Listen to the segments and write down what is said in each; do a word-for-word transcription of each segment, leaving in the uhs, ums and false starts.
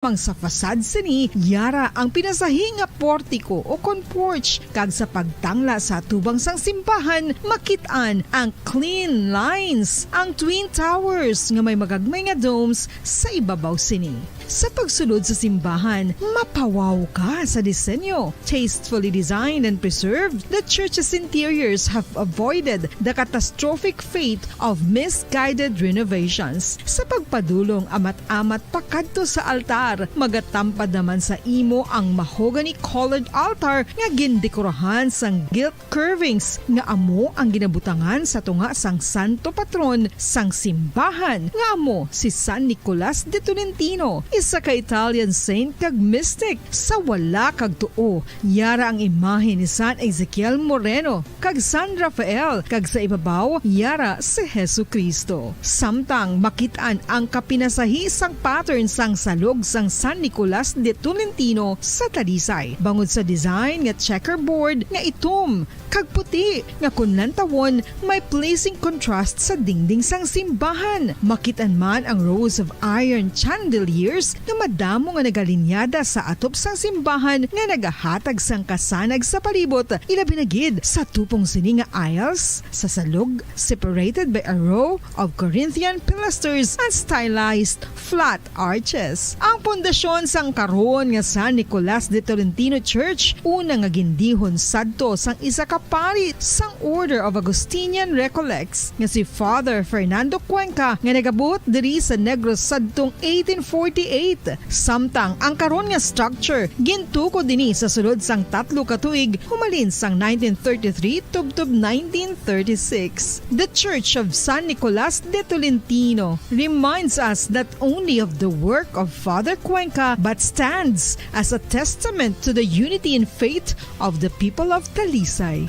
Lamang sa fasad sini, yara ang pinasahi nga portiko o kon porch, kag sa pagtangla sa atubang sang simbahan, makit-an ang clean lines, ang twin towers nga may magagmay nga domes sa ibabaw sini. Sa pagsulod sa simbahan, mapawaw ka sa disenyo. Tastefully designed and preserved, the church's interiors have avoided the catastrophic fate of misguided renovations. Sa pagpadulong amat-amat pakadto sa altar, magatampad naman sa imo ang mahogany-colored altar nga gindekorahan sang gilt curvings nga amo ang ginabutangan sa tunga sang santo patron sang simbahan, nga amo si San Nicolas de Tolentino, isa ka Italian saint kag mystic. Sa wala kag tuo, yara ang imahe ni San Ezekiel Moreno kag San Rafael, kag sa ibabaw yara si Jesu-Cristo. Samtang makit-an ang kapinasahi sang pattern sang salog sang San Nicolas de Tolentino sa Talisay, bangod sa design nga checkerboard nga itom kag puti nga kon lantawon may pleasing contrast sa dingding sang simbahan. Makit-an man ang rows of iron chandeliers nga madamo nga nagalinyada sa atop sang simbahan nga nagahatag sang kasanag sa palibot, ilabi na gid sa tupong sini nga aisles sa salog, separated by a row of Corinthian pilasters and stylized flat arches. Ang pundasyon sang karon nga San Nicolas de Tolentino Church, una nga gindihon sadto sang isa ka pari sang Order of Augustinian Recollects nga si Father Fernando Cuenca, nga nagabot diri sa Negros sadtong eighteen forty-eight. Samtang ang karon nga structure gintukod ini sa sulod sang tatlo ka tuig humalin sang nineteen thirty-three tubtob nineteen thirty-six. The Church of San Nicolas de Tolentino reminds us not only of the work of Father Cuenca but stands as a testament to the unity in faith of the people of Talisay.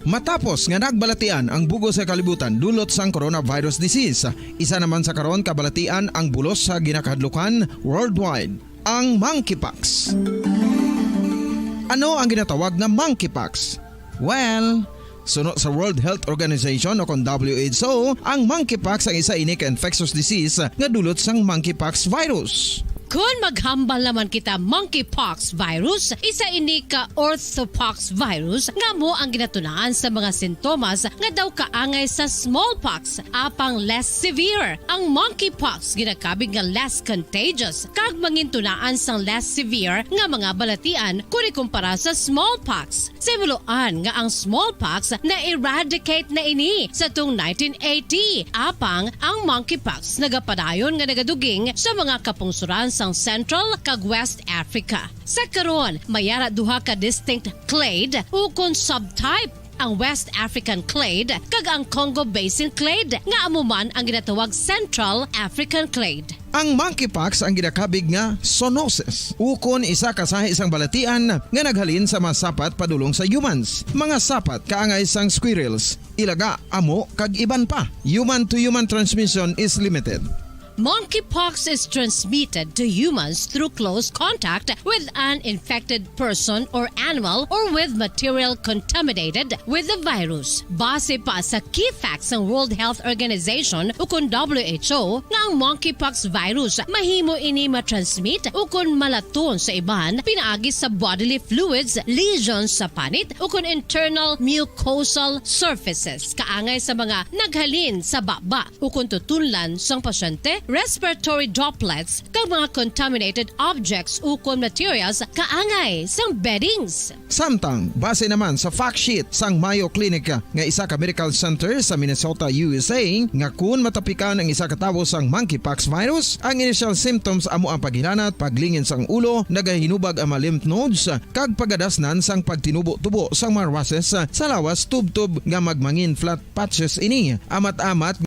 Matapos nga nagbalatian ang bug-os nga kalibutan dulot sang coronavirus disease, isa naman sa karon kabalatian ang bulos sa ginakahadlukan worldwide, ang monkeypox. Ano ang ginatawag nga monkeypox? Well, suno sa World Health Organization o kon W H O, ang monkeypox ang isa ini ka infectious disease nga dulot sang monkeypox virus. Kon maghambal naman kita monkeypox virus, isa ini ka orthopox virus nga amo ang ginatunaan sa mga sintomas nga daw kaangay sa smallpox, apang less severe. Ang monkeypox ginakabig nga less contagious kag mangintunaan sang less severe nga mga balatian kon ikumpara sa smallpox. Sa himuloan nga ang smallpox na-eradicate na ini sa tung nineteen eighty, apang ang monkeypox nagapadayon nga nagaduging sa mga kapungsoran sang Central kag West Africa. Sa karon, may ara duha ka distinct clade ukon subtype, ang West African clade kag ang Congo Basin clade, nga amo man ang ginatawag Central African clade. Ang monkeypox ang ginakabig nga zoonosis, ukon isa ka sahi sang balatian nga naghalin sa mga sapat padulong sa humans, mga sapat kaangay sang squirrels, ilaga, amo, kag iban pa. Human-to-human transmission is limited. Monkeypox is transmitted to humans through close contact with an infected person or animal or with material contaminated with the virus. Base pa sa key facts sang World Health Organization ukon W H O nga ang monkeypox virus mahimo ini matransmit ukon malaton sa iban pinaagi sa bodily fluids, lesions sa panit ukon internal mucosal surfaces kaangay sa mga naghalin sa baba ukon tutunlan sang pasyente, respiratory droplets, kag mga contaminated objects ukon materials kaangay sang beddings. Samtang, base naman sa fact sheet sang Mayo Clinic nga isa ka medical center sa Minnesota, U S A, nga kun matapikan ang isa ka tawo sang monkeypox virus, ang initial symptoms amo ang paghilanat, paglingin sang ulo, nagahinubag ang mga lymph nodes, kag pagadasnan sang pagtinubo-tubo sang mga rashes sa lawas tubtob nga magmangin flat patches ini. Amat-amat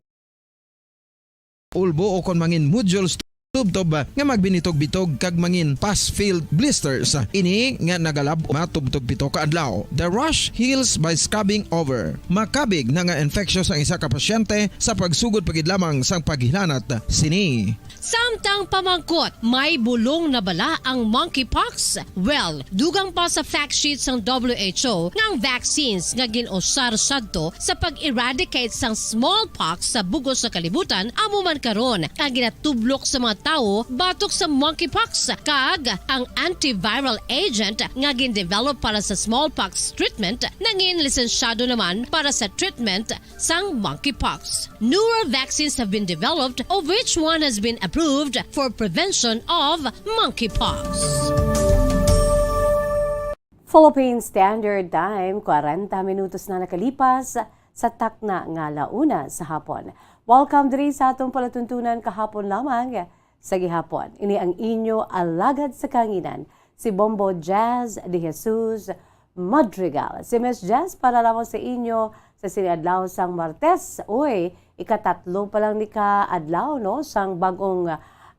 ulbo o kon mangin nodules tubtob nga magbinitog-bitog kag mangin pus-filled blisters. Ini nga nagalab matubtob pito ka adlaw. The rash heals by scabbing over. Makabig na nga infectious ang isa ka pasyente sa pagsugod pa gid lamang sang paghilanat sini. Samtang pamangkot, may bulong na bala ang monkeypox? Well, dugang pa sa fact sheet sang W H O nga ang vaccines nga gin-usar sadto sa pag-eradicate sang smallpox sa bug-os nga kalibutan amo man karon ang ginatublok sa mga tawo batok sa monkeypox, kag ang antiviral agent nga gin-develop para sa smallpox treatment nangin lisensyado naman para sa treatment sang monkeypox. Newer vaccines have been developed, of which one has been approved for prevention of monkeypox. Philippine Standard Time, kwarenta minutos na nakalipas sa takna nga launa sa hapon. Welcome diri sa atong palatuntunan kahapon lamang. Sa gihapon, ini ang inyo alagad sa kahanginan, si Bombo Jazz de Jesus Madrigal. Si Miss Jazz para lamang sa inyo sa sini adlaw sang Martes. Uy, ikatatlo pa lang ni ka adlaw, no, sang bagong,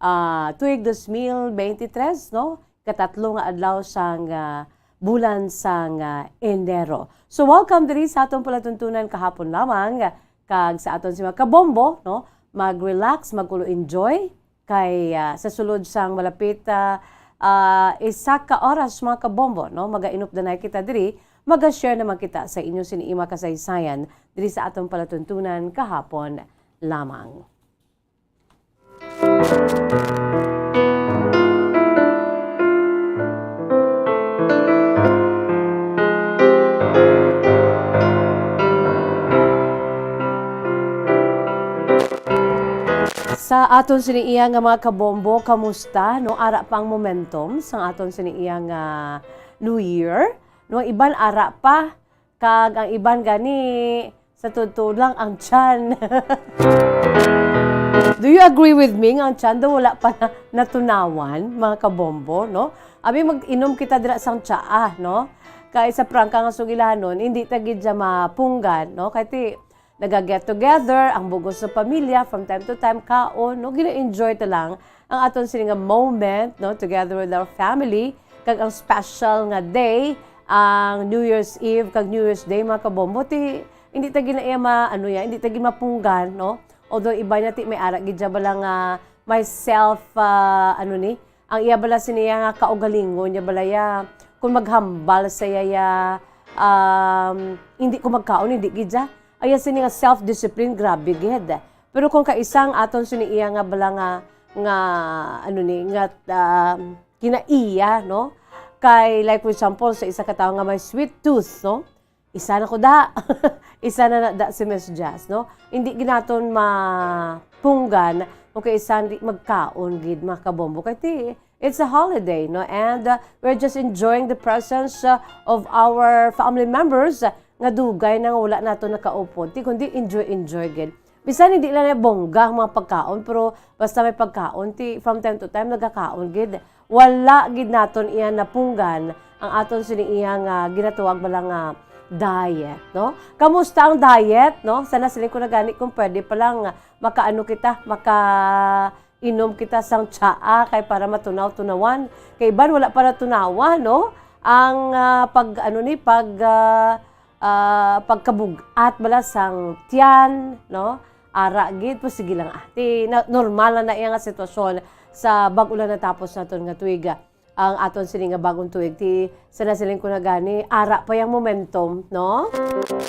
ah, tuig dos mil beintitres, no? Katatlo nga adlaw sang, ah, bulan sang, ah, Enero. So, welcome diri sa atong palatuntunan kahapon lamang, kag sa aton si mga kabombo, no? Mag-relax, mag-ulo enjoy, kay, ah, sa sulod sang malapit, ah, ah, isa ka oras, mga kabombo, no? Magainupdanay kita diri, maga-share naman kita sa inyo sini nga mga kasaysayan diri sa atong palatuntunan kahapon lamang. Sa aton sini iya nga mga kabombo, kamusta, no? Ara pa ang momentum sang aton sini iya nga New Year, no? Iban ara pa, kag ang iban gani, sa totoo lang, ang tiyan. Do you agree with me nga ang tiyan daw wala pa na natunawan, mga kabombo, no? Abi, mag-inom kita dira sang tsaa, no? Kay sa prangka nga sugilanon, hindi ta gid siya mapunggan, no? Kay ti, naga-get together ang bug-os nga pamilya from time to time, kaon, no? Gina-enjoy ta lang ang aton sini nga moment, no, together with our family, kag ang special nga day, ang New Year's Eve kag New Year's Day, mga kabombo, ti hindi ta gina iya ma-, ano ya, hindi ta gid mapunggan, no? Although iba niya ti may ara gid siya bala nga may self, ah, ano ni, ang iya bala siniya nga kaugalingon niya bala ya, kung maghambal sa iya ya, um, hindi ko magkaon, hindi gid siya. Iya sini nga self-discipline, grabe gid. Pero kung kaisa ang aton sini iya nga bala nga, nga, ano ni, nga, ah, kinaiya, no? Kay, like, for example, sa isa ka tawo nga may sweet tooth, no? Isa na ko da. Isa na na da si Miss Jazz, no? Hindi gid naton mapunggan kung kay isa hindi magkaon gid, mga kabombo. Kay ti, it's a holiday, no? And, uh, we're just enjoying the presence, uh, of our family members, uh, nga dugay na nga wala nato nakaupod. Ti kundi enjoy, enjoy gid. Bisan hindi lang na bongga ang mga pagkaon, pero basta may pagkaon, ti from time to time nagakaon gid. Wala gid naton iya napunggan ang aton sini iya nga ginatawag bala nga diet, no? Kamusta ang diet, no? Sana siling ko na gani kung pwede pa lang makaano kita, maka inom kita sang tsaa kay para matunaw-tunawan. Kay iban wala pa natunawan, no? Ang, ah, pag, ano ni, pag, ah, ah, pagkabug-at bala sang tiyan, no? Ara gid, pues sige lang, ah. Ti, na, normal na na iya nga sitwasyon sa bag-o lang natapos naton nga tuig, ah. Ang aton sini nga bagong tuig, ti, sa nasiling ko na gani, ara pa yang momentum, no?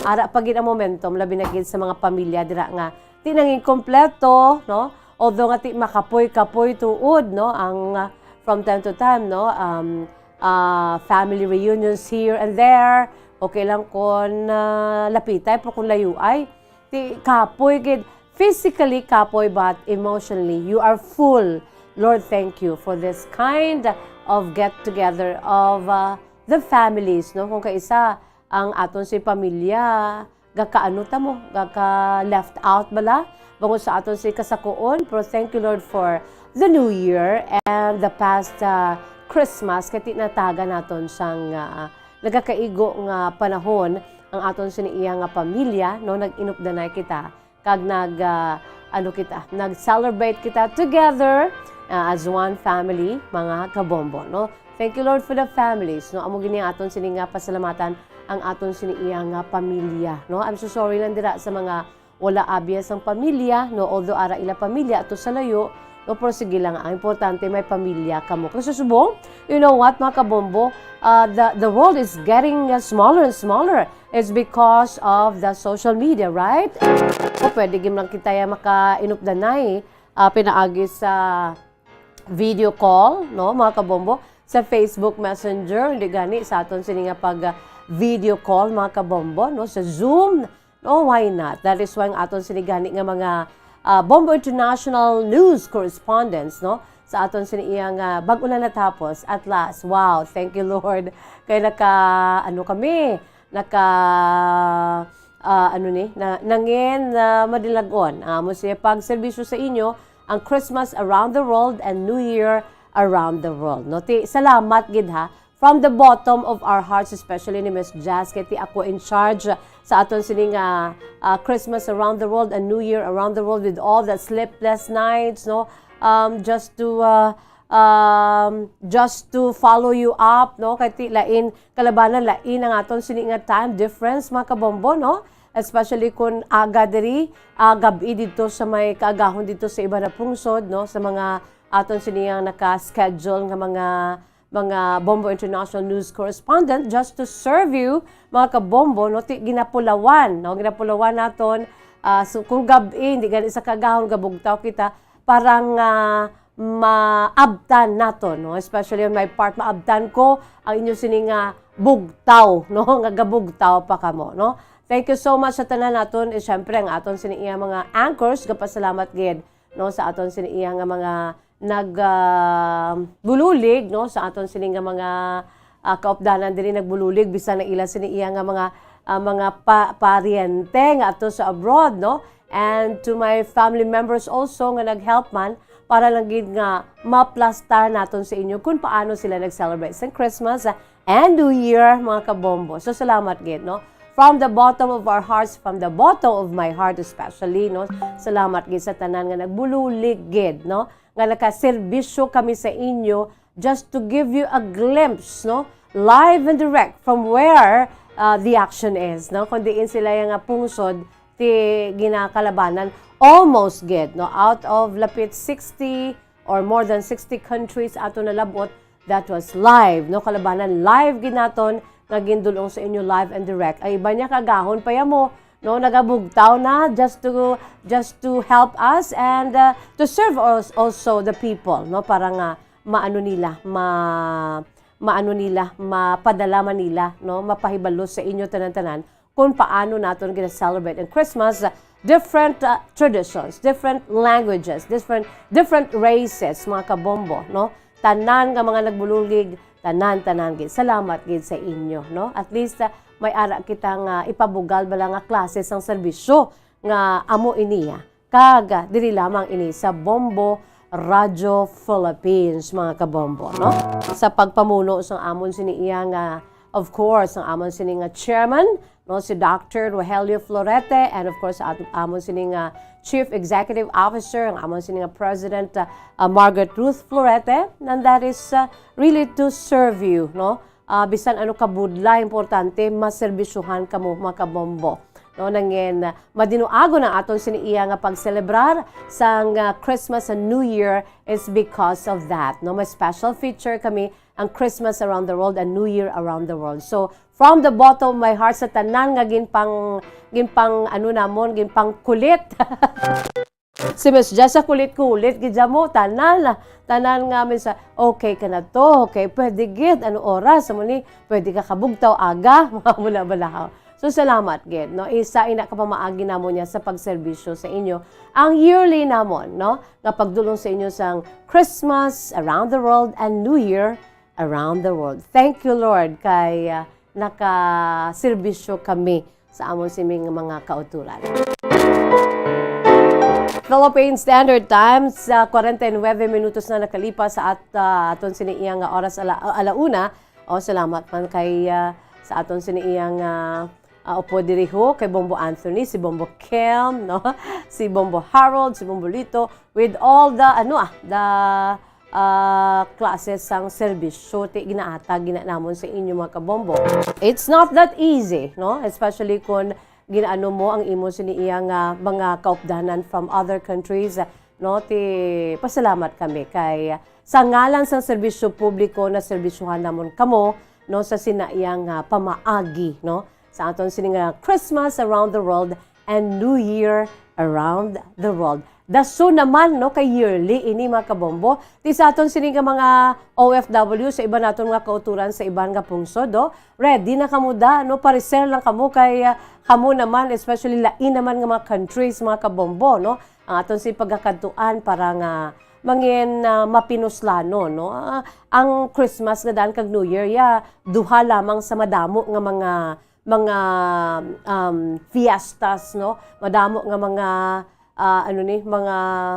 Ara pa gid ang momentum, labi na gid sa mga pamilya dira nga ti nangin kompleto, no? Although nga ti makapoy-kapoy tuod, no? Ang, ah, from time to time, no? Um, ah, family reunions here and there. Okay lang kon, ah, lapitay, pero kung layuay, ti kapoy gid, physically kapoy, but emotionally, you are full. Lord, thank you for this kind of get-together of, uh, the families, no? Kung kaisa ang aton si pamilya, gakaano ta mo, gaka-left out bala? Bangod sa aton si kasakuon, pero thank you, Lord, for the New Year and the past, uh, Christmas, kay ti nataga naton sang, uh, nagakaigo nga panahon ang aton sini iya nga pamilya, no? Nag-inupdanay kita. Kag nag, ah, ano kita, nag-celebrate kita together ah, as one family, mga kabombo, no? Thank you, Lord, for the families, no? Amo gini aton sini nga pasalamatan ang aton sini iya nga pamilya, no? I'm so sorry lang dira sa mga wala abi sang pamilya, no? Although ara ila pamilya ato sa layo, no? Pero sige lang, ang importante may pamilya kamo. Kasi subong, you know what, mga kabombo, uh, the, the world is getting, uh, smaller and smaller. It's because of the social media, right? O pwede gid lang kita ya makainupdanay, ah, pinaagi sa video call, no, mga kabombo, sa Facebook Messenger, hindi gani sa aton sini nga pag, ah, video call, mga kabombo, no, sa Zoom, no, why not? That is why ang aton sini gani nga mga, ah, Bombo International News correspondents, no, sa aton sini iya nga bag-o na natapos, at last, wow, thank you, Lord, kay naka, ano kami, naka, ah, ano ni, na, nangin, ah, madilagon. Ah, amo siya pagserbisyo sa inyo, ang Christmas around the world and New Year around the world. No, ti, salamat gid ha. From the bottom of our hearts, especially ni Miss Jazz, kay ti ako in charge sa aton sining, ah, ah, Christmas around the world and New Year around the world with all the sleepless nights, no? Um, just to, ah, um, just to follow you up, no? Kay ti lain kalabanan, lain ang aton sini nga time difference, mga kabombo, no? Especially kun aga diri, ah, gab-i dito sa may kaagahon dito sa iba na pungsod, no? Sa mga aton sini nga naka-schedule nga mga, mga Bombo International News correspondent, just to serve you, mga kabombo, no? Ti ginapulawan, no? Ginapulawan naton, ah, so kung gab-i, hindi gani sa kaagahon gabugtaw kita, parang, ah, maabtan naton, no? Especially on my part, maabtan ko ang inyo sini nga bugtaw, no? Nga gabugtaw pa kamo, no? Thank you so much sa tanan naton. Eh, syempre, ang aton sini iya mga anchors, gapasalamat gid, no, sa aton sini iya nga mga nag, ah, bululig, no, sa aton sini nga mga, ah, kaupdanan diri nagbululig, bisan na ila sini iya nga mga, ah, mga pa-, paryente nga ato sa abroad, no? And to my family members also nga nag-help man para lang gid nga maplastar naton sa inyo kung paano sila nag-celebrate sa Christmas, ah, and New Year, mga kabombo. So, salamat gid, no? From the bottom of our hearts, from the bottom of my heart especially, no? Salamat gid sa tanan nga nagbululig gid, no? Nga nakaserbisyo kami sa inyo just to give you a glimpse, no? Live and direct from where, uh, the action is, no? Kung diin sila yung, uh, pungsod, ti ginakalabanan, almost gid, no? Out of lapit sixty or more than sixty countries ato nalabot, that was live, no? Kalabanan live gid naton nga gindulong sa inyo live and direct. Ay, iba niya kagahon pa yamo, no? Nagabugtaw na just to, just to help us and, uh, to serve us also the people, no? Para nga maano nila, ma-, maano nila, mapadala man nila, no? Mapahibalo sa inyo tanan-tanan kung paano naton gina-celebrate ang Christmas, different, uh, traditions, different languages, different, different races, mga kabombo, no? Tanan nga mga nagbululig, tanan, tanan gid. Salamat gid sa inyo, no? At least, uh, may ara kita nga ipabugal bala nga klase sang serbisyo nga amo iniya. Kag, ah, diri lamang ini sa Bombo Radyo Philippines, mga kabombo, no? Sa pagpamuno sang amon sini iya nga, of course, ang amon sini nga chairman, no, si Doctor Rogelio Florete, and of course, at amon sini nga Chief Executive Officer, ang amon sini nga President, ah, ah, Margaret Ruth Florete, and that is, ah, really to serve you, no? Ah, bisan ano kabudlay, importante, maserbisyuhan kamo, mga kabombo. No, nangin, ah, madinuagon ang aton sini iya nga pagselebrar sang, ah, Christmas and New Year is because of that. No, may special feature kami ang Christmas around the world and New Year around the world. So, from the bottom of my heart, sa tanan nga ginpang, ginpang, ano namon, ginpangkulit. Si Miss Jessa, kulit-kulit gid mo, tanan, tanan nga minsan, "Okay ka na to, okay, pwede gid, ano oras?" Amo ni, "Pwede ka kabugtaw aga," mga mula balahaw. So, salamat gid, no? Isa ina ka pamaagi namon niya sa pagserbisyo sa inyo. Ang yearly namon, no? Nga pagdulong sa inyo sang Christmas around the world and New Year around the world. Thank you, Lord, kay, ah, nakaserbisyo kami sa amon sini nga mga kauturan. Philippine Standard Time, sa kwarenta y nuebe minutos na nakalipas sa at, ah, aton sini iya nga oras ala, ala una. O, salamat man kay, ah, sa aton sini iya nga, ah, upod diri ho kay Bombo Anthony, si Bombo Kim, no? Si Bombo Harold, si Bombo Lito, with all the, ano, ah, the, ah, classes sang serbisyo ti ginahatag gina namon sa inyo, mga kabombo. It's not that easy, no? Especially kung ginaano mo ang imo sini iya nga mga kaupdanan from other countries, no? Ti pasalamat kami kay sa ngalan sang serbisyo publiko na serbisyuhan namon kamo, no, sa sina iya nga pamaagi, no, sa aton sini nga Christmas around the world and New Year around the world. Dason naman, no, kay yearly ini, mga kabombo. Ti sa aton sini nga mga O F W sa iban naton nga kauturan sa iban nga pungsod, no? Ready na kamo da, no? Pareser lang kamo kay, ah, kamo naman, especially lain naman nga mga countries, mga kabombo, no? Ang aton sini pagakadtuan para nga mangin, ah, mapinuslanon, no? Ah, ang Christmas nga daan kag New Year, ya, duha lamang sa madamo nga mga, mga, um, fiestas, no? Madamo nga mga, ah, ano ni, mga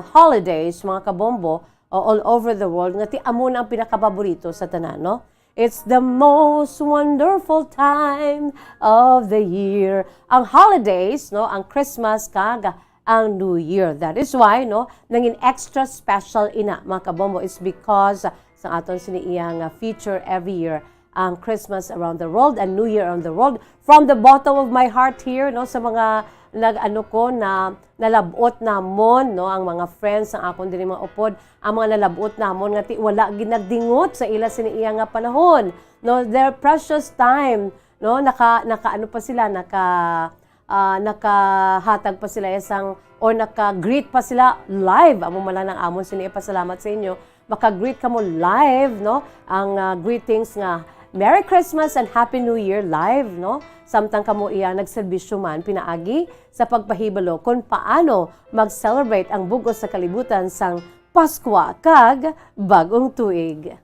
holidays, mga kabombo, o all over the world, nga ti amo na ang pinakapaborito sa tanan, no? It's the most wonderful time of the year. Ang holidays, no? Ang Christmas kag ang New Year. That is why, no, nangin extra special ina, mga kabombo, is because sa aton sini iya nga feature every year, ang Christmas around the world and New Year around the world. From the bottom of my heart here, no, sa mga nag-, ano ko, na nalabot namon, no, ang mga friends, ang akon diri mga upod, ang mga nalabot namon nga ti wala gid nagdingot sa ila sini iya nga panahon, no, their precious time, no, naka, naka ano pa sila, naka, ah, nakahatag pa sila isang, or naka-greet pa sila live. Amo man lang ang amon sini ipasalamat sa inyo. Maka-greet kamo live, no? Ang, ah, greetings nga, "Merry Christmas and Happy New Year" live, no? Samtang kamo iya nagserbisyo man pinaagi sa pagpahibalo kon paano mag-celebrate ang bug-os sa kalibutan sang Paskwa kag Bag-ong Tuig.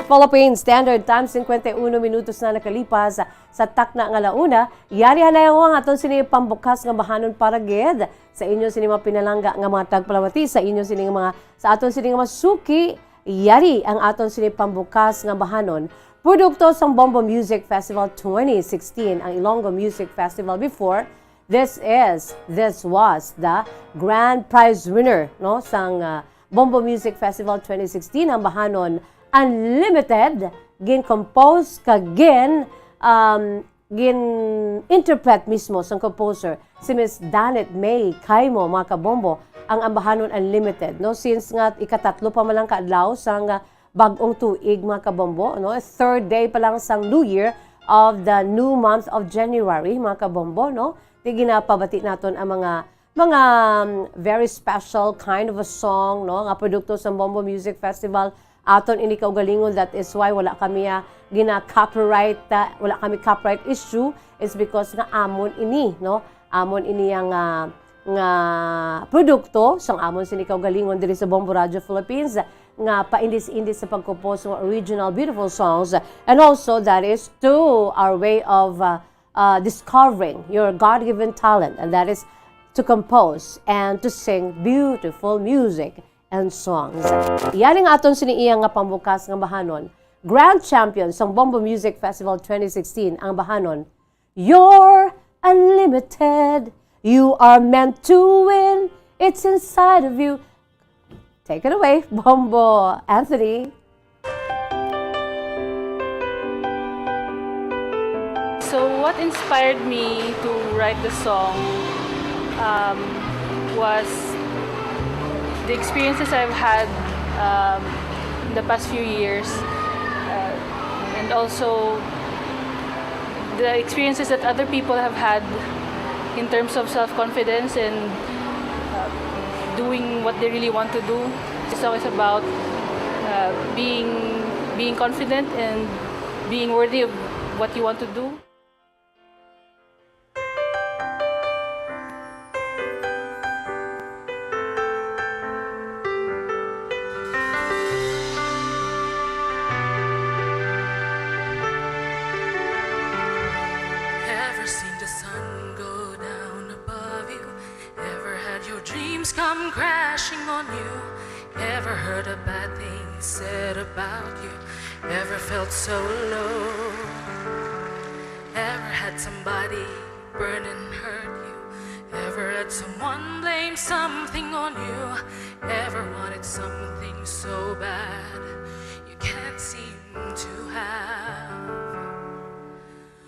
Philippine Standard Time, cincuenta y uno minutos na nakalipas sa takna nga launa. Yari anay ang aton sini pambukas nga bahanon para gid sa inyo sini mga pinalangga nga mga tagpalamati, sa inyo sini nga mga, sa aton sini nga mga suki. Yari ang aton sini pambukas nga bahanon. Produkto sang Bombo Music Festival twenty sixteen, ang Ilonggo Music Festival before, This is, this was the grand prize winner, no, sang, ah, Bombo Music Festival twenty sixteen, ang bahanon Unlimited, gin-compose kag gin, um, gin-interpret mismo sang composer, si Miss Danette May Caimo, mga kabombo, ang, ang bahanon Unlimited, no, since nga ikatatlo pa man lang ka adlaw sang, ah, bag-ong tuig, mga kabombo, no? Third day pa lang sang New Year of the new month of January, mga kabombo, no? Ti ginapabati naton ang mga, mga, um, very special kind of a song, no? Nga produkto sa Bombo Music Festival. Aton ini kaugalingon, that is why wala kami, ah, gina-copyright, ah, wala kami copyright issue. It's because nga amon ini, no? Amon ini ang, ah, nga produkto sang amon sini kaugalingon diri sa Bombo Radio Philippines, nga paindis-indis sa pagkompos ng original beautiful songs, and also that is to our way of, uh, uh, discovering your God-given talent, and that is to compose and to sing beautiful music and songs. Yan ang aton sini iya nga pambukas nga bahanon. Grand champion sang Bombo Music Festival twenty sixteen ang bahanon, "You're unlimited. You are meant to win. It's inside of you." Take it away, Bombo Anthony. So, what inspired me to write the song, um, was the experiences I've had, um, in the past few years, uh, and also the experiences that other people have had in terms of self-confidence and, uh, doing what they really want to do. The song is about, uh, being, being confident and being worthy of what you want to do. Ever seen the sun go down above you? Ever had your dreams come crashing on you? Ever heard a bad thing said about you? Ever felt so low? Ever Had somebody burn and hurt you? Ever had someone blame something on you? Ever wanted something so bad you can't seem to have?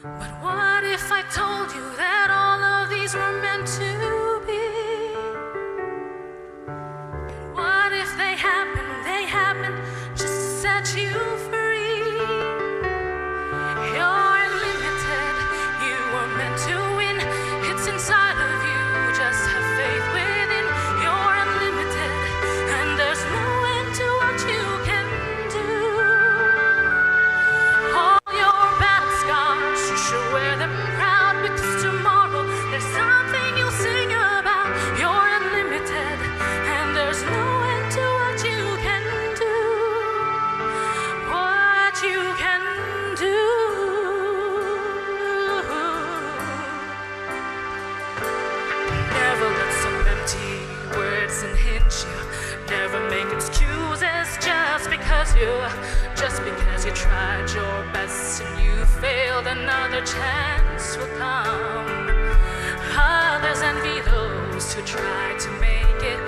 But what if I told you that all of these were meant to be? And what if they happen, they happen just to set you free? You're unlimited, you were meant to win. It's inside of you, just have faith within. You're unlimited, and there's no end to what you can do. All your battle scars, you should wear them proud, because tomorrow there's something you'll sing about. You're unlimited, and there's no end to what you can do. What you can do. Never let some empty words unhinge you. Never make excuses just because you, just because you tried your best and you failed. Another chance will come. Others envy those who try to make it.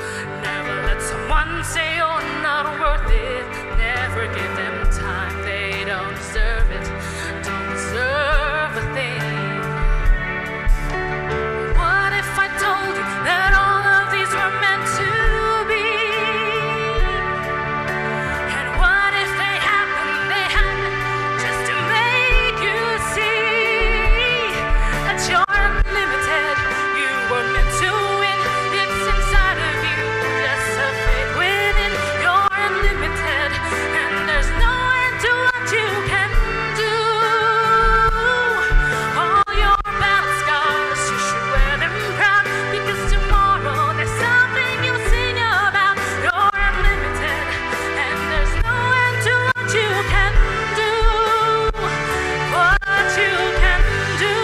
Never let someone say you're not worth it. Never give them time, they don't deserve it. Don't deserve a thing. What if I told you that all of these were meant to be? And what if they happen, they happen just to make you see that you're unlimited? You were meant to win. It's inside of you. Just have faith within. You're unlimited, and there's no end to what you can do. All your battle scars, you should wear them proud, because tomorrow there's something you'll sing about. You're unlimited, and there's no end to what you can do. What you can do.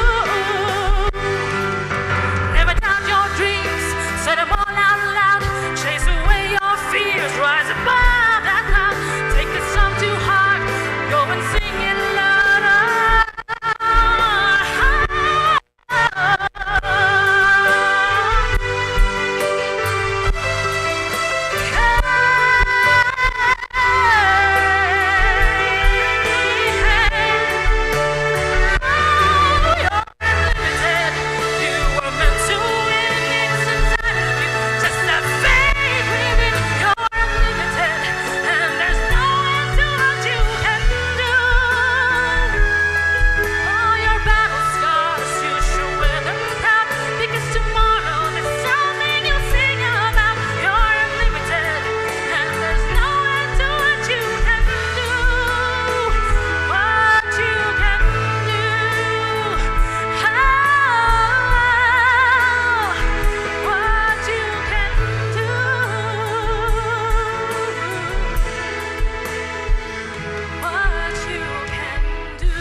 Never doubt your dreams, say them all out loud. Chase away your fears, rise above that cloud. Take the song to heart, go and sing it louder. Unlimited. You were meant to win. It's inside of you. Just have faith within. You're unlimited, and there's no end to what you can do. All your battle scars, you should wear them proud, because tomorrow there's something you'll sing about. You're unlimited, and there's no end to what you can do. What you can do. Oh, what you can do. What you can do.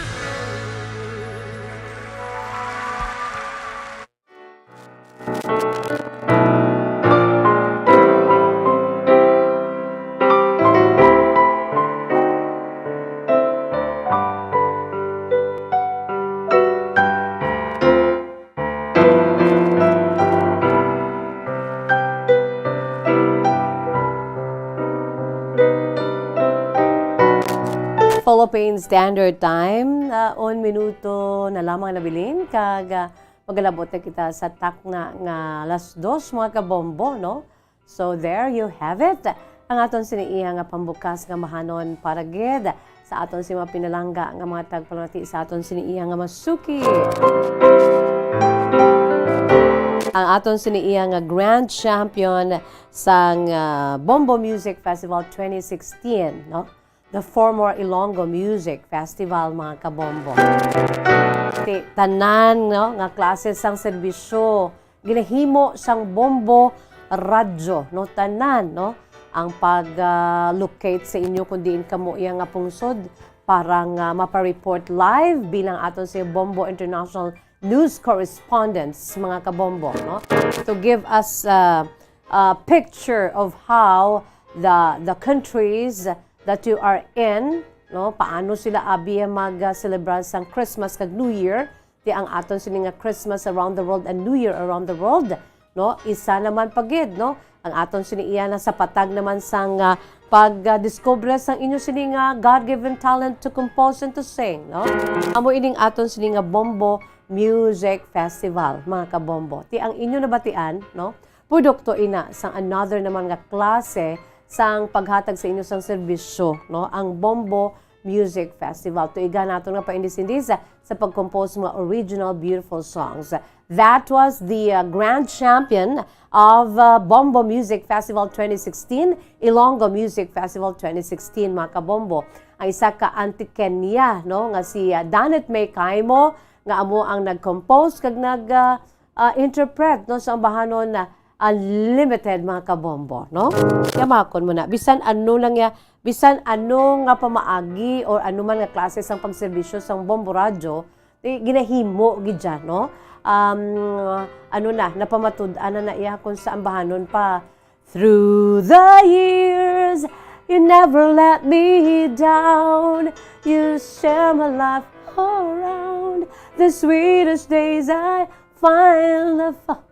Philippine Standard Time, ah, un minuto na lamang nabilin, kag, ah, magalabot na kita sa takna nga alas dos, mga kabombo, no? So, there you have it. Ang aton sini iya nga pambukas nga mahanon para gid sa aton si mga pinalangga nga mga tagpalamati sa aton sini iya nga masuki. Ang aton sini iya nga grand champion sang, ah, Bombo Music Festival twenty sixteen, no? The former Ilonggo Music Festival, mga kabombo. Ti tanan, no, nga klase sang serbisyo ginahimo sang Bombo Radyo, no, tanan, no, ang pag, ah, locate sa inyo kung diin kamo iya nga pungsod para nga mapa-report live bilang aton si Bombo International News Correspondents, mga kabombo, no, to give us, ah, a picture of how the, the countries that you are in, no, paano sila abi mag, ah, celebrar sang Christmas kag New Year, Ti ang aton sini nga Christmas around the world and New Year around the world, no? Isa naman pa gid, no? Ang aton sini iya na sa patag naman sang, ah, pag, ah, diskubre sang inyo sini nga God-given talent to compose and to sing, no? Amo ining aton sini nga Bombo Music Festival, mga kabombo. Ti ang inyo nabatian, no? Produkto ina sang another naman nga klase sang paghatag sa inyo sang serbisyo, no? Ang Bombo Music Festival. Tuigan nato nga paindis-indis sa pag-compose mga original beautiful songs. That was the, uh, grand champion of, uh, Bombo Music Festival twenty sixteen, Ilonggo Music Festival twenty sixteen, mga kabombo. Ang isa ka Antiqueña, no, nga si, uh, Danet May Caimo, nga amo ang nag-compose kag nag, uh, uh, interpret, no, sa ambahanon na unlimited, mga kabombo, no? Yamakon mo na, bisan ano lang ya, bisan ano nga pamaagi or ano man nga klase sang pagserbisyo sang Bombo Radyo, di, ginahimo gid dyan, no? Um, ano na, napamatud-an na na iya kung sa ambahanon pa. Through the years, you never let me down. You share my life around. The sweetest days I find the fa-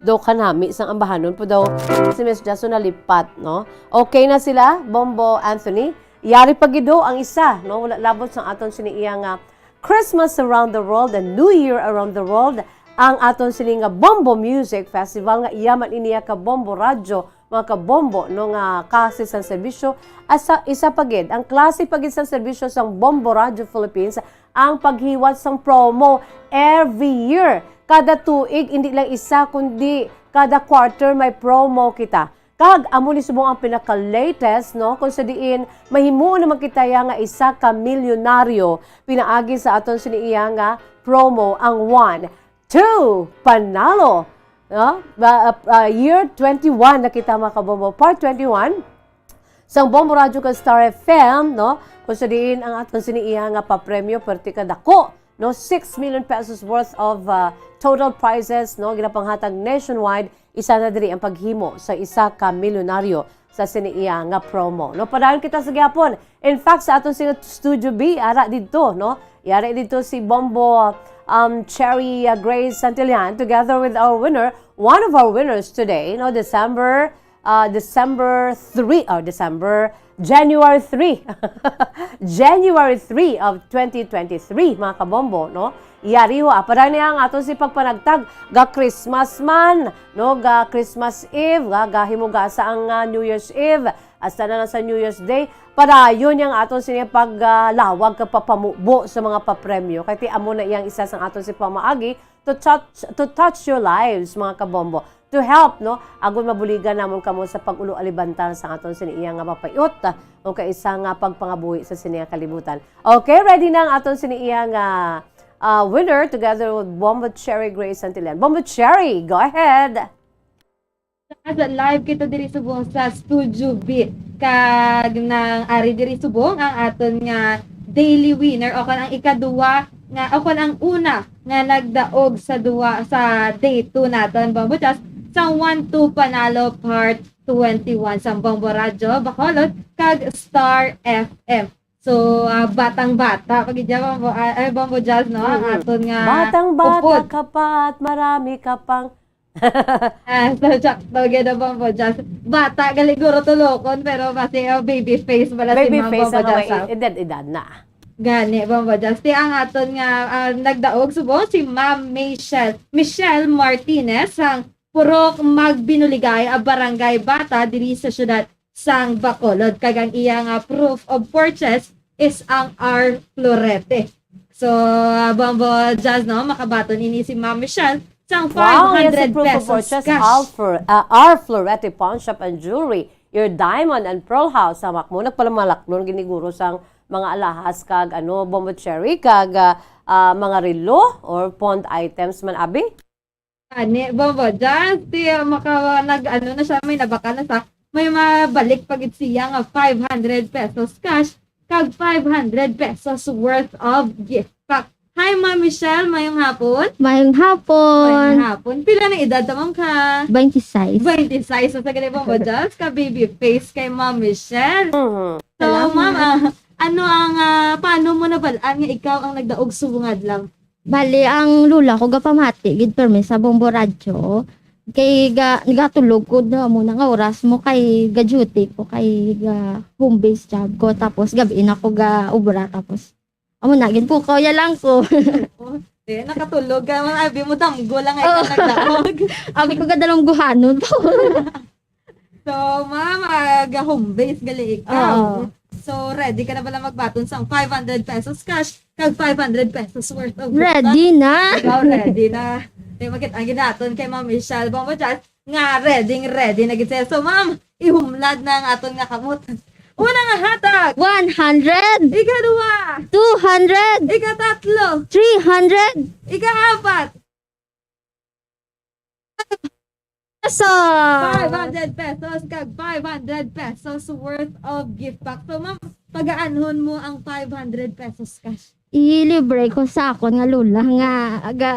Do ka nami sang ambahanon po daw si Miss Jason nalipat, no? Okay na sila, Bombo Anthony. Yari pa gid do ang isa, no? Wala labot sang aton sini iya nga Christmas around the world and New Year around the world ang aton sini nga Bombo Music Festival nga iya man iniya ka Bombo Radyo, mga kabombo, no, nga klase sang serbisyo. Asa, isa pa gid, ang klase pa gid sang serbisyo sang Bombo Radyo Philippines ang paghiwat sang promo every year. Kada tuig, hindi lang isa, kundi kada quarter may promo kita. Kag amo ni subong ang pinaka-latest, no? Kung sa diin, mahimo naman kita ya nga isa ka milyonaryo pinaagi sa aton sini iya nga promo, ang One, Two, Panalo, no? Ba, uh, uh, year twenty-one na kita, mga kabombo. Part twenty-one, sang Bombo Radyo kag Star F M, no? Kung sa diin ang aton sini iya nga papremyo, perti ka dako, no? Six million pesos worth of, uh, total prizes, no? Ginapanghatag nationwide. Isa na diri ang paghimo sa isa ka milyonaryo sa sini iya nga promo, no? Padayon kita sa gihapon. In fact, sa aton sini Studio B, ara didto, no? Yari didto si Bombo, um, Cherry, uh, Grace Santillan, together with our winner, one of our winners today, no? December, uh, December three, or December, January three. January three of twenty twenty-three, mga kabombo, no? Yari ho, ah, para niya ang aton si pagpanagtag, ga Christmas man, no? Ga Christmas Eve, ga, ga himugasa ang, ah, New Year's Eve, hasta na lang sa New Year's Day. Padayon niya ang aton sini pag, ah, lawag ka papamubo sa mga papremyo. Kay ti amo na iyang isa sang aton si pamaagi to touch, to touch your lives, mga kabombo. To help, no? Agon mabuligan namon kamo sa pag-ulo alibantal sa aton sini iya nga mapayot, ah, o kaisa nga pagpangabuhi sa sini nga kalibutan. Okay, ready na ang aton sini iya nga, ah, winner together with Bombo Cherry Grace Santillan. Bombo Cherry, go ahead. Sa live kita diri subong sa Studio B. Kag nang ari diri subong ang aton nga daily winner o kon ang ikaduwa nga o kon ang una nga nagdaog sa duwa sa day two naton, Bombo Jazz, sa One Two Panalo Part twenty-one sa Bombo Radyo Bacolod kag Star F M. So, ah, batang-bata pa gid siya, Bombo, ah, eh, Bombo Jazz, no? Ang Mm. aton nga Batang-bata upod. ka pa at marami ka pang Ah, so, sakto gid ang Bombo Jazz. Bata gali guro tulokon, pero basi, oh, baby face pala si Baby Ma'am face Bombo ang Jazz, may ah. edad-edad na. Gani, Bombo Jazz. Ti ang aton nga, ah, nagdaog subong si Ma'am Michelle, Michelle Martinez, ang Purok Magbinuligay, a Barangay Bata, diri sa siyudad sang Bacolod. Kag ang iya nga proof of purchase is ang R Florete. So, ah, Bombo Jazz, no? Makabaton ini si Ma'am Michelle sang Wow, yes, five hundred proof of pesos purchase, cash. R Flor-, ah, R Florete Pawn Shop and Jewelry, your diamond and pearl house. Sa makmo, nagpalamalaklon gid ni guro sang mga alahas kag, ano, Bombo Cherry, kag, ah, ah, mga relo or pawned items man, abi? Ani, Bombo Jazz, ti, ah, maka-, nag-, ano na siya, may nabakal na siya. May mabalik pa gid siya nga five hundred pesos cash kag five hundred pesos worth of gift pack. Hi, Ma'am Michelle. Mayong hapon. Mayong hapon. Mayong hapon. Pila na edad ta, ma'am, ka? Twenty-six. Twenty-six. So, sa gali, Bombo Jazz, ka baby face kay Ma'am Michelle. Mhm. So, Salamat. Ma'am, ah, ano ang, ah, paano mo nabalaan nga ikaw ang nagdaog subong adlaw? Bali, ang lola ko gapamati gid permi sa Bombo Radyo. Kay ga-, nagatulog ko na mo nga oras mo kay ga-duty ko kay ga home base job ko. Tapos gabi na ko ga obra. Tapos amo na gid po ko ya lang ko. Oh, eh, nakatulog ka. Mga abi mo damgo lang ay Oo. ka nagdaog. Abi ko gadalungguhanon po. So, ma'am, ah, ga-home base gali ikaw. Oo. So, ready ka na bala magbaton sang five hundred pesos cash kag five hundred pesos worth of gift pack? Ready na. Ikaw, ready na. Kay makit ang ginaton kay Ma'am Michelle Bombo Jazz nga ready, ready na gid siya. So, ma'am, ihumlad na ang aton nga kamot. Una nga hatag. One hundred. Ikaduha. Two hundred. Ikatatlo. Three hundred. Ikaapat. Pesos. Five hundred pesos kag five hundred pesos worth of gift pack. So, ma'am, pagaanhon mo ang five hundred pesos cash? Ilibre ko sa akon nga lola nga aga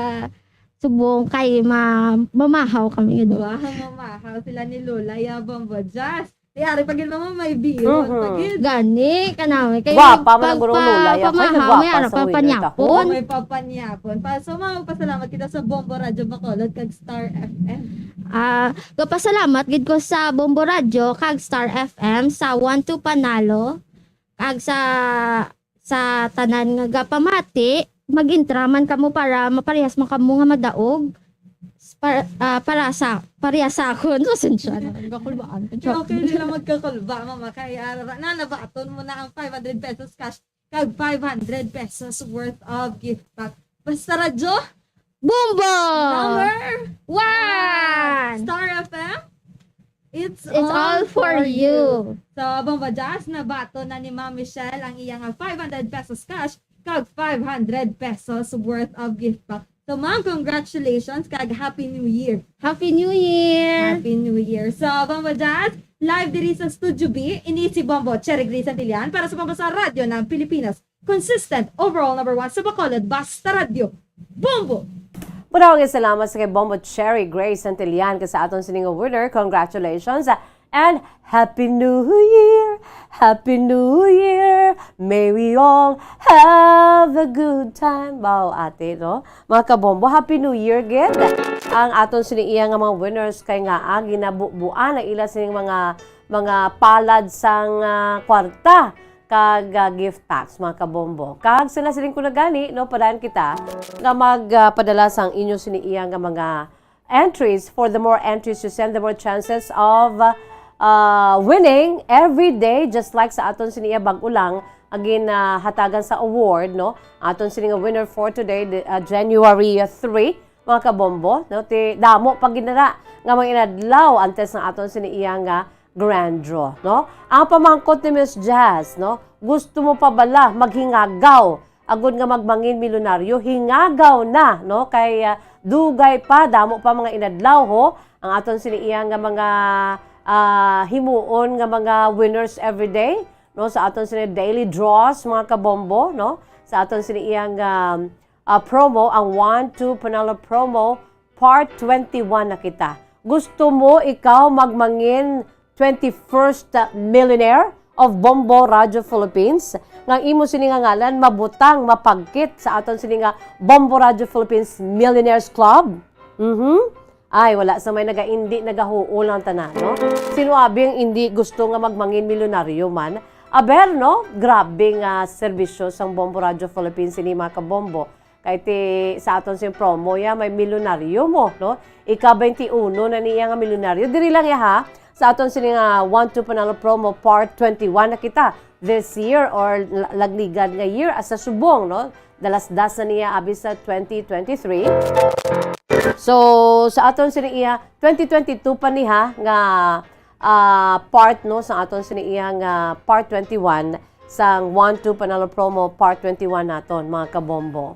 subong kay ma-, mamahaw kami nga do. Wow, mamahaw sila ni Lola Yabang Bojas. Di ari pa gid, mama, may biyon pa Mhm. gid. Gani, kanami. Kay Gwapa man ang pag-, guro pa-, Lola, ya. Ay, pamahaw, may nagwapa ara sa pa winner panyapon. Tapon. May papanyapon pa. So, mama, magpasalamat kita sa Bombo Radyo Bacolod kag Star F M. Ah, gapasalamat gid ko sa Bombo Radyo kag Star F M sa One Two Panalo kag sa, sa tanan nga gapamati. Mag-intra man kamo para maparehas man kamo nga madaog. Para, ah, para sa, pareha sa akon. Pasensya na. Gakulbaan. Okay, okay nila magkakulba, mama. Kay, ah, ra-, na, nabaton mo na ang five hundred pesos cash kag five hundred pesos worth of gift pack. Basta Radyo, Bombo! Number One! Star F M, it's It's all all for for you. you. So, Bombo Jazz, nabaton na ni Ma'am Michelle ang iya nga five hundred pesos cash kag five hundred pesos worth of gift pack. So, ma'am, congratulations kag Happy New Year. Happy New Year! Happy New Year. So, Bombo Jazz, live diri sa Studio B, ini si Bombo Cherry Grace Santillan para sa Bombo sa Radyo ng Pilipinas. Consistent, overall number one sa Bacolod, basta radyo. Bombo! Maraming salamat sa kay Bombo Cherry Grace Santillan kag sa aton sini nga winner. Congratulations, ah, and Happy New Year! Happy New Year! May we all have a good time. Wow, ate, no? Mga kabombo, Happy New Year, gid. Ang aton sini iya nga mga winners kay nga, ah, ginabubuan ang ila sining mga, mga palad sang, ah, kwarta kag, ah, gift packs, mga kabombo. Kag sila siling ko na gani, no, padayon kita nga mag, ah, padala sang inyo sini iya nga mga entries. For the more entries you send, the more chances of, uh, winning every day, just like sa aton sini iya bag-o lang, again, uh, hatagan sa award, no? Aton sini nga winner for today, the, uh, January three, mga kabombo, no? Ti, damo pa gid na nga mga inadlaw antes nga aton sini iya nga grand draw, no? Ang pamangkot ni Miss Jazz, no? Gusto mo pa bala maghingagaw agod nga magmangin milyonaryo, hingagaw na, no? Kay, ah, dugay pa, damo pa mga inadlaw, ho. Ang aton sini iya nga mga, ah, himuon nga mga winners everyday, no? Sa aton sini daily draws, mga kabombo, no? Sa aton sini iya nga, ah, promo, ang One Two Panalo Promo, Part twenty-one na kita. Gusto mo ikaw magmangin twenty-first millionaire of Bombo Radio Philippines, nga ang imo sini nga ngalan mabutang, mapagkit sa aton sini nga Bombo Radio Philippines Millionaires Club? Mhm. Ay, wala sa may nagaindi, nagahuol ang tanan, no? Sino abi ang indi gusto nga magmangin milyonaryo man? Aber, no? Grabe nga serbisyo sang Bombo Radio Philippines sini, mga kabombo. Kay ti, sa aton sing promo ya, may milyonaryo mo, no? Ika twenty-one na niya nga milyonaryo. Diri lang ya, ha? Sa aton sini nga One Two Panalo Promo Part twenty-one na kita. This year or la-, lagligad nga year, asa subong, no? Dalas-das na niya abi sa twenty twenty-three. So, sa aton sini iya, twenty twenty-two pa ni, ha, nga ah, part, no, sa aton sini iya nga part twenty-one sang One Two Panalo Promo part twenty-one naton, mga kabombo.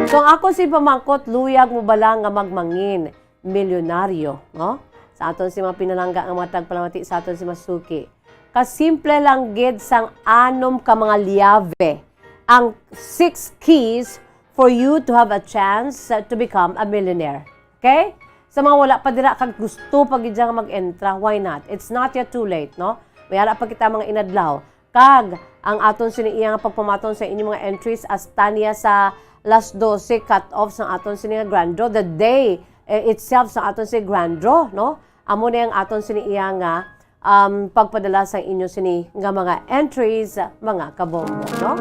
So, ang akon si pamangkot, luyag mo bala nga magmangin milyonaryo, no? Sa aton si mga pinalangga nga mga tagpalamati sa aton si Masuki. Kasimple lang gid sang anom ka mga liyave ang six keys for you to have a chance, uh, to become a millionaire. Okay? Sa mga wala pa dira kag gusto pa gid nga mag-entra, why not? It's not yet too late, no? May ara pa kita mga inadlaw. Kag ang aton sini iya nga pagpamaton sa inyong mga entries as tanya sa alas dose cut off sang aton sini nga grand draw, the day, eh, itself sang aton sini grand draw, no? Amo na ang aton sini iya nga, um, pagpadala sa inyo sini nga mga entries, mga kabombo, no?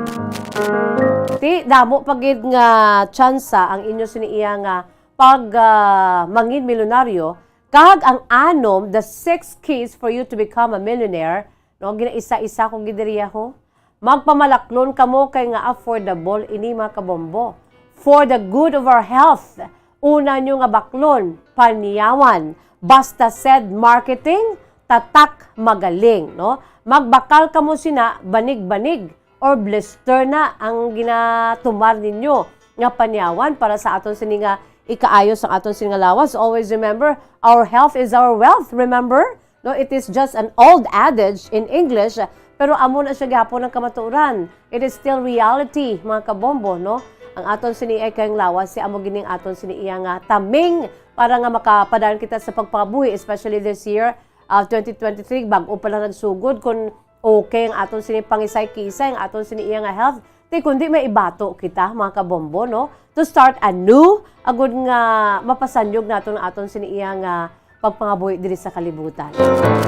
Ti, damo pa gid nga tsansa ang inyo sini iya nga pag, ah, mangin milyonaryo, kag ang anom, the six keys for you to become a millionaire, no? Ginaisa-isa ko gid diri, ho. Magpamalaklon kamo kay nga affordable ini, mga kabombo. For the good of our health, una nyo nga baklon, panyawan, basta said marketing, tatak, magaling, no? Magbakal kamo sina, banig-banig, or blister na ang ginatumar ninyo nga panyawan para sa aton sini nga ikaayo sang aton sini nga lawas. Always remember, our health is our wealth, remember? No, it is just an old adage in English, pero amo na siya gihapon ang kamatuoran. It is still reality, mga kabombo, no? Ang aton sini ay kayong lawas, si amo gining aton sini iya nga taming para nga makapadayon kita sa pagpangabuhi, especially this year, ah, twenty twenty-three, bag-o pa lang nagsugod, kung okay ang aton sini pangisay-kisay, ang aton sini iya nga health, ti kundi may ibato kita, mga kabombo, no? To start anew, agud nga mapasanyog naton ang aton sini iya nga pagpangabuhi diri sa kalibutan.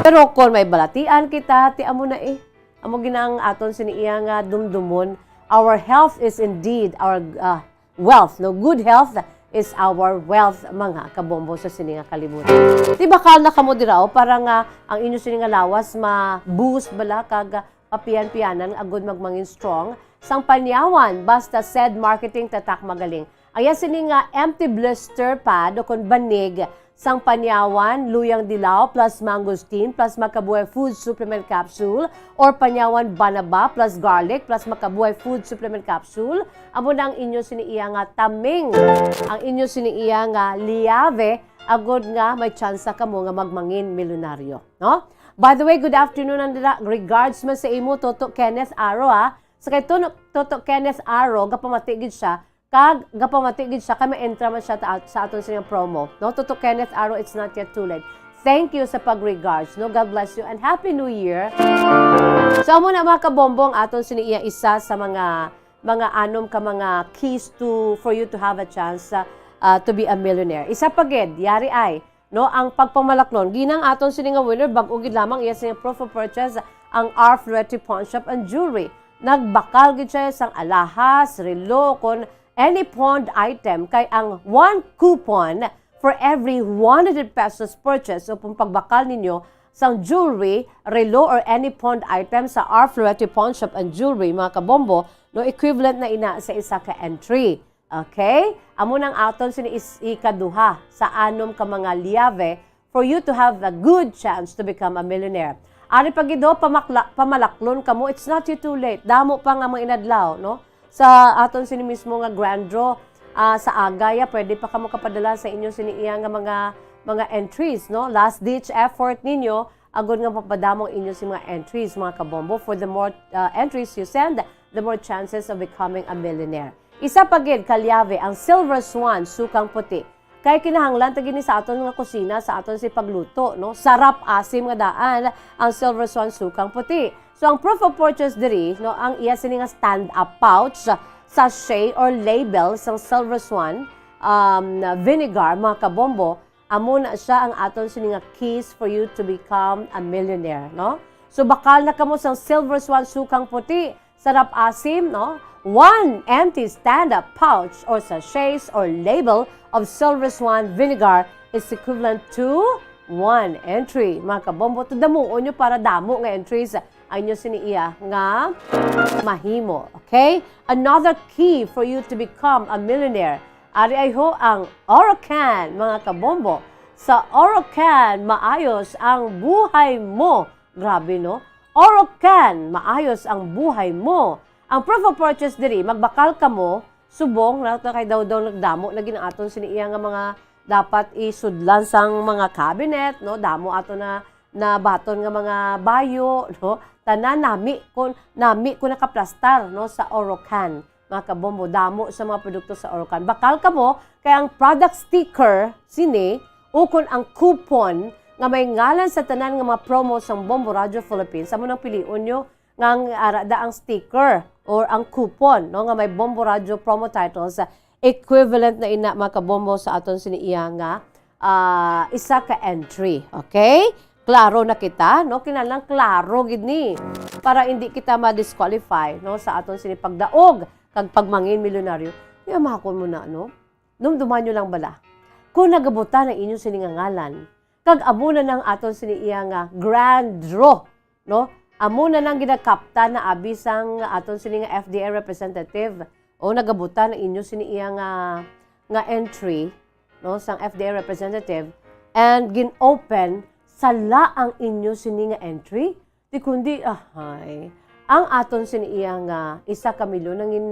Pero kon may balatian kita, ti amo na, eh. Amo gina ang aton sini iya nga dumdumon, our health is indeed our, ah, wealth, no? Good health is our wealth, mga kabombo, sa sini nga kalibutan. Ti bakal na kamo dira, oh, para nga ang inyo sini nga lawas ma-boost bala kag papiyan-piyanan agud magmangin strong sang panyawan, basta said marketing, tatak, magaling. Ang iya sini nga empty blister pad o kon banig sang panyawan, luyang dilaw plus mangosteen plus Makabuhay food supplement capsule, or panyawan banaba plus garlic plus Makabuhay food supplement capsule, amo na ang inyo sini iya nga taming, ang inyo sini iya nga liave, agud nga may tsansa kamo nga magmangin milyonaryo, no? By the way, good afternoon, Andra. Regards man sa imo, Toto Kenneth Aro, ha. Sa kay Toto, Toto Kenneth Aro, gapamati gid siya, kag gapamati gid siya kay ma-entra man siya ta-, sa aton sini nga promo, no? Toto Kenneth Aro, it's not yet too late. Thank you sa pag-regards, no? God bless you and Happy New Year. So, amo na, mga kabombo, ang aton sini iya isa sa mga, mga anom ka mga keys to, for you to have a chance, uh, uh, to be a millionaire. Isa pa gid, yari ay, no, ang pagpamalaklon. Ginang aton sini nga winner, bag-o gid lamang iya sini proof of purchase, ang R Florete Pawn Shop and Jewelry. Nagbakal gid siya sang alahas, relo, kon any pawned item, kay ang one coupon for every one hundred pesos purchase o kung pagbakal ninyo sang jewelry, relo, or any pawned item sa R Florete Pawn Shop and Jewelry, mga kabombo, no, equivalent na ina sa isa ka entry. Okay? Amo nang aton sini is ikaduha sa anom ka mga liave for you to have a good chance to become a millionaire. Ari pa gid, ho, pamakla-, pamalaklon kamo, it's not yet too late. Damo pa nga mga inadlaw, no? Sa aton sini mismo nga grand draw, ah, sa aga, ya, pwede pa kamo kapadala sa inyo sini iya nga mga, mga entries, no? Last ditch effort ninyo, agud nga mapadamo ang inyo sini mga entries, mga kabombo. For the more, ah, entries you send, the more chances of becoming a millionaire. Isa pa gid ka liave ang Silver Swan, sukang puti. Kay kinahanglan ta gini sa aton nga kusina, sa aton si pagluto, no? Sarap asim nga daan ang Silver Swan, sukang puti. So, ang proof of purchase diri, no, ang iya sini nga stand-up pouch, sachet, or label sang Silver Swan, um, vinegar, mga kabombo, amo na siya ang aton sini nga keys for you to become a millionaire, no? So, bakal na kamo sang Silver Swan, sukang puti, sarap asim, no? One empty stand-up pouch or sachets or label of Silver Swan vinegar is equivalent to one entry. Mga kabombo, to damuon nyo para damo nga entries ang inyo sini iya nga mahimo. Okay? Another key for you to become a millionaire. Ari ay ho ang Orocan, mga kabombo. Sa Orocan, maayos ang buhay mo. Grabe, no? Orocan, maayos ang buhay mo. Ang proof of purchase diri, magbakal kamo, subong, na, na kay daw daw nagdamo na gid ang aton sini iya nga mga dapat isudlan sang mga cabinet, no? Damo ato na, na baton nga mga bayo, no? Tanan nami ko, nami ko nakaplastar, no, sa Orocan. Mga kabombo, damo sa mga produkto sa Orocan. Bakal kamo kay ang product sticker sini, ukon ang coupon nga may ngalan sa tanan nga mga promo sang Bombo Radio Philippines, amo nang pilion nyo nga ang ara da ang sticker. or ang coupon, no, nga may Bombo Radyo promo titles, ah, equivalent na ina, mga kabombo, sa aton sini iya nga, ah, isa ka entry. Okay? Klaro na kita, no? Kinahanglan klaro gid ni para hindi kita ma-disqualify, no, sa aton sini pagdaog kag pagmangin milyonaryo. Yamakon mo na, no? Dumduman nyo lang bala. Kung nagabutan ang inyo sini nga ngalan, kag amo na nang aton sini iya nga grand draw, no? Amo na nang ginakapta na abi sang aton sini nga F D A representative, o nagabutan ang inyo sini iya nga, nga entry, no, sang F D A representative, and gin-open sala ang inyo sini nga entry, di kundi, ahay, ang aton sini iya nga isa ka milyon nangin,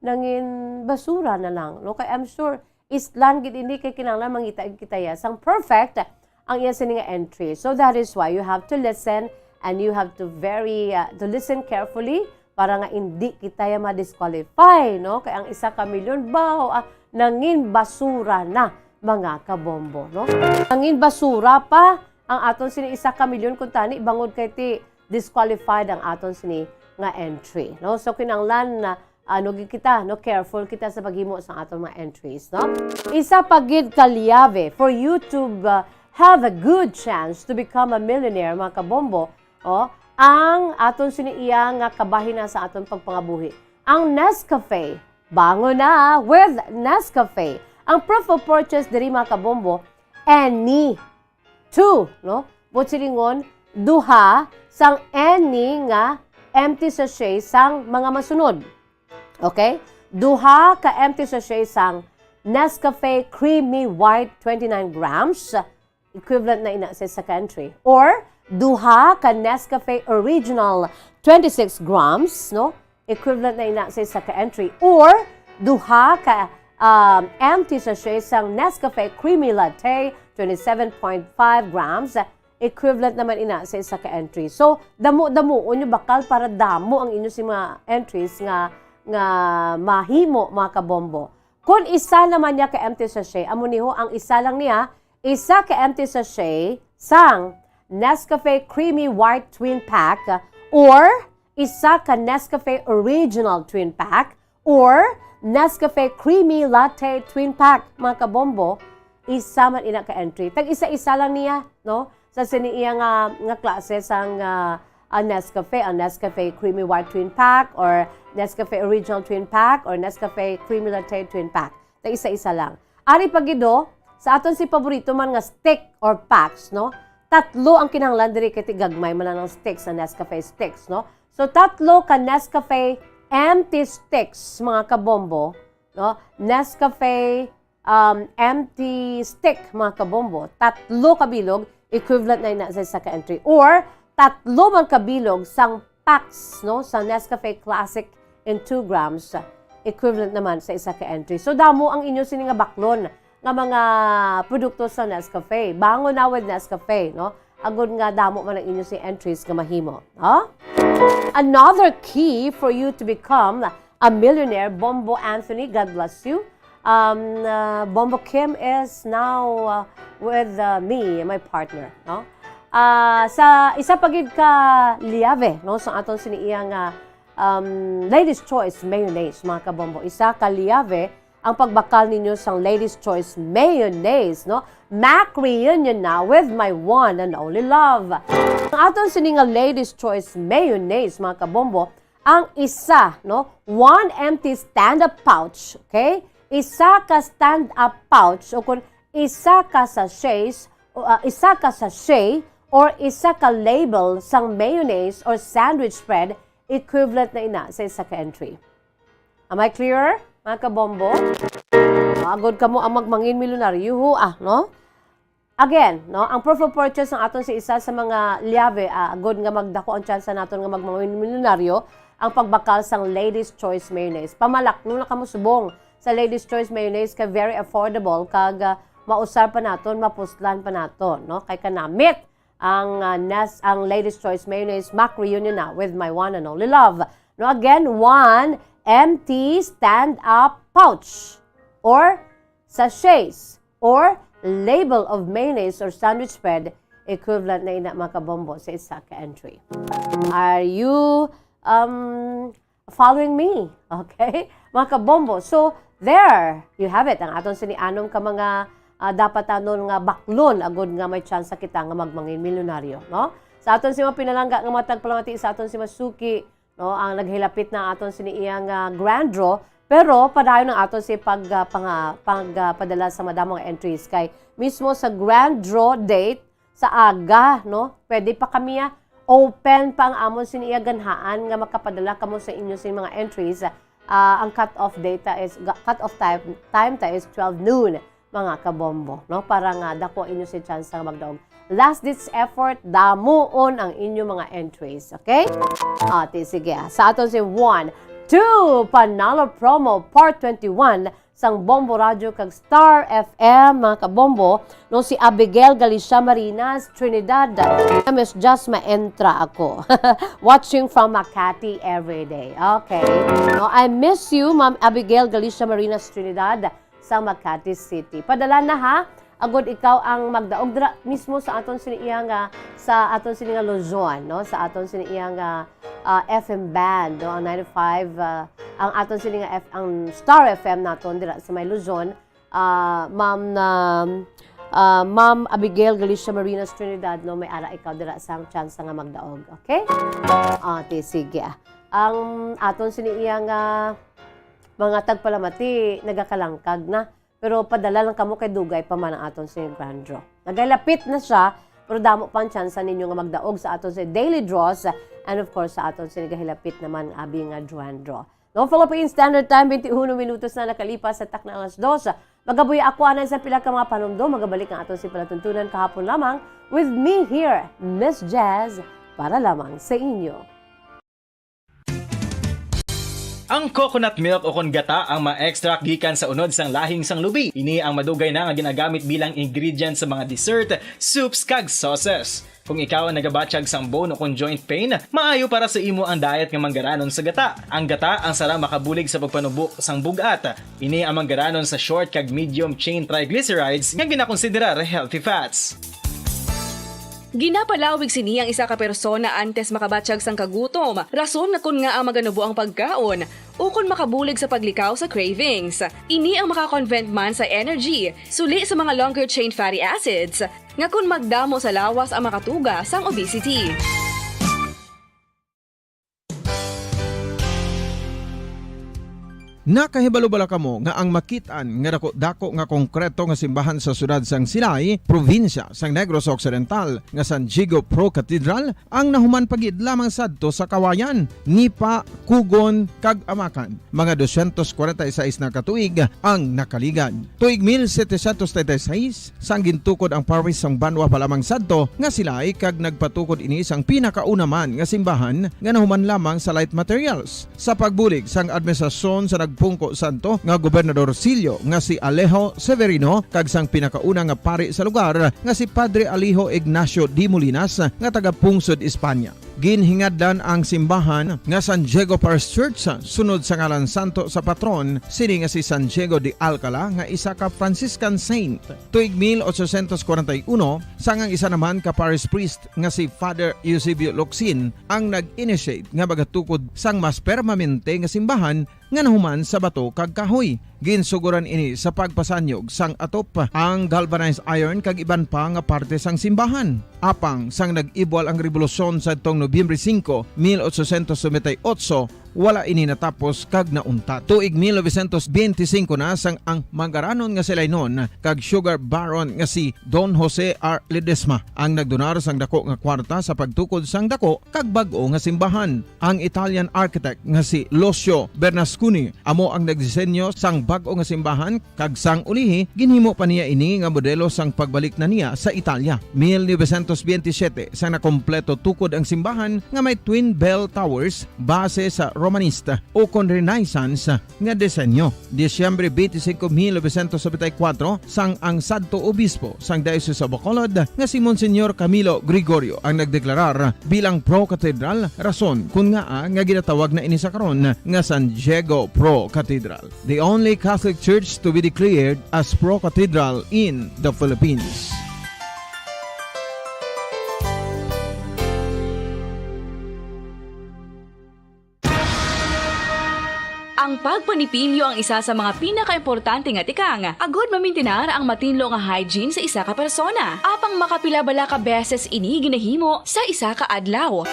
nangin basura na lang, no? Kay I'm sure, islan gid ini kay kinahanglan mangita kita ya sang perfect ang iya sini nga entry. So that is why you have to listen and you have to very, uh, to listen carefully para nga hindi kita ya ma-disqualify, no? Kay ang isa ka milyon, baho, ah, nangin basura na, mga kabombo, no? Nangin basura pa ang aton sini isa ka milyon kung tani bangod kay ti disqualified ang aton sini nga entry, no? So kinahanglan na, ano, gid kita, no, careful kita sa paghimo sa aton mga entries, no? Isa pa gid ka liyabe for you to, uh, have a good chance to become a millionaire, mga kabombo, oh, ang aton sini iya nga kabahin na sa aton pagpangabuhi. Ang Nescafe, bangon na with Nescafe. Ang proof of purchase diri, mga kabombo, any two, no? Buot silingon, duha sang any nga empty sachet sang mga masunod. Okay? Duha ka empty sachet sang Nescafe Creamy White, twenty-nine grams, equivalent na ina sa isa ka entry. Or, duha ka Nescafe Original, twenty-six grams, no? Equivalent na ina sa isa ka entry. Or, duha ka, um, empty sachet sang Nescafe Creamy Latte, twenty-seven point five grams, equivalent naman ina sa isa ka entry. So, damo-damoon nyo bakal para damo ang inyo si mga entries nga, nga mahimo, mga kabombo. Kung isa naman niya ka empty sachet, amo ni ho, ang isa lang niya, isa ka empty sachet sang Nescafe Creamy White Twin Pack or isa ka Nescafe Original Twin Pack or Nescafe Creamy Latte Twin Pack, mga kabombo, isa man ina ka entry. Tag isa-isa lang niya, no? Sa sini iya nga, nga klase sang, ah, ah, Nescafe, ang Nescafe Creamy White Twin Pack or Nescafe Original Twin Pack or Nescafe Creamy Latte Twin Pack. Tag isa-isa lang. Ari pa gid, oh, sa aton si paborito man nga stick or packs, no? Tatlo ang kinahanglan diri kay ti gagmay man lang ang sticks, ang Nescafe sticks, no? So, tatlo ka Nescafe empty sticks, mga kabombo, no? Nescafe, um, empty stick, mga kabombo. Tatlo ka bilog, equivalent na ina sa isa ka entry. Or, tatlo man ka bilog sang packs, no, sa Nescafe Classic in two grams, equivalent naman sa isa ka entry. So, damo ang inyo sini nga baklon nga mga produkto sa Nescafe. Bangon na with Nescafe, no? Agod nga damo man ang inyo si entries nga mahimo, no? Another key for you to become a millionaire, Bombo Anthony, God bless you. Um, uh, Bombo Kim is now, uh, with, uh, me, my partner, no? Ah, sa isa pa gid ka liyabe, no, sa aton sini iya nga, um, Ladies Choice Mayonnaise, mga kabombo. Isa ka liyabe ang pagbakal ninyo sang Ladies Choice Mayonnaise, no? Mac reunion na with my one and only love. Ang aton sini nga Ladies Choice Mayonnaise, mga kabombo, ang isa, no? One empty stand-up pouch, okay? Isa ka stand-up pouch o kung isa ka sachets, o, ah, isa ka sachet or isa ka label sang mayonnaise or sandwich spread, equivalent na ina sa isa ka entry. Am I clear, mga kabombo? Agod kamo ang magmangin milyonaryo, ho, ah, no? Again, no, ang proof of purchase ang aton si isa sa mga liyabe, ah, agod nga magdako ang tsansa naton nga magmangin milyonaryo, ang pagbakal sang Ladies Choice Mayonnaise. Pamalakno na kamo subong sa Ladies Choice Mayonnaise kay very affordable kag, ah, mausar pa naton, mapuslan pa naton, no? Kay kanamit ang, ah, Nes-, ang Ladies Choice Mayonnaise Mac reunion na with my one and only love. No, again, one empty stand-up pouch or sachets or label of mayonnaise or sandwich spread, equivalent na ina, mga kabombo, sa isa ka entry. Are you, um, following me. Okay? Mga kabombo. So, there, you have it. Ang aton sini anom ka mga, ah, dapat anon nga baklon agud nga may tsansa kita nga magmangin milyonaryo, no? Sa aton si mga pinalangga nga mga tagpalamati, sa aton si masuki, no, ang naghilapit na aton sini iyang, ah, grand draw, pero padayon ang aton si pag, ah, panga-, pag, ah, padala sa madamo nga entries kay mismo sa grand draw date sa aga, no, pwede pa kami, ah, open pa ang amon sini iya ganhaan nga makapadala kamo sa inyo sini mga entries. Ah, ang cut off data is ga-, cut off time, time ta is twelve noon, mga kabombo, no, para nga dako inyo si chance nga magdaog. Last ditch effort, damuon ang inyo mga entries, okay? Ati, sige, ah. Sa aton si one, two, Panalo Promo Part twenty-one sang Bombo Radio kag Star F M, mga kabombo, no, si Abigail Galicia Marinas, Trinidad. Miss Jazz, maentra ako. Watching from Makati every day. Okay. No, I miss you, Ma'am Abigail Galicia Marinas, Trinidad, sa Makati City. Padala na, ha? Agod ikaw ang magdaog dira mismo sa aton sini iya nga, sa aton sini nga Luzon, no? Sa aton sini iya nga, ah, F M band, no? Ang ninety-five, ah, ang aton sini nga F-, ang Star F M naton dira sa may Luzon, ah, Ma'am na, ah, Ma'am Abigail Galicia Marinas Trinidad, no? May ara ikaw dira sang chance nga magdaog, okay? Ah, ti, sige, ah. Ang aton sini iya nga mga tagpalamati nagakalangkag na. Pero padala lang kamo kay dugay pa man ang aton sini grand draw. Nagalapit na siya, pero damo pa ang tsansa ninyo nga magdaog sa aton sa daily draws, and of course, sa aton sini gahilapit naman nga abi nga grand draw. No, Philippine Standard Time, twenty-one minutos na nakalipas sa takna alas dos. Magabuya ako anay sa pila ka mga panumdom. Magabalik ang aton si palatuntunan kahapon lamang with me here, Miss Jazz, para lamang sa inyo. Ang coconut milk o kon gata ang ma-extract gikan sa unod sang lahing sang lubi. Ini ang madugay na nga ginagamit bilang ingredient sa mga dessert, soups, kag sauces. Kung ikaw ang nagabatyag sang bone o kon joint pain, maayo para sa imo ang diet nga manggaranon sa gata. Ang gata ang sarang makabulig sa pagpanubo sang bug-at. Ini ang manggaranon sa short kag medium chain triglycerides nga ginakonsiderar healthy fats. Ginapalawig sini ang isa ka persona antes makabatyag sang kagutom, rason nga kon ngaa maganubo ang pagkaon, ukon makabulig sa paglikaw sa cravings. Ini ang makakonvent man sa energy, suli sa mga longer chain fatty acids, nga kon magdamo sa lawas ang makatuga sang obesity. Nakahibalo bala kamo nga ang makit-an nga dako-dako nga konkreto nga simbahan sa siyudad sang Silay, probinsya sang Negros Occidental, nga San Diego Pro Cathedral, ang nahuman pa gid lamang sadto sa Kawayan, Nipakugon, kag Amakan? Mga dosyentos kwarenta y seis na ka tuig ang nakaligad. Tuig mil setecientos treinta y seis, sang gintukod ang parish sang banwa pa lamang sadto nga Silay kag nagpatukod ini sang pinakauna man nga simbahan nga nahuman lamang sa light materials. Sa pagbulig sang administrasyon sa nagpungko sadto nga gobernador silyo nga si Alejo Severino kag sang pinakauna nga pari sa lugar nga si Padre Alejo Ignacio de Molinas nga taga-pungsod Espanya. Ginhingadlan ang simbahan nga San Diego Parish Church sunod sa ngalan santo sa patron sini nga si San Diego de Alcala nga isa ka Franciscan saint. Tuig mil ochocientos kwarenta y uno, sang ang isa naman ka parish priest nga si Father Eusebio Locsin ang nag-initiate nga magatukod sang mas permanente nga simbahan nga nahuman sa bato kag kahoy. Ginsugoran ini sa pagpasanyog sang atop, ang galvanized iron kag iban pa nga parte sang simbahan. Apang sang nag-ibwal ang rebolusyon sadtong Nobyembre singko, mil ochocientos noventa y ocho, wala ini natapos kag nauntat. Tuig mil novecientos benti singko na sang ang manggaranon nga Silaynon kag sugar baron nga si Don Jose R. Ledesma ang nagdonar sang dako nga kwarta sa pagtukod sang dako kag bag-o nga simbahan. Ang Italian architect nga si Lucio Bernasconi amo ang nagdisenyo sang bag-o nga simbahan, kag sang ulihi ginhimo pa niya ini nga modelo sang pagbalik na niya sa Italia. Mil novecientos benti siyete sang nakompleto tukod ang simbahan nga may twin bell towers base sa Romanesque o kon Renaissance nga disenyo. Disyembre benti singko, mil novecientos nobenta y kuwatro, sang ang sadto obispo sang Diocese of Bacolod nga si Monsignor Camilo Gregorio ang nagdeklarar bilang pro-cathedral, rason kon ngaa nga ginatawag na ini sa karon nga San Diego Pro Cathedral, the only Catholic Church to be declared as pro-cathedral in the Philippines. Ang pagpanipilyo ang isa sa mga pinakaimportante nga tikang agud mamintinar ang matinlo nga hygiene sa isa ka persona. Apang makapila bala ka beses ini ginahimo sa isa ka adlaw?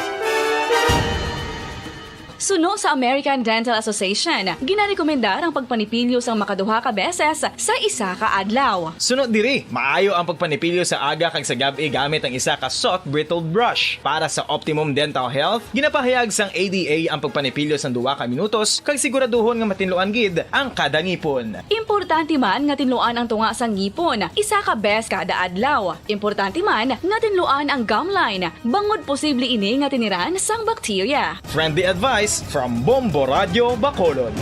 Suno sa American Dental Association, ginarekomendar ang pagpanipilyo sang makaduha ka beses sa isa ka adlaw. Suno diri, maayo ang pagpanipilyo sa aga kag sa gab-i gamit ang isa ka soft bristled brush. Para sa optimum dental health, ginapahayag sang A D A ang pagpanipilyo sang duha ka minutos kag siguraduhon nga matinluan gid ang kada ngipon. Importante man nga tinluan ang tunga sang ngipon isa ka bes kada adlaw. Importante man nga tinluan ang gum line, bangod posible ini nga tiniran sang bakterya. Friendly advice from Bombo Radio Bacolod.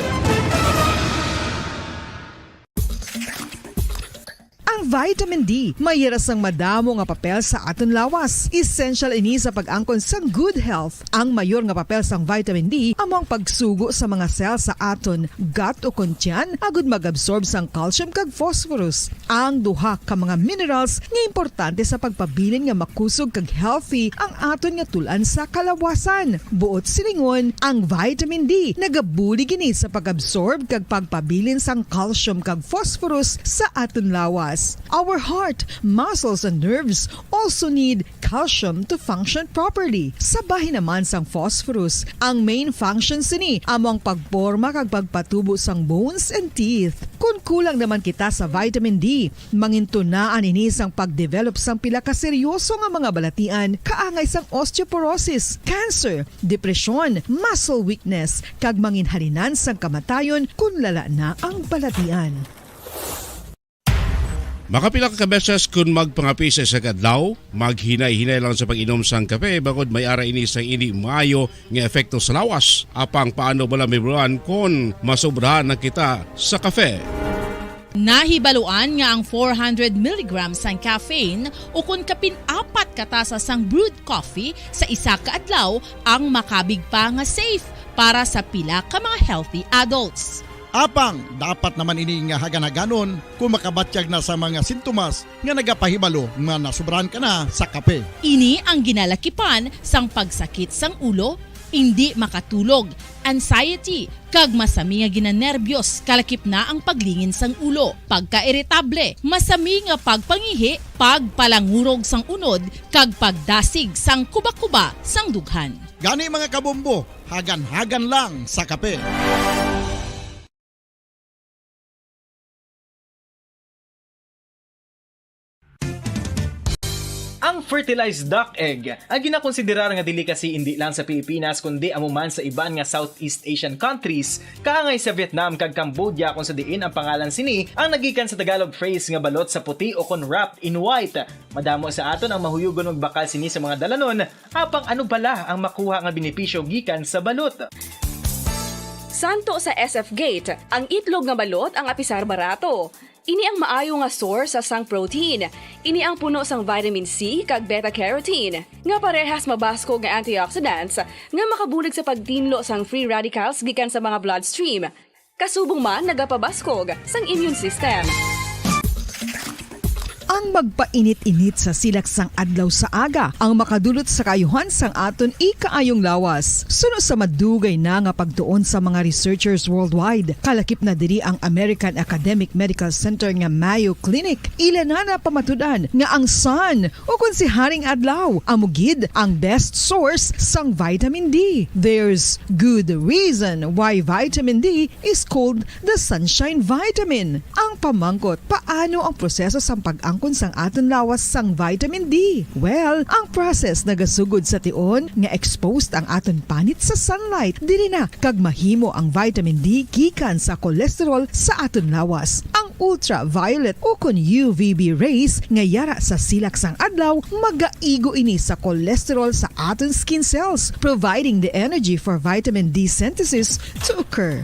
Ang vitamin D may yara sang madamo nga papel sa aton lawas. Essential ini sa pag-angkon sang good health. Ang mayor nga papel sang vitamin D amo ang pagsugo sa mga cell sa aton gut o kon tiyan agud mag-absorb sang calcium kag phosphorus, ang duha ka mga minerals nga importante sa pagpabilin nga makusog kag healthy ang aton nga tul-an sa kalawasan. Buot silingon, ang vitamin D nagabulig ini sa pag-absorb kag pagpabilin sang calcium kag phosphorus sa aton lawas. Our heart, muscles, and nerves also need calcium to function properly. Sa bahin naman sang phosphorus, ang main function sini amo ang pagporma kag pagpatubo sang bones and teeth. Kon kulang naman kita sa vitamin D, mangintunaan ini sang pag-develop sang pila ka seryoso nga mga balatian kaangay sang osteoporosis, cancer, depresyon, muscle weakness, kag manginhalinan sang kamatayon kon lala na ang balatian. Makapila ka beses kon magpangape sa isa ka adlaw, maghinay-hinay lang sa pag-inom sang kape, bangod may ara ini sang indi maayo nga epekto sa lawas. Apang paano bala mahibaluan kon masobrahan na kita sa kape? Nahibaluan nga ang four hundred milligrams sang caffeine, ukon kapin apat ka tasa sang brewed coffee sa isa ka adlaw, ang makabig pa nga safe para sa pila ka mga healthy adults. Apang dapat naman ini nga hagan-haganon kon makabatyag na sa mga sintomas nga nagapahibalo nga nasobrahan ka na sa kape. Ini ang ginalakipan sang pagsakit sang ulo, indi makatulog, anxiety, kag masami nga ginanerbyos, kalakip na ang paglingin sang ulo, pagkairitable, masami nga pagpangihi, pagpalangurog sang unod, kag pagdasig sang kuba-kuba sang dughan. Gani, mga kabombo, hagan-hagan lang sa kape. Ang fertilized duck egg, ang ginakonsiderar nga delicacy indi lang sa Pilipinas kundi amo man sa iban nga Southeast Asian countries, kaangay sa Vietnam kag Cambodia, kung sa diin ang pangalan sini ang nagikan sa Tagalog phrase nga balot sa puti o kon wrapped in white. Madamo sa aton ang mahuyugon magbakal sini sa mga dalanon, apang ano bala ang makuha nga benepisyo gikan sa balot? Santo sa S F Gate, ang itlog nga balot ang apisar barato. Ini ang maayo nga source sa sang protein. Ini ang puno sang vitamin C kag beta-carotene, nga parehas mabaskog nga antioxidants nga makabulig sa pagtinlo sang free radicals gikan sa mga bloodstream. Kasubong man nagapabaskog sang immune system. Ang magpainit-init sa silak sang adlaw sa aga ang makadulot sa kaayuhan sang aton ikaayong lawas. Suno sa madugay na nga pagtuon sa mga researchers worldwide, kalakip na diri ang American Academic Medical Center nga Mayo Clinic, ila na napamatud-an nga ang sun, ukon si Haring Adlaw, amo gid ang best source sang vitamin D. There's good reason why vitamin D is called the sunshine vitamin. Ang pamangkot, paano ang proseso sang pag-angkon sang aton lawas sang vitamin D? Well, ang process nagasugod sa tion nga exposed ang aton panit sa sunlight. Diri na kag mahimo ang vitamin D gikan sa cholesterol sa aton lawas. Ang ultraviolet ukon U V B rays nga yara sa silak sang adlaw, magaigo ini sa cholesterol sa aton skin cells, providing the energy for vitamin D synthesis to occur.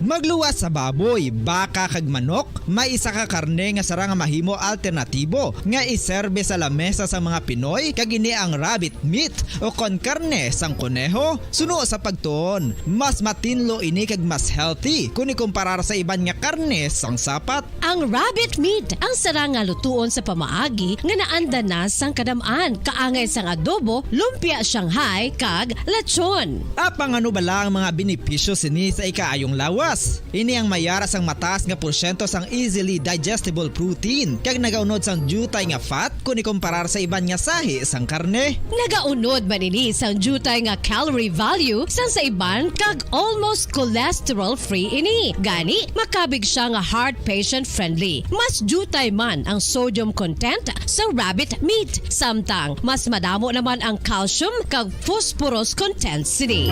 Magluwas sa baboy, baka kag manok, may isa ka karne nga sarang nga mahimo alternatibo nga iserbe sa lamesa sa mga Pinoy, kag ini ang rabbit meat o kon karne sang koneho. Suno sa pagtuon, mas matinlo ini kag mas healthy kon ikumparar sa iban nga karne sang sapat. Ang rabbit meat ang sarang nga lutuon sa pamaagi nga naanda na sang kadam-an, kaangay sang adobo, lumpia Shanghai, kag lechon. Apang ano bala ang mga benepisyo sini sa ikaayong lawas? Ini ang may ara sang mataas nga porsyento sang easily digestible protein, kag nagaunod sang diutay nga fat kon ikumparar sa iban nga sahi sang karne. Nagaunod man ini sang diutay nga calorie value sang sa iban, kag almost cholesterol-free ini. Gani, makabig siya nga heart patient-friendly. Mas diutay man ang sodium content sa rabbit meat, samtang mas madamo naman ang calcium kag phosphorus content sini.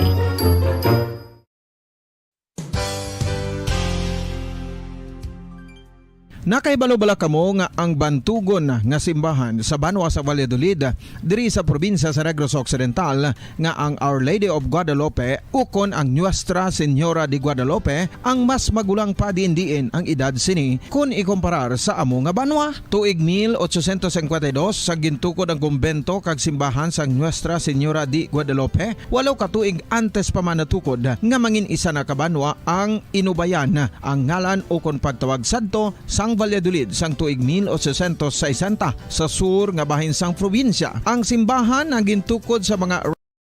Nakahibalo bala kamo nga ang bantugon nga simbahan sa banwa sa Valladolid, diri sa probinsya sa Negros Occidental, nga ang Our Lady of Guadalupe ukon ang Nuestra Señora de Guadalupe ang mas magulang pa diin-diin ang edad sini kon ikumparar sa amo nga banwa? Tuig mil ochocientos cincuenta y dos sa gintukod ang kumbento kag simbahan sang Nuestra Señora de Guadalupe, walo ka tuig antes pa man natukod nga mangin isa na ka banwa ang inubayan ang ngalan ukon pagtawag sadto sang Valladolid sang tuig mil ochocientos sesenta sa sur nga bahin sang probinsya. Ang simbahan ang gintukod sa mga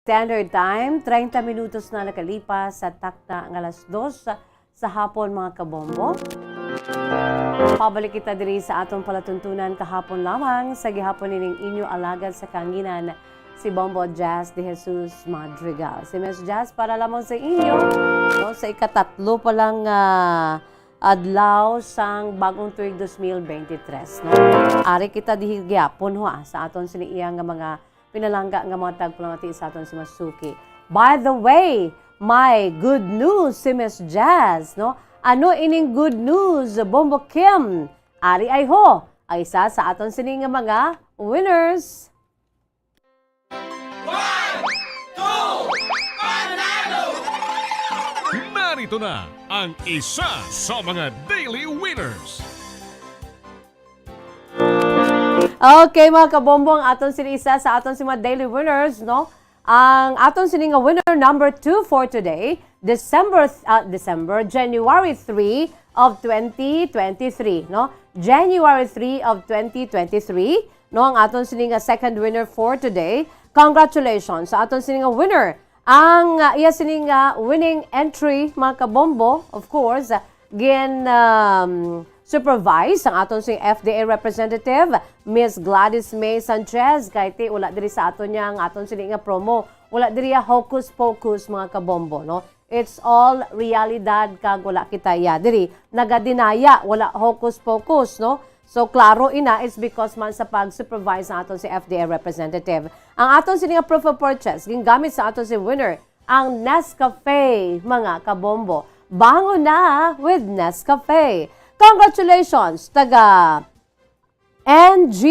Standard Time, treinta minutos na nakalipas sa takna nga alas dos sa hapon, mga kabombo. Pabalik kita diri sa aton palatuntunan kahapon lamang sa gihapon nining inyo alagad sa kahanginan, si Bombo Jazz de Jesus Madrigal. Si Miss Jazz para lamang sa inyo, no, sa ikatatlo pa lang, ah, adlaw sang bagong tuig dos mil beintitres, no? Ari kita diri gihapon, ho, ah, sa aton sini iya nga mga pinalangga nga mga tagpalamati sa aton si Masuki. By the way, may good news si Miss Jazz, no? Ano ining good news, Bombo Kim? Ari ay ho, ang isa sa aton sini nga mga winners. One, two, panalo! Narito na ang isa sa mga daily winners. Okay, mga kabombo, ang aton sini isa sa aton si mga daily winners, no? Ang aton sini nga winner number two for today, December, ah, December, January three of twenty twenty-three, no? January three of twenty twenty-three, no? Ang aton sini nga second winner for today. Congratulations sa aton sini nga winner. Ang, ah, iya sini nga winning entry, mga kabombo, of course, gin, um, supervise ang aton sing F D A representative, Miss Gladys May Sanchez. Kay ti, wala diri sa aton niya ang aton sini nga promo. Wala diri ya hocus pocus, mga kabombo, no? It's all realidad kag wala kita ya diri nagadinaya, wala hocus pocus, no? So, klaro ina, it's because man sa pag-supervise sa aton si F D A representative. Ang aton sini nga proof of purchase, gingamit sa aton si winner, ang Nescafe, mga kabombo. Bangon na with Nescafe. Congratulations, taga N G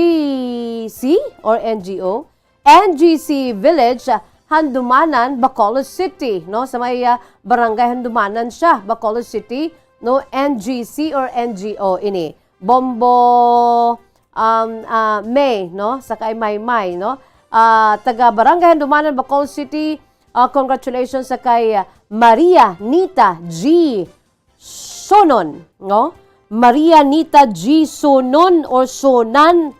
C or N G O? N G C Village, Handumanan, Bacolod City, no? Sa may, ah, Barangay Handumanan siya, Bacolod City, no? N G C or N G O ini. Bombo, um, ah, May, no? Sa kay Maymay, no? Ah, taga Barangay Handumanan, Bacolod City, ah, congratulations sa kay, ah, Maria Nita G Sonon, no? Maria Nita G Sonon or Sonan.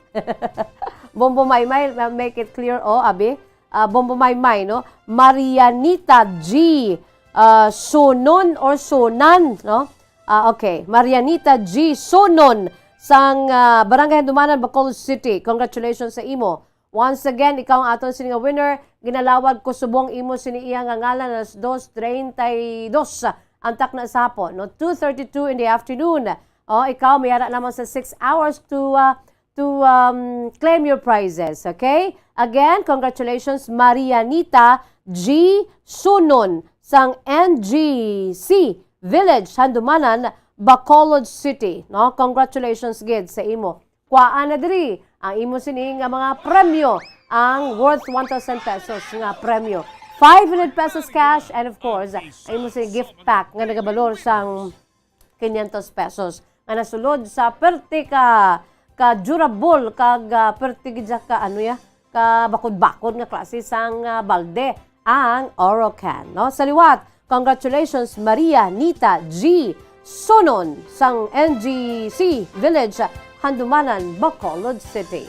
Bombo Maymay, uh, make it clear, oh, abi. Uh, Bombo Maymay, no? Marianita G, uh, Sonon or Sonan, no? Ah, okay. Marianita G Sonon sang, uh, Barangay Handumanan, Bacolod City. Congratulations sa imo. Once again, ikaw ang aton sini nga winner. Ginalawag ko subong imo sini iya nga ngalan alas dos treinta y dos ang takna sa hapon, no? Two thirty-two in the afternoon. Oh, ikaw, may ara lamang sa six hours to, uh, to, um, claim your prizes, okay? Again, congratulations, Marianita G Sunon sang N G C Village, Handumanan, Bacolod City, no? Congratulations gid sa imo. Kuhaa na diri ang imo sini nga mga premyo, ang worth one thousand pesos nga premyo. five hundred pesos cash, and of course, ang imo sa gift pack nga nagabalor sang quinientos pesos nga nasulod sa perti ka, ka durable kag, ah, perti gid siya ka, ano ya, ka bakod-bakod nga klase sang, ah, balde ang Orocan, no? Sa liwat, congratulations, Maria Nita G Sunon sang N G C Village, Handumanan, Bacolod City.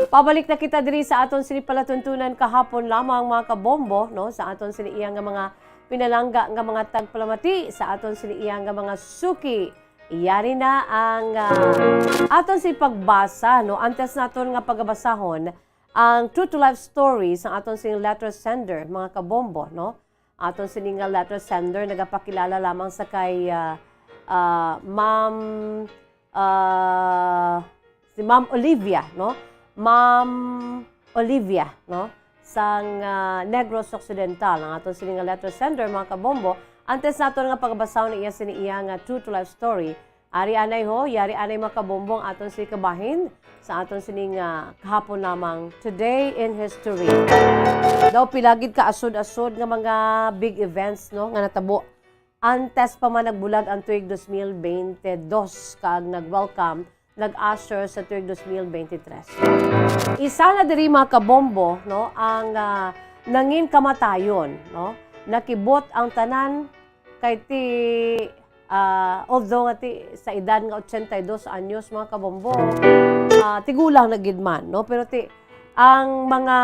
Pabalik na kita diri sa aton sini palatuntunan kahapon lamang, mga kabombo, no? Sa aton sini iya nga mga pinalangga nga mga tagpalamati, sa aton sini iya nga mga suki. Yari na ang, ah, aton si pagbasa, no? Antes naton nga pagabasahon ang true to life story sa aton sini letter sender, mga kabombo, no? Aton sini nga letter sender nagapakilala lamang sa kay, ah, ah, Ma'am, ah, si Ma'am Olivia, no? Ma'am Olivia, no? Sang, ah, Negros Occidental, ang aton sini nga letter sender, mga kabombo. Antes naton nga pagbasahon iya sini iya nga true to life story, ari anay ho, yari anay, mga kabombo, ang aton sini kabahin sa aton sini nga kahapon lamang Today in History. Daw pila gid ka asod-asod nga mga big events, no, nga natabo antes pa man nagbulag ang tuig dos mil bente dos kag nag-welcome, nag-usher sa tuig dos mil bente tres. Isa na diri, mga kabombo, no, ang, ah, nangin kamatayon, no? Nakibot ang tanan kay ti, ah, although nga ti sa edad nga ochenta y dos anyos, mga kabombo, ah, tigulang na gid man, no? Pero ti ang mga,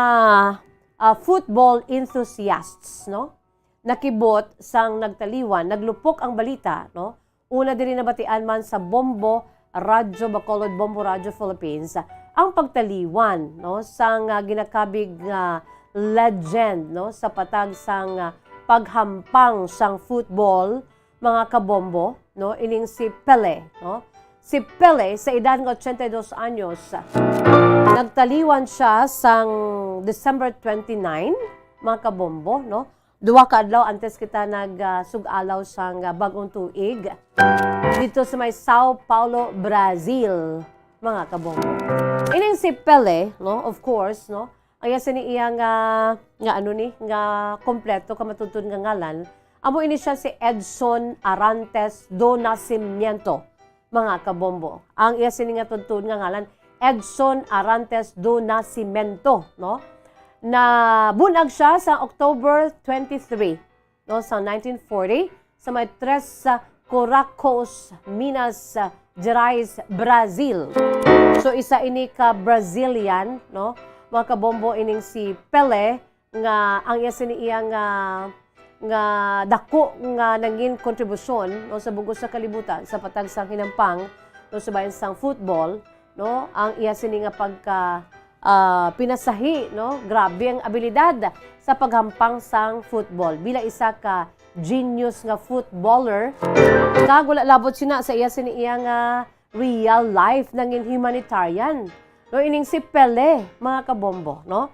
ah, football enthusiasts, no? Nakibot sang nagtaliwan, naglupok ang balita, no? Una diri nabatian man sa Bombo Radyo Bacolod, Bombo Radyo Philippines, ang pagtaliwan, no, sang, ah, ginakabig nga legend, no, sa patag sang, ah, paghampang sang football, mga kabombo, no, ining si Pele, no? Si Pele, sa edad nga ochenta y dos anyos, nagtaliwan siya sang December twenty-nine, mga kabombo, no? Duha ka adlaw antes kita nag, ah, sug-alaw sang, ah, bag-ong tuig dito sa may Sao Paulo, Brazil, mga kabombo. Ining si Pele, no, of course, no, ang iya sini iya nga, nga ano ni, nga kompleto, ka matuod-tuod nga ngalan, amo ini siya si Edson Arantes do Nascimento, mga kabombo. Ang iya sini nga tuod-tuod nga ngalan, Edson Arantes do Nascimento, no? Nabunag siya sa October twenty-three, no, sa nineteen forty, sa may tres, ah, Curacos, Minas, ah, Gerais, Brazil. So, isa ini ka Brazilian, no? Mga kabombo, ining si Pele, nga ang iya sini iya nga, nga dako nga nangin kontribusyon, no, sa bug-os sa kalibutan sa patag sang hinampang, no, sa bayan sang football, no, ang iya sini nga pagka, ah, pinasahi, no, grabe ang abilidad sa paghampang sang football bilang isa ka genius nga footballer. Kag wala labot sina sa iya sini iya nga real life nangin humanitarian. No, ining si Pele, mga kabombo, no?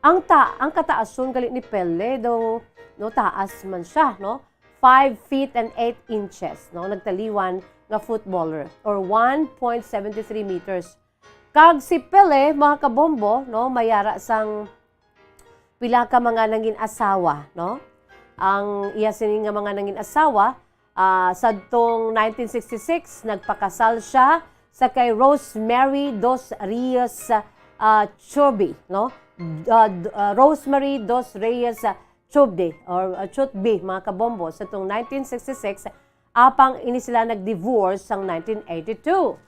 Ang ta-, ang kataason gali ni Pele daw, no, taas man siya, no? Five feet and eight inches, no? Nagtaliwan nga footballer, or one point seven three meters. Kag si Pele, mga kabombo, no, may ara sang pila ka mga nangin asawa, no? Ang iya sini nga mga nangin asawa, ah, sadtong nineteen sixty-six, nagpakasal siya sa kay Rosemary dos Reyes, ah, Chubby, no? Ah, d-, ah, Rosemary dos Reyes, ah, Chubby, or, ah, Chutby, mga kabombo, sadtong nineteen sixty-six, apang ini sila nag-divorce sang nineteen eighty-two.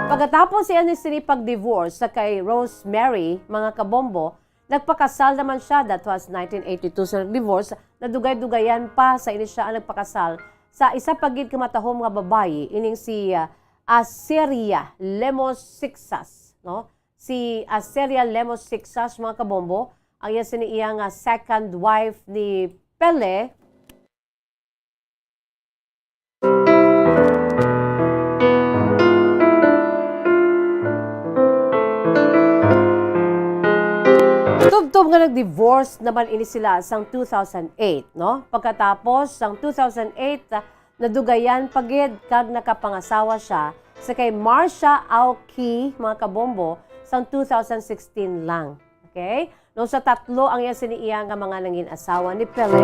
Pagkatapos siya ni sini pag-divorce sa kay Rosemary, mga kabombo, nagpakasal naman siya. That was nineteen eighty-two sila nag-divorce. Nadugay-dugayan pa sa ini siya ang nagpakasal sa isa pa gid ka matahom nga babayi, ining si, ah, Asiria Lemos Sixas, no? Si Asiria Lemos Sixas, mga kabombo, ang iya sini iya nga second wife ni Pele. Tubtob nga nag-divorce naman ini sila sang two thousand eight, no? Pagkatapos sang two thousand eight, ah, nadugayan pa gid kag nakapangasawa siya sa kay Marcia Aoki, mga kabombo, sang two thousand sixteen lang. Okay? No, sa tatlo ang iya sini iya nga mga nangin asawa ni Pele,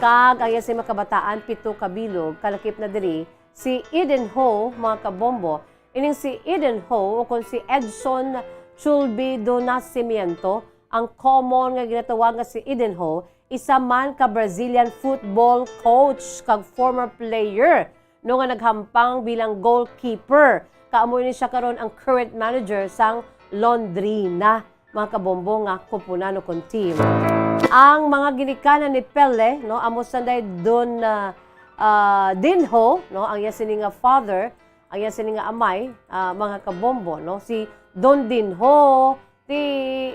kag ang iya sini mga kabataan, pito ka bilog, kalakip na diri si Eden Ho, mga kabombo. Ining si Eden Ho, o kung si Edson Chulbi do Nascimento, ang common nga ginatawag nga si Eden Ho, isa man ka Brazilian football coach kag former player, no, nga naghampang bilang goalkeeper. Kaamo ini siya karon ang current manager sang Londrina, mga kabombo, nga kupunan o kon team. Ang mga ginikanan ni Pele, no, amo sanday Don, ah, ah, Dinho, no, ang iya sini nga father, ang iya sini nga amay, ah, mga kabombo, no, si Don Dinho, ti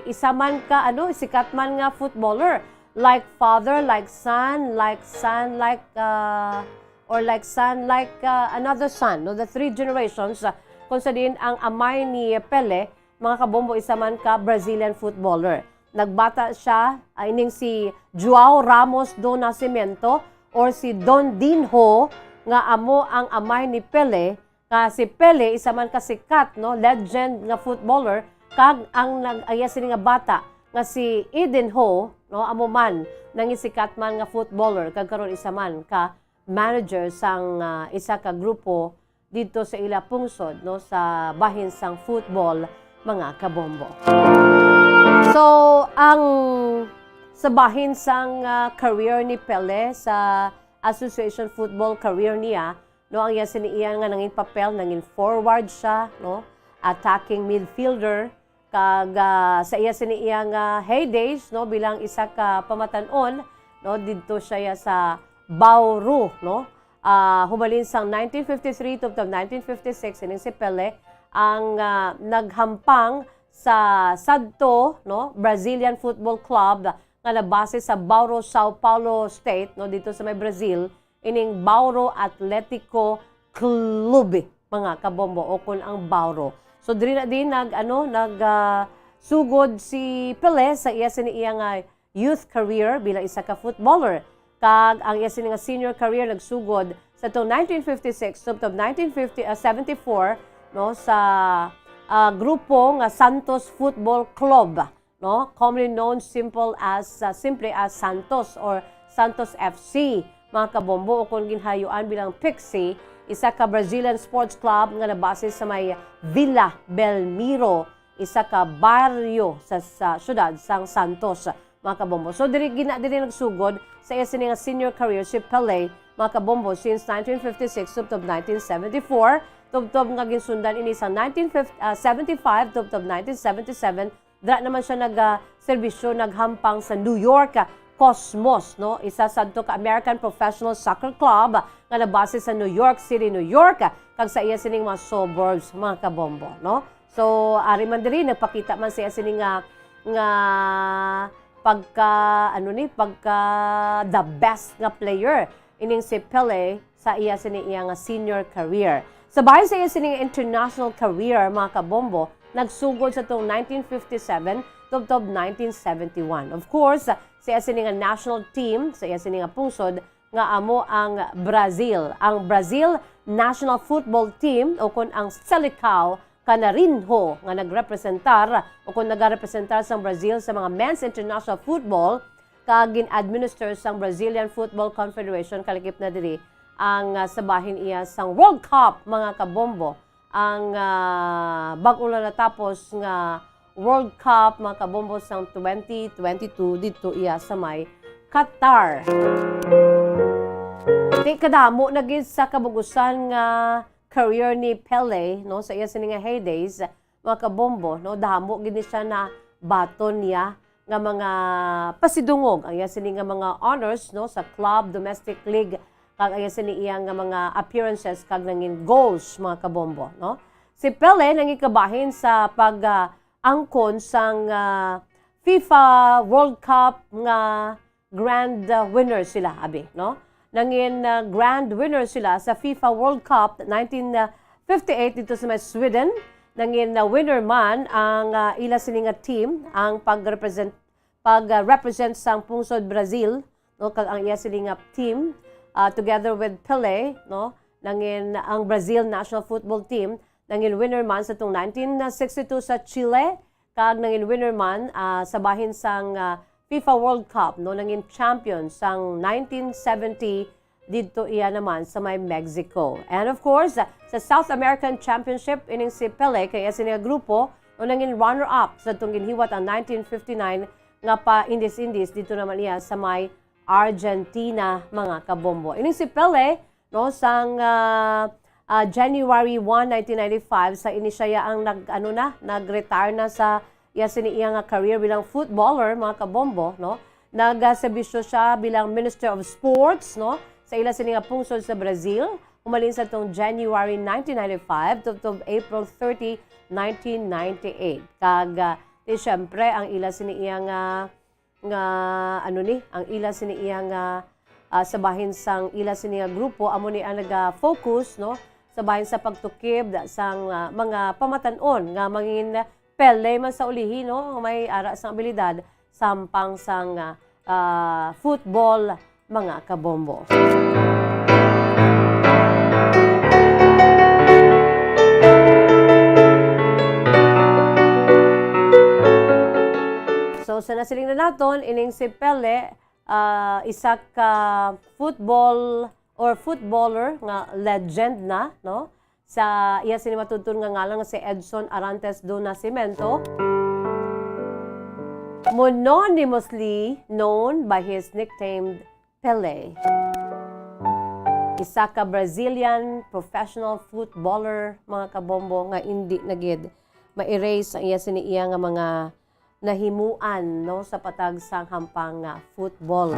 isa man ka, ano, sikat man nga footballer. Like father, like son, like son, like, ah, or like son, like, ah, another son, no? The three generations, ah, kung sa diin ang amay ni Pele, mga kabombo, isa man ka Brazilian footballer. Nagbata siya, ah, ining si Joao Ramos do Nascimento or si Don Dinho, nga amo ang amay ni Pele, nga si Pele, isa man ka sikat, no, legend nga footballer, kag ang nag-, ang iya sini nga bata nga si Eden Ho, no, amo man nangisikat man nga footballer, kag karon isa man ka manager sang, ah, isa ka grupo didto sa ila pungsod, no, sa bahin sang football, mga kabombo. So, ang sa bahin sang, ah, career ni Pele, sa association football career niya, no, ang iya sini iya nga nangin papel, nangin forward siya, no, attacking midfielder, kag, ah, sa iya sini iya nga heydays, no, bilang isa ka pamatan-on, no, didto siya ya sa Bauru, no. Ah, hubalin sang nineteen fifty-three tubtob nineteen fifty-six, ining si Pele ang, ah, naghampang sa sadto, no, Brazilian Football Club nga nabase sa Bauru, Sao Paulo State, no, dito sa may Brazil, ining Bauru Atletico Clube, mga kabombo, o kun ang Bauru. So, diri na din nag, ano, nag, ah, sugod si Pele sa iya sini iya nga youth career bilang isa ka footballer. Kag ang iya sini nga senior career nagsugod sa tong nineteen fifty-six tubtob nineteen fifty, ah, seventy-four, no, sa, ah, grupo nga Santos Football Club, no, commonly known simple as, ah, simply as Santos or Santos F C, mga kabombo, o kung ginhayuan bilang Pixie, isa ka Brazilian sports club nga nabase sa may Vila Belmiro, isa ka baryo sa, sa siyudad sang Santos, mga kabombo. So, diri, gina, diri nagsugod sa iya sini nga senior career si Pele, mga kabombo, since nineteen fifty-six tubtob nineteen seventy-four, tubtob nga ginsundan ini sa nineteen fifty, ah, seventy-five tubtob nineteen seventy-seven. Dira naman siya nag, ah, serbisyo, naghampang sa New York, ah, Cosmos, no? Isa sadto ka American professional soccer club nga nabase sa New York City, New York, ah, kag sa iya sining mga suburbs, mga kabombo, no? So, ari man diri, nagpakita man siya sini nga, nga pagka, ano ni, pagka the best nga player ining si Pele sa iya sini iya nga senior career. Sa bahin sa iya sini nga international career, mga kabombo, nagsugod sa tong nineteen fifty-seven tubtob nineteen seventy-one. Of course, sa iya sini nga national team, sa iya sini nga pungsod, nga amo ang Brazil. Ang Brazil national football team, o kon ang Selecao Canarinho, nga nagrepresentar o kon nagarepresentar sang Brazil sa mga men's international football, kag gin-administer sang Brazilian Football Confederation, kalakip na diri ang, ah, sa bahin iya sang World Cup, mga kabombo. Ang, ah, bag-o lang natapos nga World Cup, mga kabombo, sang twenty twenty-two didto iya sa may Qatar. Di kadamo na gid sa kabug-usan nga career ni Pele, no, sa iya sini nga heydays, mga kabombo, no, damo gid ni siya na baton niya nga mga pasidungog, ang iya sini nga mga honors, no, sa club, domestic league, kag ang iya sini iya nga mga appearances kag nangin goals, mga kabombo, no. Si Pele nangikabahin sa pag, ah, angkon sang, ah, FIFA World Cup nga grand, ah, winner sila, abi, no? Nangin, ah, grand winner sila sa FIFA World Cup nineteen fifty-eight dito sa may Sweden. Nangin, ah, winner man ang, ah, ila sini nga team, ang pag-represent, pag, ah, represent sang pungsod Brazil, no? Kag ang iya sini nga team, ah, together with Pele, no? nangin ang Brazil national football team nangin winner man sa tong nineteen sixty-two sa Chile, kag nangin winner man, ah, sa bahin sang, ah, FIFA World Cup, no, nangin champion sang nineteen seventy didto iya naman sa may Mexico. And of course, sa South American Championship, ining si Pele kay iya sini nga grupo, no, nangin runner-up sa tong ginhiwat ang nineteen fifty-nine nga pa-indis-indis didto naman iya sa may Argentina, mga kabombo. Ining si Pele, no, sang, ah, ah, January one, nineteen ninety-five, sa ini siya ang nag, ano na, nag-retire na sa iya sini iya nga career bilang footballer, mga kabombo, no? Nagaserbisyo siya bilang Minister of Sports, no, sa ila sini nga pungsod sa Brazil, humalin sa tong January nineteen ninety-five tubtob April thirty, nineteen ninety-eight. Kag, ah, di syempre, ang ila sini iya nga, nga, ano ni, ang ila sini iya nga, ah, sa bahin sang ila sini nga grupo, amo ni ang naga-focus, no, sa bahin sa pagtukib sang, ah, mga pamatan-on nga mangin Pele man sa ulihi, no, may ara sang abilidad sa hampang sang, ah, ah, football, mga kabombo. So, sa nasiling na naton, ining si Pele, ah, isa ka football or footballer nga legend na, no? Sa iya sini matuod-tuod nga ngalan nga si Edson Arantes do Nascimento, mononymously known by his nickname Pele. Isa ka Brazilian professional footballer, mga kabombo, nga indi na gid ma-erase ang iya sini iya nga mga nahimuan, no, sa patag sang hampang nga football.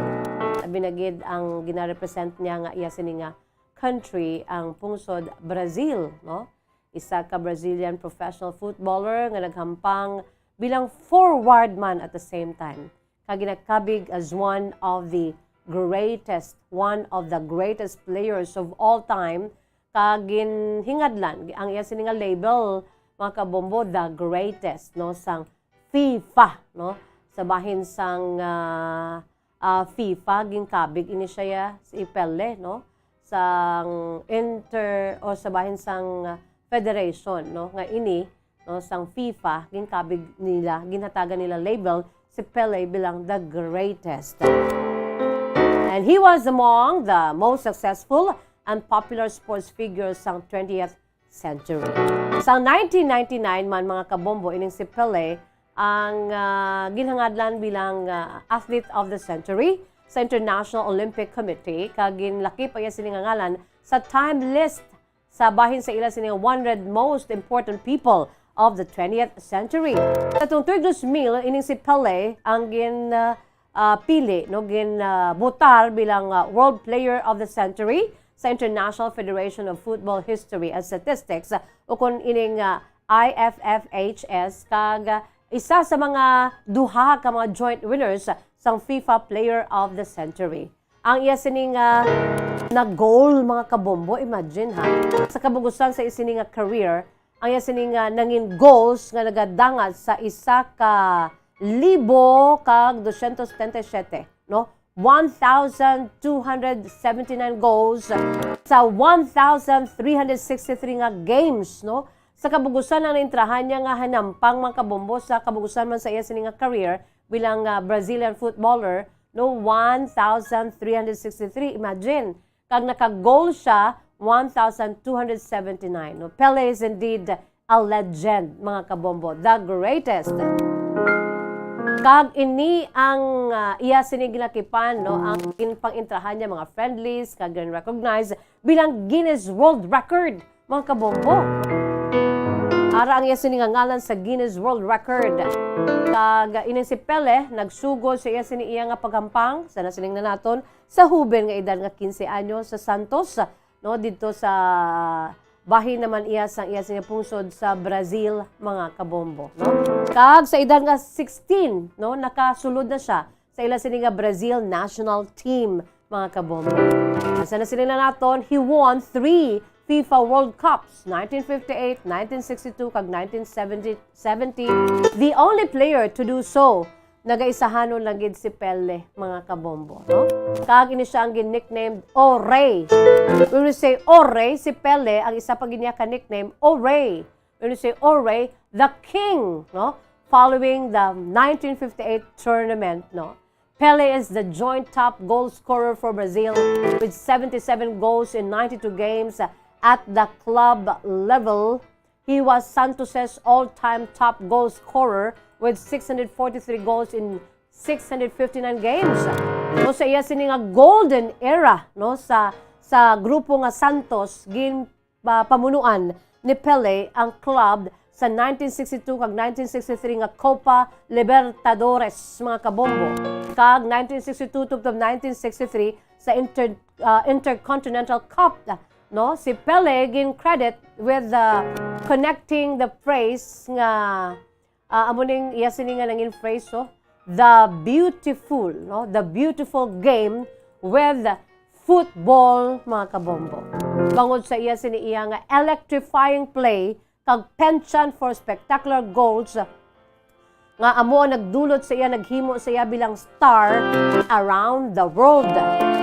Abi na gid ang ginarepresent niya nga iya sini nga country, ang pungsod Brazil, no? Isa ka Brazilian professional footballer nga naghampang bilang forward man at the same time. Kag ginakabig as one of the greatest, one of the greatest players of all time. Kag ginhingadlan ang iya sini nga label, mga kabombo, the greatest, no, sang FIFA, no? Sa bahin sang, ah, ah, FIFA, ginkabig ini siya, si Pele, no? Sang inter, o sa bahin sang, ah, federation, no? Nga ini, no, sang FIFA, ginkabig nila, ginhatagan nila label si Pele bilang the greatest. And he was among the most successful and popular sports figures sang twentieth century. Sa nineteen ninety-nine man, mga kabombo, ining si Pele ang, ah, ginhangadlan bilang, ah, Athlete of the Century sa International Olympic Committee, kag ginlakip ang iya sini nga ngalan sa time list sa bahin sa ila sini nga one hundred most important people of the twentieth century. Sa tuig dos mil, ining si Pele ang gin, ah, ah, pili, no, gin, ah, butar bilang, ah, World Player of the Century sa International Federation of Football History and Statistics, ah, ukon ining, ah, I F F H S, kag, ah, isa sa mga duha ka mga joint winners sang FIFA Player of the Century. Ang iya sining, ah, na goal, mga kabombo, imagine ha, sa kabugusan sa iya sini nga career, ang iya sini nga nangin goals nga nagadangat sa isa ka libo kag dosyentos setenta y siyete, no? One thousand two hundred seventy-nine goals sa one thousand three hundred sixty-three nga games, no? Sa kabugusan ang naintrahan niya nga hinampang, mga kabombo, sa kabugusan man sa iya sini nga career bilang, ah, Brazilian footballer, no, one thousand three hundred sixty-three. Imagine, kag naka-goal siya one thousand two hundred seventy-nine. No? Pele is indeed a legend, mga kabombo, the greatest. Kag ini ang, ah, iya sini ginakipan, no, ang ginpang-intrahan niya mga friendlies, kag gin-recognize bilang Guinness World Record, mga kabombo. Ara ang iya sini nga ngalan sa Guinness World Record. Kag ining si Pele nagsugod sa iya sini iya nga paghampang sa nasiling na naton sa huben nga edad nga quince anyos sa Santos, no, didto sa bahin naman iya sang iya sini pungsod sa Brazil, mga kabombo, no? Kag sa edad nga sixteen, no, nakasulod na siya sa ila sini nga Brazil national team, mga kabombo. Sa nasiling na naton, he won three FIFA World Cups, nineteen fifty-eight, nineteen sixty-two, kag nineteen seventy, seventy. The only player to do so nagaisahanon lang gid si Pele, mga kabombo, no? Kag ini siya ang gin-nicknamed Orey. When we say Orey, si Pele, ang isa pa gid niya ka nickname, Orey. When we say Orey, the king, no? Following the nineteen fifty-eight tournament, no? Pele is the joint top goal scorer for Brazil with seventy-seven goals in ninety-two games at the club level. He was Santos's all-time top goal scorer with six hundred forty-three goals in six hundred fifty-nine games. No, sa iya sini nga golden era, no, sa, sa grupo nga Santos, gin, ah, pamunuan ni Pele ang club sa nineteen sixty-two kag nineteen sixty-three nga Copa Libertadores, mga kabombo, kag nineteen sixty-two tubtob nineteen sixty-three sa Inter-, ah, Intercontinental Cup, no? Si Pele gin-credit with the connecting the phrase nga, ah, amo ning iya sini nga nangin phrase, so, the beautiful, no? The beautiful game with football, mga kabombo. Bangod sa iya sini iya nga electrifying play kag penchant for spectacular goals nga amo ang nagdulot sa iya, naghimo sa iya bilang star around the world.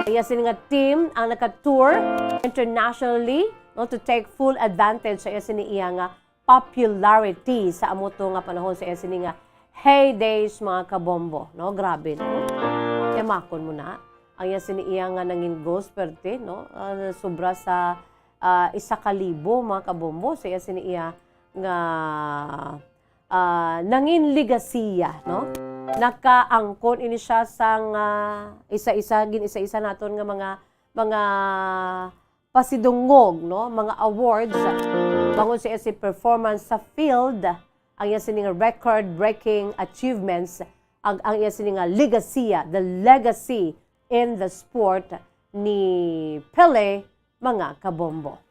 Iya sini nga team ang naka-tour internationally, no, to take full advantage sa iya sini iya nga popularity sa amo to nga panahon, sa iya sini nga heydays, mga kabombo, no? Grabe, no? Yamakon mo na. Ang iya sini iya nga nangin goals, perte, no? Ah, sobra sa, ah, isa ka libo, mga kabombo, sa iya sini iya nga, ah, nangin legasiya, no? Nakaangkon ini siya sang, ah, isa-isa, gin-isa-isa naton nga mga, mga pasidungog, no? Mga awards. Bangod sa iya si performance sa field, ang iya sining record-breaking achievements, ang, ang iya sining legasiya, the legacy in the sport ni Pele, mga kabombo.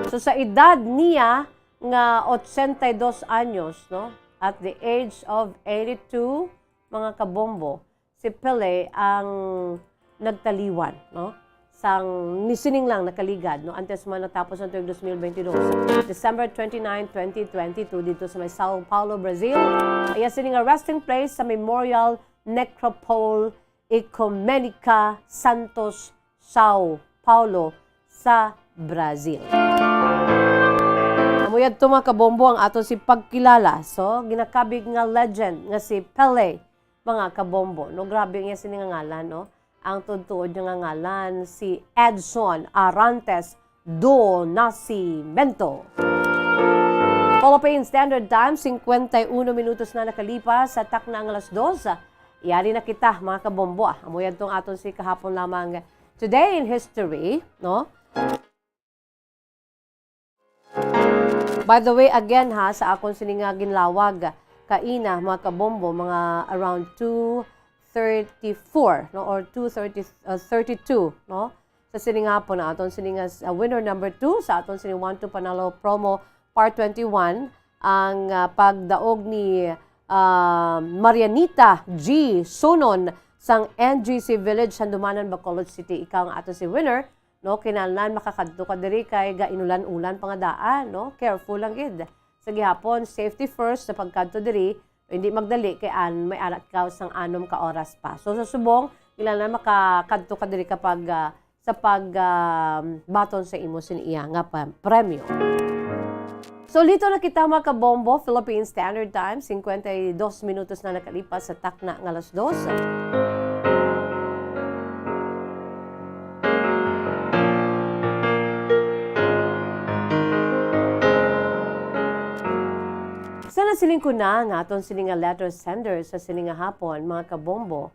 So, sa edad niya nga ochenta y dos anyos, no? At the age of eighty-two, mga kabombo, si Pele ang nagtaliwan, no? Sang ni sining lang nakaligad, no? Antes man natapos ang tuig dos mil bentidós, December twenty-nine, twenty twenty-two, dito sa may Sao Paulo, Brazil. Iya sini nga resting place sa Memorial Necropole Ecumenica Santos, Sao Paulo, sa Brazil. Amo yadto, mga kabombo, ang aton si pagkilala. So, ginakabig nga legend nga si Pele, mga kabombo, no? Grabe ang iya sini nga ngalan, no? Ang tuod-tuod niya nga ngalan, si Edson Arantes do Nascimento. Philippine Standard Time, cincuenta y uno minutos na nakalipas sa takna nga alas dos. Yari na kita, mga kabombo, ah. Amo yadto ang aton si kahapon lamang Today in History, no? By the way, again ha, sa akon sini nga ginlawag kaina, mga kabombo, mga around two thirty-four, no, or two thirty, uh, thirty-two, no? Sa sini nga hapon, aton sini nga, uh, winner number two sa aton sini one two Panalo Promo Part twenty-one, ang, uh, pagdaog ni, uh, Marianita G Sunon sang N G C Village, Handumanan, Bacolod City. Ikaw nga ato si winner, no? Kinahanglan makakadto ka diri kay gainulan-ulan pa nga daan, no? Careful lang gid. Sa gihapon, safety first sa pagkadto diri. Hindi magdali kay an may arat ka sang anom ka oras pa. So, sa subong, kinahanglan makakadto ka diri kapag, ah, sa pag, ah, baton sa imo sin iya nga pa-, premyo. So, lito na kita, mga kabombo. Philippine Standard Time, cincuenta y dos minutos na nakalipas sa takna nga alas dos. Sa nasiling ko na nga aton sini nga letter sender sa sini nga hapon, mga kabombo,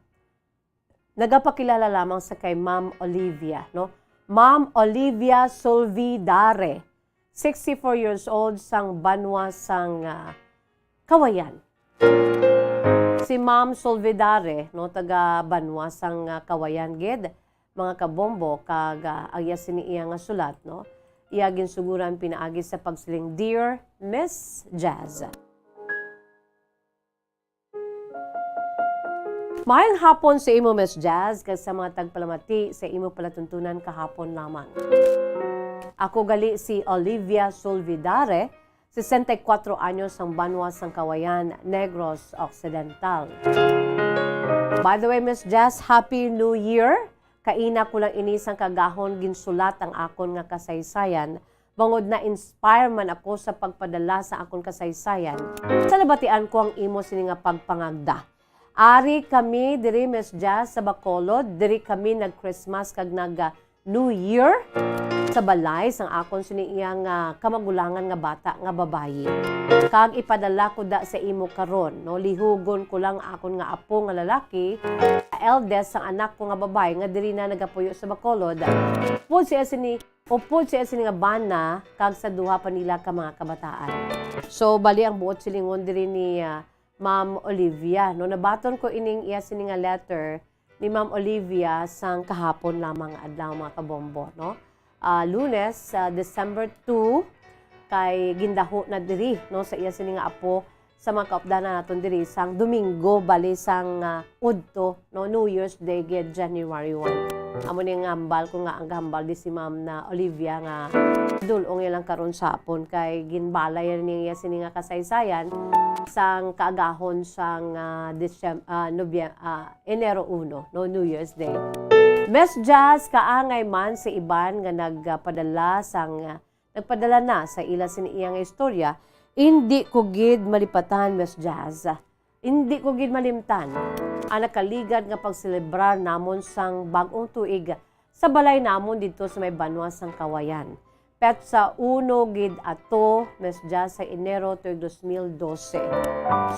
nagapakilala lamang sa kay Ma'am Olivia, no? Ma'am Olivia Solvidare, sixty-four years old, sang banwa sang, ah, Kawayan. Si Ma'am Solvidare, no, taga banwa sang, ah, Kawayan gid, mga kabombo, kag, ah, ang iya sini iya nga sulat, no? Iya ginsuguran pinaagi sa pagsiling, "Dear Miss Jazz." Maayong hapon sa imo, Miss Jazz, kag sa mga tagpalamati sa imo palatuntunan kahapon lamang. Ako gali si Olivia Solvidare, sesenta y kuatro anyos sang banwa sang Kawayan, Negros Occidental. By the way, Miss Jazz, Happy New Year! Kaina ko lang ini sang kagahon ginsulat ang akon nga kasaysayan, bangod na-inspire man ako sa pagpadala sa akon kasaysayan sa nabatian ko ang imo sini nga pagpangagda. Ari kami diri, Miss Jazz, sa Bacolod. Diri kami nag-Christmas kag nag, ah, New Year sa balay sang akon sini iyang, ah, kamagulangan nga bata nga babayi. Kag ipadala ko da sa imo karon, no? Lihugon ko lang akon nga apo nga lalaki, eldest sang anak ko nga babayi nga diri na nagapuyo sa Bacolod. Upod siya sini, upod siya sini nga bana kag sa duha pa nila ka mga kabataan. So, bali ang buot silingon diri ni, ah, Ma'am Olivia, no? Nabaton ko ining iya sini nga letter ni Ma'am Olivia sang kahapon lamang nga adlaw, mga kabombo, no? Ah, Lunes, ah, December two, kay gindaho na diri, no, sa iya sini nga apo sa mga kaupdanan naton diri sang Domingo, bali sang, ah, udto, no, New Year's Day gid, January one. Amo ni nga hambal ko nga ang gahambal di si Ma'am na Olivia nga dul-ong iya lang karon sa hapon kay ginbalay niya sini nga kasaysayan sang kaagahon sang, ah, Decem-, ah, Nobye-, ah, Enero uno, no, New Year's Day. Miss Jazz, kaangay man sa iban nga nagpadala sang, ah, nagpadala na sa ila sini iya nga istorya, indi ko gid malipatan, Miss Jazz. Indi ko gid malimtan ang nakaligad nga pagselebrar namon sang bag-ong tuig sa balay namon didto sa may banwa sang Kawayan. Petsa uno gid ato, Miss Jazz, sa Enero tuig dos mil dose.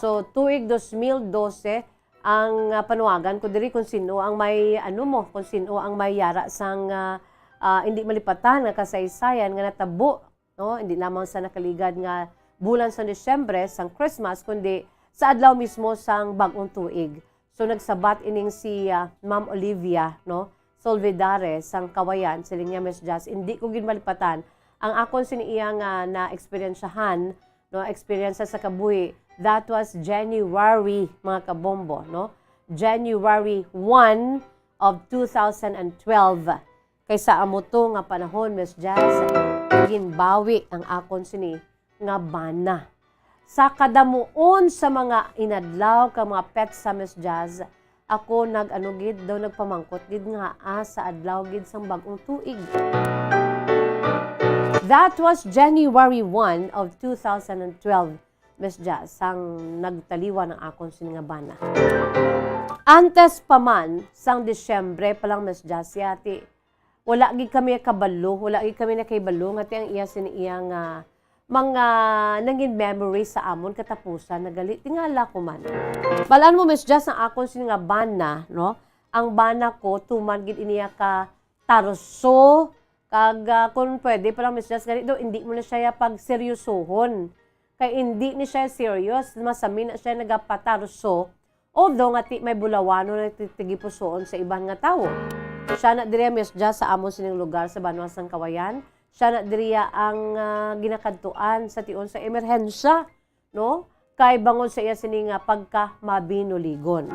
So, tuig dos mil dose, ang, ah, panuwagan ko diri kung sino ang may, ano mo, kung sino ang may yara sang, ah, ah, hindi malipatan nga kasaysayan nga natabo, no? Hindi lamang sa nakaligad nga bulan sa Disyembre, sang Christmas, kundi sa adlaw mismo sang bag-ong tuig. So, nagsabat ining si, ah, Ma'am Olivia, no? Solvidare sang Kawayan, siling niya, Miss Jazz, hindi ko gid malipatan ang akon sini iya nga na-eksperyensyahan, no, experience sa kabuhi. That was January, mga kabombo, no? January one of two thousand and twelve. Kay sa amo to nga panahon, Miss Jazz, ginbawi ang akon sini nga bana. Sa kadamuon sa mga inadlaw kag mga petsa, Miss Jazz, ako nag-ano gid daw, nagpamangkot gid nga, ah, sa adlaw gid sang bag-ong tuig. That was January one of two thousand and twelve, Miss Jazz, sang nagtaliwan ang akon sini nga bana. Antes pa man sang Disyembre pa lang, Miss Jazz, yati, wala gid kami kabalo, wala gid kami nakahibalo nga ti ang iya sini iya nga mga nangin memory sa amon katapusan na gali. Tingala ko man. Balaan mo, Miss Jazz, ang akon sini nga bana, no? Ang bana ko, tuman gid iniya ka tarso, kag, ah, kung pwede pa lang, Miss Jazz, gali daw, hindi mo na siya pagseryosohon. Kay hindi ni siya serious, masami na siya nagapatarso. Although nga ti may bulawanon nga ti-, tigipusoon sa iban nga tawo. Siya na diri, Miss Jazz, sa amon sining lugar sa banwa sang Kawayan. Siya na diri ang, ah, ginakadtuan sa tion sa emerhensya, no? Kay bangod sa iya sini nga pagka mabinuligon.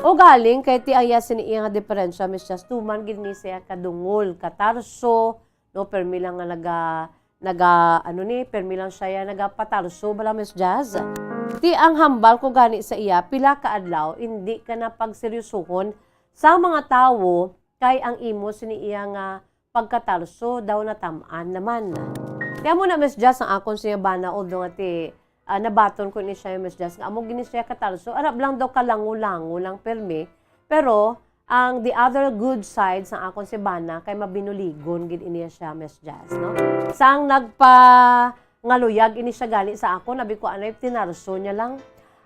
O galing kay ti ang iya sini iya nga diferensya, Miss Jazz, tuman gid ni siya kadungol, katarso, no? Permi lang nga naga-, naga-, ano ni, permi lang siya ya nagapatarso bala, Miss Jazz. Ti ang hambal ko gani sa iya, pila ka adlaw, indi ka na pagseryosohon sa mga tawo, kay ang imo sini iya nga pagkatarso daw natam-an naman. Kaya mo na, Miss Jazz, ang akon siya bana, although nga ti, ah, nabaton ko ni siya, Miss Jazz, nga amo gini siya katarso, arap lang daw kalango-lango lang permi, pero ang the other good side sang akon si bana kay mabinuligon gid ini siya, Miss Jazz, no? Sang nagpangaluyag ini siya gani sa akon, abi ko, anay tinarso niya lang.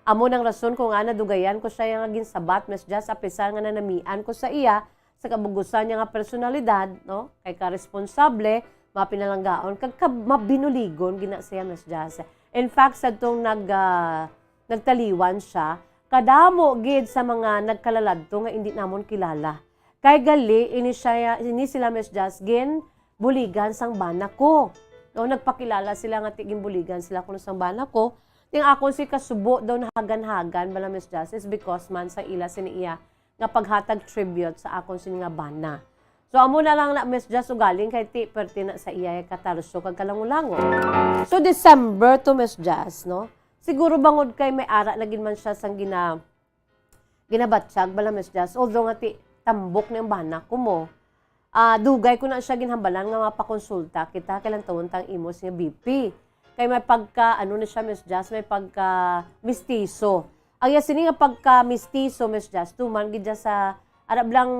Amo nang rason ko nga nadugayan ko siya nga ginsabat, Miss Jazz, apisar nga nanamian ko sa iya sa kabugusan niya nga personalidad, no? Kay karesponsable, mapinalanggaon, kag ka-, mabinuligon gina siya, Miss Jazz. In fact, sa tong nag, ah, nagtaliwan siya, kadamo gid sa mga nagkalaladto nga indi namon kilala. Kay gali, ini siya, ini sila, Miss Jazz, ginbuligan sang bana ko. No, nagpakilala sila nga ti-, ginbuligan sila kuno sang bana ko. Ning akon si kasubo daw nahagan-hagan bala, Miss Jazz, is because man sa ila sini iya nga paghatag tribute sa akon sini nga bana. So, amo na lang na, Miss Jazz, ugaling kay ti, perti na sa iya katarsyo kag kalangulango. So, December to, Miss Jazz, no? Siguro bangod kay may ara na gid man siya sang gina-, ginabatyag bala, Miss Jazz. Although nga ti, tambok ni ang bana ko mo. Ah, dugay ko na siya ginhambalan nga mapakonsulta kita kay lantawon tang imo siya B P. Kay may pagka, ano na siya, Miss Jazz, may pagka mistiso. Ang iya sini nga pagka mistiso, Miss Jazz, tuman gid siya sa arab lang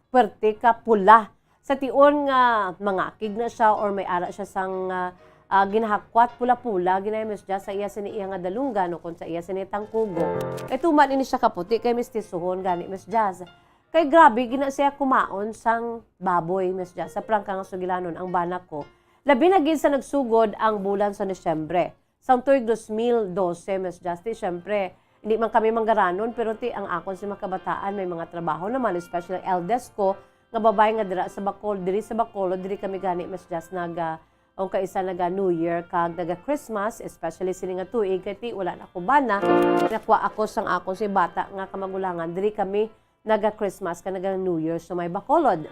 puwerte ka pula. Sa tion nga mangakig na siya or may ara siya sang, ah, ah, ginahakwat, pula-pula, ginay, Miss Jazz, sa iya sini iya nga dalunggan o kung sa iya sini tangkugo. Kay tuman ini siya kaputi, kay mistisohon gani, Miss Jazz. Kay grabe gina siya kumaon sang baboy, Miss Jazz, sa prangka nga sugilanon ang bana ko. Labi na gid sa nagsugod ang bulan sa Disyembre. Sang tuig dos mil dose, Miss Jazz, ti, syempre, hindi man kami manggaranon, pero ti, ang akon si mga kabataan, may mga trabaho naman, especially eldest ko, nga babae nga dira sa Bacol, diri sa Bacolod, diri kami gani, Miss Jazz, naga, ang kaisa naga New Year kag naga Christmas, especially sini nga tuig, kay ti, wala na ako bana, nakuha ako sang akon si bata nga kamagulangan, diri kami naga Christmas kag naga New Year sa may Bacolod.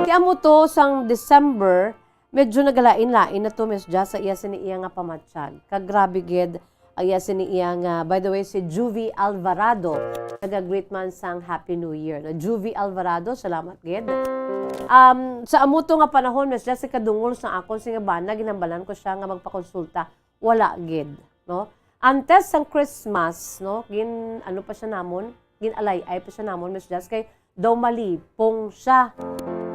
Ti amo to sang December, medyo nagalain-lain na to, Miss Jazz, sa iya sini iya nga pamatyag. Kag grabe gid ang iya sini iya nga, by the way, si Juvie Alvarado, naga-greet man sang Happy New Year. Na Juvie Alvarado, salamat gid. Um, sa amo to nga panahon, Miss Jazz, kadungol sa akon si nga bana, ginhambalan ko siya nga magpakonsulta. Wala gid, no? Antes sang Christmas, no, gin-, ano pa siya namon, gin-alay-ay pa siya namon, Miss Jazz, kay daw malipong siya.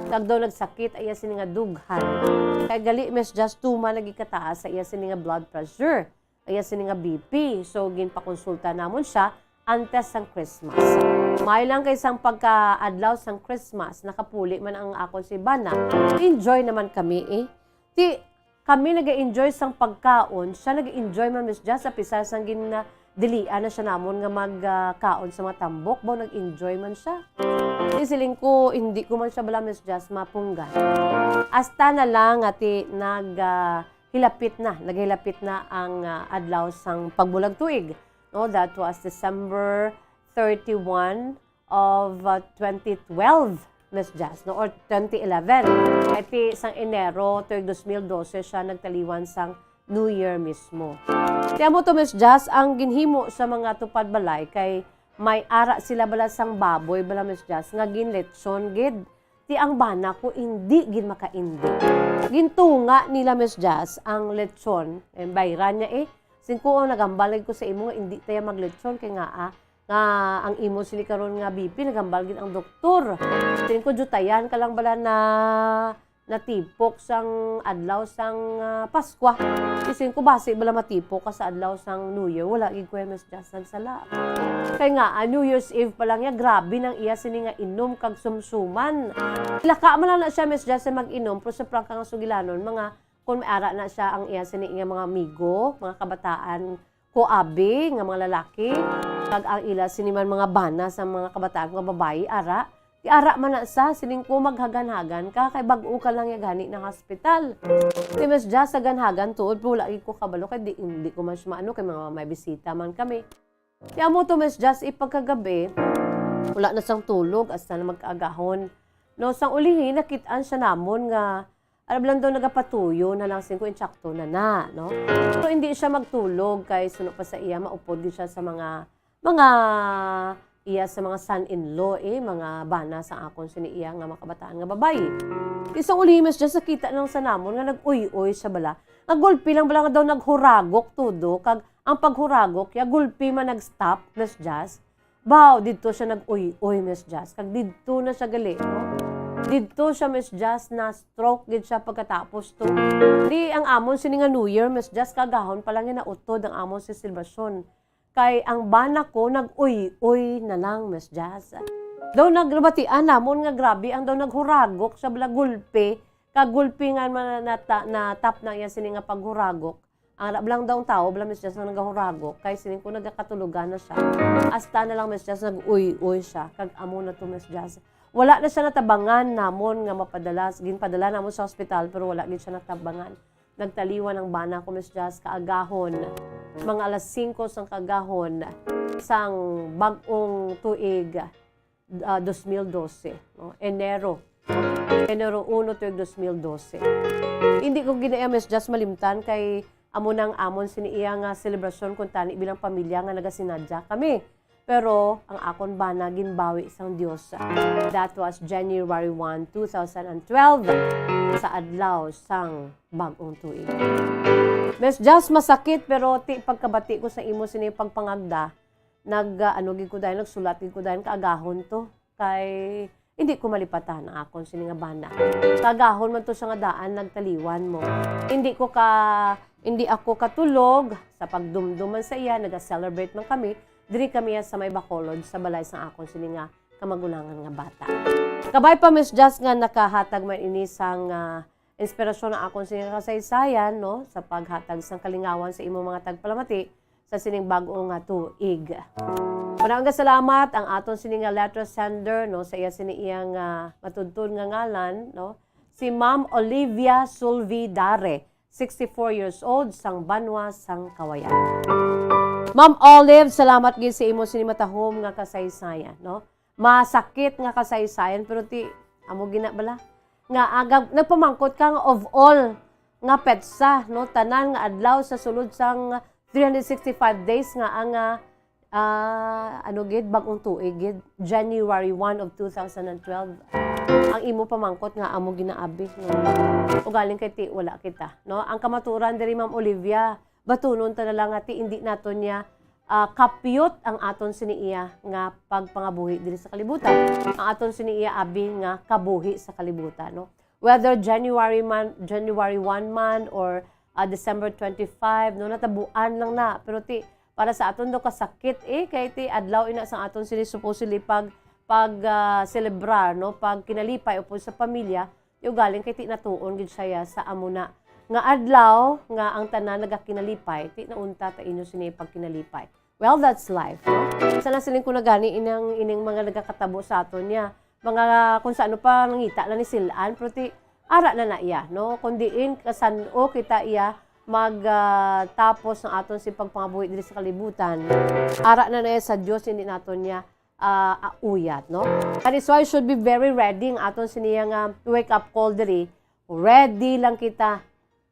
Kag daw nagsakit ang iya sini nga dughan. Kay gali, Miss Jazz, tuman nagikataas sa iya sini nga blood pressure, ang iya sini nga B P. So, ginpakonsulta namon siya antes sang Christmas. May lang kay sang pagkaadlaw sang Christmas, nakapuli man ang akon si bana. Enjoy naman kami, eh. Ti, kami nag-enjoy sang pagkaon, siya nag-enjoy man, Miss Jazz, sa pisar sang gin-, ah, dilian na siya namon nga mag, ah, kaon sa mga tambok, baw nag-enjoy man siya. Di siling ko, hindi ko man siya bala, Miss Jazz, mapunggan. Hasta na lang nga ti nag, ah, hilapit na, naghilapit na ang, ah, adlaw sang pagbulag tuig. No, that was December thirty-one of, uh, twenty twelve, Miss Jazz, no? Or twenty eleven. Kay ti sang Enero, tuig dos mil dose siya nagtaliwan sang New Year mismo. Ti amo to, Miss Jazz, ang ginhimo sa mga tupad balay kay may ara sila bala sang baboy bala, Miss Jazz, nga ginletson gid. Ti ang bana ko indi gid makaindi. Gintunga nila, Miss Jazz, ang letson. Eh, bayran niya eh. Singko, "Oh, nagambal lagi ko sa imo nga indi taya maglechon kay nga, ah, nga ang imo sini karon nga B P, nagambal gid ang doktor." Siling ko, "Diyutayan ka lang bala na natipok sang adlaw sang, ah, Paskwa." Siling ko, "Basi bala matipok ka sa adlaw sang New Year?" Wala gid ko, Miss Jazz, nagsala. Kay nga, ah, New Year's Eve pa lang niya, grabe nang iya sini nga inom kag sumsuman. Laka man lang na siya, Miss Jazz, sa mag-inom, pero sa prangka nga sugilanon, mga kung may ara na siya ang iya sini nga mga amigo, mga kabataan ko abi nga mga lalaki, kag ang ila sini man mga bana sa mga kabataan nga babayi, ara. Ti ara man na sa, siling ko, maghaganhagan ka, kay bag-o ka lang ya gani na hospital. Ti Miss Jazz, sa ganhagan tuod, pero wala gid ko kabalo, kay di, hindi ko man siya maano, kay mga may bisita man kami. Ti amo to, Miss Jazz, ipagkagabi, wala na sang tulog, hasta na magkaagahon. No, sang ulihi, nakit-an siya namon nga, alam lang daw, nagapatuyo na lang, siling ko, insakto na na, no? Pero hindi siya magtulog, kay suno pa sa iya, maupod gid siya sa mga, mga iya sa mga son-in-law, eh, mga bana sa akon sini iya nga mga kabataan nga babayi. Ti sang ulihi, Miss Jazz, nakita na lang sa namon nga nag-uy-uy siya bala. Nga gulpi lang bala nga daw naghuragok todo, kag ang paghuragok ya, gulpi man nag-stop, Miss Jazz. Baw, didto siya nag-uy-uy, Miss Jazz. Kag didto na siya gali, no? Didto siya, Miss Jazz, na-stroke gid siya pagkatapos to. Di ang amon sini nga New Year, Miss Jazz, kagahon pa lang ya nautod ang amon si selebrasyon. Kay ang bana ko nag-uy-uy na lang, Miss Jazz. Daw nag-, nabatian namon nga grabe ang daw naghuragok siya bala, gulpi. Kag gulpi nga man nata-, natap na iya sini nga paghuragok. Ang ara lang daw ang tawo bala, Miss Jazz, nga nagahuragok, kay siling ko nagakatulogan na siya. Hasta na lang, Miss Jazz, nag-uy-uy siya. Kag amo na to, Miss Jazz. Wala na siya natabangan namon nga mapadala. Ginpadala namon sa hospital, pero wala gid siya natabangan. Nagtaliwan ang bana ko, Miss Jazz, kaagahon. Mga alas singko sang kaagahon sang bag-ong tuig, ah, dos mil dose, no? Enero. Enero uno tuig dos mil dose. Hindi ko gina-, Miss Jazz, malimtan kay amo nang amon sini iya nga selebrasyon kung tani bilang pamilya nga nagasinadya kami. Pero ang akon bana ginbawi sang Dios. That was January one, two thousand and twelve, sa adlaw sang bag-ong tuig. Miss Jazz, masakit, pero ti pagkabati ko sa imo sini pagpangagda, nag, ah, ano gid ko dahil, nagsulat gid ko dahil kaagahon to. Kay hindi ko malipatan ang akon sini nga bana. Kaagahon man to sa nga daan nagtaliwan mo. Hindi ko ka, hindi ako katulog sa pagdumdum man sa iya, naga-celebrate man kami. Diri kami sa may Bacolod sa balay sang akon sini nga kamagulangan nga bata. Kabay pa, Miss Jazz, nga nakahatag man ini sang, ah, inspirasyon ang akon sini nga kasaysayan, no, sa paghatag sang kalingawan sa imong mga tagpalamati sa sining bag-o nga tuig. Una nga salamat ang aton sini nga letter sender, no, sa iya sini iyang, ah, matudtod nga ngalan, no, si Ma'am Olivia Sulvi Dare, sixty-four years old, sang Banwa sang Kawayan. Ma'am Olive, salamat gid sa imo sini matahom nga kasaysayan, no? Masakit nga kasaysayan, pero ti, amo gina bala. Nga aga, nagpamangkot ka nga of all nga petsa, no, tanan nga adlaw sa sulod sang three hundred sixty-five days nga ang, ah, ah, ano gid, bag-ong tuig gid, January one of two thousand and twelve. Ang imo pamangkot nga amo ginaabi, no? Ugaling kay ti wala kita, no? Ang kamaturan diri, Ma'am Olivia, batunon ta na lang nga ti indi naton niya, ah, kapyot ang aton sini iya nga pagpangabuhi diri sa kalibutan. Ang aton sini iya abi nga kabuhi sa kalibutan, no? Whether January man, January one man or, ah, December twenty-five, no, natabuan lang na. Pero ti, para sa aton daw kasakit, eh, kay ti adlaw ina sa aton sini supposedly pag, pag, ah, celebrar, no, pag kinalipay upod sa pamilya, ti ugaling kay ti natuon gid siya sa amo na nga adlaw nga ang tanan nagakinalipay, ti naunta ta inyo sini pagkinalipay. Well, that's life, no? Sana siling ko na gani inang, ining mga nagakatabo sa aton niya. Mga kung sa ano pa nangita na ni silan, pero ti ara na na iya, no? Kung diin kasan-o kita iya mag, ah, tapos ng aton si pagpangabuhi diri sa kalibutan, ara na na iya sa Dios, hindi naton niya, ah, auyat, no? That is why should be very ready ang aton siniya nga wake up call diri. Ready lang kita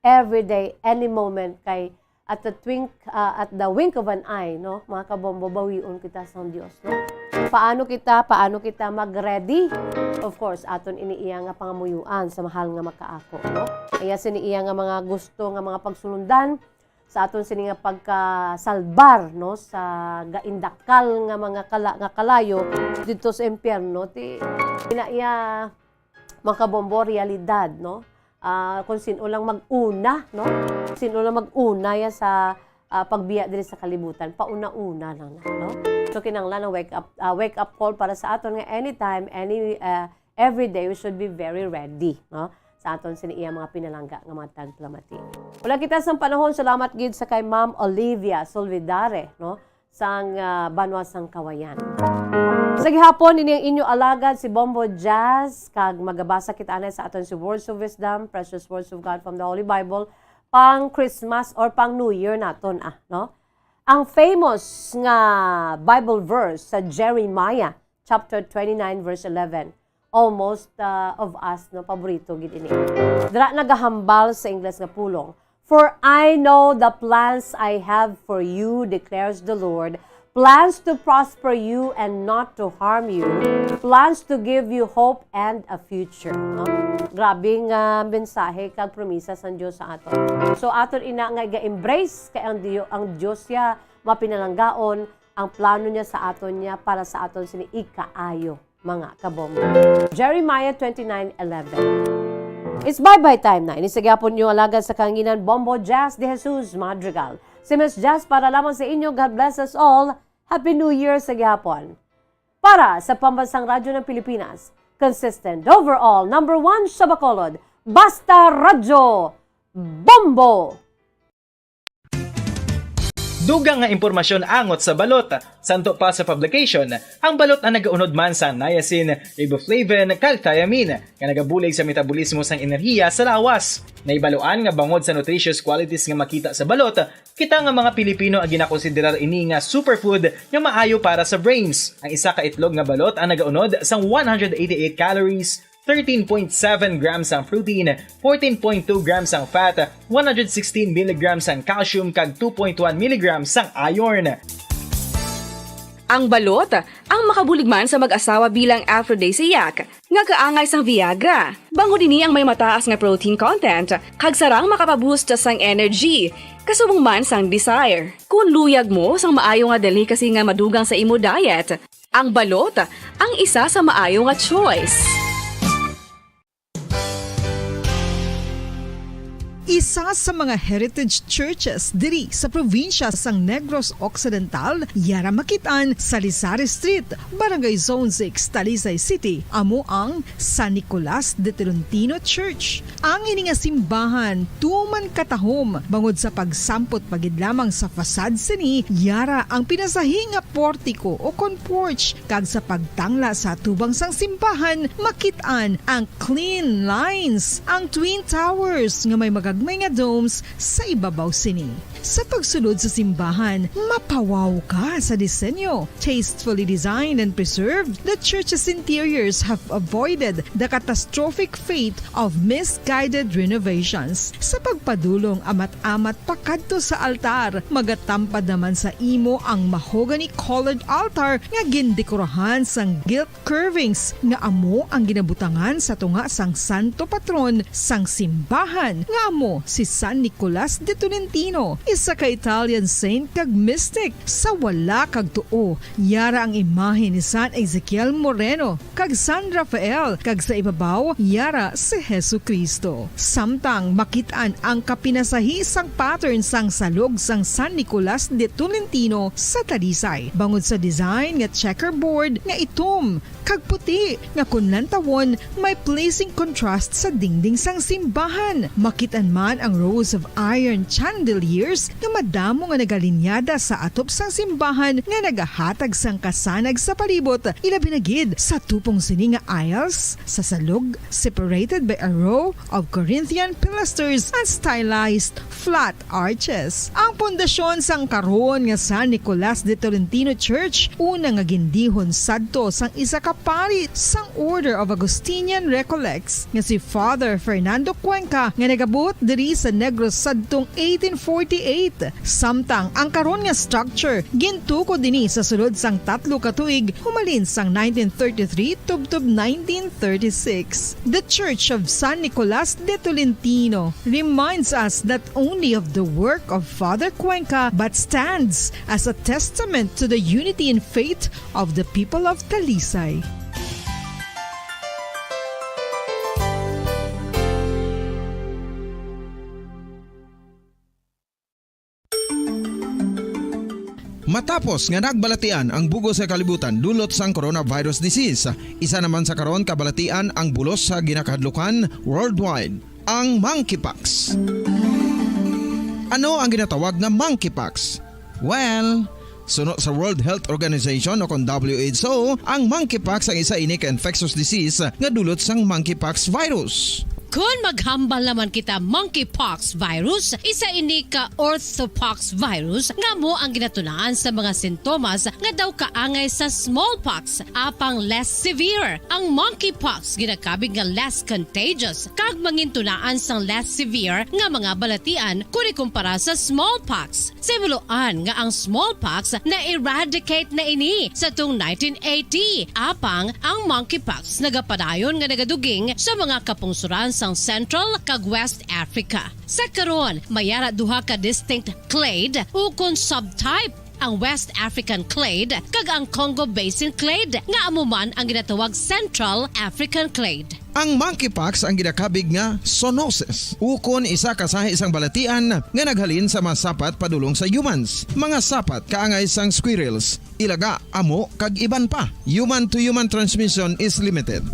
every day, any moment, kay at the twink, ah, at the wink of an eye, no, mga kabombo, bawion kita sang Dios, no? Paano kita, paano kita mag-ready? Of course, aton ini iya nga pangamuyuan sa mahal nga makaako, no? Iya sini iya nga mga gusto nga mga pagsulundan sa aton sini nga pagkasalbar, no, sa gaindakal nga mga kala-, nga kalayo dito sa impyerno. Ti, ina iya mga kabombo, realidad, no? Ah, kung sino lang mag-una, no? Sino lang mag-una ya sa, ah, pagbiya diri sa kalibutan, pauna-una lang na, no? So, kinahanglan ang wake up, ah, wake up call para sa aton nga anytime, any, ah, every day, we should be very ready, no? Sa aton sini iya mga pinalangga nga mga tagpalamati. Wala kita sang panahon, salamat gid sa kay Ma'am Olivia Solvidare, no? Sang, ah, banwa sang Kawayan. Sa gihapon, ini ang inyo alagad si Bombo Jazz, kag magabasa kita anay sa aton si Words of Wisdom, Precious Words of God from the Holy Bible, pang Christmas or pang New Year naton, ah, no? Ang famous nga Bible verse sa Jeremiah chapter twenty-nine, verse eleven. Almost, ah, of us, no, paborito gid ini. Dira nagahambal sa Ingles nga pulong, "For I know the plans I have for you, declares the Lord, plans to prosper you and not to harm you, plans to give you hope and a future." No? Grabe nga mensahe kag promisa sang Dios sa aton. So, aton ina nga iga-embrace kay ang Dio-, ang Dios siya mapinalanggaon, ang plano niya sa aton niya para sa aton sini ikaayo, mga kabombo. Jeremiah twenty-nine eleven. It's bye-bye time na. Ini sa gihapon niyo alagad sa kanginan, Bombo Jazz de Jesus Madrigal. Si Miss Jazz para lamang sa inyo. God bless us all. Happy New Year sa gihapon. Para sa Pambansang Radyo ng Pilipinas, consistent, overall, number one sa Bacolod, Basta Radyo, Bombo! Dugang nga impormasyon angot sa balot. Santo pa sa publication, ang balot ang nagaunod man sa niacin, riboflavin, kag thiamine, nga nagabulig sa metabolismo sang enerhiya sa lawas. Naibaluan nga bangod sa nutritious qualities nga makita sa balot, kita nga mga Pilipino ang ginakonsiderar ini nga superfood nga maayo para sa brains. Ang isa ka itlog nga balot ang nagaunod sang one hundred eighty-eight calories, thirteen point seven grams ang protein, fourteen point two grams ang fat, one hundred sixteen milligrams ang calcium, kag two point one milligrams ang iron. Ang balot, ang makabulig man sa mag-asawa bilang aphrodisiac, nga kaangay sang Viagra. Bangod ini ang may mataas nga protein content, kag sarang makapaboost sang energy, kasubong man sang desire. Kung luyag mo sang maayo nga delicacy nga madugang sa imo diet, ang balot ang isa sa maayo nga choice. Isa sa mga heritage churches diri sa probinsya sang Negros Occidental, yara makit-an sa Lisari Street, Barangay Zone six, Talisay City, amo ang San Nicolas de Tolentino Church. Ang ini nga simbahan tuman katahom bangod sa pagsampot pa gid lamang sa facade sini, yara ang pinasahi nga portiko o kon porch, kag sa pagtangla sa atubang sang simbahan, makit-an ang clean lines, ang twin towers nga may magagmay nga domes sa ibabaw sini. Sa pagsulod sa simbahan, mapawaw ka sa disenyo. Tastefully designed and preserved, the church's interiors have avoided the catastrophic fate of misguided renovations. Sa pagpadulong amat-amat pakadto sa altar, magatampad naman sa imo ang mahogany-colored altar nga gindekorahan sang gilt curvings nga amo ang ginabutangan sa tunga sang santo patron sang simbahan, nga amo si San Nicolas de Tolentino, isa ka Italian saint kag mystic. Sa wala kag tuo, yara ang imahe ni San Ezekiel Moreno kag San Rafael, kag sa ibabaw, yara si Jesu-Cristo. Samtang makit-an ang kapinasahi sang pattern sang salog sang San Nicolas de Tolentino sa Talisay, bangod sa design nga checkerboard nga itom kag puti nga kon lantawon may pleasing contrast sa dingding sang simbahan. Makit-an man ang rows of iron chandeliers nga madamo nga nagalinyada sa atop sang simbahan nga nagahatag sang kasanag sa palibot, ilabi na gid sa tupong sini nga aisles sa salog, separated by a row of Corinthian pilasters and stylized flat arches. Ang pundasyon sang karon nga San Nicolas de Tolentino Church, una nga gindihon sadto sang isa ka pari sang Order of Augustinian Recollects nga si Father Fernando Cuenca, nga nagabot diri sa Negros sadtong eighteen forty-eight. Samtang ang karon nga structure gintukod dinhi sa sulod sang tatlo ka tuig, humalin sang nineteen thirty-three tubtob nineteen thirty-six. The Church of San Nicolas de Tolentino reminds us not only of the work of Father Cuenca but stands as a testament to the unity in faith of the people of Talisay. Matapos nga nagbalatian ang bug-os nga kalibutan dulot sang coronavirus disease, isa naman sa karon kabalatian ang bulos sa ginakahadlukan worldwide, ang monkeypox. Ano ang ginatawag nga monkeypox? Well, suno sa World Health Organization o kon W H O, ang monkeypox ang isa ini ka infectious disease nga dulot sang monkeypox virus. Kon maghambal naman kita monkeypox virus, isa ini ka orthopox virus nga amo ang ginatunaan sa mga sintomas nga daw kaangay sa smallpox, apang less severe. Ang monkeypox ginakabig nga less contagious kag mangintunaan sang less severe nga mga balatian kon ikumpara sa smallpox. Sa himuloan nga ang smallpox na-eradicate na ini sa tung nineteen eighty, apang ang monkeypox nagapadayon nga nagaduging sa mga kapungsoran sang Central kag West Africa. Sa karon, may ara duha ka distinct clade ukon subtype, ang West African clade kag ang Congo Basin clade, nga amo man ang ginatawag Central African clade. Ang monkeypox ang ginakabig nga zoonosis, ukon isa ka sahi sang balatian nga naghalin sa mga sapat padulong sa humans, mga sapat kaangay sang squirrels, ilaga, amo, kag iban pa. Human-to-human transmission is limited.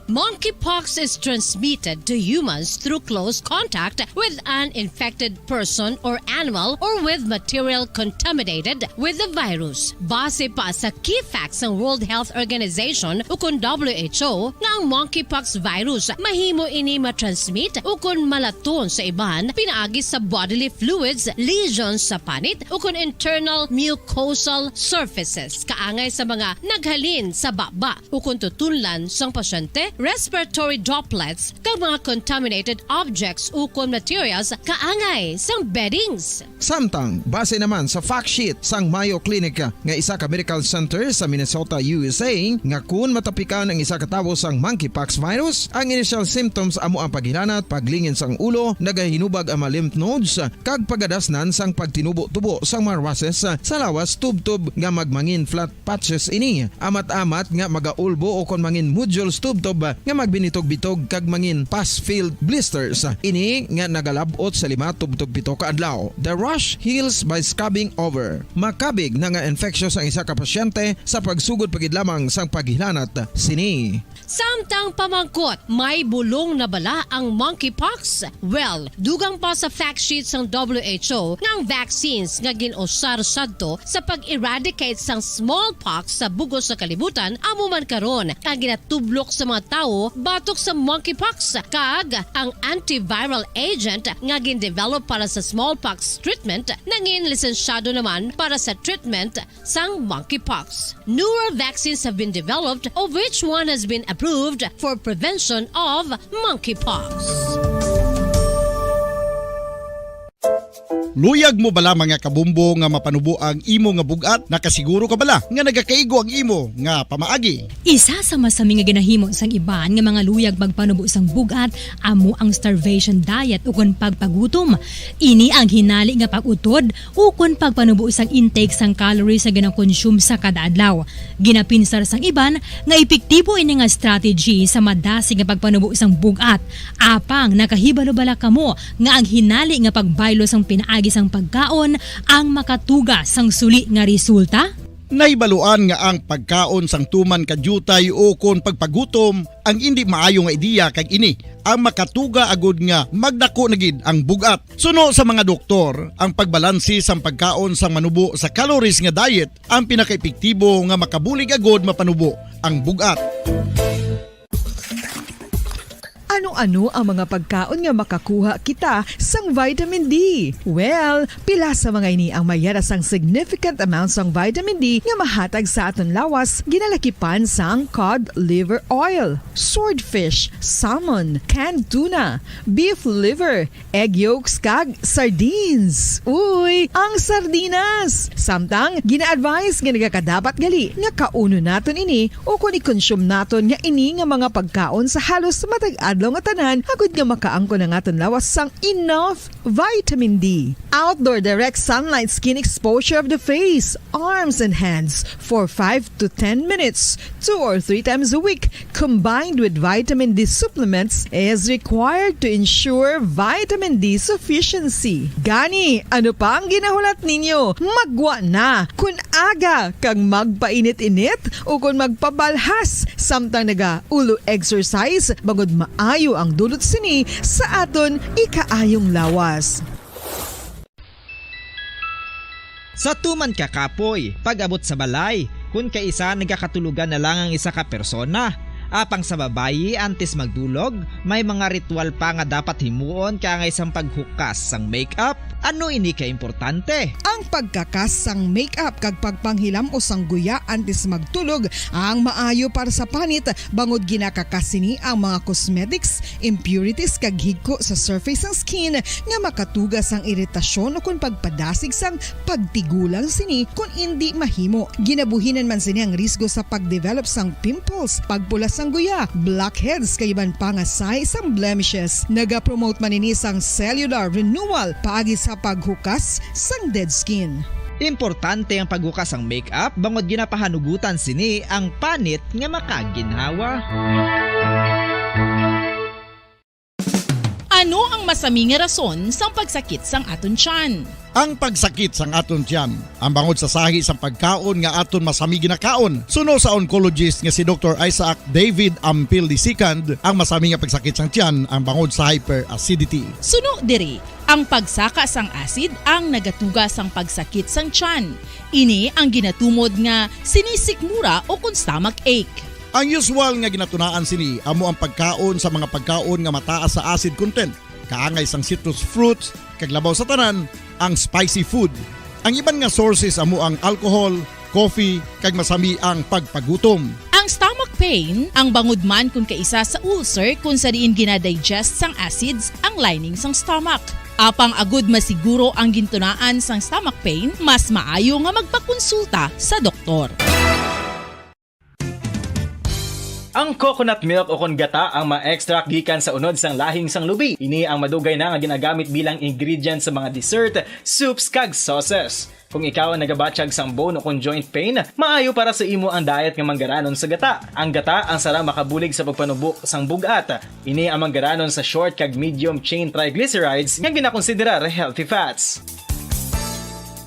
Monkeypox is transmitted to humans through close contact with an infected person or animal or with material contaminated with the virus. Base pa sa key facts sang World Health Organization ukon W H O, nga ang monkeypox virus mahimo ini matransmit ukon malaton sa iban pinaagi sa bodily fluids, lesions sa panit, ukon internal mucosal surfaces, kaangay sa mga naghalin sa baba ukon tutunlan sang pasyente respiratory droplets, kag mga contaminated objects ukon materials kaangay sang beddings. Samtang, base naman sa fact sheet sang Mayo Clinic nga isa ka medical center sa Minnesota, U S A, nga kun matapikan ang isa ka tawo sang monkeypox virus, ang initial symptoms amo ang paghilanat, paglingin sang ulo, nagahinubag ang mga lymph nodes, kag pagadasnan sang pagtinubo-tubo sang mga rushes sa lawas tubtob nga magmangin flat patches ini, amat-amat nga magaulbo o kon mangin nodules tubtob nga magbinitog-bitog kag mangin pus-filled blisters ini nga nagalab-ot sa lima tubtob pito ka adlaw. The rash heals by scrubbing over. Makabig na nga infectious ang isa ka pasyente sa pagsugod pa gid lamang sang paghilanat sini. Samtang pamangkot, may bulong na bala ang monkeypox? Well, dugang pa sa fact sheet sang W H O nga ang vaccines nga gin-usar sadto sa pag-eradicate sang smallpox sa bug-os nga kalibutan amo man karon ang ginatublok sa mga tawo batok sa monkeypox, kag ang antiviral agent nga gin-develop para sa smallpox treatment nangin lisensyado naman para sa treatment sang monkeypox. Newer vaccines have been developed, of which one has been approved for prevention of monkeypox. Luyag mo bala, mga kabumbo, nga mapanubo ang imo nga bug-at? Nakasiguro ka bala nga nagakaigo ang imo nga pamaagi? Isa sa masami nga ginahimo sang iban nga mga luyag magpanubo sang bug-at amo ang starvation diet ukon pagpagutom. Ini ang hinali nga pag-utod ukon pagpanubo sang intake sang calories nga ginakonsume sa kada adlaw. Ginapinsar sang iban nga epektibo ini nga strategy sa madasig nga pagpanubo sang bug-at. Apang nakahibalo bala kamo nga ang hinali nga pagbaylo sang pinaagi sang pagkaon ang makatuga sang suli nga resulta? Nahibaluan nga ang pagkaon sang tuman ka diutay ukon pagpagutom ang indi maayo nga ideya, kag ini ang makatuga agud nga magdako na gid ang bug-at. Suno sa mga doktor, ang pagbalanse sang pagkaon sang manubo sa calories nga diet ang pinakaepektibo nga makabulig agud mapanubo ang bug-at. Ano-ano ang mga pagkaon nga makakuha kita sang vitamin D? Well, pila sa mga ini ang mayara sang significant amount sang vitamin D nga mahatag sa aton lawas, ginalakipan sang cod liver oil, swordfish, salmon, canned tuna, beef liver, egg yolks, kag sardines. Uy, ang sardinas! Samtang, gina-advise nga nagakadapat gali nga kaunon naton ini o kon i-consume naton nga ini nga mga pagkaon sa halos matag adlaw nga tanan, agud nga makaangkon ang aton lawas sang enough vitamin D. Outdoor direct sunlight skin exposure of the face, arms, and hands for five to ten minutes, two or three times a week, combined with vitamin D supplements, is required to ensure vitamin D sufficiency. Gani, ano pa ang ginahulat ninyo? Maggwa na! Kun aga kag magpainit-init ukon magpabalhas samtang naga-ulo exercise, bangod maayo ang dulot sini sa aton ikaayong lawas. Sa tuman ka kapoy, pag-abot sa balay, kun kaisa nagakatulogan na lang ang isa ka persona. Apang sa babayi, antes magdulog, may mga ritual pa nga dapat himuon kaangay sang paghukas sang makeup. Ano ini ka importante? Ang pagkakas sang makeup kag pagpanghilam-os sang guya antes magtulog ang maayo para sa panit, bangod ginakakas sini ang mga cosmetics, impurities, kag higko sa surface sang skin nga makatuga sang iritasyon ukon pagpadasig sang pagtigulang sini kon indi mahimo. Ginabuhinan man sini ang risgo sa pagdevelop sang pimples, pagpula sang guya, blackheads, kag iban pa nga sahi sang blemishes. Nagapromote man ini sang cellular renewal paagi sa paghukas sang dead skin. Importante ang paghukas sang makeup bangod ginapahanugutan sini ang panit nga makaginhawa. Ano ang masami nga rason sang pagsakit sang aton tiyan? Ang pagsakit sang aton tiyan, ang bangod sa sahi sang pagkaon nga aton masami ginakaon, suno sa oncologist nga si Doktor Isaac David Ampil the second, ang masami nga pagsakit sang tiyan ang bangod sa hyperacidity. Suno diri, ang pagsaka sang acid ang nagatuga sang pagsakit sang tiyan. Ini ang ginatumod nga sinisikmura o kon stomach ache. Ang usual nga ginatunaan sini amo ang pagkaon sa mga pagkaon nga mataas sa acid content, kaangay sang citrus fruits, kag labaw sa tanan, ang spicy food. Ang iban nga sources amo ang alcohol, coffee, kag masami ang pagpagutom. Ang stomach pain, ang bangod man kon kaisa sa ulcer kon sa diin ginadigest sang acids ang lining sang stomach. Apang agud masiguro ang gintunaan sang stomach pain, mas maayo nga magpakonsulta sa doktor. Ang coconut milk o kon gata ang ma-extract gikan sa unod sang lahing sang lubi. Ini ang madugay na nga ginagamit bilang ingredient sa mga dessert, soups, kag sauces. Kung ikaw ang nagabatyag sang bone o kon joint pain, maayo para sa imo ang diet nga manggaranon sa gata. Ang gata ang sara makabulig sa pagpanubo sang bug-at. Ini ang manggaranon sa short kag medium chain triglycerides nga ginakonsiderar healthy fats.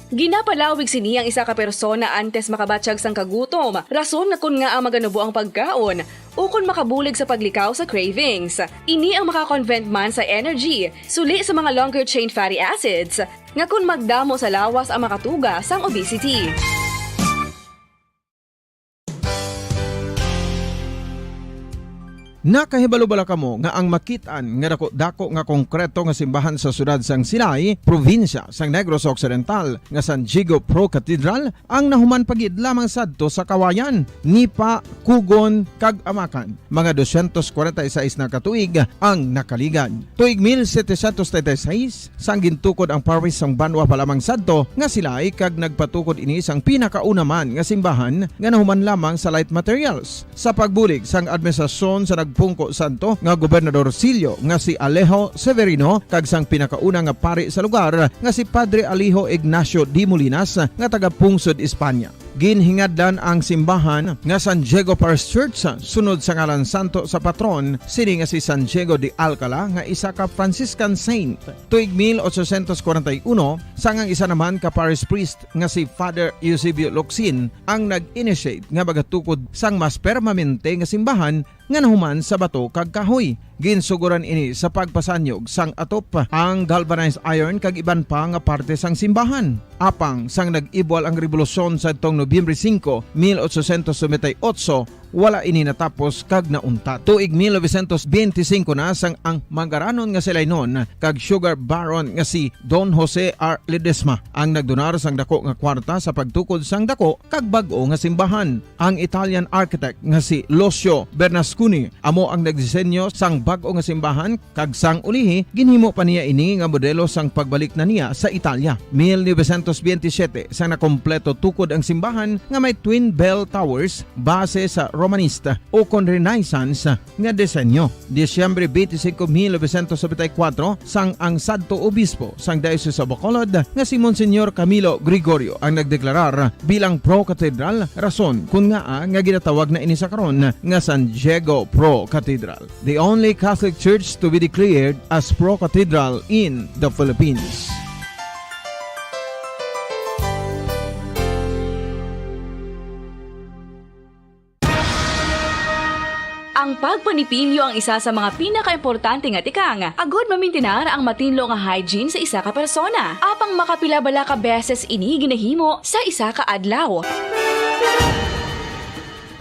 Ginapalawig sini ang isa ka persona antes makabatyag sang kagutom, rason nga kon ngaa maganubo ang pagkaon, ukon makabulig sa paglikaw sa cravings. Ini ang makakonvert man sa energy, suli sa mga longer chain fatty acids, nga kon magdamo sa lawas ang makatuga sang obesity. Nakahibalo bala kamo nga ang makit-an nga dako-dako nga konkreto nga simbahan sa siyudad sang Silay, probinsya sang Negros Occidental, nga San Diego Pro Cathedral, ang nahuman pa gid lamang sadto sa Kawayan, Nipa, Cogon, kag Amacan, mga dosyentos kwarenta y seis na ka tuig ang nakaligad. Tuig mil setecientos treinta y seis, sang gintukod ang parish sang banwa pa lamang sadto nga Silay, kag nagpatukod ini sang pinakauna man nga simbahan nga nahuman lamang sa light materials. Sa pagbulig sang administrasyon sa nagpungko sadto nga Gobernador Silio nga si Alejo Severino kag sang pinakauna nga pari sa lugar nga si Padre Alejo Ignacio de Molinas nga taga-pungsod Espanya. Ginhingadlan ang simbahan nga San Diego Parish Church sunod sa ngalan santo sa patron sini nga si San Diego de Alcala nga isa ka Franciscan saint. Tuig mil ochocientos kwarenta y uno, sang ang isa naman ka parish priest nga si Father Eusebio Locsin ang nag-initiate nga magatukod sang mas permanente nga simbahan nga nahuman sa bato kag kahoy. Ginsugoran ini sa pagpasanyog sang atop, ang galvanized iron kag iban pa nga parte sang simbahan. Apang sang nag-ibwal ang rebolusyon sadtong Nobyembre singko, mil ochocientos noventa y ocho, wala ini natapos kag nauntat. Tuig mil novecientos benti singko na sang ang manggaranon nga Silaynon kag sugar baron nga si Don Jose R. Ledesma ang nagdonar sang dako nga kwarta sa pagtukod sang dako kag bag-o nga simbahan. Ang Italian architect nga si Lucio Bernasconi amo ang nagdisenyo sang bag-o nga simbahan, kag sang ulihi ginhimo pa niya ini nga modelo sang pagbalik na niya sa Italia. Mil novecientos benti siyete, sang nakompleto tukod ang simbahan nga may twin bell towers base sa Romanista o kon Renaissance nga disenyo. Disyembre benti singko, mil novecientos nobenta y kuwatro, sang ang sadto obispo sang Diocese of Bacolod nga si Monsignor Camilo Gregorio ang nagdeklarar bilang pro-cathedral, rason kon ngaa nga ginatawag na ini sa karon nga San Diego Pro Cathedral, the only Catholic church to be declared as pro-cathedral in the Philippines. Ang pagpanipilyo ang isa sa mga pinakaimportante nga tikang agud mamintinar ang matinlo nga hygiene sa isa ka persona. Apang makapila bala ka beses ini ginahimo sa isa ka adlaw?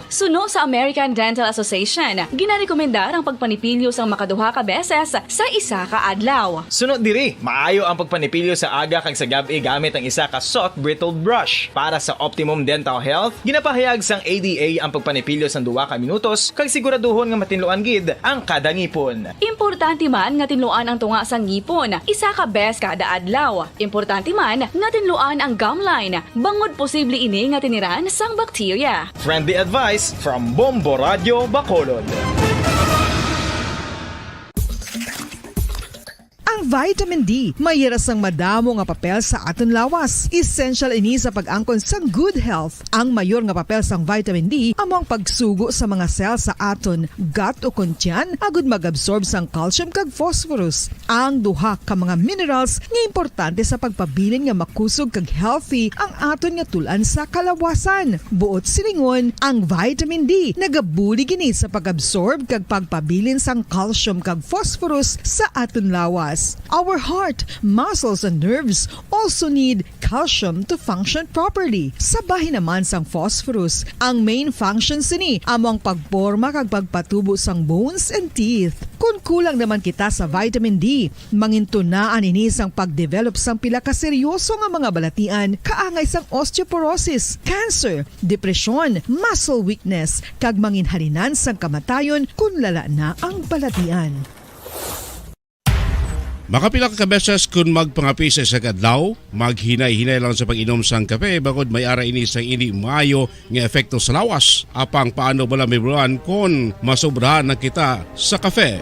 Suno sa American Dental Association, ginarekomendar ang pagpanipilyo sang makaduha ka beses sa isa ka adlaw. Suno diri, maayo ang pagpanipilyo sa aga kag sa gab-i gamit ang isa ka soft bristled brush. Para sa optimum dental health, ginapahayag sang A D A ang pagpanipilyo sang duha ka minutos kag siguraduhon nga matinluan gid ang kada ngipon. Importante man nga tinluan ang tunga sang ngipon isa ka bes kada adlaw. Importante man nga tinluan ang gum line, bangod posible ini nga tiniran sang bakterya. Friendly advice from Bombo Radio Bacolod. Ang vitamin D may hira sang madamo nga papel sa aton lawas. Essential ini sa pag-angkon sang good health. Ang mayor nga papel sang vitamin D amo ang pagsugo sa mga cell sa aton gut o kon tiyan agud mag-absorb sang calcium kag phosphorus, ang duha ka mga minerals nga importante sa pagpabilin nga makusog kag healthy ang aton nga tul-an sa kalawasan. Buot silingon, ang vitamin D nagabulig ini sa pag-absorb kag pagpabilin sang calcium kag phosphorus sa aton lawas. Our heart, muscles, and nerves also need calcium to function properly. Sa bahin naman sang phosphorus, ang main function sini amo ang pagporma kag pagpatubo sang bones and teeth. Kon kulang naman kita sa vitamin D, mangintunaan ini sang pagdevelop sang pila ka seryoso nga mga balatian kaangay sang osteoporosis, cancer, depresyon, muscle weakness, kag manginhalinan sang kamatayon kon lala na ang balatian. Makapila ka beses kon magpangape sa isa ka adlaw, maghinay-hinay lang sa pag-inom sang kape, bangod may ara ini sang indi maayo nga epekto sa lawas. Apang paano bala mahibaluan kon masobrahan na kita sa kape?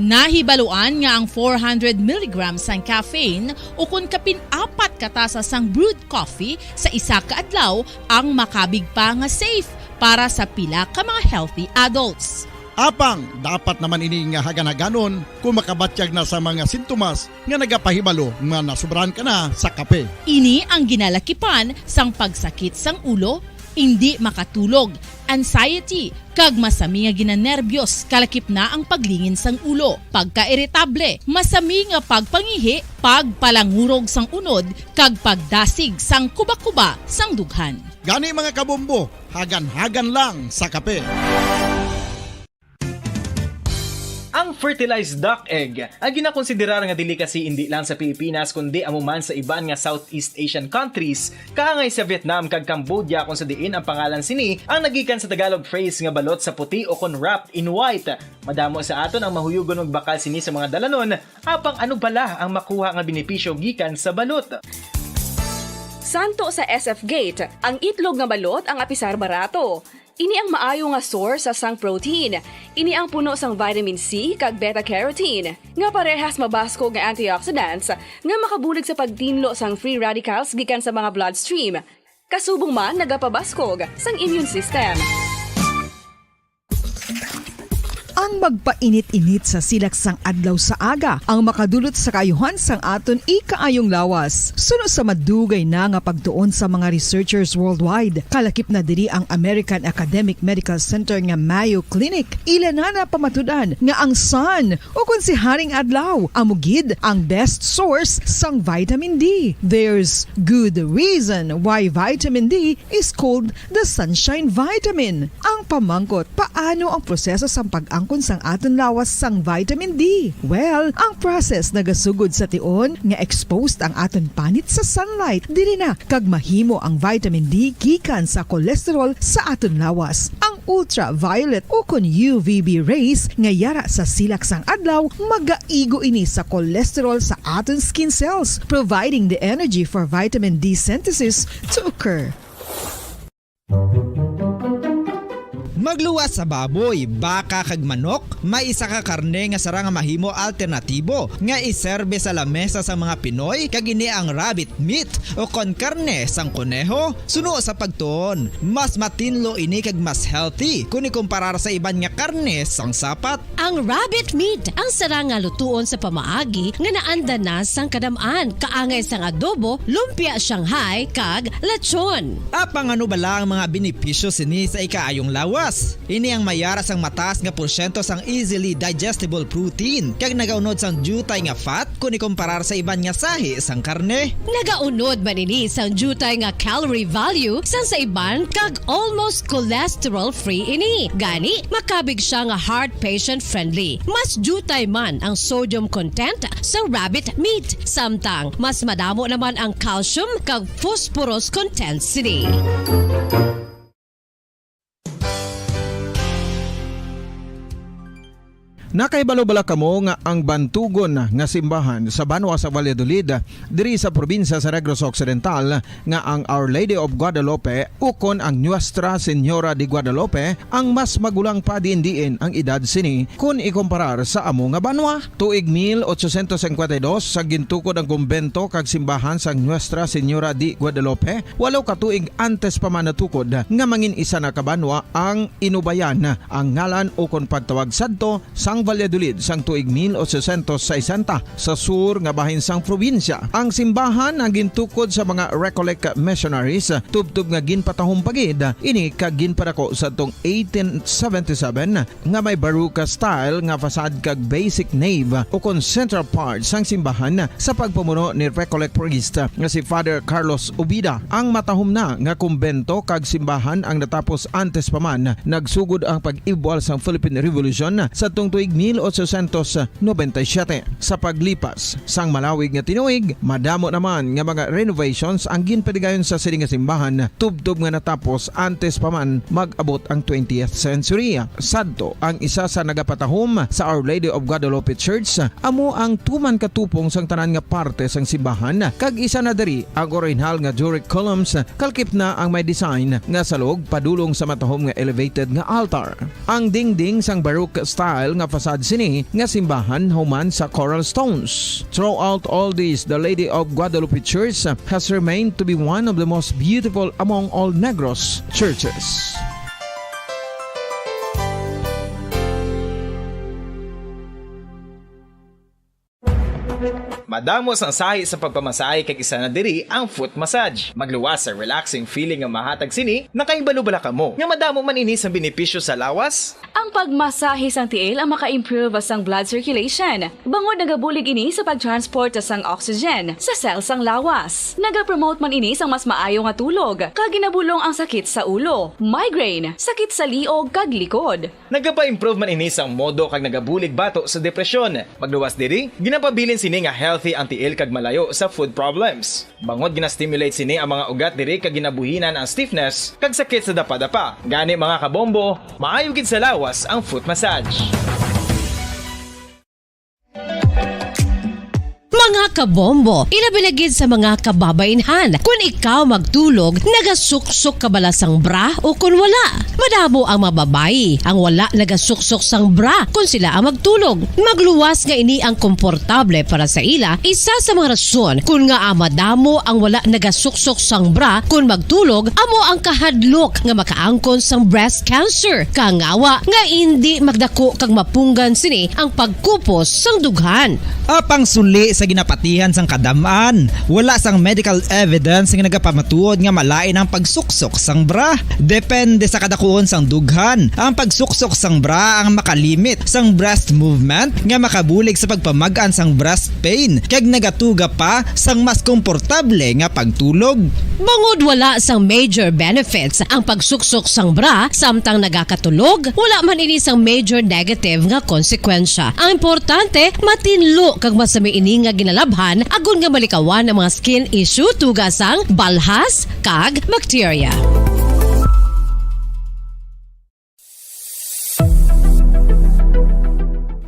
Nahibaluan nga ang four hundred milligrams sang caffeine, ukon kapin apat ka tasa sang brewed coffee sa isa ka adlaw, ang makabig pa nga safe para sa pila ka mga healthy adults. Apang dapat naman ini nga hagan-haganon kung makabatyag na sa mga sintomas nga nagapahibalo nga nasobrahan ka na sa kape. Ini ang ginalakipan sang pagsakit sang ulo, indi makatulog, anxiety, kag masami nga ginanerbiyos, kalakip na ang paglingin sang ulo, pagkairitable, masami nga pagpangihi, pagpalangurog sang unod, kag pagdasig sang kuba-kuba sang dughan. Gani, mga kabombo, hagan-hagan lang sa kape. Ang fertilized duck egg, ang ginakonsiderar nga delicacy indi lang sa Pilipinas kundi amo man sa iban nga Southeast Asian countries, kaangay sa Vietnam kag Cambodia, kung sa diin ang pangalan sini ang nagikan sa Tagalog phrase nga balot sa puti o kon wrapped in white. Madamo sa aton ang mahuyugon magbakal sini sa mga dalanon, apang ano bala ang makuha nga benepisyo gikan sa balot? Santo sa S F Gate, ang itlog nga balot ang apisar barato. Ini ang maayo nga source sang protein. Ini ang puno sang vitamin C kag beta-carotene, nga parehas mabaskog nga antioxidants nga makabulig sa pagtinlo sang free radicals gikan sa mga bloodstream. Kasubong man nagapabaskog sang immune system. Ang magpainit-init sa silak sang adlaw sa aga ang makadulot sa kaayuhan sang aton ikaayong lawas. Suno sa madugay na nga pagtuon sa mga researchers worldwide, kalakip na diri ang American Academic Medical Center nga Mayo Clinic, ila na napamatud-an nga ang sun, ukon si Haring Adlaw, amo gid ang best source sang vitamin D. There's good reason why vitamin D is called the sunshine vitamin. Ang pamangkot, paano ang proseso sang pag-angkon sang aton lawas sang vitamin D? Well, ang process nagasugod sa tion nga exposed ang aton panit sa sunlight diri na kag mahimo ang vitamin D gikan sa cholesterol sa aton lawas. Ang ultraviolet ukon U V B rays nga yara sa silak sang adlaw magaigo ini sa cholesterol sa aton skin cells, providing the energy for vitamin D synthesis to occur. Magluwas sa baboy, baka kag manok, may isa ka karne nga sarang nga mahimo alternatibo nga iserbe sa lamesa sang mga Pinoy, kag ini ang rabbit meat o kon karne sang kuneho. Suno sa pagtuon, mas matinlo ini kag mas healthy kon ikumparar sa iban nga karne sang sapat. Ang rabbit meat ang sarang nga lutuon sa pamaagi nga naanda na sang kadam-an, kaangay sang adobo, lumpia Shanghai, kag lechon. Apang ano bala ang mga benepisyo sini sa ikaayong lawas? Ini ang mayara sang mataas nga porsyento sang easily digestible protein, kag nagaunod sang diutay nga fat kon ikumparar sa iban nga sahi sang karne. Nagaunod man ini sang diutay nga calorie value sang sa iban, kag almost cholesterol-free ini. Gani, makabig sia nga heart patient-friendly. Mas diutay man ang sodium content sa rabbit meat, samtang mas madamo naman ang calcium kag phosphorus content sini. Nakahibalo bala kamo nga ang bantugon nga simbahan sa banwa sa Valladolid, diri sa probinsya sa Negros Occidental, nga ang Our Lady of Guadalupe ukon ang Nuestra Señora de Guadalupe ang mas magulang pa diin-diin ang edad sini kon ikumparar sa amo nga banwa? Tuig mil ochocientos cincuenta y dos sa gintukod ang kumbento kag simbahan sang Nuestra Señora de Guadalupe, walo ka tuig antes pa man natukod nga mangin isa na ka banwa ang Inubayan, ang ngalan ukon pagtawag sadto sang Valladolid sang tuig mil ochocientos sesenta sa sur nga bahin sang probinsya. Ang simbahan ang gintukod sa mga Recollect missionaries, tubtob nga ginpatahom pa gid ini kag ginpadako sa tong eighteen seventy-seven nga may Baroque style nga facade kag basic nave ukon central part sang simbahan sa pagpamuno ni Recollect priest nga si Father Carlos Ubida. Ang matahom na nga kumbento kag simbahan ang natapos antes pa man nagsugod ang pag-ibwal sang Philippine Revolution sadtong tuig mil ochocientos noventa y siete. Sa paglipas sang malawig nga tinuig, madamo naman nga mga renovations ang ginpadigayon sa sini nga simbahan, tubtob nga natapos antes pa man mag-abot ang twentieth century. Sadto, ang isa sa nagapatahom sa Our Lady of Guadalupe Church amo ang tuman ka tupong sang tanan nga parte sang simbahan, kag isa na diri ang orihinal nga Doric columns, kalkip na ang may design nga salog padulong sa matahom nga elevated nga altar. Ang dingding sang Baroque style nga facade sini nga simbahan human sa coral stones. Throughout all this, the Lady of Guadalupe Church has remained to be one of the most beautiful among all Negros churches. Madamo sang sahi sa pagpamasahe kag isa na diri ang foot massage. Magluwas sa relaxing feeling nga mahatag sini. Nakahibalo bala kamo nga madamo man ini sang benepisyo sa lawas? Ang pagmasahe sang tiil ang maka-improve sang blood circulation, bangod nagabulig ini sa pag-transport sang oxygen sa cell sang lawas. Nagapromote man ini sang mas maayo nga tulog, kag ginabulong ang sakit sa ulo, migraine, sakit sa liog, kag likod. Nagapa-improve man ini sang modo kag nagabulig bato sa depresyon. Magluwas diri, ginapabilin sini nga healthy ang tiil kag malayo sa foot problems. Bangod gina-stimulate sini ang mga ugat diri kag ginabuhinan ang stiffness kag sakit sa dapadapa. Gani, mga kabombo, maayo gid sa lawas ang foot massage. Mga kabombo, ilabi na gid sa mga kababainhan, kun ikaw magtulog, nagasuksok ka bala sang bra o kun wala? Madamo ang mga babayi ang wala nagasuksok sang bra kun sila ang magtulog. Magluwas nga ini ang komportable para sa ila, isa sa mga rason kun ngaa madamo ang wala nagasuksok sang bra kun magtulog amo ang kahadlok nga makaangkon sang breast cancer, kangawa nga indi magdako kag mapunggan sini ang pagkupos sang dughan. Apang suli sa ginapatihan sang kadam-an, wala sang medical evidence nga nagapamatuod nga malain ang pagsuksok sang bra. Depende sa kadakuon sang dughan, ang pagsuksok sang bra ang makalimit sang breast movement nga makabulig sa pagpamag-an sang breast pain kag nagatuga pa sang mas komportable nga pagtulog. Bangod wala sang major benefits ang pagsuksok sang bra samtang nagakatulog, wala man ini sang major negative nga konsekwensya. Ang importante, matinlo kag masami ini nga ginalabhan agod nga malikawan ang mga skin issue tuga sang balhas kag bakterya.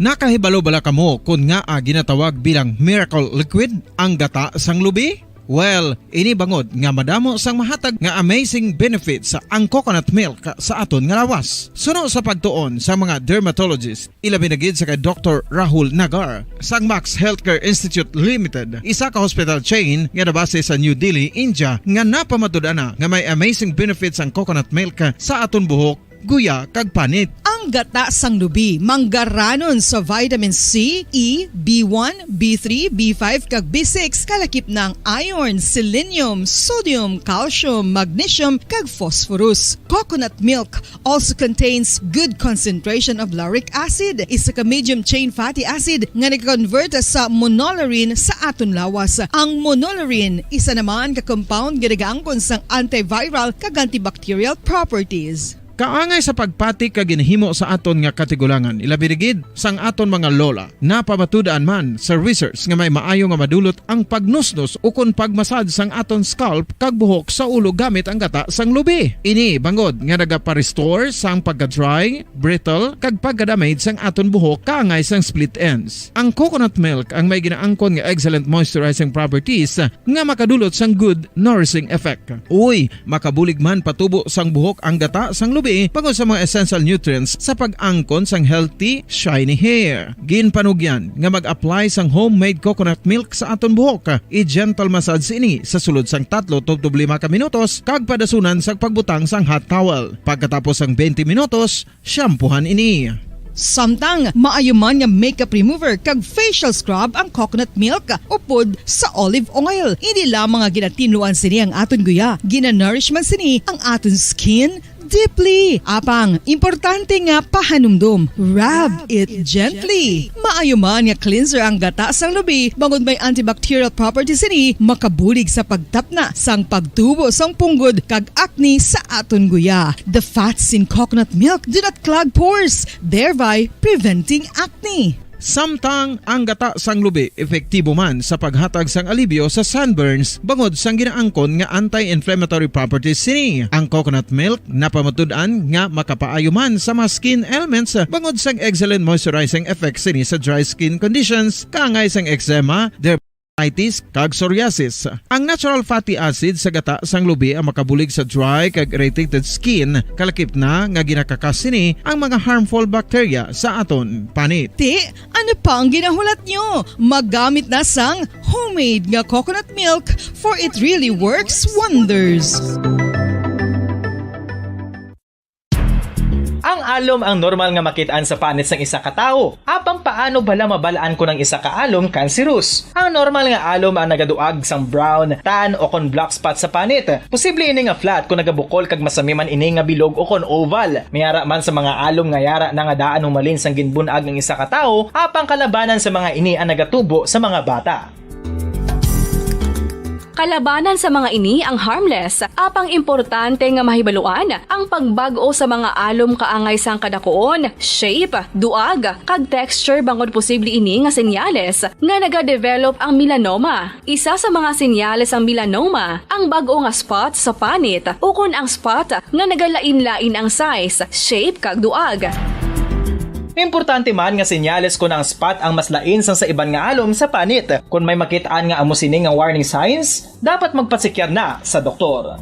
Nakahibalo bala kamo kon ngaa ginatawag bilang miracle liquid ang gata sang lubi? Well, ini bangod nga madamo sang mahatag nga amazing benefits ang coconut milk sa aton nga lawas. Suno sa pagtuon sa mga dermatologist, ilabi na gid sa kay Doktor Rahul Nagar sang Max Healthcare Institute Limited, isa ka hospital chain nga nabase sa New Delhi, India, nga napamatud-an na nga may amazing benefits ang coconut milk sa aton buhok, guya, kag panit. Ang gata sang lubi manggaranon sa vitamin C, E, B one, B three, B five, kag B six, kalakip na ang iron, selenium, sodium, calcium, magnesium, kag phosphorus. Coconut milk also contains good concentration of lauric acid, isa ka medium chain fatty acid nga nag-convert sa monolaurin sa aton lawas. Ang monolaurin, isa naman ka compound nga nagaangkon sang antiviral kag antibacterial properties. Kaangay sa pagpati kag ginhimo sa aton nga katigulangan, ilabi na gid sang aton mga lola. Napamatud-an man sa research nga may maayo nga madulot ang pagnusnos ukon pagmasad sang aton scalp kag buhok sa ulo gamit ang gata sang lubi. Ini bangod nga nagapa-restore sang pagka-dry, brittle, kag pagka-damage sang aton buhok kaangay sang split ends. Ang coconut milk ang may ginaangkon nga excellent moisturizing properties nga makadulot sang good nourishing effect. Uy, makabulig man patubo sang buhok ang gata sang lubi bangod sa mga essential nutrients sa pag-angkon sang healthy, shiny hair. Ginpanugyan nga mag-apply sang homemade coconut milk sa aton buhok. I-gentle massage ini sa sulod sang tatlo tubtob lima ka minutos kag padasunan sa pagbutang sang hot towel. Pagkatapos sang twenty minutos, shampoohan ini. Samtang maayo man nga makeup remover kag facial scrub ang coconut milk upod sa olive oil. Hindi lamang nga ginatinluan sini ang aton guya, ginanourish man sini ang aton skin deeply. Apang, importante nga pahanumdom, rub it gently. Maayo man nga cleanser ang gata sang lubi, bangod may antibacterial properties sini, makabulig sa pagtapna sang pagtubo sang punggod kag acne sa aton guya. The fats in coconut milk do not clog pores, thereby preventing acne. Samtang ang gata sang lubi epektibo man sa paghatag sang alibyo sa sunburns bangod sang ginaangkon nga anti-inflammatory properties sini. Ang coconut milk napamatud-an nga makapaayo man sa mga skin ailments bangod sang excellent moisturizing effects sini sa dry skin conditions, kaangay sang eczema, dermatitis, kag psoriasis. Ang natural fatty acid sa gata sang lubi ang makabulig sa dry kag irritated skin, kalakip na nga ginakakas sini ang mga harmful bacteria sa aton panit. Ti, ano pa ang ginahulat nyo? Magamit na sang homemade nga coconut milk, for it really works wonders. Ang alom ang normal nga makit-an sa panit sang isa ka tawo. Apang paano bala mabal-an kon ang isa ka alom cancerous? Ang normal nga alom ang nagaduag sang brown, tan, o kon black spot sa panit. Posible ini nga flat kon nagabukol kag masami man ini nga bilog o kon oval. May ara man sa mga alom nga yara na nga daan humalin sang ginbun-ag ang isa ka tawo, apang kalabanan sa mga ini ang nagatubo sa mga bata. Kalabanan sa mga ini ang harmless, apang importante nga mahibaluan ang pagbag-o sa mga alom kaangay sang kadakuon, shape, duag, kag texture, bangod posible ini nga senyales nga nagadevelop ang melanoma. Isa sa mga senyales sang melanoma ang bag-o nga spot sa panit ukon ang spot nga nagalain-lain ang size, shape, kag duag. Importante man nga senyales kon ang spot ang mas lain sang sa iban nga alom sa panit. Kon may makit-an nga amo sini nga warning signs, dapat magpasikyar na sa doktor.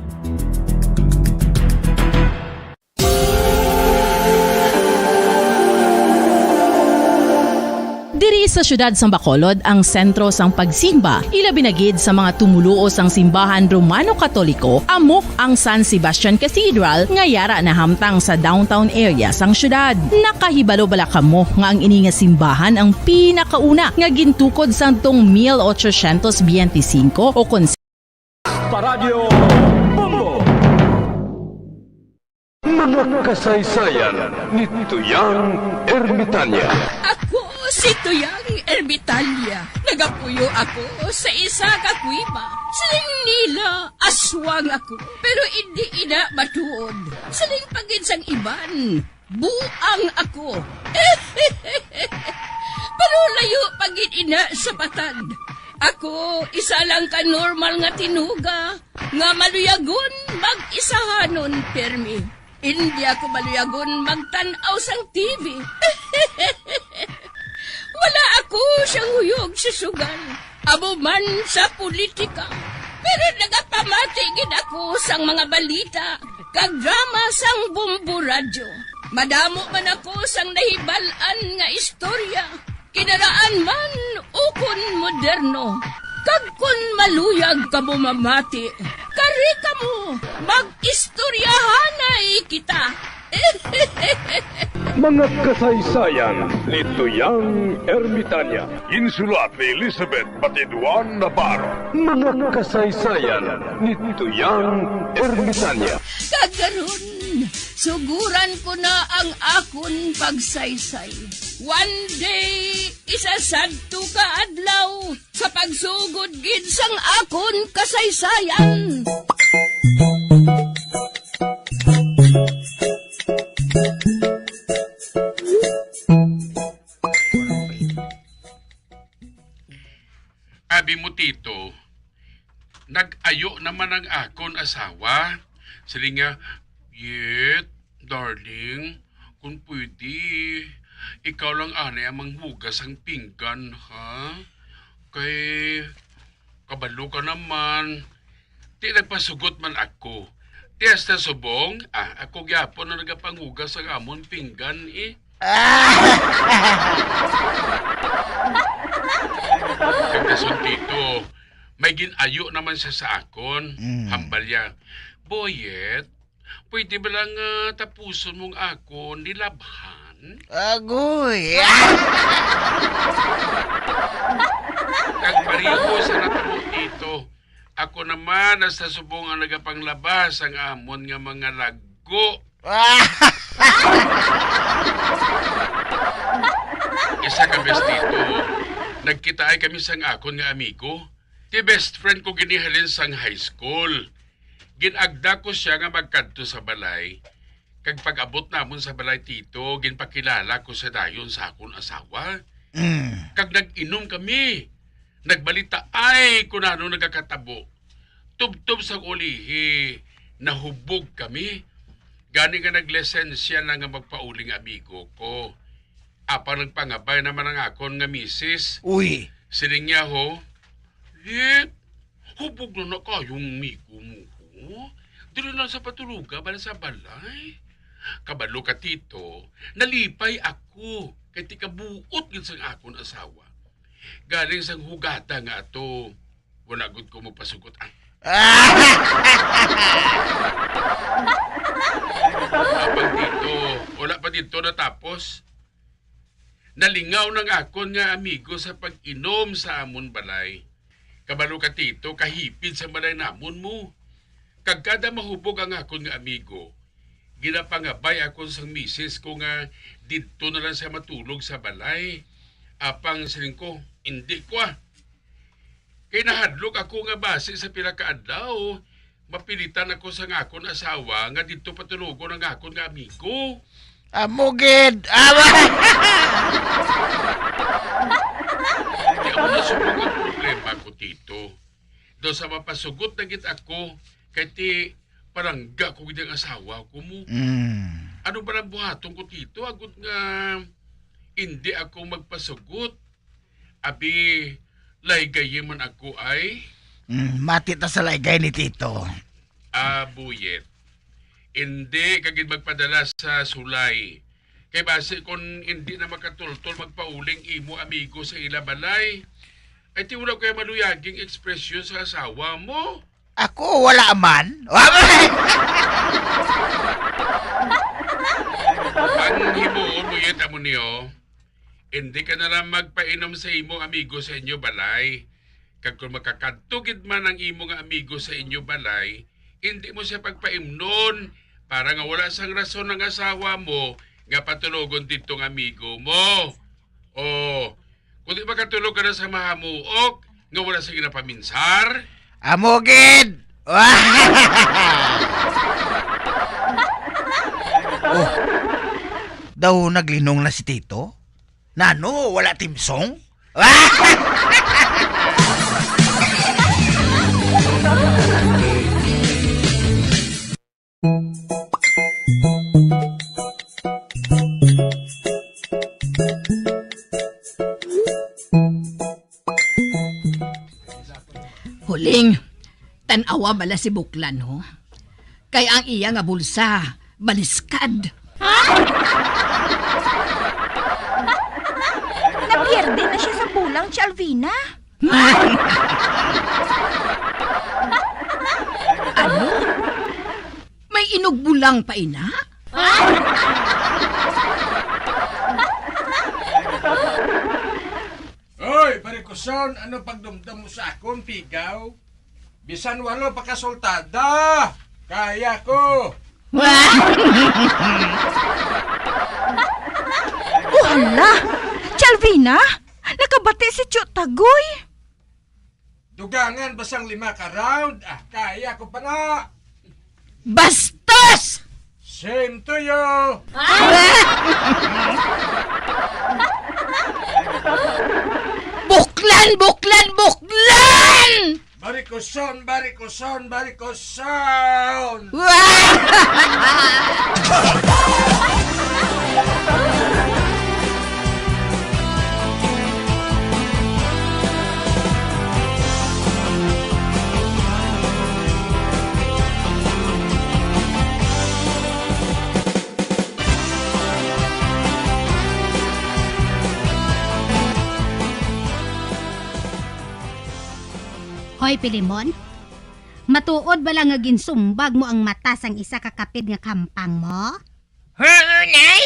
Diri sa siyudad sang Bacolod ang sentro sang pagsimba, ilabi na gid sa mga tumoluo sang simbahan Romano-Katoliko, amo ang San Sebastian Cathedral nga yara nahamtang sa downtown area sang siyudad. Nakahibalo bala kamo nga ang ini nga simbahan ang pinakauna nga gintukod sadtong mil ochocientos biyente singko o kon Paradyo Bombo. Mga kasaysayan ni Tuyang Ermitanya. Ako si Tuyang Ermitanya. Nagapuyo ako sa isa ka kuweba. Siling nila, aswang ako, pero indi ina matuod. Siling pa gid sang iban, buang ako. Pero layo pa gid ina sa patad. Ako, isa lang ka normal nga tinuga nga maluyagon mag-isahanon pirmi. Indi ako maluyagon magtan-aw sang T V. Wala ako siyang huyog sa sugal, amo man sa politika. Pero nagapamati gid ako sang mga balita kag drama sang Bombo Radyo. Madamo man ako sang nahibal-an nga istorya, kinaraan man ukon moderno. Kag kon maluyag kamo mamati, kari kamo, mag-istoryahanay kita. Mga kasaysayan ni Tuyang Ermitanya. Insulat ni Elizabeth Batiduan Navarro. Mga kasaysayan ni Tuyang Ermitanya. Kag karon, suguran ko na ang akon pagsaysay. One day, isa sadto ka adlaw, sa pagsugod gid sang akon kasaysayan. Abi mo, Tito, nag-ayo naman ang akon asawa. Siling niya, "Yet, darling, kung pwede, ikaw lang anay ang manghugas ang pinggan, ha? Kay, kabalo ka naman, ti nagpasugot man ako. Ti hasta subong, ah, ako gyapon ang nagapanghugas ang amon pinggan, eh." Kag dason, Tito, may gin-ayo naman siya sa akon. Mm. Hambal niya, "Boyet, pwede ba lang, ah, tapuson mong akon nilabhan?" Agoy! Kag pareho sa natabo dito, ako naman nasa subong ang nagapanglaba sang amon nga mga laggo. Isa ka bes dito, nagkitaay kami sang akon nga amigo. Ti best friend ko gini halin sang high school. Gin-agda ko sia nga magkadto sa balay. Kag pag-abot namon sa balay, tito, ginpakilala ko sia dayon sa akon asawa. Mm. Kag nag-inom kami. Nagbalitaay kon ano nagakatabo. Tubtob sang ulihi, nahubog kami. Gani nga naglisensya na nga magpauling amigo ko. Apang nagpangabay naman ang akon nga misis. Uy. Siling niya, ho, "Lit, hubog na na kayong migo mo, ho. Diri na sa patuloga, bala sa balay." Kabalo ka, tito, nalipay ako kay ti kabuot gid sang akon asawa. Galing sang hugada nga ato, wala gud ko mapasugot, ah. Abang, tito, wala pa dito natapos. Nalingaw nang akon nga amigo sa pag-inom sa amon balay. Kabalo ka, tito, kahipid sa balay namon mo. Kag kada mahubog ang akon nga amigo, ginapangabay akon sang misis ko nga didto na lang siya matulog sa balay. Apang siling ko, "Indi ko, ah." Kay nahadlok ako nga basi sa pila ka adlaw, mapilitan ako sang akon asawa nga didto patulogon ang akon nga amigo. Amo gid. Amo. Di ako nasubong ang problema ko, tito. Daw sa mapasugot na gid ako, kay ti palangga ko gid ang asawa ko mo. Mm. Ano ba lang buhaton ko, tito, agod nga indi ako magpasugot? Abi, laygay man ako ay. Mm, mati ta sa laygay ni Tito. Ah, buyet. Indi ka gid magpadala sa sulay. Kay basi kon indi na makatultol magpauling imo amigo sa ila balay, ay ti wala ko maluyaging ekspresyon sa asawa mo. Ako, wala man. Ang himuon mo, yet, amo niyo, hindi ka na lang magpainom sa imong amigo sa inyo balay. Kag kung makakadto gid man ang imo nga amigo sa inyo balay, hindi mo siya pagpaimnon para nga wala sang rason ang asawa mo nga patulogon didto nga amigo mo. O, kundi makatulog ka na sa mahamuok nga wala sa ginapaminsar? Amo gid! Oh, daw naglinong na si Tito? Nano, wala timsong? Huling, tan-awa bala si Buklan, ho? Kay ang iya nga bulsa, baliskad. Ha? Napierde na siya sa bulang, Ti Alvina. Ano? May inugbulang pa ina? Hoy, barikuson, ano pagdumdum mo sa akon, pigaw? Bisan walo pa ka sultada, kaya ko. Oh, hala! Ti Alvina, nakabati si Tio Tagoy. Dugangan ba sang lima ka round? Ah, kaya ko pa na. Bastos! Same to you! Buklan! Buklan! Buklan! Barikoson! Barikoson! Barikoson! Hoy, Pilimon, matuod bala nga ginsumbag mo ang mata sang isa ka kapid nga kampang mo? Huo, Nay?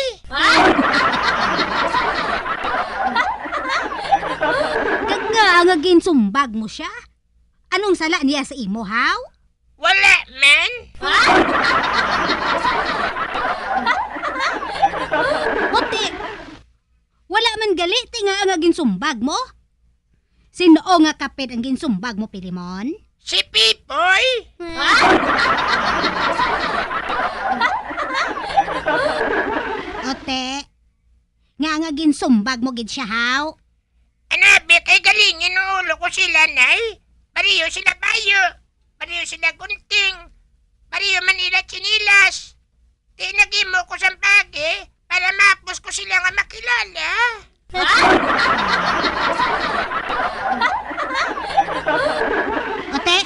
Kag ngaa nga ginsumbag mo sia? Anong sala niya sa imo, haw? Wala man. Puti, wala man gali ti ngaa nga ginsumbag mo? Sin-o nga kapid ang ginsumbag mo, Pilimon? Si Pipoy. Ote, ngaa nga ginsumbag mo gid sia, haw? Anabi kay galingin ang ulo ko sila, Nay. Pareho sila bayo. Pareho sila gunting. Pareho man ila tsinelas. Di naghimo ko sang pagi para mahapos ko sila nga makilala. Ote,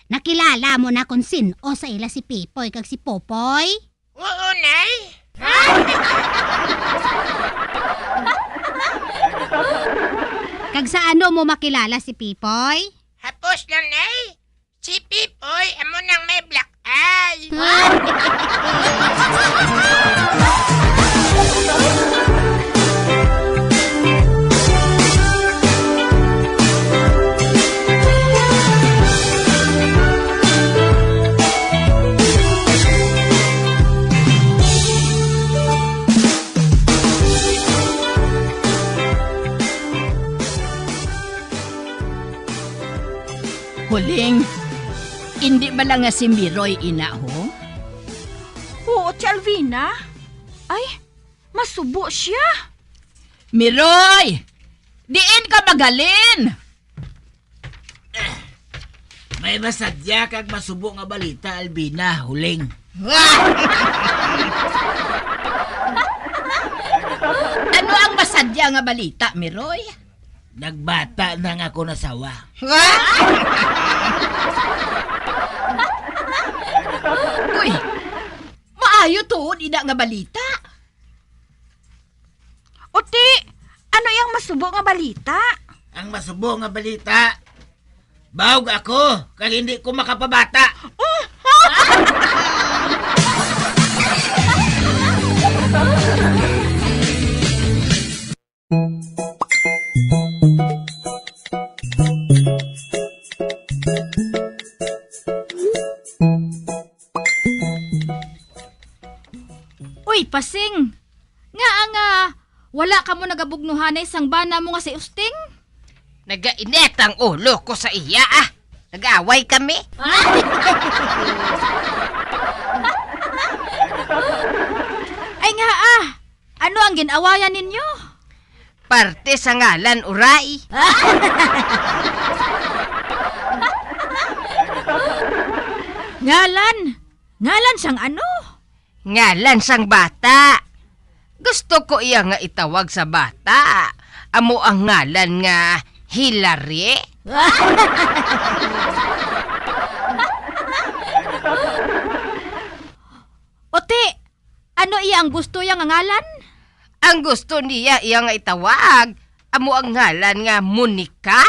nakilala mo na kon sin-o sa ila si Pipoy kag si Popoy? Oo, Nay. Kag sa ano mo makilala si Pipoy? Hapos lang, Nay. Si Pipoy, amo nang may black eye. Huling, indi bala nga si Miroy ina, ho? Oo, Ti Alvina. Ay, masubo sia. Miroy! Diin ka magalin? May masadya kag masubo nga balita, Alvina, Huling. Ano ang masadya nga balita, Miroy? Nagbata na ang akon asawa. Uy, maayo tuod ina nga balita. Uti, ano iyang masubo nga balita? Ang masubo nga balita, bawog ako kag hindi ko makapabata. Uy, Pasing! Ngaa nga wala kamo nagabugnuhanay sang bana mo nga si Usting? Nagainit ang ulo ko sa iya, ah. Nag-away kami. Ay nga, ah. Ano ang gin-awayan ninyo? Parte sa ngalan, uray. Ngalan? Ngalan sang ano? Ngalan sang bata. Gusto ko iya nga itawag sa bata. Amo ang ngalan nga Hilary. Uti, ano iya ang gusto iya nga ngalan? Ang gusto niya iya nga itawag, amo ang ngalan nga Monica.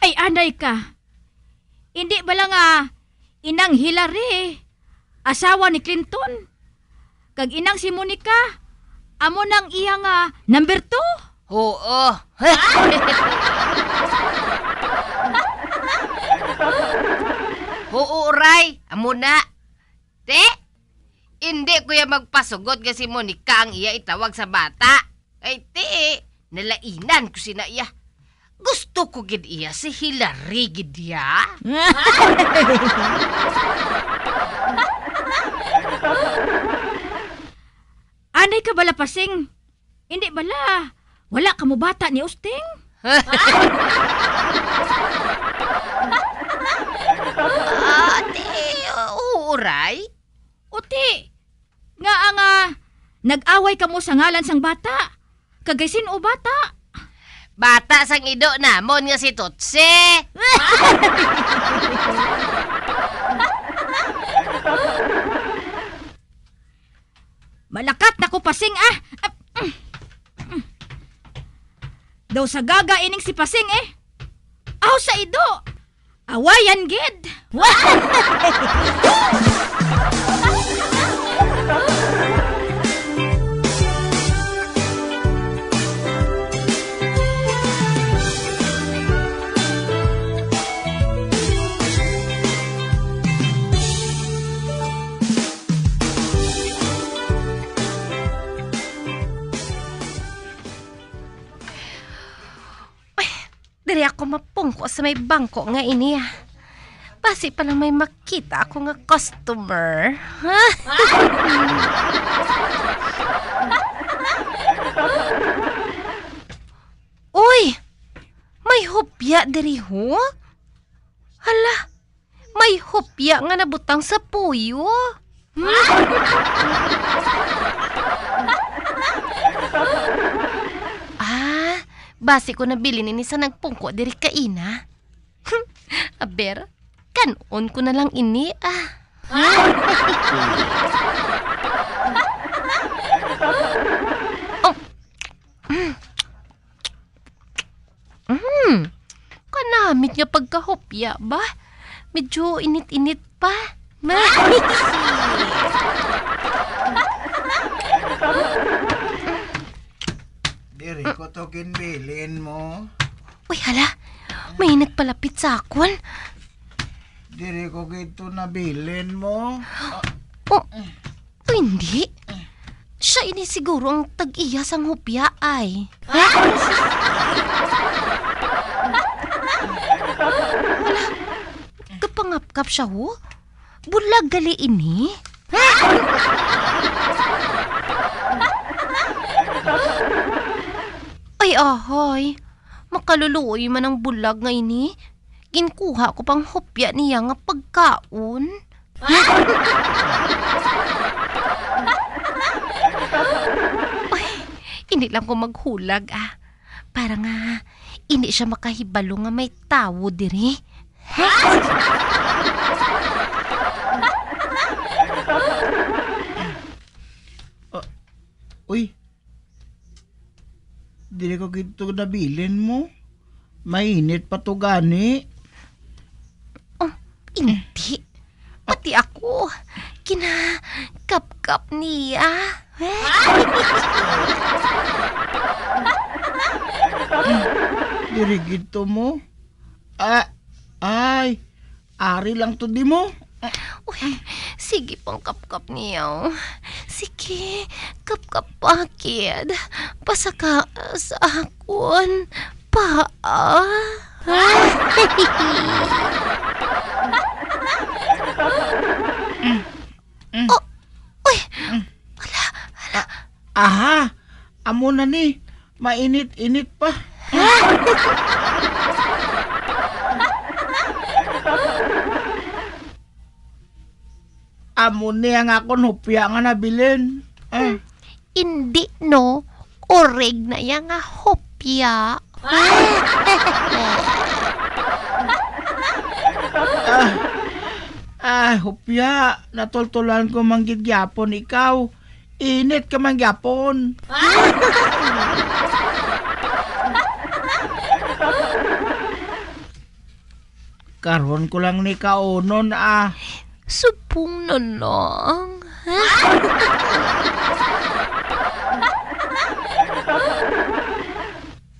Ay, anay ka. Indi bala nga inang Hilary, asawa ni Clinton? Kag inang si Monica, amo nang iya nga number two? Oo. Oo, uray. Amo na. Te, indi ko ya magpasugot nga si Monica ang iya itawag sa bata. Ay, te, nalainan ko sina iya. Gusto ko gid iya si Hilary gid iya. Anay ka bala, Pasing? Indi bala, wala ka mo bata ni Usting? Ate, uray. Uti, nga nga nag-away kamo sa ngalan sang bata? Kag kay sin-o bata? Bata sang ido namon nga si Totsi. Malakat na ko, Pasing, ah! Daw sa gaga ining si Pasing, eh. Aw, sa Ido! Awayan gid! Ay, diri ako mapungko sa may bangko nga ini, ah. Basi pa lang may makita ako nga customer. Uy! May hopya diri, ho? Hala, may hopya nga nabutang sa puyo. Ah, basi ko nabilin ini sa nagpungko diri kaina. Aber, kan-on ko na lang ini, ah. Oh. Mm. Mm. Kanamit nga pagkahopya ba? Medyo init-init pa. Diri ko to ginbilin mo. Uy, hala. May nagpalapit sa akon. Diri ko gid to nabilin mo. Oh, oh, hindi. Siya ini siguro ang tag-iya sang hopya, ay. Hala, gapangapkap siya, ho? Bulag gali ini? Ay, ahay. Makaluluoy man ang bulag nga ini. Ginkuha ko pang hopya niya nga pagkaon. Ay, hindi lang ko maghulag, ah. Para nga, hindi siya makahibalo nga may tawo diri. Ah, uy, dili ko gid to nabilin mo. Mainit pa to gani. Oh, hindi. Pati ako, kinakapkap niya. Diri gid to mo. Ah, ay, ari lang to di mo. Uy, sige pang kapkap niya. Sige, kapkap pa, kid. Pasaka sa akon paa. Mm, mm. Oh, uy. Mm. Hala, hala. Ah, aha, amo na ni. Mainit-init pa. Amo ni ang akon hopya nga nabilin. Ah. Hmm. Indi, no? Orig na iya nga hopya. Ah, ah, hopya, natultulan ko man gid gyapon ikaw. Init ka man gyapon. Karon ko lang ni kaunon, ah. Subong na lang.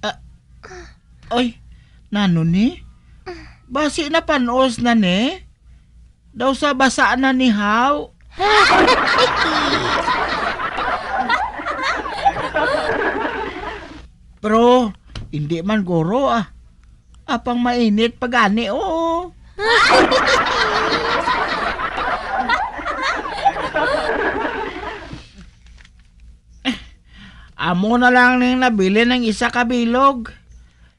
Ah, oy, nano ni? Basi napanos na ni? Daw sa basa na ni haw. Pero, hindi man guro, ah. Apang mainit pa gani, oo. Amo na lang ning nabilin ang isa ka bilog.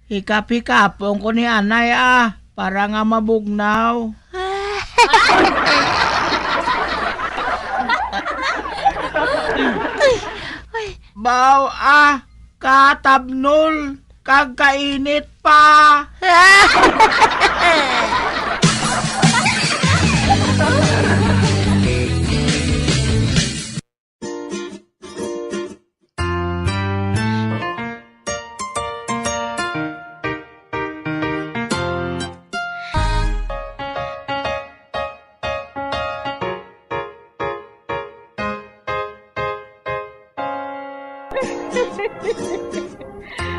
Hikap-hikapon ko ni anay, ah, para nga mabugnaw. Ay, ay. Baw, ah, katabnol, kag kainit pa.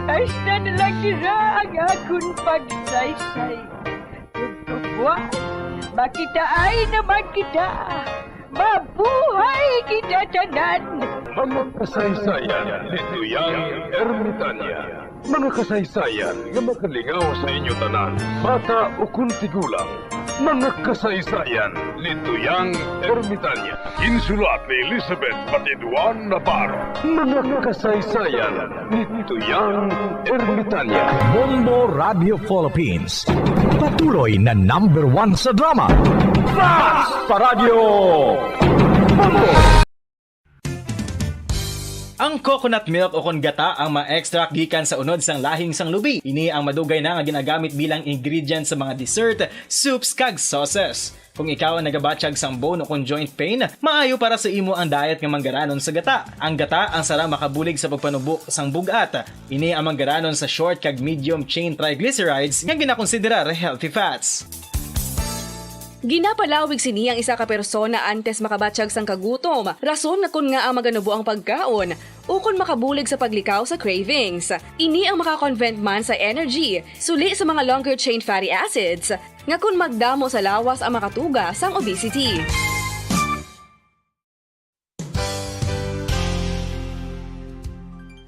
Hasta na lang dira ang akon pagsaysay. Ug kabuas, makitaay naman kita. Mabuhay kita tanan! Mga kasaysayan ni Tuyang Ermitanya. Mga kasaysayan nga makalingaw sa inyo tanan, bata ukon tigulang. Mga kasaysayan ni Tuyang Ermitanya. Ginsulat ni Elizabeth Batiduan Navarro. Mga kasaysayan ni Tuyang Ermitanya. Bombo Radio Philippines. Patuloy na number one sa drama. Fast Paradyo! Bombo! Ang coconut milk o kon gata ang ma-extract gikan sa unod sang lahing sang lubi. Ini ang madugay na nga ginagamit bilang ingredient sa mga dessert, soups, kag sauces. Kung ikaw ang nagabatyag sang bone o kon joint pain, maayo para sa imo ang diet nga manggaranon sa gata. Ang gata ang sarang makabulig sa pagpanubo sang bug-at. Ini ang manggaranon sa short kag medium chain triglycerides nga ginakonsiderar healthy fats. Ginapalawig sini ang isa ka persona antes makabatyag sang kagutom, rason nga kon ngaa maganubo ang pagkaon, ukon makabulig sa paglikaw sa cravings. Ini ang maka-convert man sa energy, suli sa mga longer chain fatty acids, nga kon magdamo sa lawas ang makatuga sang obesity.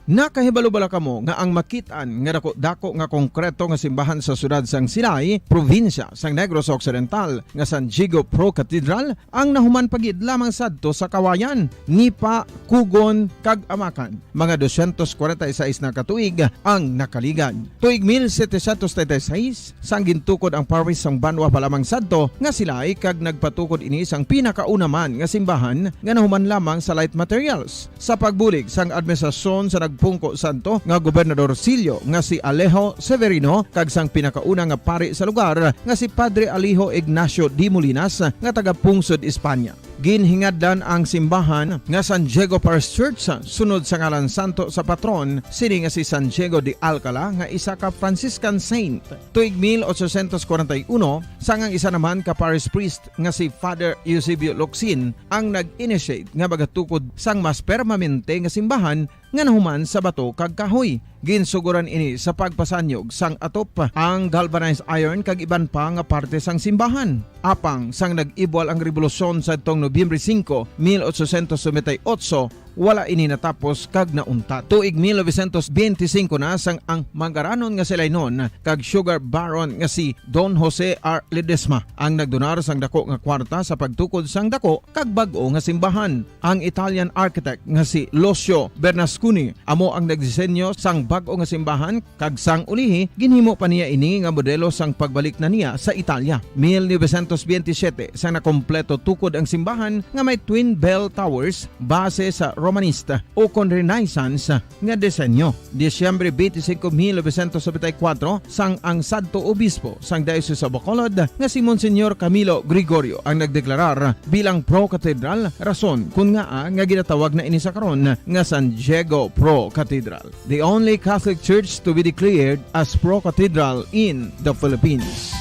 Nakahibalo bala kamo nga ang makit-an nga dako-dako nga konkreto nga simbahan sa siyudad sang Silay, probinsya sang Negros Occidental, nga San Diego Pro Cathedral, ang nahuman pa gid lamang sadto sa kawayan, nipa, kugon, kag amakan? Mga dosyentos kwarenta y seis na ka tuig ang nakaligad. Tuig mil setecientos treinta y seis, sang gintukod ang parish sang banwa pa lamang sadto nga Silay, kag nagpatukod ini sang pinakauna man nga simbahan nga nahuman lamang sa light materials. Sa pagbulig sang administrasyon sa nagpungko sadto nga gobernadorcillo nga si Alejo Severino kag sang pinakauna nga pari sa lugar nga si Padre Alejo Ignacio de Molinas nga taga Pungsod, España. Ginhingadlan ang simbahan nga San Diego Parish Church sunod sa ngalan santo sa patron sini nga si San Diego de Alcala nga isa ka Franciscan saint. Tuig mil ochocientos kwarenta y uno, sang ang isa naman ka parish priest nga si Father Eusebio Locsin ang nag-initiate nga magatukod sang mas permanente nga simbahan nga nahuman sa bato kag kahoy. Ginsugoran ini sa pagpasanyog sang atop, ang galvanized iron kag iban pa nga parte sang simbahan. Apang sang nag-ibwal ang rebolusyon sadtong Nobyembre singko, mil ochocientos noventa y ocho, wala ini natapos kag nauntat. Tuig mil novecientos benti singko na sang ang manggaranon nga si Lainon kag sugar baron nga si Don Jose R. Ledesma ang nagdonar sang dako nga kwarta sa pagtukod sang dako kag bag-o nga simbahan. Ang Italian architect nga si Lucio Bernasconi amo ang nagdisenyo sang bag-o nga simbahan, kag sang ulihi, ginhimo pa niya ini nga modelo sang pagbalik na niya sa Italia. Mil novecientos benti siyete, sang nakompleto tukod ang simbahan nga may twin bell towers base sa Romanista o kon Renaissance nga disenyo. Disyembre twenty-five, mil novecientos noventa y cuatro, sang ang sadto obispo sang Diocese of Bacolod nga si Monsignor Camilo Gregorio ang nagdeklarar bilang Pro Cathedral, rason kun ngaa nga ginatawag na ini sa karon nga San Diego Pro Cathedral, the only Catholic Church to be declared as Pro Cathedral in the Philippines.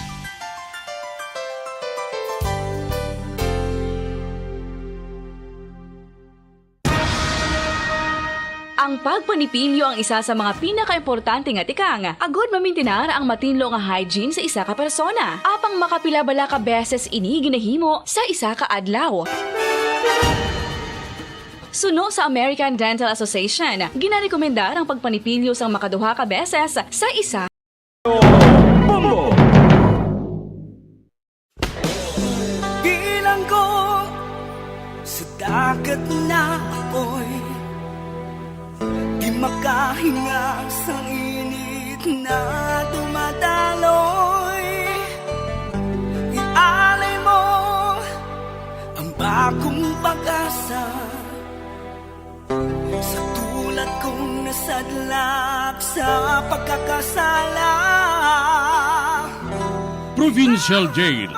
Ang pagpanipilyo ang isa sa mga pinakaimportante nga tikang agud mamintinar ang matinlo nga hygiene sa isa ka persona. Apang makapila bala ka beses ini ginahimo sa isa ka adlaw? Suno sa American Dental Association, ginarekomendar ang pagpanipilyo sang makaduha ka beses sa isa. Bombo! Bilanggo sa dagat na apoy, di makahinga sa init na dumadaloy. Ialay mo ang bagong pag-asa sa tulad kong nasadlak sa pagkakasala. Provincial Jail,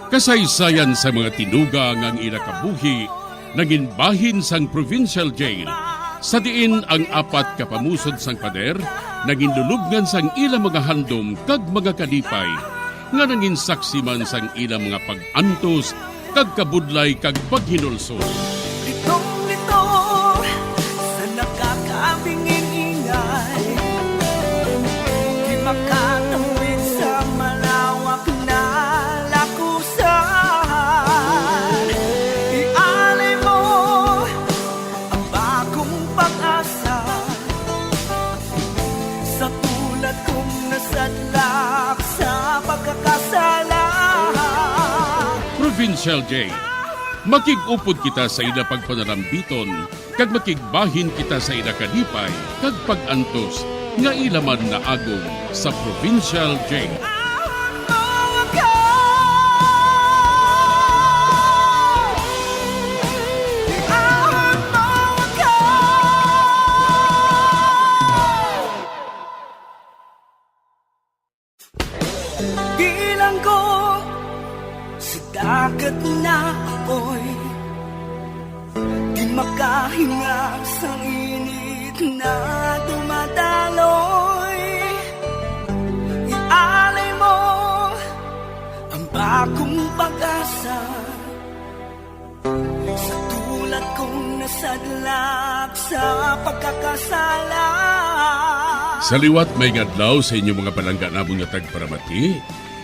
kasaysayan sa mga tinuga nga ang ila kabuhi nangin bahin sang Provincial Jail, sa diin ang apat ka pamusod sang pader nangin lulubngan sang ila mga handom kag mga kalipay, nga nangin saksi man sang ila mga pag-antos kag kabudlay kag paghinulsol. Litong-lito sa nakakaabing Shell J. Makig-upod kita sa ila pagpanalambiton, kag makigbahin kita sa ila kalipay kag pag-antos nga ila man naagom sa Provincial J. Bilanggo sa dagat na apoy, di makahinga sang init na dumadaloy. Ialay mo ang bagong pag-asa sa tulad kong nasadlak sa pagkakasala. Sa liwat, may nga adlaw sa inyo mga palangga namon nga tagparamati.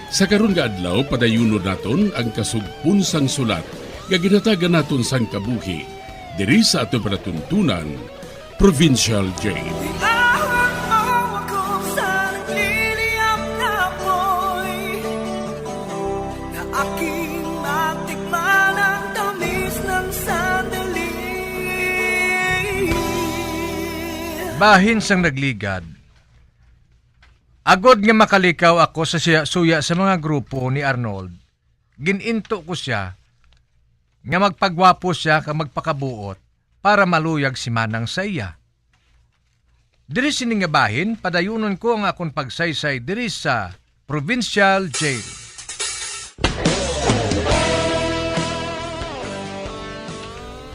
Sa karon nga adlaw, padayunon naton ang kasugpon sang sulat nga ginhatagan naton sang kabuhi diri sa aton palatuntunan, Provincial J. Iahon mo ako sa nagliliyab na apoy, na aking matikman ang tamis ng sandali. Bahin sang nagligad. Agod nga makalikaw ako sa siya-suya sa mga grupo ni Arnold, gin-into ko sia nga magpagwapo sia kag magpakabuot para maluyag si Manang sa iya. Diri sini nga bahin, padayunon ko ang akon pagsaysay diri sa Provincial Jail.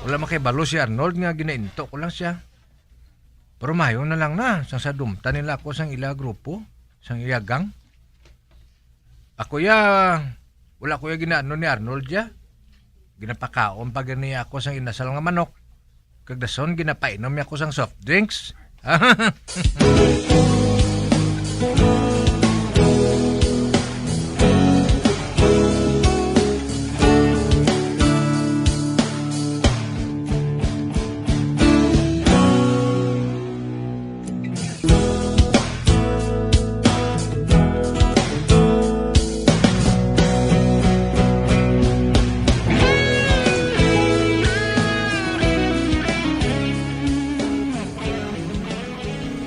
Wala makahibalo si Arnold nga ginainto ko lang siya. Pero maayo na lang na, sang sadumtan nila ako sang ila grupo, sang iya gang. Ako ya, wala ko ya ginaano ni Arnold ya. Ginapakaon pa gani ako sang inasal nga manok. Kag dason ginapainom niya ako sang soft drinks.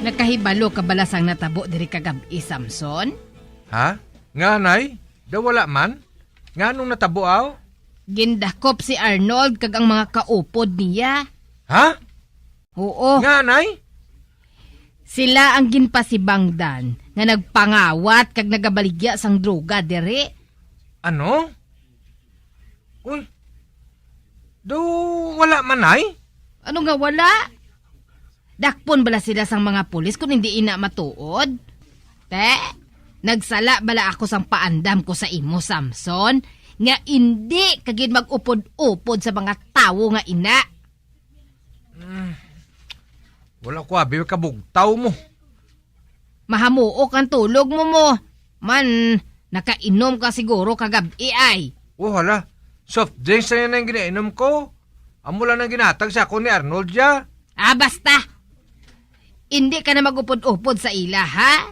Nakahibalo ka bala sang natabo diri kagab-i, Samson? Ha? Nga, Nay? Daw wala man? Nganong natabo, aw? Gindakop si Arnold kag ang mga kaupod niya. Ha? Oo. Nga, Nay? Sila ang ginpasibangdan nga nagpangawat kag nagabaligya sang droga diri. Ano? Uy. Do wala man, Nay? Ano nga wala? Dakpon bala sila sang mga pulis kung hindi ina matuod? Te, nagsala bala ako sang paandam ko sa imo, Samson, nga indi ka gid mag-upod-upod sa mga tawo nga ina? Wala ko abi kabugtaw mo. Mahamuok ang tulog mo mo. Man, nakainom ka siguro kagab-i ay. Oh, hala. Soft drinks na yan ang ginainom ko. Amo lang ang ginatag sa ako ni Arnold ya. Ah, basta. Hindi ka na mag-upod-upod sa ila, ha?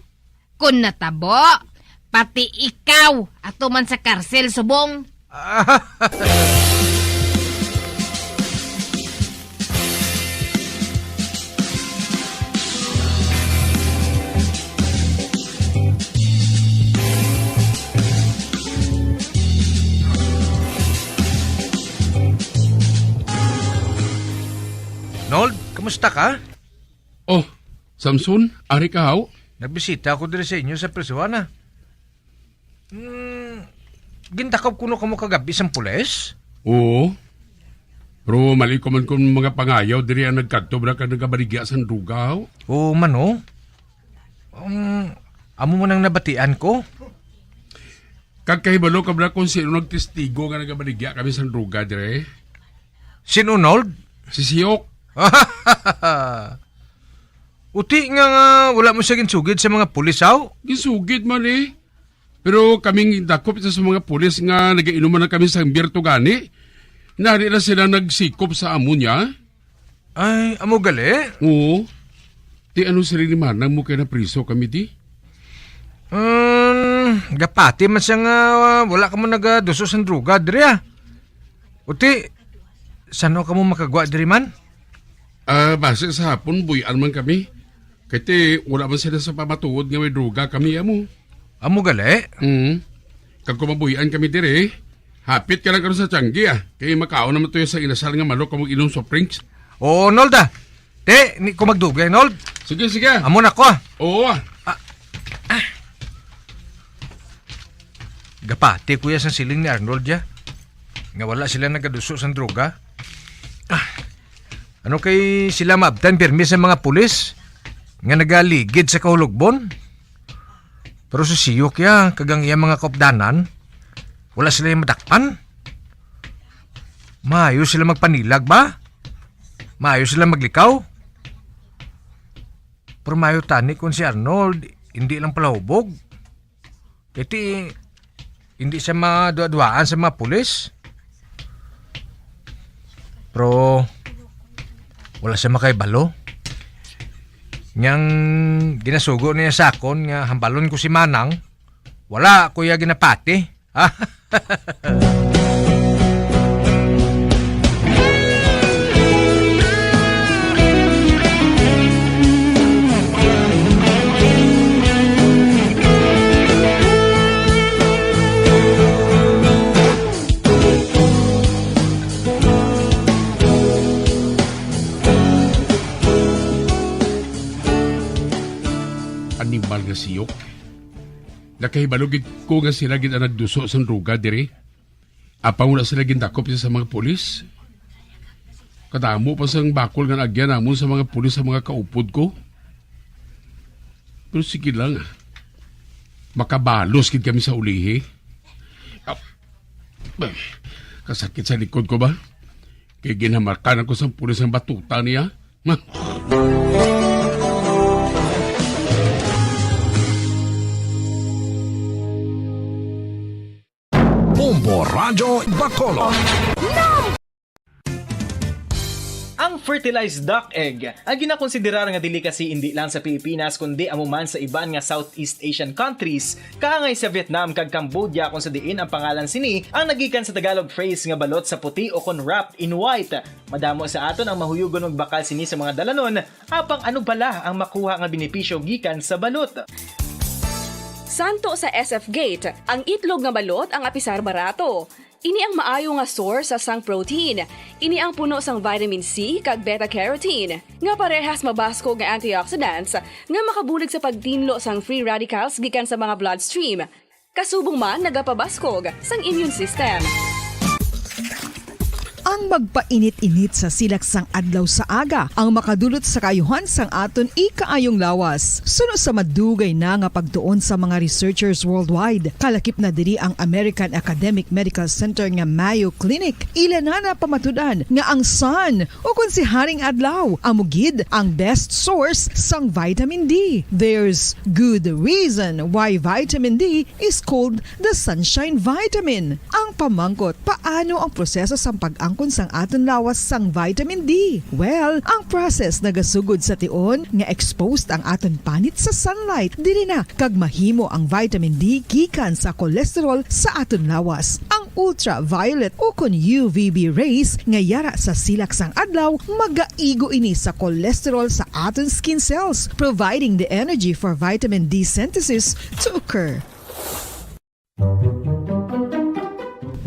Kung natabo, pati ikaw, ato man sa karsel subong. Nold, kamusta ka? Oh, Samson, ari ka haw? Nagbisita ako diri sa inyo sa prisuhan, ah. Hmm, gintakop kuno kamo kagabi sang pulis? Oo. Pero mali ko man kung mga pangayaw diri ang nagkadto bala kag nagabaligya sang droga, haw? Oo man, oh. Um, amo man ang nabatian ko. Kag kahibalo ka bala kung sino nagtestigo nga nagabaligya kami sang droga dire? Sino, Nold? Si Siyok. Uti nga, nga wala mo siya ginsugid sa mga pulis, haw? Ginsugid man, eh. Pero kaming dakop sa mga pulis nga nagainuman na kami sa Humberto gani, nari na sila nagsikop sa amo niya. Ay, amo gali? Oo. Ti ano siling ni Manang mo kay napriso kami, ti? Um, gapati man siya nga, ah, wala ka man nagaduso sang droga diri, ah. Uti, san-o kamo makagwa diri man? Ah, basi sa hapon, buy-an man kami. Kay ti, wala man sila sa pamatuod nga may droga kami, amo. Amo gali? Mm. Kag kung mabuy-an kami diri, hapit ka lang karon sa Tiangge, ah. Kay makaon naman to sa inasal nga manok kag mag-inom soft drinks. Oo, Nold, ah. Te, ni ko magdugay, Nold. Sige, sige. Amo na ko, ah. Oo, ah. Ah, ah. Gapati ko ya sang siling ni Arnold ya, nga wala sila nagaduso sang droga. Ah, ano kay sila maabtan pirmi sa mga pulis nga nagaligid sa kahulogbon? Pero si Siyok ya kag ang iya mga kaupdanan, wala sila madakpan. Maayo sila magpanilag ba? Maayo sila maglikaw? Pero maayo tani kung si Arnold hindi lang palahubog. Kay ti, hindi siya maduha-duhaan sa mga pulis. Pero wala siya makahibalo. Niyang ginasugo niya sa akon nga hambalon ko si Manang, wala ko iya ginapati. Animal nga siyok. Nakahibalo gid ko nga sila gid ang nagduso sang droga diri. Apan wala sila gindakop sa mga pulis. Kadamo pa sang bakol nga naagyan namon sa mga pulis sa mga kaupod ko. Pero sige lang, ah. Makabalos gid kami sa ulihi. Ah, kasakit sa likod ko ba? Kay ginhamarkan ako sang pulis ang batuta niya. Bombo Radyo Bacolod. Ang fertilized duck egg ang ginakonsiderar nga delicacy indi lang sa Pilipinas, kundi amo man sa iban nga Southeast Asian countries, kaangay sa Vietnam kag Cambodia, kung sa diin ang pangalan sini ang nagikan sa Tagalog phrase nga balot sa puti o kon wrapped in white. Madamo sa aton ang mahuyugon magbakal sini sa mga dalanon, apang ano bala ang makuha nga benepisyo gikan sa balot? Santo sa S F Gate, ang itlog nga balot ang apisar barato. Ini ang maayo nga source sa sang protein. Ini ang puno sang vitamin C kag beta carotene, nga parehas mabaskog nga antioxidants nga makabulig sa pagtinlo sang free radicals gikan sa mga bloodstream. Kasubong man nagapabaskog sang immune system. Ang magpainit-init sa silak sang adlaw sa aga ang makadulot sa kaayuhan sang aton ikaayong lawas. Suno sa madugay na nga pagtuon sa mga researchers worldwide, kalakip na diri ang American Academic Medical Center nga Mayo Clinic, ila na napamatud-an nga ang sun, o kon si Haring Adlaw, amo gid ang best source sang vitamin D. There's good reason why vitamin D is called the sunshine vitamin. Ang pamangkot, paano ang proseso sang pag-angkon sang aton lawas sang vitamin D? Well, ang process nagasugod sa tion nga exposed ang aton panit sa sunlight. Diri na kag mahimo ang vitamin D gikan sa cholesterol sa aton lawas. Ang ultraviolet o kon U V B rays nga yara sa silak sang adlaw, magaigo ini sa cholesterol sa aton skin cells, providing the energy for vitamin D synthesis to occur.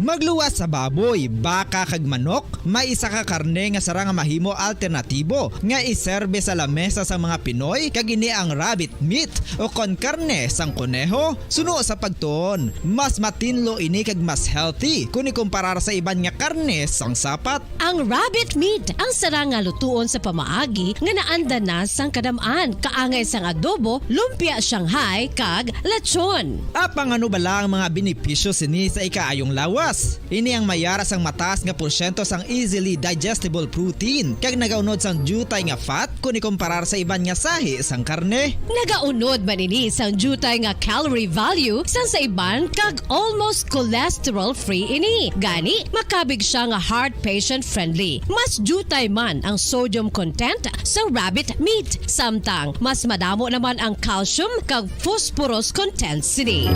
Magluwas sa baboy, baka, kag manok, may isa ka karne nga sarang nga mahimo alternatibo nga iserbe sa lamesa sang mga Pinoy, kag ini ang rabbit meat o kon karne sang koneho. Suno sa pagtuon, mas matinlo ini kag mas healthy kon ikumparar sa iban nga karne sang sapat. Ang rabbit meat ang sarang nga lutuon sa pamaagi nga naanda na sang kadam-an, kaangay sang adobo, lumpia Shanghai, kag lechon. Apang ano bala ang mga benepisyo sini sa ikaayong lawas? Ini ang mayara sang mataas nga porsyento sang easily digestible protein, kag nagaunod sang diutay nga fat kon ikumparar sa iban nga sahi sang karne. Nagaunod man ini sang diutay nga calorie value sang sa iban, kag almost cholesterol-free ini. Gani, makabig siya nga heart patient-friendly. Mas diutay man ang sodium content sa rabbit meat, samtang mas madamo naman ang calcium kag phosphorus content sini.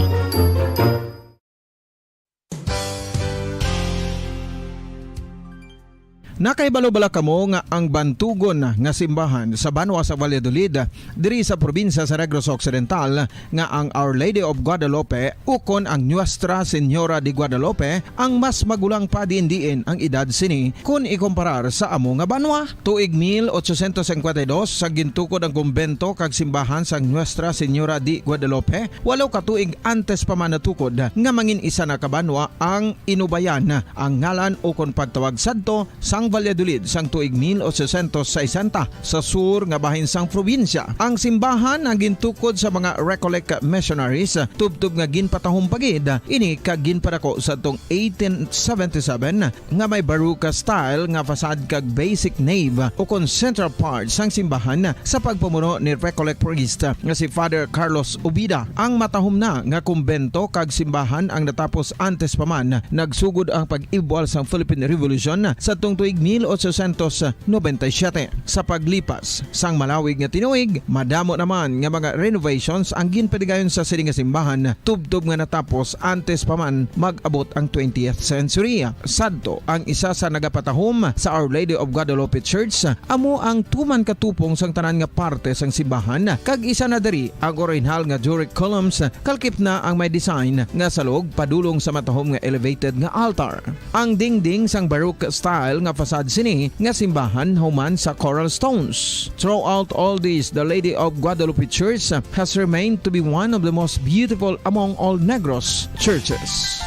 Nakahibalo bala kamo nga ang bantugon nga simbahan sa banwa sa Valladolid, diri sa probinsya sa Negros Occidental, nga ang Our Lady of Guadalupe ukon ang Nuestra Señora de Guadalupe ang mas magulang pa diin-diin ang edad sini kon ikumparar sa amo nga banwa? Tuig mil ochocientos cincuenta y dos, sa gintukod ang kumbento kag simbahan sang Nuestra Señora de Guadalupe, walo ka tuig antes pa man natukod nga mangin isa na ka banwa ang Inubayan, ang ngalan ukon pagtawag sadto sang Valladolid sang tuig mil ochocientos sesenta, sa sur nga bahin sang probinsya. Ang simbahan ang gintukod sa mga Recollect missionaries, tubtob nga ginpatahom pa gid ini kag ginpadako sadtong eighteen seventy-seven, nga may Baroque style nga facade kag basic nave ukon central part sang simbahan sa pagpamuno ni Recollect priest nga si Father Carlos Ubida. Ang matahom na nga kumbento kag simbahan ang natapos antes pa man nagsugod ang pag-ibwal sang Philippine Revolution sadtong tuig mil ochocientos noventa y siete. Sa paglipas sang malawig nga tinuig, madamo naman nga mga renovations ang ginpadigayon sa sini nga simbahan, tubtob nga natapos antes pa man mag-abot ang twentieth century. Sadto, ang isa sa nagapatahom sa Our Lady of Guadalupe Church amo ang tuman ka tupong sang tanan nga parte sang simbahan, kag isa na diri ang orihinal nga Doric columns, kalkip na ang may design nga salog padulong sa matahom nga elevated nga altar. Ang dingding sang Baroque style nga facade sini nga simbahan human sa coral stones. Throughout all this, the Lady of Guadalupe Church has remained to be one of the most beautiful among all Negros churches.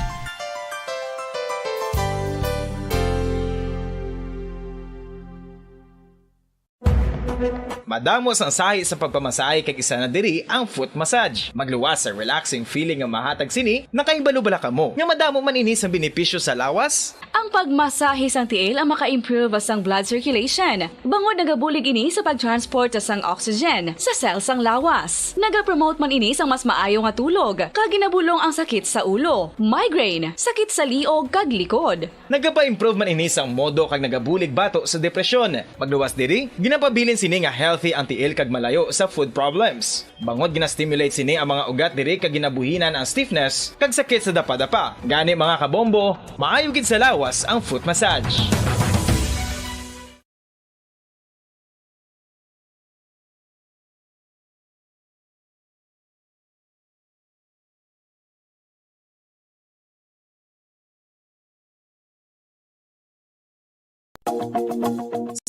Madamo sang sahi sa pagpamasahe kag isa na diri ang foot massage. Magluwas sa relaxing feeling nga mahatag sini, nakahibalo bala kamo nga madamo man ini sang benepisyo sa lawas? Ang pagmasahe sang tiil ang maka-improve sang blood circulation, bangod nagabulig ini sa pag-transport sang oxygen sa cell sang lawas. Nagapromote man ini sang mas maayo nga tulog, kag ginabulong ang sakit sa ulo, migraine, sakit sa liog kag likod. Nagapa-improve man ini sang modo kag nagabulig bato sa depresyon. Magluwas diri, ginapabilin sini nga healthy ang tiil kag malayo sa foot problems. Bangod gina-stimulate sini ang mga ugat diri kag ginabuhinan ang stiffness kag sakit sa dapadapa. Gani, mga kabombo, maayo gid sa lawas ang foot massage.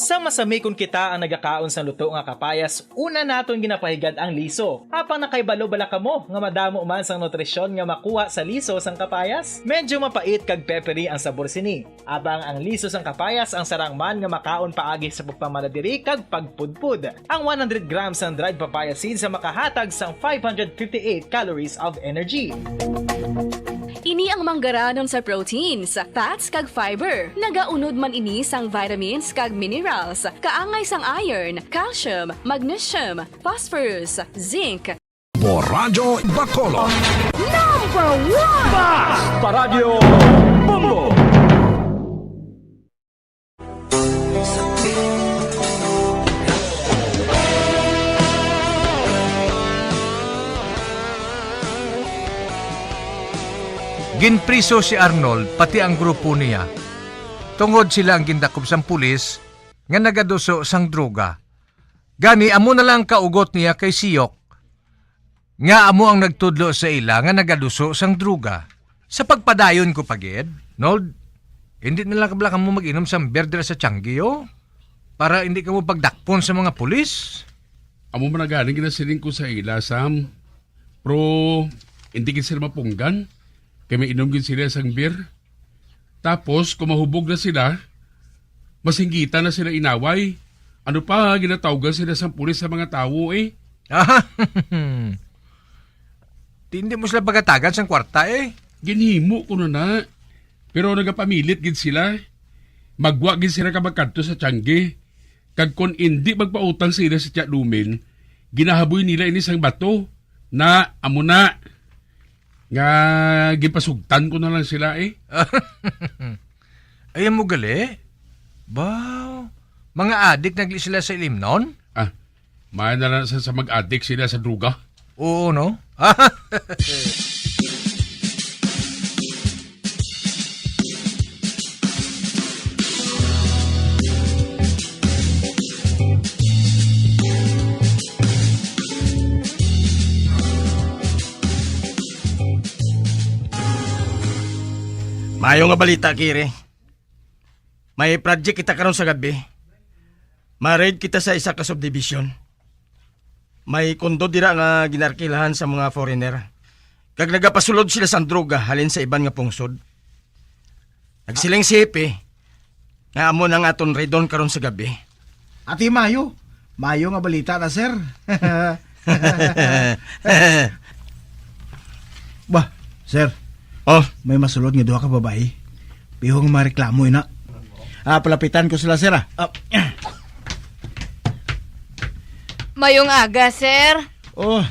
Sa masamikon kita ang nagakaon sang luto nga kapayas, una naton ginapahigad ang liso. Apang nakahibalo bala kamo nga madamo man sang nutrisyon nga makuha sa liso sang kapayas? Medyo mapait kag peppery ang sabor sini. Apang ang liso sang kapayas ang sarang man nga makaon paagi sa pagpamala diri kag pagpudpod. Ang one hundred grams sang dried papaya seeds ang makahatag sang five hundred fifty-eight calories of energy. Ini ang manggaranon sa proteins, fats, kag fiber. Nagaunod man ini sang vitamins kag minerals, kaangay sang iron, calcium, magnesium, phosphorus, zinc, Bombo Radyo Bacolod. Number one! Basta Radyo Bombo! Ginpriso si Arnold, pati ang grupo niya, tungod sila ang gindakop sang pulis nga nagaduso sang droga. Gani, amo na lang kaugot niya kay Siyok, nga amo ang nagtudlo sa ila nga nagaduso sang droga. Sa pagpadayon ko pa gid, Nold, hindi na lang kabla kamo mag-inom sang beer dira sa Tiangge, oh, para hindi kamo pagdakpon sa mga pulis. Amo man na gani ginasiling ko sa ila, Sam. Pero hindi gid sila mapunggan kay may inom gid sila sang beer. Tapos, kung mahubog na sila, masinggitan na sila inaway. Ano pa, ginatawgan sila sang pulis sa mga tawo, eh. Di, hindi mo sila pagatagan sang kwarta, eh. Ginhimo ko na na. Pero nagapamilit gid sila. Magwa gid sila ka magkadto sa Tiangge. Kag kon indi magpautang sila sa Tiya Lumen, ginahaboy nila ini sang bato. Na, amo na. Nga ginpasugtan ko na lang sila, eh. Ay, amo gali? Baw, mga adik na gali sila sa ilimnon? Ah, may na lang sa, sa mag-adik sila sa droga. Oo, no? Ayo nga balita, Kiri. May project kita karon sa gabi. Ma-raid kita sa isa ka subdivision. May kondo dira nga ginarkilahan sa mga foreigner. Kag nagapasulod sila sang droga halin sa iban nga pungsod. Nagsiling si Hepe nga amo nang aton raidon karon sa gabi. Ati mayo. Mayo nga balita na, sir. Bah, sir. Oh. May masulod nga duha ka babayi. Pihong mareklamo ina. Ah, palapitan ko sila, sir, ah. Ah. Mayong aga, sir. Oh,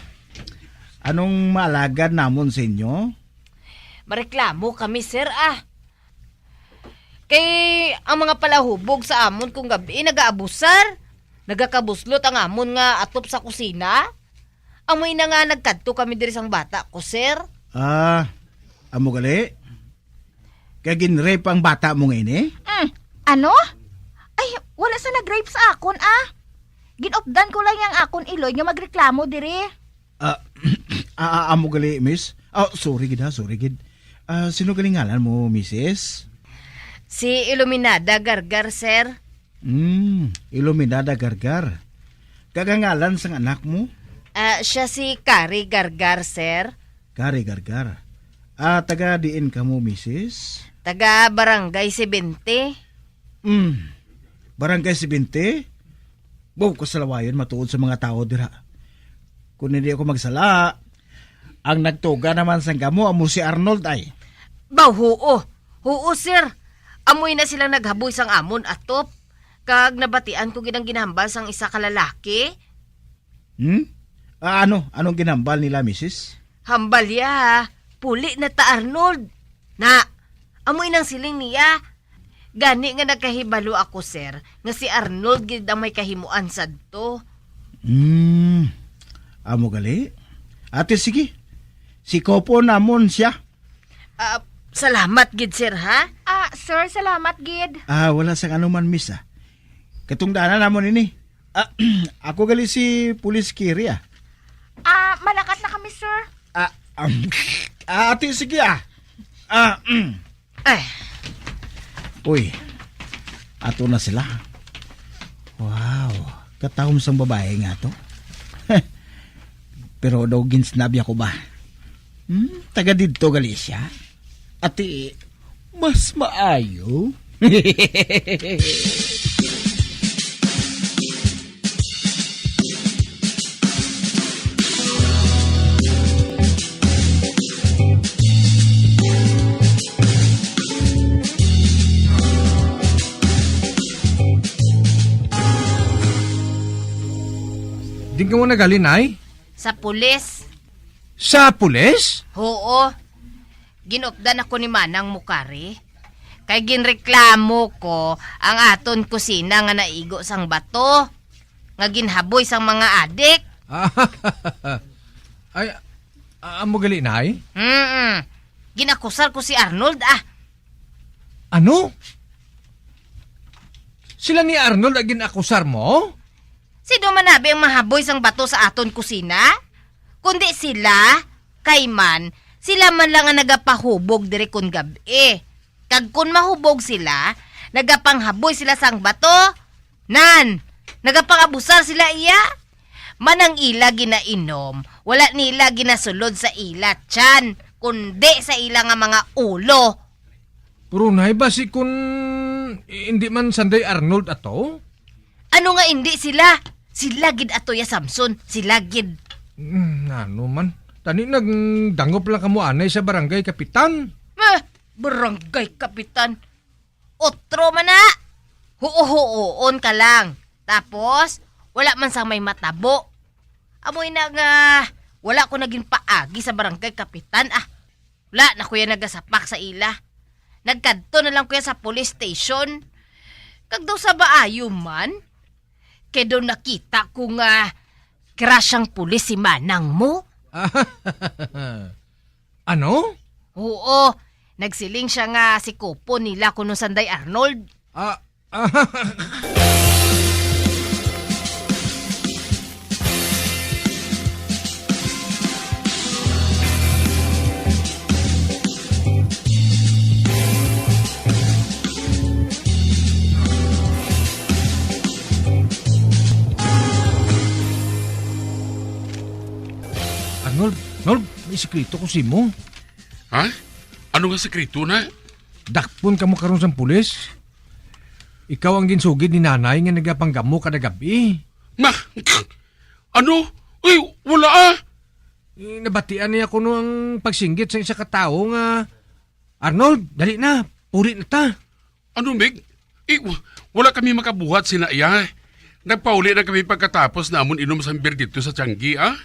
anong maalagad namon sa inyo? Mareklamo kami, sir, ah. Kay ang mga palahubog sa amon kung gabi nagaabusar, nagakabuslot ang amon nga atop sa kusina. Amo ina nga nagkadto kami diri sang bata ko, sir. Ah, amo gali? Kay ginrape ang bata mo nga ini? Mm, ano? Ay, wala sa nag-rape sa akon, ah. Ginupdan ko lang yang akon iloy nga magreklamo diri. Ah, ah, ah, amo gali, miss? Ah, sorry gid ha, sorry gid. Ah, sino gali ngalan mo, misis? Si Iluminada Gargar, sir. Hmm, Iluminada Gargar. Kag ang ngalan sang anak mo? Ah, siya si Kari Gargar, sir. Kari Gargar. Ah, taga diin ka mo, misis? Taga Barangay Seventy. Hmm, Barangay Seventy? Baw, kasalawayon matuod sa mga tawo dira. Kung hindi ako magsala, ang nagtuga naman sang gamo amo si Arnold ay. Baw, huo. Huo, sir. Amoy na silang naghaboy sang amon atop. Kag nabatian ko gid ang ginahambal sang isa ka lalaki. Hmm? Ah, ano? Anong ginhambal nila, misis? Hambal ya, puli na ta, Arnold. Na, amo inang siling niya. Gani nga nagkahibalo ako, sir, nga si Arnold gid ang may kahimuan sadto. Hmm. Amo gali? Ate, sige. Sikopon namon siya. Ah, salamat gid, sir, ha? Ah, sir, salamat gid. Ah, wala sang anuman, miss, ah. Katungdanan namon ini. Ah, ako gali si Pulis Kiri, ah. Ah, malakat na kami, sir. Ah, um, ah, ate, sige, ah. Ah, mm. Eh. Uy, ato na sila. Wow, katahom sang babae nga to. Pero daw ginsnabi ako ba? Hmm, taga didto gali siya. Ati, mas maayo. Din ka mo nagali, Nay? Sa pulis. Sa pulis? Oo. Ginupdan ako ni Manang Mukari. Kay ginreklamo ko ang aton kusina nga naigo sang bato nga ginhaboy sang mga adik. Ay, a-, amo gali, Nay? Mm-mm. Ginakusar ko si Arnold, ah. Ano? Sila ni Arnold ang ginakusar mo? Sino man abi ang mahaboy sang bato sa aton kusina? Kundi sila, kay man, sila man lang ang nagapahubog diri kon gab-i. Kag kon mahubog sila, nagapanghaboy sila sang bato. Nan, nagapangabusar sila iya. Man ang ila ginainom, wala nila ginasulod sa ila tiyan, kundi sa ila nga mga ulo. Pero, Nay, basi kun hindi man sanday Arnold ato? Ano nga hindi sila? Sila gid ato ya, Samson, sila gid. Hmm, ano man. Tani nagdangop lang kamo anay sa barangay kapitan. Eh, barangay kapitan. Otro man na. Huo-huoon ka lang. Tapos, wala man sang may matabo. Amoy na nga, wala ko na ginpaagi sa barangay kapitan, ah. Wala na ko yan nagasapak sa ila. Nagkadto na lang ko yan sa police station. Kag daw sa maayo man, kay daw nakita ko nga crush ang pulis si manang mo. Ano? Oo, nagsiling siya nga si Kupo nila kuno sanday Arnold. Ah, ah. Nol, may sikreto ko sa imo. Ha? Ano nga sikreto na? Dakpon kamo karon sang pulis. Ikaw ang ginsugid ni nanay nga nagapanggamo kada gab-i. Ma, ano? Uy, wala ah. Eh, nabatian niya kuno ang pagsinggit sa isa ka tawo nga, "Arnold, dali na, puli na ta." Ano, Mig? Eh, wa-, wala kami makabuhat sina iya. Nagpauli na kami pagkatapos namon inom sang beer dito sa Tiangge, ah.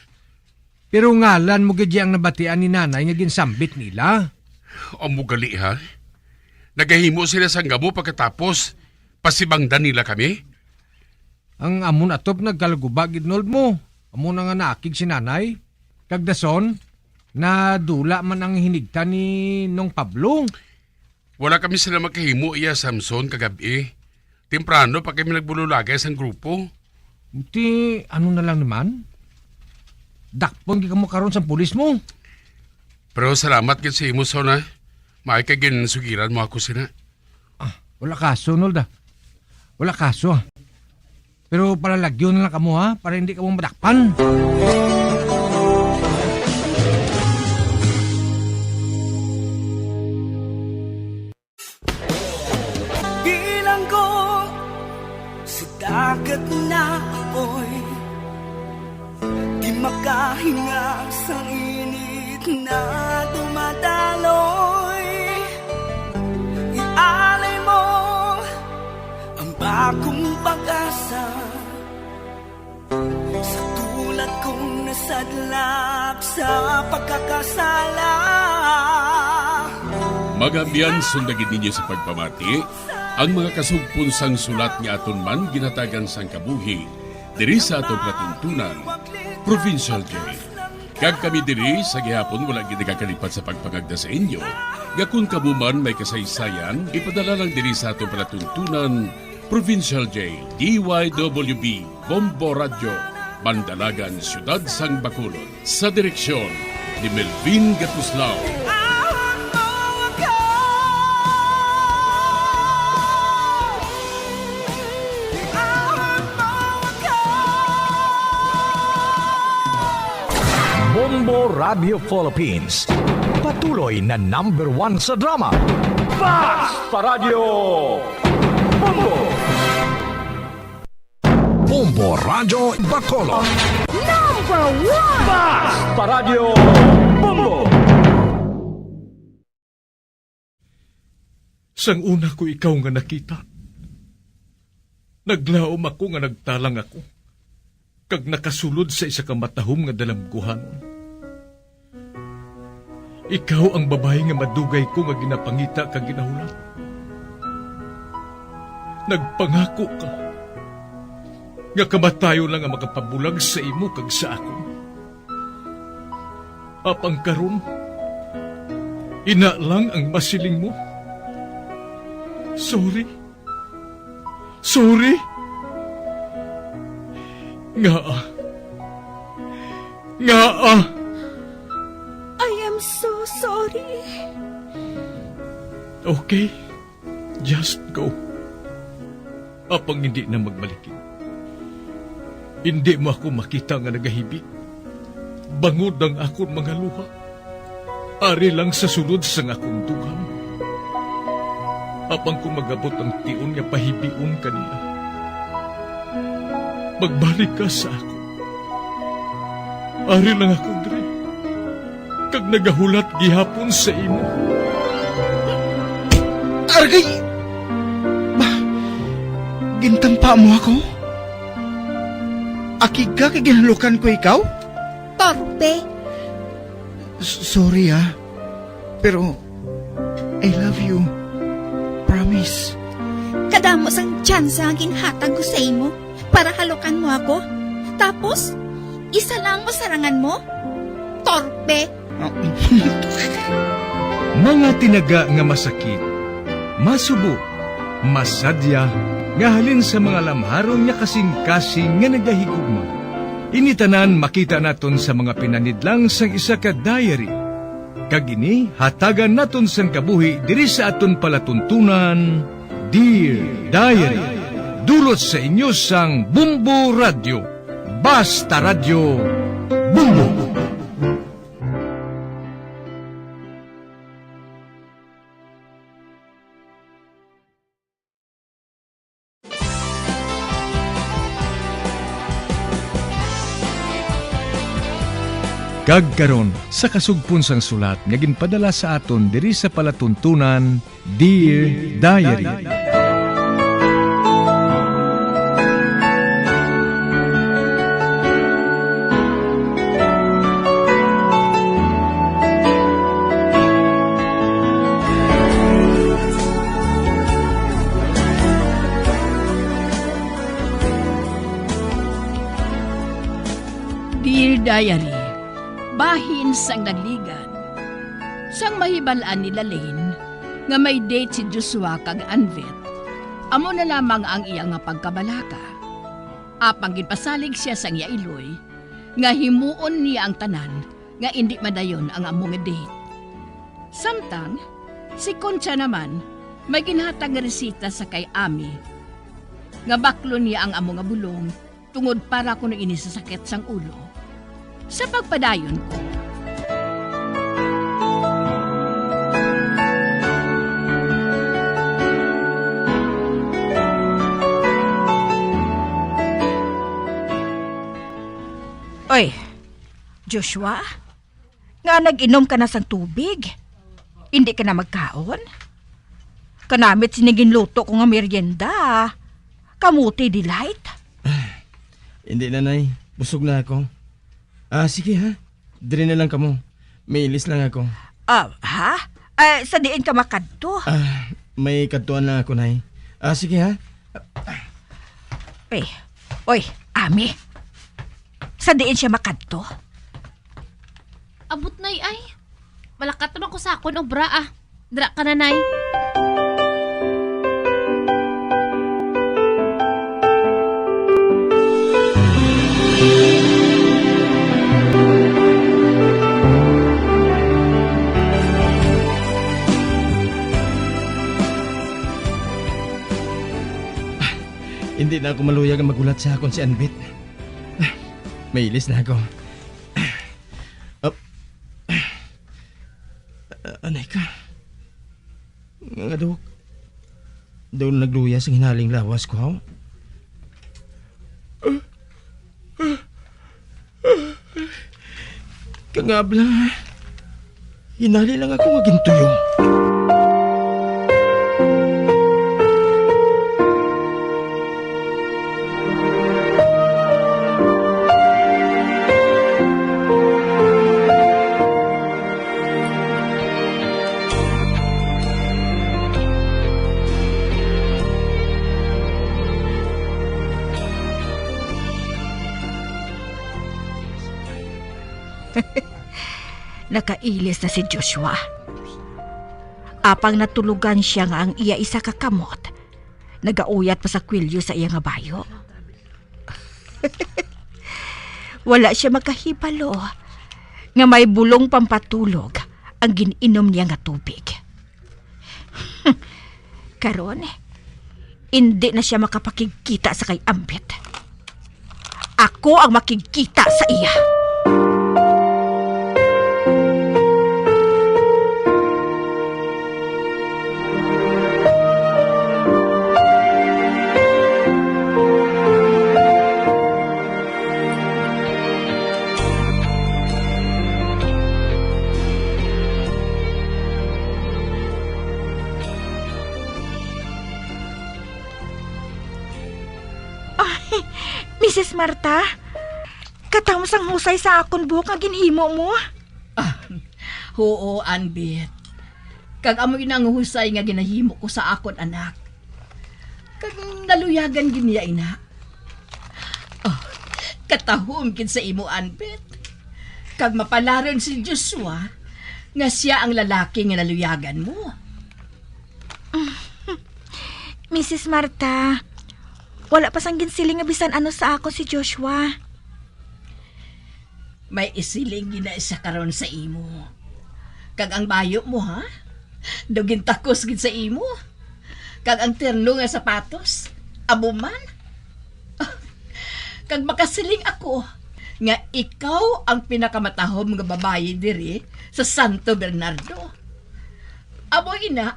Pero ngalan mo gid ang nabatian ni nanay nga ginsambit nila. Amo gali, ha? Nagahimo sila sang gamo pagkatapos pasibangdan nila kami? Ang amon atop nagkalaguba gid, Nold mo. Amo na nga naakig si nanay. Kag dason, nadula man ang hinigtan ni Nong Pablo. Wala kami sila makahimo iya, Samson, kagab-i. Temprano pa kami nagbululagay sang grupo. Ti, ano na lang naman? Dakpon gid kamo karon sang pulis mo. Pero salamat gid sa imo, Son, ha? Maayo kay ginsugiran mo ako sina. Ah, wala kaso, Nold, ah. Wala kaso, ah. Pero palalagyo na lang kamo, ha, para hindi kamo madakpan. Bilanggo sa dagat na apoy, di makahinga sa init na dumadaloy. Ialay mo ang bagong pag-asa sa tulad kong nasadlak sa pagkakasala. Mga abyan, sundagin ninyo sa pagpamati ang mga kasugpon sang sulat nga aton man ginhatagan sang kabuhi diri sa aton palatuntunan, Provincial Jail. Kag kami diri sa gihapon wala gid nagakalipat sa pagpangagda sa inyo nga kon kamo man may kasaysayan, ipadala lang diri sa aton palatuntunan, Provincial Jail, D Y W B, Bombo Radyo, Mandalagan, Siyudad sang Bacolod. Sa direksyon ni Melvin Gatuslao. Bombo Radio Philippines, patuloy na number one sa drama. Basta Radio Bombo! Bombo Radyo Bacolod. Number one! Basta Radyo Bombo! Sang una ko ikaw nga nakita, naglaom ako nga nagtalang ako, kag nakasulod sa isa ka matahom nga dalamguhanon. Ikaw ang babayi nga madugay ko nga ginapangita kag ginahulat. Nagpangako ka nga kamatayon lang ang makapabulag sa imo kag sa akon. Apang karon, ina lang ang masiling mo. Sorry. Sorry. Ngaa? Ngaa? I am so sorry. Okay. Just go. Apang hindi na magbalikin. Hindi mo ako makita nga nagahibi. Bangod ang akon mga luha. Ari lang sa sulod sang akon dughan. Apang kung mag-abot ang tion nga pahibion ka niya, magbalik ka sa akon. Ari lang ako diri, kag nagahulat gihapon sa imo. Argay! Ba, gintampa mo ako? Akig ka kay ginhalukan ko ikaw? Torpe! S-, sorry, ah. Pero, I love you. Promise. Kadamo sang tsansa nga ginhatag ko sa imo para halukan mo ako. Tapos, isa lang mo sarangan mo? Torpe! Mga tinaga nga masakit, masubo, masadya, nga halin sa mga lamharon nga kasing-kasing nga nagahigugma. Ini tanan makita naton sa mga pinanidlang sang isa ka diary. Kag ini hatagan naton sang kabuhi diri sa aton palatuntunan, Dear Diary. Dulot sa inyo sang Bombo Radyo. Basta Radyo, Bombo! Kag karon, sa kasugpon sang sulat nga ginpadala sa aton diri sa palatuntunan, Dear Diary. Dear Diary, bahin sang nagligan. Sang mahibal-an ni Lalaine nga may date si Joshua kag Anvit, amo na lamang ang iya nga pagkabalaka. Apang ginpasalig sia sang iya iloy nga himuon niya ang tanan nga indi madayon ang amo nga date. Samtang, si Concha naman may ginhatag nga resita sa kay Ami nga baklon niya ang amo nga bulong tungod para kuno ini sa sakit sang ulo. Sa pagpadayon ko. Oy, Joshua, nga nag-inom ka na sang tubig? Indi ka na magkaon? Kanamit sini ginluto ko nga merienda, kamote delight. Hindi na, Nay. Busog na ako. Ah, sige, ha. Diri na lang kamo. May ilis lang ako. Ah, ha? Eh, sa diin ka makadto? Ah, may kadtuan lang ako, Nay. Ah, sige, ha. Eh, oy, Ami. Sa diin siya makadto? Abot, Nay, ay. Malakat naman ko sa akon obra, ah. Dira ka na, Nay. Hindi na ako maluyag ang magulat sa akon si Anbit. May ilis na ako. Up. Ah, anay ka. Nga, Dok. Daw na nagluya sang hinaling lawas ko, haw? Kangabla. Hinali lang ako nga gintuyo. Nakailis na si Joshua. Apang natulogan siya nga ang iya isa ka kamot nagauyat pa sa kwelyo sa iya nga bayo. Wala sia makahibalo nga may bulong pampatulog ang gin-inom niya nga tubig. Karon, indi na sia makapakigkita sa kay Ambit. Ako ang makigkita sa iya. Ay, Misis Marta, katamos ang husay sa akon buhok nga ginhimo mo. Ah, huo, Anbit. Kag amo ina ang husay nga ginahimo ko sa akon anak. Kag naluyagan gid niya ina. Oh, katahom gid sa imo, Anbit. Kag mapalaron si Joshua nga sia ang lalaki nga naluyagan mo. Misis Marta, wala pa sang ginsiling nga bisan ano sa akon si Joshua. May isiling gina siya karon sa imo. Kag ang bayo mo, ha? Daw gintakos gid sa imo. Kag ang terno nga sapatos, amo man. Kag makasiling ako nga ikaw ang pinakamatahom nga babayi diri sa Santo Bernardo. Amo ina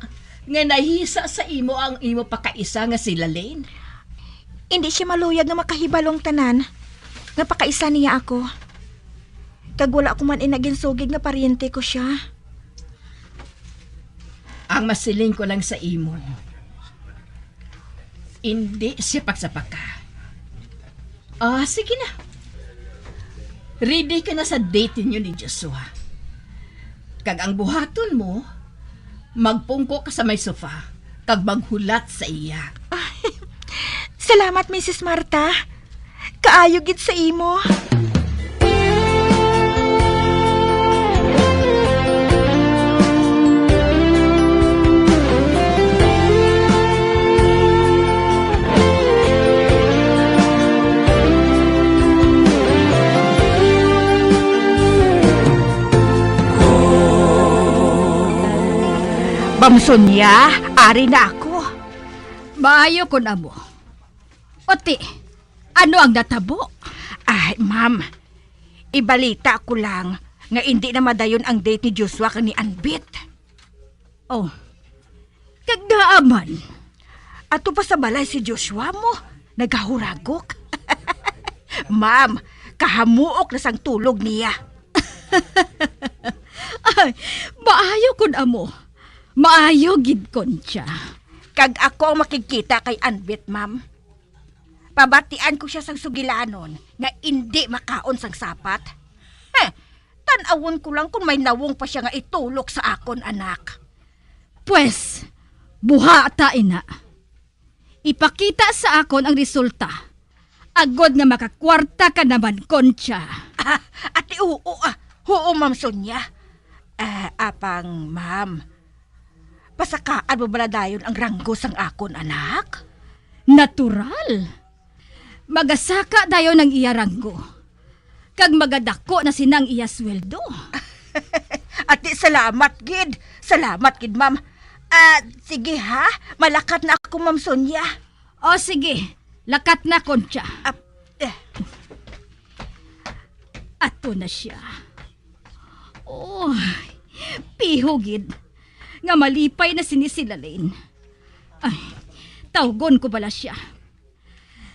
nga nahisa sa imo ang imo pakaisa nga si Lalaine. Indi siya maluyag nga makahibalo ang tanan nga pakaisa niya ako. Kag wala ko man ina ginsugid nga paryente ko sia. Ang masiling ko lang sa imo, indi siya pagsapaka. Ah, sige na. Ready ka na sa date ninyo ni Joshua. Kag ang buhaton mo, magpungko ka sa may sofa, kag maghulat sa iya. Ay, salamat, Misis Marta. Kaayo gid sa imo. Ma'am Sonia, ari na ako. Maayo kon amo. O ti, ano ang natabo? Ay, ma'am, ibalita ko lang nga indi na madayon ang date ni Joshua kag ni Anbit. Oh, kag ngaa man? Ato pa sa balay si Joshua mo, nagahuragok. Ma'am, kahamuok na sang tulog niya. Ay, maayo kun amo. Maayo gid, Concha. Kag ako ang makigkita kay Anbit, ma'am. Pabatian ko sia sang sugilanon nga indi makaon sang sapat. Heh, tan-awon ko lang kon may nawong pa sia nga itulok sa akon anak. Pwes, buhata ina. Ipakita sa akon ang resulta, agod nga makakwarta ka naman, Concha. Ah, ati, oo, ah. Oo, Ma'am Sonia. Ah, apang, ma'am, pasakaan mo bala dayon ang ranggo sang akon anak? Natural. Magasaka dayon ang iya ranggo, kag magadako na sina ang iya sweldo. Ati, salamat gid. Salamat gid, ma'am. Ah, sige ha, malakat na ako, Ma'am Sonia. O sige, lakat na, Concha. Ap-, eh. Ato na sia. Oh, piho gid nga malipay na sini si Lalaine. Ay, tawgon ko bala sia.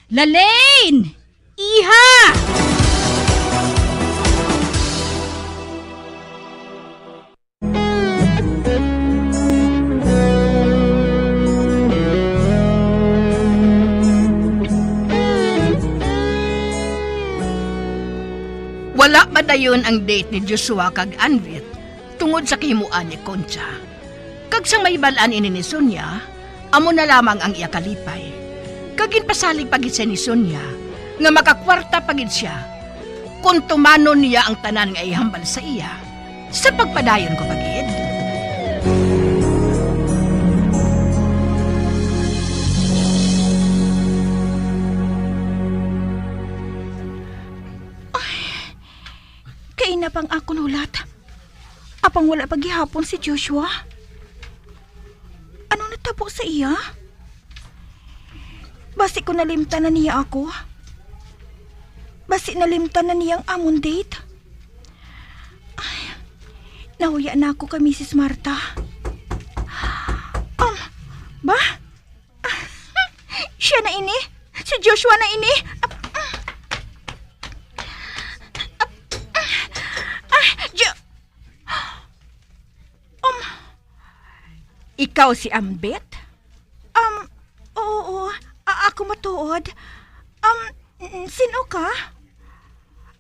Lalaine! Iha! Wala madayon ang date ni Joshua kag Anrit tungod sa kahimuan ni Concha. Kag sang mahibal-an ini ni Sonia, amo na lamang ang iya kalipay. Kag ginpasalig pa gid siya ni Sonia nga makakwarta pa gid sia kon tumanon niya ang tanan nga ihambal sa iya sa pagpadayon ko pa gid. Ay, kaina pang akon hulat. Apang wala pa gihapon si Joshua. Ano natabo sa iya? Basi ko nalimtan na niya ako. Basi nalimtan na niya ang amon date. Ay, nahuya na ako kay Misis Marta. Um, ba? Siya na ini? Si Joshua na ini? Ah, ah, ah, Jo-, um, ikaw si Ambet? Um, oo, a-, ako matuod. Um, n-, sino ka?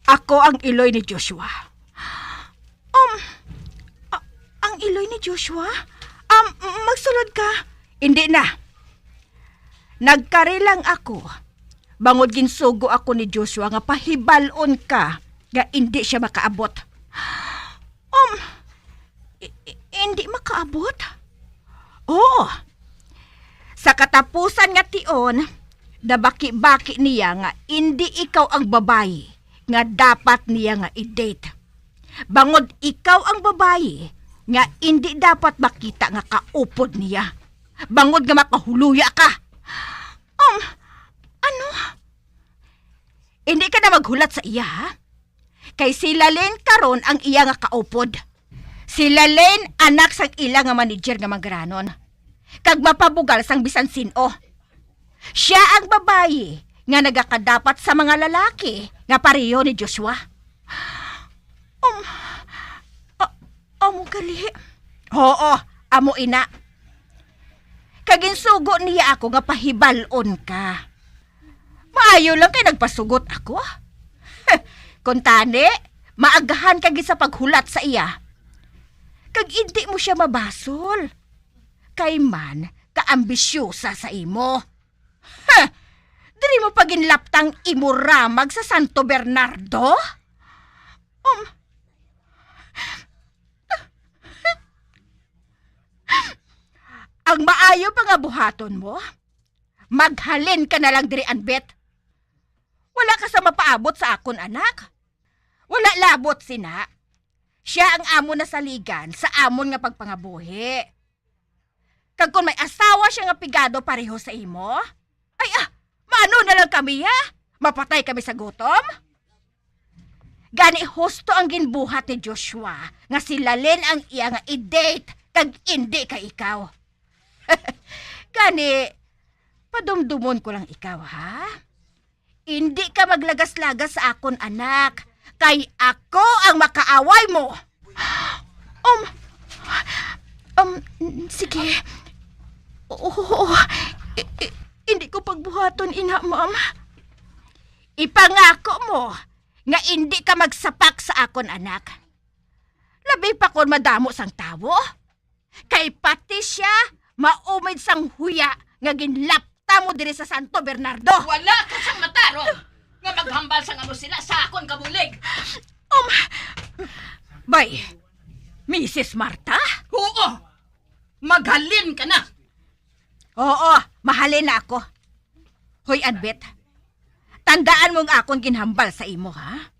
Ako ang iloy ni Joshua. Um, a-, ang iloy ni Joshua? Um, magsulod ka. Hindi na. Nagkari lang ako, bangod ginsugo ako ni Joshua nga pahibal-on ka nga indi siya makaabot. Um, i-, i-, indi makaabot? Oo. Sa katapusan nga tion, nabaki-baki niya nga indi ikaw ang babayi nga dapat niya nga i-date. Bangod ikaw ang babayi nga indi dapat makita nga kaupod niya. Bangod nga makahuluya ka. Um, ano? Hindi ka na maghulat sa iya, ha? Kay si Lalaine karon ang iya nga kaupod. Si Lalaine, anak sang ila nga manager nga manggaranon, kag mapabugal sang bisan sin-o. Sia ang babayi nga nagakadapat sa mga lalaki nga pareho ni Joshua. Mo gali? Oo, amo ina. Kag ginsugo niya ako nga pahibal-on ka. Maayo lang kay nagpasugot ako. Kuntani, maagahan ka gid sa paghulat sa iya. Kag indi mo siya mabasol. Kay man kaambisyosa sa imo. Ha! Diri mo pa ginlaptang imo ramag sa Santo Bernardo? Um, ang maayo pa nga buhaton mo, maghalin ka na lang diri, Anbet. Wala ka sa mapaabot sa akon anak. Wala labot sina. Sia ang amon nasaligan sa amon nga pagpangabuhi. Kag kon may asawa sia nga pigado pareho sa imo, ay, ah, maano na lang kami, ha? Mapatay kami sa gutom? Gani husto ang ginbuhat ni Joshua nga si Lalin ang iya nga i-date kag indi kay ikaw. Gani, padumdumon ko lang ikaw, ha? Indi ka maglagas-lagas sa akon anak, kay ako ang makaaway mo. Um, um, sige. Oo, i- i- hindi ko pagbuhaton ina, ma'am. Ipangako mo nga indi ka magsapak sa akon anak. Labi pa kon madamo sang tawo. Kay pati sia maumid sang huya nga ginlapta mo diri sa Santo Bernardo. Wala ka sang matarong nga maghambal sang amo sila sa akon kabulig. Um, bay, Misis Marta? Oo, maghalin ka na. Oo, mahalin na ako. Hoy, Anbet, tandaan mo ang akon ginhambal sa imo, ha?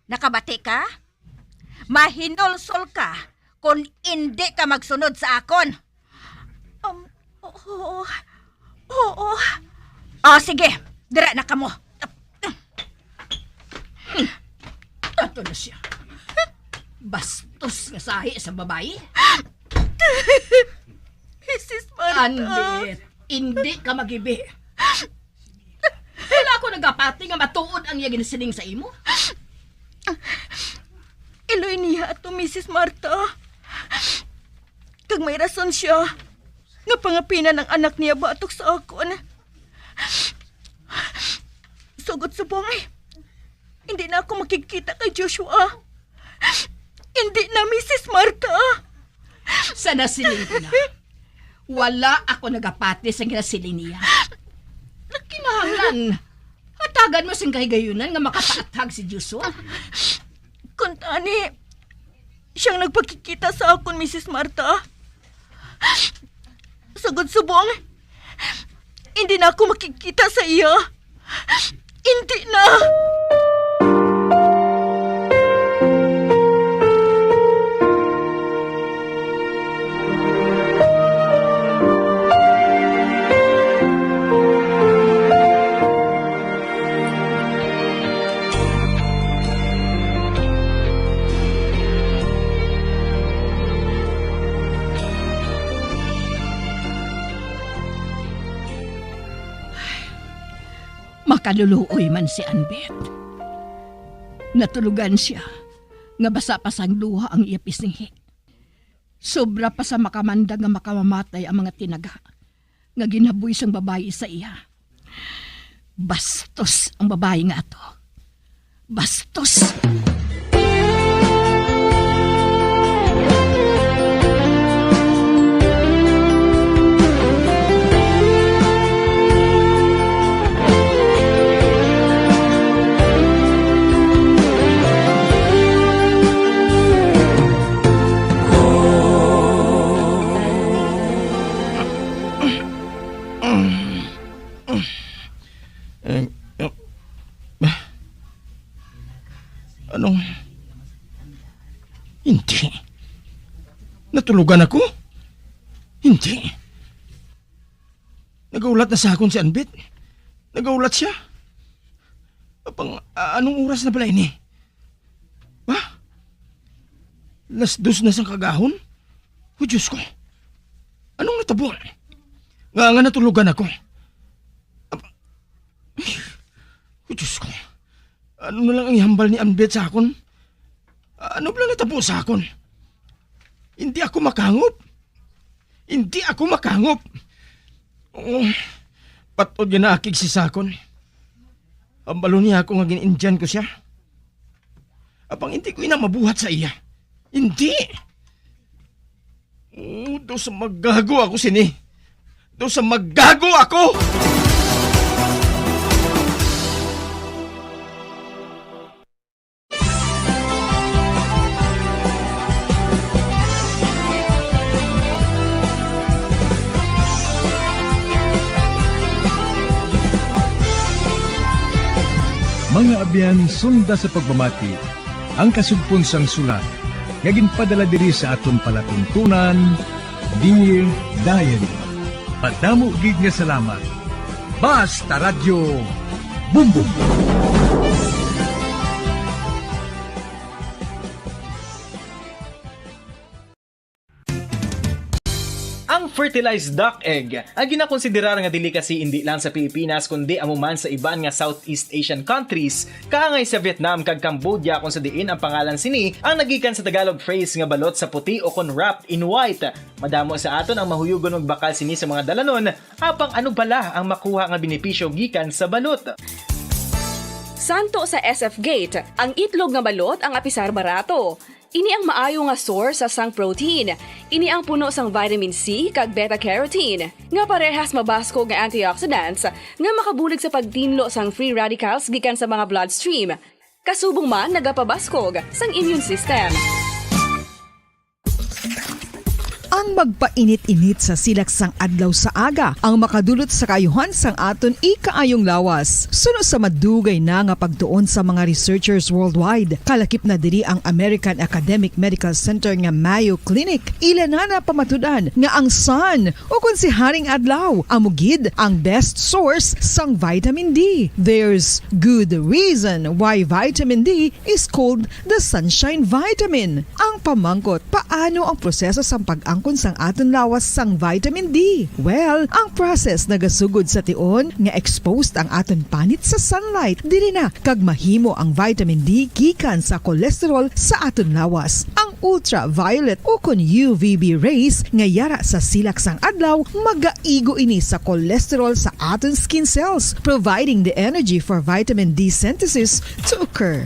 Nakabati ka? Mahinulsol ka kon indi ka magsunod sa akon. Um, oo. Oo. O, sige. Dira na kamo. Ato na siya. Bastos nga sahi sa babayi. Misis Marta. Anbet, indi ka magibi. Wala ako nagapati nga matuod ang iya ginasiling sa imo. Iloy niya ato, Misis Marta. Kag may rason siya nga pangapinan ang anak niya batok sa akon. Sugot subong, hindi na ako makigkita kay Joshua. Hindi na, Misis Marta. Sa nasiling ko na, wala ako nagapati sa ginasiling niya. Kinahanglan, hatagan mo sing kahigayunan nga makataathag si Joshua. Kuntani, siyang nagpakikita sa akon, Misis Marta. Sugod subong, hindi na ako makikita sa iya. Hindi na. Makaluluoy man si Anbet. Natulugan siya nga basa pa sang luha ang iya pisngi. Sobra pa sa makamanda nga makamamatay ang mga tinaga nga ginhaboy sang babayi sa iya. Bastos ang babayi nga ato. Bastos! Eh, eh, ah, anong, hindi. Natulugan ako? Hindi. Nagaulat na sa akon si Anbit. Nagaulat siya. Apang, a-, anong oras na bala ini? Ha? Las dos na sang kaagahon? O Diyos ko, anong natabo? Nga nga natulugan ako. Ap-, ay, o Diyos ko, ano na lang ang ihambal ni Anbit sa akon? Ano bala natabo sa akon? Hindi ako makahangop. Hindi ako makahangop. Oh, patod nga naakig si Sakon. Ambalo niya ako nga gin-Indian ko siya. Apang hindi ko ina mabuhat sa iya. Hindi. Oh, daw sa magago ako sini. Daw sa magago ako! Mga abyan, sunda sa pagpamati ang kasugpon sang sulat nga ginpadala diri sa aton palatuntunan, Dear Diary. Madamo gid nga salamat. Basta Radyo Bumbong. Ang fertilized duck egg, ang ginakonsiderar nga delicacy indi lang sa Pilipinas kundi amo man sa iban nga Southeast Asian countries, kaangay sa Vietnam kag Cambodia, kung sa diin ang pangalan sini ang nagikan sa Tagalog phrase nga balot sa puti o kon wrapped in white. Madamo sa aton ang mahuyugon magbakal sini sa mga dalanon, apang ano bala ang makuha nga benepisyo gikan sa balot? Santo sa S F Gate, ang itlog nga balot ang apisar barato. Ini ang maayo nga source sa sang protein. Ini ang puno sang vitamin C kag beta-carotene, nga parehas mabaskog nga antioxidants nga makabulig sa pagtinlo sang free radicals gikan sa mga bloodstream. Kasubong man nagapabaskog sang immune system. Ang magpainit-init sa silak sang adlaw sa aga ang makadulot sa kaayuhan sang aton ikaayong lawas. Suno sa madugay na nga pagtuon sa mga researchers worldwide, kalakip na diri ang American Academic Medical Center nga Mayo Clinic. Ila na napamatud-an nga ang sun, o kon si Haring Adlaw, amo gid ang best source sang vitamin D. There's good reason why vitamin D is called the sunshine vitamin. Ang pamangkot, paano ang proseso sang pag-angkon sang aton lawas sang vitamin D? Well, ang process nagasugod sa tion nga exposed ang aton panit sa sunlight. Diri na kag mahimo ang vitamin D gikan sa cholesterol sa aton lawas. Ang ultraviolet o kon U V B rays nga yara sa silak sang adlaw magaigo ini sa cholesterol sa aton skin cells, providing the energy for vitamin D synthesis to occur.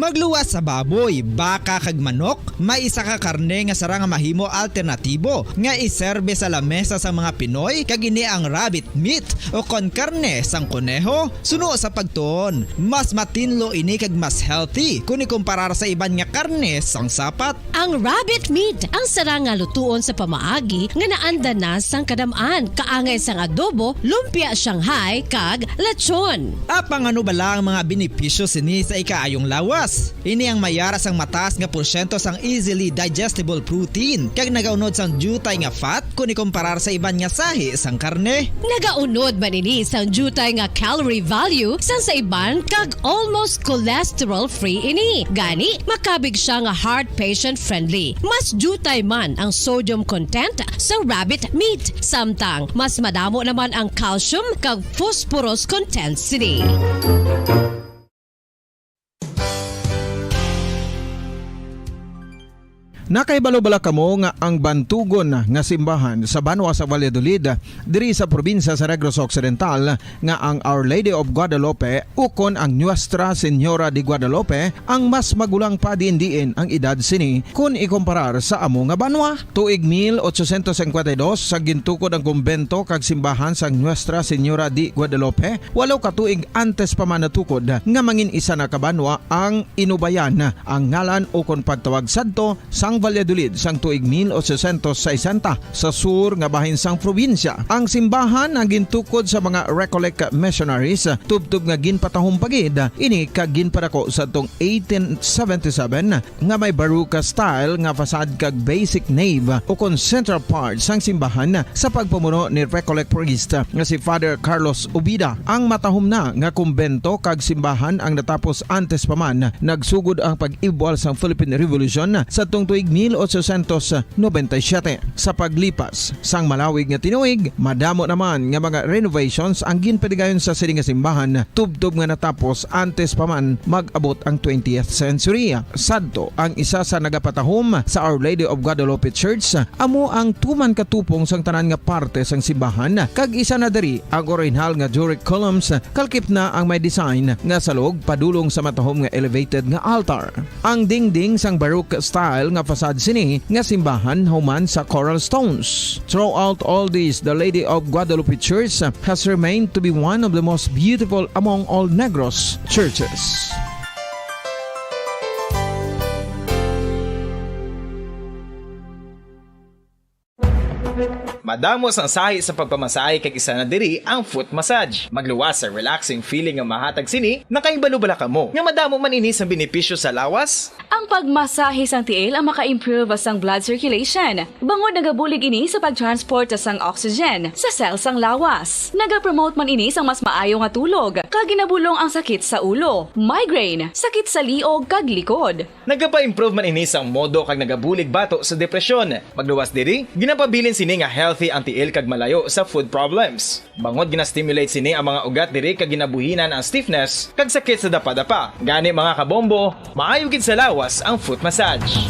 Magluwas sa baboy, baka kag manok, may isa ka karne nga sarang nga mahimo alternatibo nga iserbe sa lamesa sang mga Pinoy, kag ini ang rabbit meat o kon karne sang koneho. Suno sa pagtuon, mas matinlo ini kag mas healthy kon ikumparar sa iban nga karne sang sapat. Ang rabbit meat ang sarang nga lutuon sa pamaagi nga naanda na sang kadam-an, kaangay sang adobo, lumpia Shanghai, kag lechon. Apang ano bala ang mga benepisyo sini sa ikaayong lawas? Ini ang mayara sang mataas nga porsyento sang easily digestible protein kag nagaunod sang diutay nga fat kon ikumparar sa iban nga sahi sang karne. Nagaunod man ini sang diutay nga calorie value sang sa iban kag almost cholesterol-free ini. Gani, makabig sia nga heart patient-friendly. Mas diutay man ang sodium content sa rabbit meat, samtang mas madamo naman ang calcium kag phosphorus content sini. Nakahibalo bala kamo nga ang bantugon nga simbahan sa banwa sa Valladolid, diri sa probinsya sa Negros Occidental, nga ang Our Lady of Guadalupe ukon ang Nuestra Señora de Guadalupe ang mas magulang pa diin-diin ang edad sini kon ikumparar sa amo nga banwa? Tuig mil ochocientos cincuenta y dos sa gintukod ang kumbento kag simbahan sang Nuestra Señora de Guadalupe, walo ka tuig antes pa man natukod nga mangin isa na ka banwa ang Inubayan, ang ngalan ukon pagtawag sadto sang Valladolid sang tuig mil ochocientos sesenta sa sur nga bahin sang probinsya. Ang simbahan ang gintukod sa mga Recollect missionaries, tubtob nga ginpatahom pa gid ini kag ginpadako sadtong eighteen seventy-seven nga may Baroque style nga facade kag basic nave ukon central part sang simbahan sa pagpamuno ni Recollect priest nga si Father Carlos Ubida. Ang matahom na nga kumbento kag simbahan ang natapos antes pa man nagsugod ang pag-ibwal sang Philippine Revolution sadtong tuig mil ochocientos noventa y siete. Sa paglipas sang malawig nga tinuig, madamo naman nga mga renovations ang ginpatigayon sa sini nga simbahan, tubtob nga natapos antes pa man mag-abot ang twentieth century. Sadto, ang isa sa nagapatahom sa Our Lady of Guadalupe Church amo ang tuman ka tupong sang tanan nga parte sang simbahan, kag isa na diri ang orihinal nga Doric columns, kalkip na ang may design nga salog padulong sa matahom nga elevated nga altar. Ang dingding sang Baroque style nga facade sini nga simbahan human sa coral stones. Throughout all this, the Lady of Guadalupe Church has remained to be one of the most beautiful among all Negros churches. Madamo sang sahi sa pagpamasahe, kag isa na diri ang foot massage. Magluwas sa relaxing feeling nga mahatag sini. Nakahibalo bala kamo nga madamo man ini sang benepisyo sa lawas? Ang pagmasahe sang tiil ang maka-improve sang blood circulation, bangod nagabulig ini sa pag-transport sang oxygen sa cell sang lawas. Nagapromote man ini sang mas maayo nga tulog, kag ginabulong ang sakit sa ulo, migraine, sakit sa liog, kag likod. Nagapa-improve man ini sang modo kag nagabulig bato sa depresyon. Magluwas diri, ginapabilin sini nga healthy ang tiil kag malayo sa foot problems. Bangod gina-stimulate sini ang mga ugat diri kag ginabuhinan ang stiffness kag sakit sa dapadapa. Gani, mga kabombo, maayo gid sa lawas ang foot massage.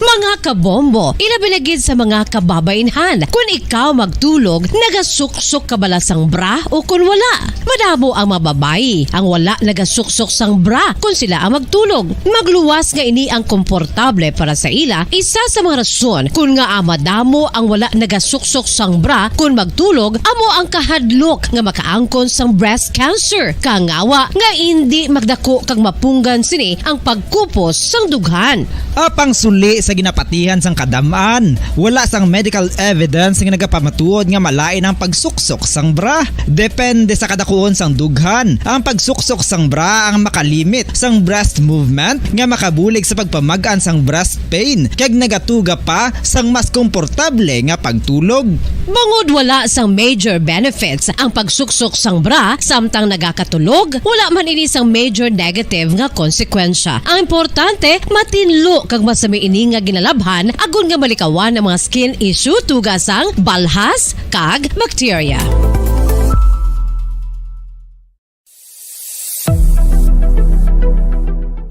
Mga kabombo, ilabi na gid sa mga kababaynhan. Kun ikaw magtulog, nagasuksok ka bala sang bra o kun wala? Madamo ang mga babayi ang wala nagasuksok sang bra kun sila ang magtulog. Magluwas nga ini ang komportable para sa ila, isa sa mga rason kun ngaa madamo ang wala nagasuksok sang bra kun magtulog amo ang kahadlok nga makaangkon sang breast cancer. Kangawa nga indi magdako kag mapunggan sini ang pagkupos sang dughan. Apang suli sa ginapatihan sang kadam-an, wala sang medical evidence nga nagapamatuod nga malain ang pagsuksok sang bra. Depende sa kadakuon sang dughan, ang pagsuksok sang bra ang makalimit sang breast movement nga makabulig sa pagpamag-an sang breast pain kag nagatuga pa sang mas komportable nga pagtulog. Bangod wala sang major benefits ang pagsuksok sang bra samtang nagakatulog, wala man ini sang major negative nga konsekwensya. Ang importante, matinlo kag masami ini nga ginalabhan agod nga malikawan ang mga skin issue tuga sang balhas kag bakterya.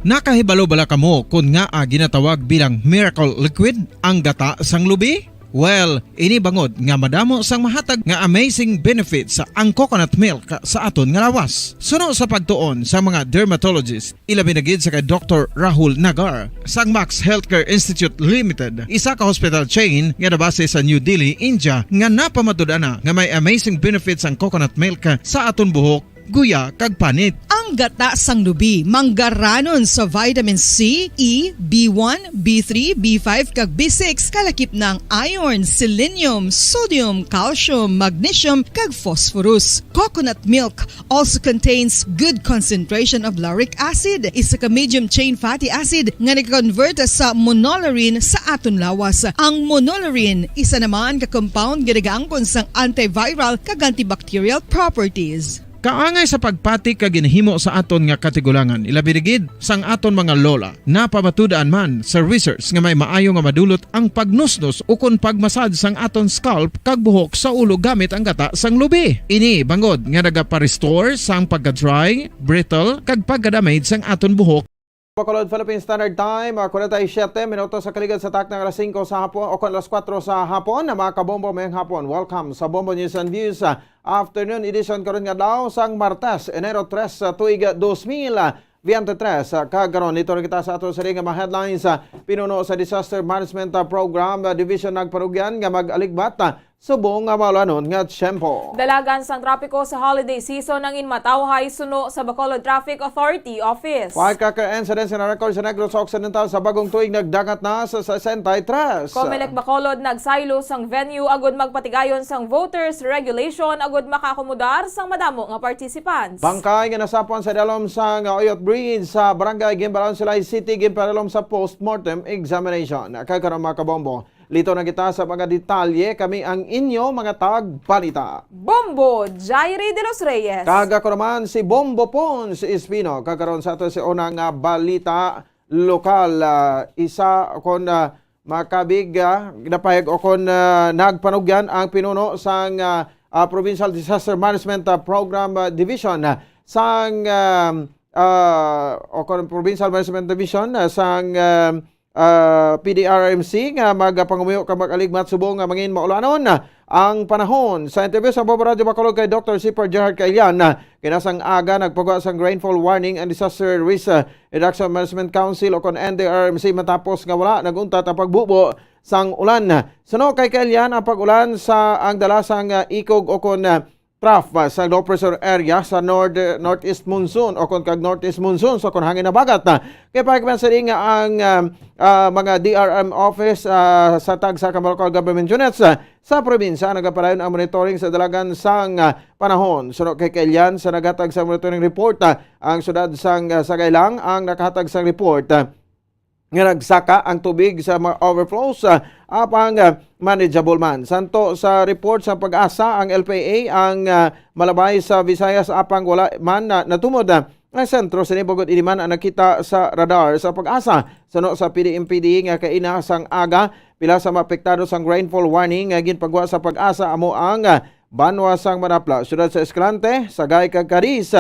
Nakahibalo bala kamo kon ngaa ginatawag bilang miracle liquid ang gata sang lubi? Well, ini bangod nga madamo sang mahatag nga amazing benefits ang coconut milk sa aton nga lawas. Suno sa pagtuon sa mga dermatologist, ilabi na gid sa kay Doktor Rahul Nagar sang Max Healthcare Institute Limited, isa ka hospital chain nga nabase sa New Delhi, India, nga napamatud-an na nga may amazing benefits ang coconut milk sa aton buhok, guya, kag panit. Ang gata sang lubi manggaranon sa vitamin C, E, B one, B three, B five, kag B six, kalakip na ang iron, selenium, sodium, calcium, magnesium, kag phosphorus. Coconut milk also contains good concentration of lauric acid, isa ka medium chain fatty acid nga nag-convert sa monolaurin sa aton lawas. Ang monolaurin isa naman ka compound nga nagaangkon sang antiviral kag antibacterial properties. Kaangay sa pagpati kag ginhimo sa aton nga katigulangan, ilabi na gid sang aton mga lola. Napamatud-an man sa research nga may maayo nga madulot ang pagnusnos ukon pagmasad sang aton scalp kag buhok sa ulo gamit ang gata sang lubi. Ini bangod nga nagapa-restore sang pagka-dry, brittle, kag pagka-damage sang aton buhok. Bacolod Philippine Standard Time, ah, kwarenta y siyete minutos sa kaligad sa takna nga alas singko sa hapon o kon alas kuwatro sa hapon. Na, mga kabombo, mayong hapon. Welcome sa Bombo News and Views, ah, Afternoon Edition karon nga adlaw sang Martes, Enero tres, ah, tuig, ah, dos mil veintitrés. Ah, kag karon, dito na kita sa ato sa nga mga headlines. Ah, pinuno sa Disaster Management, ah, Program, ah, Division nagparugyan nga mag-aligbat, ah, subong nga maulanon nga tiyempo. Dalagan sang trapiko sa holiday season ang Inmatawhay suno sa Bacolod Traffic Authority Office. Firecracker incidents na record sa Negros Occidental sa bagong tuig nagdangat na sa sesenta y tres. Comelec Bacolod nagsaylo sang venue agud magpatigayon sang voters regulation agud makaakomodar sang madamo nga participants. Bangkay nga nasapwan sa dalom sang Oyot Bridge sa Barangay Gimbalon, Silay City, ginpadalom sa postmortem examination. Kag karon, mga kabombo, Lito na kita sa mga detalye. Kami ang inyo mga tagbalita. Bombo Jairi de los Reyes. Kag ako naman si Bombo Pons Espino. Kag karon sa ato si una nga balita lokal, ah, isa kon, ah, makabig, ah, napahayag o kon, ah, nagpanugyan ang pinuno sang, ah, ah, Provincial Disaster Management, ah, Program, ah, Division, ah, sang, ah, ah, o kon Provincial Management Division, ah, sang, ah, ah, P D R M C nga magapangamuyo kag mag-aligmat subong nga mangin maulanon ang panahon. Sa interview sa Bombo Radyo Bacolod kay Doctor Sipar Gerhard Kailian, ah, kinasang aga nagpagwa sang rainfall warning ang Disaster Risk, ah, Reduction Management Council o kon N D R M C matapos nga wala nag-untat ang pagbubo sang ulan. Suno kay Kailian, ang pag-ulan sa ang dala sang, ah, ikog o kon, ah, trough, ah, sa low pressure area sa nord-, northeast monsoon o kon kag northeast monsoon sa kon hangin habagat, ah. Kay pahikman sa nga ang, ah, ah, mga D R M office, ah, sa tagsa ka mga local government units, ah, sa probinsya nagapadayon ang monitoring sa dalagan sang, ah, panahon. Suno kay Kailian, sa naghatag sa monitoring report, ah, ang siyudad sang, ah, Sagaylang ang nakahatag sang report, ah, nga nagsaka ang tubig sa mga overflows, ah, apang, ah, manageable man. Santo sa report sa PAGASA, ang L P A ang, ah, malabay sa Visayas apang wala man na natumod, ah, ang sentro sini bangod ini man ang nakita sa radar sa PAGASA. Suno sa P D M P D nga kaina sang aga, pila sa maapektado sang rainfall warning nga ginpagwa sa PAGASA amo ang, ah, banwa sang Manapla, siyudad sa Escalante, Sagay kag Cadiz.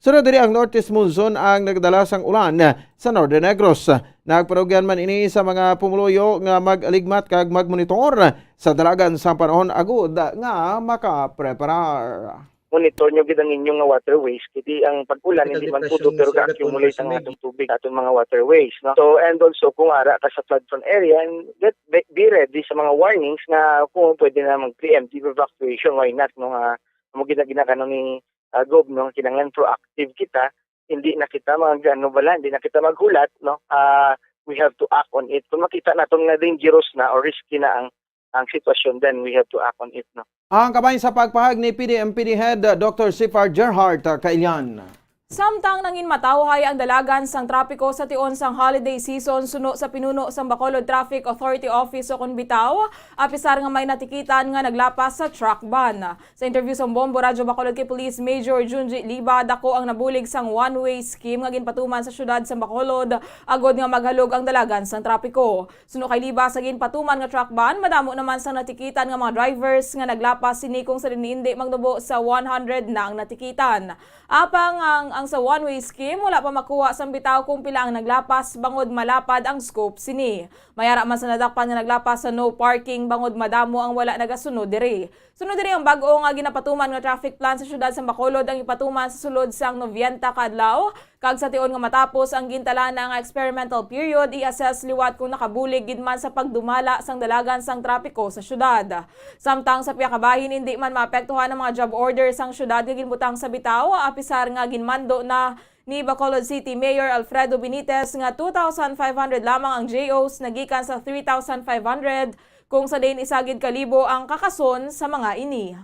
Sunod diri ang northeast monsoon ang nagdala sang ulan sa Northern Negros. Nagpanugyan man ini sa mga pumuluyo nga mag-aligmat kag magmonitor sa dalagan sang panahon agud nga makapreparar. Monitor nyo gid ang inyong nga waterways, kay ang pag-ulan hindi man tudo pero ga-accumulate ang atong tubig sa atong mga waterways, no? So, and also kung ara ka sa flood prone area, and get, be, be ready sa mga warnings nga kung pwede na mag-preemptive evacuation, why not, no? Nga mo gina-, ginakano ni, ah, Gob, no? Kinahanglan proactive kita, hindi na kita mag, ano bala, hindi na kita maghulat, no? Ah, we have to act on it. Kung makita naton nga dangerous na or risky na ang, ang sitwasyon, then we have to act on it, no? Ang kabahin sa pagpahayag ni P D M P D Head, uh, Doctor Sipar Gerhard, uh, Kailian. Samtang nangin matawhay ang dalagan sang trapiko sa tion sang holiday season, suno sa pinuno sang Bacolod Traffic Authority Office o kon bitaw, apisar nga may natikitan nga naglapas sa truck ban. Sa interview sa Bombo Radyo Bacolod kay Police Major Junji Liba, dako ang nabulig sang one-way scheme nga ginpatuman sa siyudad sa Bacolod agod nga maghalog ang dalagan sang trapiko. Suno kay Liba, sa ginpatuman nga truck ban, madamo naman sang natikitan nga mga drivers nga naglapas sini kung sa dinindi magnubo sa one hundred na ang natikitan. Apang ang, ang sa one-way scheme, wala pa makuha sang bitaw kung pila ang naglapas bangod malapad ang scope sini. May ara man sa nadakpan nga naglapas sa no parking bangod madamo ang wala nagasunod diri. Sunod diri ang bag-o nga ginapatuman nga traffic plan sa siyudad sa Bacolod ang ipatuman sa sulod sang nobenta ka adlaw, kag sa tion nga matapos ang gintalana nga experimental period, i-assess liwat kung nakabulig gid man sa pagdumala sang dalagan sang trapiko sa siyudad. Samtang sa pihak bahin, hindi man maapektuhan ang mga job order sang siyudad nga ginbutang sa bitaw, apisar nga ginmando na ni Bacolod City Mayor Alfredo Benitez nga two thousand five hundred lamang ang J Os nagikan sa three thousand five hundred, kung sa diin isa gid ka libo ang kakason sa mga ini.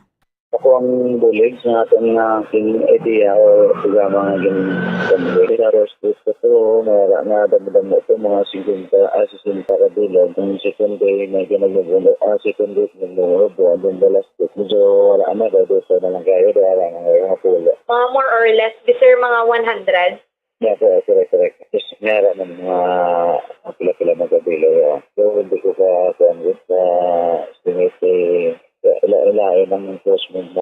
Ako ang bulig sa aton nga king idea or programa nga gin-, sa first place ko to, nga, nga damo-damo to, mga singkwenta, ah, sesenta ka bilog. Ang second day, may ginagmugulo, ah, second day, nagmugulo, buwan din balas. Medyo wala na, dahil sa na lang kayo, dahil wala na kayo, mga pulo. Mga more or less, di, sir, mga one hundred? Yeah, correct, correct, correct. Just, meron ng mga pila-pila magkabilo, yeah. So, hindi ko sa, sa, sa estimate, eh, sa ila-, ilain ng enforcement na.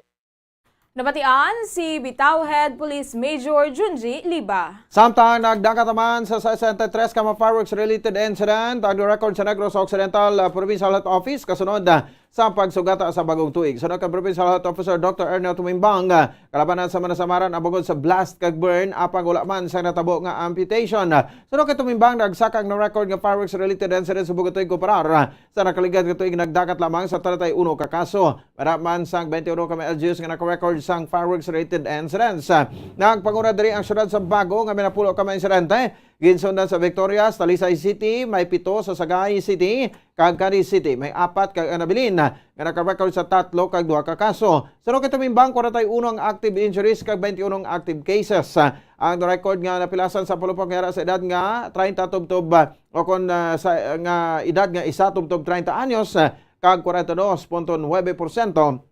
Nabatian si Bitaw Head Police Major Junji Liba. Samtang nagdakat naman sa sesenta y tres ka mga fireworks-related incident ang record sa Negros Occidental, uh, Provincial Health Office kasunod, uh, sa pagsugata sa bagong tuig. Suno kay Provincial Health Officer Doctor Ernest Tumimbang, ah, kalabanan sa manasamaran ang bangod sa blast kag burn, apang wala man sang natabo nga amputation. Suno kay Tumimbang, nagsaka ang na-record nga fireworks-related incident sa bagong tuig kumparar, ah, sa nakaligad nga tuig nagdakat lamang sa treinta y uno ka kaso. May ara man sang twenty-one ka mga L G Us nga naka-record sang fireworks-related incidents. Ah, nagpanguna diri ang siyudad sa Bago nga may napulo ka mga insidente. Ginsundan sa Victorias, Talisay City, may pito, sa Sagay City kag Cadiz City may apat, kag ang Nabilin nga naka-record sa tatlo kag duha ka kaso. Suno kay Tumimbang, kwarenta y uno ang active injuries kag twenty-one ang active cases. Ang record nga napilasan sa pulupok nga yara sa edad nga treinta tubtob, ah, o kon, ah, sa, nga edad nga isa tubtob treinta anyos, ah, kag kwarenta y dos punto nuebe porsyento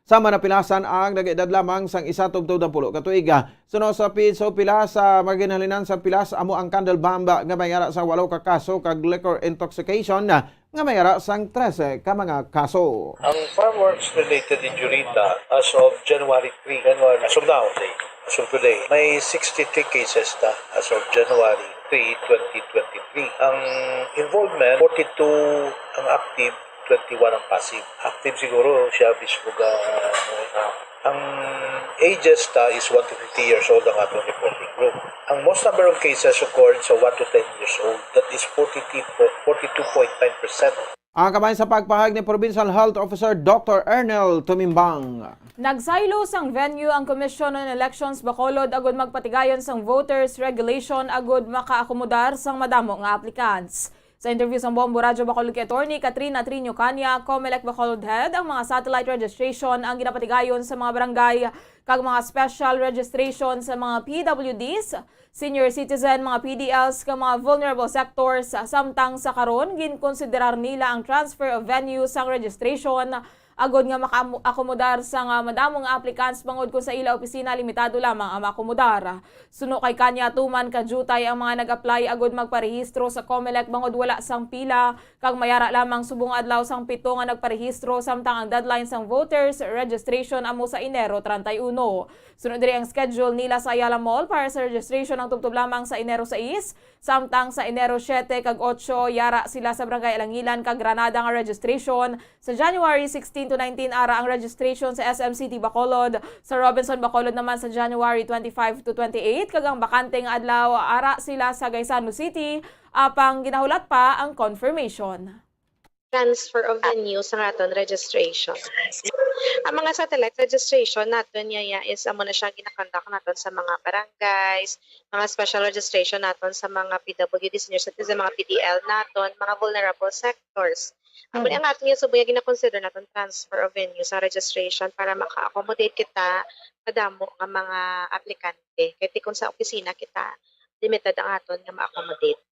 sa mga napilasan ang nag-edad lamang sang isa tubtob napulo ka tuig. Suno sa PHO, pila sa mga ginhalinan sang pilas amo ang candle bomb nga may ara sang walo ka kaso, kag liquor intoxication nga may ara sang trese ka mga kaso. Ang fireworks-related injury ta as of January three, January, as of now, as of today, may sixty-three cases ta as of January three, twenty twenty-three. Ang involvement, forty-two ang active, twenty-one ang passive. Active siguro siya mismo ga, ah, ang ages ta is one to fifty years old ang atong reporting group. Ang most number of cases occurred sa one to ten years old, that is forty-two, forty-two point nine percent. Ang kamay sa pagpahayag ni Provincial Health Officer Doctor Ernel Tumimbang. Nagsaylo sang venue ang Commission on Elections Bacolod agud magpatigayon sang voters regulation agud makaakomodar sang madamo nga applicants. Sa interview sang Bombo Radyo Bacolod kay Attorney Katrina Triño Caña, Comelec Bacolod Head, ang mga satellite registration ang ginapatigayon sa mga barangay kag mga special registration sa mga P W Ds, senior citizen, mga P D Ls, kag mga vulnerable sectors. Samtang sa karon, ginkonsiderar nila ang transfer of venue sang registration agod nga makaakomodar sa nga madamo nga applicants, bangod kon sa ila opisina limitado lamang ang maakomodar. Suno kay Caña, tuman ka diutay ang mga nag-apply agod magparehistro sa Comelec bangod wala sang pila, kag mayara lamang subong adlaw sang pito nga nagparehistro, samtang ang deadline sang voters registration amo sa Enero treinta y uno. Suno diri ang schedule nila sa Ayala Mall para sa registration ang tubtob lamang sa Enero sais, samtang sa Enero siete kag otso, yara sila sa Barangay Alangilan kag Granada nga registration. Sa January sixteen to nineteen, ara ang registration sa S M City Bacolod. Sa Robinson Bacolod naman sa January twenty-five to twenty-eight, kag ang bakante nga adlaw, ara sila sa Gaisano City, apang ginahulat pa ang confirmation. Transfer of venue sa aton registration. Ang mga satellite registration naton, yaya, is amo na siya ginakonduct naton sa mga barangays, mga special registration naton sa mga P W D, senior citizen, mga P D L naton, mga vulnerable sectors. Amo ni ang aton nga subong nga gina-consider naton transfer of venue sa registration para maka-accommodate kita kadamo nga mga aplikante. Kay ti kung sa opisina kita, limited ang aton nga ma-accommodate.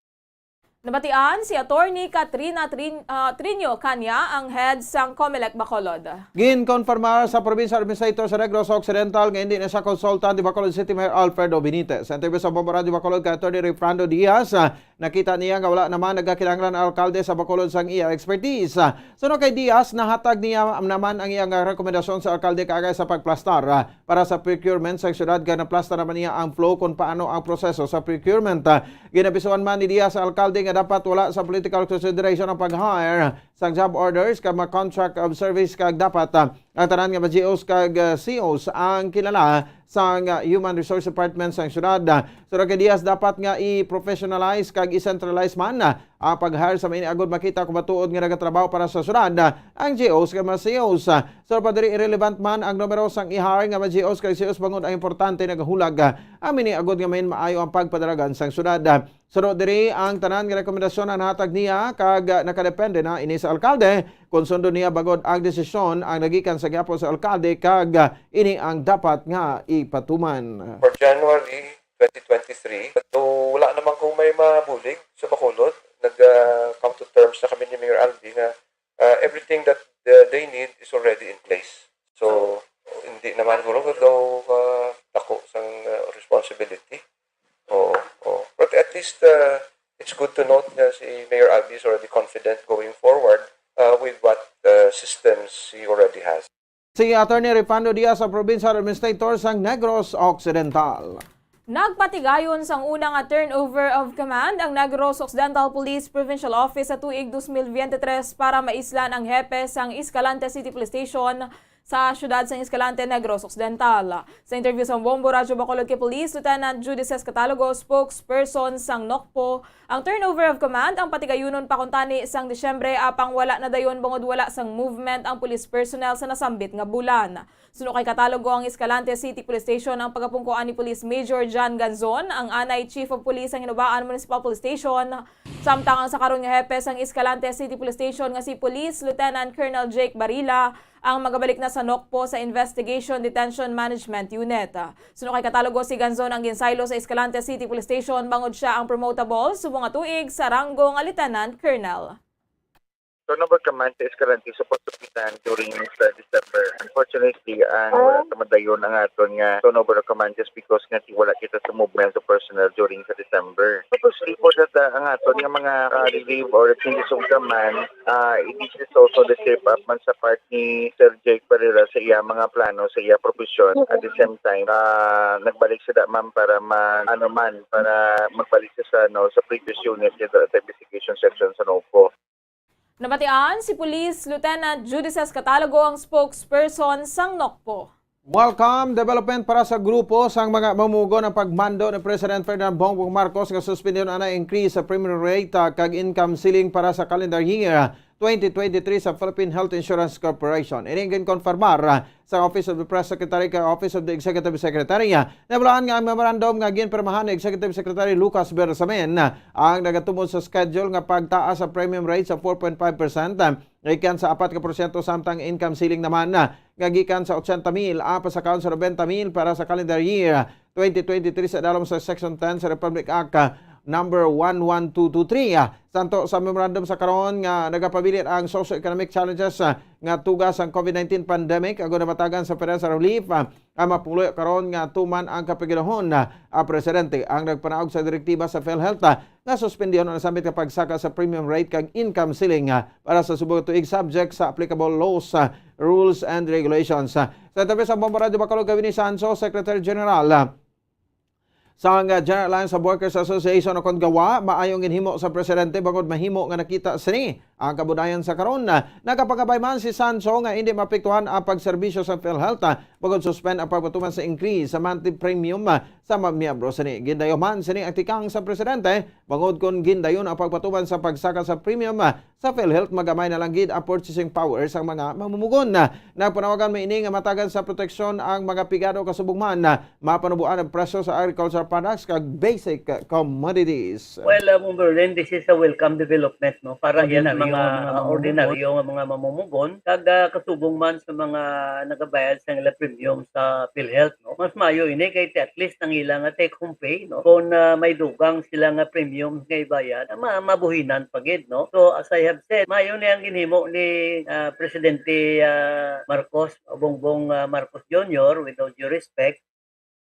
Nabatian si Attorney Katrina Trin-, ah, Trinio Caña, ang head sang Comelec Bacolod. Ginkonfirmar sa Provincial Administrator sa Negros Occidental nga hindi na siya consultant ni Bacolod City Mayor Alfredo Benitez. Sa interview sa Bombo Radyo Bacolod kay Attorney Refrando Diaz, ah, nakita niya nga wala naman nagakinahanglan ang alkalde sa Bacolod sang iya expertise. Ah, suno kay Diaz, nahatag niya naman ang iyang rekomendasyon sa alkalde kaagay sa pagplastar, ah, para sa procurement sa siyudad, kay naplastar naman niya ang flow kung paano ang proseso sa procurement. Ah, ginabisuan man ni Diaz sa alkalde nga dapat wala sa political consideration ang pag-hire sa job orders kag mga contract of service, kag dapat, ah, ang tanan nga mga G Os kag, ah, C Os ang kilala sa, ah, Human Resource Department sa siyudad. Ah, suno kay Diaz, dapat nga i-professionalize kag i-centralize man, ah, ang pag-hire sa mga ini agod makita kung matuod nga nagatrabaho para sa siyudad, ah, ang G Os kag mga C Os. Ah, suno pa diri, irrelevant man ang numero sang i-hire nga mga G Os kag C Os, bangod ang importante nagahulag, ah, ang ini agod nga main maayo ang pagpadalagan sang siyudad. Ah, suno diri, ang tanan nga rekomendasyon ang nahatag niya kag, ah, nakadepende na ini sa alkalde kung sundon niya bangod ang desisyon ang nagikan sa gihapon sa alkalde kag, ah, ini ang dapat nga ipatuman. For January twenty twenty-three, so wala naman kung may mabulig sa Bacolod. Nag, ah, come to terms na kami ni Mayor Albi nga, ah, everything that, ah, they need is already in place. So, hindi naman siguro daw, ah, dako sang, ah, responsibility. Oo, oo. But at least, ah, it's good to note nga si Mayor Albi is already confident going forward, ah, with what, ah, systems he already has. Si Attorney Refrando Diaz, ang Provincial Administrator sang Negros Occidental. Nagpatigayon sang una nga turnover of command ang Negros Occidental Police Provincial Office sa tuig dos mil biyente tres para maislan ang hepe sang Escalante City Police Station sa siyudad sang Escalante, Negros Occidental. Sa interview sa Bombo Radyo Bacolod kay Police Lieutenant Judices Catalogo, spokesperson sang NOCPO, ang turnover of command ang patigayunon pa kuntani sang Disyembre, apang wala na dayon bangod wala sang movement ang police personnel sa nasambit nga bulan. Suno kay Catalogo, ang Escalante City Police Station ang pagapungkoan ni Police Major John Ganzon, ang anay Chief of Police sang Hinobaan Municipal Police Station, samtang ang sa karon nga hepe sang Escalante City Police Station nga si Police Lieutenant Colonel Jake Barila ang magabalik na sa NOCPO sa Investigation Detention Management Unit. Suno kay Catalogo, si Ganzon ang ginsaylo sa Escalante City Police Station bangod sia ang promotable subong nga tuig sa ranggo nga Lieutenant Colonel. Turnover command sa Escalante supposed to be done during sa December. Unfortunately, ang wala sa madayon ang aton nga turnover of command just because nga ti wala kita sa movement of personnel during sa December. Purposely for that, ah, ang aton nga mga, ah, relief or changes of command, ah, this is also the shape up man sa part ni Sir Jake Pereira sa iya mga plano, sa iya profession. At the same time, ah, nagbalik sila, ma'am, para ma-, ano man, para magbalik siya sa, no, sa previous unit dito sa investigation section sa NOCPO. Nabatian si Police Lieutenant Judices Catalogo, ang spokesperson sang NOCPO. Welcome development para sa grupo sang mga mamumugon ang pagmando ni President Ferdinand Bongbong Marcos nga suspendihon anay increase sa premium rate, ah, kag income ceiling para sa calendar year twenty twenty-three sa Philippine Health Insurance Corporation. Ini ang ginkonfirmar, ah, sa Office of the Press Secretary kag Office of the Executive Secretary. Nabalaan nga ang memorandum nga ginpirmahan ni Executive Secretary Lucas Bersamin, ah, ang nagatumod sa schedule nga pagtaas sa premium rate sa four point five percent, ah, gikan sa apat ka porsyento, samtang income ceiling naman, ah, nga gikan sa ochenta mil, ah, pasakaon sa nobenta mil para sa calendar year twenty twenty-three sa dalom sa Section ten sa Republic Act, ah, number one one two two three. Ah, santo sa memorandum sa karon nga nagapabilin ang socio-economic challenges, ah, nga tuga sang COVID nineteen pandemic, agod namatagan sa financial relief, ah, ang mapuloy karon nga tuman ang kapigadahon, ah, ang presidente ang nagpanaog sa direktiba sa PhilHealth, ah, nga suspendihon ang sambit nga pagsaka sa premium rate kag income ceiling, ah, para sa subong tuig subject sa applicable laws, ah, rules and regulations. Ah, sa interview sa Bombo Radyo Bacolod kay Winnie Sancho, Secretary General, ah, sang, ah, General Alliance of Workers Association o kon GAWA, maayong ginhimo sa presidente bangod mahimo nga nakita sini ang kabudayan sa karon. Ah, nagapangabay man si Sancho nga hindi maapektuhan ang pagserbisyo sa PhilHealth, ah, bangod suspend ang pagpatuman sa increase sa monthly premium, ah, sa mga miyembro sini. Gindayoman sini ang tikang sa presidente bangod kon gindayon ang pagpatuman sa pagsaka sa premium, ah, sa PhilHealth, magamay na lang gid ang purchasing power sang mga mamumugon. Nagpanawagan man ini nga matagan sa proteksyon ang mga pigado, kasubong man mapanuboan ang presyo sa agricultural products kag basic commodities. Well, uh, Ma'am Berlin, this is a welcome development, no, para sa mga, uh, ordinaryo nga mga mamumugon, kag, uh, kasubong man sa mga nagabayad sa ila premium sa PhilHealth. No? Mas maayo ini kay ti-, at least ang ila nga take home pay, no? Kung, ah, may dugang sila nga premium nga ibayad, ma-, mabuhinan pa gid, no? So, as I have said, maayo ni ang ginhimo ni, ah, Presidente, ah, Marcos, Bongbong, ah, Marcos Junior, with all due respect.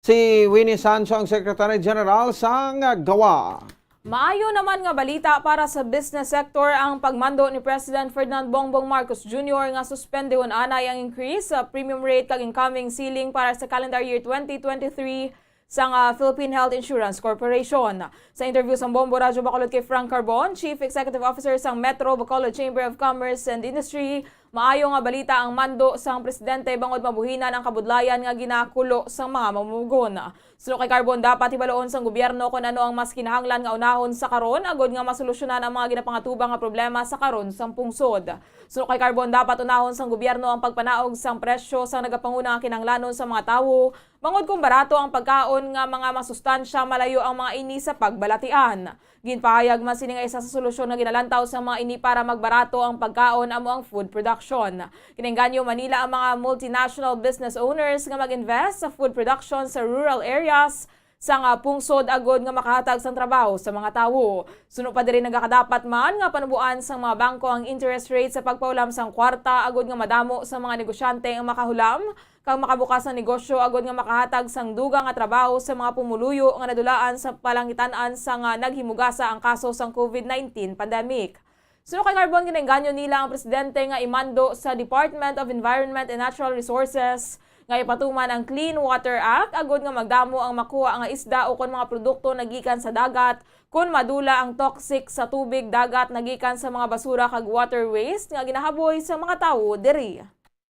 Si Winnie Sancho ang Secretary General sang GAWA. Maayo naman nga balita para sa business sector ang pagmando ni President Ferdinand Bongbong Marcos Junior nga suspendehon anay ang increase sa premium rate kag incoming ceiling para sa calendar year twenty twenty-three sang, ah, Philippine Health Insurance Corporation. Sa interview sang Bombo Radyo Bacolod kay Frank Carbon, Chief Executive Officer sang Metro Bacolod Chamber of Commerce and Industry, maayo nga balita ang mando sang presidente bangod mabuhinan ang kabudlayan nga ginakulo sang mga mamumugon. Suno kay Carbon, dapat hibaloon sang gobyerno kon ano ang mas kinahanglan nga unahon sa karon agod nga masolusyonan ang mga ginapangatubang nga problema sa karon sang pungsod. Suno kay Carbon, dapat unahon sang gobyerno ang pagpanaog sang presyo sang nagapanguna nga kinahanglanon sa mga tawo, bangod kon barato ang pagkaon nga mga masustansya, malayo ang mga ini sa pagbalatian. Ginpahayag man sini nga isa sa solusyon nga ginalantaw sa mga ini para magbarato ang pagkaon amo ang food production. Kinaengganyo man nila ang mga multinational business owners nga mag-invest sa food production sa rural areas sang, ah, pungsod agod nga makahatag sang trabaho sa mga tawo. Suno pa diri, nagakadapat man nga panuboan sang mga bangko ang interest rate sa pagpaulam sang kwarta agod nga madamo sa mga negosyante ang makahulam kag makabukas sang negosyo agod nga makahatag sang dugang nga trabaho sa mga pumoluyo nga nadulaan sa palangitan-an sang, ah, naghimugasa ang kaso sang COVID nineteen pandemic. Suno kay Carbon, ginaengganyo nila ang presidente nga imando sa Department of Environment and Natural Resources nga ipatuman ang Clean Water Act agod nga magdamo ang makuha nga isda ukon mga produkto nagikan sa dagat kon madula ang toxic sa tubig dagat nagikan sa mga basura kag water waste nga ginahaboy sa mga tawo diri.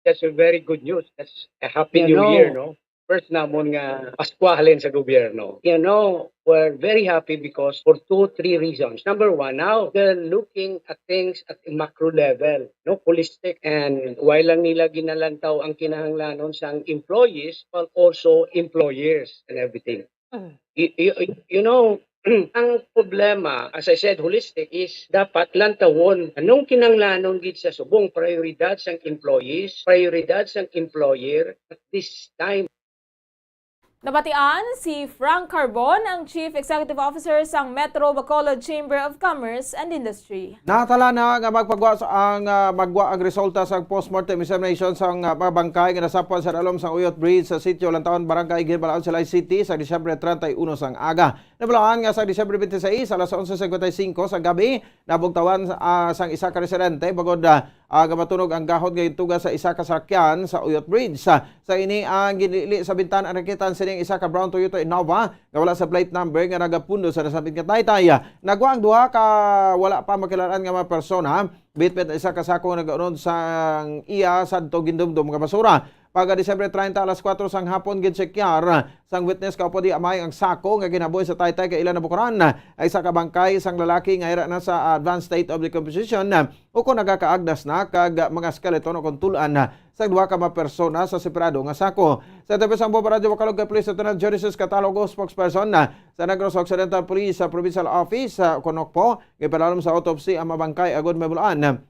That's a very good news. That's a happy You new know, year, no? First namon nga Paskwa halin sa gobyerno. You know, we're very happy because for two, three reasons. Number one, now they're looking at things at a macro level, no, holistic, and why lang nila ginalantaw ang kinahanglanon sang employees, but also employers and everything. Mm. Y-, y-, y-, you know, ang problema, as I said, holistic, is dapat lantawon anong kinanglanon gid sa subong, prioridad sang employees, prioridad sang employer at this time. Nabatian si Frank Carbon, ang Chief Executive Officer sang Metro Bacolod Chamber of Commerce and Industry. Natala na nga magpagwa sa ang, ah, magwa ang resulta sang postmortem examination sang, ah, mga bangkay nga nasapwan sa dalom sang Uyot Bridge sa sitio Lantaon, Barangay Ginbalaon, Silay City sa Disyembre treinta y uno sang aga. Nabalaan nga sa Disyembre twenty-six, alas onse cincuenta y cinco sa gabi, nabugtawan, ah, sang isa ka residente bangod, ah, ah, nga matunog ang gahod nga gintuga sa isa ka sakyan sa Uyot Bridge. Sa, sa ini ang ginili sa bintana, nakita sining isa ka brown Toyota Innova nga wala sa plate number nga nagapundo sa nasambit nga taytay. Nagwa ang duha ka wala pa makilal-an nga mga persona, bitbit ang isa ka sako nga nagaunod sang iya sadto gindumdom nga basura. Pagka Disyembre treinta, alas kuwatro sang hapon, ginchekyar sang witness kaupo di amay ang sako nga ginabuhi sa taytay kay ila nabukaran ang isa ka bangkay sang lalaki nga ira na sa advanced state of decomposition, ukon nagakaagnas na kag mga skeleton o kon tul-an sa duha ka mga persona sa separado nga sako. Sa tabi sang Bombo Radyo Bacolod kay Police Lieutenant Genesis Catalogo, spokesperson sa Negros Occidental Police sa Provincial Office sa Conocpo, gipadalom sa autopsy ang mga bangkay agod mahibaluan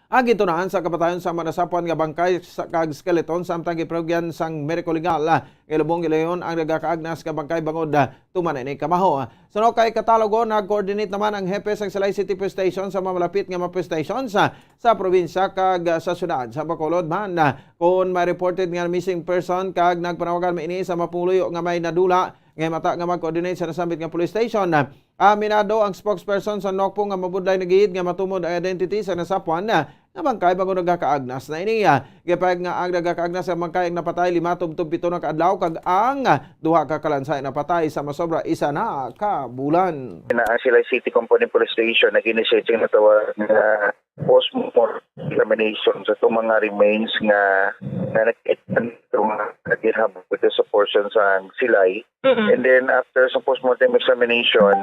ang gintunaan sa kamatayon sa mga nasapwan nga bangkay sa, kag skeleton, samtang giparugyan sang mediko legal nga ilubong gilayon ang nagakaagnas nga bangkay bangod, ah, tuman ini kamaho. Suno kay Catalogo, nag-coordinate naman ang hepe sang Silay City Police Station sa mga malapit nga mga police stations, ah, sa probinsya kag, ah, sa syudad sa Bacolod man, ah, kon may reported nga missing person kag nagpanawagan man ini sa mga pumuluyo nga may nadula nga himata nga mag-coordinate sa nasambit nga police station. Aminado ang spokesperson sa Nocpo nga mabudlay na gid nga matumod ang identity sa nasapwan nga bangkay bangod nagakaagnas na ini. Gipahayag nga ang nagakaagnas nga bangkay ang napatay lima tubtob pito na ka adlaw kag ang duha ka kalansay napatay sa masobra isa na ka bulan. Na ang Silay City Component Police Station nag-initiate sing natawag nga postmortem examination sa itong mga remains nga, nga nakita nga ginhabol dito sa portion sa Silay. Mm-mm. And then, after sa postmortem examination,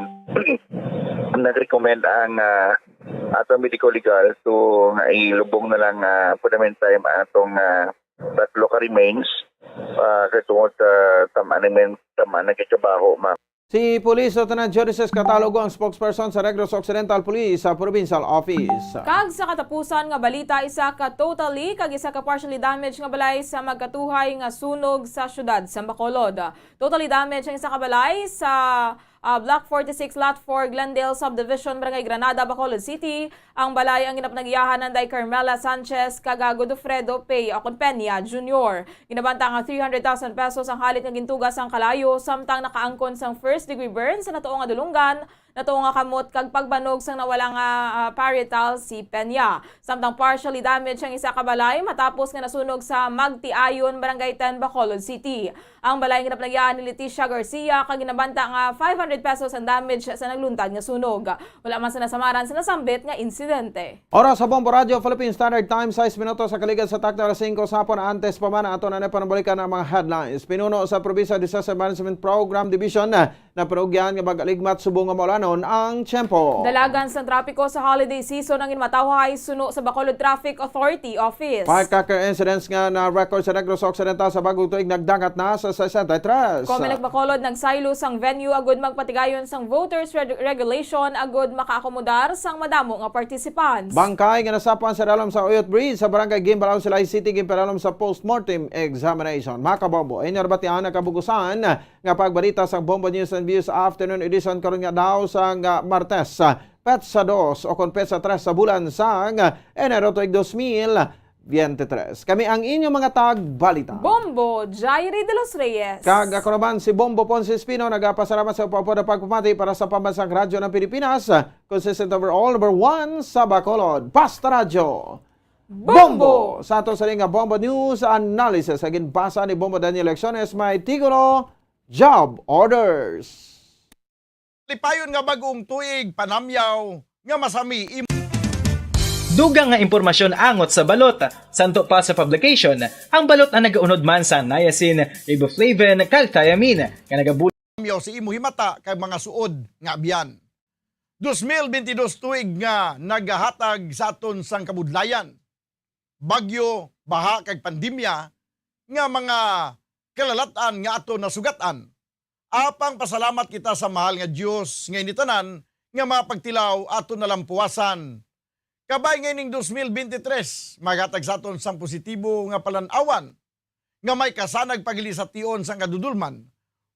nag-recommend ang, ah, atong medico legal to nga ilubong na lang, ah, for the meantime, ang atong, ah, tatlo ka remains, ah, kay tungod, ah, tama na men-, tama na kay trabaho, ma'am. Si Police Lieutenant Jodices Catalogo ang spokesperson sa Negros Occidental Police sa Provincial Office. Kag sa katapusan nga balita, isa ka totally kag isa ka partially damaged nga balay sa magkatuhay nga sunog sa siyudad sa Bacolod. Totally damaged ang isa ka balay sa, ah, Block forty-six, Lot four, Glendale Subdivision, Barangay Granada, Bacolod City. Ang balay ang ginapanag-iyahan nanday Carmela Sanchez kag, ah, Godofredo Pay, o kon Peña Junior. Ginabanta nga three hundred thousand pesos ang halit nga gintuga sang kalayo, samtang nakaangkon sang first degree burn sa natuo nga dulonggan, natuo nga kamot kag pagbanog sang nawala nga, ah, parietal si Peña. Samtang partially damaged ang isa ka balay matapos nga nasunog sa Magtiayon, Barangay ten, Bacolod City. Ang balay nga ginapanag-iyahan ni Leticia Garcia kag ginabanta nga five hundred pesos ang damage sa nagluntad nga sunog. Wala man sa nasamaran sa nasambit nga insidente. Oras sa Bombo Radyo Philippine Standard Time, sais minutos sa kaligad sa takna alas singko sa hapon. Antes pa man, ato na na panabalikan ang mga headlines. Pinuno sa Provincial Disaster Management Program Division na parugyan nga magaligmat subong nga maulanon ang tiyempo. Dalagan sang trapiko sa holiday season ang ginmatawhay suno sa Bacolod Traffic Authority Office. Firecracker incidents nga na-record sa Negros Occidental sa bagong tuig nagdangat na sa sesenta y tres. Comelec Bacolod nagsaylo sang venue agud magpatigayon sang voters reg-, regulation agud makaakomodar sang madamo nga participants. Bangkay nga nasapwan sa dalom sa Uyot Bridge sa Barangay Ginbalaon, Silay City, ginpadalom sa postmortem examination. Mga kabombo, inyo nabatian ang kabugusan nga pagbalita sang Bombo News and Views Afternoon Edition karon nga daw sang, ah, Martes, ah, petsa dos o kon petsa tres sa bulan sang, ah, Enero tuig dos mil biyente tres. Kami ang inyong mga tagbalita. Bombo Jairi de los Reyes. Kag ako naman si Bombo Ponce Espino, nagapasalamat sa upod-upod nga pagpamati para sa Pambansang Radyo ng Pilipinas, consistent over all, number one sa Bacolod. Basta Radyo. Bombo! Sa ato sa nga Bombo News Analysis, ang ginbasa ni Bombo Daniel Lecciones, may titulo, Job Orders. Lipayon nga bag-ong tuig, panamyaw nga masami im- Dugang nga impormasyon angot sa balot. Santo pa sa publication, ang balot ang nagaunod man sa niacin, riboflavin, kag thiamine, nga nagabul- Kamyaw sa imo himata kag mga suod nga abyan. Dos mil bentidós tuig nga nagahatag sa aton sang kabudlayan, bagyo, baha, kag pandemya nga mga kalalat-an nga aton nasugatan. Apang pasalamat kita sa mahal nga Dios nga ini tanan nga mga pagtilaw aton nalampuwasan. Kabay nga ining dos mil bente tres maghatag sa aton sang positibo nga palan-awan nga may kasanag paglisation sang kadudolman,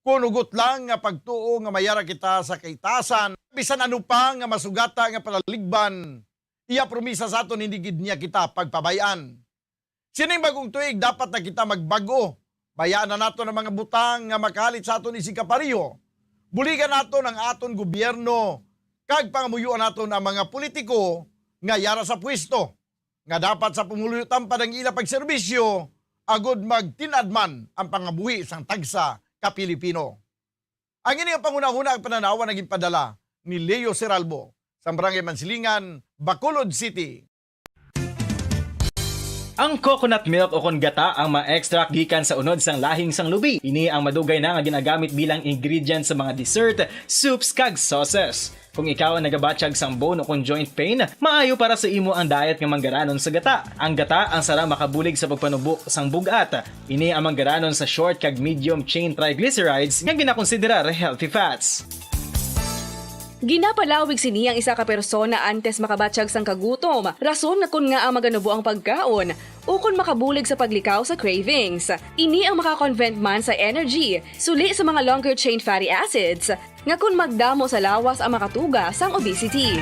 kun hugot lang nga pagtuo nga mayara kita sa kaitasan, bisan ano pa nga masugata nga palaligban, iya promisa sa aton hindi gid niya kita pagpabay-an. Sining bag-ong tuig dapat na kita magbag-o. Bayaan na naton ang mga butang nga makahalit sa aton isig kapareho. Buligan naton ang aton gobyerno kag pangamuyoan naton ang mga politiko nga yara sa pwesto, nga dapat sa pumuluyo tampad ang ila pagserbisyo agod magtin-ad man ang pangabuhi sang tagsa ka Pilipino. Ang ini nga panghunahuna ang pananawa naging padala ni Leo Seralbo sa Barangay Mansilingan, Bacolod City. Ang coconut milk o kon gata ang ma-extract gikan sa unod sang lahing sang lubi. Ini ang madugay na nga ginagamit bilang ingredient sa mga dessert, soups, kag sauces. Kung ikaw ang nagabatyag sang bone o kon joint pain, maayo para sa imo ang diet nga manggaranon sa gata. Ang gata ang sara makabulig sa pagpanubo sang bug-at. Ini ang manggaranon sa short kag medium chain triglycerides nga ginakonsiderar healthy fats. Ginapalawig sini ang isa ka persona antes makabatyag sang kagutom, rason nga kon ngaa maganubo ang pagkaon, ukon makabulig sa paglikaw sa cravings. Ini ang makakonvert man sa energy, suli sa mga longer chain fatty acids, nga kon magdamo sa lawas ang makatuga sang obesity.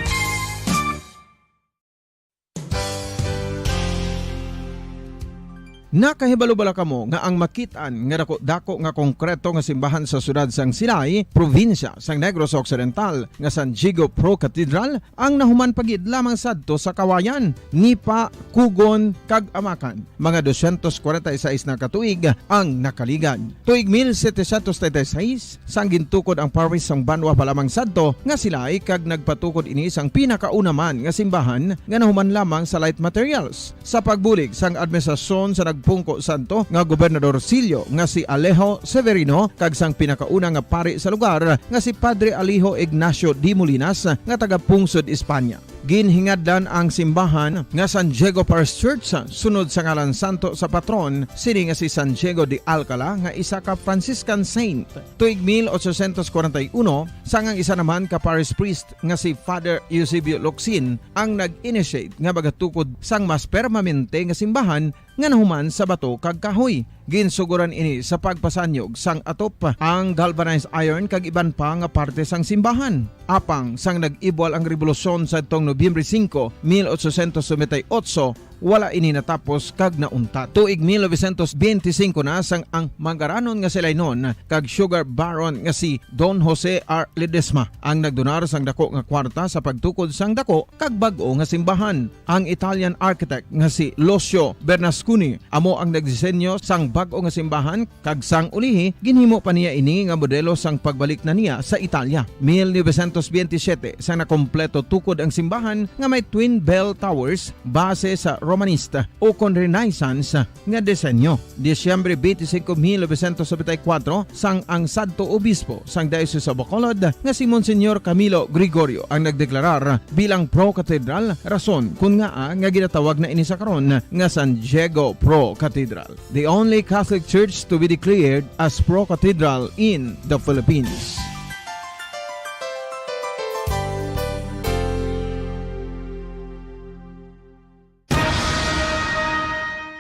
Nakahibalo bala kamo nga ang makit-an nga dako-dako nga konkreto nga simbahan sa siyudad sang Silay, probinsya sang Negros Occidental, nga San Diego Pro Cathedral ang nahuman pa gid lamang sadto sa Kawayan, Nipa, Cogon, kag Amacan? Mga dosyentos kwarenta y seis na ka tuig ang nakaligad. Tuig mil setecientos treinta y seis, sang gintukod ang parish sang Banwa pa lamang sadto nga Silay, kag nagpatukod ini sang pinakauna man nga simbahan nga nahuman lamang sa light materials. Sa pagbulig sang administrasyon sa nagpungko sadto nga Gobernador Silio nga si Alejo Severino kag sang pinakauna nga pari sa lugar nga si Padre Alejo Ignacio de Molinas nga taga-pungsod Espanya. Ginhingadlan ang simbahan nga San Diego Parish Church sunod sa ngalan santo sa patron sini nga si San Diego de Alcala nga isa ka Franciscan saint. Tuig mil ochocientos kwarenta y uno, sang ang isa naman ka parish priest nga si Father Eusebio Locsin ang nag-initiate nga magatukod sang mas permanente nga simbahan nga nahuman sa bato kag kahoy. Ginsugoran ini sa pagpasanyog sang atop, ang galvanized iron kag iban pa nga parte sang simbahan. Apang sang nag-ibwal ang rebolusyon sadtong Nobyembre singko, mil ochocientos noventa y ocho, wala ini natapos kag nauntat. Tuig mil novecientos beintisinko na sang ang manggaranon nga Silaynon kag sugar baron nga si Don Jose R. Ledesma ang nagdonar sang dako nga kwarta sa pagtukod sang dako kag bag-o nga simbahan. Ang Italian architect nga si Lucio Bernasconi amo ang nagdisenyo sang bag-o nga simbahan, kag sang ulihi, ginhimo pa niya ini nga modelo sang pagbalik na niya sa Italia. Mil novecientos biyente siyete, sang nakompleto tukod ang simbahan nga may twin bell towers base sa Romanista o kon Renaissance nga disenyo. Disyembre twenty-five, mil novecientos noventa y cuatro, sang ang sadto obispo sang Diocese of Bacolod nga si Monsignor Camilo Gregorio ang nagdeklarar bilang pro-cathedral, rason kun ngaa nga ginatawag na ini sa karon nga San Diego Pro Cathedral, the only Catholic church to be declared as pro-cathedral in the Philippines.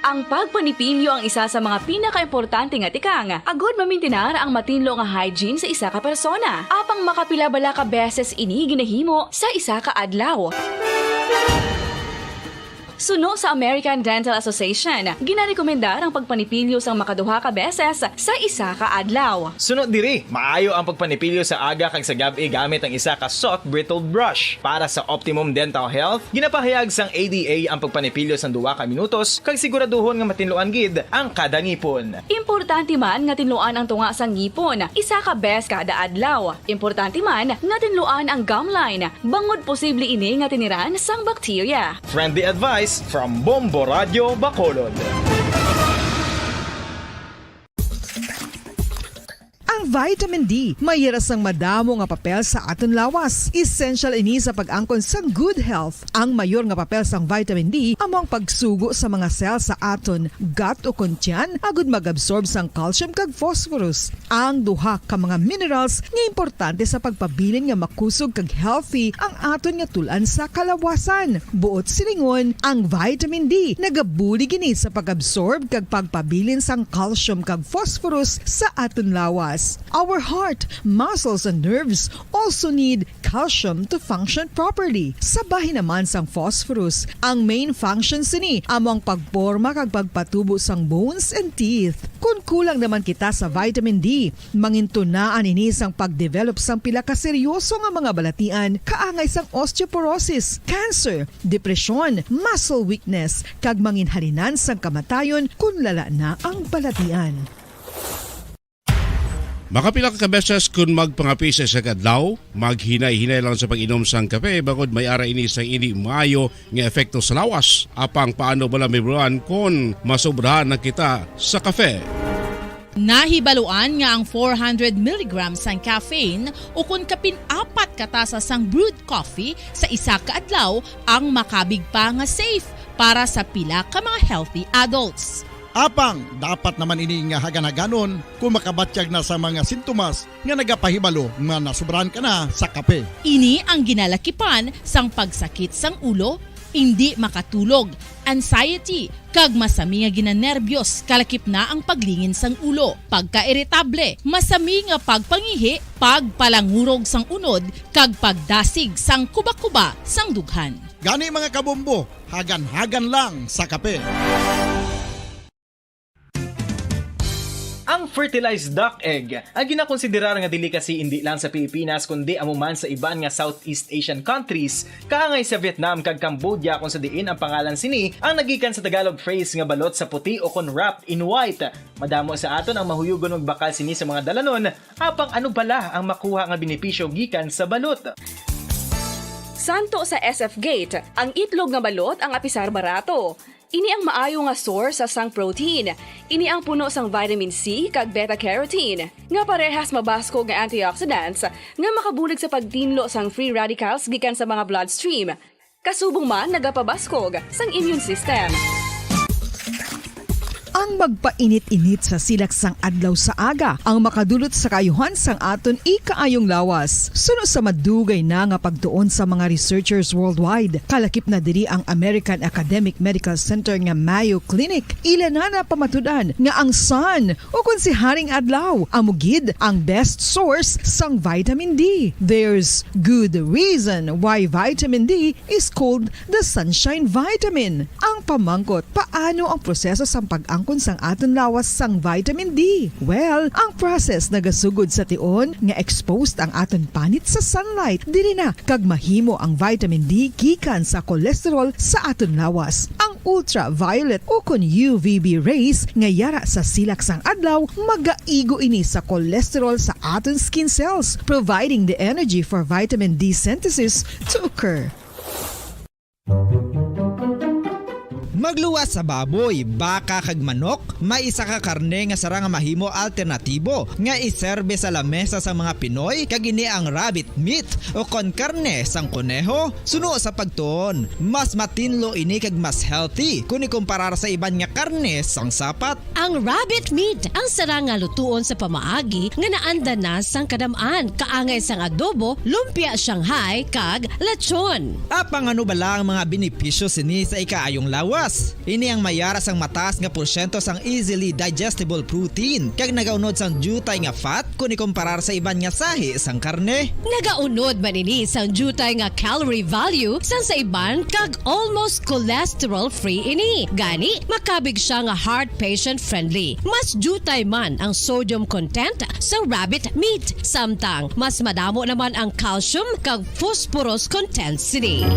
Ang pagpanipilyo ang isa sa mga pinakaimportante nga tikang agud mamintinar ang matinlo nga hygiene sa isa ka persona. Apang makapila bala ka beses ini ginahimo sa isa ka adlaw? Suno sa American Dental Association, ginarekomendar ang pagpanipilyo sang makaduha ka beses sa isa ka adlaw. Suno diri, maayo ang pagpanipilyo sa aga kag sa gab-i gamit ang isa ka soft bristle brush. Para sa optimum dental health, ginapahayag sang A D A ang pagpanipilyo sang duha ka minutos kag siguraduhon nga matinluan gid ang kada ngipon. Importante man nga tinluan ang tunga sang ngipon isa ka bes kada adlaw. Importante man nga tinluan ang gum line, bangod posible ini nga tiniran sang bakterya. Friendly advice from Bombo Radio Bacolod. Ang vitamin D may yara sang madamo nga papel sa aton lawas. Essential ini sa pag-angkon sang good health. Ang mayor nga papel sang vitamin D amo ang pagsugo sa mga cell sa aton gut o kon tiyan agud mag-absorb sang calcium kag phosphorus, ang duha ka mga minerals nga importante sa pagpabilin nga makusog kag healthy ang aton nga tul-an sa kalawasan. Buot silingon, ang vitamin D nagabulig ini sa pag-absorb kag pagpabilin sang calcium kag phosphorus sa aton lawas. Our heart, muscles, and nerves also need calcium to function properly. Sa bahin naman sang phosphorus, ang main function sini amo ang pagporma kag pagpatubo sang bones and teeth. Kon kulang naman kita sa vitamin D, mangintunaan ini sang pagdevelop sang pila ka seryoso nga mga balatian, kaangay sang osteoporosis, cancer, depresyon, muscle weakness, kag manginhalinan sang kamatayon kon lala na ang balatian. Makapila ka beses kon magpangape sa isa ka adlaw, maghinay-hinay lang sa pag-inom sang kape, bangod may ara ini sang indi maayo nga epekto sa lawas. Apang paano bala mahibaluan kon masobrahan na kita sa kape? Nahibaluan nga ang four hundred milligrams sang caffeine, ukon kapin apat ka tasa sang brewed coffee sa isa ka adlaw, ang makabig pa nga safe para sa pila ka mga healthy adults. Apang dapat naman ini nga hagan-haganon kon makabatyag na sa mga sintomas nga nagapahibalo nga nasobrahan ka na sa kape. Ini ang ginalakipan sang pagsakit sang ulo, indi makatulog, anxiety, kag masami nga ginanerbyos, kalakip na ang paglingin sang ulo, pagkairitable, masami nga pagpangihi, pagpalangurog sang unod, kag pagdasig sang kubakuba sang dughan. Gani, mga kabombo, hagan-hagan lang sa kape. Ang fertilized duck egg, ang ginakonsiderar nga delicacy indi lang sa Pilipinas, kundi amo man sa iban nga Southeast Asian countries, kaangay sa Vietnam kag Cambodia, kung sa diin ang pangalan sini ang nagikan sa Tagalog phrase nga balot sa puti o kon wrapped in white. Madamo sa aton ang mahuyugon magbakal sini sa mga dalanon, apang ano bala ang makuha nga benepisyo gikan sa balot? Santo sa S F Gate, ang itlog nga balot ang apisar barato. Ini ang maayo nga source sang protein. Ini ang puno sang vitamin C kag beta-carotene, nga parehas mabaskog nga antioxidants nga makabulig sa pagtinlo sang free radicals gikan sa mga bloodstream. Kasubong man nagapabaskog sang immune system. Ang magpainit-init sa silak sang adlaw sa aga ang makadulot sa kaayuhan sang aton ikaayong lawas. Suno sa madugay na nga pagtuon sa mga researchers worldwide, kalakip na diri ang American Academic Medical Center nga Mayo Clinic, ila na napamatud-an nga ang sun, o kon si Haring Adlaw, amo gid ang best source sang vitamin D. There's good reason why vitamin D is called the sunshine vitamin. Ang pamangkot, paano ang proseso sang pag-angkon sang aton lawas sang vitamin D? Well, ang process nagasugod sa tion nga exposed ang aton panit sa sunlight, diri na kag mahimo ang vitamin D gikan sa cholesterol sa aton lawas. Ang ultraviolet o kon U V B rays nga yara sa silak sang adlaw, magaigo ini sa cholesterol sa aton skin cells, providing the energy for vitamin D synthesis to occur. Magluwas sa baboy, baka, kag manok, may isa ka karne nga sarang nga mahimo alternatibo nga iserbe sa lamesa sa mga Pinoy, kag ini ang rabbit meat o kon karne sang koneho. Suno sa pagtuon, mas matinlo ini kag mas healthy kon ikumparar sa iban nga karne sang sapat. Ang rabbit meat ang sarang nga lutuon sa pamaagi nga naanda na sang kadam-an, kaangay sang adobo, lumpia Shanghai, kag lechon. Apang ano bala ang mga benepisyo sini sa ikaayong lawas? Ini ang may ara sang mataas nga porsyento sang easily digestible protein kag nagaunod sang diutay nga fat kon ikomparar sa iban nga sahi sang karne. Nagaunod man ini sang diutay nga calorie value sang sa iban kag almost cholesterol-free ini. Gani, makabig siya nga heart patient-friendly. Mas diutay man ang sodium content sa rabbit meat, samtang mas madamo naman ang calcium kag phosphorus content sini.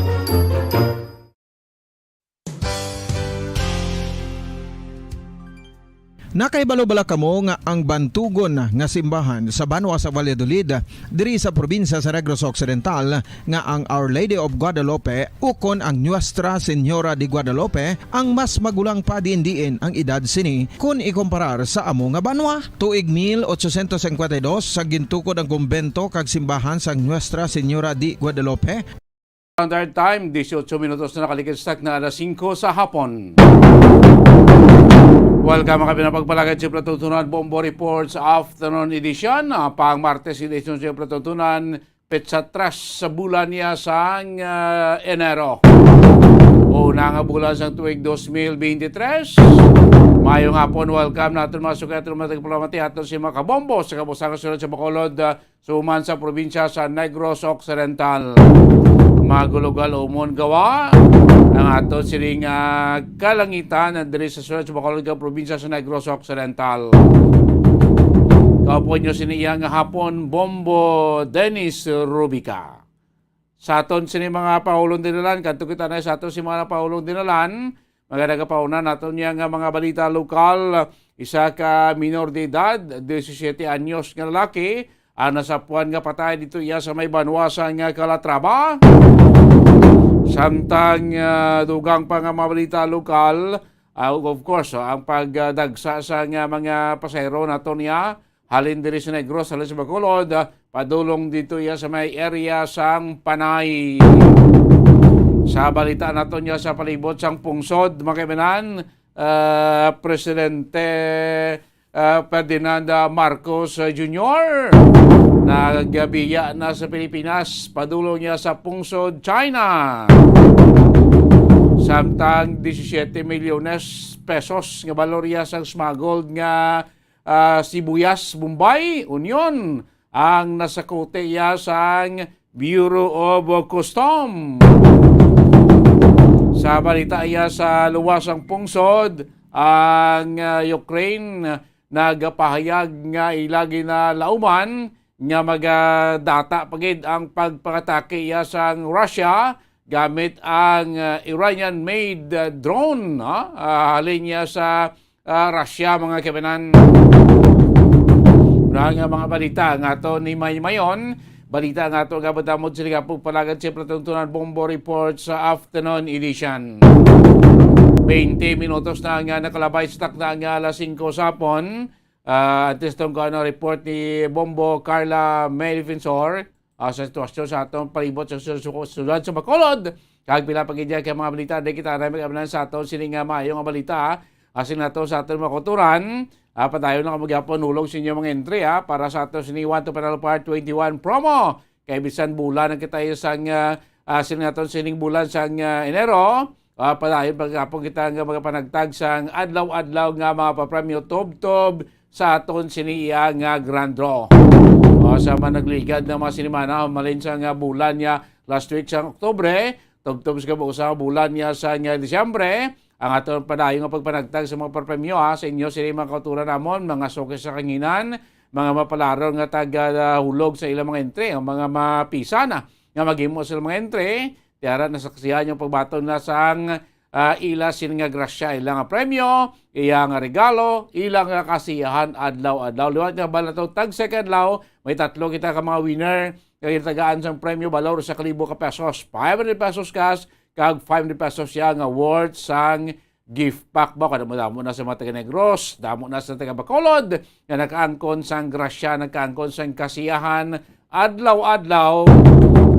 Nakahibalo bala kamo nga ang bantugon nga simbahan sa banwa sa Valladolid, diri sa probinsya sa Negros Occidental, nga ang Our Lady of Guadalupe ukon ang Nuestra Señora de Guadalupe ang mas magulang pa diin-diin ang edad sini kon ikomparar sa amo nga banwa? Tuig mil ochocientos cincuenta y dos sa gintukod ang kumbento kag simbahan sang Nuestra Señora de Guadalupe. Standard Time, dieciocho minutos na nakalikid sa takna alas singko sa hapon. Welcome, mga pinapagpalagad sa Platuntunan Bombo Reports Afternoon Edition. Ah, pang Martes, edition sa Platuntunan, petsa tres sa bulan niya sang, ah, Enero. Una nga bulan sang tuig dos mil beintitrés. Mayong hapon, welcome naton mga suki, aton mga tagpalamati, aton si mga kabombo sa kabusang sulod sa Bacolod, ah, suman sa probinsya sa Negros Occidental. Magulugal umon gawa ang aton sining, ah, kalangitan diri sa sulod sa Bacolod nga probinsya sa Negros Occidental. Kaupo nyo sini iya nga hapon, Bombo Dennis Rubica. Sa aton sini mga paulong dinalan, kadto kita na sa aton si mga paulong dinalan, mga nagapauna naton niya nga mga balita lokal, isa ka minor de edad, disisiete anyos nga lalaki, ang nasapuan nga patay dito iya sa may banwa sa nga Calatrava. Samtang, ah, dugang pa nga mga balita lokal, ah, of course, oh, ang pagdagsa sa nga mga pasahero naton niya, halin diri sa Negros, halin sa Bacolod, ah, padulong dito iya sa may area sang Panay. Sa balita naton niya sa palibot sang pungsod, mga kaibanan, ah, Presidente, ah, Ferdinand, ah, Marcos, ah, Junior nagabiya na sa Pilipinas, padulong niya sa pungsod China. Samtang disisiete milyones pesos nga balor iya sang smuggled nga, ah, sibuyas, Bombay, onion, ang nasakuti iya sang Bureau of Custom. Sa balita iya sa luwas ang pungsod, ang, ah, Ukraine nagapahayag nga ila ginalauman nga magadata pa gid ang pagpangatake iya sang Russia gamit ang, ah, Iranian-made, ah, drone, no? Ah, halin niya sa, ah, Russia, mga kaibanan. Mura nga mga balita nga to ni May Mayon. Balita nga to nga badamod sila nga pagpalagad sa Platuntunan Bombo Report sa afternoon edition. Twenty minutos na nga nakalabay sa takna nga alas singko sa hapon. Ah, antes tong kuan, report ni Bombo Carla May Defensor, ah, sa sitwasyon sa atong palibot sa sul-, sul-, sulod sa Bacolod. Kag pila pa gid kay mga balita, di kita na mag-abnan sa aton sini nga maayo nga balita, ah. Asin nato sa aton mga kauturan, ah, padayon lang kamo gyapon hulog sa inyo mga entry, ah, para sa aton sini One to Panalo Part twenty-one promo. Kay bisan bulan na kita sang, ah, ah, sini naton sining bulan sang, ah, Enero, ah, padayon pa gapon kita nga magapanagtag sang adlaw-adlaw nga mga papremyo tubtob sa aton sini iya nga grand draw. O, sa mga nagligad na mga sinimana, malin sa nga bulan niya last week sa Oktubre, tubtob sa kabuusan nga bulan niya sa nga Disyembre, ang aton padayon nga pagpanagtag sa mga papremyo, ha, sa inyo sini mga kauturan namon, mga suki sa kanginan, mga mapalaron nga taga, ah, hulog sa ilang mga entry, ang mga mapisa na nga maghimo sila mga entry, tiara nasaksihan yung pagbaton na sang, ah, ila sini nga grasya, ila nga premyo, iya nga regalo, ila nga kasiyahan adlaw-adlaw. Liwat nga bala to, tag second law, may tatlo kita ka mga winner nga gitagaan sang premyo, balor sa kalibo ka pesos, five hundred pesos cash, kag five hundred pesos siya nga worth sang gift pack ba, kada mo damo na sa mga taga Negros, damo na sa taga Bacolod, nga nakaangkon sang grasya, nakaangkon sang kasiyahan, adlaw-adlaw.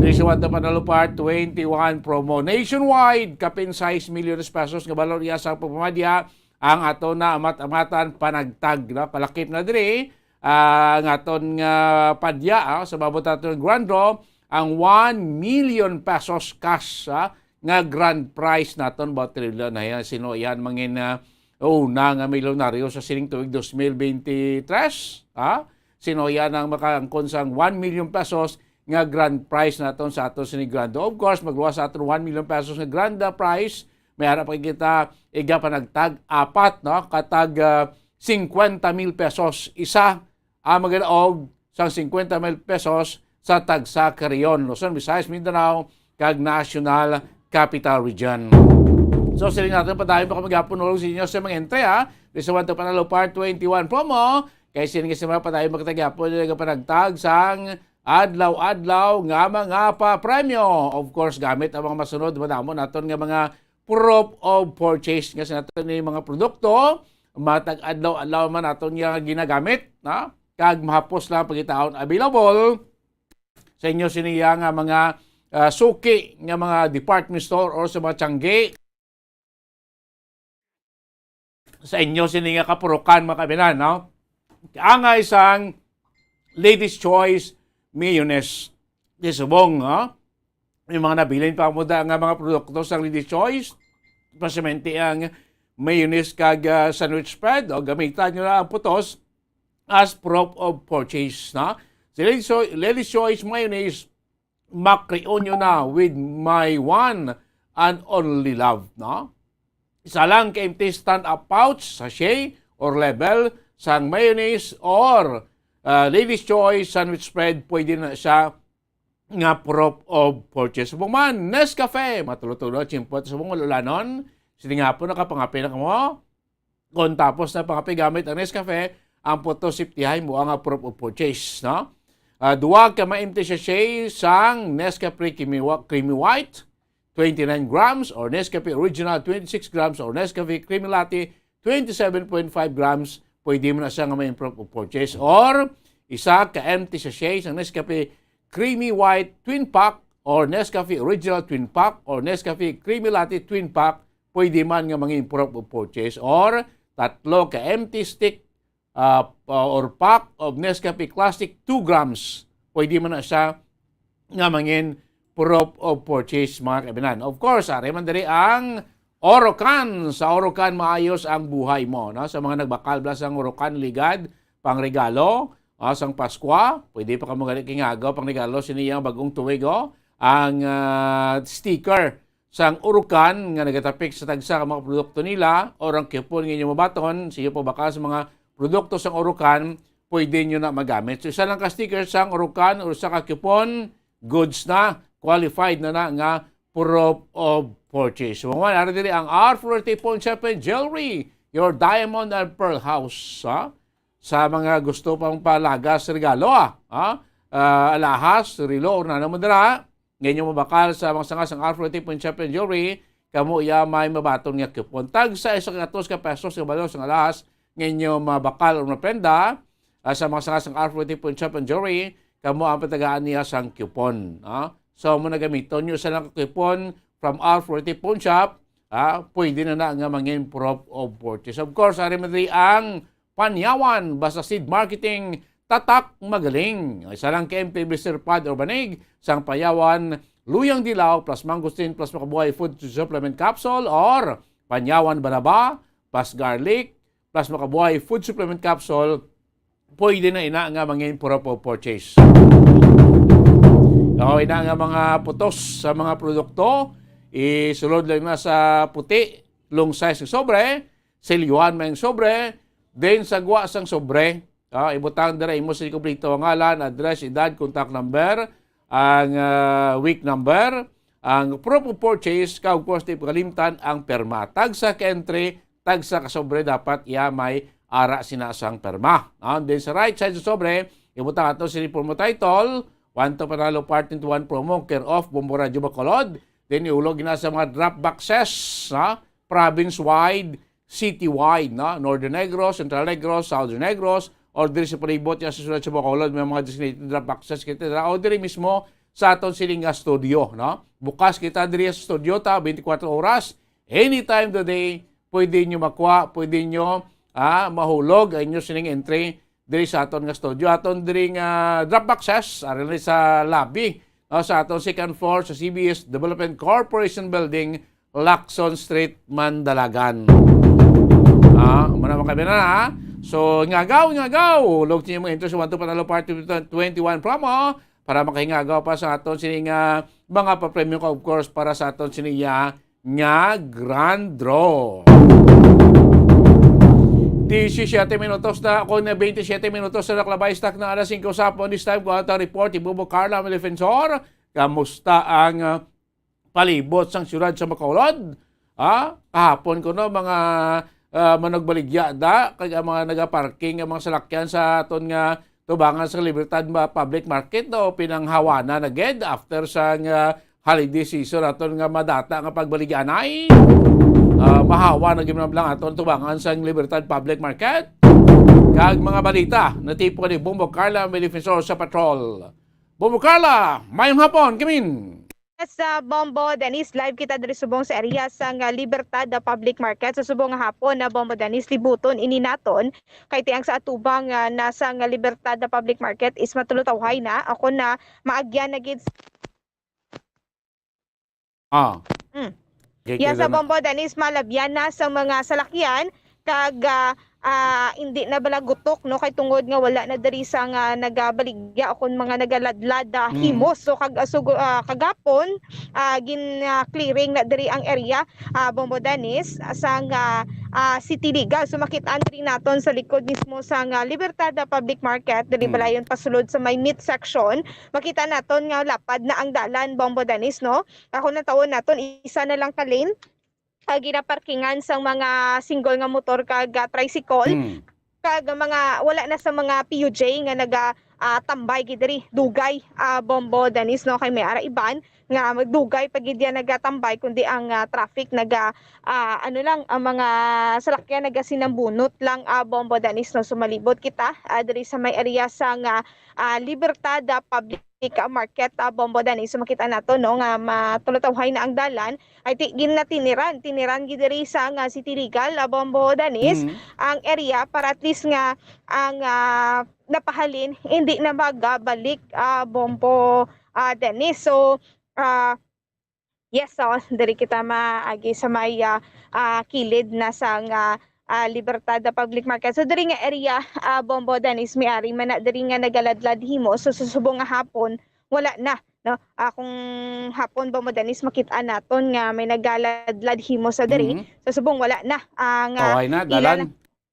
This one to Panalo Part twenty-one promo nationwide, kapin sais milyones pesos nga balor iya sa pagpamadya ang ato na amat-amatan panagtag, no? Palakip na diri, ah, ang aton nga padya, ah, sa babot aton grand draw, ang one million pesos cash, ah, nga grand prize naton, ba, Trillo, na yan? Sino yan mangin, ah, una nga milyonaryo sa sining tuig dos mil bente tres? Ha? Sino yan ang makaangkon sang one million pesos nga grand prize naton sa aton sini Grando? Of course, magluwas sa aton one million pesos nga grand, ah, prize, may ara pa kita iga panagtag apat, no? Katag, ah, cincuenta mil pesos isa ang magadaog sang cincuenta mil pesos sa tagsa ka rehiyon, Luzon, Visayas, Mindanao, kag National Capital Region. So, siling natin, padayon pa kami gihapon, nulog sa inyo sa mga entry, ha? This one to Panalo Part twenty-one promo. Kay siling nga sila, padayon pa kita gihapon, nagapanagtag sang adlaw-adlaw nga mga papremyo. Of course, gamit ang mga masunod, madamo naton nga mga proof of purchase nga sa naton ni mga produkto, matag adlaw-adlaw man naton nga ginagamit, na? Kag mahapos lang pagkitaon available sa inyo siniya nga mga, ah, suki nga mga department store or sa mga tiyanggi. Sa inyo sini nga kapurukan, mga kaibigan, no? Ang isang Ladies Choice mayonnaise. Di subong, no? May mga nabilin pa mo da nga mga produkto sa Ladies Choice, especially ang mayonnaise kag, ah, sandwich spread, o gamitan nyo na ang putos as proof of purchase, no? Si Ladies Choi-, Ladies Choice mayonnaise, makreon nyo na with my one and only love, no? Isa lang ka empty stand-up pouch, sachet, or label sang mayonnaise or, ah, Ladies Choice sandwich spread, pwede na siya nga proof of purchase. Subong man, Nescafe, matulo-tulo, tsimpuhat subong ulanon. Sini nga po, nakapangape na kamo. Kung tapos na pangape gamit ang Nescafe, ang putos siptihay mo ang proof of purchase, no? Ah, duwa ka ma-empty sachet sang Nescafe Creamy Whi-, Creamy White, twenty-nine grams, or Nescafe Original, twenty-six grams, or Nescafe Creamy Latte, twenty-seven point five grams, pwede mo na siya nga may proof of purchase. Or, isa ka empty sachet sang Nescafe Creamy White Twin Pack, or Nescafe Original Twin Pack, or Nescafe Creamy Latte Twin Pack, pwede man nga mangin proof of purchase. Or, tatlo ka empty stick, ah, or pack of Nescafe Classic, two grams, pwede man na siya nga mangin proof of purchase, mga kaibigan. Of course, ari man diri ang Orocan. Sa Orocan, maayos ang buhay mo, no? Sa mga nagbakal bala sang Orocan Ligad, pangregalo, ah, sang Paskwa, pwede pa kamo gani kingagaw pangregalo sini ang bagong tuig, oh. Ang, ah, sticker sang Orocan nga nagatapik sa tagsa ka mga produkto nila, or ang coupon nga inyo mabaton sa inyo pagbakal sa mga produkto sang Orocan, pwede nyo na magamit. So, isa lang ka sticker sang Orocan or isa ka coupon, goods na, qualified na na nga proof of purchase. So, mga ara diri ang R forty Pawn Shop and Jewelry, your diamond and pearl house, ha? Sa mga gusto pang palagas regalo, ah, ha? Ah, alahas, relo, or nano man dira, nga inyo mabakal sa mga sanga sang R forty Pawn Shop and Jewelry, kamo iya may mabaton nga coupon. Tag sa isa ka gatos ka pesos nga balor sang alahas nga inyo mabakal o maprenda, ah, sa mga sanga sang R forty Pawn Shop and Jewelry, kamo ang patagaan niya sang coupon, ah. So, mo nagamiton nyo sa lang ka coupon from R forty Pawn Shop, ah, pwede na na nga mangin proof of purchase. Of course, ari man diri ang Panyawan, basta seed marketing, tatak, magaling. Isa lang ka M P blister pad or banig, sang Panyawan, Luyang Dilaw, plus Mangosteen, plus Makabuhay Food Supplement Capsule, or Panyawan Banaba, plus Garlic, plus Makabuhay Food Supplement Capsule, pwede na ina nga mangin proof of purchase. O, ina nga mga putos sa mga produkto, isulod lang na sa puti, long size nga sobre, silyuhan may ang sobre, then sa gwa sang sobre, ah, ibutang dira imo sa kompleto nga ngalan, address, edad, contact number, ang, ah, week number, ang proof of purchase, kag of course, di pagkalimtan ang perma. Tagsa ka entry, tagsa ka sobre dapat iya may ara sina sang perma. Ah, then sa right side sa sobre, ibutang ato si promo title, One to Panalo Part twenty-one promo, care of Bombo Radyo Bacolod. Then iulog na sa mga drop boxes, ha? Province-wide, city-wide, no? Northern Negros, Central Negros, Southern Negros, or diri sa palibot niya sa sulod sa Bacolod, may mga designated drop boxes kita dira, o diri mismo sa aton siling nga studio, no? Bukas kita diri sa studio ta, twenty-four oras, anytime of the day, pwede nyo makuha, pwede nyo, ah, mahulog ang inyo sining entry diri sa aton nga studio. Aton diri nga drop boxes, ari ni sa lobby. ah, sa aton second floor sa C B S Development Corporation Building, Lacson Street, Mandalagan. Ah, muna mo kami na, ha? So, ngagaw, ngagaw! Log niyo mo enter sa One to Panalo Party twenty-one promo para makahingagaw pa sa aton sini nga mga papremyo ka, of course, para sa aton sini nga nga grand draw. Disisiyete minutos na, kung na twenty-seven minutos na nakalabay, stock na alas singko sa hapon. This time, kuha ang report ni Bobo Carla, ang defensor. Kamusta ang, ah, palibot sang siyudad sa Bacolod? Ah, kahapon kuno, mga, ah, manugbaligya da, kag ang mga nagaparking nga mga salakyan sa aton nga tubangan sa Libertad ma-, Public Market, no, pinanghawanan na gid after sang, ah, holiday season aton nga madata nga pagbaligyanay. Ah, mahawa na gyud lang aton tubangan sang Libertad Public Market. Kag mga balita, natipon ni Bombo Carla, may defensor sa patrol. Bombo Carla, mayong hapon, Kimin. Yes, ah, Bombo Dennis, live kita diri subong sa area sang, ah, Libertad, ah, Public Market. Sa subong nga hapon na, Bombo Dennis, libuton ini naton kay tiang sa atubang, ah, na sang Libertad, ah, Public Market is matulutawhay na. Ako na maagyan na gid. Ah. Mm. Okay, Yes, kaya sa na. Bombo Dennis, malabyan na sa mga salakyan kag, ah, ah, hindi na bala gutok, no, kay tungod nga wala na diri sa nga nagabaligya o kung mga nagaladlad, ah, Mm. himos. So, kag, ah, sugo-, ah, kagapon, ah, gin, ah, clearing na diri ang area, ah, Bombo Dennis, sa nga, ah, City Legal. So, makit-an diri naton sa likod mismo sa nga Libertad, ah, Public Market, diri Mm. balayon pasulod sa may meat section. Makita naton nga lapad na ang dalan, Bombo Dennis, no? Ako na tawon naton, isa na lang ka lane. Ah, ginaparkingan sang mga single nga motor kag, ah, tricycle, Mm. kag mga, wala na sa mga P U J nga naga, ah, tambay gid diri. Dugay, ah, Bombo Dennis, no, kay may ara iban nga magdugay pa gid yan nagatambay, kundi ang, ah, traffic naga, ah, ano lang, ang mga salakyan nagasinambunot lang, ah, Bombo Dennis, no. Sumalibot kita, ah, diri sa may area sa nga, ah, Libertad, ah, Public ah, Market, ah, Bombo Dennis. So, makita nato, no, nga matulutawhay na ang dalan. Ay, ti-, gin-, na tiniran, tiniran gid diri sa nga City Legal, ah, Bombo Dennis, Mm. ang area para at least nga ang, ah, napahalin hindi na magabalik, ah, Bombo, ah, Dennis. So, ah, yes, so, diri kita maagi sa may, ah, ah, kilid na sa nga, ah, Libertad, ah, Public Market. So, diri nga area, ah, Bombo Dennis, may ari man na diri nga nagaladlad himo. So, sa subong nga hapon, wala na, no? Ah, kung hapon, Bombo Dennis, makit-an naton nga may nagaladlad himo sa diri. Mhm. Sa subong, wala na. Ang, ah, Okay na, ila dalan. na,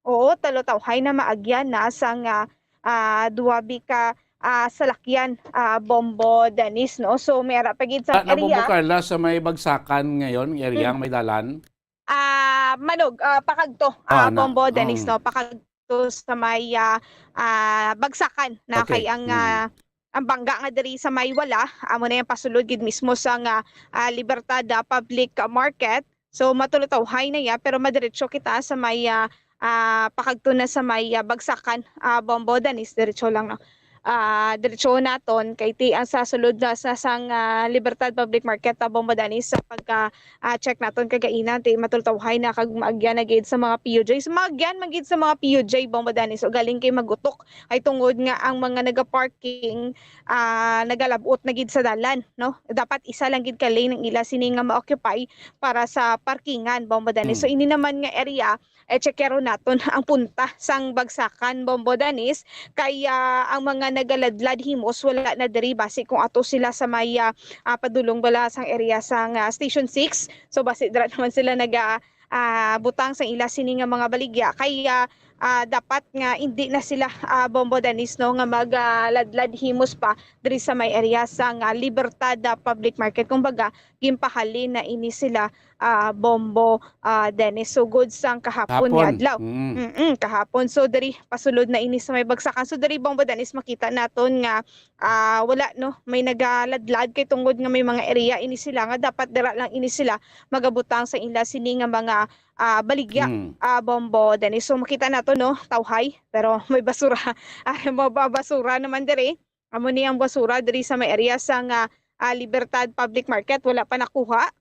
oo, talutawhay na, maagyan na sa nga, ah, duwabi ka, ah, salakyan, ah, Bombo Dennis, no? So, may ara pa gid sa Ah, na, Bombo area. Carla, sa may bagsakan ngayon, area Mm. ang may dalan? Ah, manog, ah, pakagto, Ah, ah, na. Bombo Dennis, Mm. no? Pakagto sa may, ah, ah, bagsakan na Okay. kay ang, Mm. ah, ang bangga nga diri sa may wala, amo na yung pasulod gid mismo sa nga, ah, Libertad, ah, Public Market. So, matulutawhay na ya, pero madiretso kita sa may, ah, ah, pakagto na sa may, ah, bagsakan, ah, Bombo Dennis, diretso lang, no? Ah, diretso naton kay ti-, ang sa sulod na sa sang, ah, Libertad Public Market, ah, Bombo Dennis, sa pagka, ah, check naton kagaina, ti matulutawhay na kag maagyan na gid sa mga P U J. So, maagyan man gid sa mga P U J, Bombo Dennis. So, galing kay magutok ay tungod nga ang mga nagaparking, ah, nagalabot na gid sa dalan, no? Dapat isa lang gid ka lane ang ila sini nga ma-occupy para sa parkingan, Bombo Dennis. So, Mm. ini naman nga area, eh, checkero naton ang punta sang bagsakan, Bombo Dennis, kay, ah, ang mga nagaladlad himos wala na diri, basi kung ato sila sa may, ah, ah, padulong bala sang area sang, ah, Station six. So, basi dira naman sila naga, ah, butang sang ila sini nga mga baligya. Kay, ah, ah, dapat nga hindi na sila, ah, Bombo Dennis, no, nga mag, ah, ladlad himos pa diri sa may area sang, ah, Libertad, ah, Public Market. Kumbaga, ginpahalin na ini sila, ah, Bombo, ah, Dennis. So, good sang kahapon nga Hapon. adlaw. Mm. Mm-mm, kahapon. So, diri, pasulod na ini sa may bagsakan. So, diri, Bombo Dennis, makita naton nga, ah, wala, no? May nagaladlad kay tungod nga may mga area ini sila nga dapat dira lang ini sila magabutang sa ila sini nga mga, ah, baligya, Mm. ah, Bombo Dennis. So, makita nato, no? Tawhay, pero may basura. Ah, mababasura naman diri. Amo ni ang basura diri sa may area sa nga, ah, Libertad Public Market. Wala pa nakuha.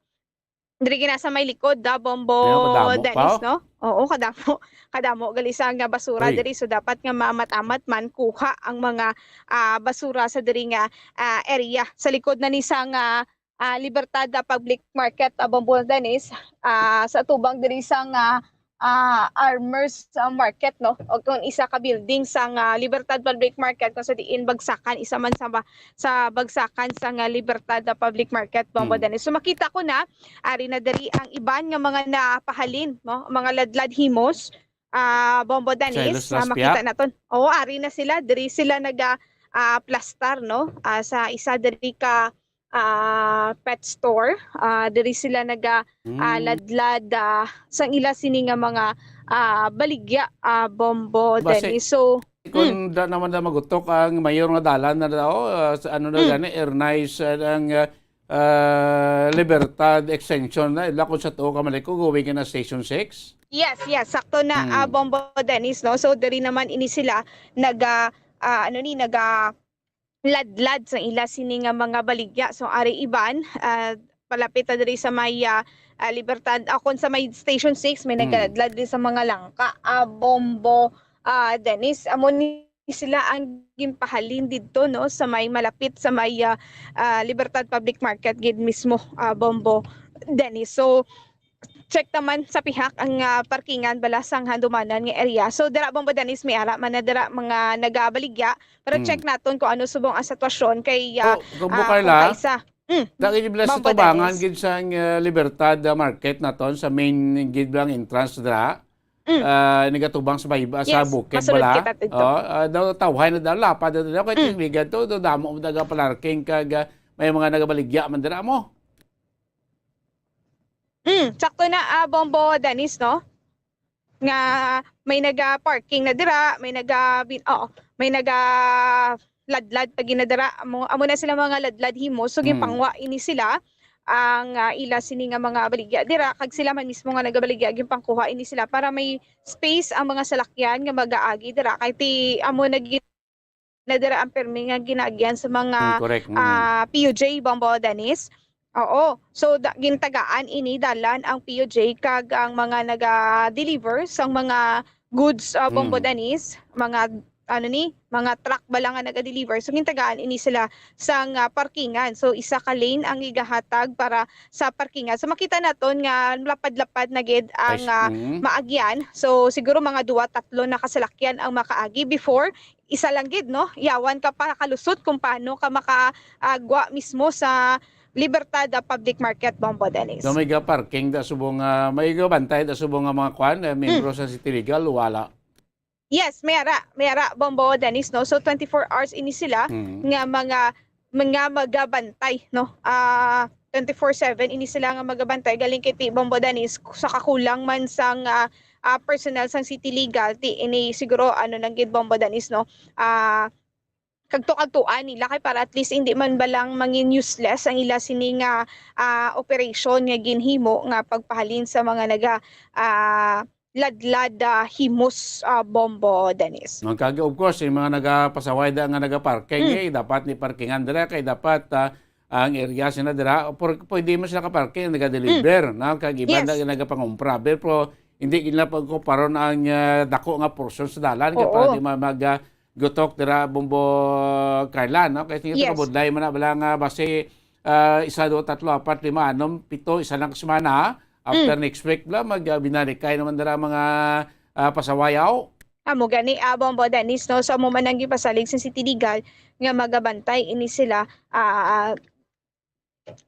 Diri gina sa may likod, da, Bombo Kaya madamo pa, Dennis, oh. no? Oo, kadamo, kadamo gali sa nga basura Ay. diri. So, dapat nga maamat-amat man kuha ang mga, ah, basura sa diri nga, ah, area. Sa likod na ni sa nga, ah, Libertad, ah, Public Market, ah, Bombo Dennis, ah, sa tubang diri sa nga, ah, Armers, ah, Market, no? O kung isa ka building sa nga Libertad Public Market, kung sa diin bagsakan, isa man sa ba-, sa bagsakan sa nga Libertad, ah, Public Market, Bombo Hmm. Dennis. So, makita ko na, ari na diri ang iban nga mga napahalin, no? Mga ladlad himos, ah, Bombo Dennis, Silas na Laspiak? makita naton. Oo, ari na sila. Diri sila naga, ah, plastar, no? Ah, sa isa diri ka, ah, pet store. Ah, diri sila naga, ah, Hmm. ladlad, ah, sang ila sini nga mga, ah, baligya, ah, Bombo Basi, Dennis. So, kung mm. da naman na magutok ang mayor nga dalan na daw, ah, sa ano na Mm. gani, Ernais, ah, ang, ah, ah, Libertad extension na, ila kung sa tuo ka maliko, going na Station six? Yes, yes, sakto na, ah, Hmm. Bombo Dennis, no? So, diri naman ini sila naga, ah, ano ni, naga ladlad sa ila sini nga mga baligya. So, ari iban, ah, palapit na diri sa may, ah, ah, Libertad, ah, kung sa may Station six, may Hmm. nagaladlad din sa mga langka. Ah, Bombo, ah, Dennis, amo ni sila ang ginpahalin didto, no, sa may malapit sa may, ah, ah, Libertad Public Market gid mismo, ah, Bombo Dennis. So, check naman sa pihak ang, ah, parkingan bala sang handumanan nga area. So, dira, Bombo Dennis, may ara man na dira mga nagabaligya, pero Mm. check naton kung ano subong ang sitwasyon kay, ah, Oh, kung ah, bukay kung la, kaisa. Mm. Dagit bala sa Bombo tubangan Dennis. gid sang, ah, Libertad, ah, Market naton sa main gid lang entrance dira. Mm. Ah, nagatubang sa Bayba, sa Yes, bukid masulod bala. kita dito. Oh, ah, daw tawhay na daw, lapad na daw, kay Mm. tinigan to, daw damo ang nagapalarking kag, ah, may mga nagabaligya man dira mo. Mm, sakto na, ah, Bombo Dennis, no? Nga may naga-parking na dira, may naga-, bin-, oo, may naga-ladlad pa ginadira. Amo, amo na sila mga ladlad himo. So, Mm. ginpangwa ini sila ang, ah, ila sini nga mga baligya dira, kag sila man mismo nga nagabaligya, ginpangkuha ini sila para may space ang mga salakyan nga mag-aagi dira. Kay ti, amo na gid na dira ang permi nga ginaagyan sa mga, Mm, correct. Mm. ah, P U J, Bombo Dennis. Oo. So, da-, gintagaan ini dalan ang P U J kag ang mga naga-deliver sang mga goods, ah, Bombo Mm. Dennis, mga, ano ni, mga truck bala nga naga-deliver. So, gintagaan ini sila sang, ah, parkingan. So, isa ka lane ang igahatag para sa parkingan. So, makita naton nga lapad-lapad na gid ang, Ay, ah, mm. maagyan. So, siguro mga duwa, tatlo na kasalakyan ang makaagi. Before, isa lang gid, no? Yawan ka pa kalusot kung paano ka makaagwa mismo sa Libertad, ah, Public Market, Bombo Dennis. So, may ga-parking da subong, ah, may gabantay da subong nga mga kwan, eh, miyembro Hmm. sa City Legal, wala. Yes, may ara, may ara, Bombo Dennis, no? So, twenty-four hours ini sila Mm. nga mga, mga magabantay, no? Ah, twenty-four seven ini sila nga magabantay. Galing kay ti, Bombo Dennis, sa kakulang man sang, ah, ah, personnel sang City Legal, ti ini siguro, ano lang gid, Bombo Dennis, no? Ah, kagto-kagtuan nila kay para at least hindi man balang mangin useless ang ila sini nga, ah, operation nga ginhimo nga pagpahalin sa mga naga, ah, ladlad, ah, himos, ah, Bombo Dennis. Ang kag-, of course, yung mga nagapasaway da nga nagaparking, Mm. eh, dapat ni parkingan dira kay dapat, ah, ang area sina dira, por-, pwede mo sila kaparking, naga-deliver, Mm. no? Kag iba Yes. na nagapangumpra. Pero hindi nila pagkuparon ang, ah, dako nga portion sa dalan kay Oo. para di ma-, mag, ah, gutok dira, Bombo Carla, no? Kay tingin Yes. kabudlay man na bala nga basi, ah, isa, duha, tatlo, apat, lima, anom, pito, isa lang ka semana. After Mm. next week bala, mag, ah, binalikay naman dira mga, ah, pasawayaw. Amo gani, ah, Bombo Dennis, no? So, amo man ang gipasalig sa City Legal nga magabantay ini sila, ah,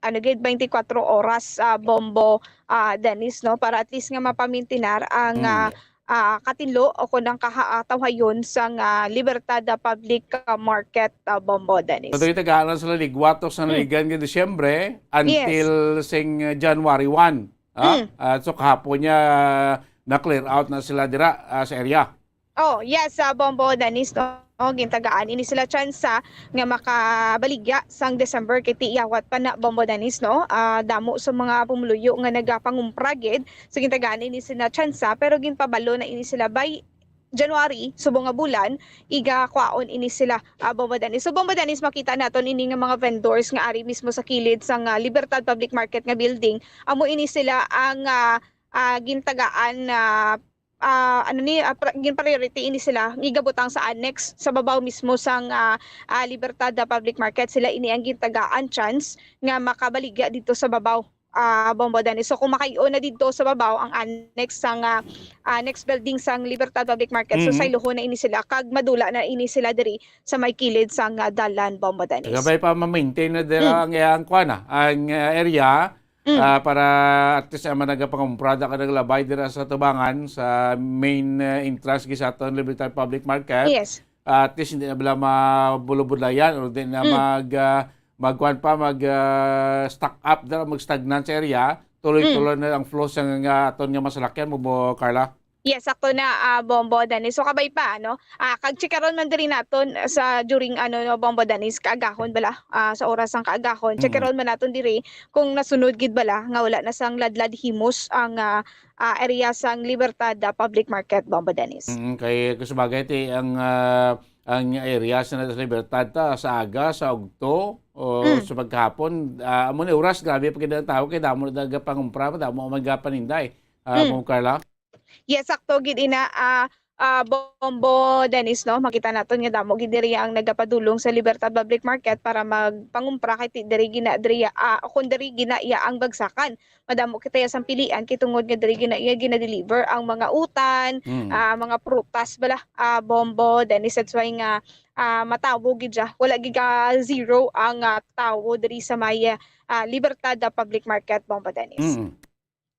ano gid, twenty-four oras, ah, Bombo, ah, Dennis, no? Para at least nga mapamintinar ang, Mm. ah, ah, katinlo o kung ang kaha-, ah, tawhayon sang, ah, Libertad, ah, Public, ah, Market, ah, Bombo Dennis. So, dito tagaan lang sila ligwat o sa Mm. naligan nga Disyembre until Yes. sing, ah, January one. Ah, Mm. ah, so kahapon niya, ah, na-clear out na sila dira, ah, sa area. Oh, yes, sa Bombo Dennis, no? Gintagaan ini sila tsansa nga makabaligya sang December kay ti iyawat pa na, Bombo Dennis, no? Ah, damo sa mga pumuluyo nga nagapangumpra gid. So, gintagaan ini sila tsansa, pero ginpabalo na ini sila by January, subong nga bulan, igakwaon ini sila, ah, Bombo Dennis. So, Bombo Dennis, makita naton ini nga mga vendors nga ari mismo sa kilid sang, ah, Libertad Public Market nga building. Amo ini sila ang, ah, ah, gintagaan na, ah, ano ni, ah, pra-, gin-priority ini sila, igabutang sa annex, sa babaw mismo sang, ah, ah, Libertad, ah, Public Market. Sila ini ang gintagaan chance nga makabaligya didto sa babaw, ah, Bombo Dennis. So, kung makay-o na didto sa babaw ang annex sang, ah, ah, next building sang Libertad Public Market, so, Mhm. saylohon na ini sila, kag madula na ini sila diri sa may kilid sang, ah, dalan, Bombo Dennis. Kabay pa ma-maintain na dira Mm. ang, ang kuan na, ang, ah, area, Mm. ah, para at least ang mga nagapangumpra da ka naglabay dira sa tubangan, sa main, ah, entrance gid sa aton Libertad Public Market. Yes. Ah, at least hindi na bala mabulubudlayan or di na Mm. mag, ah, magkuan pa, mag, ah, stock up dira, mag-stagnant sa area. Tuloy-tuloy Mm. na ang flow sa nga aton nga masalakyan mo, mo, Carla. Yes, sakto na, ah, Bombo Dennis. So, kabay pa, ano? Ah, kag chikaron man diri naton sa during, ano, no, Bombo Dennis, kaagahon bala, ah, sa oras sang kaagahon. Mm. Chikaron man naton diri kung nasunod gid bala nga wala na sang ladlad himos ang, ah, ah, area sang Libertad, ah, Public Market, Bombo Dennis. Mm, kay, kung sabagay, ti, ang, ah, ang area sa Libertad ta, sa aga, sa ugto, o Mm. sa pagkahapon, ah, amo ni oras, grabe pa gid ang tao, kay damo na nagapangumpra, damo ang magapaninday. Ah, Mm. Ma'am Carla? Yes, sakto gid ina, ah, ah, Bombo Dennis, no? Makita naton nga damo gid diri ang nagapadulong sa Libertad Public Market para magpangumpra kay ti-, diri gina, diri, ah, kung diri gina iya ang bagsakan. Madamo kita iya sang pilian kay tungod nga diri gina, iya gina-deliver ang mga utan, Mm. ah, mga prutas bala, ah, Bombo Dennis. That's why nga, ah, matawo gid siya. Wala gid ka zero ang, ah, tawo diri sa may, ah, Libertad, ah, Public Market, Bombo Dennis. Mm.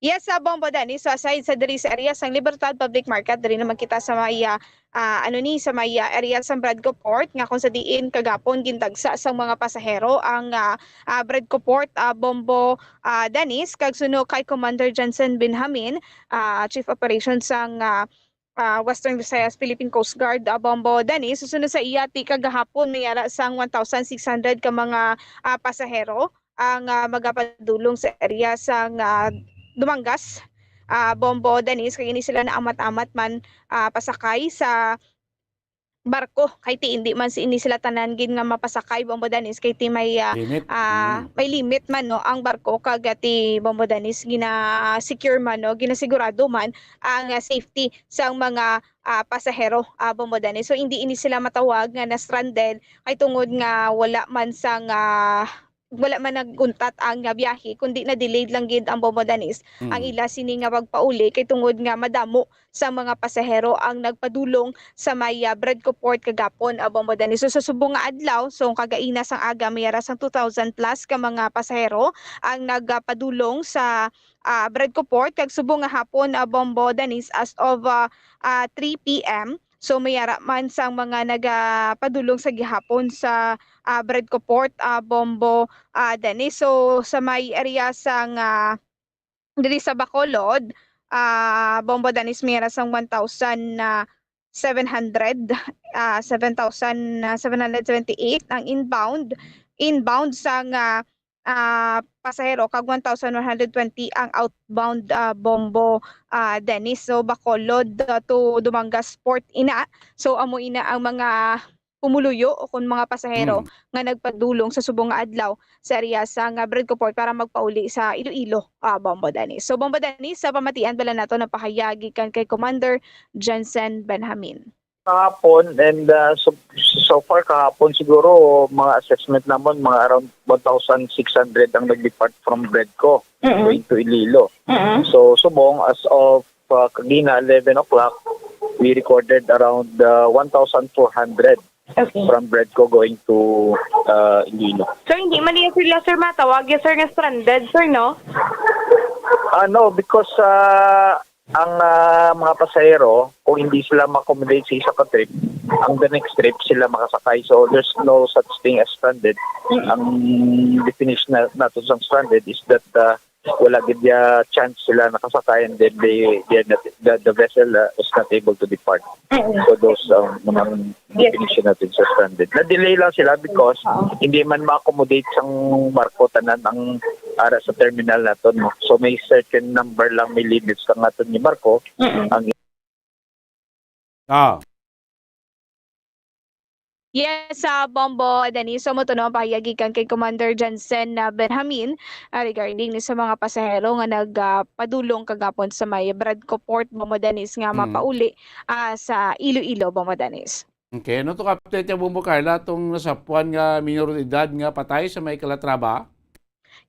Yes, sa Bombo Dennis. So, aside sa diri sa area sang Libertad Public Market, diri naman kita sa may, ah, ah, ano ni, sa may, ah, area sang Bredco Port, nga kung sa diin kagapon gintagsa sang mga pasahero ang, ah, ah, Bredco Port, ah, Bombo, ah, Dennis, kag suno kay Commander Jensen Benjamin, ah, Chief Operations sang, ah, ah, Western Visayas Philippine Coast Guard, ah, Bombo Dennis. Susunod sa iya, ti kagahapon, may ara sang one thousand six hundred ka mga, ah, pasahero ang, ah, magapadulong sa area sang, ah, Dumangas, ah, Bombo Dennis, kay ini sila naamat-amat man, ah, pasakay sa barko, kay ti hindi man si, ini sila tanan gid nga mapasakay, Bombo Dennis, kay ti may, ah, Limit. ah, Mm. may limit man, no, ang barko, kag, ah, ti Bombo Dennis, gina-secure man, no, ginasigurado man ang, ah, safety sang mga, ah, pasahero, ah, Bombo Dennis. So, hindi ini sila matawag nga na-stranded kay tungod nga wala man sang, ah, wala man nag-untat ang, ah, biyahe, kundi na-delayed lang gid ang Bombo Dennis ang Mm. ila sini nga pagpauli kay tungod nga madamo sa mga pasahero ang nagpadulong sa may, ah, Bredco Port kagapon, ah, Bombo Dennis. So, sa subong nga adlaw, so, kagaina sang aga, may ara sang two thousand plus ka mga pasahero ang nagpadulong sa, ah, Bredco Port, kag subong nga hapon, ah, Bombo Dennis, as of, ah, ah, three P M. So, may ara man sang mga nagapadulong sa gihapon sa, ah, Bredco Port, ah, Bombo, ah, Dennis. So, sa may area sang, ah, diri sa Bacolod, ah, Bombo Dennis, may ara sang one thousand, ah, seven hundred, ah, seven thousand, ah, seven hundred seventy-eight ang inbound, inbound sang, ah, ah, pasahero, kag one thousand one hundred twenty ang outbound, ah, Bombo, ah, Dennis. So, Bacolod, ah, to Dumangas Port ina. So, amo ina ang mga pumuluyo o kon mga pasahero Mm. nga nagpadulong sa subong nga adlaw sa area sa nga Bredco Port para magpauli sa Iloilo, ah, Bombo Dennis. So, Bombo Dennis, sa pamatian bala nato, napahayag gikan kay Commander Jensen Benjamin. Kahapon, and, ah, so, so far kahapon siguro, mga assessment namon, mga around one thousand six hundred ang nag-depart from Bredco Mm-mm. going to Iloilo. Mm-mm. So, subong, as of, ah, kagina, eleven o'clock, we recorded around, ah, one thousand four hundred Okay. from Bredco going to, ah, Iloilo. So, hindi man niya sila, sir, matawag, yes, sir, nga stranded, sir, no? Ah, no, because, ah, ang, ah, mga pasahero, kung hindi sila ma-accommodate sa isa ka trip, ang the next trip sila makasakay. So, there's no such thing as stranded. Mm. Ang definition na, nato sa stranded is that, ah, wala gid ya chance sila nakasakay and then they, they are not, the, the vessel, ah, is not able to depart. Mm. So, those, um, mga Yes. definition natin sa stranded. Na-delay lang sila because Oo. hindi man ma-accommodate sang barko tanan ang ara sa terminal naton, no? So, may certain number lang, may limits ang aton ni barko. Mm-mm. Ang Ah. Yes, sa Bombo Daniso, mo to no, pahayag gikan kay Commander Jansen na Benjamin, ah, regarding ni sa mga pasahero nga nag, ah, padulong kagapon sa may Bradco Port, Bombo Danis, nga Mm. mapauli, ah, sa Iloilo, Bombo Danis. Okay, ano to update niya, Bombo Carla, tong nasapuan nga minor de edad nga patay sa may Calatrava?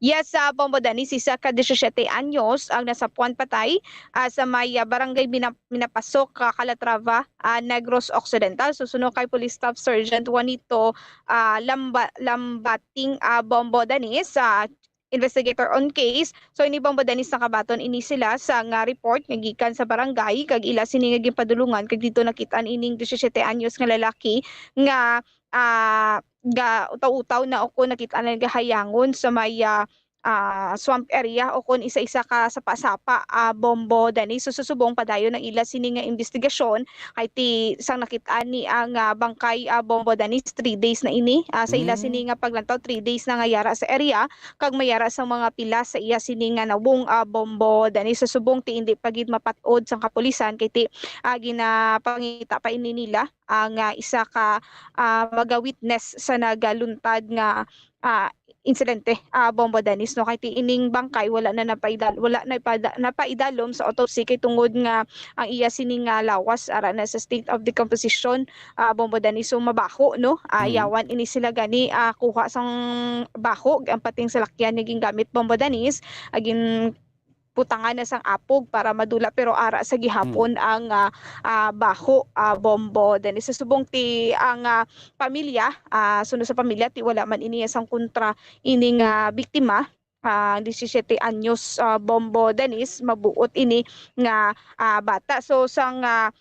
Yes, sa Bombo Danis, isa ka disisiete anyos ang nasapuan patay, ah, sa may, ah, barangay Mina-, Minapasok, ah, Calatrava, ah, Negros Occidental. Susuno kay Police Staff Sergeant Juanito, ah, Lamba-, Lambating, ah, Bombo Danis, ah, investigator on case. So, ini Bombo Danis, nakabaton ini sila sa nga report nga gikan sa barangay, kag ila sini nga ginpadulungan, kag dito nakit-an ining disisiete anyos nga lalaki nga, ah, ga utaw-utaw na o kon nakit-an na gahayangon sa may, ah, ah, swamp area o kon isa-isa ka sapa-sapa, ah, Bombo Danis. So, susubong padayon ang ila sini nga investigasyon kay ti sang nakit-an ni ang, ah, bangkay, ah, Bombo Danis, three days na ini, ah, sa ila Mm. sini nga paglantaw, three days na nga yara sa area, kag mayara sang mga pila sa iya sini nga nawong, ah, Bombo Danis. Susubong ti indi pa gid mapat-od sang kapulisan kay ti, ah, ginapangita pa ini nila ang, ah, isa ka, ah, mga witness sa nagaluntad nga, ah, insidente, ah, Bombo Danis, no? Kay ti ining bangkay wala na napaidal-, wala na ipada-, napaidalom sa autopsy kay tungod nga ang iya sini nga lawas ara na sa state of decomposition, ah, Bombo Danis. So, mabaho, no? Ah, Mm. yawan ini sila gani, ah, kuha sang baho, ang pating salakyan nga gingamit, Bombo Danis, ah, gin-, butangan na sang apog para madula, pero ara sa gihapon Mm. ang, ah, ah, baho, ah, Bombo. Then, sa subong ti ang, ah, pamilya, ah, suno sa pamilya, ti wala man ini sang kontra ining, ah, biktima, ah, disisiete anyos, ah, Bombo Danis, mabuot ini nga, ah, bata. So, sang, ah,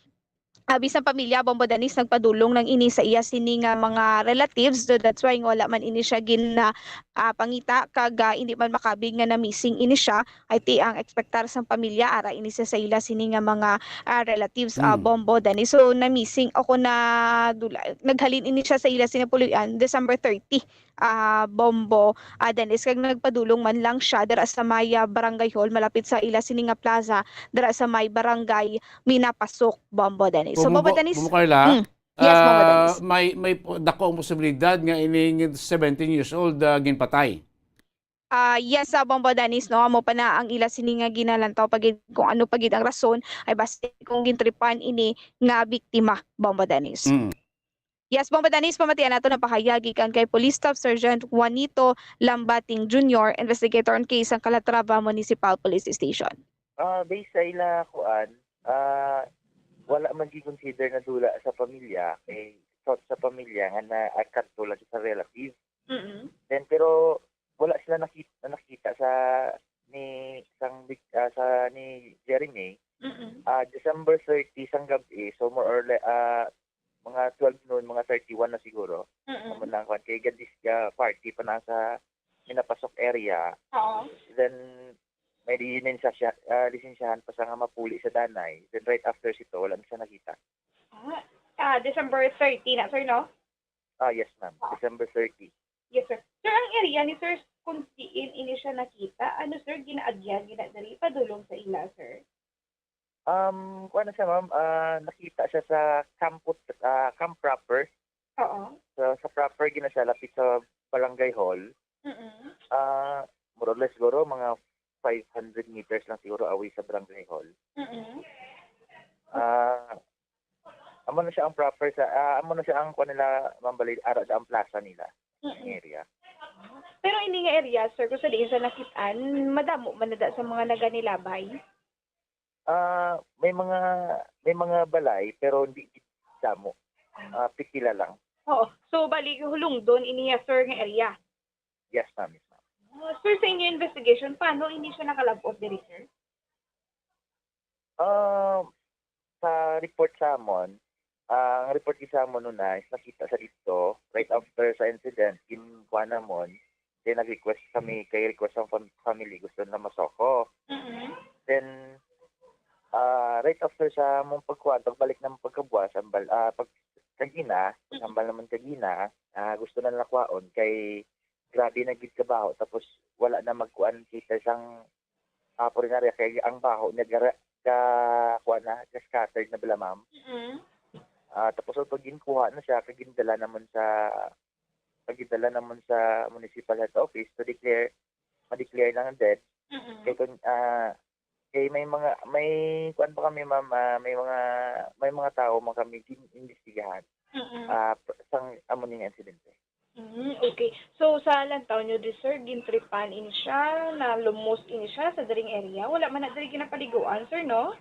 ah, bisan pamilya, Bombo Danis, nagpadulong lang ini sa iya sini nga mga relatives. So, that's why nga wala man ini siya gin, ah, ah, pangita, kag, ah, hindi man makabig nga na-missing ini siya. Ay ti ang ekspektar sang pamilya, ara ini siya sa ila sini nga mga, ah, relatives, ah, Mm. Bombo Danis. So, na-missing ako na dula-, naghalin ini siya sa ila sini puloy-an, December thirty, ah, Bombo, ah, Danis. Kag nagpadulong man lang siya dira sa may, ah, barangay hall, malapit sa ila sini nga plaza, dira sa may barangay Minapasok, Bombo Danis. So, Bombo, Bombo Danis, Bombo Carla, mm. Yes, Bombo ah, Danis. may, may po-, dako ang posibilidad nga ining seventeen years old, ah, ginpatay. Ah, yes, sa Bombo Danis, no, amo pa na ang ila sini nga ginalantaw pa gid kung ano pa gid ang rason, ay basi kung gintripan ini nga biktima, Bombo Danis. Mm. Yes, Bombo Danis, pamatian nato ang pahayag gikan kay Police Staff Sergeant Juanito Lambating Junior, investigator on case sang Calatrava Municipal Police Station. Ah, based sa ila, kuan, ah, wala man gi-consider na dula sa pamilya, kay thought sa pamilya nga na, ah, kadto lang sa relative. Mm-mm. Then, pero wala sila nakit-, nakita sa ni, sang big-, ah, sa ni Jeremy. Mm-mm. Ah, December thirty sang gab-i, so more or less, ah, mga twelve noon, mga thirty-one na siguro. Mm-mm. Amo na ang kwan, kay gadis-, ah, party pa na sa Minapasok area. Oo. Then, may lisensya siya, ah, lisensyahan pa sa nga mapuli sa Danay. Then, right after sito, wala na siya nakita. Ah, ah, December thirty na, sir, no? Ah, yes, ma'am. Ah. December thirty. Yes, sir. Sir, ang area ni sir, kung diin ini siya nakita, ano, sir, ginaagyan, gina-, dali padulong sa ila, sir? Um, kuwan na siya, ma'am. Ah, nakita siya sa camp, ah, camp proper. Oo. Sa, sa proper, gina siya, lapit sa barangay hall. Mm-mm. Ah, more or less, siguro, mga five hundred meters lang siguro away sa barangay hall. Mm-mm. Ah, amo na siya ang proper sa, ah, amo na siya ang, kuwan nila, Ma'am Balay, ara sa ang plaza nila, ang Mm-mm. area. Pero ini nga area, sir, kung sa diin sa nakit-an, madamo man na da sa mga naganilabay? Ah, may mga, may mga balay, pero hindi damo. Ah, pipila lang. Oo. So, bali, Hulungdon, ini nga, sir, nga area? Yes, ma'am. Yes, ma'am. Ah, sir, sa inyo investigation, paano ini siya nakalabot diri, sir? Ah, sa report sa amon, ah, ang report gid sa amon una is nakita sa dito, right after sa incident, ginkuha namon, then nag-request kami, kay request ang fam-, family, gusto na masoko. Mm-hmm. Then, ah, right after sa among pagkuha, pagbalik namon pagkabuas, ang bal-, ah, pag-, kagina, Mm-hmm. paghambal namon kagina, ah, gusto na nila kuhaon, kay grabe na gid kabaho, tapos wala na magkuan kita sang, ah, punerarya, kay ang baho niya gara-, ga-, kuan na, ga-scattered na bala, ma'am. Mm-mm. Ah, tapos ang pag ginkuha na siya, kag gindala naman sa, kag gindala naman sa municipal health office to declare, ma-declare lang dead. Mm-mm. Kay kun, ah, kay may mga, may kuan pa kami, ma'am, ah, may mga, may mga tao man kami gin-imbestigahan, Mm-mm. ah, p-, sang amo ning insidente. Mm, okay. So, sa lantaw nyo di, sir, gintripan ini siya, nalumos ini siya sa diring area? Wala man na diri ginapaliguan, sir, no?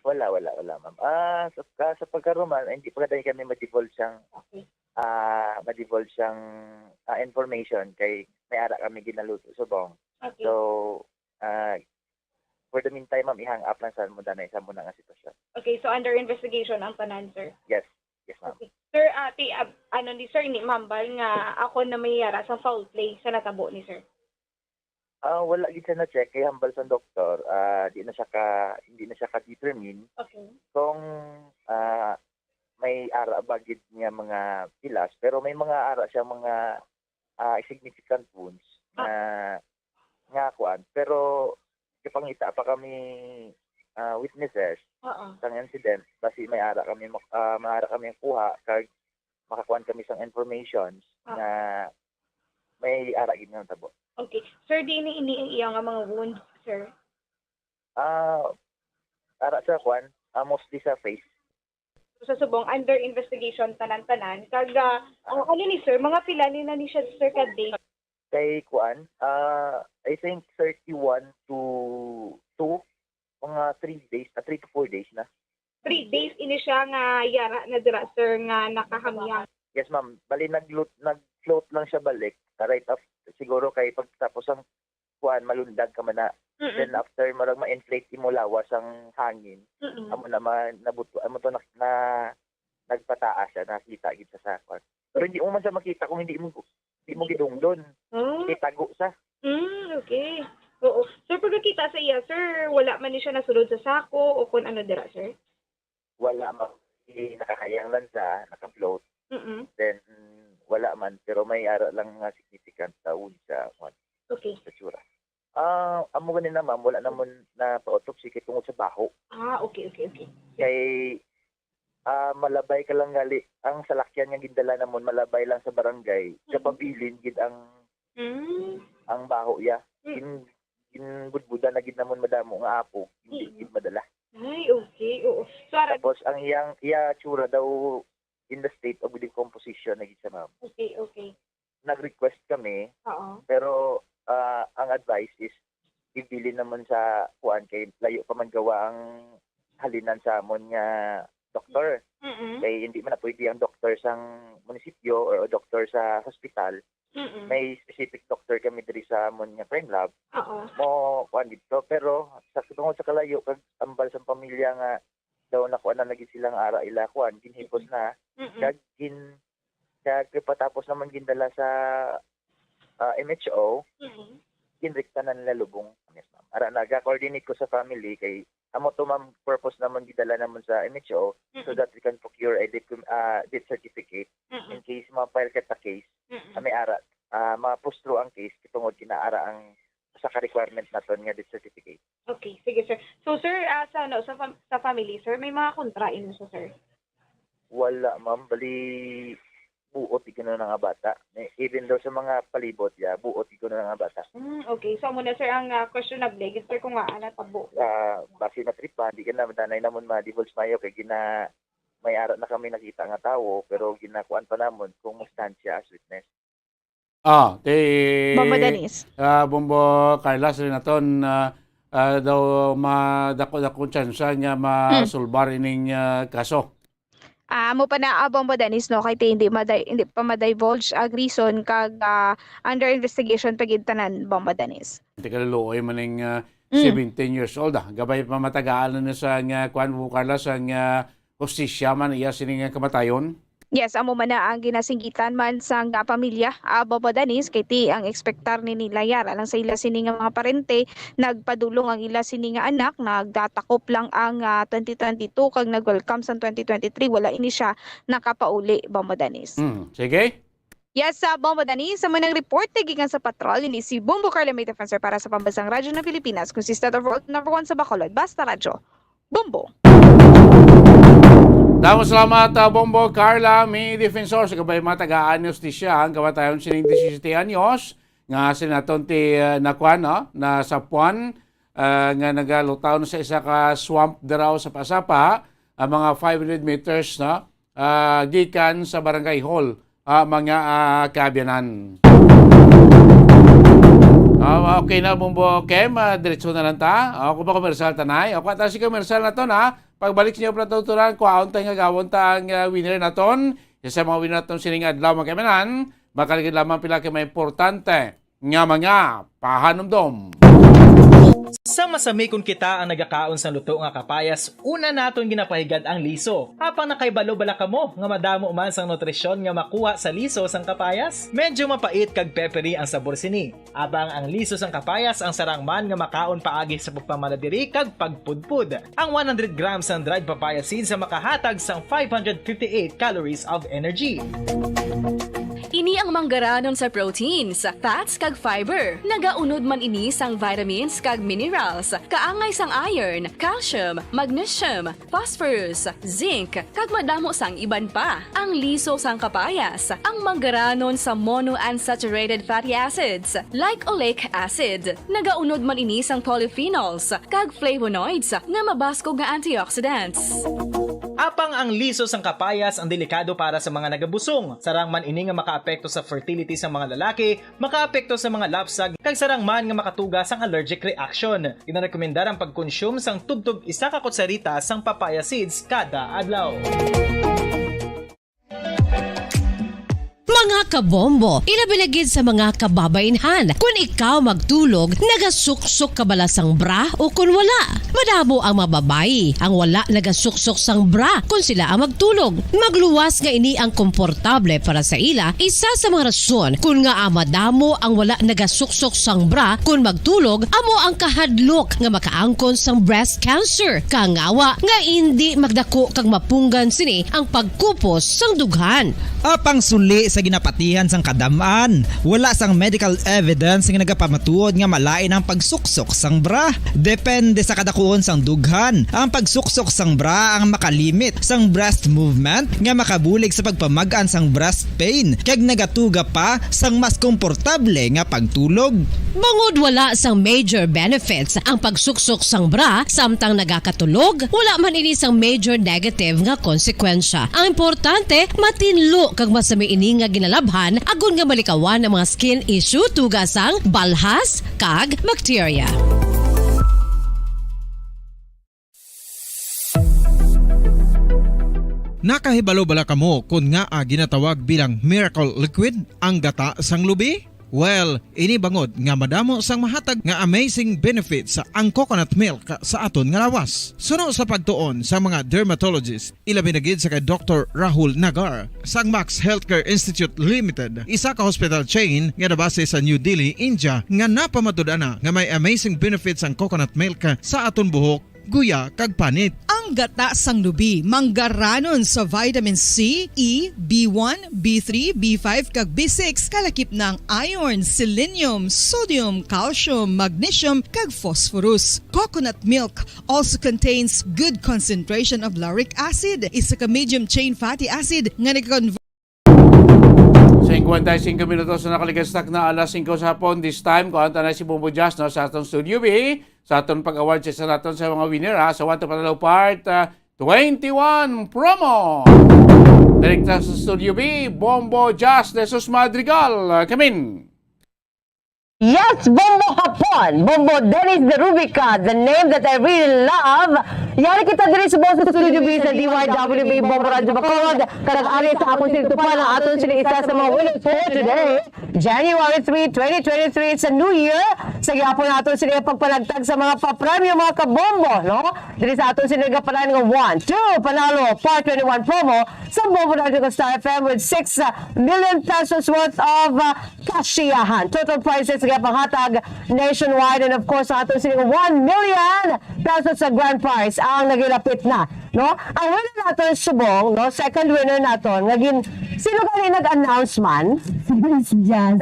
Wala, wala, wala, ma'am. Ah, sa, ah, sa pagkaruman, hindi pa gani kami ma-divulge ang, Okay. ah, ma-divulge ang, ah, information kay may ara kami ginaluto subong. Okay. So, ah, for the meantime, ma'am, i-hang up lang sa mo danay sa mo na nga sitwasyon. Okay, so under investigation ang tanan, sir? Yes. Yes, ma'am. Okay. Sir, ah, ti-, ah, ano ni sir, ni mambal nga ako na may yara sa foul play sa natabo ni sir? Ah, wala gid siya na-check kay hambal sa doktor, ah, di na siya ka, hindi na siya ka-determine Okay. kung, ah, may ara ba gid niya mga pilas, pero may mga ara siya mga, ah, significant wounds Ah. na, nga kuan. Pero gipangita pa kami, ah, witnesses Oo. sang incident, basi may ara kami mak-, ah, may ara kami kuha kag makakuan kami sang informations Ah. nga may ara gid nga natabo. Okay. Sir, di ini, ini ang iya nga mga wounds, sir? Ah, ara sa kuan, ah, mostly sa face. Sa subong, under investigation, tanan-tanan. Kag, ah, ah, ano ni, sir? Mga pila ni na ni siya, sir, ka days? Kay kuan, ah, I think thirty-one to two, mga three days, ah, three to four days na. Three days ini siya nga yara na dira, sir, nga nakahamyang. Yes, ma'am. Bali, nag-float, nag-float lang siya balik. Ah, right af-, siguro kay pagtapos ang kuan, malundag ka man na. Mm-mm. Then after, murag ma-inflate imo lawas ang hangin. Mm-mm. Amo na man, nabut-, amo to na, na, nagpataas siya, nakita gid sa, sa kuan. Pero hindi mo man siya makita kung hindi mo, hindi mo gidunglon. Oh. Itago sa. Mm, okay. Oo. So, pag nakita sa iya, sir, wala man ni siya nasulod sa sako o kung ano dira, sir? Wala, ma'am. Eh, nakahayang lang siya, naka-float. Mm-mm. Then, wala man, pero may ara lang nga significant na wound sa, kuwan, Okay. sa tsura. Ah, amo gani na, ma'am, wala namon na pa-autopsy kay tungod sa baho. Ah, okay, okay, okay. Kay, ah, malabay ka lang gali. Ang salakyan nga gindala namon, malabay lang sa barangay. Mm. Kapabilin gid ang, Mm. ang baho, ya. Mm. Gin-, ginbudbudan na gid namon madamo nga apog, hindi Mm. gid madala. Ay, okay. Oo. So, ara- Tapos, ang iyang, iya tsura daw in the state of decomposition na gid siya, ma'am. Okay, okay. Nag-request kami, Oo. pero, ah, ang advice is ibilin namon sa kuan kay layo pa man gawa ang halinan sa amon nga doktor. Mm-mm. Kay hindi man na pwede ang doktor sang munisipyo or doktor sa hospital. Mm-mm. May specific doctor kami diri sa amon nga crime lab. Oo. Mo, kuan dito. Pero sa, tungod sa kalayo, kag ambal sa pamilya nga daw nakuha na lagi sila nga ara ila, kuan, ginhipos Mm-mm. na. Mm-mm. Kag gin-, kag patapos naman gindala sa, ah, M H O, Mm-mm. ginrekta na nila lubong. Yes, ma'am. Ara, naga-coordinate ko sa family kay amo to, ma'am, purpose naman gidala naman sa M H O so Mm-mm. that we can procure a death, ah, death certificate Mm-mm. in case ma-file ka ta case, Mm-mm. ah, may ara, ah, ma-push through ang case, tungod kinaara ang sa ka requirement naton nga death certificate. Okay, sige, sir. So, sir, ah, sa, ano, sa fam-, sa family, sir, may mga kontra inyo sa, sir? Wala, ma'am. Bali, buot igano na nga bata. Eh, even daw sa mga palibot, ya, buot igano na nga bata. Hmm, okay. So, amo na, sir, ang, ah, questionable, gid, sir, kung nga, ah, natabo. Ah, basi matripan, di ka na, danay namon ma-divulge mayo, kay gina-, may ara na kami nakita nga tawo, pero ginakuan pa namon kung mustansya as witness. Ah, ti, Bombo Danis. ah, Bombo Carla, sa naton, ah, ah, daw madako-dako ang tsansa nga Hmm. masulbar ining, ah, kaso. Ah, amo pa na, ah, Bombo Danis, no, kay ti hindi maday-, hindi pa ma-divulge ang reason kag, ah, under investigation pa gid tanan, Bombo Danis. Hindi ka luluoy man ning, ah, Hmm. seventeen years old, ah. Gabay pa matagaan na sa nga, kuwan, Bombo Carla, sa nga hustisya man iya sini nga kamatayon. Yes, amo man na ang ginasinggitan man sang, ah, pamilya, ah, Bombo Danis, kay ti ang ekspektar ni nila yara lang sa ila sini nga mga parente, nagpadulong ang ila sini nga anak, nagdatakop lang ang, ah, twenty twenty-two kag nag-welcome sang twenty twenty-three, wala ini siya nakapauli, Bombo Danis. Hmm, sige. Yes, sa Bombo Danis, sa manang report, gikan sa Patrol, ini si Bombo Carla May Defensor para sa Pambansang Radyo ng Pilipinas, consistent of world number one sa Bacolod, Basta Radyo. Bombo. Salamat, salamat, ah, Bombo Carla, mi defensor sa kabay mga tagaan ni Hustisya, ang kamatayon sining disisete anyos, nga sinaton ti, ah, nakuan, no? Na sa puan, ah, nga nagalutaw na sa isa ka swamp diraw sa Pasapa, ang mga five hundred meters, no? Ah, gikan sa barangay hall, ah, mga, ah, kaabyanan. Ah, okay na, Bombo Kem, ah, diretso na lang ta. Ah, kung pa komersyal tanay, o, kuha ta si komersyal na to na. Pagbalik sa inyo, Platuturan, kuhaon tayo nga gawon ta ang, ah, winner naton. Isa sa mga winner naton sining adlaw, mga kaimanan, makaligid lamang pila ka mga importante nga mga pahanumdom. Sa masamikon kita ang nagakaon sang luto nga kapayas, una naton ginapahigad ang liso. Apang nakahibalo bala kamo nga madamo man sang nutrisyon nga makuha sa liso sang kapayas? Medyo mapait kag peppery ang sabor sini. Apang ang liso sang kapayas ang sarang man nga makaon paagi sa pagpamala diri kag pagpudpod. Ang one hundred grams sang dried papaya seeds ang makahatag sang five hundred fifty-eight calories of energy. Ini ang manggaranon sa proteins, fats, kag fiber. Nagaunod man ini sang vitamins kag minerals, kaangay sang iron, calcium, magnesium, phosphorus, zinc, kag madamo sang iban pa. Ang liso sang kapayas, ang manggaranon sa monounsaturated fatty acids, like oleic acid. Nagaunod man ini sang polyphenols kag flavonoids nga mabaskog nga antioxidants. Apang ang liso sang kapayas ang delikado para sa mga nagabusong. Sarang man ini nga makaapekto sa fertility sa mga lalaki, makaapekto sa mga lapsag, kag sarang man nga makatuga sang allergic reaction. Ginarekomendar ang pagkonsume sang tubtob isa ka kutsarita sang papaya seeds kada adlaw. Mga kabombo, ilabi na gid sa mga kababainhan. Kun ikaw magtulog, nagasuksok ka bala sang bra o kun wala? Madamo ang mga babayi ang wala nagasuksok sang bra kun sila ang magtulog. Magluwas nga ini ang komportable para sa ila, isa sa mga rason kun ngaa madamo ang wala nagasuksok sang bra kun magtulog amo ang kahadlok nga makaangkon sang breast cancer. Kangawa nga indi magdako kag mapunggan sini ang pagkupos sang dughan. Apang suli sa ginapatihan sang kadam-an, wala sang medical evidence nga nagapamatuod nga malain ang pagsuksok sang bra. Depende sa kadakuon sang dughan, ang pagsuksok sang bra ang makalimit sang breast movement nga makabulig sa pagpamag-an sang breast pain, kag nagatuga pa sang mas komportable nga pagtulog. Bangod wala sang major benefits ang pagsuksok sang bra samtang nagakatulog, wala man ini sang major negative nga konsekwensya. Ang importante, matinlo kag masami ini nga ginalabhan agod nga malikawan ang mga skin issue, tuga sang balhas kag bakterya. Nakahibalo bala kamo kon ngaa ginatawag bilang miracle liquid ang gata sang lubi? Well, ini bangod nga madamo sang mahatag nga amazing benefits ang coconut milk sa aton nga lawas. Suno sa pagtuon sa mga dermatologist, ilabi na gid sa kay Doktor Rahul Nagar sang Max Healthcare Institute Limited, isa ka hospital chain nga nabase sa New Delhi, India, nga napamatud-an na nga may amazing benefits ang coconut milk sa aton buhok, guya, kag panit. Ang gata sang lubi manggaranon sa vitamin C, E, B one, B three, B five, kag B six, kalakip na ang iron, selenium, sodium, calcium, magnesium, kag phosphorus. Coconut milk also contains good concentration of lauric acid, isa ka medium chain fatty acid nga nag-convert Cincuenta y cinco minutos na nakaligastak na alas singko sa hapon. This time, kuhaan ta na si Bombo Jazz, no, sa aton Studio B, sa aton pag-award sa isa naton sa mga winner, ha, sa One to Panalo Part, ah, twenty-one promo. Direkta sa Studio B, Bombo Jazz de Jesus Madrigal. Ah, Kamin. Yes, Bombo Hapon! Bombo Dennis de Rubica, the name that I really love. Yari kita diri sa Boses Studio B sa D Y W B Bombo Radyo Bacolod. Kag ari sa akon sining tupad ang aton sining isa sa mga winners for today, January three, twenty twenty-three. It's a new year. Sa gihapon naton sining pagpanagtag sa mga papremyo, mga kabombo, no? Diri sa aton sining gaparan nga One to Panalo Part twenty-one promo sa Bombo Radyo kag Star F M with six million pesos worth of, uh, kasiyahan. Total prizes nga panghatag nationwide, and of course, ang aton sining one million pesos sa grand prize ang nagilapit na, no? Ang winner naton subong, no? Second winner naton nga gin Sino gani nag-announce man? Si Miss Jazz.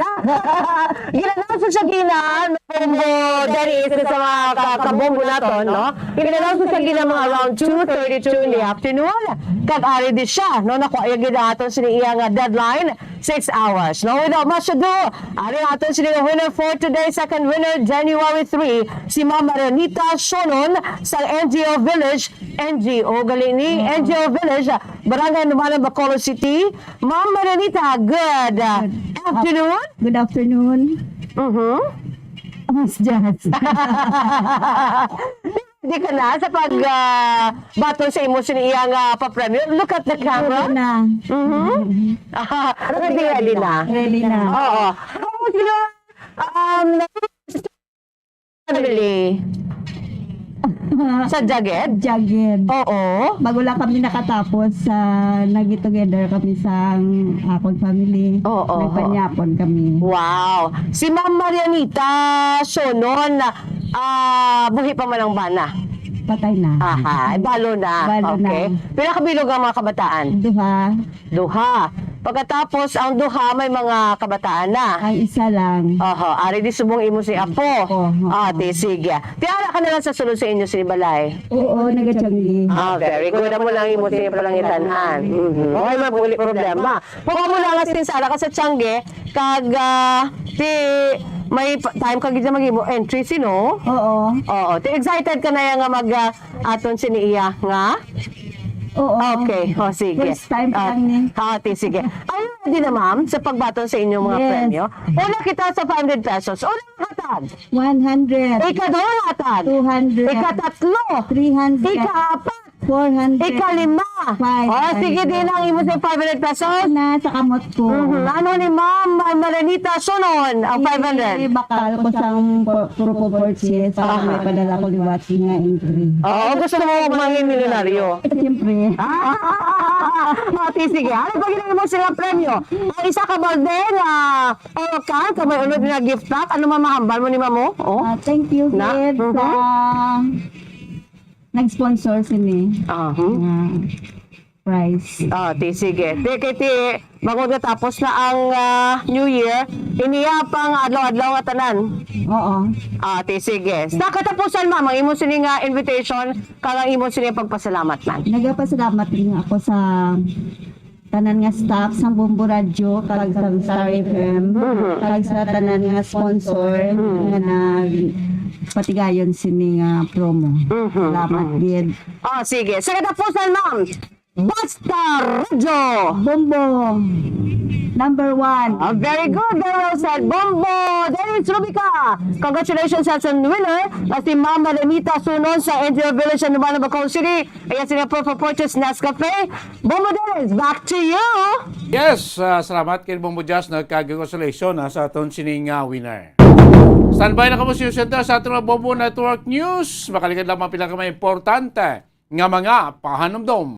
Gin-announce siya gina, no, Bombo, dali sa, sa mga ka-, kabombo naton, no? Gin-announce siya gina mga around two thirty-two in the afternoon. Kag ari di siya, no? Nakuha yung gina aton sini iya nga deadline, six hours, no? Without much ado, ari aton sini nga winner for today, second winner, January three, si Ma'am Maranita Sonon sa N G O Village, N G O gali ni, N G O Village, Barangay Numanan, Bacolod City. Ma'am Maranita, good, uh, afternoon. Good afternoon. Mhm. Miss Jazz. Di ka na sa pag, ah, baton sa imo sini iya nga papremyo. Look at the camera. Ready na. Mhm. Ah, ready, ready na. Ready na. Oo. Tapos, you know, um, family. Sa Jaged? Jaged. Oo. Bago lang kami nakatapos sa, nag-get together kami sa akon family. Oo, oo. Nagpanyapon kami. Wow. Si Ma'am Marianita Sonon, ah, buhi pa man ang bana? Patay na. Aha, balo na. Balo na. Okay. Pila ka bilog ang mga kabataan? Duha. Duha. Pagkatapos, ang duha may mga kabataan na. Ang isa lang. Oho, ari di subong imo si apo. Apo, oo. Ah, di, sige. Tiara ka na lang sa sulod sa inyo sini balay. Oo, nagatiyanggi. Ah, very good. Amo lang imo sini palangitanhan. Mhm. Okay, ma'am, uli problema. Kung amo lang nga sinsara ka sa tiyanggi, kag, ah, ti, may pa-, time ka gid na mag-imo entry, sino? Oo. Oo. Ti, excited ka na yan nga mag, ah, aton sini iya nga? Oo. Okay, o, sige. First time pa lang ni. Ah, ti, sige. Ay, di na, ma'am, sa pagbaton sa inyong mga premyo. Yes. Una kita sa five hundred pesos. Unang hatag. One hundred. Ikaduhang hatag. Two hundred. Ikatatlo. Three hundred. Ikaapat. Four hundred. Ikalima. Five hundred. O, sige, di na ang imo sa five hundred pesos. Na, sa kamot ko. Mhm. Ano ni Ma'am Maranita Sonon ang five hundred? Eh, bakal ko sang po-, proof of purchase para may padala ko liwat nga entry. Oo, gusto mo maging milyonaryo? Siyempre. Ah, ati, sige. Ano pa ginawa mo sila premyo? Ang isa ka balde nga, o, kan, kag may unod nga gift pack. Ano man mahambal mo ni mamo? O. Ah, thank you, Gid, sa nag-sponsor sini. Aha. Nga prize. Ah, ti, sige. Ti, kay ti, bangod nga tapos na ang, ah, New Year, iniya pang adlaw-adlaw nga tanan. Oo. Ah, ti, sige. Sa katapusan, ma'am, ang imo sini nga invitation, kag ang imo sini pagpasalamat, ma'am. Nagapasalamat din ako sa tanan nga staff sang Bombo Radyo, kag sa Star F M, kag sa tanan nga sponsor nga nagpatigayon sini nga promo. Mhm. Salamat gid. Oh, sige. Sa katapusan, ma'am, Basta Radyo! Bombo! Number one. Ah, very good, very well said. Bombo! Dennis Rubica! Congratulations sa aton winner, na si Ma'am Maranita Sunon sa N G O Village sa Numanan, Bacolod City. Ayan sila, proof of purchase, Nescafe. Bombo Dennis, back to you! Yes, ah, salamat kay Bombo Jazz, no, kag congratulations, ah, sa aton sining, ah, winner. Standby na kamo sa Center sa aton mga Bombo Network News. Makaligad lamang pila ka mga importante nga mga pahanumdom.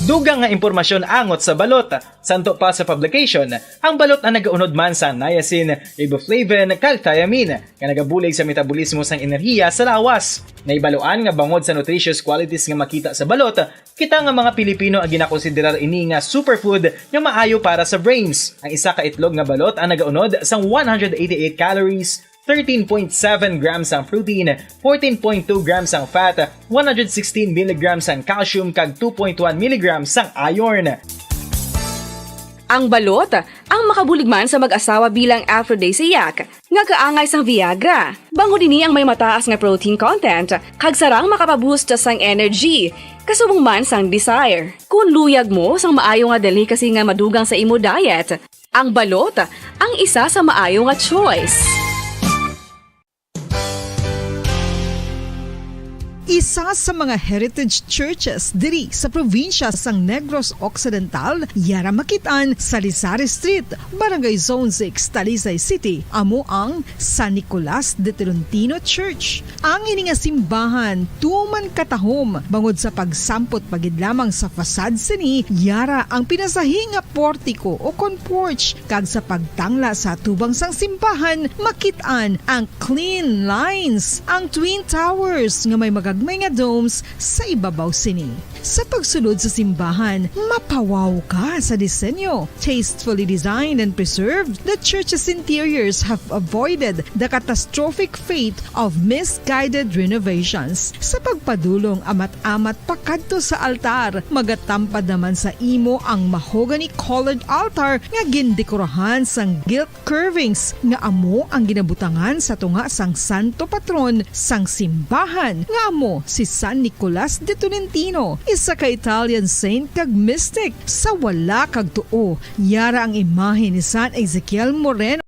Dugang nga impormasyon angot sa balot. Santo pa sa publication, ang balot ang nagaunod man sa niacin, riboflavin, kag thiamine, nga nagabulig sa metabolismo sang enerhiya sa lawas. Naibaluan nga bangod sa nutritious qualities nga makita sa balot, kita nga mga Pilipino ang ginakonsiderar ini nga superfood nga maayo para sa brains. Ang isa ka itlog nga balot ang nagaunod sang one hundred eighty-eight calories, thirteen point seven grams ang protein, fourteen point two grams ang fat, one hundred sixteen milligrams ang calcium, kag two point one milligrams ang iron. Ang balot, ang makabulig man sa mag-asawa bilang aphrodisiac, nga kaangay sang Viagra. Bangod ini ang may mataas nga protein content, kag sarang makapaboost sang energy, kasubong man sang desire. Kung luyag mo sang maayo nga delicacy nga madugang sa imo diet, ang balot ang isa sa maayo nga choice. Isa sa mga heritage churches diri sa probinsya sang Negros Occidental, yara makit-an sa Rizal Street, Barangay Zone six, Talisay City, amo ang San Nicolas de Tolentino Church. Ang ini nga simbahan tuman katahom bangod sa pagsampot pa gid lamang sa facade sini, yara ang pinasahi nga portiko o kon porch, kag sa pagtangla sa atubang sang simbahan, makit-an ang clean lines, ang twin towers nga may mga May nga domes sa ibabaw sini. Sa pagsulod sa simbahan, mapawaw ka sa disenyo. Tastefully designed and preserved, the church's interiors have avoided the catastrophic fate of misguided renovations. Sa pagpadulong amat-amat pakadto sa altar, magatampad naman sa imo ang mahogany-colored altar nga gindekorahan sang gilt curvings nga amo ang ginabutangan sa tunga sang santo patron sang simbahan nga amo si San Nicolas de Tolentino, isa ka Italian saint kag mystic. Sa wala kag tuo, yara ang imahe ni San Ezekiel Moreno.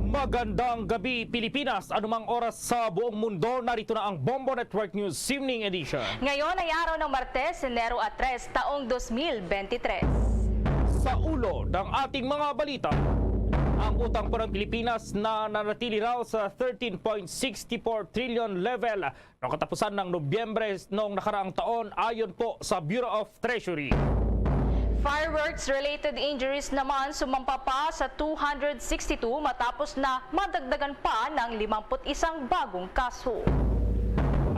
Magandang gabi, Pilipinas. Anumang oras sa buong mundo, narito na ang Bombo Network News Evening Edition. Ngayon ay araw ng Martes, Enero a tres, taong dos mil bente tres. Sa ulo ng ating mga balita, ang utang po ng Pilipinas na nanatili raw sa thirteen point six four trillion level noong katapusan ng Nobyembre noong nakaraang taon, ayon po sa Bureau of Treasury. Fireworks-related injuries naman sumampa pa sa two hundred sixty-two matapos na madagdagan pa ng limampu't isang bagong kaso.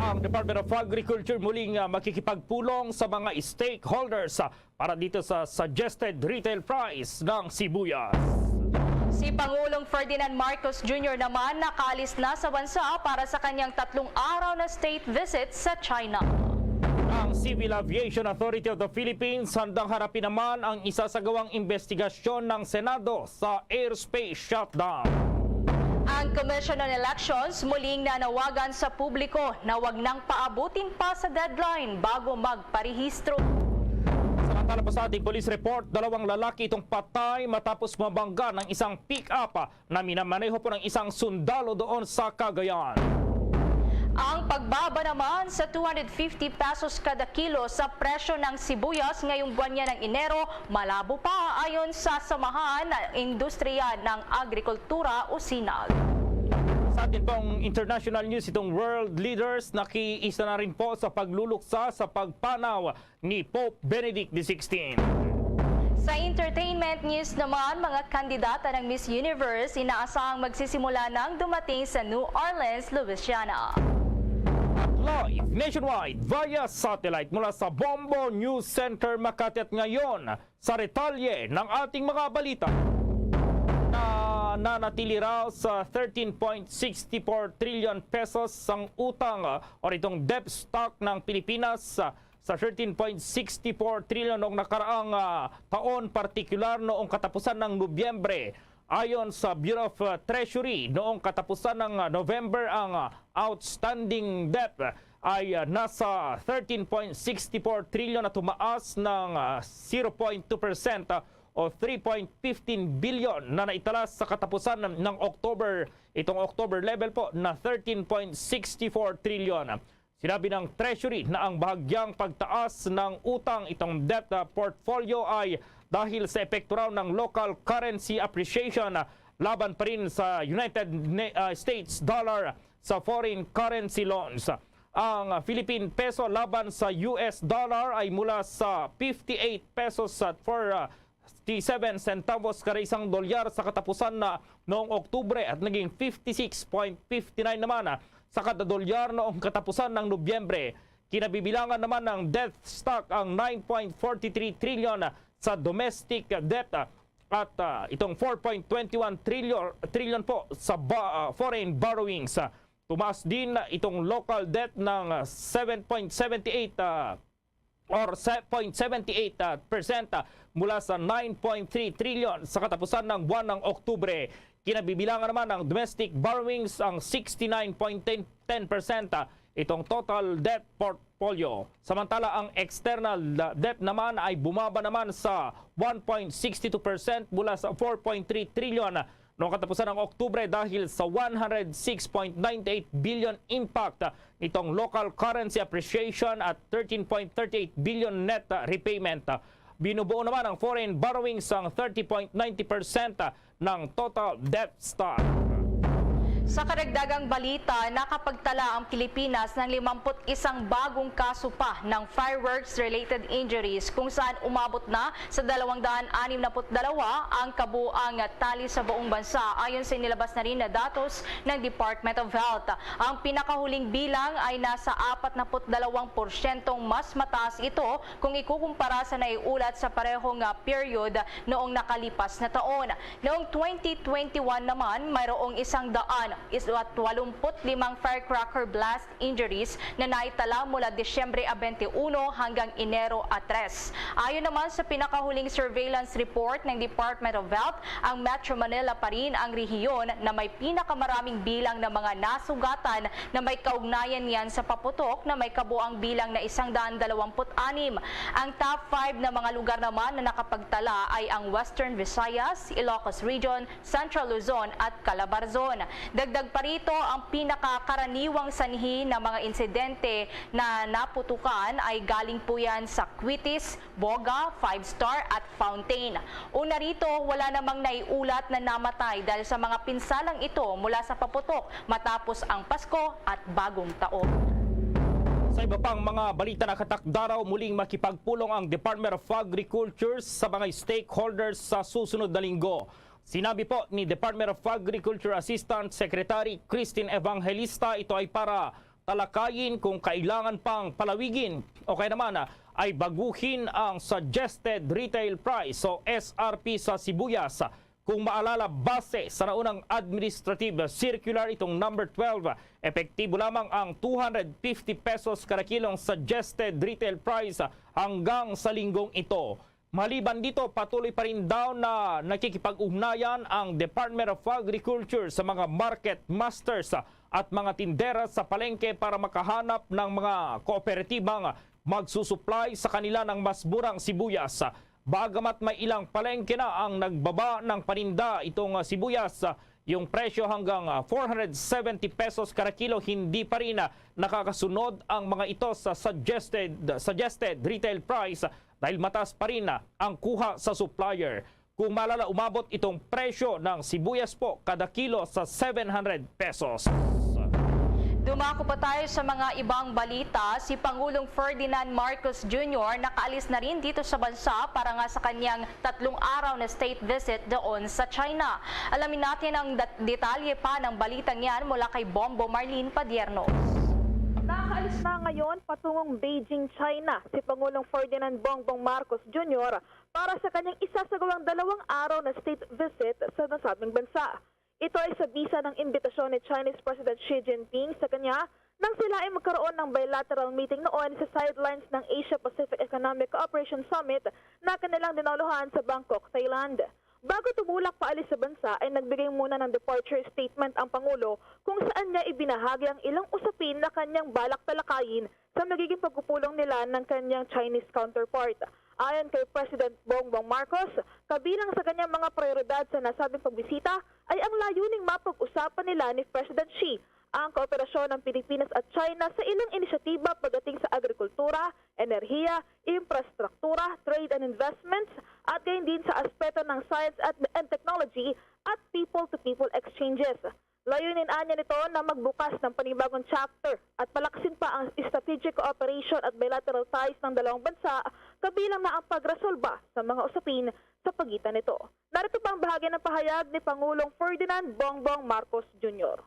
Ang Department of Agriculture muling, ah, makikipagpulong sa mga stakeholders, ah, para dito sa suggested retail price ng sibuyas. Si Pangulong Ferdinand Marcos Junior naman nakaalis na sa bansa para sa kanyang tatlong araw na state visit sa China. Ang Civil Aviation Authority of the Philippines handang harapin naman ang isasagawang investigasyon ng Senado sa airspace shutdown. Ang Commission on Elections muling nanawagan sa publiko na wag nang paabutin pa sa deadline bago magparehistro. Samantala po sa ating police report, dalawang lalaki itong patay matapos mabangga ng isang pick-up na minamaneho po ng isang sundalo doon sa Cagayan. Ang pagbaba naman sa two hundred fifty pesos kada kilo sa presyo ng sibuyas ngayong buwan niya ng Enero, malabo pa ayon sa Samahan ng Industriya ng Agrikultura o sinag. Sa atin pong international news, itong world leaders nakiisa na rin po sa pagluluksa sa pagpanaw ni Pope Benedict the sixteenth. Sa entertainment news naman, mga kandidata ng Miss Universe inaasahang magsisimula nang dumating sa New Orleans, Louisiana. At live nationwide via satellite mula sa Bombo News Center Makati, at ngayon sa detalye ng ating mga balita. Na nanatili raw sa thirteen point six four trillion pesos ang utang, ah, o itong debt stock ng Pilipinas, ah, sa thirteen point six four trillion noong nakaraang, ah, taon, partikular noong katapusan ng Nobyembre. Ayon sa Bureau of, ah, Treasury, noong katapusan ng, ah, November, ang, ah, outstanding debt ay, ah, nasa thirteen point six four trillion na tumaas ng, ah, zero point two percent, ah, o three point fifteen billion na naitalas sa katapusan ng, ng October. Itong October level po na thirteen point six four trillion. Sinabi ng Treasury na ang bahagyang pagtaas ng utang, itong debt, ah, portfolio, ay dahil sa epekto raw ng local currency appreciation, ah, laban pa rin sa United Ne-, ah, States dollar sa foreign currency loans. Ang Philippine peso laban sa U S dollar ay mula sa fifty-eight pesos at for, ah, fifty-seven centavos kada isang dolyar sa katapusan na noong Oktubre at naging fifty-six point fifty-nine naman, ah, sa kada dolyar noong katapusan ng Nobyembre. Kinabibilangan naman ng debt stock ang nine point forty-three trillion sa domestic debt, ah, at, ah, itong four point twenty one trillion, trillion po sa ba-, ah, foreign borrowings. Ah, tumaas din itong local debt ng, ah, seven point seventy eight, ah, or se-, point seventy eight, ah, percent, ah, mula sa nine point three trillion sa katapusan ng buwan ng Oktubre. Kinabibilangan naman ng domestic borrowings ang sixty nine point ten percent, ah, itong total debt portfolio. Samantala, ang external, ah, debt naman ay bumaba naman sa one point six two percent mula sa four point three trillion noong katapusan ng Oktubre dahil sa one hundred six point nine eight billion impact nitong local currency appreciation at thirteen point thirty eight billion net repayment. Binubuo naman ang foreign borrowings ang thirty point ninety percent ng total debt stock. Sa karagdagang balita, nakapagtala ang Pilipinas ng limamput isang bagong kaso pa ng fireworks-related injuries, kung saan umabot na sa dalawang daan anim na put dalawa ang kabuang tali sa buong bansa, ayon sa inilabas na rin na datos ng Department of Health. Ang pinakahuling bilang ay nasa apat na put dalawang porsyentong mas mataas ito kung ikukumpara sa naiulat sa parehong, ah, period noong nakalipas na taon. Noong twenty twenty-one naman, mayroong isang daan is at walumput limang firecracker blast injuries na naitala mula Disyembre a twenty-one hanggang Enero a tres. Ayon naman sa pinakahuling surveillance report ng Department of Health, ang Metro Manila pa rin ang rehiyon na may pinakamaraming bilang ng mga nasugatan na may kaugnayan niyan sa paputok na may kabuang bilang na isang daan dalawampu't anim. Ang top five na mga lugar naman na nakapagtala ay ang Western Visayas, Ilocos Region, Central Luzon at Calabarzon. Dagdag pa rito, ang pinakakaraniwang sanhi ng mga insidente na naputukan ay galing po yan sa Quitis, Boga, Five Star at Fountain. Una rito, wala namang naiulat na namatay dahil sa mga pinsalang ito mula sa paputok matapos ang Pasko at Bagong Taon. Sa iba pang mga balita, nakatakda raw muling makipagpulong ang Department of Agriculture sa mga stakeholders sa susunod na linggo. Sinabi po ni Department of Agriculture Assistant Secretary Christine Evangelista, ito ay para talakayin kung kailangan pang palawigin o kaya naman, ah, ay baguhin ang suggested retail price o S R P sa sibuyas. Kung maalala, base sa naunang administrative circular, itong number twelve, epektibo lamang ang two hundred fifty pesos kada kilong suggested retail price hanggang sa linggong ito. Maliban dito, patuloy pa rin daw na nakikipag-ugnayan ang Department of Agriculture sa mga market masters at mga tindera sa palengke para makahanap ng mga kooperatibang magsusuplay sa kanila ng mas murang sibuyas. Bagamat may ilang palengke na ang nagbaba ng paninda itong, ah, sibuyas, ah, yung presyo hanggang, ah, four hundred seventy pesos kada kilo, hindi pa rin, ah, nakakasunod ang mga ito sa suggested, suggested retail price dahil mataas pa rin, ah, ang kuha sa supplier. Kung maalala, umabot itong presyo ng sibuyas po kada kilo sa seven hundred pesos. Dumako pa tayo sa mga ibang balita. Si Pangulong Ferdinand Marcos Junior nakaalis na rin dito sa bansa para nga sa kanyang tatlong araw na state visit doon sa China. Alamin natin ang dat-, detalye pa ng balitang yan mula kay Bombo Marlene Padierno. Nakaalis na ngayon patungong Beijing, China, si Pangulong Ferdinand Bongbong Marcos Junior para sa kanyang isasagawang dalawang araw na state visit sa nasabing bansa. Ito ay sa bisa ng imbitasyon ni Chinese President Xi Jinping sa kanya nang sila ay magkaroon ng bilateral meeting noon sa sidelines ng Asia-Pacific Economic Cooperation Summit na kanilang dinalohan sa Bangkok, Thailand. Bago tumulak paalis sa bansa, ay nagbigay muna ng departure statement ang Pangulo kung saan niya ibinahagi ang ilang usapin na kanyang balak talakayin sa magiging pagpupulong nila ng kanyang Chinese counterpart. Ayon kay President Bongbong Marcos, kabilang sa kanyang mga prioridad sa nasabing pagbisita ay ang layuning mapag-usapan nila ni President Xi ang kooperasyon ng Pilipinas at China sa ilang inisyatiba pagdating sa agrikultura, enerhiya, infrastruktura, trade and investments, at gayon din sa aspeto ng science at, and technology at people-to-people exchanges. Layunin anya nito na magbukas ng panibagong chapter at palaksin pa ang strategic cooperation at bilateral ties ng dalawang bansa, kabilang na ang pagresolba sa mga usapin sa pagitan nito. Narito pa ang bahagi ng pahayag ni Pangulong Ferdinand Bongbong Marcos Junior.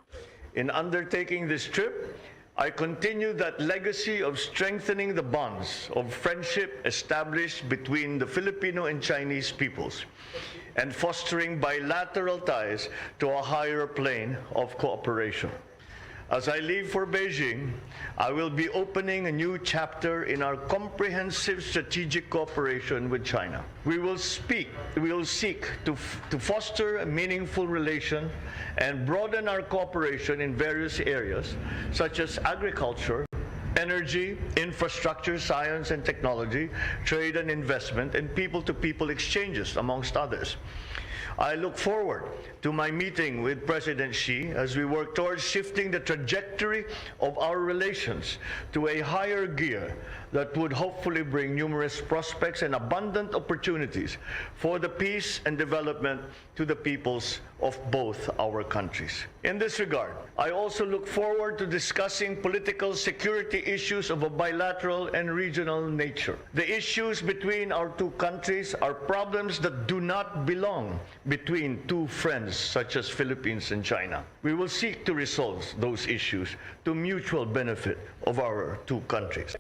In undertaking this trip, I continue that legacy of strengthening the bonds of friendship established between the Filipino and Chinese peoples and fostering bilateral ties to a higher plane of cooperation. As I leave for Beijing, I will be opening a new chapter in our comprehensive strategic cooperation with China. We will speak, we will seek to f-, to foster a meaningful relation and broaden our cooperation in various areas such as agriculture, energy, infrastructure, science and technology, trade and investment, and people-to-people exchanges, amongst others. I look forward to my meeting with President Xi as we work towards shifting the trajectory of our relations to a higher gear that would hopefully bring numerous prospects and abundant opportunities for the peace and development to the peoples of both our countries. In this regard, I also look forward to discussing political security issues of a bilateral and regional nature. The issues between our two countries are problems that do not belong between two friends such as Philippines and China. We will seek to resolve those issues to mutual benefit of our two countries.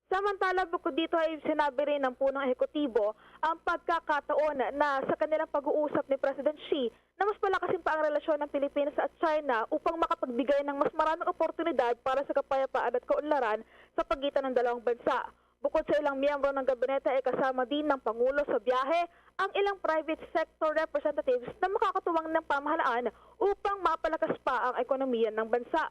Samantala, bukod dito ay sinabi rin ng punong ehekutibo ang pagkakataon na sa kanilang pag-uusap ni President Xi na mas palakasin pa ang relasyon ng Pilipinas at China upang makapagbigay ng mas maraming oportunidad para sa kapayapaan at kaunlaran sa pagitan ng dalawang bansa. Bukod sa ilang miyembro ng gabinete ay kasama din ng Pangulo sa biyahe ang ilang private sector representatives na makakatuwang ng pamahalaan upang mapalakas pa ang ekonomiya ng bansa.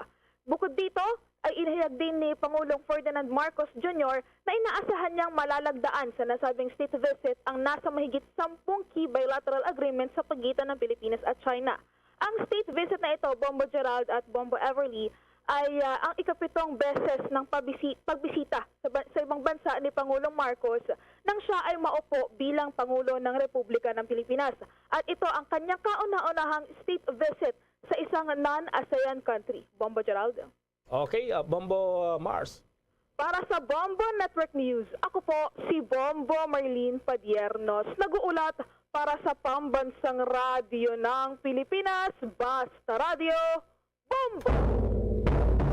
Bukod dito, ay inihayag din ni Pangulong Ferdinand Marcos Junior na inaasahan niyang malalagdaan sa nasabing state visit ang nasa mahigit sampung key bilateral agreements sa pagitan ng Pilipinas at China. Ang state visit na ito, Bombo Gerald at Bombo Everly, ay ah, ang ikapitong beses ng pabisi- pagbisita sa, ba- sa ibang bansa ni Pangulong Marcos nang siya ay maupo bilang Pangulo ng Republika ng Pilipinas. At ito ang kanyang kauna-unahang state visit sa isang non-ASEAN country. Bombo Gerald. Okay, ah, Bombo ah, Mars. Para sa Bombo Network News, ako po si Bombo Marlene Padiernos, nag-uulat para sa Pambansang Radyo ng Pilipinas, Basta Radyo, Bombo!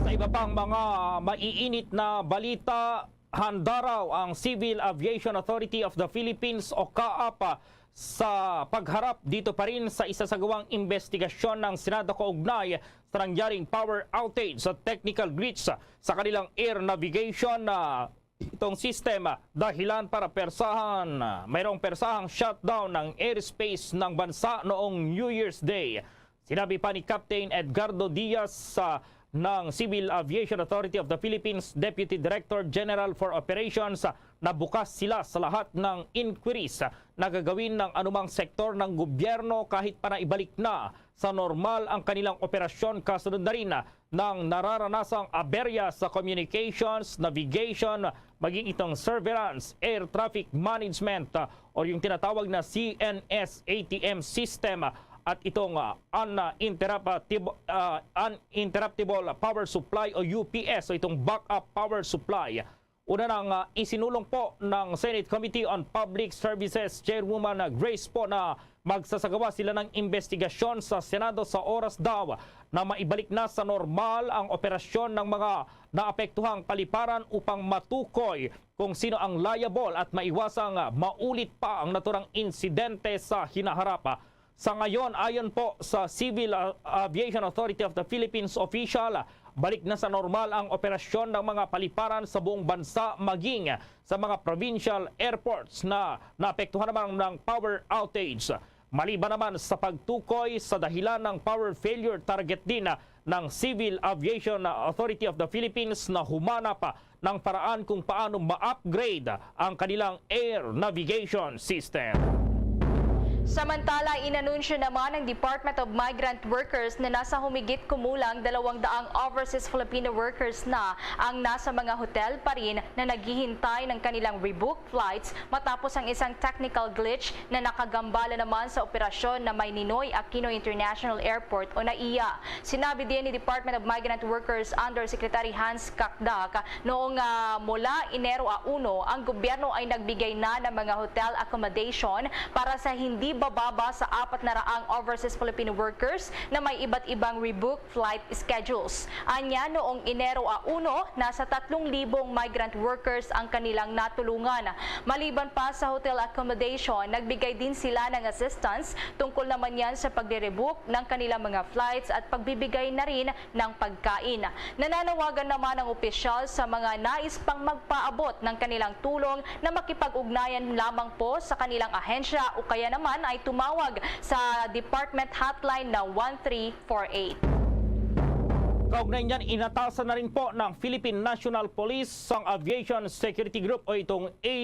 Sa iba pang mga maiinit na balita, handaraw ang Civil Aviation Authority of the Philippines o CAAP sa pagharap dito pa rin sa isasagawang investigasyon ng Senado kaugnay sa nangyaring power outage sa technical glitch sa kanilang air navigation na itong sistema dahilan para persahan mayroong persahang shutdown ng airspace ng bansa noong New Year's Day. Sinabi pa ni Captain Edgardo Diaz sa ng Civil Aviation Authority of the Philippines Deputy Director General for Operations na bukas sila sa lahat ng inquiries na gagawin ng anumang sektor ng gobyerno kahit pa naibalik na sa normal ang kanilang operasyon kasunod na rin ng nararanasang aberya sa communications, navigation, maging itong surveillance, air traffic management o yung tinatawag na C N S A T M system at itong uh, uninterruptible, uh, uninterruptible power supply o U P S o itong backup power supply. Una nang uh, isinulong po ng Senate Committee on Public Services Chairwoman Grace po na magsasagawa sila ng investigasyon sa Senado sa oras daw na maibalik na sa normal ang operasyon ng mga naapektuhang paliparan upang matukoy kung sino ang liable at maiwasang maulit pa ang naturang insidente sa hinaharap. Sa ngayon, ayon po sa Civil Aviation Authority of the Philippines official, balik na sa normal ang operasyon ng mga paliparan sa buong bansa maging sa mga provincial airports na naapektuhan naman ng power outage. Maliban naman sa pagtukoy sa dahilan ng power failure, target din ng Civil Aviation Authority of the Philippines na humanap ng paraan kung paano ma-upgrade ang kanilang air navigation system. Samantala, inanunsyo naman ng Department of Migrant Workers na nasa humigit kumulang dalawang daang overseas Filipino workers na ang nasa mga hotel pa rin na naghihintay ng kanilang rebook flights matapos ang isang technical glitch na nakagambala naman sa operasyon na may Ninoy Aquino International Airport o NAIA. Sinabi din ni Department of Migrant Workers Undersecretary Hans Kakdak noong uh, mula Enero a uno, ang gobyerno ay nagbigay na ng mga hotel accommodation para sa hindi bababa sa apat na raang overseas Filipino workers na may iba't ibang rebook flight schedules. Anya, noong Enero a uno, nasa tatlong libong migrant workers ang kanilang natulungan. Maliban pa sa hotel accommodation, nagbigay din sila ng assistance tungkol naman yan sa pagre-rebook ng kanilang mga flights at pagbibigay na rin ng pagkain. Nananawagan naman ang opisyal sa mga nais pang magpaabot ng kanilang tulong na makipag-ugnayan lamang po sa kanilang ahensya o kaya naman ay tumawag sa department hotline na one three four eight. Kaugnay niyan, inatasan na rin po ng Philippine National Police ang Aviation Security Group o itong A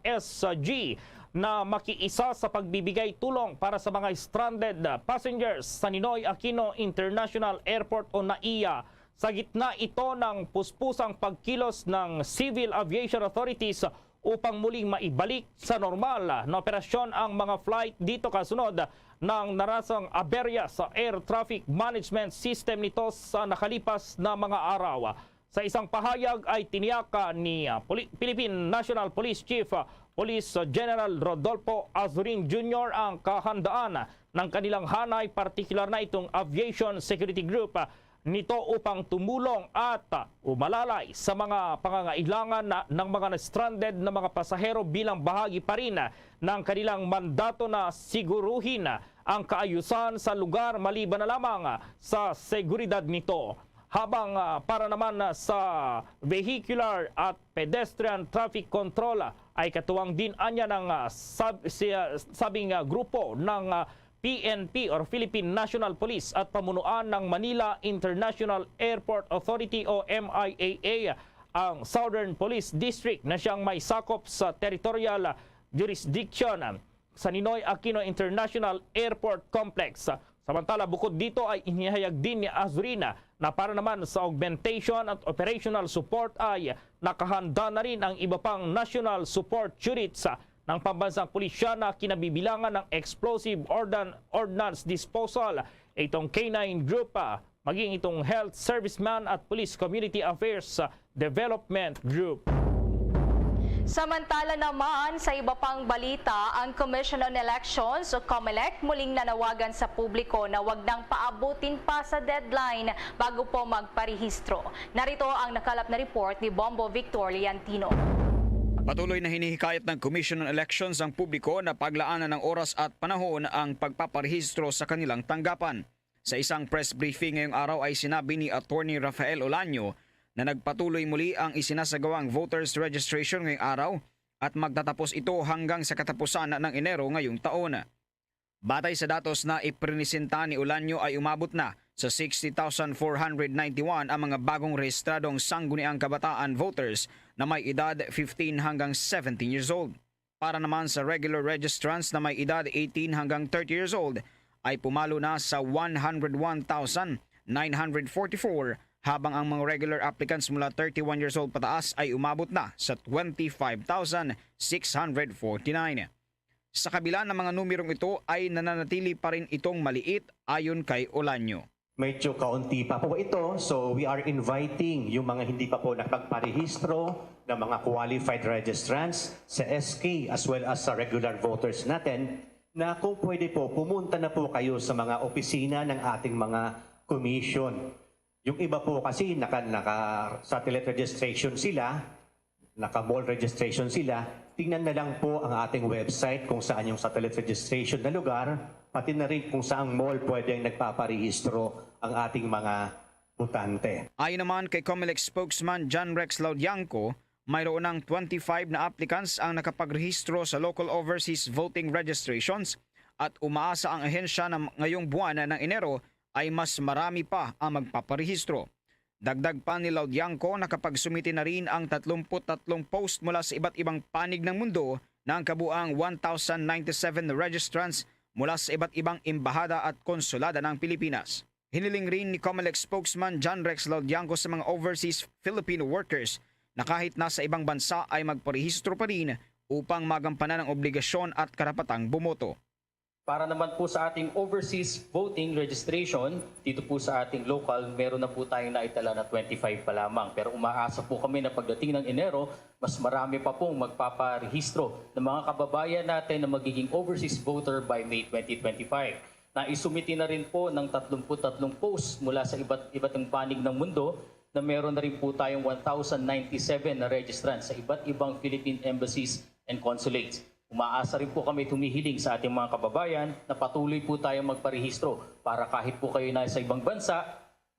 S G na makiisa sa pagbibigay tulong para sa mga stranded passengers sa Ninoy Aquino International Airport o NAIA Sa gitna ito ng puspusang pagkilos ng civil aviation authorities upang muling maibalik sa normal na operasyon ang mga flight dito kasunod ng narasang aberya sa air traffic management system nito sa nakalipas na mga araw. Sa isang pahayag ay tiniyak ni, ah, Poli-, Philippine National Police Chief, ah, Police General Rodolfo Azurin Junior ang kahandaan ng kanilang hanay, partikular na itong Aviation Security Group, ah, nito upang tumulong at, ah, umalalay sa mga pangangailangan na, ng mga na-stranded na mga pasahero bilang bahagi pa rin, ah, ng kanilang mandato na siguruhin, ah, ang kaayusan sa lugar maliban na lamang, ah, sa seguridad nito. Habang, ah, para naman, ah, sa vehicular at pedestrian traffic control, ah, ay katuwang din anya ng, ah, sab-, si, ah, sabing, ah, grupo ng, ah, P N P or Philippine National Police at pamunuan ng Manila International Airport Authority o M I A A ang Southern Police District na siyang may sakop sa territorial, ah, jurisdiction, ah, sa Ninoy Aquino International Airport Complex. Samantala, bukod dito ay inihayag din ni Azurina na para naman sa augmentation at operational support ay nakahanda na rin ang iba pang national support units ng pambansang pulisya na kinabibilangan ng explosive ordan-, ordnance disposal, itong K nine Group, ah, maging itong Health Serviceman at Police Community Affairs, ah, Development Group. Samantala naman, sa iba pang balita, ang Commission on Elections o COMELEC muling nanawagan sa publiko na wag nang paabutin pa sa deadline bago po magparehistro. Narito ang nakalap na report ni Bombo Victor Leantino. Patuloy na hinihikayat ng Commission on Elections ang publiko na paglaanan ng oras at panahon ang pagpaparehistro sa kanilang tanggapan. Sa isang press briefing ngayong araw ay sinabi ni Attorney Rafael Olaño na nagpatuloy muli ang isinasagawang voters registration ngayong araw at magtatapos ito hanggang sa katapusan ng Enero ngayong taon. Batay sa datos na ipresinta ni Olaño ay umabot na sa sixty thousand four hundred ninety-one ang mga bagong rehistradong sangguniang kabataan voters na may edad fifteen hanggang seventeen years old. Para naman sa regular registrants na may edad eighteen hanggang thirty years old, ay pumalo na sa one hundred one thousand nine hundred forty-four, habang ang mga regular applicants mula thirty-one years old pataas ay umabot na sa twenty-five thousand six hundred forty-nine. Sa kabila ng mga numerong ito ay nananatili pa rin itong maliit ayon kay Olaño. Medyo kaunti pa po ito, so we are inviting yung mga hindi pa po nakapagparehistro na mga qualified registrants sa S K as well as sa regular voters natin na kung pwede po, pumunta na po kayo sa mga opisina ng ating mga commission. Yung iba po kasi naka, naka satellite registration sila, naka-mall registration sila, tingnan na lang po ang ating website kung saan yung satellite registration na lugar, pati na rin kung saang mall pwedeng nagpaparehistro ang ating mga botante. Ayon naman kay COMELEC spokesman John Rex Laudianco, mayroon ng twenty-five na applicants ang nakapagrehistro sa local overseas voting registrations at umaasa ang ahensya na ngayong buwan ng Enero ay mas marami pa ang magpaparehistro. Dagdag pa ni Laudianco, nakapagsumiti na rin ang tatlumput tatlong post mula sa iba't ibang panig ng mundo na ang kabuang one thousand ninety-seven registrants mula sa iba't ibang embahada at konsulada ng Pilipinas. Hiniling rin ni COMELEC spokesman John Rex Laudianco sa mga overseas Filipino workers na kahit nasa ibang bansa ay magparehistro pa rin upang magampanan ang obligasyon at karapatang bumoto. Para naman po sa ating overseas voting registration, dito po sa ating local, meron na po tayong naitala na twenty-five pa lamang. Pero umaasa po kami na pagdating ng Enero, mas marami pa pong magpaparehistro ng mga kababayan natin na magiging overseas voter by May twenty twenty-five. Naisumiti na rin po ng tatlumput tatlong posts mula sa iba't iba't ang panig ng mundo na meron na rin po tayong one thousand ninety-seven na registrants sa iba't ibang Philippine embassies and consulates. Umaasa rin po kami at humihiling sa ating mga kababayan na patuloy po tayong magparehistro para kahit po kayo na sa ibang bansa,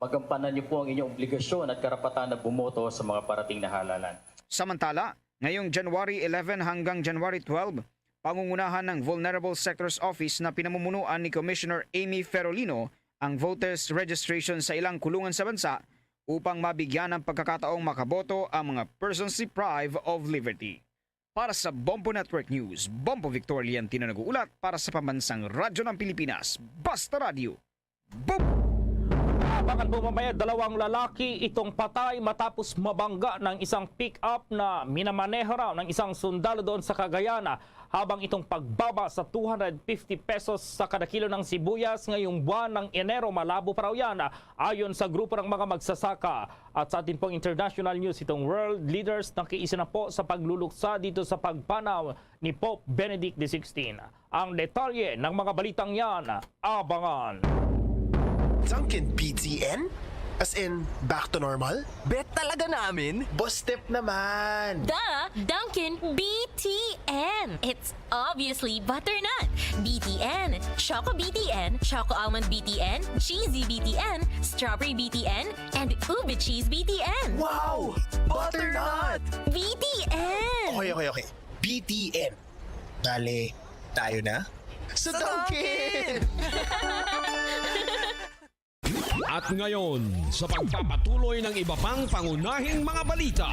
magampanan niyo po ang inyong obligasyon at karapatan na bumoto sa mga parating na halalan. Samantala, ngayong January eleven hanggang January twelve, pangungunahan ng Vulnerable Sectors Office na pinamumunuan ni Commissioner Amy Ferolino ang voters registration sa ilang kulungan sa bansa upang mabigyan ng pagkakataong makaboto ang mga persons deprived of liberty. Para sa Bombo Network News, Bombo Victor Liantino nag-uulat para sa Pambansang Radyo ng Pilipinas, Basta Radyo. Bombo! Ang pumamaya, dalawang lalaki itong patay matapos mabangga ng isang pick-up na minamaneho raw ng isang sundalo doon sa Cagayan, habang itong pagbaba sa two hundred fifty pesos sa kada kilo ng sibuyas ngayong buwan ng Enero, malabo pa raw yan, ayon sa grupo ng mga magsasaka. At sa atin pong international news, itong world leaders nakiisa na po sa pagluluksa dito sa pagpanaw ni Pope Benedict the sixteenth. Ang detalye ng mga balitang yan, abangan. Dunkin B T N? As in, back to normal? Bet talaga namin? Boss Step naman! The Dunkin' B T N. It's obviously butternut. B T N, Choco B T N, Choco Almond B T N, Cheesy B T N, Strawberry B T N, and Ube Cheese B T N. Wow! Butternut! B T N. Okay, okay, okay. B T N. Dali, tayo na? Sa Dunkin! At ngayon, sa pagpapatuloy ng iba pang pangunahing mga balita.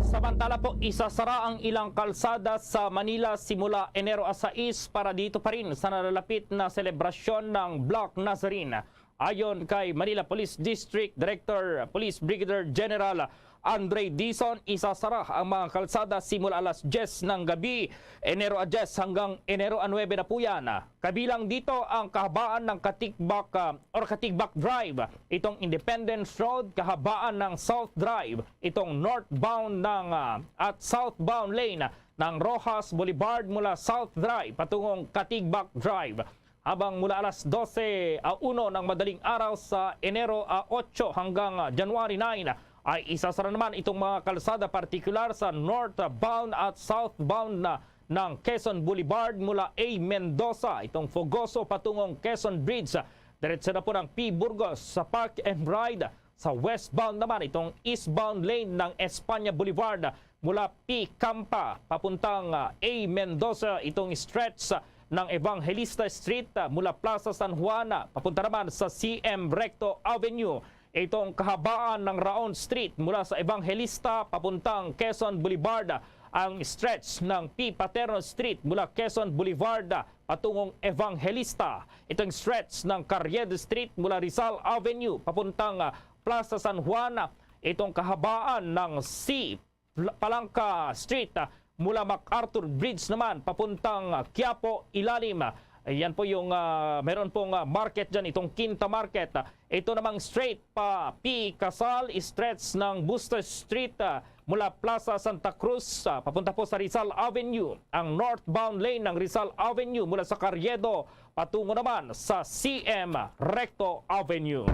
Samantala po, isasara ang ilang kalsada sa Manila simula Enero a sais para dito pa rin sa nalalapit na selebrasyon ng Black Nazarene. Ayon kay Manila Police District Director Police Brigadier General Andre Dizon, isasara ang mga kalsada simula alas diyes ng gabi, Enero a diyes hanggang Enero a nuebe na po yan. Kabilang dito ang kahabaan ng Katigbak, ah, or Katigbak Drive, itong Independence Road, kahabaan ng South Drive, itong northbound ng, ah, at southbound lane ng Roxas Boulevard mula South Drive patungong Katigbak Drive. Habang mula alas dose a uno ng madaling araw sa Enero a otso hanggang, ah, January nine, ay isasara naman itong mga kalsada, partikular sa northbound at southbound na ng Quezon Boulevard mula A. Mendoza, itong Fogoso patungong Quezon Bridge. Diretso na po ng P. Burgos sa Park and Ride. Sa westbound naman, itong eastbound lane ng Espanya Boulevard mula P. Campa papuntang, ah, A. Mendoza, itong stretch ng Evangelista Street, ah, mula Plaza San Juan, ah, papunta naman sa C M Recto Avenue. Itong kahabaan ng Raon Street mula sa Evangelista papuntang Quezon Boulevard, ang stretch ng P. Paterno Street mula Quezon Boulevard patungong Evangelista, itong stretch ng Carriedo Street mula Rizal Avenue papuntang, ah, Plaza San Juan, itong kahabaan ng C. Pl-, Palanca Street, ah, mula MacArthur Bridge naman papuntang, ah, Quiapo Ilalim. Ayan po yung, ah, meron pong, ah, market dyan, itong Quinta Market. Ah, ito namang straight pa P. Casal, stretch ng Bustos Street, ah, mula Plaza Santa Cruz, ah, papunta po sa Rizal Avenue. Ang northbound lane ng Rizal Avenue mula sa Carriedo patungo naman sa C M Recto Avenue.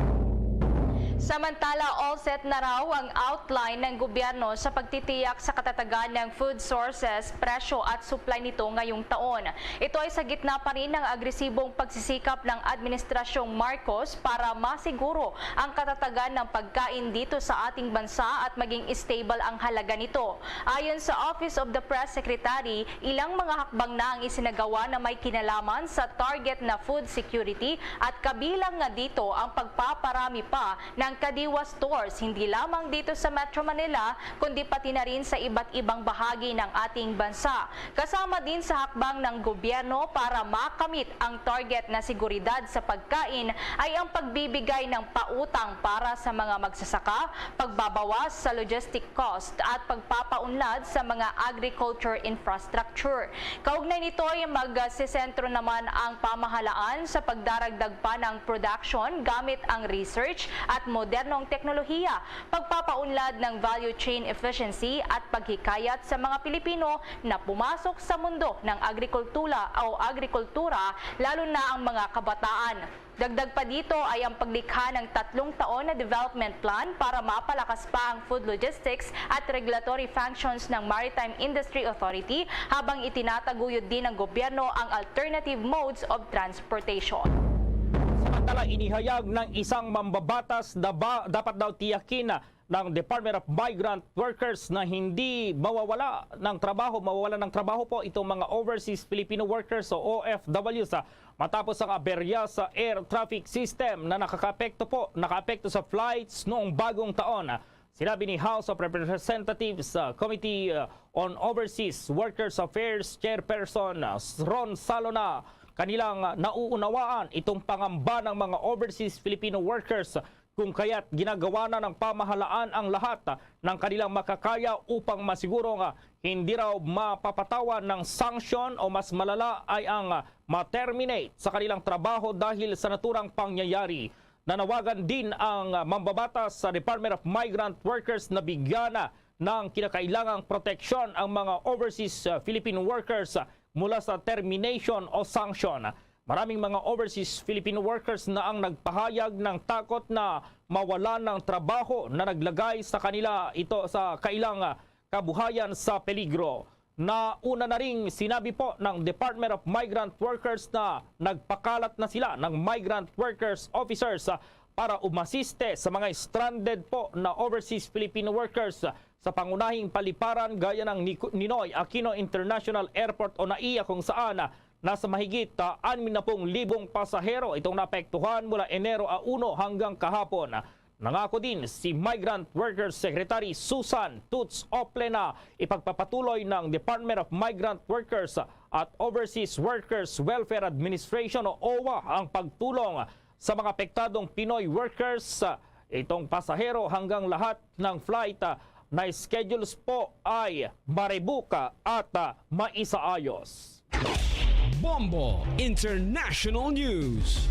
Samantala, all set na raw ang outline ng gobyerno sa pagtitiyak sa katatagan ng food sources, presyo at supply nito ngayong taon. Ito ay sa gitna pa rin ng agresibong pagsisikap ng Administrasyong Marcos para masiguro ang katatagan ng pagkain dito sa ating bansa at maging stable ang halaga nito. Ayon sa Office of the Press Secretary, ilang mga hakbang na ang isinagawa na may kinalaman sa target na food security at kabilang nga dito ang pagpaparami pa ng Kadiwa stores, hindi lamang dito sa Metro Manila, kundi pati na rin sa iba't ibang bahagi ng ating bansa. Kasama din sa hakbang ng gobyerno para makamit ang target na seguridad sa pagkain ay ang pagbibigay ng pautang para sa mga magsasaka, pagbabawas sa logistic cost at pagpapaunlad sa mga agriculture infrastructure. Kaugnay nito ay magsisentro naman ang pamahalaan sa pagdaragdag pa ng production gamit ang research at modernong teknolohiya, pagpapaunlad ng value chain efficiency at paghikayat sa mga Pilipino na pumasok sa mundo ng agrikultura o agrikultura, lalo na ang mga kabataan. Dagdag pa dito ay ang paglikha ng tatlong taon na development plan para mapalakas pa ang food logistics at regulatory functions ng Maritime Industry Authority, habang itinataguyod din ng gobyerno ang alternative modes of transportation. Samantala, inihayag ng isang mambabatas na ba, dapat daw tiyakin ng Department of Migrant Workers na hindi mawawala ng trabaho, mawawala ng trabaho po itong mga overseas Filipino workers o O F Ws, ah, matapos ang aberya sa air traffic system na nakakaapekto po, nakaapekto sa flights noong bagong taon. Sinabi ni House of Representatives, ah, Committee, ah, on Overseas Workers Affairs Chairperson, ah, Ron Salona kanilang nauunawaan itong pangamba ng mga overseas Filipino workers, kung kaya't ginagawa na ng pamahalaan ang lahat ng kanilang makakaya upang masigurong hindi raw mapapatawan ng sanction o mas malala ay ang ma-terminate sa kanilang trabaho dahil sa naturang pangyayari. Nanawagan din ang mambabatas sa Department of Migrant Workers na bigyan ng kinakailangang proteksyon ang mga overseas, uh, Filipino workers, uh, mula sa termination o sanction. Maraming mga overseas Filipino workers na ang nagpahayag ng takot na mawalan ng trabaho na naglagay sa kanila ito sa kailang, uh, kabuhayan sa peligro. Nauna na ring sinabi po ng Department of Migrant Workers na nagpakalat na sila ng migrant workers officers, ah, para umasiste sa mga stranded po na overseas Filipino workers sa pangunahing paliparan gaya ng Nico-, Ninoy Aquino International Airport o NAIA, kung saan, ah, nasa mahigit, ah, anim na pung libong pasahero itong naapektuhan mula Enero a uno hanggang kahapon. Nangako din si Migrant Workers Secretary Susan Toots Ople na ipagpapatuloy ng Department of Migrant Workers at Overseas Workers Welfare Administration o OWWA ang pagtulong sa mga apektadong Pinoy workers. Itong pasahero hanggang lahat ng flight, ah, na schedules po ay maribuka at, ah, maisaayos. Bombo International News.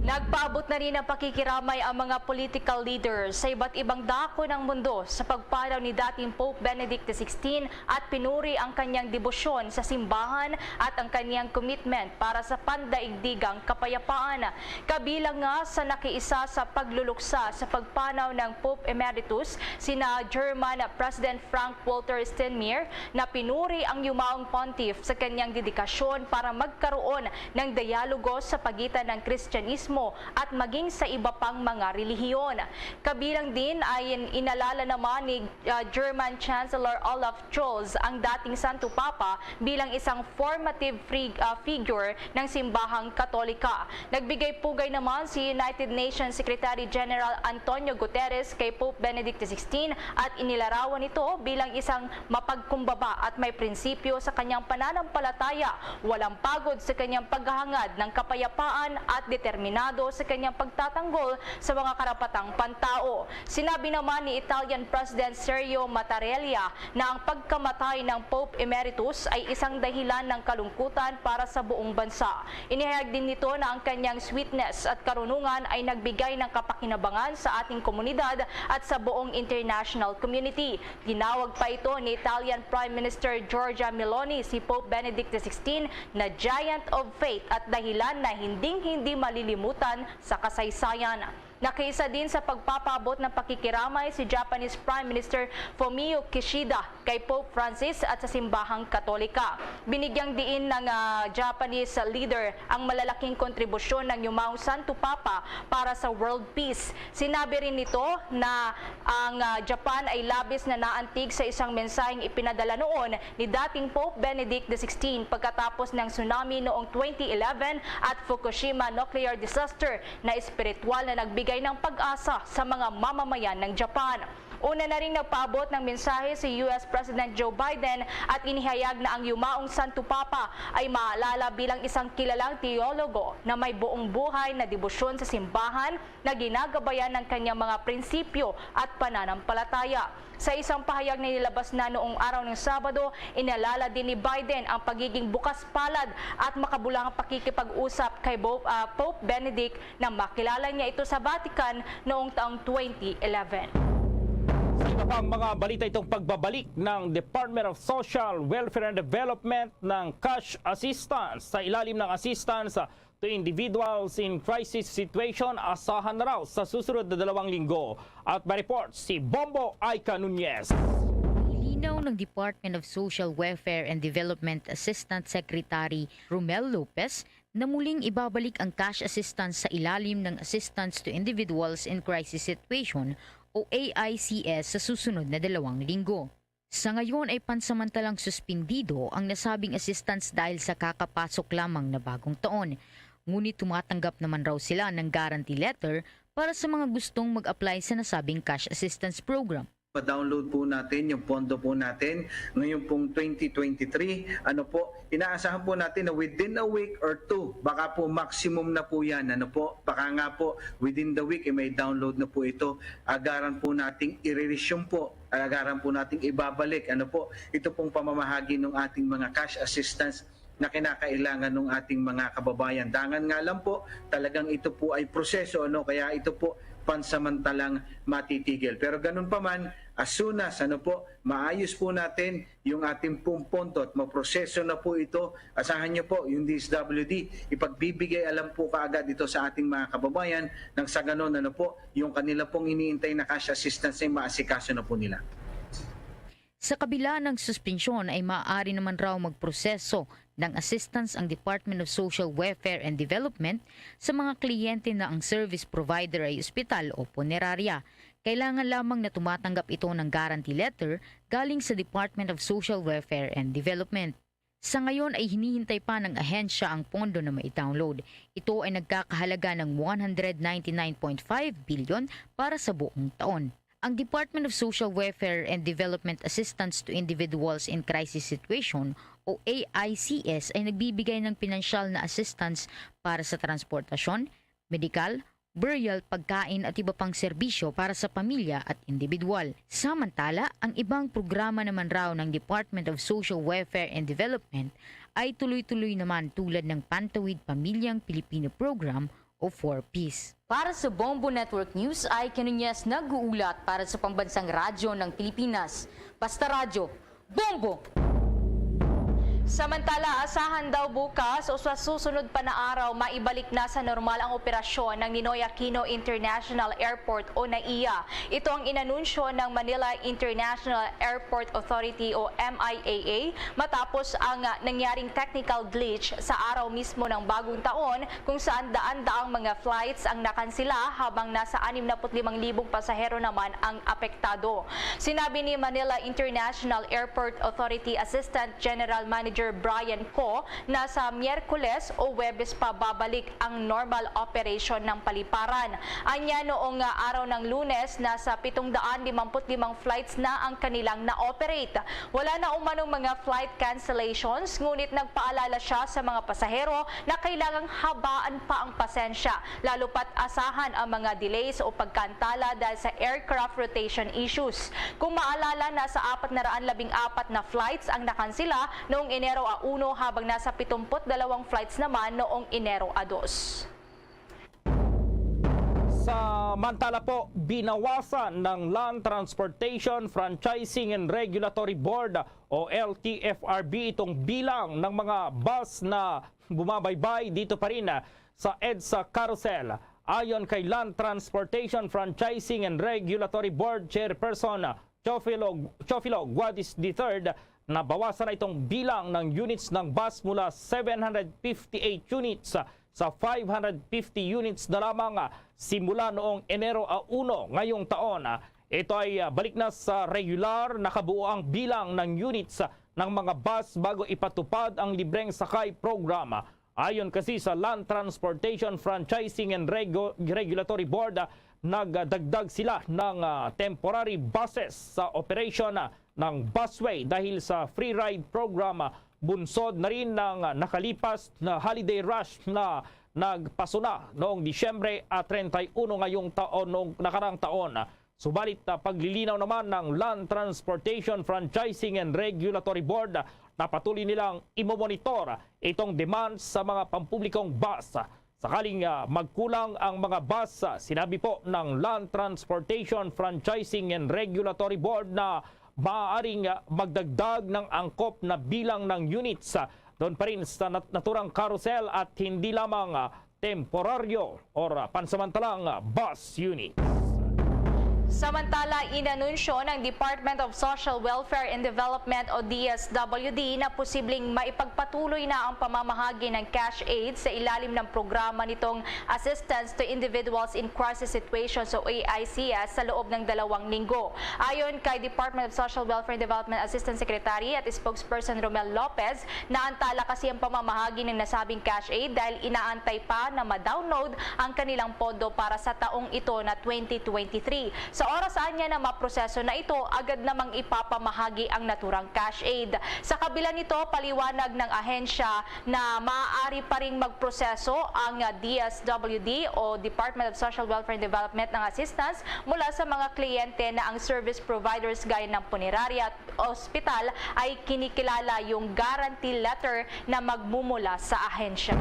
Nagpaabot na rin ng pakikiramay ang mga political leaders sa iba't ibang dako ng mundo sa pagpanaw ni dating Pope Benedict the sixteenth at pinuri ang kanyang debosyon sa simbahan at ang kanyang commitment para sa pandaigdigang kapayapaan. Kabilang nga sa nakiisa sa pagluluksa sa pagpanaw ng Pope Emeritus, sina German President Frank Walter Steinmeier, na pinuri ang yumaong pontiff sa kanyang dedikasyon para magkaroon ng dialogo sa pagitan ng Kristyanismo at maging sa iba pang mga relihiyon. Kabilang din ay in-, inalala naman ni, ah, German Chancellor Olaf Scholz ang dating Santo Papa bilang isang formative frig-, ah, figure ng Simbahang Katolika. Nagbigay pugay naman si United Nations Secretary General Antonio Guterres kay Pope Benedict the sixteenth at inilarawan ito bilang isang mapagkumbaba at may prinsipyo sa kanyang pananampalataya, walang pagod sa kanyang paghahangad ng kapayapaan at determinado sa kanyang pagtatanggol sa mga karapatang pantao. Sinabi naman ni Italian President Sergio Mattarella na ang pagkamatay ng Pope Emeritus ay isang dahilan ng kalungkutan para sa buong bansa. Inihayag din nito na ang kanyang sweetness at karunungan ay nagbigay ng kapakinabangan sa ating komunidad at sa buong international community. Tinawag pa ito ni Italian Prime Minister Giorgia Meloni si Pope Benedict the sixteenth na giant of faith at dahilan na hinding-hindi malilimutan sa kasaysayan. Nakiisa din sa pagpapaabot ng pakikiramay si Japanese Prime Minister Fumio Kishida kay Pope Francis at sa Simbahang Katolika. Binigyang diin ng, ah, Japanese leader ang malalaking kontribusyon ng yumaong Santo Papa para sa world peace. Sinabi rin nito na ang, ah, Japan ay labis na naantig sa isang mensaheng ipinadala noon ni dating Pope Benedict the sixteenth pagkatapos ng tsunami noong twenty eleven at Fukushima nuclear disaster na espiritual na nagbigay ng pag-asa sa mga mamamayan ng Japan. Una na ring nagpaabot ng mensahe si U S President Joe Biden at inihayag na ang yumaong Santo Papa ay maalala bilang isang kilalang teologo na may buong buhay na debosyon sa simbahan na ginagabayan ng kanyang mga prinsipyo at pananampalataya. Sa isang pahayag na nilabas na noong araw ng Sabado, inalala din ni Biden ang pagiging bukas palad at makabulang pakikipag-usap kay Bo-, ah, Pope Benedict na makilala niya ito sa Vatican noong taong twenty eleven. Sa iba pang mga balita, itong pagbabalik ng Department of Social Welfare and Development ng cash assistance sa ilalim ng Assistance to Individuals in Crisis Situation, asahan na raw sa susunod na dalawang linggo. At may report si Bombo Aika Nunez. Nilinaw ng Department of Social Welfare and Development Assistant Secretary Romel Lopez na muling ibabalik ang cash assistance sa ilalim ng Assistance to Individuals in Crisis Situation o A I C S sa susunod na dalawang linggo. Sa ngayon ay pansamantalang suspindido ang nasabing assistance dahil sa kakapasok lamang na bagong taon. Ngunit tumatanggap naman raw sila ng guarantee letter para sa mga gustong mag-apply sa nasabing cash assistance program. ma-download po natin yung pondo po natin ngayon pong twenty twenty-three. Ano po, inaasahan po natin na within a week or two, baka po maximum na po yan. Ano po, baka nga po within the week, eh, may download na po ito. Agaran po nating i-resume po, agaran po nating ibabalik. Ano po, ito pong pamamahagi ng ating mga cash assistance na kinakailangan ng ating mga kababayan. Dangan nga lang po, talagang ito po ay proseso, ano, kaya ito po pansamantalang matitigil. Pero ganun pa man, as soon as, ano po, maayos po natin yung ating pong pondo at maproseso na po ito, asahan niyo po yung D S W D, ipagbibigay alam po kaagad ito sa ating mga kababayan nang sa ganun, ano po, yung kanila pong iniintay na cash assistance ay maasikaso na po nila. Sa kabila ng suspensyon ay maaari naman raw magproseso ng assistance ang Department of Social Welfare and Development sa mga kliyente na ang service provider ay ospital o punerarya. Kailangan lamang na tumatanggap ito ng guarantee letter galing sa Department of Social Welfare and Development. Sa ngayon ay hinihintay pa ng ahensya ang pondo na mai-download. Ito ay nagkakahalaga ng one hundred ninety-nine point five billion para sa buong taon. Ang Department of Social Welfare and Development Assistance to Individuals in Crisis Situation o A I C S ay nagbibigay ng pinansyal na assistance para sa transportasyon, medikal, burial, pagkain at iba pang serbisyo para sa pamilya at individual. Samantala, ang ibang programa naman raw ng Department of Social Welfare and Development ay tuloy-tuloy naman tulad ng Pantawid Pamilyang Pilipino Program o four Ps. Para sa Bombo Network News, ay Kinunyas nag-uulat para sa Pambansang Radyo ng Pilipinas. Basta Radyo, Bombo! Samantala, asahan daw bukas o sa susunod pa na araw, maibalik na sa normal ang operasyon ng Ninoy Aquino International Airport o NAIA. Ito ang inanunsyo ng Manila International Airport Authority o M I A A matapos ang, ah, nangyaring technical glitch sa araw mismo ng Bagong Taon, kung saan daan-daang mga flights ang nakansela, habang nasa anim na put limang libong pasahero naman ang apektado. Sinabi ni Manila International Airport Authority Assistant General Manager Brian Ko na sa Miyerkules o Huwebes pa babalik ang normal operation ng paliparan. Anya, noong, ah, araw ng Lunes, nasa pitong daan limampu't limang flights na ang kanilang na-operate. Wala na umanong mga flight cancellations, ngunit nagpaalala siya sa mga pasahero na kailangang habaan pa ang pasensya, lalo pat asahan ang mga delays o pagkaantala dahil sa aircraft rotation issues. Kung maalala, nasa apat na raan labing apat na flights ang nakansela noong Enero a uno, habang nasa pitumput dalawang flights naman noong Enero a dos. Samantala po, binawasan ng Land Transportation Franchising and Regulatory Board o L T F R B itong bilang ng mga bus na bumabaybay dito pa rin sa EDSA Carousel. Ayon kay Land Transportation Franchising and Regulatory Board Chairperson Teofilo, Teofilo Guadis the third, nabawasan na itong bilang ng units ng bus mula seven hundred fifty-eight units sa five hundred fifty units na lamang, ah, simula noong Enero a uno ngayong taon. Ah, ito ay, ah, balik na sa regular na kabuoang bilang ng units, ah, ng mga bus bago ipatupad ang libreng sakay program. Ayon kasi sa Land Transportation Franchising and Regu-, Regulatory Board, ah, nagdagdag sila ng, ah, temporary buses sa operation, ah, ng busway dahil sa free ride program, ah, bunsod na rin ng, ah, nakalipas na holiday rush na nagpasuna noong Disyembre, ah, treinta y uno ngayong taon, noong nakarang taon. Subalit, ah, paglilinaw naman ng Land Transportation Franchising and Regulatory Board, ah, na patuloy nilang imomonitor itong demand sa mga pampublikong bus. Sakaling, ah, magkulang ang mga bus, ah, sinabi po ng Land Transportation Franchising and Regulatory Board na maaaring, ah, magdagdag ng angkop na bilang ng units, ah, doon pa rin sa nat-, naturang carousel at hindi lamang, ah, temporaryo or, ah, pansamantalang, ah, bus units. Samantala, inanunsyo ng Department of Social Welfare and Development o D S W D na posibleng maipagpatuloy na ang pamamahagi ng cash aid sa ilalim ng programa nitong Assistance to Individuals in Crisis Situations o A I C S sa loob ng dalawang linggo. Ayon kay Department of Social Welfare and Development Assistant Secretary at Spokesperson Romel Lopez, naantala kasi ang pamamahagi ng nasabing cash aid dahil inaantay pa na ma-download ang kanilang pondo para sa taong ito na twenty twenty-three. Sa Sa oras anya na maproseso na ito, agad namang ipapamahagi ang naturang cash aid. Sa kabila nito, paliwanag ng ahensya na maaari pa ring magproseso ang D S W D o Department of Social Welfare and Development ng assistance mula sa mga kliyente na ang service providers gaya ng punerarya at ospital ay kinikilala yung guarantee letter na magmumula sa ahensya.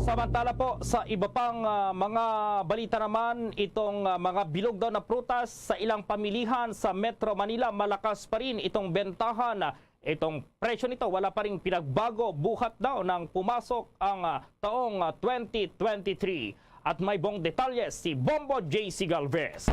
Samantala po, sa iba pang ah, mga balita naman, itong ah, mga bilog daw na prutas sa ilang pamilihan sa Metro Manila, malakas pa rin itong bentahan. Itong presyo nito wala pa rin pinagbago buhat daw ng pumasok ang ah, taong ah, twenty twenty-three. At may buong detalye si Bombo J C Galvez.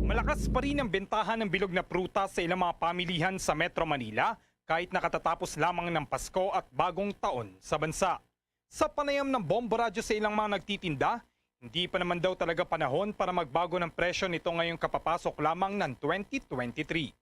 Malakas pa rin ang bentahan ng bilog na prutas sa ilang mga pamilihan sa Metro Manila kahit nakatatapos lamang ng Pasko at Bagong Taon sa bansa. Sa panayam ng Bombo Radyo sa ilang mga nagtitinda, hindi pa naman daw talaga panahon para magbago ng presyo nito ngayong kapapasok lamang ng twenty twenty-three.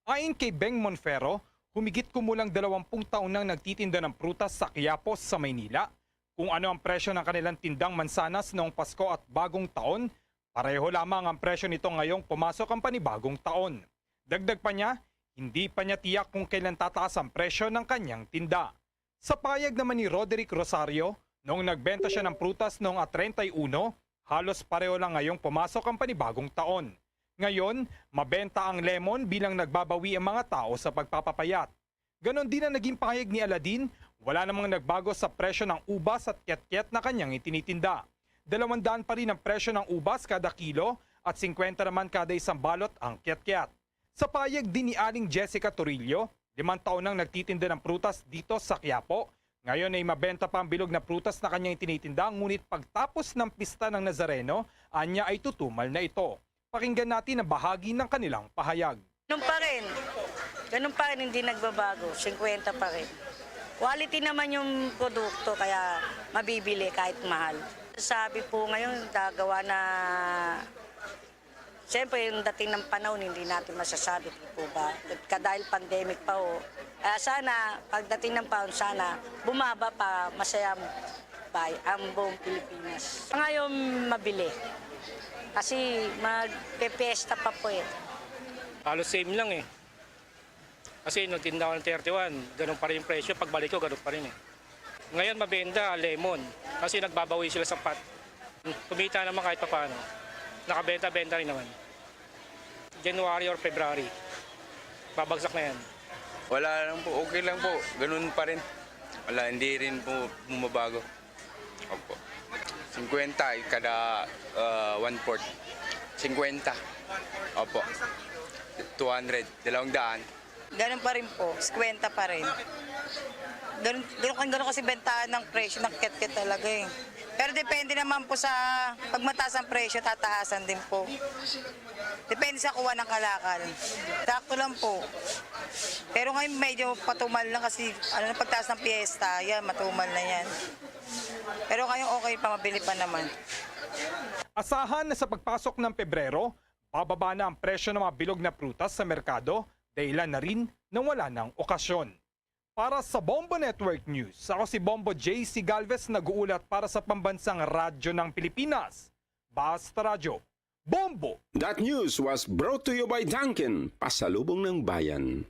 Ayon kay Beng Monferro, humigit kumulang dalawampung taon nang nagtitinda ng prutas sa Quiapo sa Maynila. Kung ano ang presyo ng kanilang tindang mansanas noong Pasko at Bagong Taon, pareho lamang ang presyo nito ngayong pumasok ang panibagong taon. Dagdag pa niya, hindi pa niya tiyak kung kailan tataas ang presyo ng kanyang tinda. Sa payag naman ni Roderick Rosario, noong nagbenta siya ng prutas noong at treinta y uno, halos pareho lang ngayong pumasok ang panibagong taon. Ngayon, mabenta ang lemon bilang nagbabawi ang mga tao sa pagpapapayat. Ganon din ang naging pahayag ni Aladin, wala namang nagbago sa presyo ng ubas at ketket na kanyang itinitinda. Dalawang daan pa rin ang presyo ng ubas kada kilo at singkwenta naman kada isang balot ang ketket. Sa payag din ni Aling Jessica Torillo, limang taon nang nagtitinda ng prutas dito sa Quiapo. Ngayon ay mabenta pa ang bilog na prutas na kanyang itinitinda, ngunit pagtapos ng pista ng Nazareno, anya ay tutumal na ito. Pakinggan natin ang bahagi ng kanilang pahayag. Ganun pa rin. Ganun pa rin, hindi nagbabago. Singkwenta pa rin. Quality naman yung produkto, kaya mabibili kahit mahal. Sabi po ngayon, gagawa na, siyempre, yung dating ng panahon, hindi natin masasabi, di po ba? At dahil pandemic pa, oh. Kaya sana, pagdating ng panahon, sana bumaba pa, masaya ang bay-, ang buong Pilipinas. Ngayon, mabili. Kasi magpepiesta pa po eh. Halos same lang eh. Kasi nagtinda ako ng thirty-one, ganun pa rin yung presyo. Pagbalik ko, ganun pa rin eh. Ngayon, mabenta, lemon. Kasi nagbabawi sila sa pot. Kumita naman kahit papaano. Nakabenta-benta rin naman. January or February, babagsak na yan. Wala lang po, okay lang po. Ganun pa rin. Wala, hindi rin po bumabago. Opo. Singkwenta kada ah, one-fourth. Singkwenta. Opo. Two hundred. Dalawang daan. Ganun pa rin po, singkwenta pa rin. Ganun, ganun, ganun kasi bentahan ng presyo ng ketket talaga eh. Pero depende naman po sa, pag mataas ang presyo, tataasan din po. Depende sa kuha ng kalakal. Sakto lang po. Pero ngayon medyo patumal lang kasi ano na pagtaas ng piyesta, yan, matumal na yan. Pero ngayon okay pa, mabili pa naman. Asahan na sa pagpasok ng Pebrero, bababa na ang presyo ng mga bilog na prutas sa merkado, dahilan na rin ng wala ng okasyon. Para sa Bombo Network News, ako si Bombo J C Galvez, nag-uulat para sa Pambansang Radyo ng Pilipinas, Basta Radyo, Bombo! That news was brought to you by Dunkin, pasalubong ng bayan.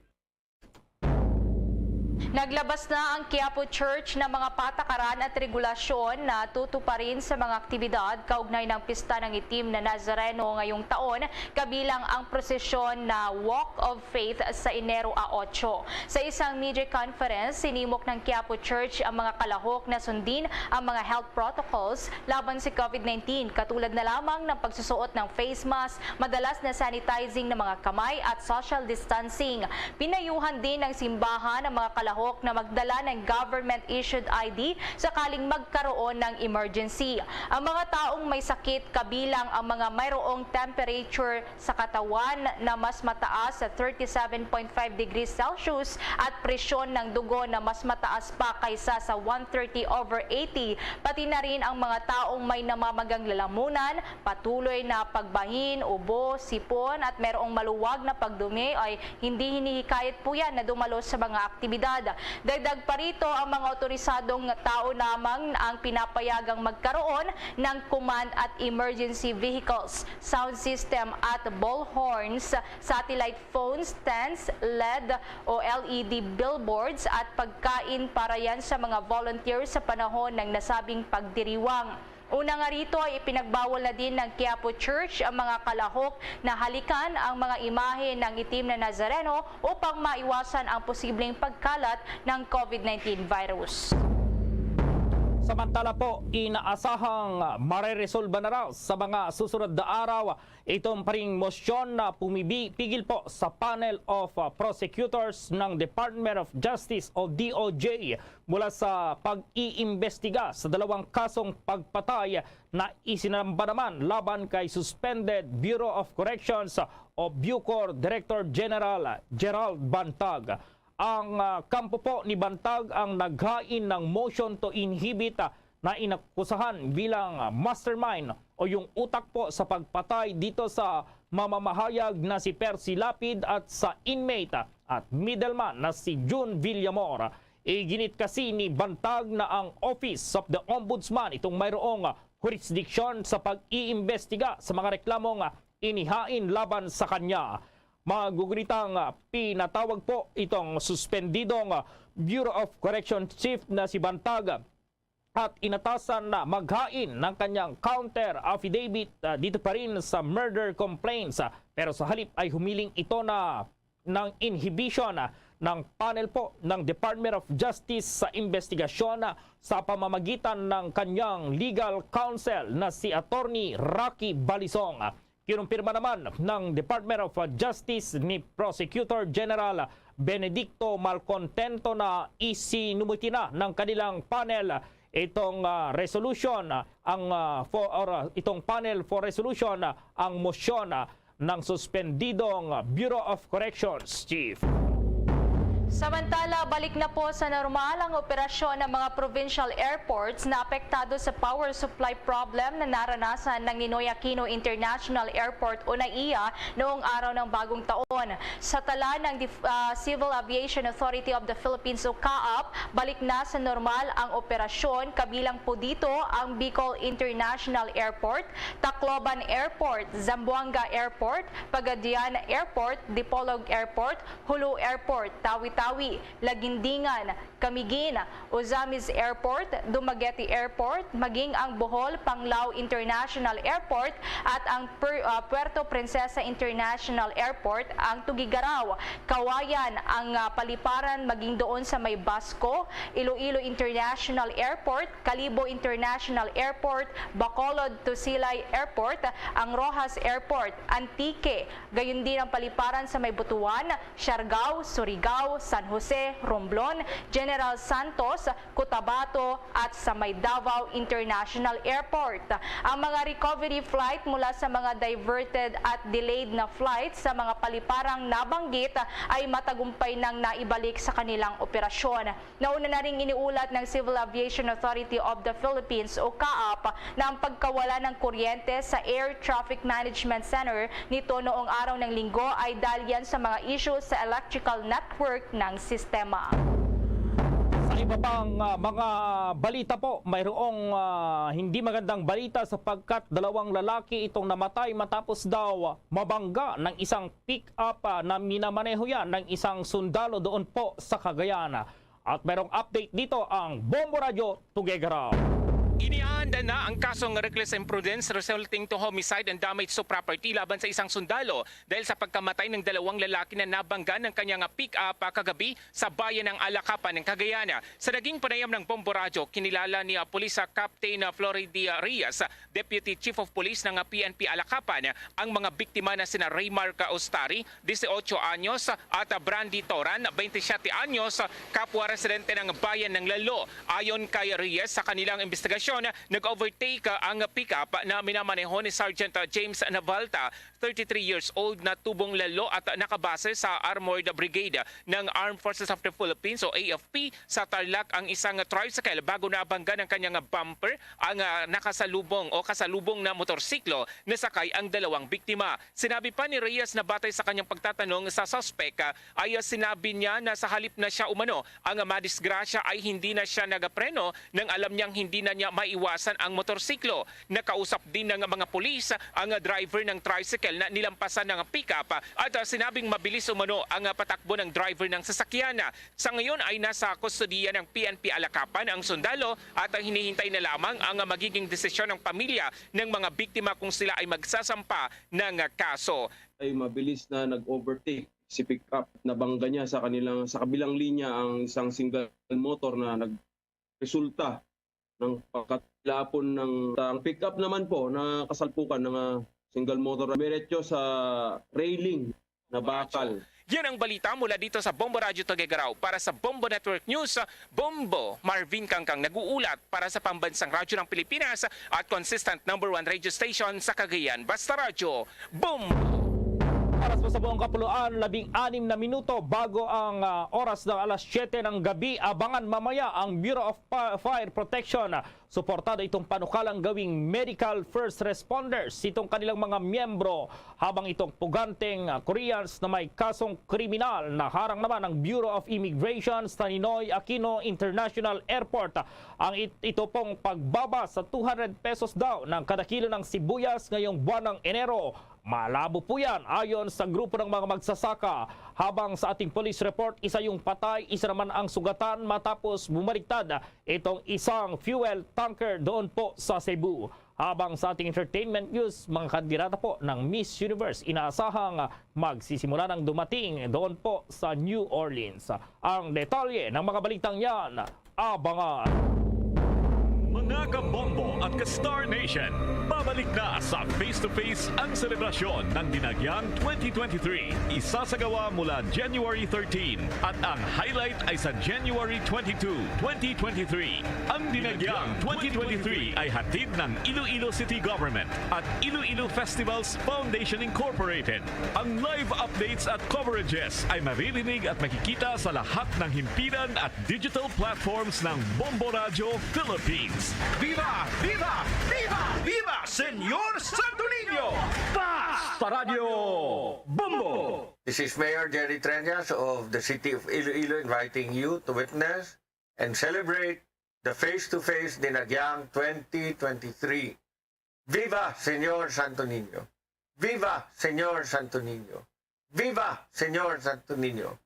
Naglabas na ang Quiapo Church ng mga patakaran at regulasyon na tutuparin sa mga aktibidad kaugnay ng pista ng itim na Nazareno ngayong taon, kabilang ang prosesyon na Walk of Faith sa Enero a otso. Sa isang media conference, sinimok ng Quiapo Church ang mga kalahok na sundin ang mga health protocols laban sa COVID nineteen, katulad na lamang ng pagsusuot ng face mask, madalas na sanitizing ng mga kamay at social distancing. Pinayuhan din ng simbahan ang mga kalahok na magdala ng government-issued I D sakaling magkaroon ng emergency. Ang mga taong may sakit, kabilang ang mga mayroong temperature sa katawan na mas mataas sa thirty-seven point five degrees Celsius at presyon ng dugo na mas mataas pa kaysa sa one thirty over eighty, pati na rin ang mga taong may namamagang lalamunan, patuloy na pagbahin, ubo, sipon at mayroong maluwag na pagdumi ay hindi hinihikayat po yan na dumalo sa mga aktibidad. Dagdag pa rito, ang mga otorisadong tao lamang ang pinapayagang magkaroon ng command at emergency vehicles, sound system at bullhorns, satellite phones, tents, L E D o L E D billboards at pagkain para yan sa mga volunteers sa panahon ng nasabing pagdiriwang. Una nga rito ay ipinagbawal na din ng Quiapo Church ang mga kalahok na halikan ang mga imahe ng itim na Nazareno upang maiwasan ang posibleng pagkalat ng COVID nineteen virus. Samantala po, inaasahang mareresolba na raw sa mga susunod na araw itong paring mosyon na pumipigil po sa Panel of uh, Prosecutors ng Department of Justice o D O J mula sa pag-iimbestiga sa dalawang kasong pagpatay na isinamba naman laban kay suspended Bureau of Corrections o BUCOR Director General Gerald Bantag. Ang uh, kampo po ni Bantag ang naghain ng motion to inhibit uh, na inakusahan bilang mastermind o yung utak po sa pagpatay dito sa mamamahayag na si Percy Lapid at sa inmate at middleman na si June Villamor. Iginit kasi ni Bantag na ang Office of the Ombudsman itong mayroong jurisdiction sa pag-iimbestiga sa mga reklamong inihain laban sa kanya. Magugunitang pinatawag po itong suspendidong Bureau of Correction Chief na si Bantag at inatasan na maghain ng kanyang counter affidavit uh, dito pa rin sa murder complaints. Uh, pero sa halip ay humiling ito na ng inhibition uh, ng panel po ng Department of Justice sa investigasyon uh, sa pamamagitan ng kanyang legal counsel na si Attorney Rocky Balisong. Kinumpirma naman ng Department of Justice ni Prosecutor General Benedicto Malcontento na isinumuti na ng kanilang panel itong uh, resolution uh, ang uh, for or uh, itong panel for resolution uh, ang motion uh, ng suspendidong Bureau of Corrections Chief. Samantala, balik na po sa normal ang operasyon ng mga provincial airports na apektado sa power supply problem na naranasan ng Ninoy Aquino International Airport o NAIA noong araw ng Bagong Taon. Sa tala ng uh, Civil Aviation Authority of the Philippines o CAAP, balik na sa normal ang operasyon, kabilang po dito ang Bicol International Airport, Tacloban Airport, Zamboanga Airport, Pagadian Airport, Dipolog Airport, Jolo Airport, Tawi-Tawi, Laguindingan, Camiguin, Ozamiz Airport, Dumaguete Airport, maging ang Bohol Panglao International Airport at ang uh, Puerto Princesa International Airport ang Tuguegarao, Cauayan, ang uh, paliparan maging doon sa may Basco, Iloilo International Airport, Kalibo International Airport, Bacolod Tusilay Airport, ang Roxas Airport, Antique, gayon din ang paliparan sa may Butuan, Siargao, Surigao, San Jose, Romblon, General Santos, Cotabato at sa may Davao International Airport. Ang mga recovery flight mula sa mga diverted at delayed na flights sa mga paliparang nabanggit ay matagumpay nang naibalik sa kanilang operasyon. Nauna na ring iniulat ng Civil Aviation Authority of the Philippines o CAAP na ang pagkawala ng kuryente sa Air Traffic Management Center nito noong araw ng Linggo ay dahil yan sa mga issues sa electrical network ng sistema. Sa iba pang uh, mga balita po, mayroong uh, hindi magandang balita sapagkat dalawang lalaki itong namatay matapos daw mabangga ng isang pick-up uh, na minamaneho yan ng isang sundalo doon po sa Cagayan. At merong update dito ang Bombo Radyo Tuguegarao. Inihaanda na ang kasong reckless imprudence resulting to homicide and damage to property laban sa isang sundalo dahil sa pagkamatay ng dalawang lalaki na nabangga ng kanyang pick-up kagabi sa bayan ng Alacapan ng Cagayan. Sa naging panayam ng Bombo Radyo, kinilala ni uh, Pulis uh, Captain uh, Floridia Reyes, Deputy Chief of Police ng uh, P N P Alacapan, ang mga biktima na sina Raymark Ostari, dieciocho anyos, at Brandy Toran, twenty-seven anyos, kapwa residente ng bayan ng Lalo. Ayon kay Reyes, sa kanilang investigasyon, Nag-overtake ang pickup na minamaneho ni Sergeant James Navalta, thirty-three years old, na tubong lalo at nakabase sa Armored Brigade ng Armed Forces of the Philippines o A F P sa Tarlac ang isang tricycle bago nabangga ng kanyang bumper ang, ah, nakasalubong o kasalubong na motorsiklo na sakay ang dalawang biktima. Sinabi pa ni Reyes na batay sa kanyang pagtatanong sa suspek, ah, ay, ah, sinabi niya na sa halip na siya umano ang, ah, madisgrasya ay hindi na siya nagapreno nang alam niyang hindi na niya maiwasan ang motorsiklo. Nakausap din ng mga pulis ang, ah, driver ng tricycle na nilampasan ng pickup, ah, at, ah, sinabing mabilis umano ang, ah, patakbo ng driver ng sasakyan. Sa ngayon ay nasa kustodiya ng P N P Alacapan ang sundalo at hinihintay na lamang ang magiging desisyon ng pamilya ng mga biktima kung sila ay magsasampa ng kaso. Ay mabilis na nag-overtake si pickup. Nabangga niya sa kanilang, sa kabilang linya ang isang single motor na nagresulta ng pagkatilapon ng, ang pickup naman po na kasalpukan ng, ah, single motor, diretso sa railing na bakal. Yan ang balita mula dito sa Bombo Radyo Tuguegarao. Para sa Bombo Network News, Bombo Marvin Kangkang nag-uulat para sa Pambansang Radyo ng Pilipinas at consistent number one radio station sa Cagayan. Basta Radyo, Bombo! Oras po sa buong kapuluan, labing anim na minuto bago ang, ah, oras ng alas siyete ng gabi. Abangan mamaya ang Bureau of Pa-, Fire Protection. Suportado itong panukalang gawing medical first responders itong kanilang mga miyembro, habang itong puganteng, ah, Koreans na may kasong kriminal na harang naman ang Bureau of Immigration sa Ninoy Aquino International Airport. Ang it-, ito pong pagbaba sa two hundred pesos daw ng kada kilo ng sibuyas ngayong buwan ng Enero, malabo po yan ayon sa grupo ng mga magsasaka. Habang sa ating police report, isa yung patay, isa naman ang sugatan matapos bumaliktad itong isang fuel tanker doon po sa Cebu. Habang sa ating entertainment news, mga kandidata po ng Miss Universe inaasahang magsisimula ng dumating doon po sa New Orleans. Ang detalye ng mga balitang yan, abangan. Mga kabombo at ka-Star Nation, babalik na sa Face to Face ang selebrasyon ng Dinagyang twenty twenty-three. Isasagawa mula January thirteen at ang highlight ay sa January twenty-two, twenty twenty-three. Ang Dinagyang twenty twenty-three ay hatid ng Iloilo City Government at Iloilo Festivals Foundation Incorporated. Ang live updates at coverages ay maririnig at makikita sa lahat ng himpilan at digital platforms ng Bombo Radyo Philippines. Viva! Viva! Viva! Viva, Señor Santo Niño! Basta Radyo Bombo! This is Mayor Jerry Treñas of the City of Iloilo inviting you to witness and celebrate the Face to Face Dinagyang twenty twenty-three. Viva Señor Santo Niño! Viva Señor Santo Niño! Viva Señor Santo Niño!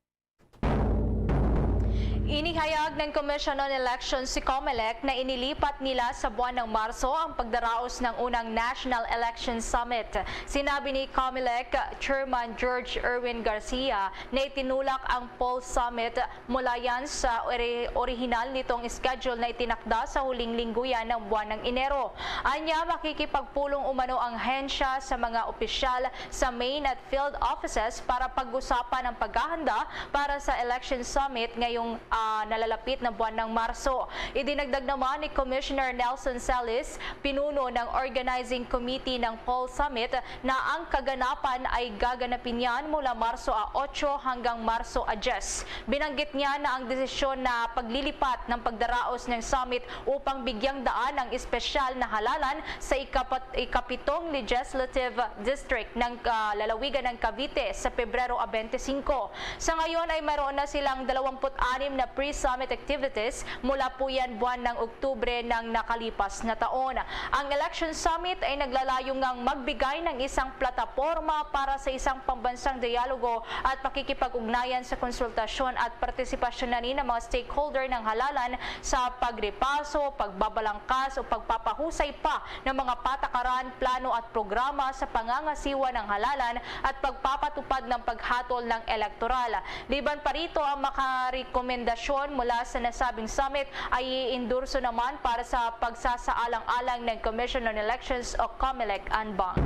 Inihayag ng Commission on Elections, si Comelec, na inilipat nila sa buwan ng Marso ang pagdaraos ng unang National Election Summit. Sinabi ni Comelec Chairman George Erwin Garcia na itinulak ang Poll Summit mula yan sa ori-, orihinal nitong schedule na itinakda sa huling linggo yan ng buwan ng Enero. Anya, makikipagpulong umano ang hensya sa mga opisyal sa main at field offices para pag-usapan ang paghahanda para sa Election Summit ngayong, ah, nalalapit na buwan ng Marso. Idinagdag naman ni Commissioner Nelson Celis, pinuno ng Organizing Committee ng Poll Summit, na ang kaganapan ay gaganapin niyan mula Marso a otso hanggang Marso a diyes. Binanggit niya na ang desisyon na paglilipat ng pagdaraos ng summit upang bigyang daan ang espesyal na halalan sa ikapat-, ikapitong Legislative District ng, ah, lalawigan ng Cavite sa Pebrero a twenty-five. Sa ngayon ay mayroon na silang dalawampu't anim na pre-summit activities mula po yan buwan ng Oktubre ng nakalipas na taon. Ang Election Summit ay naglalayo ngang magbigay ng isang plataporma para sa isang pambansang dialogo at pakikipag-ugnayan sa konsultasyon at partisipasyon na ni ng mga stakeholder ng halalan sa pagrepaso, pagbabalangkas o pagpapahusay pa ng mga patakaran, plano at programa sa pangangasiwa ng halalan at pagpapatupad ng paghatol ng elektoral. Liban pa rito, ang mga rekomendasyon mula sa nasabing summit ay iendorso naman para sa pagsasaalang-alang ng Commission on Elections o Comelec anbang.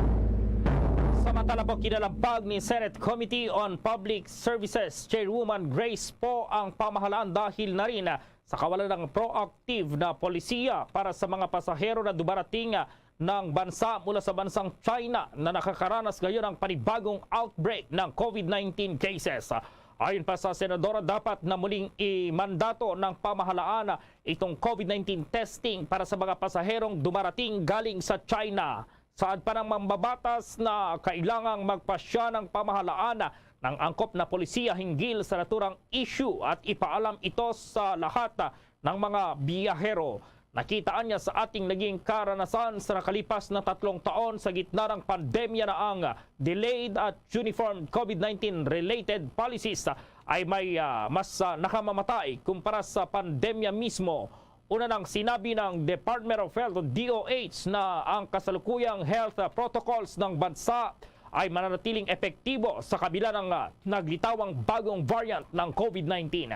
Samantala po, kinalampag ni Senate Committee on Public Services Chairwoman Grace Poe ang pamahalaan dahil na rin sa kawalan ng proactive na polisiya para sa mga pasahero na dumarating ng bansa mula sa bansang China na nakakaranas ngayon ng panibagong outbreak ng COVID nineteen cases. Ayon pa sa senadora, dapat na muling imandato ng pamahalaan itong COVID nineteen testing para sa mga pasaherong dumarating galing sa China. Saad pa ng mambabatas na kailangang magpasya ng pamahalaan ng angkop na polisiya hinggil sa naturang issue at ipaalam ito sa lahat ng mga biyahero. Nakitaan niya sa ating naging karanasan sa nakalipas na tatlong taon sa gitna ng pandemya na ang delayed at uniform COVID nineteen related policies ay may, ah, mas, ah, nakamamatay kumpara sa pandemya mismo. Una nang sinabi ng Department of Health o D O H na ang kasalukuyang health, ah, protocols ng bansa ay mananatiling epektibo sa kabila ng, ah, naglitawang bagong variant ng COVID nineteen.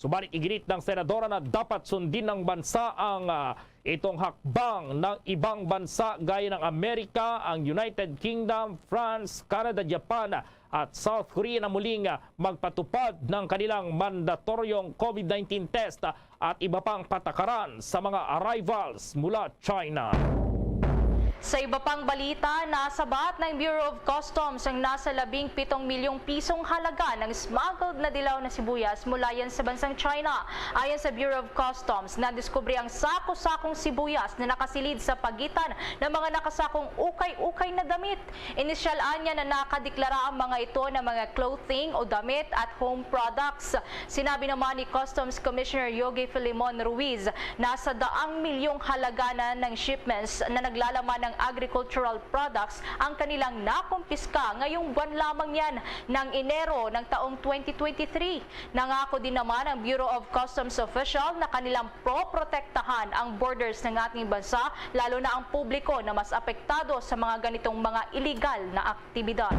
Subalit iginit ng senadora na dapat sundin ng bansa ang, ah, itong hakbang ng ibang bansa gaya ng Amerika, ang United Kingdom, France, Canada, Japan at South Korea na muling, ah, magpatupad ng kanilang mandatoryong COVID nineteen test at iba pang patakaran sa mga arrivals mula China. Sa iba pang balita, nasabat ng Bureau of Customs ang nasa labing pitong milyong pisong halaga ng smuggled na dilaw na sibuyas mula yan sa bansang China. Ayon sa Bureau of Customs, nadiskubre ang sako-sakong sibuyas na nakasilid sa pagitan ng mga nakasakong ukay-ukay na damit. Inisyal anya na nakadeklara ang mga ito na mga clothing o damit at home products. Sinabi naman ni Customs Commissioner Yogi Filimon Ruiz na sa daang milyong halaga na ng shipments na naglalaman ng agricultural products ang kanilang nakumpiska ngayong buwan lamang yan ng Enero ng taong twenty twenty-three. Nangako din naman ang Bureau of Customs official na kanilang poprotektahan ang borders ng ating bansa, lalo na ang publiko na mas apektado sa mga ganitong mga iligal na aktibidad.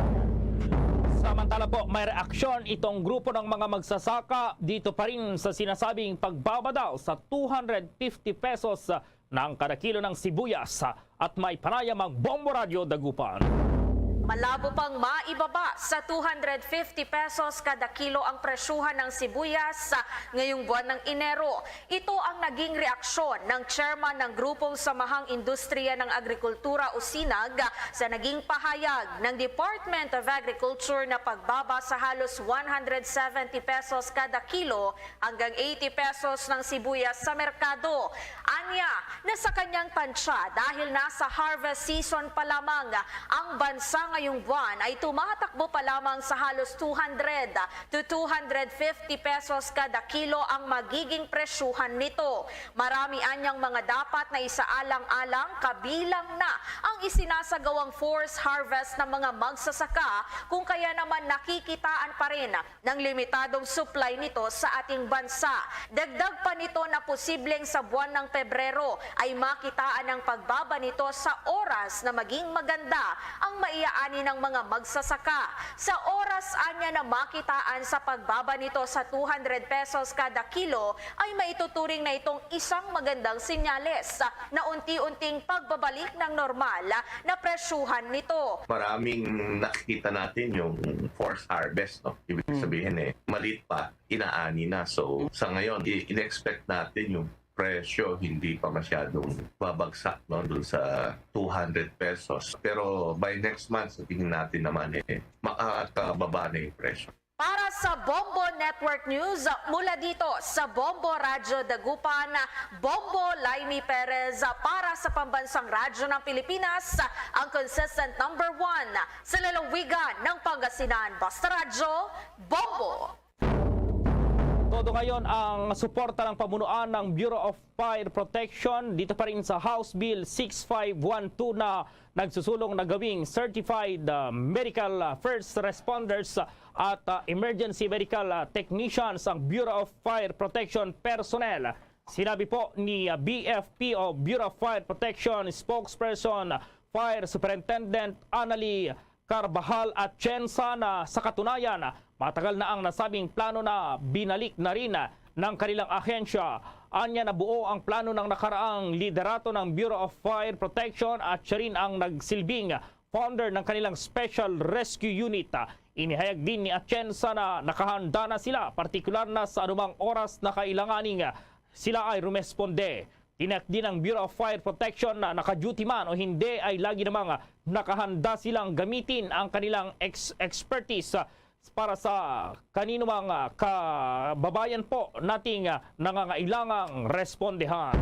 Samantala po, may reaksyon itong grupo ng mga magsasaka dito pa rin sa sinasabing pagbaba daw sa two hundred fifty pesos ng kada kilo ng sibuyas at may panayam ang Bombo Radyo Dagupan. Malabo pang maibaba sa two hundred fifty pesos kada kilo ang presyuhan ng sibuyas ngayong buwan ng Enero. Ito ang naging reaksyon ng chairman ng Grupong Samahang Industriya ng Agrikultura o sinag sa naging pahayag ng Department of Agriculture na pagbaba sa halos one hundred seventy pesos kada kilo hanggang eighty pesos ng sibuyas sa merkado. Anya, na sa kanyang tansya, dahil nasa harvest season pa lamang ang bansa ngayong buwan, ay tumatakbo pa lamang sa halos two hundred to two hundred fifty pesos kada kilo ang magiging presyuhan nito. Marami anyang mga dapat na isaalang-alang, kabilang na ang isinasagawang forced harvest ng mga magsasaka, kung kaya naman nakikitaan pa rin ng limitadong supply nito sa ating bansa. Dagdag pa nito na posibleng sa buwan ng Pebrero ay makitaan ang pagbaba nito sa oras na maging maganda ang maiyaani ng mga magsasaka. Sa oras anya na makitaan sa pagbaba nito sa two hundred pesos kada kilo, ay maituturing na itong isang magandang senyales na unti-unting pagbabalik ng normal na presyuhan nito. Maraming nakikita natin yung forced harvest, no? Ibig Mm. sabihin, eh, maliit pa, inaani na. So, sa ngayon, i-, in-expect natin yung presyo hindi pa masyadong babagsak, no, dun sa two hundred pesos. Pero by next month, sa tingin natin naman, eh, makakababa na yung presyo. Para sa Bombo Network News, mula dito sa Bombo Radyo Dagupan, Bombo Laimi Perez para sa Pambansang Radyo ng Pilipinas, ang consistent number one sa lalawigan ng Pangasinan. Basta Radyo, Bombo! Todo ngayon ang suporta ng pamunuan ng Bureau of Fire Protection dito pa rin sa House Bill six five one two na nagsusulong na gawing certified, ah, medical, ah, first responders at, ah, emergency medical, ah, technicians ang Bureau of Fire Protection personnel. Sinabi po ni, ah, B F P o Bureau of Fire Protection spokesperson, Fire Superintendent Annalie Carvajal Atienza na sa katunayan, matagal na ang nasabing plano na binalik na rin ng kanilang ahensya. Anya, nabuo ang plano ng nakaraang liderato ng Bureau of Fire Protection at siya rin ang nagsilbing founder ng kanilang Special Rescue Unit. Inihayag din ni Atienza na nakahanda na sila, partikular na sa anumang oras na kailanganing sila ay rumesponde. Tiyak din ang Bureau of Fire Protection na naka-duty man o hindi ay lagi namang nakahanda silang gamitin ang kanilang ex-, expertise para sa kanino mang, ah, kababayan po nating, ah, nangangailangang respondehan.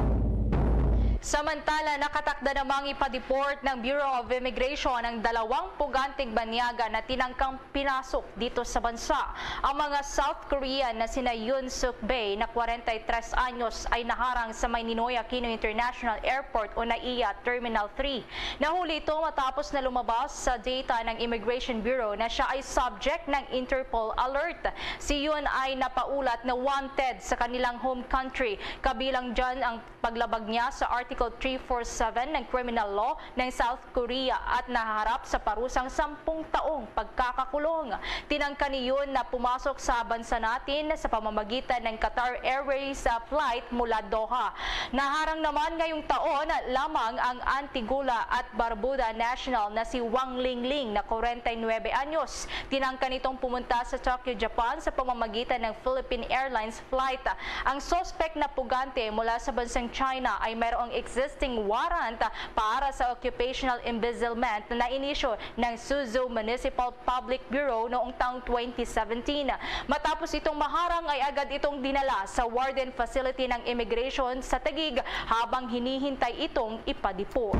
Samantala, nakatakda namang ipa-deport ng Bureau of Immigration ang dalawang puganteng banyaga na tinangkang pinasok dito sa bansa. Ang mga South Korean na sina Yoon Suk Bae na kwarenta y tres anyos ay naharang sa may Ninoy Aquino International Airport o NAIA Terminal three. Nahuli ito matapos na lumabas sa data ng Immigration Bureau na siya ay subject ng Interpol alert. Si Yoon ay napaulat na wanted sa kanilang home country, kabilang dyan ang paglabag niya sa Article three four seven ng Criminal Law ng South Korea at nahaharap sa parusang sampung taong pagkakakulong. Tinangka ni Yoon na pumasok sa bansa natin sa pamamagitan ng Qatar Airways, ah, flight mula Doha. Naharang naman ngayong taon lamang ang Antigua at Barbuda national na si Wang Lingling na kwarenta y nuebe anyos. Tinangka nitong pumunta sa Tokyo, Japan sa pamamagitan ng Philippine Airlines flight. Ang suspek na pugante mula sa bansang China ay mayroong existing warrant para sa occupational embezzlement na inisyu ng Suzhou Municipal Public Bureau noong taong twenty seventeen. Matapos itong maharang ay agad itong dinala sa warden facility ng immigration sa Taguig habang hinihintay itong ipa-deport.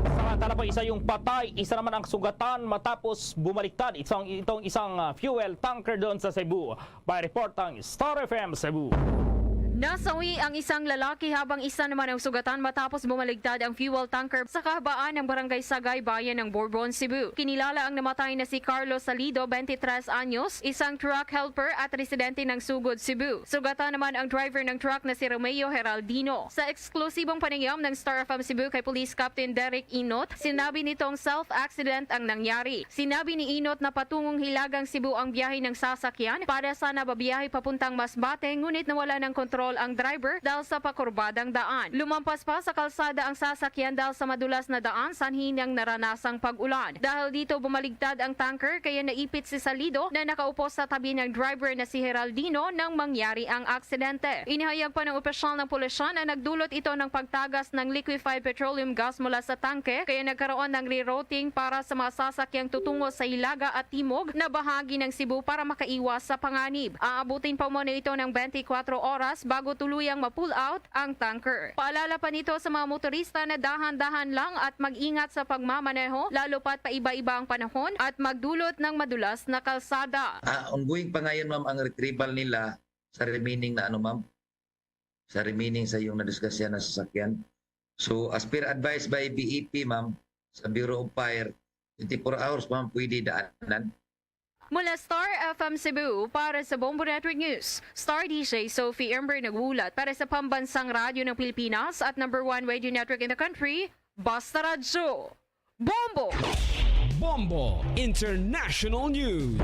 Samantala pa, isa yung patay, isa naman ang sugatan matapos bumaliktad itong, itong isang, ah, fuel tanker doon sa Cebu. May report ang Star F M Cebu. Nasawi ang isang lalaki habang isa naman ang sugatan matapos bumaligtad ang fuel tanker sa kahabaan ng Barangay Sagay, bayan ng Borbon, Cebu. Kinilala ang namatay na si Carlos Salido, twenty-three anyos, isang truck helper at residente ng Sugod, Cebu. Sugatan naman ang driver ng truck na si Romeo Heraldino. Sa eksklusibong panayam ng Star F M Cebu kay Police Captain Derek Inot, sinabi nitong self-accident ang nangyari. Sinabi ni Inot na patungong Hilagang Cebu ang biyahe ng sasakyan para sana babiyahe papuntang Masbate, ngunit nawala ng kontrol ang driver dahil sa pakurbadang daan. Lumampas pa sa kalsada ang sasakyan dahil sa madulas na daan sanhi ng naranasang pag-ulan. Dahil dito, bumaligtad ang tanker kaya naipit si Salido na nakaupo sa tabi ng driver na si Heraldino nang mangyari ang aksidente. Inihayag pa ng opisyal ng pulisya na nagdulot ito ng pagtagas ng liquefied petroleum gas mula sa tangke, kaya nagkaroon ng rerouting para sa mga sasakyang tutungo sa Hilaga at Timog na bahagi ng Cebu para makaiwas sa panganib. Aabutin pa umano ito ng twenty-four oras bago tuluyang ma-pull out ang tanker. Paalala pa nito sa mga motorista na dahan-dahan lang at mag-ingat sa pagmamaneho, lalo pat paiba-iba ang panahon at magdulot ng madulas na kalsada. Ah, ongoing pa ngayon, ma'am, ang retrieval nila sa remaining na, ano, ma'am, sa remaining sa iyong nadiskusyan na sasakyan. So, as per advice by B E P, ma'am, sa Bureau of Fire, twenty-four hours, ma'am, pwede daanan. Mula Star F M Cebu, para sa Bombo Network News, Star D J Sophie Ember naghulat. Para sa Pambansang Radyo ng Pilipinas at number one radio network in the country, Basta Radyo, Bombo! Bombo International News.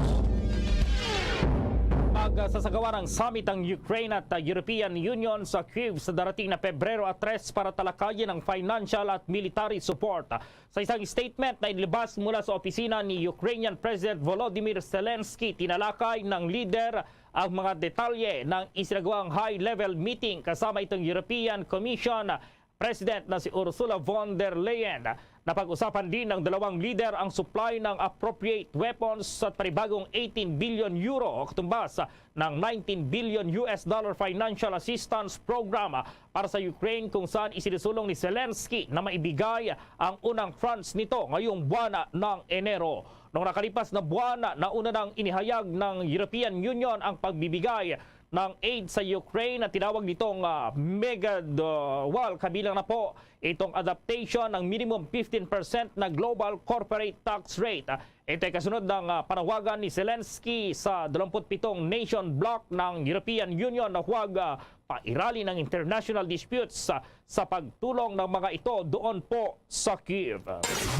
Magsasagawa ng summit ang Ukraine at, uh, European Union sa Kyiv sa darating na Pebrero tres para talakayin ang financial at military support. Sa isang statement na inilabas mula sa opisina ni Ukrainian President Volodymyr Zelensky, tinalakay ng lider ang mga detalye ng isinagawang high-level meeting kasama itong European Commission President na si Ursula von der Leyen. Napag-usapan din ng dalawang lider ang supply ng appropriate weapons at panibagong eighteen billion euro o katumbas ng nineteen billion U S dollar financial assistance program para sa Ukraine, kung saan isinisulong ni Zelensky na maibigay ang unang tranche nito ngayong buwan ng Enero. Noong nakalipas na buwan, nauna nang inihayag ng European Union ang pagbibigay ng aid sa Ukraine na tinawag nitong, ah, mega, ah, wall, kabilang na po itong adaptation ng minimum fifteen percent na global corporate tax rate. Ah, ito ay kasunod ng, ah, panawagan ni Zelensky sa dalawampu't pitong nation bloc ng European Union na huwag, ah, pairali ng international disputes, ah, sa pagtulong ng mga ito doon po sa Kyiv.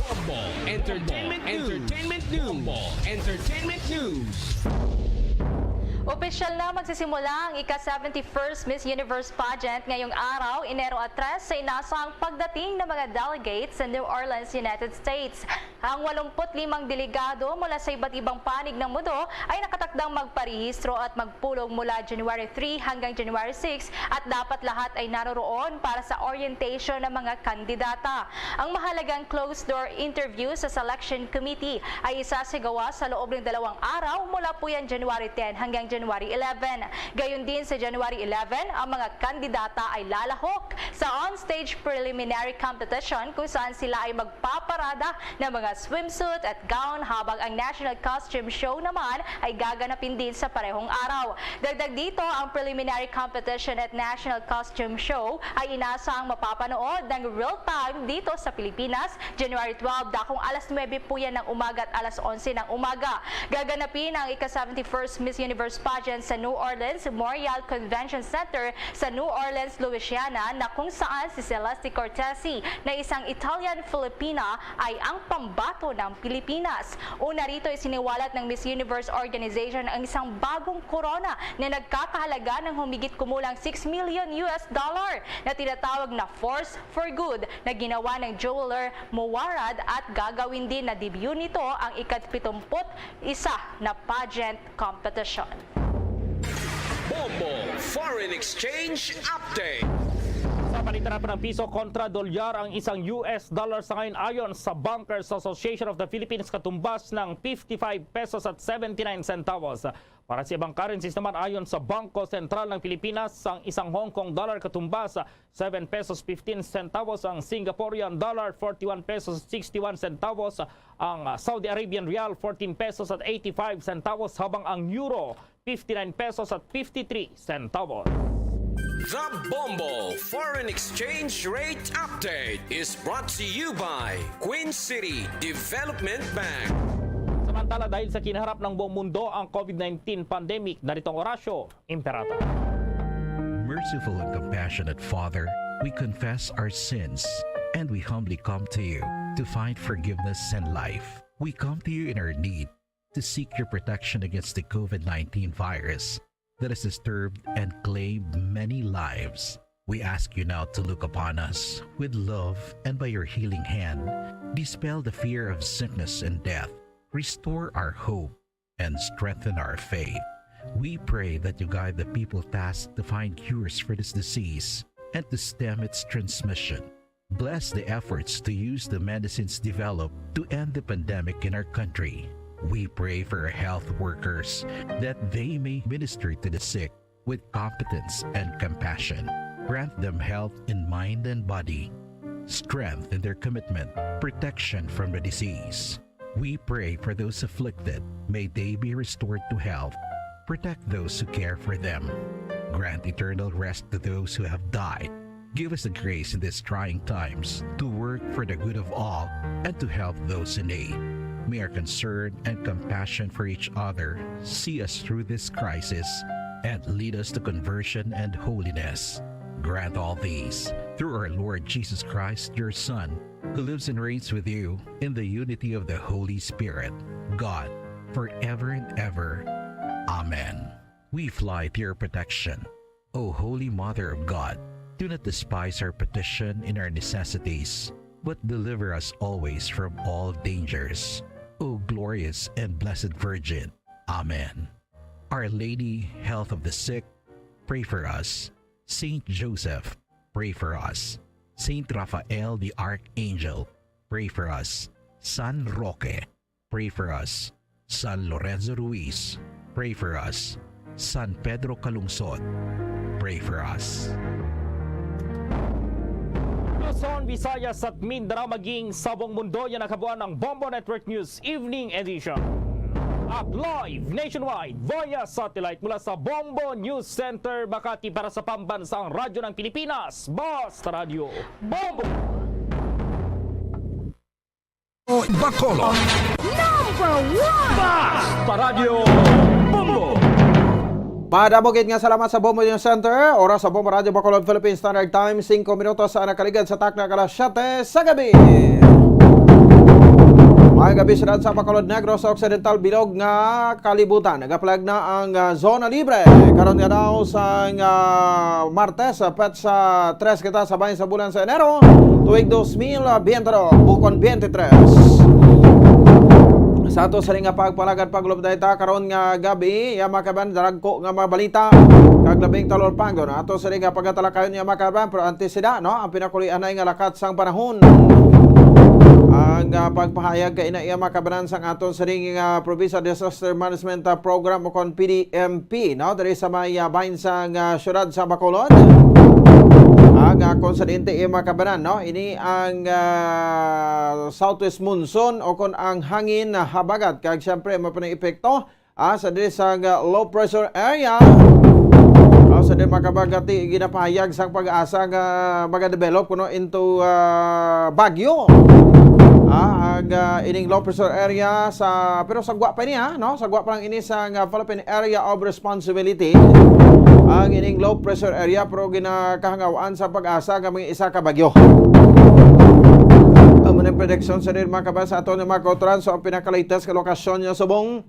Bombo Entertainment News. Entertainment News. Bombo Entertainment News. Opisyal na magsisimula ang ika-seventy-first Miss Universe Pageant ngayong araw, Enero tres, sa inasang pagdating ng mga delegates sa New Orleans, United States. Ang walumput limang delegado mula sa iba't ibang panig ng mundo ay nakatakdang magparehistro at magpulong mula January three hanggang January six, at dapat lahat ay naroroon para sa orientation ng mga kandidata. Ang mahalagang closed-door interview sa selection committee ay isasagawa sa loob ng dalawang araw, mula po yan January ten hanggang January eleven. Gayon din, sa January eleven, ang mga kandidata ay lalahok sa on-stage preliminary competition, kung saan sila ay magpaparada ng mga swimsuit at gown, habang ang National Costume Show naman ay gaganapin din sa parehong araw. Dagdag dito, ang preliminary competition at National Costume Show ay inasang mapapanood ng real-time dito sa Pilipinas, January twelve, dakong alas nuwebe po yan ng umaga at alas onse ng umaga. Gaganapin ang ika-seventy-first Miss Universe Pageant sa New Orleans Memorial Convention Center sa New Orleans, Louisiana, na kung saan si Celeste Cortesi, na isang Italian-Filipina, ay ang pambato ng Pilipinas. Una rito, isiniwalat ng Miss Universe Organization ang isang bagong korona na nagkakahalaga ng humigit kumulang six million U S dollar na tinatawag na Force for Good, na ginawa ng jeweler Muwarad, at gagawin din na debut nito ang ika-pitumpu't isa na pageant competition. Bombo Foreign Exchange Update. Sa panitara pa ng piso kontra dolyar ang isang U S dollar sa ngayon, ayon sa Bankers Association of the Philippines, katumbas ng fifty-five pesos at seventy-nine centavos. Para sa ibang currencies naman, ayon sa Bangko Sentral ng Pilipinas, ang isang Hong Kong dollar katumbas seven pesos fifteen centavos, ang Singaporean dollar forty-one pesos sixty-one centavos, ang Saudi Arabian rial fourteen pesos at eighty-five centavos, habang ang euro fifty-nine pesos at fifty-three centavos. The Bombo Foreign Exchange Rate Update is brought to you by Queen City Development Bank. Samantala, dahil sa kinaharap ng buong mundo ang COVID nineteen pandemic, narito ang Horacio Imperata. Merciful and compassionate Father, we confess our sins and we humbly come to you to find forgiveness and life. We come to you in our need to seek your protection against the COVID nineteen virus that has disturbed and claimed many lives. We ask you now to look upon us with love and by your healing hand, dispel the fear of sickness and death, restore our hope, and strengthen our faith. We pray that you guide the people tasked to find cures for this disease and to stem its transmission. Bless the efforts to use the medicines developed to end the pandemic in our country. We pray for our health workers that they may minister to the sick with competence and compassion. Grant them health in mind and body, strength in their commitment, protection from the disease. We pray for those afflicted. May they be restored to health. Protect those who care for them. Grant eternal rest to those who have died. Give us the grace in these trying times to work for the good of all and to help those in need. May our concern and compassion for each other see us through this crisis and lead us to conversion and holiness. Grant all these through our Lord Jesus Christ, your Son, who lives and reigns with you in the unity of the Holy Spirit, God, forever and ever. Amen. We fly to your protection, O Holy Mother of God. Do not despise our petition in our necessities, but deliver us always from all dangers, O glorious and blessed Virgin. Amen. Our Lady, Health of the Sick, pray for us. Saint Joseph, pray for us. Saint Raphael the Archangel, pray for us. San Roque, pray for us. San Lorenzo Ruiz, pray for us. San Pedro Calungsod, pray for us. Luzon, Visayas at Mindanao, maging sa buong mundo, yan ang kabuuan ng Bombo Network News Evening Edition. At live nationwide via satellite mula sa Bombo News Center, Makati, para sa Pambansang Radyo ng Pilipinas, Basta Radyo Bombo! Bacolod. Number one! Basta Radyo Bombo! Madamo gid nga salamat sa Bombo News Center. Oras sa Bombo Radyo Bacolod, Philippine Standard Time, singko minutos sa nakaligad sa takna ka alas siyete sa gabi. Maayong gabi sa Bacolod, Negros Occidental, bilog nga kalibutan. Nagapalag na ang ah, zona libre karon nga daw sa ah, Martes, ah, petsa tres kita sa bahin sa bulan sa Enero, tuig dos mil biyente dos, bukon biyente tres. Sa ato sini nga pagpalagad, paglupdayta karon nga gabi, ya, mga kababayan, daragko nga mga balita kag labing talorpangon ato sini nga pagatalakayon, ya, mga kababayan. Pero antes sida, no, ang pinakulianay nga lakat sang panahon, ang, ah, pagpahayag kay ina, ya, mga kababayan, sang aton sini nga Provincial Disaster Management, ah, Program o kon P D M P, no, diri sa may, ah, bahin sang, ah, siyudad sa Bacolod. Ang, ah, konsidente, ya, mga kababayan, no, ini ang, ah, southwest monsoon o kon ang hangin na habagat, kag siyempre mao pa ni epekto, ah, sa diri sa, ah, low pressure area. Ah, sa diri, mga kababayan, ti ginapahayag sang PAGASA nga magadevelop kuno into, ah, bagyo. Ah, ang, ah, ining low pressure area sa, pero sagwa pa ini, ha, no? Sagwa pa lang ini sa, ah, Philippine Area of Responsibility. Ang ining low pressure area, pero ginakahangawaan sa PAGASA nga mga isa ka bagyo. Amo na ang prediction sa diri, mga kababayan, sa aton nga mga kautoran. So, ang pinaka-latest nga lokasyon niya subong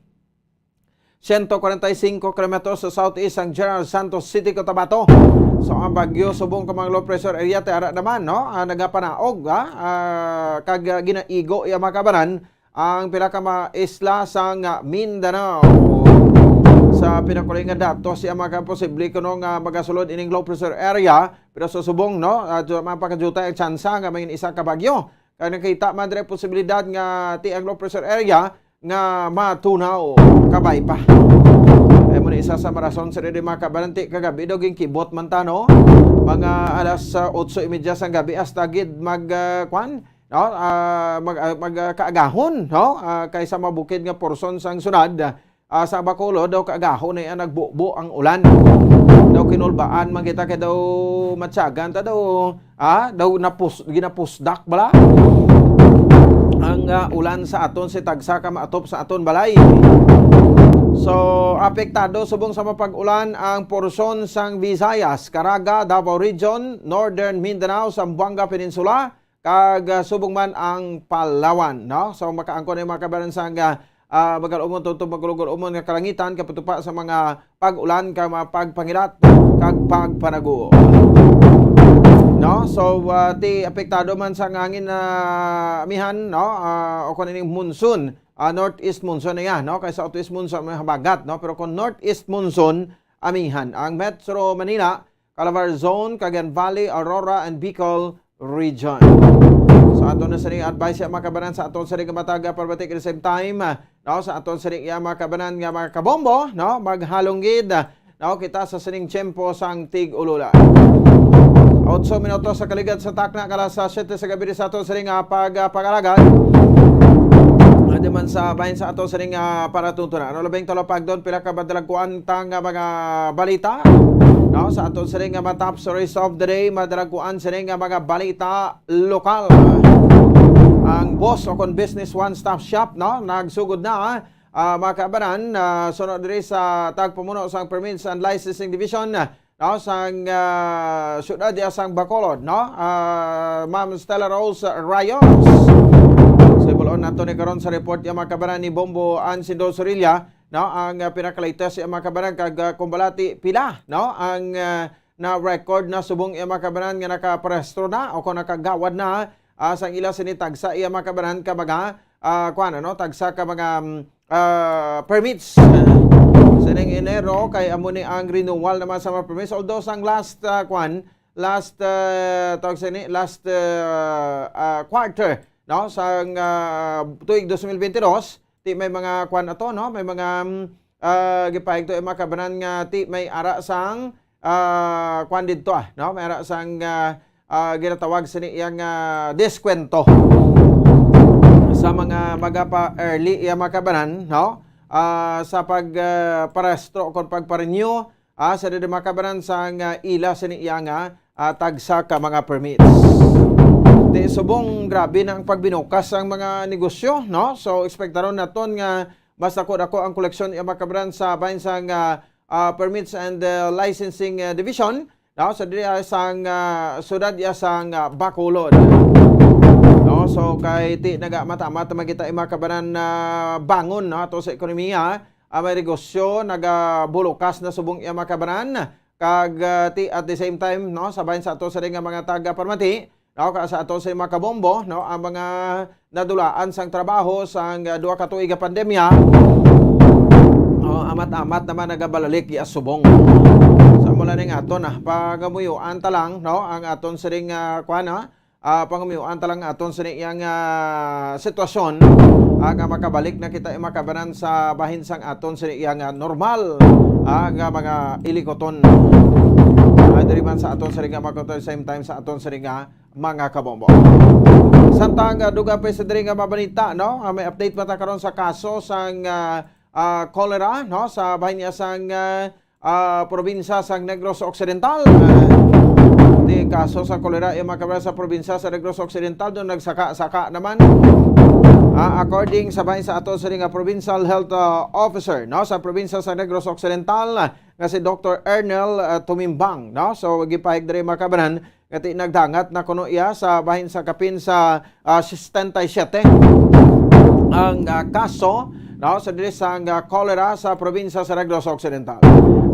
ciento cuarenta y cinco kilometros sa southeast sang General Santos City, Cotabato. So, ang bagyo subong ka mga low pressure area, ti ara naman, no? Ah, nagapanaog, ah, ah, kag, ah, ginaigo, ya, mga kababayan, ang pila ka mga isla sang, ah, Mindanao. Sa pinakuling nga datos, ya, mga posible kuno nga magasulod ining low pressure area, pero sa subong, no, ah, ju-, mapakajutay ang tsansa nga may isa ka bagyo. Kag nakita man diri posibilidad nga ti ang low pressure area nga matunaw kabay pa. Ay mo na isa sa marason sa diri, mga kababayan, ti kagabi daw ginkibot man ta, no? Mga alas, ah, otso y media sang gabi hasta gid mag, ah, kwan, no? Ah, mag, ah, mag, ah, kaagahon, no? Ah, kay sa mabukid nga porsyon sang syudad, ah, sa Bacolod daw kaagahon na yan nagbubo ang ulan. Daw kinulbaan man kita kay daw matyagan ta daw, ah, daw napus-, ginapusdak bala ang, ah, ulan sa aton si tagsa ka maatop sa aton balay. So, apektado subong sa mapag-ulan ang porsyon sang Visayas, Caraga, Davao Region, Northern Mindanao, Zamboanga Peninsula, kag, ah, subong man ang Palawan, no? So, makaangkon ang mga kababayan sang, ah, ah, magalumon tubtob magulog-ulumon nga kalangitan, kapatupa sa mga pag-ulan kag mga pagpangilat kag pagpanago. No? So, ah, ti apektado man sa hangin na amihan, no? Ah, o kung ining monsoon, ah, northeast monsoon na yan, no? Kay southwest monsoon may habagat, no? Pero kung northeast monsoon, amihan. Ang Metro Manila, Calabar Zone, Cagayan Valley, Aurora, and Bicol Region. So, ato na sini advice, ya, mga kababayan, sa aton sini nga matag, ah, parbati, at the same time, ah, no, sa aton sini, ya, mga kababayan, nga mga kabombo, no, maghalong gid, ah, no, kita sa sining tiyempo sang tig-ulula. Otso minutos sa kaligad sa takna, kala sa siyete sa gabi sa aton sini nga pag, ah, pag-alagad. Adi man sa bahin sa aton sini nga para tuntunan. Ano labing talapag doon, pila ka madalagkuan ta nga mga balita? No, sa aton sini nga mga top stories of the day, madalagkuan sini nga mga balita lokal. Ang boss o kon Business One Stop Shop, no, nagsugod na, ah, mga kababayan, ah, sunod diri sa tagpamuno sang Permits and Licensing Division, no, sang, ah, siyudad diya sang Bacolod, no? Ah, Ma'am Stella Rose Rayos. So, ibulon nato ni karon sa report niya, mga kababayan, ni Bombo Ansindo Sorilla, no? Ang, ah, pinaka-latest, ya, mga kababayan, kag, ah, kung balati pila, no? Ang, ah, na-record na subong, ya, mga kababayan, nga nakaparehistro na o kung nakagawad na, ah, sang ila sini tagsa, ya, mga kababayan, ka mga, ah, kuwan, ano, tagsa ka mga, mm, ah, permits. Sining Enero, kay amo ni ang renewal naman sa mga permits. Although sang last, ah, kwan, last, ah, tawag sa ni, last, ah, ah, quarter, no, sang, ah, tuig dos mil bentidós, ti may mga kwan ato, no, may mga, mm, ah, gipahigto ang mga kababayan nga ti may ara sang, ah, kwan didto, ah, no, may ara sang, ah, ah, ginatawag sini iyang, ah, diskwento sa mga magapa-early, iya, mga kababayan, no? Ah, sa pag, ah, parehistro o kon pagpa-renew, ah, sa diri, mga kababayan, sa nga ila sini iya nga, ah, tagsa ka mga permits. Ti subong grabe na ang pagbinukas ang mga negosyo, no? So, ekspektaron naton nga mas dako-dako ang koleksyon, iya, mga kababayan, sa bahin sang, ah, ah, Permits and, ah, Licensing, ah, Division, no? Sa diri, ah, sang, ah, siyudad, iya, sang, ah, Bacolod. No? So, kay ti nagamata-mata man kita, iya, mga kababayan, na bangon, no, ato sa ekonomiya, ah, may negosyo nagabulukas na subong, iya, mga kababayan. Kag, ah, ti, at the same time, no, sa bahin sa ato sa nga mga taga-parmati, no, ka sa aton sa mga kabombo, no, ang mga nadulaan sang trabaho sang, ah, duha ka tuig nga pandemya, oh, amat-amat naman nagabalalik ya subong. Sa mula ning aton, ah, pangamuyuan ta lang, no, ang aton siring, ah, kuwan, ah, ah, pangamuyuan ta lang aton siring iyang, ah, sitwasyon, ah, nga makabalik na kita, eh, makabanan sa bahin sang aton siring iyang, ah, normal, ah, nga mga ilikoton. Ah, diri man sa aton siring nga mga, same time sa aton siring nga mga kabombo. Samtang, ah, dugang pa sa diri nga mabalita, no? Ah, may update pa ta karon sa kaso sang, ah, ah, cholera, no? Sa bahin niya sang, ah, ah, probinsya sang Negros Occidental. Ah, di kaso sa cholera, yung mga kababayan sa probinsya sa Negros Occidental, doon nagsaka-saka naman. Ah, according sa bahin sa aton siring nga provincial health, ah, officer, no, sa probinsya sa Negros Occidental, ah, nga si Doktor Ernel, ah, Tumimbang, no? So, gipahig diri, mga kababayan, nga ti nagdangat na kuno iya sa bahin sa kapin sa, ah, sesenta y siete ang, ah, kaso, no, sa diri sang, ah, cholera sa probinsya sa Negros Occidental.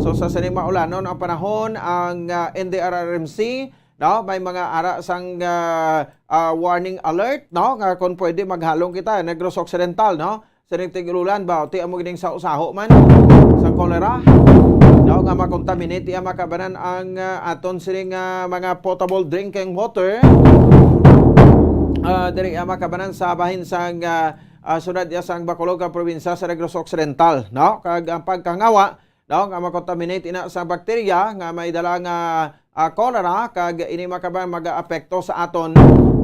So, sa sining maulanon ang panahon, ang, ah, N D R R M C, no, may mga ara sang, ah, ah, warning alert, no, nga kung pwede maghalong kita, Negros Occidental, no? Sining tig-ulan ba, ti amo gining sa usaho man sa cholera, no, nga makontaminate iya makabanan ang, ah, aton sining, ah, mga potable drinking water, ah, diri iya makabanan sa bahin sang, ah, ah, syudad iya sang Bacolod, ka probinsya sa Negros Occidental, no? Kag ang pagkangawa, no, nga makontaminate ina sa bakterya nga may dala nga, ah, cholera, kag ini makabanan mag-aapekto sa aton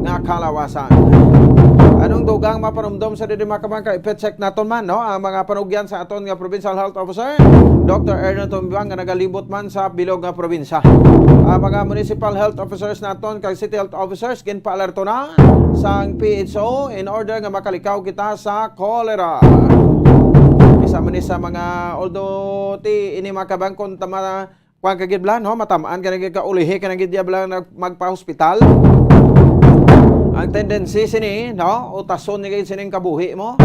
nga kalawasan. Anong dugang mapanumdom sa diri makabanan ka ipa-check naton man, no? Ang mga panugyan sa aton nga provincial health officer, Doktor Ernest Tumbang, nga nagalibot man sa bilog nga probinsya. Ang mga municipal health officers naton kag city health officers ginpaalerto na sang P H O in order nga makalikaw kita sa cholera. Isa man ni sa mga, although ti ini makabanan kung tama, kuwan ka gid bala, no? Matamaan ka na gid, kaulihi ka na gid ya bala nag-, magpa-hospital. Ang tendency sini, no? Utason ni gid sining kabuhi mo.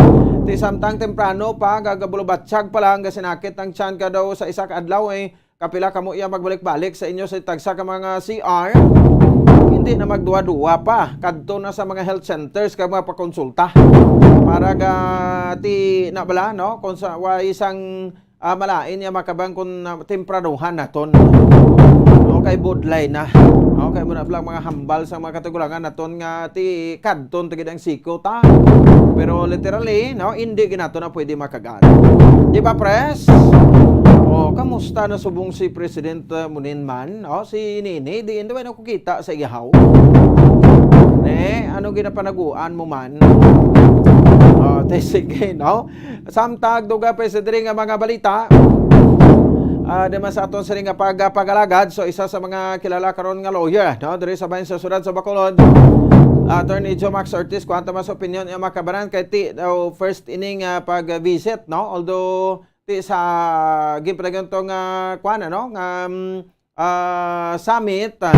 Ti samtang temprano pa, gagabulubatsag pa lang, gasinakit ang tiyan ka daw sa isa ka adlaw, eh, kapila kamo iya magbalik-balik sa inyo sa tagsa ka mga C R. Hindi na magduwa-duwa pa, kadto na sa mga health centers kag mga pakonsulta. Para ga ti na bala, no? Kung sa wa isang, ah, malain niya makabanan kung, ah, tempranuhan naton. No, kay budlay na. No, kay muna lang mga hambal sa mga katigulangan naton nga ti kadton ti gid ang siko ta. Pero literally, no, hindi gid nato na pwede makagat. Di ba, pres? Oh, kamusta na subong si President, uh, Munin man? Oh, si Nini, di, hindi ba nakukita sa iyahaw? Ne, ano ginapanaguan mo man? Oh, te, sige, no? Samtang dugang pa sa diri nga mga balita, ah, di man sa aton siring nga pag-, pag-alagad. So, isa sa mga kilala karon nga lawyer, no? Diri sa bahin sa syudad sa Bacolod, Attorney Joe Max Ortiz, kuwanta mas opinion niya makabanan kay ti, daw first ining, ah, pag-visit, no? Although, ti sa ginpadayon to nga, kuwan, ano, nga, um, ah, summit, ah,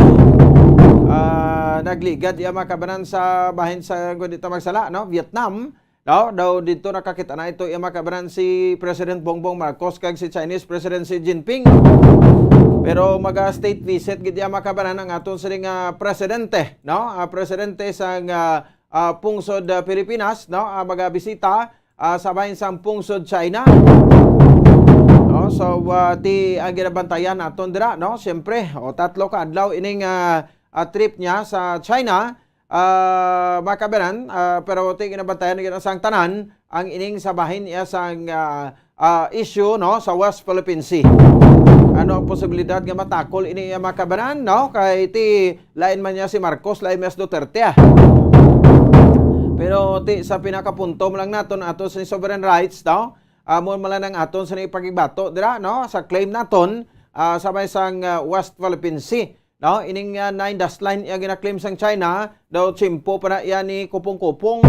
ah, nagligad iya makabanan sa bahin sa, kung di ta magsala, no, Vietnam, no? Daw dito nakakita na ito iya makabanan si President Bongbong Marcos kag si Chinese President Xi Jinping. Pero maga state visit gid iya makabanan ang aton siring nga presidente, no? Ah, presidente sa nga, ah, pungsod, ah, Pilipinas, no? Ah, magabisita, ah, sa bahin sang pungsod China. No? So, ah, ti ang ginabantayan naton dira, no? Siyempre, o, tatlo ka adlaw ining, ah, ah, trip niya sa China, ah, makabanan, ah, pero ti ginabantayan na gid sang tanan ang ining sa bahin niya sang, ah, ah, issue, no, sa West Philippine Sea. Ano ang posibilidad nga matakol ini iya makabanan, no? Kay ti lain man niya si Marcos, lain man si Duterte, ah. Pero ti sa pinakapunto mo lang naton ato sa sovereign rights, no? Amo man lang ang aton sa ipagbato dira, no? Sa claim naton, ah, sa may sang, ah, West Philippine Sea, no? Ining, ah, nine dash line iya gina-claim sang China, daw tiyempo pa na iya ni kupong-kupong.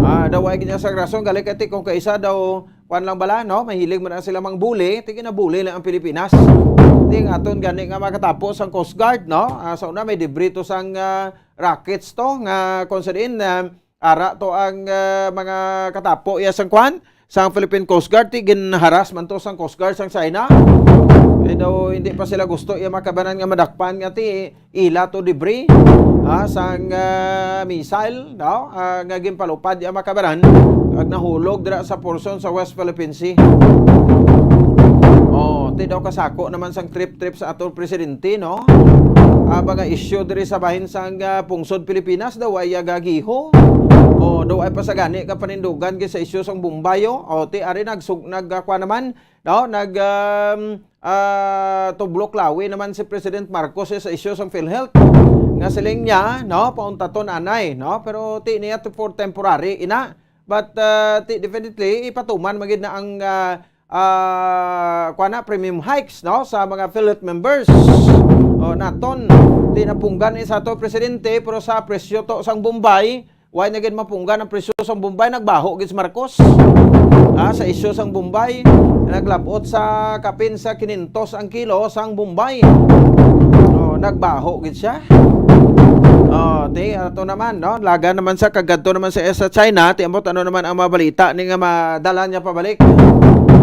Ah, daw ay gid niya sa rason, gali kay ti kung kaisa daw, kwan lang bala, no? Mahilig man sila mangbuli, ti ginabuli lang ang Pilipinas. Ti ang aton gani nga makatapo sang Coast Guard, no? Ah, sa una may debris to sang, ah, rockets to, nga kung sa diin, ah, ara to ang, ah, mga katapo iya sang kwan, sang Philippine Coast Guard, ti ginharas man to sang Coast Guard sang China. Daw hindi pa sila gusto iya makabanan nga madakpan nga ti ila to debris, ah, sang, ah, missile, no? Ah, nga ginpalupad iya makabanan, ag nahulog dira sa portion sa West Philippine Sea. Oh, ti daw kasako naman sang trip-trip sa aton presidente, no? Ah, mga issue diri sa bahin sang, ah, pungsod Pilipinas daw ay agagiho. Oh, daw ay pasagani ka panindugan gid sa issue sang Bombayo. Oh, ti ari nagsug-, nag, ah, kuha naman, no? Nag, um, ah, tublok lawi naman si President Marcos sa issue sang PhilHealth. Nga siling niya, no, pauntaton anay, no? Pero ti niya to for temporary ina. But, ah, ti definitely ipatuman magid na ang, ah, ah, kuha na, premium hikes, no, sa mga PhilHealth members. O, naton, ti napunggan ni sa to presidente, pero sa presyo to sang Bombay, why na gid mapunggan ang presyo sang Bombay? Nagbaho gid si Marcos. Ah, sa isyu sang Bombay, naglabot sa kapin sa kinentos ang kilo sang Bombay. Oh, nagbaho gid siya. Oh, ti ato naman, no? Laga naman sa kagadto naman sa, sa China, ti ambot ano naman ang mga balita ni nga madala niya pabalik.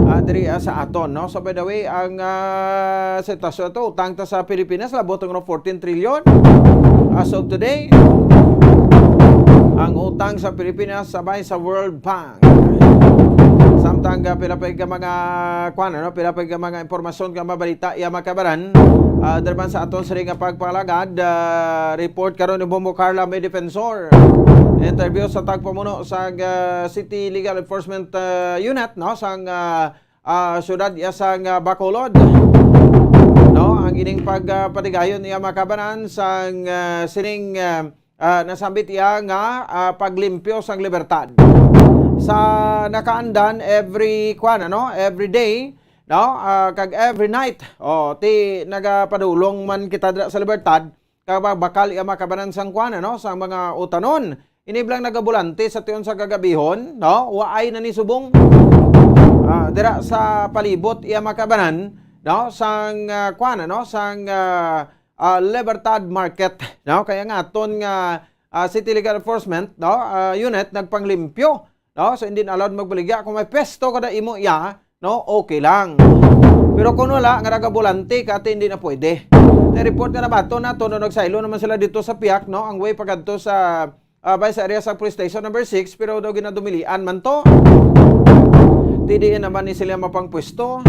Ah, diri, ah, sa aton, no? So, by the way, ang, ah, sitwasyon to, utang ta sa Pilipinas, labot ang fourteen trillion as of today. Ang utang sa Pilipinas sabay sa World Bank. Samtang, ah, pila pa ka mga, kuwan, ano, pila pa ka mga impormasyon nga mabalita, iya makabaran. Ah, derman sa aton sini nga pagpalagad, ah, report karon ni Bombo Carla, may defensor. Interview sa tagpamuno sa, ah, City Legal Enforcement, ah, Unit, no, sang, ah, ah, syudad iya sang, ah, Bacolod. No, ang ining pag, ah, patigayon niya makabanan sang, ah, sining, ah, ah, nasambit iya nga, ah, paglimpyo sang libertad. Sa nakaandan every, kuwan, ano, every day, no, ah, kag every night, oh, ti nagapadulong man kita dira sa libertad, kag bakal iya makabanan sang, kuwan, ano, sang mga utanon. Ini bala nagabulante sa tion sa kagabihon, no? Waay na ni subong. Ah, dira sa palibot iya makabanan, no? Sang, ah, kuwan, ano? Sang, ah, ah, Libertad Market, no? Kaya nga aton nga, ah, City Legal Enforcement, no? Ah, unit nagpanglimpyo, no? So, hindi na allowed magbaligya. Kung may pwesto kada imo iya, no? Okay lang. Pero kung wala, nga nagabulante ka, ti hindi na pwede. Kaya report nga nabaton nato, no, nagsaylo naman sila dito sa piyak, no? Ang way pagadto sa, ah, bay sa area sa Police Station number six, pero daw ginadumilian man to. Ti diin naman ni sila mapangpwesto.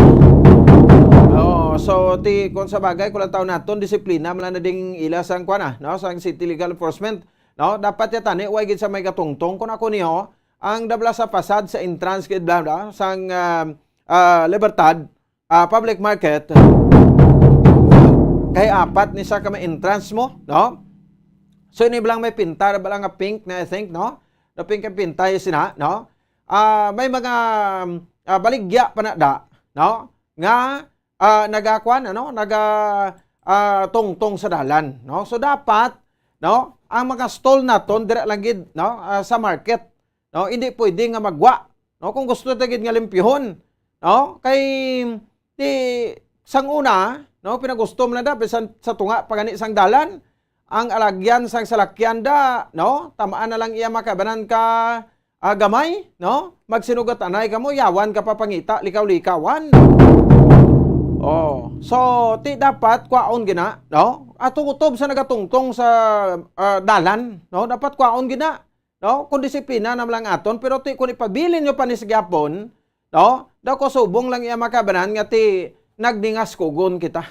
Oh, so, ti, kung sa bagay, kung lang taon naton, disiplina, man lang na ding ila sang, kuwan na, no? Sang City Legal Enforcement, no? Dapat ya tani, way gid sa may katungtong. Kung ako niyo, ang dabla sa pasad sa entrance gid bla, bla, sang, ah, ah, Libertad, ah, public market, kay apat ni sa ka may entrance mo, no? So, ini bala may pinta, bala nga pink na, I think, no? Na pink ang pinta, yung sina, no? Ah, may mga, ah, baligya pa na da, no? Nga, ah, nagakuan, ano? Naga, ah, tungtong sa dalan, no? So, dapat, no? Ang mga stall naton, dira lang gid, no? Ah, sa market, no? Hindi pwede nga magwa, no? Kung gusto ta gid nga limpyuhon, no? Kay, ti, sang una, no? Pinagusto man na da, bisan sa tunga pa gani sang dalan, ang alagyan sang salakyan da, no? Tamaan na lang iya makabanan ka, ah, gamay, no? Magsinugat anay kamo, yawan ka pa pangita, likaw-likawan. Oh, so, ti dapat kwaon gina, no? Atong utob sa nagatungtong sa, ah, dalan, no? Dapat kwaon gina, no? Kung disiplina na lang aton, pero ti, kung ipabilin nyo pa ni sa gyapon, no? Daw ko subong lang iya makabanan nga ti nagningas kugon kita.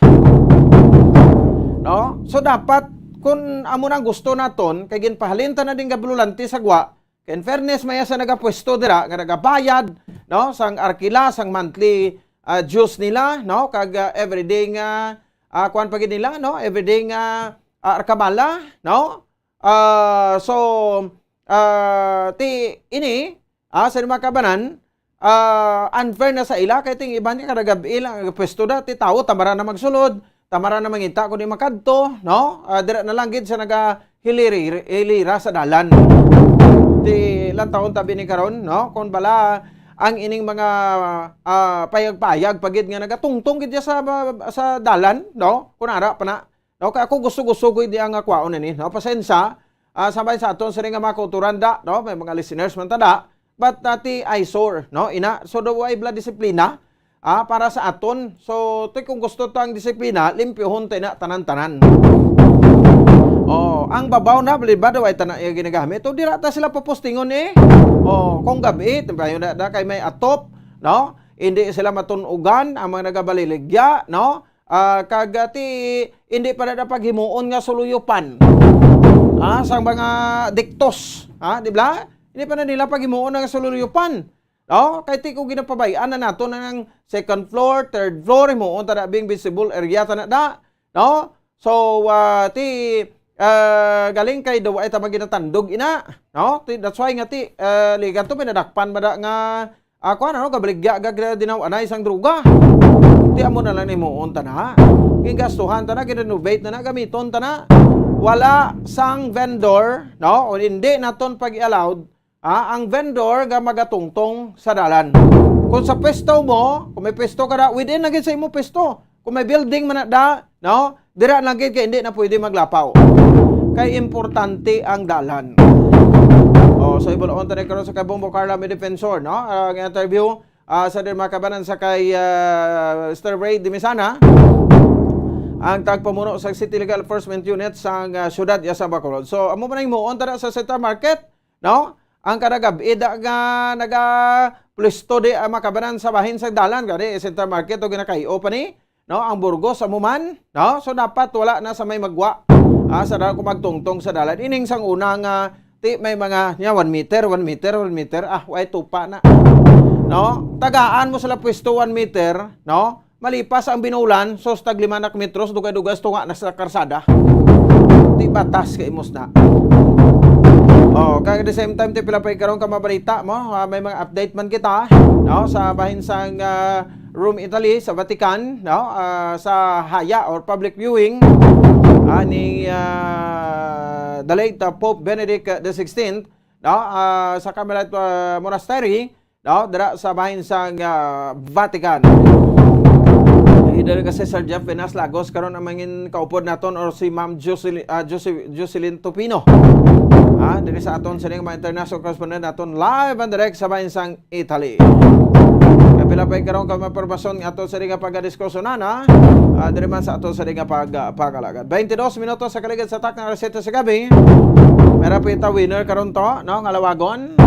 No? So dapat, kung amo nang gusto naton, kay ginpahalin ta na din gabulante sa gwa, kay in fairness, may sa nagapwesto dira, nga nagabayad, no? Sang arkila, sang monthly, ah, dues nila, no? Kag, ah, everyday nga, ah, kuwan pa gid nila, no? Everyday nga, ah, arkamala, no? Ah, so, ah, ti, ini, ah, sa mga kabanan, ah, unfair na sa ila, kay ting iban nga kada gabi lang, pwesto da, ti tawo, tamara na magsulod, tamara na mangita kung di makadto, no? Ah, dira na lang gid sa naga hiliri-, hilira sa dalan. Ti, lang taon tabi ni karon, no? Kung bala, ang ining mga, ah, payag-payag pa gid nga nagatungtong gid sa, sa dalan, no? Kung ara pa na, no? Kay ako gusto-gusto ko di ang kwaon ini, no? Pasensa, ah, sabay sa aton sini nga mga kauturan da, no? May mga listeners man ta da, but, ah, ti eyesore, no? Ina, so daw ay bala disiplina, ah, para sa aton. So, ti kung gusto ta ang disiplina, limpyohon ta na tanan-tanan. Oh, ang babaw na, balibad, way ta na iya ginagamit. O, dira ta sila papostingon, eh. Oh, kung gabi, timbayo na, na kay may atop, no? Hindi sila matunugan, ang mga nagabaliligya, no? Ah, kag, ah, ti, hindi pa na paghimuon nga suluyupan. Ah, sang mga diktos, ah, di ba? Hindi pa na nila paghimuon nga suluyupan. No? Kay ti ko ginapabay-an na nato na ng second floor, third floor, himuon ta na bing visible area ta na da, no? So, ah, ti, ah, galing kay daw ay ta maginatandog ina, no? Ti, that's why nga ti, ah, ligan to pinadakpan mada nga, ah, kuan, ano, gabaligya ga dinaw anay sang droga. Ti amo na lang himuon ta na. Gingastuhan ta na, gin-renovate na na, gamiton ta na. Wala sang vendor, no? O hindi naton pag-allowed, ah, ang vendor nga magatungtong sa dalan. Kung sa pwesto mo, kung may pwesto ka na, within na gid sa imo pwesto. Kung may building man na da, no? Dira lang gid kay hindi na pwede maglapaw. Kay importante ang dalan. Oh, so ibulon ta ni karon sa kay Bongbong Carla, may defensor, no? Ang interview, ah, sa din makabanan sa kay, ah, Mister Ray Dimisana, ang tagpamuno sa City Legal Enforcement Unit sa, ah, siyudad ya sa Bacolod. So, amo man ang himuon ta na sa Central Market, no? Ang kada gab-i da nga nagapwesto di ang makabanan sa bahin sa dalan, gani Central Market o ginakay-o pa ni, no? Ang Burgos amo man, no? So dapat wala na sa may magwa, ah, sa dalan kung magtungtong sa dalan. Ining sang una nga ti may mga niya one meter, one meter, one meter, ah, way tupa na. No? Tagaan mo sila pwesto one meter, no? Malipas ang binulan, sus, tag lima na ka metros, dugay-dugay sa tunga na sa karsada. Di batas kay imos na. Oh, kag at the same time, ti pila pa karon ka mabalita mo, ah, may mga update man kita, no, sa bahin sang, ah, Rome, Italy, sa Vatican, no, ah, sa haya or public viewing, ah, ni, ah, the late, ah, Pope Benedict, ah, the sixteenth, no, ah, sa Carmelite, ah, Monastery, no, dira sa bahin sang, ah, Vatican. Idol ka si Sir Jeff Venas Lagos, karon ang mangin kaupod naton or si Ma'am Jocelyn, ah, Joce-, Jocelyn Tupino. Ah, diri sa aton sining mga international correspondent naton live and direct sa bahin sang Italy. Kapila pa karon ka mapormasyon nga ato sa nga pagdiskusyonan, ha? Ah, diri man sa ato sa nga pag, ah, pag-alagad. Twenty-dos minutos sa kaligid sa tak na alas siyete sa gabi. Mera pita winner karon to, no, nga lawagon.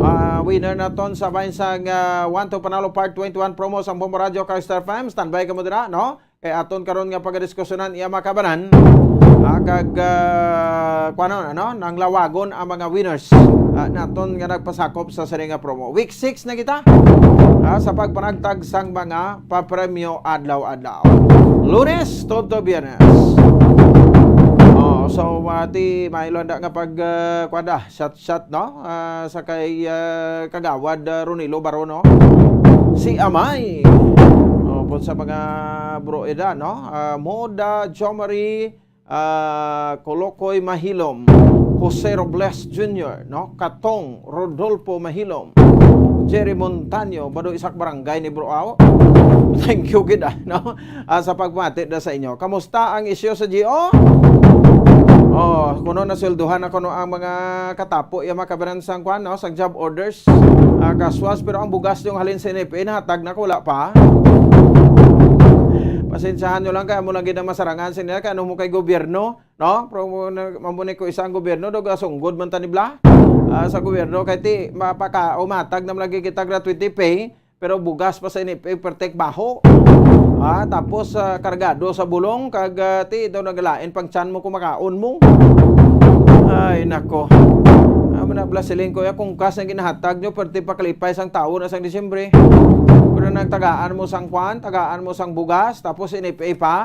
Ah, winner naton sa bahin sang, ah, One to Panalo Part twenty-one promo sang Bombo Radio kag Star F M. Standby kamo dira, no? Kay aton karon nga pagadiskusyonan iya makabanan. Ah, kag, ah, kuanon, ano, nang lawagon ang mga winners, ah, naton nga nagpasakop sa sini nga promo. Week six na kita, ah, sa pagpanagtag sang mga papremyo adlaw-adlaw. Lunes, tubtob Biyernes. Oh, so, ah, ti, may landa nga pag, ah, kuwan da, shot-shot, no? Ah, sa kay, ah, Kagawad, ah, Ronilo Baro, no? Si Amay. Oh, pun sa mga bro ida, no? Ah, Moda, Jomari, ah, Kolokoy Mahilom, Jose Robles Junior, no? Katong Rodolfo Mahilom, Jerry Montaño, bado isak barangay ni Bro Ao. Thank you gid, ah, no? Ah, sa pagpamati na sa inyo. Kamusta ang isyu sa G O? Oh, kuno nasweldohan na kuno ang mga katapo, yung mga kabanan sang kwan, no? Sang job orders. Ah, kaswas, pero ang bugas yung halin sa N F A, nahatag na ko, wala pa. Pasensyahan nyo lang, kaya mo lang gid ang masarangan sa nila, kaya ano mo kay gobyerno, no? Pero mo na, mo ni ko isang gobyerno, daw gasunggod man ta ni bla. Ah, sa gobyerno, kay ti, mapaka, umatag na lagi kita gratuity pay, pero bugas pa sa N F A, pertek baho. Ah, tapos, ah, kargado sa bulong, kag, ah, ti, daw nagalain pang tiyan mo kung makaon mo. Ay, nako. Ah, mana bla siling ko, ya, kung kas na ginahatag nyo, perte pakalipay sang tawo na sang Disyembre. Pero nagtagaan mo sang kwan, tagaan mo sang bugas, tapos N F A pa.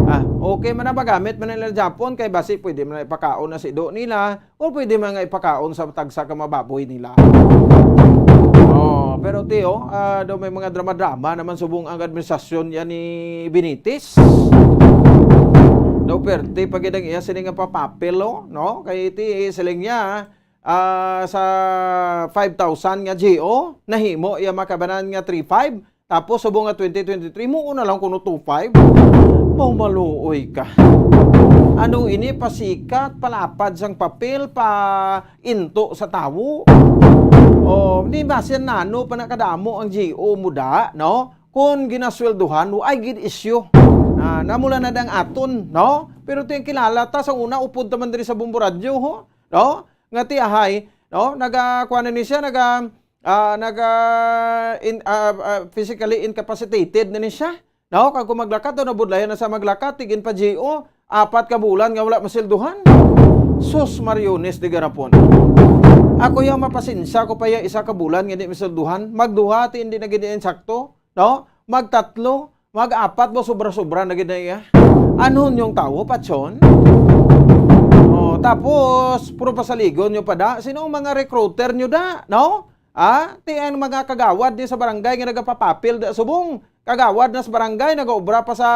Ah, okay man na, magamit man nila Japon, kay basi pwede man na ipakaon na si do nila, o pwede man nga ipakaon sa tagsa ka mababoy nila. Oh, pero tiyo, ah, daw may mga drama-drama naman subong ang administrasyon yan ni Benitez. Daw perte pa gid ang iya sini nga papapel, oh, no? Kay ti siling niya, ah, sa five thousand nga G O, nahimo iya makabanan nga three five. Tapos subong nga twenty twenty-three, mo na lang kuno two five. Mao maluoy ka. Ano ini, pasikat, palapad sang papel, pa into sa tawo. Oh, di ba siya nano pa nakadamo ang G O mo da, no? Kon ginasweldohan, wa ay gid isyu. Na, namula na dang aton, no? Pero ti ang kilala ta sa una, upod ta man diri sa Bombo Radyo, ho? No? Nga ti ahay, no? Naga, kuwan na ni siya, naga, ah, naga, in, ah, ah, physically incapacitated na ni siya. No? Kag kung maglakat, daw nabudlayan na sa maglakat, tigin pa G O, apat ka bulan nga wala masilduhan. Sus, Mariones de Garapon. Ako yung mapasensya ko pa yung isa ka bulan nga di masilduhan. Magduha, ti hindi na gid insakto. No? Magtatlo, mag-apat mo, sobra-sobra na gid na iya. Anhon yung tawo, patyon? Oh, tapos, puro pasaligon nyo pa da. Sino ang mga recruiter nyo da? No? Ah, ti ang mga kagawad ni sa barangay nga nagapapapil da subong. Kagawad na sa barangay, nagaobra pa sa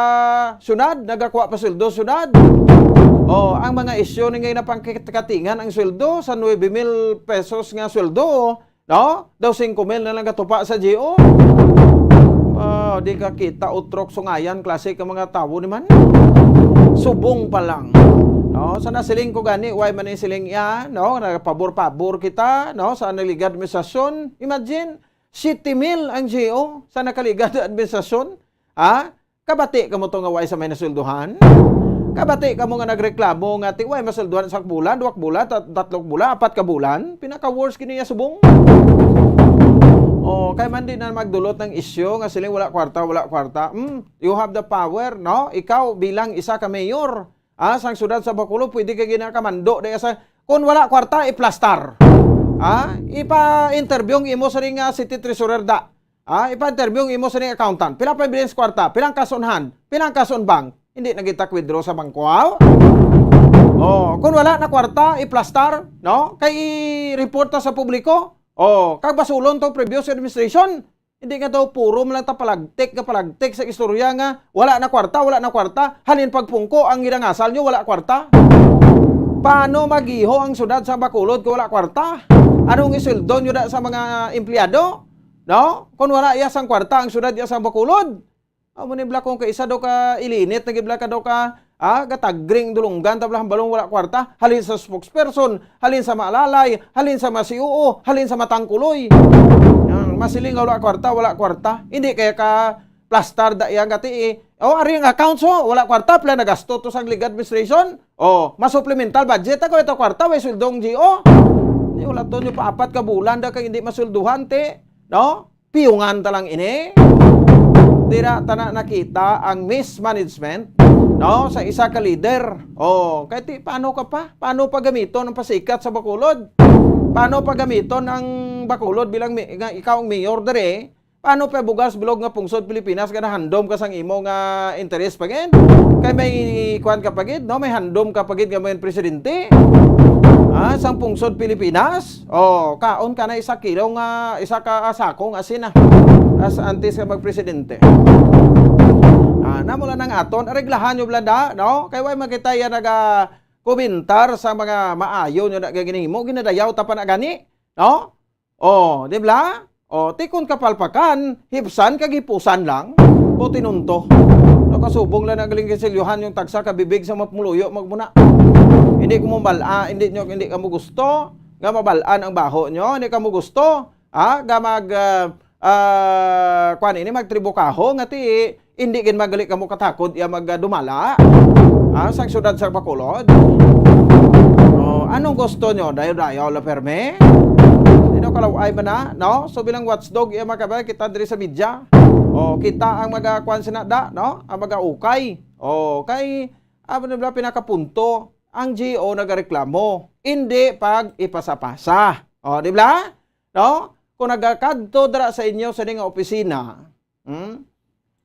syudad, nagakuha pa sweldo sa syudad. Oh, ang mga isyu ni ngay napangkikatingan ang sweldo sa nuebe mil pesos nga sweldo, no? Daw singko mil na lang gatupa sa G O. Ah, di ka kita utrok sungayan klase ka mga tawo ni man. Subong pa lang. No, sa nasiling ko gani, why man yung siling iya, no? Nagpabor-pabor kita, no? Sa nagligad administrasyon. Imagine, siyete mil ang G O sa nakaligad administrasyon. Ha? Kabati kamo to nga way sa may nasweldohan? Kabati kamo nga nagreklamo nga ti way masweldohan sa bulan, duwak bulan, tat-, tatlok bulan, apat ka bulan? Pinaka-worst kini nga subong. Oh, kay man di na magdulot ng isyu nga sila wala kwarta, wala kwarta. Hmm, you have the power, no? Ikaw bilang isa ka mayor, ah, sang siyudad sa Bacolod, pwede ka ginakamando di sa, kung wala kwarta, iplastar. Ah, ipa-interview ang imo sa ring, ah, city treasurer da. Ah, ipa-interview ang imo sa ring accountant. Pila pa bilin sa kwarta? Pilang cash on hand? Pilang cash on bank? Hindi na kita withdraw sa bangko, ah? Oh, kung wala na kwarta, iplastar, no? Kay i-report ta sa publiko. Oh, kag basulon to previous administration. Hindi nga daw puro man lang ta palagtik nga palagtik sa istorya nga wala na kwarta, wala na kwarta. Halin pagpungko ang ginangasal nyo, wala kwarta. Paano magiho ang syudad sa Bacolod kung wala kwarta? Anong isweldo nyo da sa mga empleyado? No? Kung wala iya sang kwarta ang syudad iya sang Bacolod. Amo ni bla kung kaisa daw ka ilinit, nagibla ka daw ka, ah, gatagring dulunggan, tabla hambalong wala kwarta, halin sa spokesperson, halin sa maalalay, halin sa masiuo, halin sa matangkuloy. Yan, masiling nga wala kwarta, wala kwarta. Hindi kaya ka plastar da iya nga ti, eh. O, ari ang accounts, oh, wala kwarta, pila nagasto to sang League Administration. Oh, ma-supplemental budget ako, ito kwarta, way sweldo ang G O. Di, wala to nyo pa apat ka bulan da kay hindi masweldohan, ti. No? Piyungan ta lang ini. Dira ta na nakita ang mismanagement, no, sa isa ka leader. Oh, kay ti, paano ka pa? Paano pa gamiton ang pasikat sa Bacolod? Paano pa gamiton ang Bacolod bilang mi-, nga ikaw ang mayor diri? Paano pa bugas bilog nga pungsod Pilipinas nga nahandom ka sang imo nga interes pa gid? Kay may kuwan ka pa gid, no? May handom ka pa gid nga may presidente. Ah, sang pungsod Pilipinas? Oh, kaon ka na isa kilo nga, isa ka, ah, sako nga asin, ah. As antes ka magpresidente. Ah, namo lang ang aton, areglahan nyo blanda, no? Kay way makita yan naga komentar sa mga maayo nyo na ginhimo, ginadayaw ta pa na gani, no? Oh, di bla? Oh, tikon kapalpakan, hipsan kag hipusan lang. Buti nunto. Nakasubong lang nagaling kasilyuhan yung tagsa ka bibig sa mapuluyo magmuna. Hindi ko mabal-a, hindi nyo, hindi ka mo gusto nga mabal-an ang baho nyo, hindi ka mo gusto, ha? Ga mag, ah, ah, kwan ini, magtribukaho nga ti, hindi gid magali kamo katakod iya magdumala. Ah, sang syudad sa Bacolod. Oh, anong gusto nyo? Dayo-dayo la perme? Di daw kalaw-ay ba na, no? So, bilang watchdog, iya makabay kita diri sa media. Oh, kita ang magakwan sinada, no? Ang magaukay. Oh, kay, amo na bla pinakapunto, ang G O nagareklamo. Hindi pag ipasa-pasa. Oh, di bla? No? Kung nagakadto dira sa inyo sa nga opisina, hmm?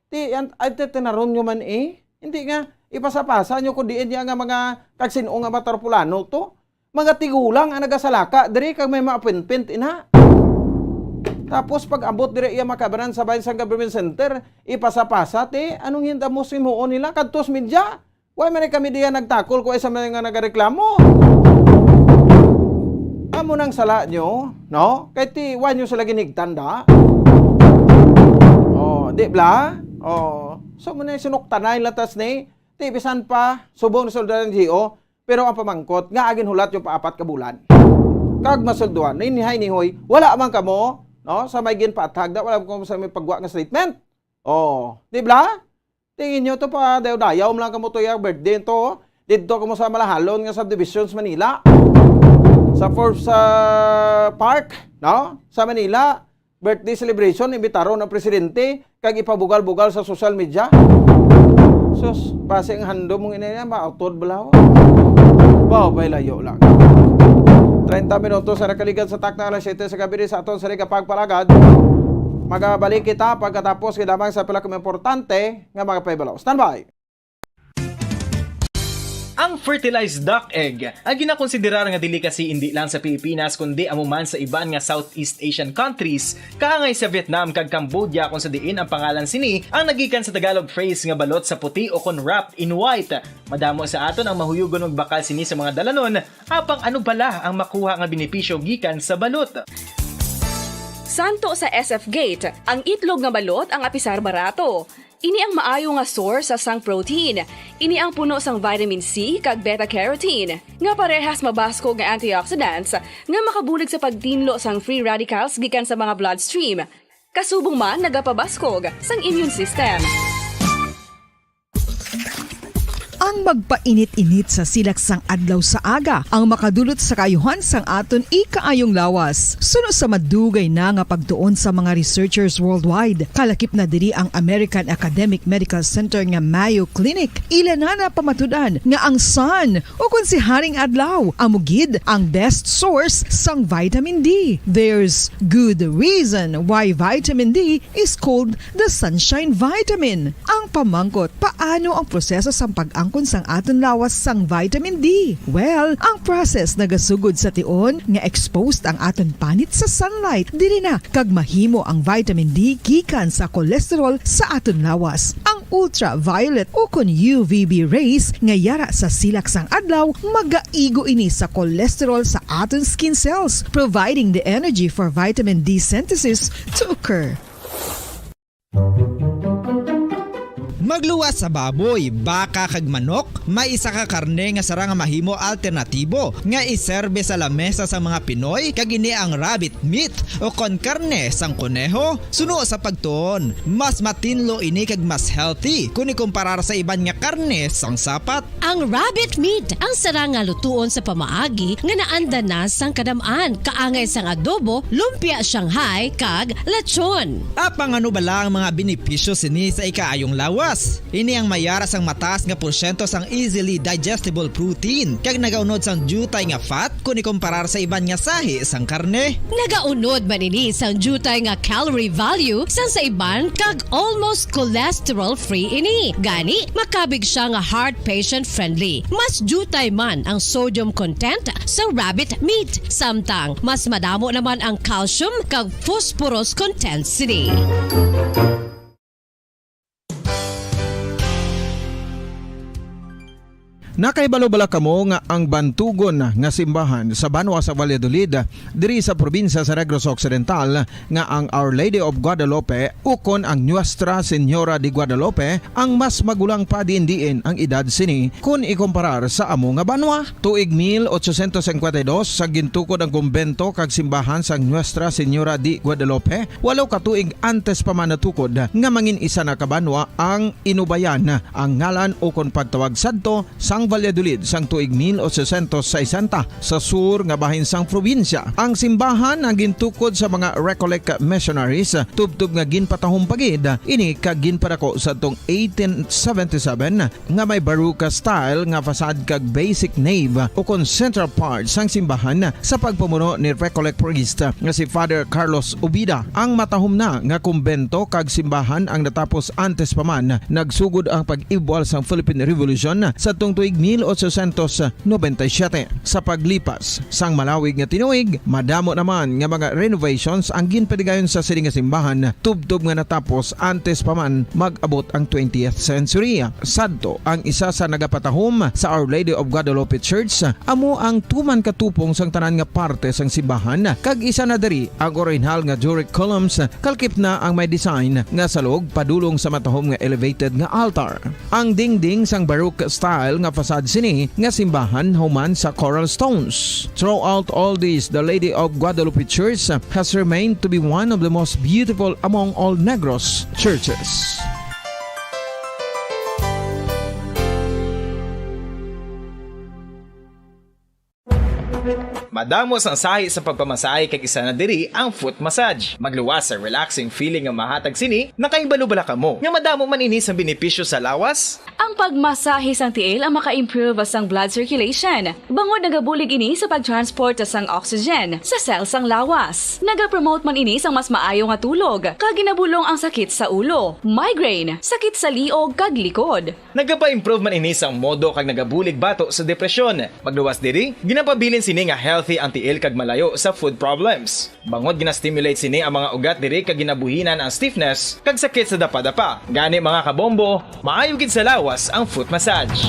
Ti, an-, ay, ti, tinaron nyo man, eh. Hindi nga, ipasa-pasa nyo kung diin niya nga mga kagsin-o nga matarpulano to. Mga tigulang ang nagasalaka diri kag may maapinpint ina. Tapos pag abot diri iya makabanan sa bayan sa government center, ipasa-pasa, ti, anong hindamos himuon nila? Kadtos media. Why man kami diya nagtakol ko sa mga nagareklamo? Amo nang sala nyo, no? Kay ti, why nyo sila ginigtanda? Oh, di bla? Oh, so mo na sinuktanay latas ni, ti bisan pa, subong na suldadan G O, pero ang pamangkot, nga agin hulat yung paapat ka bulan. Kag masulduan, ninihay-nihoy, wala man kamo, no? Sa may ginpaathag na, wala man kamo sa may pagwa nga statement. Oh, di ba? Tingin nyo to pa, dayaw-dayaw mo lang kamo to yung birthday to. Dito kamo sa Malahalon nga subdivision sa Manila. Sa Forbes ah, Park, no? Sa Manila, birthday celebration, imbitaron ang presidente, kag ipabugal-bugal sa social media. Sus, base ang handom mong ina niya, mautod bala, oh. Baw, bay layo lang. Treinta minutos sa nakaligan sa takna alas siyete sa gabi sa aton sa Liga Pagpalagad. Magabalik kita pagkatapos nga lamang sa pila ka importante nga mga pahibalo. Standby! Ang fertilized duck egg ang ginakonsiderar nga delicacy indi lang sa Pilipinas kundi amo man sa iban nga Southeast Asian countries, kaangay sa Vietnam kag Cambodia, kung sa diin ang pangalan sini ang nagikan sa Tagalog phrase nga balot sa puti o kon wrapped in white. Madamo sa aton ang mahuyugon magbakal sini sa mga dalanon, apang ano bala ang makuha nga benepisyo gikan sa balot? Santo sa S F Gate, ang itlog nga balot ang apisar barato. Ini ang maayo nga source sang protein. Ini ang puno sang vitamin C kag beta-carotene, nga parehas mabaskog nga antioxidants nga makabulig sa pagtinlo sang free radicals gikan sa mga bloodstream. Kasubong man nagapabaskog sang immune system. Ang magpainit-init sa silak sang adlaw sa aga ang makadulot sa kaayuhan sang aton ikaayong lawas. Suno sa madugay na nga pagtuon sa mga researchers worldwide, kalakip na diri ang American Academic Medical Center nga Mayo Clinic. Ila na napamatud-an nga ang sun, o kon si Haring Adlaw, amo gid ang best source sang vitamin D. There's good reason why vitamin D is called the sunshine vitamin. Ang pamangkot, paano ang proseso sang pag-angkon sang aton lawas sang vitamin D? Well, ang process nagasugod sa tion nga exposed ang aton panit sa sunlight. Diri na kag mahimo ang vitamin D gikan sa cholesterol sa aton lawas. Ang ultraviolet o kon U V B rays nga yara sa silak sang adlaw magaigo ini sa cholesterol sa aton skin cells, providing the energy for vitamin D synthesis to occur. Magluwas sa baboy, baka kag manok, may isa ka karne nga sarang nga mahimo alternatibo nga iserbe sa lamesa sang mga Pinoy, kag ini ang rabbit meat o kon karne sang koneho. Suno sa pagtuon, mas matinlo ini kag mas healthy kon ikumparar sa iban nga karne sang sapat. Ang rabbit meat ang sarang nga lutuon sa pamaagi nga naanda na sang kadam-an, kaangay sang adobo, lumpia Shanghai, kag lechon. Apang ano bala ang mga benepisyo sini sa ikaayong lawas? Ini ang mayara sang mataas nga porsyento sang easily digestible protein, kag nagaunod sang diutay nga fat kon ikumparar sa iban nga sahi sang karne. Nagaunod man ini sang diutay nga calorie value sang sa iban kag almost cholesterol-free ini. Gani, makabig siya nga heart patient-friendly. Mas diutay man ang sodium content sa rabbit meat, samtang mas madamo naman ang calcium kag phosphorus content sini. Nakahibalo bala kamo nga ang bantugon nga simbahan sa banwa sa Valladolid, diri sa probinsya sa Negros Occidental, nga ang Our Lady of Guadalupe ukon ang Nuestra Señora de Guadalupe ang mas magulang pa diin-diin ang edad sini kon ikumparar sa amo nga banwa? Tuig mil ochocientos cincuenta y dos, sa gintukod ang kumbento kag simbahan sang Nuestra Señora de Guadalupe, walo ka tuig antes pa man natukod nga mangin isa na ka banwa ang Inubayan, ang ngalan ukon pagtawag sadto sang Valladolid sang tuig mil ochocientos sesenta sa sur nga bahin sang probinsya. Ang simbahan ang gintukod sa mga Recollect missionaries, tubtob nga ginpatahom pa gid ini kag ginpadako sadtong eighteen seventy-seven, nga may Baroque style nga facade kag basic nave ukon central part sang simbahan sa pagpamuno ni Recollect priest nga si Father Carlos Ubida. Ang matahom na nga kumbento kag simbahan ang natapos antes pa man nagsugod ang pag-ibwal sang Philippine Revolution sadtong tuig mil ochocientos noventa y siete. Sa paglipas sang malawig nga tinuig, madamo naman nga mga renovations ang ginpadigayon sa sini nga simbahan, tubtob nga natapos antes pa man mag-abot ang twentieth century. Sadto, ang isa sa nagapatahom sa Our Lady of Guadalupe Church amo ang tuman ka tupong sang tanan nga parte sang simbahan, kag isa na diri ang orihinal nga Doric columns, kalkip na ang may design nga salog padulong sa matahom nga elevated nga altar. Ang dingding sang Baroque style nga sad sini nga simbahan human sa Coral Stones. Throughout all this, the Lady of Guadalupe Church has remained to be one of the most beautiful among all Negros churches. Madamo sang sahi sa pagpamasahe kag isa na diri ang foot massage. Magluwas sa relaxing feeling nga mahatag sini, nakahibalo bala kamo nga madamo man ini sang benepisyo sa lawas? Ang pagmasahe sang tiil ang maka-improve sang blood circulation, bangod nagabulig ini sa pag-transport sang oxygen sa cell sang lawas. Nagapromote man ini sang mas maayo nga tulog, kag ginabulong ang sakit sa ulo, migraine, sakit sa liog, kag likod. Nagapa-improve man ini sang modo kag nagabulig bato sa depresyon. Magluwas diri, ginapabilin sini nga healthy ang tiil kag malayo sa foot problems. Bangod gina-stimulate sini ang mga ugat diri kag ginabuhinan ang stiffness kag sakit sa dapadapa. Gani, mga kabombo, maayo gid sa lawas ang foot massage.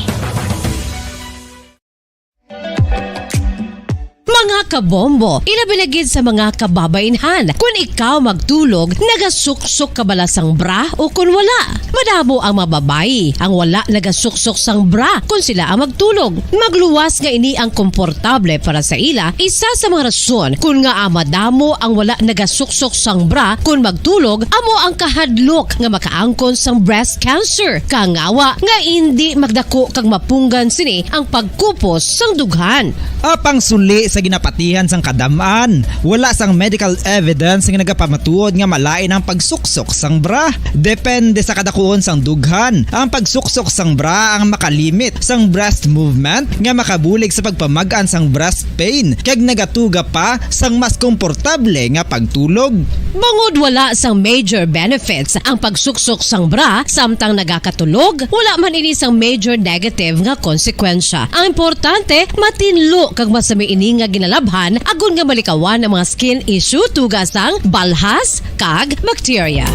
Mga kabombo, ilabi na gid sa mga kababainhan. Kun ikaw magtulog, nagasuksok ka bala sang bra o kun wala? Madamo ang mga babayi ang wala nagasuksok sang bra kun sila ang magtulog. Magluwas nga ini ang komportable para sa ila, isa sa mga rason kun ngaa madamo ang wala nagasuksok sang bra kun magtulog, amo ang kahadlok nga makaangkon sang breast cancer. Kangawa nga indi magdako kag mapunggan sini ang pagkupos sang dughan. Apang suli sa ginapatihan sang kadam-an, wala sang medical evidence nga nagapamatuod nga malain ang pagsuksok sang bra. Depende sa kadakuon sang dughan. Ang pagsuksok sang bra ang makalimit sang breast movement nga makabulig sa pagpamag-an sang breast pain kag nagatuga pa sang mas komportable nga pagtulog. Bangod wala sang major benefits ang pagsuksok sang bra samtang nagakatulog, wala man ini sang major negative nga konsekwensya. Ang importante, matinlo kag masami ini nga ginalabhan agod nga malikawan ang mga skin issue, tuga sang balhas kag bakterya.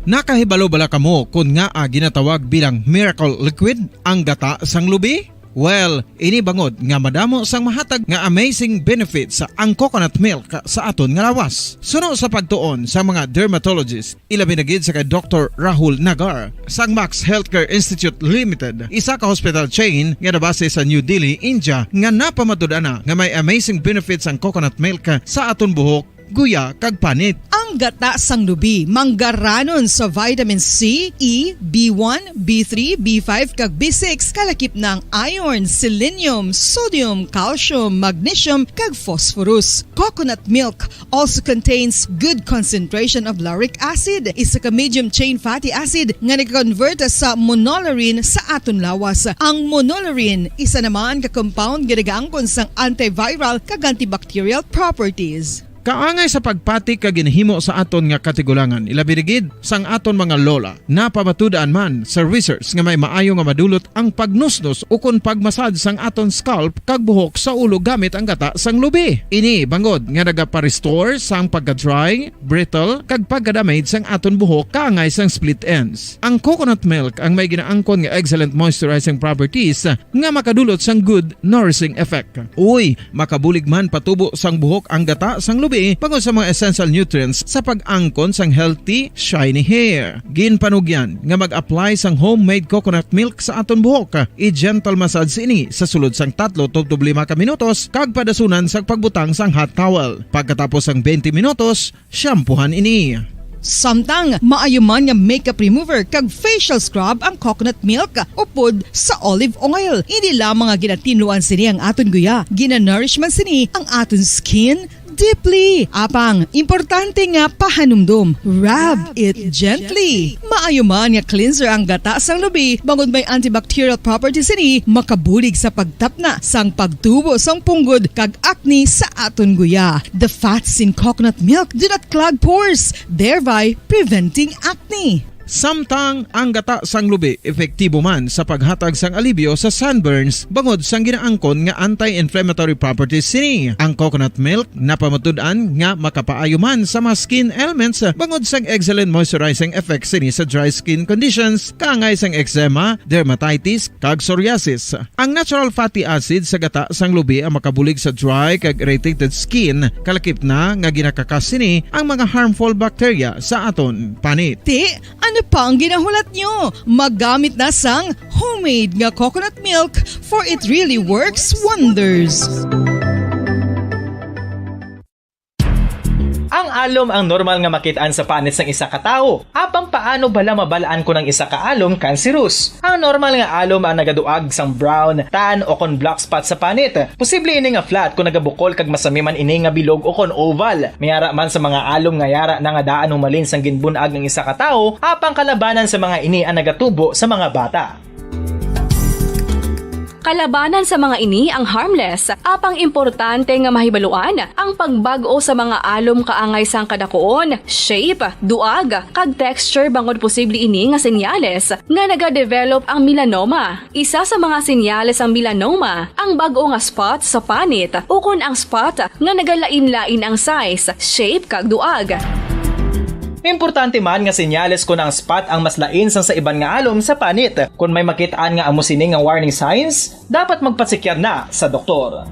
Nakahibalo bala kamo kon ngaa ginatawag bilang miracle liquid ang gata sang lubi? Well, ini bangod nga madamo sang mahatag nga amazing benefits ang coconut milk sa aton nga lawas. Suno sa pagtuon sa mga dermatologist, ilabi na gid sa kay Doktor Rahul Nagar sang Max Healthcare Institute Limited, isa ka hospital chain nga nabase sa New Delhi, India, nga napamatud-an na nga may amazing benefits ang coconut milk sa aton buhok, guya, kag panit. Ang gata sang lubi manggaranon sa vitamin C, E, B one, B three, B five, kag B six, kalakip na ang iron, selenium, sodium, calcium, magnesium, kag phosphorus. Coconut milk also contains good concentration of lauric acid, isa ka medium chain fatty acid nga nag-convert sa monolaurin sa aton lawas. Ang monolaurin, isa naman ka compound nga nagaangkon sang antiviral kag antibacterial properties. Kaangay sa pagpati kag ginhimo sa aton nga katigulangan, ilabi na gid sang aton mga lola. Napamatud-an man sa research nga may maayo nga madulot ang pagnusnos ukon pagmasad sang aton scalp kag buhok sa ulo gamit ang gata sang lubi. Ini bangod nga nagapa-restore sang pagka-dry, brittle, kag pagka-damage sang aton buhok kaangay sang split ends. Ang coconut milk ang may ginaangkon nga excellent moisturizing properties nga makadulot sang good nourishing effect. Uy, makabulig man patubo sang buhok ang gata sang lubi bangod sa mga essential nutrients sa pag-angkon sang healthy, shiny hair. Ginpanugyan nga mag-apply sang homemade coconut milk sa aton buhok. I-gentle massage ini sa sulod sang tatlo tubtob lima ka minutos kag padasunan sang pagbutang sang hot towel. Pagkatapos sang twenty minutos, shampoohan ini. Samtang maayo man nga makeup remover kag facial scrub ang coconut milk upod sa olive oil. Hindi lamang nga ginatinluan sini ang aton guya, ginanourish man sini ang aton skin deeply. Apang, importante nga pahanumdom, rub it gently. Maayo man nga cleanser ang gata sang lubi, bangod may antibacterial property sini, makabulig sa pagtapna sang pagtubo sang punggod kag acne sa aton guya. The fats in coconut milk do not clog pores, thereby preventing acne. Samtang ang gata sang lubi epektibo man sa paghatag sang alibyo sa sunburns bangod sang ginaangkon nga anti-inflammatory properties sini. Ang coconut milk napamatud-an nga makapaayo man sa mga skin ailments bangod sang excellent moisturizing effect sini sa dry skin conditions kaangay sang eczema, dermatitis, kag psoriasis. Ang natural fatty acid sa gata sang lubi ang makabulig sa dry kag irritated skin, kalakip na nga ginakakas sini ang mga harmful bacteria sa aton panit. Ti, ano pa ang ginahulat nyo? Maggamit na sang homemade nga coconut milk, for it really works wonders. Ang alom ang normal nga makit-an sa panit sang isa ka tawo. Apang paano bala mabal-an kon ang isa ka alom cancerous? Ang normal nga alom ang nagaduag sang brown, tan, o kon black spot sa panit. Posible ini nga flat kon nagabukol kag masami man ini nga bilog o kon oval. May ara man sa mga alom nga yara na nga daan humalin sang ginbun-ag ang isa ka tawo, apang kalabanan sa mga ini ang nagatubo sa mga bata. Kalabanan sa mga ini ang harmless, apang importante nga mahibaluan ang pagbag-o sa mga alom kaangay sang kadakuon, shape, duag, kag texture bangod posible ini nga senyales nga nagadevelop ang melanoma. Isa sa mga senyales sang melanoma ang bag-o nga spot sa panit ukon ang spot nga nagalain-lain ang size, shape, kag duag. Importante man nga senyales kon ang spot ang mas lain sang sa iban nga alom sa panit. Kon may makit-an nga amo sini nga warning signs, dapat magpasikyar na sa doktor.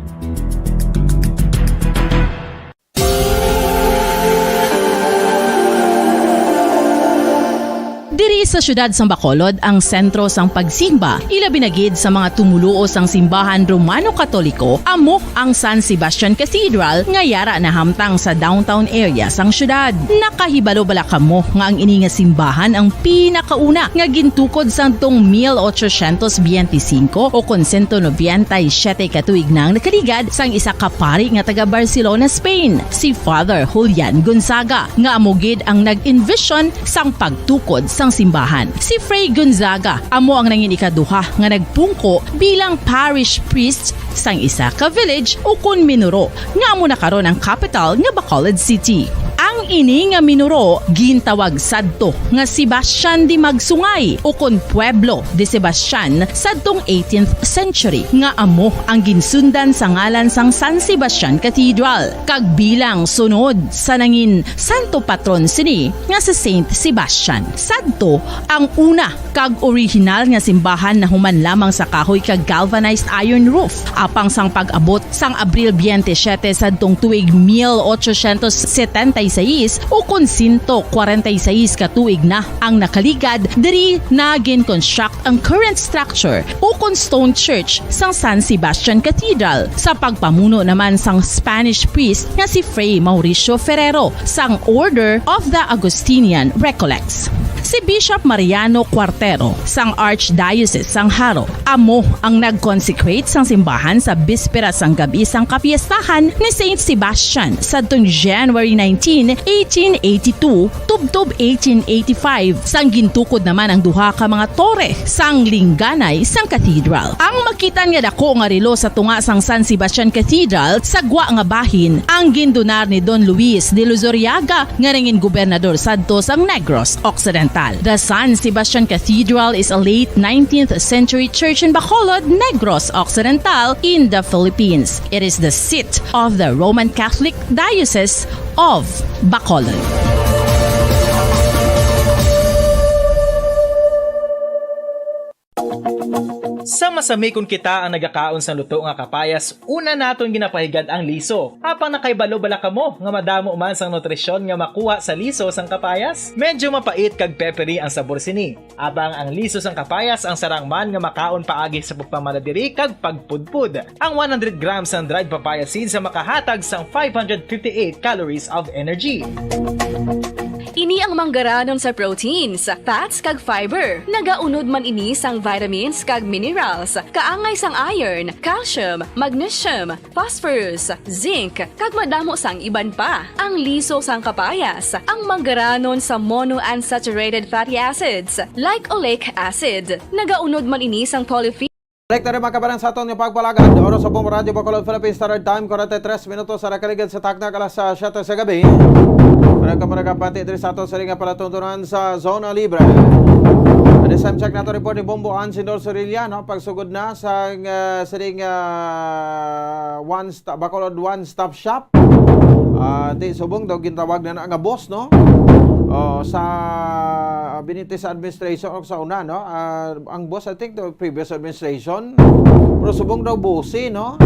Diri sa siyudad sang Bacolod ang sentro sang pagsimba, ilabi na gid sa mga tumoluo sang simbahan Romano-Katoliko, amo ang San Sebastian Cathedral nga yara nahamtang sa downtown area sang siyudad. Nakahibalo bala kamo nga ang ini nga simbahan ang pinakauna nga gintukod sadtong mil ochocientos biyente singko o kon sento nobenta y siyete ka tuig na ang nakaligad sang isa ka pari nga taga Barcelona, Spain, si Father Julian Gonzaga, nga amo gid ang nag-envision sang pagtukod sang simbahan. Si Fray Gonzaga amo ang nangin ikaduha nga nagpungko bilang parish priest sang isa ka village ukon minuro nga amo na karon ang kapital nga Bacolod City. Ang ini nga minuro gintawag sadto nga Sebastian de Magsungay ukon Pueblo de Sebastian sadtong eighteenth century, nga amo ang ginsundan sa ngalan sang San Sebastian Cathedral, kag bilang sunod sa nangin santo patron sini nga si Saint Sebastian. Sadto ang una kag orihinal nga simbahan nahuman lamang sa kahoy kag galvanized iron roof. Apang sang pag-abot sang Abril biyente siyete sadtong tuig mil ochocientos setenta y seis, ukon sento kwarenta y seis ka tuig na ang nakaligad, diri na gin-construct ang current structure ukon stone church sang San Sebastian Cathedral, sa pagpamuno naman sang Spanish priest nga si Fray Mauricio Ferrero sang Order of the Augustinian Recollects. Si Bishop Mariano Cuartero sang Archdiocese sang Jaro amo ang nag-consecrate sang simbahan sa bispera sang gab-i sang kapiestahan ni Saint Sebastian sadtong January nineteen, eighteen eighty-two, tubtob eighteen eighty-five, sang gintukod naman ang duha ka mga tore sang lingganay sang cathedral. Ang makit-an nga dako nga relo sa tunga sang San Sebastian Cathedral sa gwa nga bahin ang gindonar ni Don Luis de Luzuriaga nga nangin gobernador sadto sang Negros Occidental. The San Sebastian Cathedral is a late nineteenth century church in Bacolod, Negros Occidental, in the Philippines. It is the seat of the Roman Catholic Diocese of Bacolod. Sa masami kon kita ang nagakaon sang luto nga kapayas, una naton ginapahigad ang liso. Apang nakahibalo bala kamo nga madamo man sang nutrisyon nga makuha sa liso sang kapayas? Medyo mapait kag peppery ang sabor sini. Apang ang liso sang kapayas ang sarang man nga makaon paagi sa pagpamaladiri kag pagpudpod. Ang one hundred grams sang dried papaya seeds ang makahatag sang five hundred fifty-eight calories of energy. Ini ang manggaranon sa proteins, fats, kag fiber. Nagaunod man ini sang vitamins kag minerals, kaangay sang iron, calcium, magnesium, phosphorus, zinc, kag madamo sang iban pa. Ang liso sang kapayas, ang manggaranon sa monounsaturated fatty acids, like oleic acid. Nagaunod man ini sang polyphenol. Balik na rin, mga kabaran, sa aton nga pagpalagad. Oras sa Bombo Radyo Bacolod, Philippine Standard Time, forty-three minutos sa nakaligad sa takna alas, ah, siyete sa gabi. Ang kamaragapati diri sa ato sa nga palatuntunan sa Zona Libre. At this time, check nato report ni Bombo Ann Sindor Sorilla, no? Pagsugod na sa, uh, sining, uh, one stop, Bacolod One Stop Shop. Ah, ti subong daw gintawag na, na nga boss, no? Oh, sa Benitez administration o sa una, no? Ah, ang boss, I think, the previous administration. Pero subong daw bossy, no?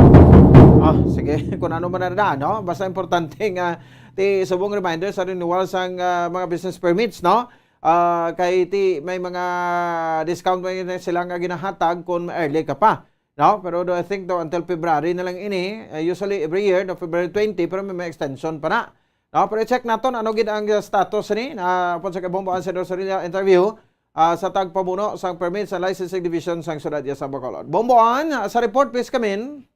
Ah, sige, kung ano man na, no? Basta importante nga, ti subong reminder sa renewal sang, ah, mga business permits, no? Ah, kay ti may mga discount may na sila nga ginahatag kung early ka pa, no? Pero do, I think do until February na lang ini. Ah, usually every year, no, February twenty, pero may, may extension pa na. No? Pero i-check naton ano gid ang status ni na upon sa kay Bombo Ann Sindor Sorilla interview, ah, sa tagpamuno sang permit sa licensing division sang siyudad iya sa Bacolod. Bombo Ann, ah, sa report, please come in.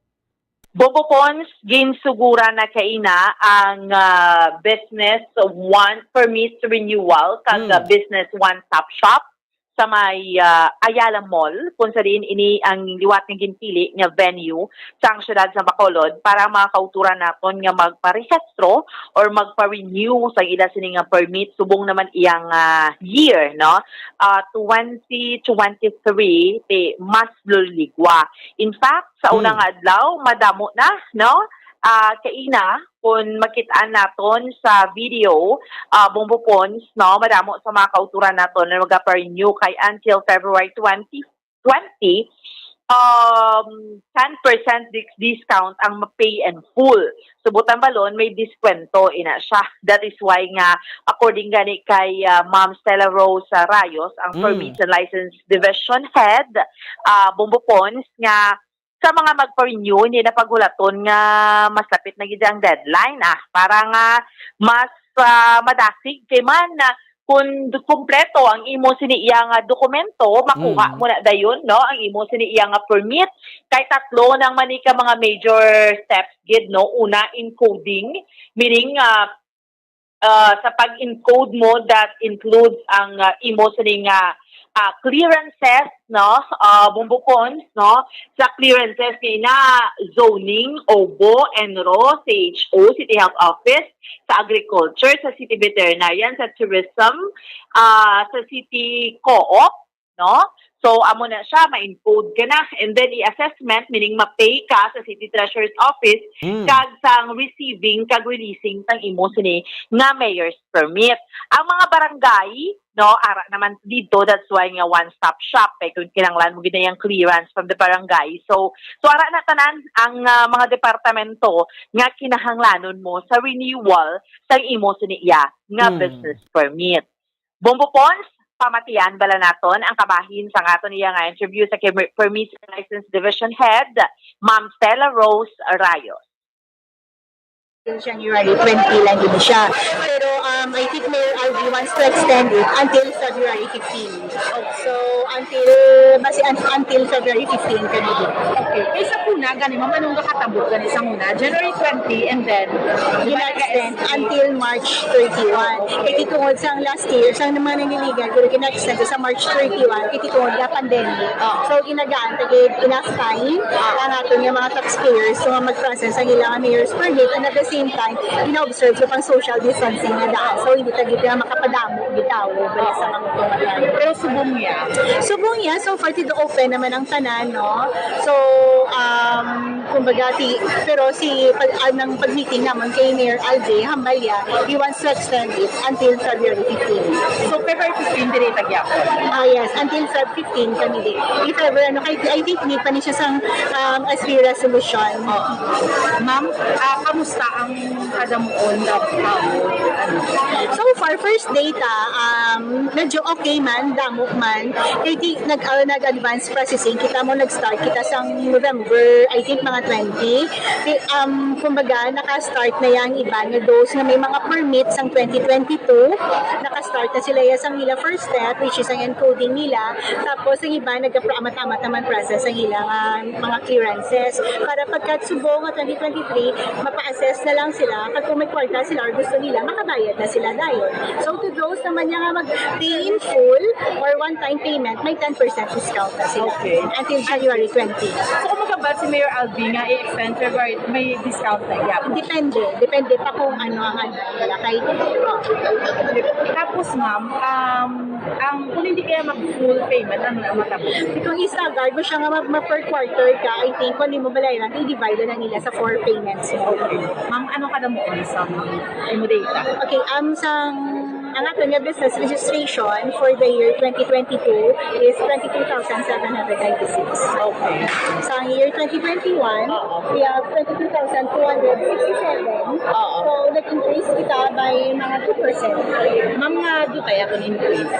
Bombo Pons, ginsugura na kaina ang, ah, business one permit renewal kag, Hmm. ah, business one stop shop sa may, ah, Ayala Mall, kung sa diin ini ang liwat nga ginpili nga venue sang siyudad sa Bacolod para ang mga kauturan naton nga magparehistro or magpa-renew sa ila sini nga permit subong naman iyang, ah, year, no? Ah, twenty twenty-three, ti mas luligwa. In fact, sa una Hmm. nga adlaw, madamo na, no? Ah, kaina, kung makit-an naton sa video, ah, Bombo Pons, no? Madamo sa mga kauturan naton na magaparenew kay until February twenty twenty, um, ten percent dis-, discount ang ma-pay in full. Sa butang balon, may diskwento ina siya. That is why nga, according gani kay, ah, Ma'am Stella Rose, ah, Rayos, ang Mm. Permits and License Division Head, ah, Bombo Pons, nga sa mga magpa-renew, hindi na paghulaton nga mas lapit na gid ang deadline, ah, para nga mas, ah, madasig kay man, ah, kung d-, kumpleto ang imo sini iya nga dokumento, makuha Mm. mo na dayon, no, ang imo sini iya nga permit. Kay tatlo nang man ni ka mga major steps gid, no. Una, encoding, meaning, ah, ah, sa pag-encode mo, that includes ang, ah, imo sini nga, ah, clearances, no, ah, Bombo Pons, no, sa clearances nga ina, zoning, OBO, ENRO, C H O, City Health Office, sa agriculture, sa city veterinarian, sa tourism, ah, sa city co-op, no? So, amo na siya, ma-encode ka na. And then, i-assessment, meaning ma-pay ka sa City Treasurer's Office, Hmm. kag sang receiving, kag releasing sang imo sini nga mayor's permit. Ang mga barangay, no, ara naman dito, that's why nga one-stop shop, eh, kung kinahanglan mo gid na yung clearance from the barangay. So, so ara na tanan ang, ah, mga departamento nga kinahanglanon mo sa renewal sang imo sini iya nga Hmm. business permit. Bombo Pons, pamatian bala naton ang kabahin sang aton iya nga interview sa kay Permits and License Division Head, Ma'am Stella Rose Rayos. Till January twenty lang din siya. Pero, um, I think Mayor Alvin wants to extend it until February fifteen. So, until, basi un-, until February fifteen kami din. Okay. Kay sa una, gani, ma'am, anong gakatabot gani sa una? January twenty, and then, di ba, Gina-extend nag-S P? Until March thirty-one. Kay tungod sa last year, sa mga nanliligan, pero gina-extend sa March thirty-one, kay tungod nga pandemic. Oo. So, ginagaan ta gid enough time ang aton nga mga taxpayers so nga mag-process ang ilang mayor's permit, and at the same time, gina-observe sa pang social distancing na daan. So, hindi ta gid nga makapadamo bitaw bala sa mga tumanan. Pero subong niya? Subong niya, so far, ti open naman ang tanan, no? So, um, kumbaga, ti-, pero si, pag, ah, nang pag-meeting namon kay Mayor Alvin, hambal niya, he wants to extend it until February fifteen. So, February fifteen, diri ta gyapon? Ah, yes, until Feb fifteen kami din. If ever, ano, kay, I think, need pa ni siya sang, um, S B resolution. Oo. Ma'am, ah, kamusta ang kadamuon nga tao? Ano? So far, first data, um, medyo okay man, damo man. Kay di, nag, ah, nag-advance processing. Kita mo, nag-start kita sang November, I think, mga twenty. Ti-, um, kumbaga, naka-start na yang iba nga those nga may mga permits sang twenty twenty-two. Naka-start na sila ya sang ila first step, which is ang encoding nila. Tapos, ang iba, nagapro-, amat-amat naman process ang ila nga mga clearances. Para pagkat subong nga twenty twenty-three, mapa-assess na lang sila. Kag kung may kwarta sila or gusto nila, makabayad na sila dayon. So, to those naman nga mag-pay in full or one-time payment, may ten percent discount na sila. Okay. Until January twenty. So, kung But si Mayor Alvin nga i-extend February, may discount na iya. Depende. Depende pa kung ano ang ano nila. Kay, oh. Tapos, ma'am, um, ang kung hindi kaya mag-full payment, ano na matabo? Kung i-stagger mo siya nga mag, mag per quarter ka, I think, kung di mo balayaran, i-divide na nila sa four payments mo. Okay. Ma'am, ano ka na mo sa imo data? Okay, um, sang ang aton nga business registration for the year twenty twenty-two is twenty-two thousand seven hundred ninety-six. Okay. Sa year twenty twenty-one, Oo. we have twenty-two thousand two hundred sixty-seven. Oo. So, nag-increase kita by mga two percent. Ma'am, nga do kaya kung increase?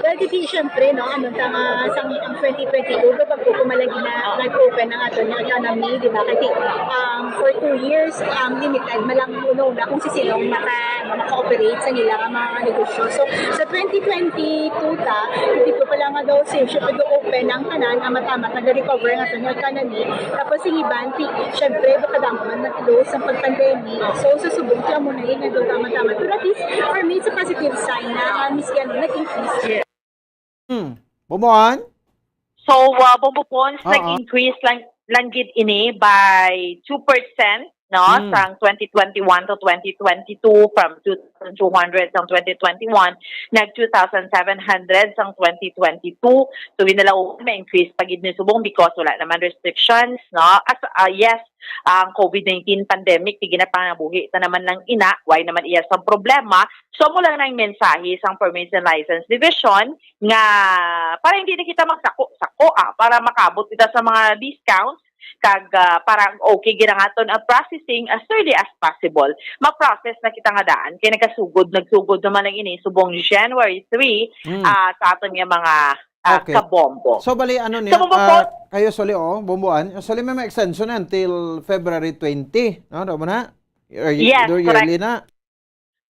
Well, di, di, syempre, no, ano, tama, sa ang twenty twenty-two, do bago ko malagi na Oo. nag-open ang aton nga economy, di ba? Kasi, um, for two years, um, limited malang una kung si sinong maka-, maka-operate sa nila nga mga negosyo. So, sa twenty twenty-two ta, dito pa lang nga daw, si, syempre, do open ang tanan, ang matamat, nag-recover nga aton nga economy. Tapos, sing iban, ti-, syempre, do kadamo man nag-close ang pag-pandemic. So, sa subong, kaya mo na yun, nga daw tama-tama. Pero at least, for me, it's a positive sign na, ah, miski ano, nag-increase. Hmm. Bumuan? So, uh, Bombo Pons, Oo. nag-increase lang, lang gid ini by two percent, no? Hmm. Sang twenty twenty-one to twenty twenty-two, from two thousand two hundred sang twenty twenty-one, nag two thousand seven hundred sang twenty twenty-two. So, ginalaw may increase pa gid ni subong because wala naman restrictions, no? As, uh, yes, ang COVID nineteen pandemic, di ginapangabuhi ta naman lang ina, why naman iya sang problema? So, amo lang nang mensahe sang Permits and License Division nga para hindi na kita magsako-sako, ah, para makabot kita sa mga discounts, kag, ah, para okay gid ang aton ang processing as early as possible. Ma-process na kita nga daan, kay nagasugod, nagsugod naman ang ini subong January three, Mm. ah, sa aton nga mga, ah, Okay. kabombo. So, bali, ano niya, Sa Bombo ah, po- kayo, suli, oh, bomboan. Suli, may mga extension na until February twenty, no? Tama na? Or y-, Yes, or correct. yearly na?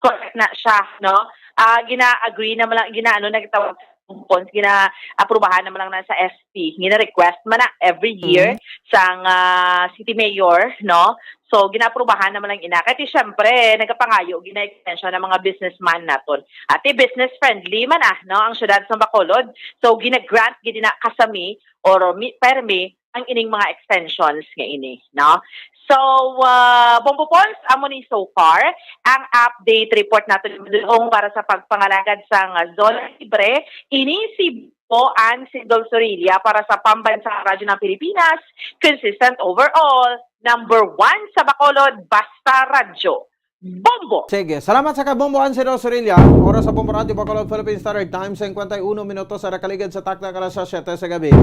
Correct na siya, no? Ah, gina-agree naman lang, ginaano na gitawag sa Bombo Pons, gina-aprubahan naman lang na sa S P. Gina-request man na every year Mhm. sang, ah, city mayor, no? So, gina-aprubahan naman lang ina. Kasi, syempre, nagapangayo, gina-extension ang mga businessman naton. Ati, business friendly man, ah, no? Ang syudad sa Bacolod. So, gina-grant, gid na kasami, or mi-, permi, ang ining mga extensions nga ini, no? So, ah, Bombo Pons, amo ni so far ang update report naton, madulong para sa pagpangalagad sang Zona Libre. Ini si Bombo Ann Sindol Sorilla para sa Pambansang Radyo ng Pilipinas, consistent overall, number one sa Bacolod, basta radyo. Bombo! Sige, salamat sa kabomboan si Rosarilla. Oras sa Bombo Radio Bacolod, Philippine Standard Time, cincuenta y uno minutos sa nakaligid sa taktak alas siyete sa gabi.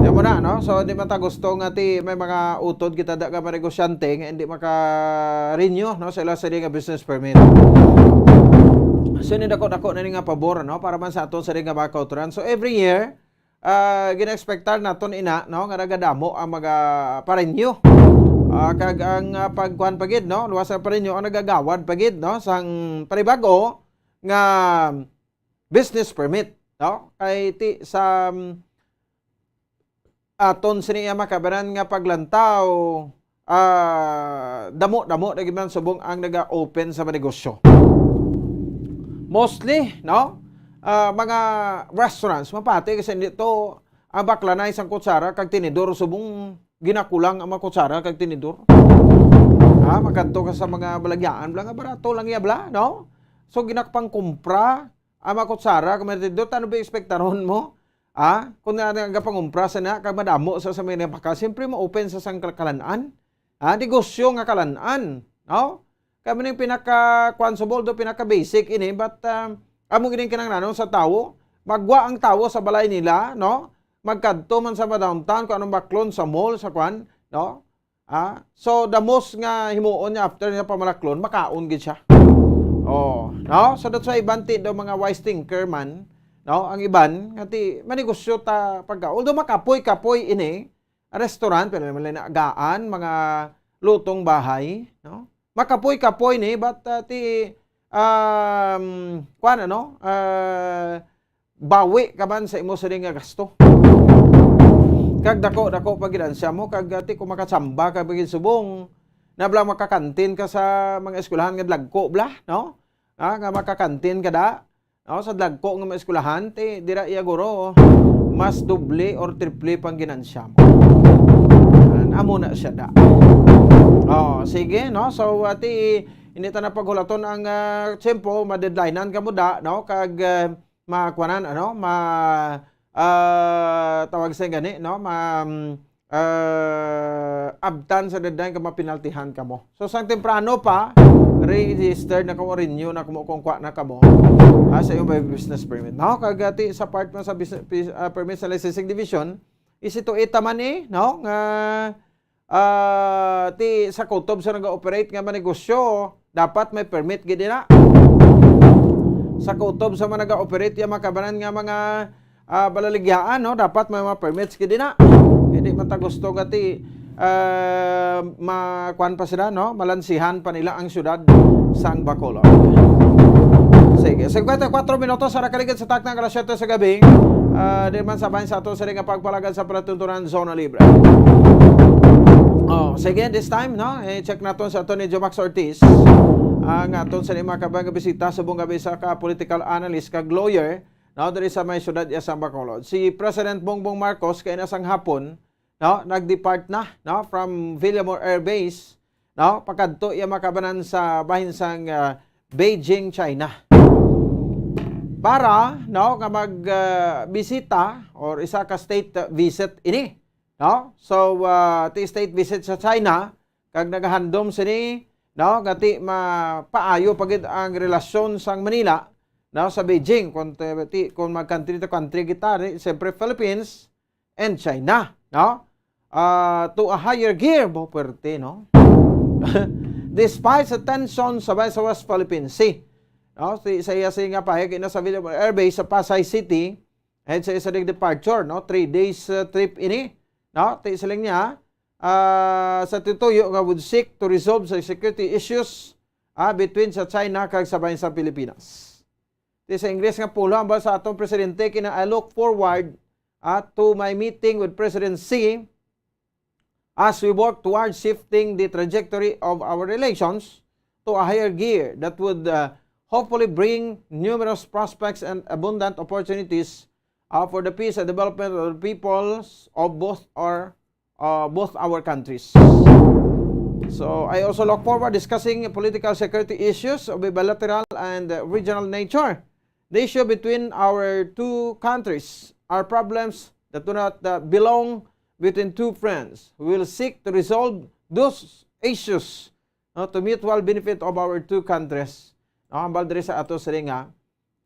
Yan mo na, no? So, hindi man ta gusto nga ti may mga utod kita da ka mga negosyante nga hindi maka-renew, no, sa ila sa nga business permit. So, ni dako-dako na ni nga pabor, no, para man sa aton sa nga mga kauturan. So, every year, ah, gina-expectar naton ina, no, nga nagadamo ang mga pareño. Ah, kag ang, ah, pagkuan pa gid, no, luwas ang pareño ang nagagawad pa gid, no, sang panibago nga business permit, no? Kay ti-, sa, um, aton sini iya makabanan nga paglantaw, ah, damo-damo na gid man subong ang naga-open sa mga negosyo. Mostly, no? Ah, mga restaurants, mapati kasi dito, ang baklanay sang kutsara kag tinidor, subong ginakulang ang mga kutsara kag tinidor. Ha, makadto ka sa mga balagyaan, bala nga barato lang iya, bala, no? So, ginakpangkumpra ang mga kutsara, kag mga tinidor, ano ba ekspektaron mo? Ah, kung nga nagapangumpra sa na, kag madamo sa, sa mga baka, siyempre ma-open sa sang kal-, kalan-an. Ah, negosyo nga kalan-an, no? Kami ning pinaka, kuwan sa boldo, pinaka basic ini, but, ah, amo gining kinahanglanon sa tawo, magwa ang tawo sa balay nila, no? Magkadto man sa downtown, kung anong baklon sa mall, sa kuwan, no? Ah, so, the most nga himuon niya after niya pamalaklon, makaon gid siya. Oh, no? So, that's why iban ti daw mga wise thinker man, no? Ang iban, nga ti, manegosyo ta pagka. Although makapoy-kapoy ini, restaurant, pero may mga agaan, mga lutong bahay, no? Makapoy-kapoy ni, but, ah, ti, um, kuwan, ano? Ah, bawi ka man sa imo sining nga gasto. Kag dako-dako pa ginansya mo, kag, ah, ti kung makachamba ka pa gid subong, na bala makakantin ka sa mga eskwelahan nga dagko bala, no? Ah, nga makakantin ka da, no? Sa dagko nga mga eskwelahan, ti, dira iya guro, mas doble or triple pang ginansya mo. An, amo na siya da. Oh, sige, no? So, ati, hindi ta na paghulaton ang, ah, tiyempo, ma-deadlinean ka mo da, no? Kag, ah, makuanan, ano? Ma, ah, tawag sa gani, no? Ma, mm, ah, abtan sa deadline ka, mapinaltihan ka mo. So, sang temprano pa, registered na kamo, renew na kamo, kung kwa na kamo, ah, sa iyong business permit. No? Kag, ati, sa part man sa business, pis-, ah, permit sa licensing division, isi to ita man eh, no? Nga, ah, ti sa kutob sa naga-operate nga manegosyo, dapat may permit gid na. Sa kutob sa mga naga-operate nga makabanan nga mga, ah, balaligyaan, no? Dapat may mga permits gid na. Hindi man ta gusto nga ti, ah, ma-, kuwan pa sila, no? Malansihan pa nila ang syudad sang Bacolod. Sige, singkwenta y kuwatro minutos sa nakaligid sa takna nga alas siyete sa gabi. Ah, di man sa bahin sa ato sa nga pagpalagad sa palatuntunan Zona Libre. Oh, sige, this time, no? Eh, check naton sa ato ni Jomax Ortiz. Ang aton sa mga kabang bisita sa buong gabi sa ka political analyst kag lawyer, no? Diri sa may syudad iya sang Bacolod. Si President Bongbong Marcos kay nasang hapon, no? Nag-depart na, no? From Villamor Air Base, no? Pakadto iya makabanan sa bahin sang, ah, Beijing, China. Para, no, nga mag, ah, bisita or isa ka state, ah, visit ini, no? So, ah, ti state visit sa China, kag nagahandom sini, no, nga ti mapaayo pa gid ang relasyon sang Manila, no, sa Beijing. Kung ti, ti, kung mag country to country kita, eh, siyempre Philippines and China, no? Ah, to a higher gear, bo, puwerte, no? Despite sa tension sa, sa West Philippine Sea, no? Si, sa iya, sa nga pahayag ina sa Villamor Air Base sa Pasay City, ahead sa isa ding departure, no? Three days, uh, trip ini, no? Ti siling niya, ah, sa tituyo nga would seek to resolve sa security issues, ah, between sa China kag sa bahin sa Pilipinas. Ti sa Ingles nga pulong hambal sa atong presidente, kina, "I look forward, ah, to my meeting with President Xi as we work towards shifting the trajectory of our relations to a higher gear that would, uh, hopefully bring numerous prospects and abundant opportunities, uh, for the peace and development of the peoples of both our, uh, both our countries." So, I also look forward discussing political security issues of a bilateral and, uh, regional nature. The issue between our two countries are problems that do not, uh, belong between two friends. We will seek to resolve those issues, no, to mutual benefit of our two countries. No, hambal diri sa ato sini nga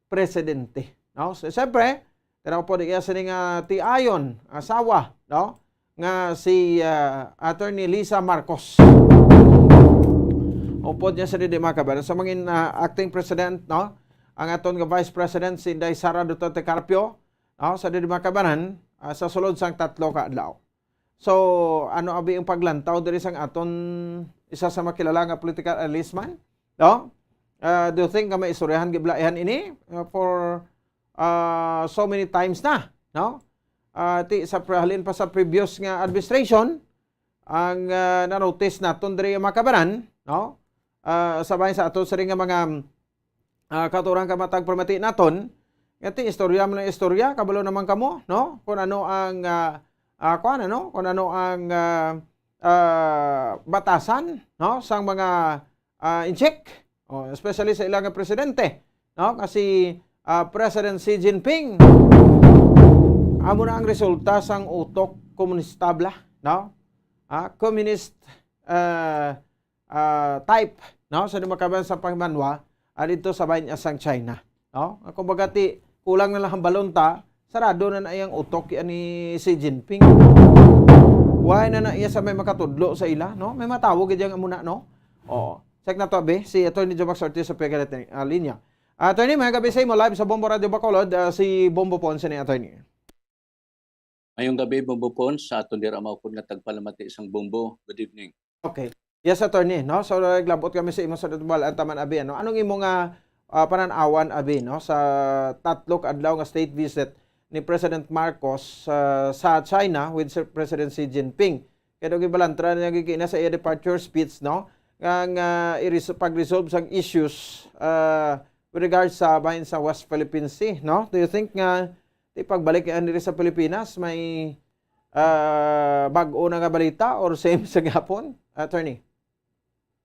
presidente, no? So, siyempre, tanaw po diya sini nga tiayon, asawa, no, nga si, ah, Attorney Lisa Marcos. Upod niya sa di, mga kabayan. Sa mga, ah, acting president, no? Ang aton nga vice president, si Inday Sara Duterte Carpio, no? Sa di, mga kabayan, ah, sa sulod sang tatlo ka adlaw. So, ano abi ang paglantaw diri sang aton isa sa makilala nga political analyst man? No? Ah, do you think nga may istoryahan giblaihan ini, ah, for, ah, so many times na, no? Ah, ti sa pre-, halin pa sa previous nga administration, ang, ah, na-notice naton diri, mga kabayan, no? Ah, sa bahin sa ato sini nga mga, ah, katurang ka matag pamati naton, nga ti istorya man ang istorya, kabalo naman kamo, no? Kung ano ang, ah, ah, kuwan, ano? Kung ano ang, ah, ah, batasan, no? Sang mga, ah, incheck, oh, especially sa ilang presidente, no? Kasi, ah, President Xi Jinping, amo na ang resulta sang utok komunista bala, no? Ah, communist, ah, ah, type, no? Sa di makaban sa pagmanwa, ah, dito sa bayan sang China, no? Kumbaga, ti, kulang na lang hambalon ta, sarado na na iyang utok yan ni Xi Jinping. Why na na iya sa may makatudlo sa ila, no? May matawag gid yang amo na, no? Oo. Check na to, abi. Si Attorney Jomax Ortiz sa pagkakita, ah, linya. Attorney, may gabi sa imo, live sa Bombo Radio Bacolod, ah, si Bombo Ponce ni Attorney. Mayong gabi, Bombo Pons, sa aton dira maupod nga tagpalamati sang Bombo. Good evening. Okay. Yes, attorney, no? So, naglabot kami sa imo sa Dutbal, ang taman, abi, ano? Anong imo nga, ah, panan-awan, abi, no? Sa tatlo ka adlaw nga state visit ni President Marcos, ah, sa China with Sir President Xi Jinping. Kaya daw gibalantra niya gigina sa iya departure speech, no? Nga, nga iris-, pag-resolve sang issues, ah, with regards sa bahin sa West Philippine Sea, no? Do you think nga ti pagbalik niya diri sa Pilipinas, may, Ah, bag-o na nga balita or same sa gihapon, attorney?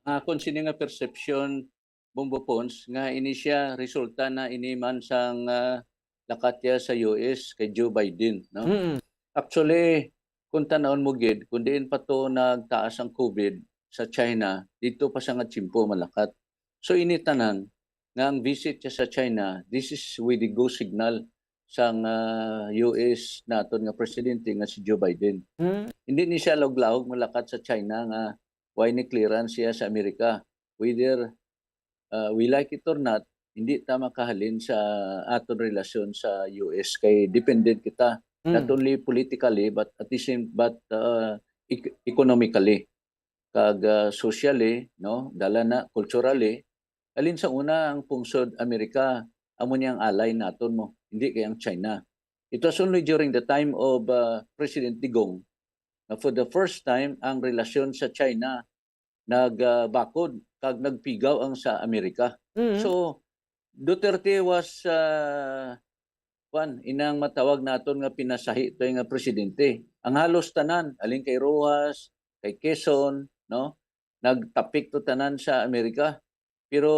Akon sini nga perception, Bombo Pons, nga ini siya resulta na ini man sang, ah, lakat niya sa U S kay Joe Biden, no? Mm. Actually, kung tan-awon mo gid, kung diin pa to nagtaas ang COVID sa China, dito pa sa nga tiyempo malakat. So ini tanan nga ang visit niya sa China, this is with the go signal sang, ah, U S naton nga presidente nga si Joe Biden. Mm. Hindi ni siya laog-laog malakat sa China nga way ni clearance siya sa Amerika. Whether, ah, we like it or not, hindi ta makahalin sa aton relasyon sa U S kay dependent kita, Mm. not only politically but at the same, but, ah, ec-, economically, kag, ah, socially, no, dala na culturally. Alin sa una ang pungsod Amerika amo ni ang ally naton mo, hindi kay ang China. It was only during the time of, ah, President Digong na for the first time ang relasyon sa China nag, ah, bakod kag nagpigaw ang sa Amerika. Mm. So Duterte was, ah, kwan, inang matawag naton nga pinasahi to nga presidente. Ang halos tanan, alin kay Roxas, kay Quezon, no? Nagtapik to tanan sa Amerika. Pero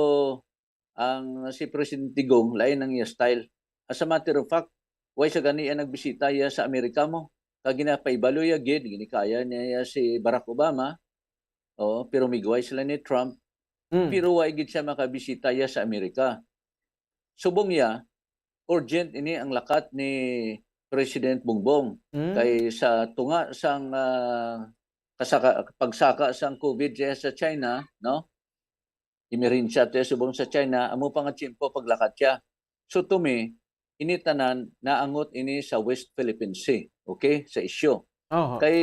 ang si President Digong, lain ang iya style. As a matter of fact, way sa gani iya nagbisita iya sa Amerika mo. Kag ginapaibalo iya gid, ginikaya niya iya si Barack Obama. Oo, pero migway sila ni Trump. Mm. Pero way gid siya makabisita iya sa Amerika. Subong iya, urgent ini ang lakat ni President Bongbong. Mm. Kay sa tunga sang, ah, kasaka-, pagsaka sang COVID siya sa China, no? Emerhensya to subong sa China, amo pa nga tiyempo paglakat siya. So to me, ini tanan naangot ini sa West Philippine Sea, okay? Sa isyu. Oho. Kay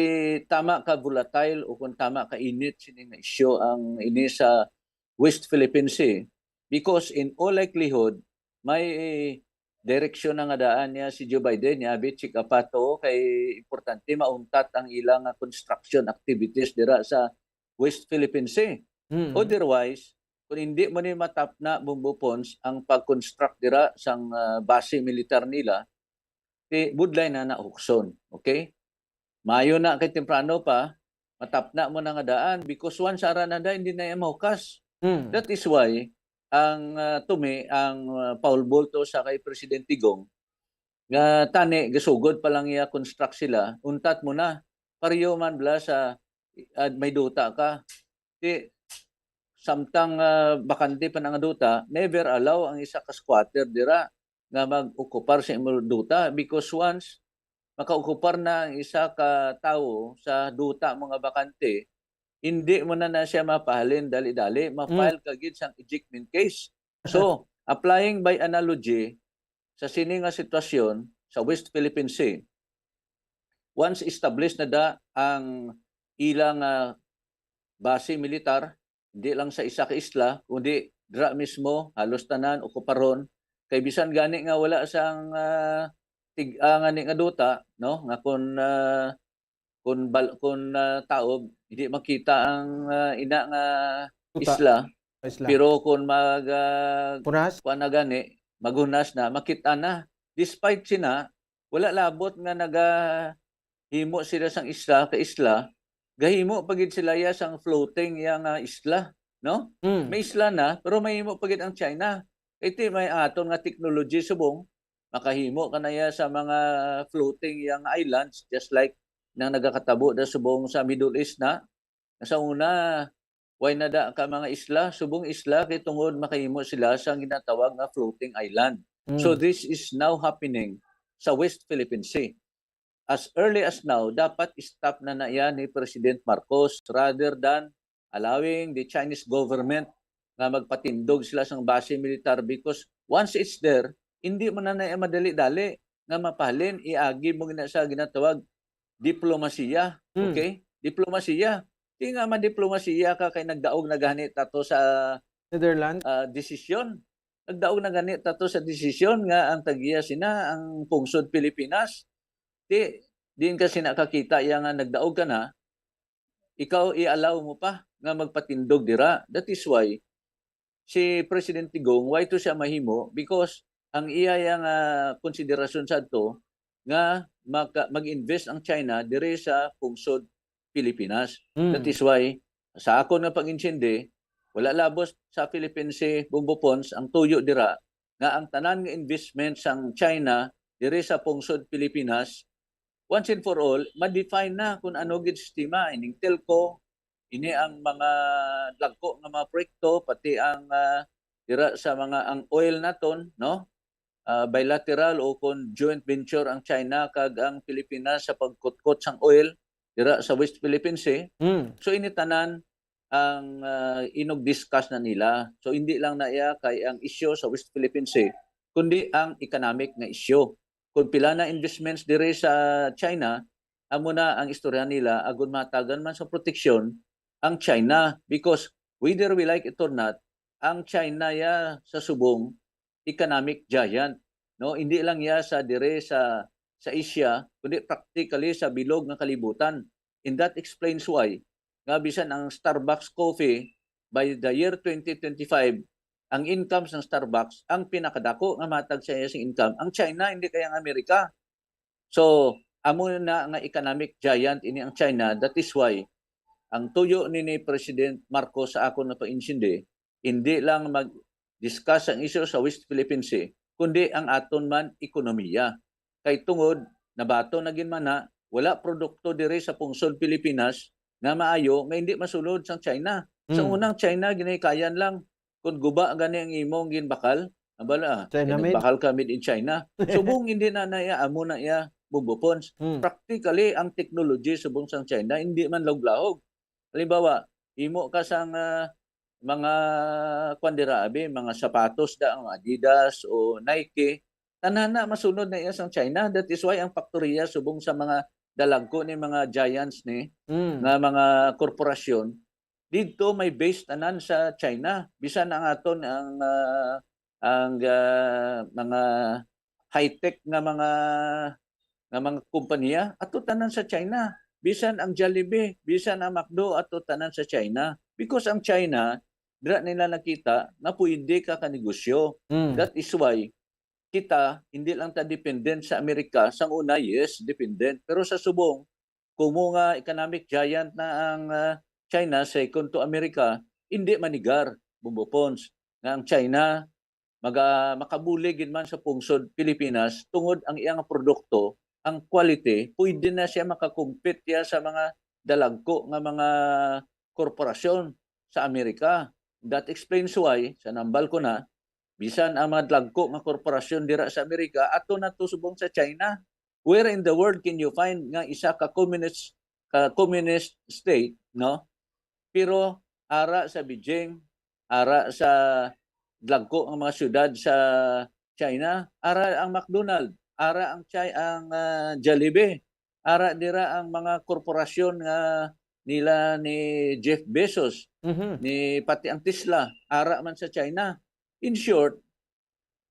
tama ka volatile o kung tama ka init sini nga isyu ang ini sa West Philippine Sea, because in all likelihood, may direksyon na nga daan niya si Joe Biden, niya abi, check up ato kay importante mauntat ang ilang, ah, construction activities dira sa West Philippine Sea. Mm. Otherwise, kung hindi mo ni matapna, Bombo Pons, ang pag-construct dira sang, ah, base militar nila, ti budlay na nahukson, okay? Mayo na kay temprano pa, matapna mo na nga daan because once ara na da, hindi na iya mahukas. Mm. That is why ang, ah, to me, ang, ah, paulbol to sa kay Presidente Gong nga tani gasugod pa lang iya construct sila, untat mo na. Pareho man bala sa, ah, may duta ka. Di, samtang, ah, bakante pa na nga duta, never allow ang isa ka squatter dira nga mag-okupar sa imo duta because once makaokupar na ang isa ka tawo sa duta mo nga bakante, hindi mo na na siya mapahalin dali-dali, ma-file ka gid sang ejectment case. So, applying by analogy, sa sini nga sitwasyon sa West Philippine Sea, once established na da ang ilang, ah, base militar, hindi lang sa isa ka isla, kundi dira mismo, halos tanan, okuparon. Kay bisan gani nga wala sang, ah, tig-, ah, ngani nga duta, no? Nga kun, ah, kun bal-, kun, ah, taob, hindi makita ang, ah, ina nga Duta. Isla. Isla. Pero kun mag, ah, Punas? kuan na gani, maghunas na, makita na. Despite sina, wala labot nga nagahimo sila sang isla ka isla, gahimo pa gid sila ya sang floating ya nga isla, no? Mm. May isla na, pero mahimo pa gid ang China. Iti may aton nga technology subong, makahimo ka na ya sa mga floating ya nga islands, just like nang nagakatabo da subong sa Middle East na. Sa una, way na da ka mga isla, subong isla kay tungod makahimo sila sa ginatawag nga floating island. Mm. So this is now happening sa West Philippine Sea. As early as now, dapat stop na na yan ni President Marcos rather than allowing the Chinese government nga magpatindog sila sang base militar because once it's there, hindi mo na na madali-dali nga mapahalin, iagi mo gina sa ginatawag diplomasiya. Hmm. Okay? Diplomasiya. Di nga man diplomasiya ka kay nagdaog na gani tato sa Netherlands? ah, desisyon. Nagdaog na gani tato sa desisyon nga ang tagiya sina ang pungsod Pilipinas. Di, diin ka sina kakita iya nga nagdaog ka na, ikaw i-allow mo pa nga magpatindog dira. That is why si President Digong, why to siya mahimo? Because ang iya yang, ah, konsiderasyon sa ato, nga maka-, mag-invest ang China diri sa pungsod Pilipinas. Mm. That is why, sa akon nga pag-intindi, wala labot sa Philippine Sea, Bombo Pons, ang tuyo dira nga ang tanan nga investment sang China diri sa pungsod Pilipinas, once and for all, ma-define na kung ano gid sistema ining telco, ini ang mga dagko nga mga proyekto, pati ang, ah, dira sa mga, ang oil naton, no? Ah, bilateral o kung joint venture ang China kag ang Pilipinas sa pagkutkot sang oil dira sa West Philippine Sea. Mm. So, ini tanan ang, ah, inug-discuss na nila. So, hindi lang na iya kay ang issue sa West Philippine Sea, kundi ang economic nga issue. Kung pila na investments diri sa China, amo na ang istorya nila, agon matagan man sa proteksyon ang China. Because whether we like it or not, ang China ya sa subong economic giant, no? Hindi lang ya sa dire sa, sa Asia, kundi practically sa bilog nga kalibutan. And that explains why nga bisan ang Starbucks Coffee, by the year twenty twenty-five, ang income sang Starbucks, ang pinakadako nga matag sa iya sing income, ang China, hindi kay ang Amerika. So, amo na nga economic giant ini ang China. That is why ang tuyo ni, ni President Marcos, sa akon nga pag-intindi, hindi lang mag-discuss ang issue sa West Philippine Sea, kundi ang aton man ekonomiya. Kay tungod, nabaton na gid man na, wala produkto diri sa pungsod Pilipinas nga maayo nga hindi masulod sang China. Sa Mm. unang China, ginahikayan lang kung guba gani ang imong ginbakal, abala, China eh, made. Nagbakal ka made in China. Subong hindi na na iya, amo na iya, Bombo Pons. Mm. Practically, ang technology subong sang China, hindi man laog-laog. Halimbawa, imo ka sang, ah, mga, kwan dira, abi, mga sapatos da, ang Adidas o Nike, tanan na masunod na iya sang China. That is why ang faktoriya subong sa mga dalagko ni mga giants ni, Mm. nga mga korporasyon, didto may base tanan sa China. Bisan ang aton, ang, ah, ang, ah, mga high-tech nga mga, nga mga kompanya, ato tanan sa China. Bisan ang Jollibee, bisan ang McDo, ato tanan sa China. Because ang China, dira nila nakita nga pwede ka kanegosyo. Mm. That is why kita, hindi lang ta dependent sa Amerika. Sang una, yes, dependent. Pero sa subong, kumo nga economic giant na ang, ah, China, second to America, hindi manigar, Bombo Pons, nga ang China maga-, makabulig gid man sa pungsod Pilipinas tungod ang iya nga produkto, ang quality, pwede na siya makakumpit ya sa mga dalagko nga mga korporasyon sa Amerika. That explains why, sa nambal ko na, bisan ang mga dalagko nga korporasyon dira sa Amerika, ato na to subong sa China. Where in the world can you find nga isa ka communist, ka communist state, no? Pero ara sa Beijing, ara sa dagko nga mga syudad sa China, ara ang McDonald, ara ang Chi-, ang, ah, Jollibee, ara dira ang mga korporasyon nga nila ni Jeff Bezos, Mhm. ni pati ang Tesla, ara man sa China. In short,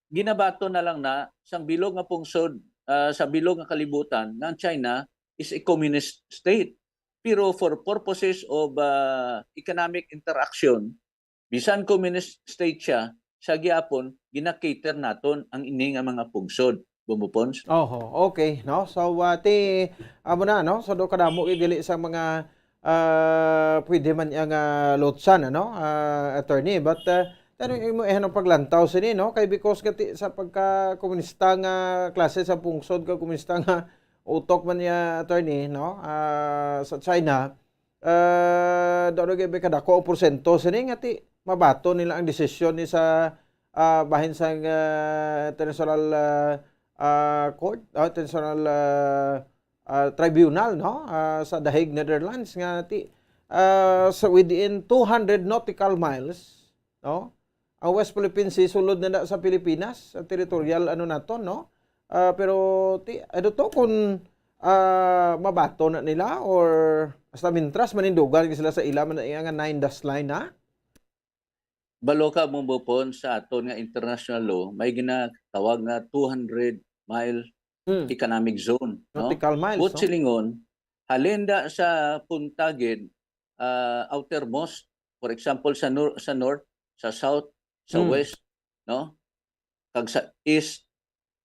ginabaton na lang na sang bilog nga pungsod, ah, sa bilog nga kalibutan nga ang China is a communist state. Pero for purposes of, ah, economic interaction, bisan communist state siya, sa gihapon, gina-cater naton ang ini nga mga pungsod, Bombo Pons. Oho, okay, no? So, ah, ti, amo na, no? So, do kadamo gid dili sa mga, ah, pwede man iya nga lutsan, ano, ah, attorney. But, ah, tanong imo, eh, anong paglantaw sini, no? Kay because kati sa pagka-komunista nga klase sa pungsod, ka komunista nga utok man niya, attorney, no? Ah, sa China, ah, daw lagi may kadako ang porsyento sini nga ti mabaton nila ang desisyon ni sa, ah, bahin sa, ah, International, ah, ah, Court, ah, International, ah, ah, Tribunal, no? Ah, sa The Hague, Netherlands, nga ti, ah, sa within two hundred nautical miles, no? Ang West Philippine Sea sulod na, na sa Pilipinas, sa territorial ano naton, no? Ah, pero ti, ano to kung, ah, mabaton na nila or hasta mintras manindugan sila sa ila man na iya nga nine dash line, ha? Balo ka, Bombo Pons, sa aton nga international law, may ginatawag nga two hundred mile Hmm. economic zone, no? Nautical miles, Buot no? silingon, halin da sa punta gid, ah, outermost, for example, sa nor-, sa north, sa south, sa Hmm. west, no? Kag sa east,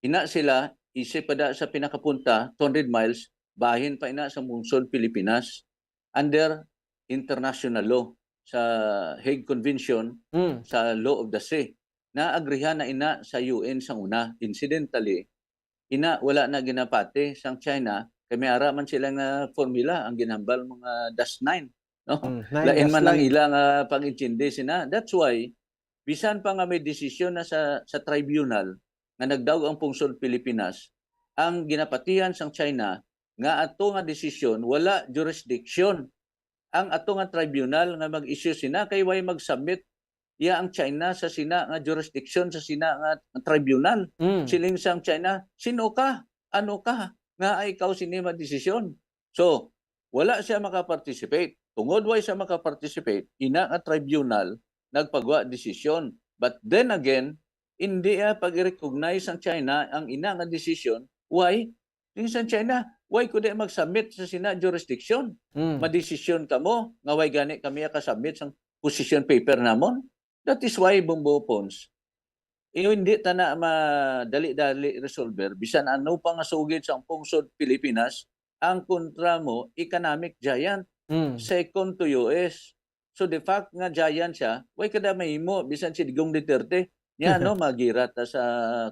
ina sila isip pa da sa pinakapunta, two hundred miles, bahin pa ina sa pungsod Pilipinas, under international law, sa Hague Convention, Mm. sa Law of the Sea. Naagrihan na ina sa U N sang una. Incidentally, ina wala na ginapati sang China, kay may ara man sila nga formula, ang ginhambal mga dash nine, no? Mm, nine Lain dash man ang nine. ila nga pag-intindi sina. That's why, bisan pa nga may desisyon na sa, sa tribunal nga nagdaog ang pungsod Pilipinas, ang ginapatihan sang China nga ato nga desisyon wala jurisdiction ang ato nga tribunal nga mag-issue sina, kay way mag-submit iya ang China sa sina nga jurisdiction sa sina nga tribunal. Mm. Siling sang China, "Sino ka? Ano ka nga ay ikaw sini madesisyon?" So, wala siya makaparticipate. Tungod way siya makaparticipate, ina nga tribunal nagpagwa desisyon. But then again, hindi ya pag-recognize ang China ang ina nga desisyon. Why? Yung sa China, why ko di mag-submit sa sina jurisdiction? Mm. Madesisyon kamo nga why gani kami ka-submit sang position paper namon? That is why, Bombo Pons, iyo hindi ta na madali-dali resolver, bisan ano pa nga sugid sa pungsod Pilipinas, ang kontra mo, economic giant, Mm. second to U S. So, the fact nga giant siya, way kada mahimo, bisan si Digong Duterte, niya, no, magira ta sa,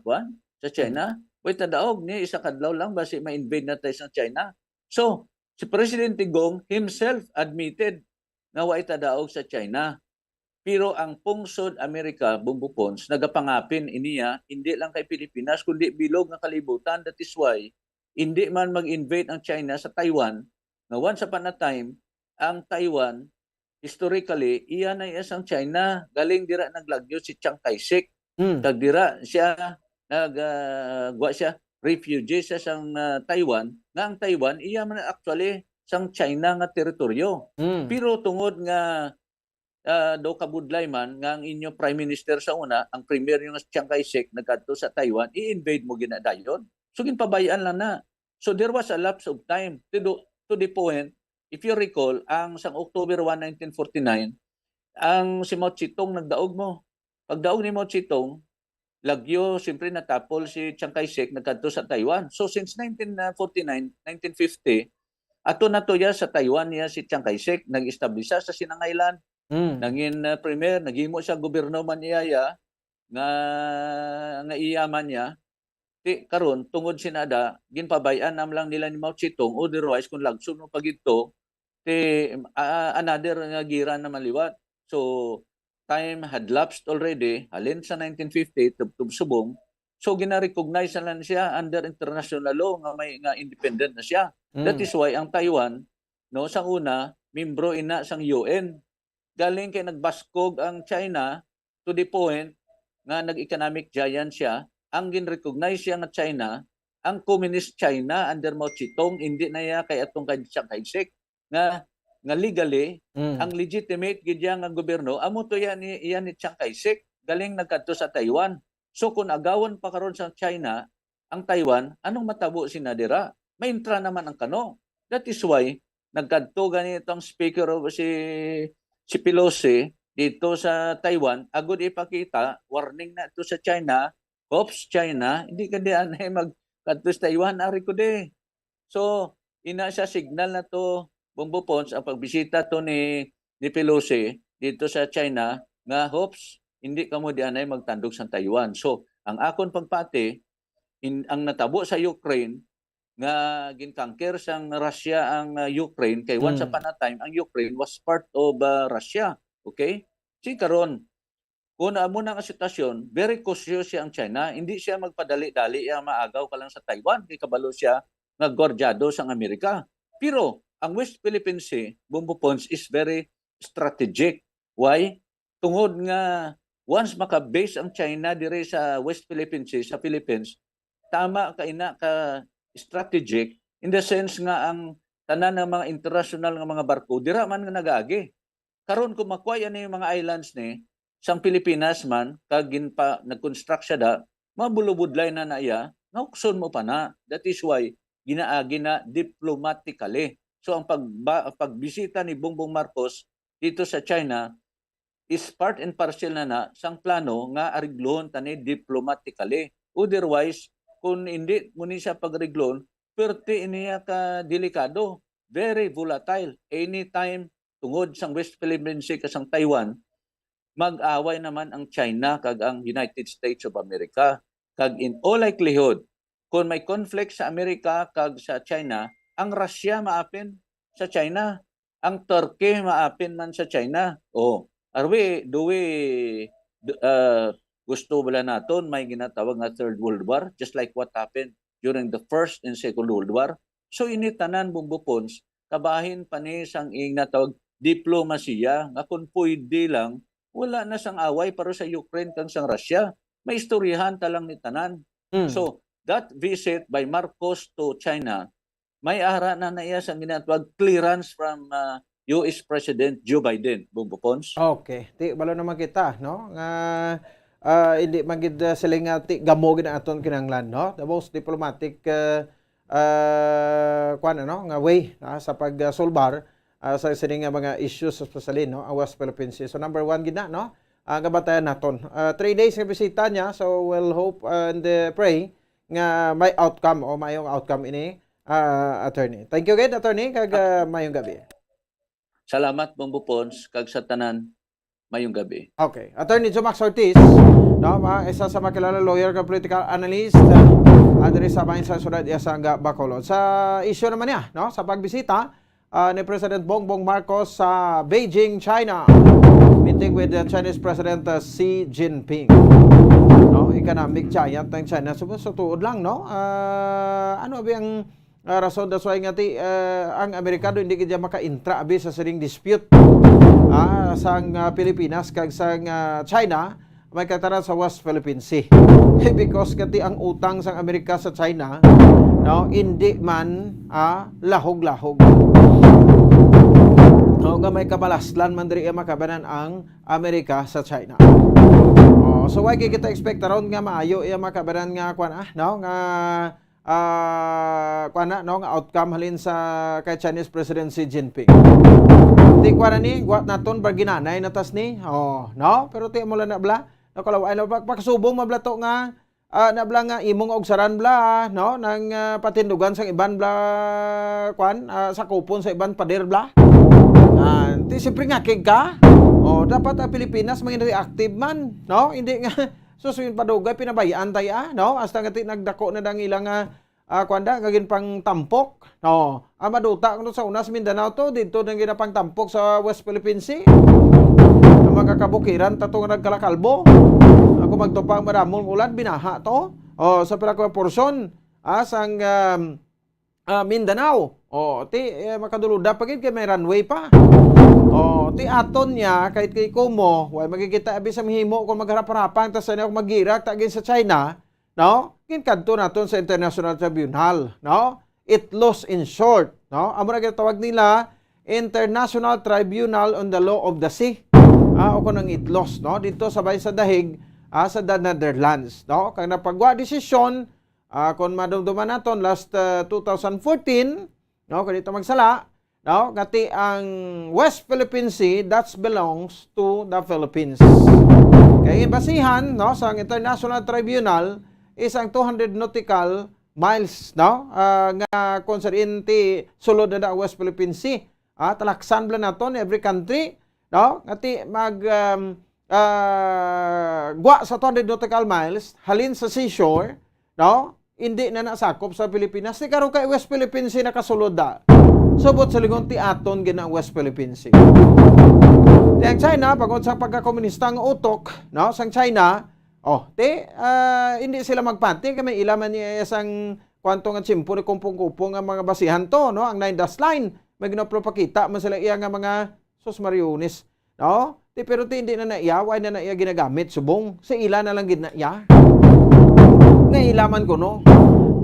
kuan, sa China, way ta daog, ni isa kadlaw lang, basi ma-invade na tayo sa China. So, si President Digong himself admitted nga way ta daog sa China. Pero ang pungsod Amerika, Bombo Pons, nagapangapin iniya, hindi lang kay Pilipinas, kundi bilog nga kalibutan. That is why, hindi man mag-invade ang China sa Taiwan, nga once upon a time, ang Taiwan, historically, iya na iya sang China. Galing dira naglagyo si Chiang Kai-shek. Mm. Kag dira siya nag, ah, gwa siya, refugee siya sang, ah, Taiwan, nga ang Taiwan, iya man actually sang China nga teritoryo. Mm. Pero tungod nga, ah, daw kabudlay man nga ang inyo prime minister sa una, ang premier yung Chiang Kai-shek, nagkadto sa Taiwan, i-invade mo gina dayon. So, ginpabayaan lang na. So, there was a lapse of time to do, to the point, if you recall, ang sang October one, nineteen forty-nine, ang si Mao Zedong nagdaog mo. Pagdaog ni Mao Zedong, lagyo, siyempre, natapol si Chiang Kai-shek, nagkadto sa Taiwan. So, since nineteen forty-nine, nineteen fifty, ato na to ya sa Taiwan niya si Chiang Kai-shek, nag-establish siya sa Silang Island, Mm. nangin, ah, premier, naghimo siya gobyerno man iya ya, nga, nga iya man niya. Ti, karon, tungod sinada, ginpabay-an na lang nila ni Mao Zedong, otherwise, kung lagson mo pa gid to, ti, ah, another nga gira na maliwat. So, time had lapsed already, halin sa nineteen fifty, tubtob subong. So, gina-recognize na lang siya under international law nga may, nga independent na siya. Mm. That is why ang Taiwan, no, sa una, membro ina sang U N. Galing kay nagbaskog ang China to the point nga nag-economic giant siya. Ang gin-recognize siya nga China, ang communist China under Mao Zedong, hindi na iya kay atong kay Chiang Kai-shek nga, nga legally, Mm. ang legitimate gid iya nga gobyerno, amo to iya ni, iya ni Chiang Kai-shek, galing nagkadto sa Taiwan. So, kung agawon pa karon sa China ang Taiwan, anong matabo sina dira? Maintra naman ang kano. That is why nagkadto gani itong speaker of si, si Pelosi dito sa Taiwan, agud ipakita, warning na ito sa China, "Hops, China, hindi ka di anay magkadto sa Taiwan, ari ko di." So, ina siya signal na to, Bombo Pons, ang pagbisita to ni, ni Pelosi dito sa China, nga, "Hops, hindi kamo di anay magtandog sa Taiwan." So, ang akon pagpati, in, ang natabo sa Ukraine, nga ginconquer sang Russia ang, ah, Ukraine, kay once Mm. upon a time, ang Ukraine was part of, ah, Russia. Okay? Si karon, kung amo na nga sitwasyon, very cautious siya ang China. Hindi siya magpadali-dali, ah, maagaw ka lang sa Taiwan, kay kabalo siya nga gwardyado sang Amerika. Pero ang West Philippine Sea, Bombo Pons, is very strategic. Why? Tungod nga once maka-base ang China diri sa West Philippine Sea, sa Philippines, tama ka ina ka strategic in the sense nga ang tanan nga mga international nga mga barko dira man nga nagaagi. Karon, kung makuha yan yung mga islands ni sang Pilipinas man, kag ginpa-, nag-construct siya da, mabulubudlay na na iya, naukson mo pa na. That is why ginaagi na diplomatically. So, ang pagba-, pagbisita ni Bongbong Marcos dito sa China is part and parcel na na sang plano nga ariglohon tani diplomatically. Otherwise, kung hindi mo ni siya pagreglon, perti niya ka delikado, very volatile. Anytime, tungod sang West Philippine Sea ka sang Taiwan, mag-away naman ang China kag ang United States of America. Kag in all likelihood, kung may conflict sa Amerika kag sa China, ang Russia maapin sa China, ang Turkey maapin man sa China. Oh, are we, do we, d- uh, gusto bala naton may ginatawag nga Third World War, just like what happened during the First and Second World War? So, ini tanan, Bombo Pons, kabahin pa ni sang ing natawag diplomasiya, nga kung pwede lang, wala na sang away para sa Ukraine kang sang Russia. May istoryahan ta lang ni tanan. Mm. So, that visit by Marcos to China, may ara na na iya sang ginatawag clearance from uh, U S President Joe Biden, Bombo Pons. Okay. Ti, balo naman kita, no? Nga, ah, hindi man gid, ah, sila nga ti, gamo gid ang aton kinahanglan, no? The most diplomatic, ah, ah, kuwan, ano, nga way, ah, sa pag, ah, solbar, ah, sa sini nga mga issues, especially, no, ang West Philippine Sea. So, number one gid na, no? Ang gabatayan naton. Ah, three days nga bisita niya, so we'll hope and, uh, pray nga may outcome o mayong outcome ini, ah, attorney. Thank you gid, attorney, kag, ah, mayong gabi. Salamat, Bombo Pons, kag sa tanan, mayong gabi. Okay. Attorney Jomax Ortiz, no, ma, isa sa makilala lawyer kag political analyst, uh, diri sa bahin sa siyudad iya sa Bacolod. Sa issue naman niya, no, sa pagbisita, ah, ni President Bongbong Marcos sa Beijing, China, meeting with the Chinese President, uh, Xi Jinping. No, economic giant ang China. So, sa tuod lang, no? Ah, ano abi ang, ah, rason? That's why nga ti, ah, ang Amerika do hindi gid maka-intra abi sa sining dispute, ah, sang, ah, Pilipinas kag sang, ah, China, may kataran sa West Philippine Sea. Because kati ang utang sang Amerika sa China, no, hindi man, ah, lahog-lahog. No, nga may kabalaslan man diri ang makabanan ang Amerika sa China. Oh, so why kita expect ron nga maayo iya makabanan nga kwan, ah, no, nga, ah, kwan na, no, nga outcome halin sa kay Chinese President Xi Jinping? Ti kwan na ni, wa naton barginanay natas ni. Oh, no? Pero ti mo lang na bla. Nakalaw-ay na pag-, pagkasubong mablato nga, ah, na bla nga imong ugsaran bla, no? Nang, ah, patindugan sang iban bla, kwan, ah, sakupon sa iban pader bla. Ah, ti siyempre nga kig ka. Oh, dapat ang Pilipinas maging reactive man, no? Hindi nga sus, yung padugay pinabayaan tayo, ah, no? Hasta nga ti nagdako na dang ilang, ah, ah, kwan da, nga ginpangtampok. No, ang maduta kuno sa una sa Mindanao to, dito nang ginapangtampok sa West Philippine Sea. Ang mga kabukiran tato nga nagkalakalbo. Ako magtupa ang maramong ulan, binaha to. Oh, sa pila ka portion, ah, sang, um, ah, Mindanao. Oh, ti, eh, makaduluda pa gid kay may runway pa. Oh, ti aton niya, kahit kay Kumo, way makikita abi sa mahimo kung magharap-harapang, tas sa niya kung magirak, ta gid sa China, no? Ginkadto naton sa International Tribunal, no? Itlos in short, no? Amo na ginatawag nila International Tribunal on the Law of the Sea. Ah, o kung ang itlos, no? Dito sa bay sa Dahig, ah, sa The Netherlands, no? Kag napagwa desisyon, ah, kung madumduman naton last, ah, two thousand fourteen, no? Kung dito magsala, no? Ngati ang West Philippine Sea, that belongs to the Philippines. Kay basihan, no, sa International Tribunal is ang two hundred nautical miles, no? Ah, nga kung sa diin ti sulod na ang West Philippine Sea. Ah, talaksan bala naton every country, no? Ngati mag, um, ah, gwa sa two hundred nautical miles halin sa seashore, no? Hindi na nasakop sa Pilipinas. Ti karon kay West Philippine Sea nakasulod da. Subot sa lingon ti aton gina ang West Philippine Sea. Ti ang China, bangod sa pagkakomunista nga utok, no, sang China, oh, ti, ah, hindi sila magpanti kay may ila man niya sang kwanto nga tsimpo ni kumpong-kumpong ang mga basihan to, no? Ang Nine Dash Line, may ginapropakita man sila iya nga mga sus mariones, no? Ti, pero ti, hindi na na iya, why na na iya ginagamit, subong? Sa ila na lang gid na iya. Nga ila man kuno.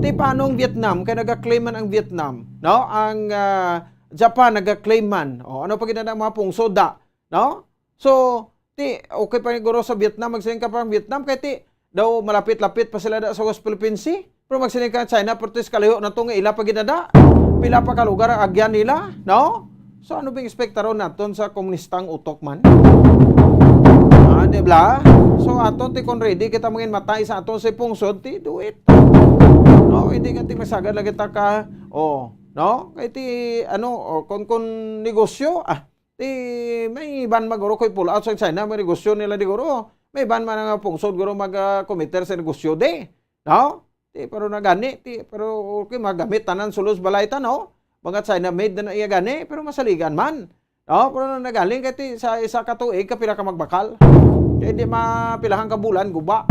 Ti, paano ang Vietnam? Kay naga-claim man ang Vietnam, no? Ang, ah, Japan naga-claim man. O, ano pa gid na ang mga pungsod, da? No? So, ti, okay pa ni guro sa Vietnam, magsiling ka pa ang Vietnam, kay ti, daw malapit-lapit pa sila da sa West Philippine Sea. Pero magsiling ka China, pero ti, kalayo na to nga ila pa gid na da. Pila pa ka lugar ang agyan nila, no? So, ano bang ekspektaron naton sa komunistang utok man? Ah, di ba? So, aton ti kung ready kita mangin matay sa aton sa pungsod, ti do it. No, hindi ka ti masagad lagi ta ka, oh, no? Kay ti, ano, oh, kung, kung negosyo, ah, ti may ban maguro ko'y pull out sa China, may negosyo nila di guro. May ban man nga pungsod guro mag, ah, committer sa negosyo, di. No? Ti, pero na gani, ti, pero okay, magamit tanan sulos balay ta, no? Mga China made na iya gani, pero masaligan man. No? Pero na nagaling kay ti, sa isa ka tuig, kapila ka magbakal. Kay di mapilahan ka bulan, guba.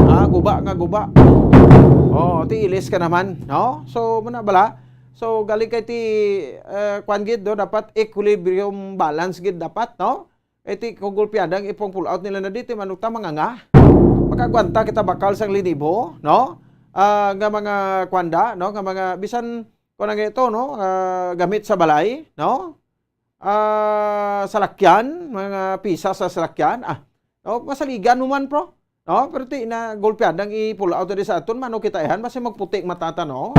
Ah, guba nga guba. Oh, ti ilis ka naman, no? So, muna bala. So, galing kay ti, eh, kwan gid, no? Dapat equilibrium balance gid dapat, no? Eh, ti, kung gulpiada ang ipong pull out nila na di, ti manugta mga nga. Makagwanta kita bakal sang linibo, no? Ah, nga mga kwanda, no? Nga mga, bisan, kung ang ito, no? Ah, gamit sa balay, no? Ah, salakyan, mga pisa sa salakyan, ah, no? Masaligan mo man, pro. No? Pero ti, na gulpiada ang i-pull out diri sa aton, mano kita ihan, basi magputi ang mata ta, no?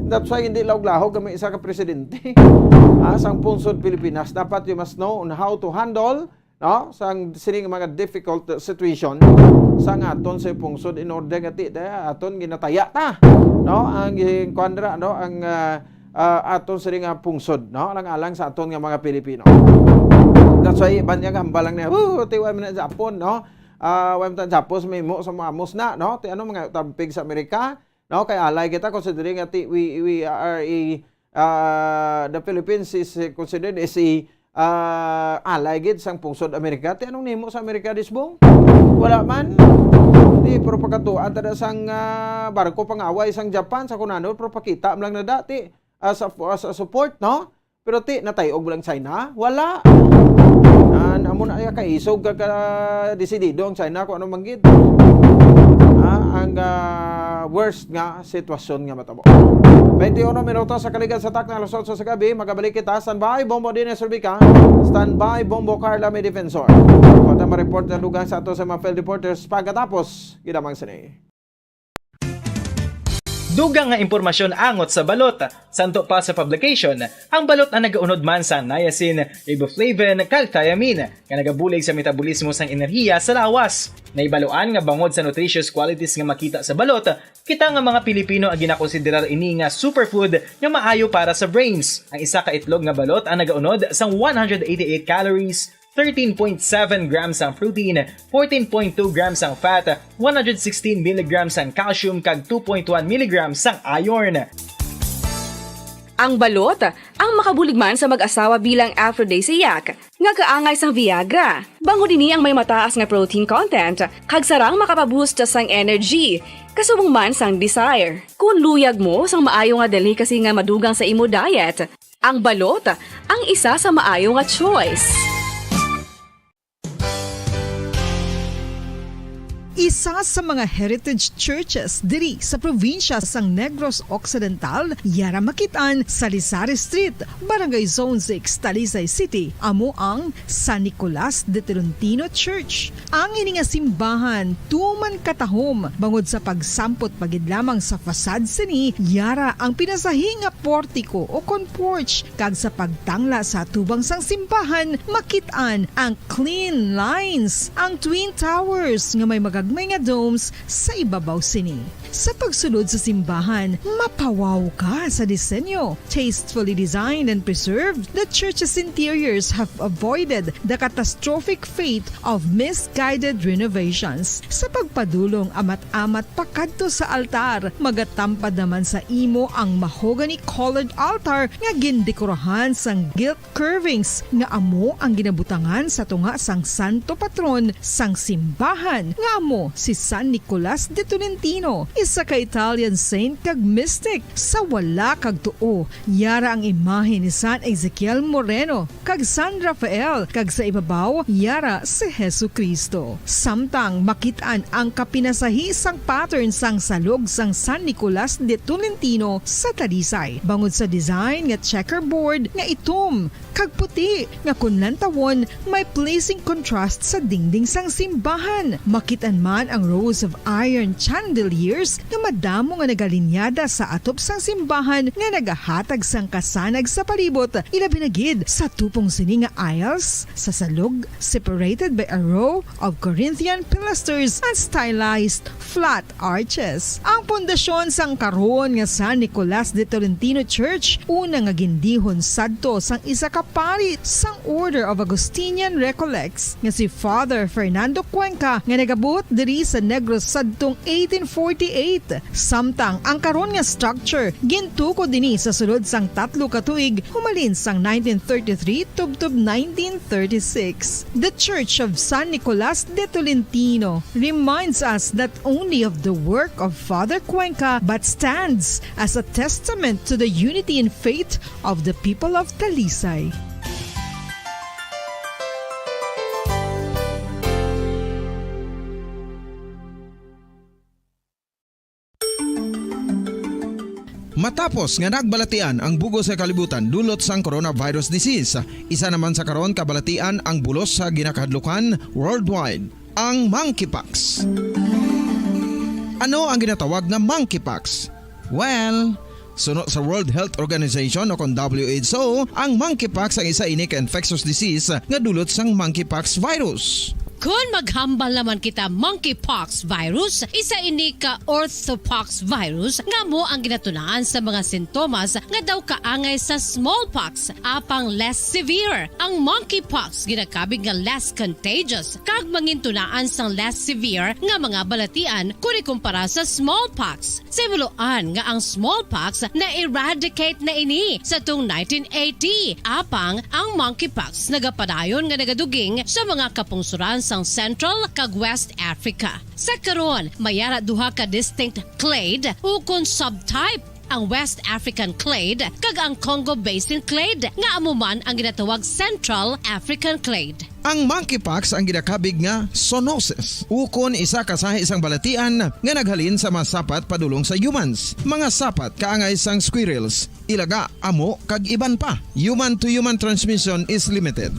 That's why hindi lahog-lahog kami isa ka presidente. Ah, sang pungsod Pilipinas, dapat you must know on how to handle, no? Sang sining mga difficult situation sang aton sa pungsod in order nga ti, da, aton ginataya ta, no? Ang, ang kuwan dira, no? Ang, ah, ah, aton sining nga pungsod, no? Alang-alang sa aton nga mga Pilipino. That's why, banyag hambal lang niya, "Woo, ti, wa man na Japon, no? Ah, wa man ta Japon, may mo sa mga amos na, no? Ti, ano, mga tampig sa Amerika, no? Kay alay kita, considering nga ti, we, we are a, ah, the Philippines is, eh, considered as a, ah, alay gid sang pungsod Amerika." Ti, anong nimo sa Amerika, Disbong? Wala man. Ti, pero pagkatuan ta na sang, ah, barko pangaway sang Japan, sa kunano, pero pakita man lang na dati, as a, as a support, no? Pero ti, natay-og lang China? Wala. Ah, amo na iya kaisog ka, ka desidido ang China kung ano manggid. Ah, ang, ah, worst nga sitwasyon nga matabo. Twenty-one minutos sa kaligan sa takna, alas otso sa gabi, magabalik kita. Standby, Bombo Dines Rubica. Standby, Bombo Carla May Defensor. Pata ma-report na dugang sa ato sa mga field reporters pagkatapos. Gidamang sini. Dugang nga impormasyon angot sa balot. Santo pa sa publication, ang balot ang nagaunod man sang niacin, riboflavin, kag thiamine, nga nagabulig sa metabolismo sang enerhiya sa lawas. Naibaluan nga bangod sa nutritious qualities nga makita sa balot, kita nga mga Pilipino ang ginakonsiderar ini nga superfood nga maayo para sa brains. Ang isa ka itlog nga balot ang nagaunod sang one hundred eighty-eight calories, thirteen point seven grams ang protein, fourteen point two grams ang fat, one hundred sixteen milligrams ang calcium, kag two point one milligrams ang iron. Ang balot, ang makabulig man sa mag-asawa bilang aphrodisiac, nga kaangay sang Viagra. Bangod ini ang may mataas nga protein content, kag sarang makapaboost sang energy, kasubong man sang desire. Kung luyag mo sang maayo nga delicacy nga madugang sa imo diet, ang balot ang isa sa maayo nga choice. Isa sa mga heritage churches diri sa probinsya sang Negros Occidental, yara makit-an sa Rizal Street, Barangay Zone six, Talisay City, amo ang San Nicolas de Tolentino Church. Ang ini nga simbahan tuman katahom bangod sa pagsampot pa gid lamang sa facade sini, yara ang pinasahi nga portiko o kon porch, kag sa pagtangla sa atubang sang simbahan, makit-an ang clean lines, ang twin towers nga may magagmay nga domes sa ibabaw sini. Sa pagsulod sa simbahan, mapawaw ka sa disenyo. Tastefully designed and preserved, the church's interiors have avoided the catastrophic fate of misguided renovations. Sa pagpadulong amat-amat pakadto sa altar, magatampad naman sa imo ang mahogany-colored altar nga gindekorahan sang gilt curvings nga amo ang ginabutangan sa tunga sang santo patron sang simbahan, nga amo si San Nicolas de Tolentino, isa ka Italian saint kag mystic. Sa wala kag tuo, yara ang imahe ni San Ezekiel Moreno kag San Rafael, kag sa ibabaw, yara si Jesu-Cristo. Samtang makit-an ang kapinasahi sang pattern sang salog sang San Nicolas de Tolentino sa Talisay, bangod sa design nga checkerboard nga itom kag puti nga kon lantawon may pleasing contrast sa dingding sang simbahan. Makit-an An ang rows of iron chandeliers nga madamo nga nagalinyada sa atop sang simbahan nga nagahatag sang kasanag sa palibot, ilabi na gid sa tupong sini nga aisles sa salog, separated by a row of Corinthian pilasters and stylized flat arches. Ang pundasyon sang karon nga San Nicolas de Tolentino Church, una nga gindihon sadto sang isa ka pari sang Order of Augustinian Recollects nga si Father Fernando Cuenca, nga nagabuot diri sa Negros sadtong eighteen forty-eight. Samtang ang karon nga structure gintukod dinhi sa sulod sang tatlo ka tuig, humalin sang nineteen thirty-three tubtob nineteen thirty-six. The Church of San Nicolas de Tolentino reminds us not only of the work of Father Cuenca but stands as a testament to the unity in faith of the people of Talisay. Matapos nga nagbalatian ang bug-os nga kalibutan dulot sang coronavirus disease, isa naman sa karon kabalatian ang bulos sa ginakahadlukan worldwide, ang monkeypox. Ano ang ginatawag nga monkeypox? Well, suno sa World Health Organization o kon W H O, ang monkeypox ang isa ini ka infectious disease nga dulot sang monkeypox virus. Kon maghambal naman kita monkeypox virus, isa ini ka orthopox virus nga amo ang ginatunaan sa mga sintomas nga daw kaangay sa smallpox, apang less severe. Ang monkeypox ginakabig nga less contagious kag mangintunaan sang less severe nga mga balatian kon ikumpara sa smallpox. Sa himuloan nga ang smallpox na-eradicate na ini sa tung nineteen eighty, apang ang monkeypox nagapadayon nga nagaduging sa mga kapungsoran sang Central kag West Africa. Sa karon, may ara duha ka distinct clade ukon subtype, ang West African clade kag ang Congo Basin clade, nga amo man ang ginatawag Central African clade. Ang monkeypox ang ginakabig nga zoonosis, ukon isa ka sahi sang balatian nga naghalin sa mga sapat padulong sa humans. Mga sapat kaangay sang squirrels, ilaga, amo, kag iban pa. Human-to-human transmission is limited.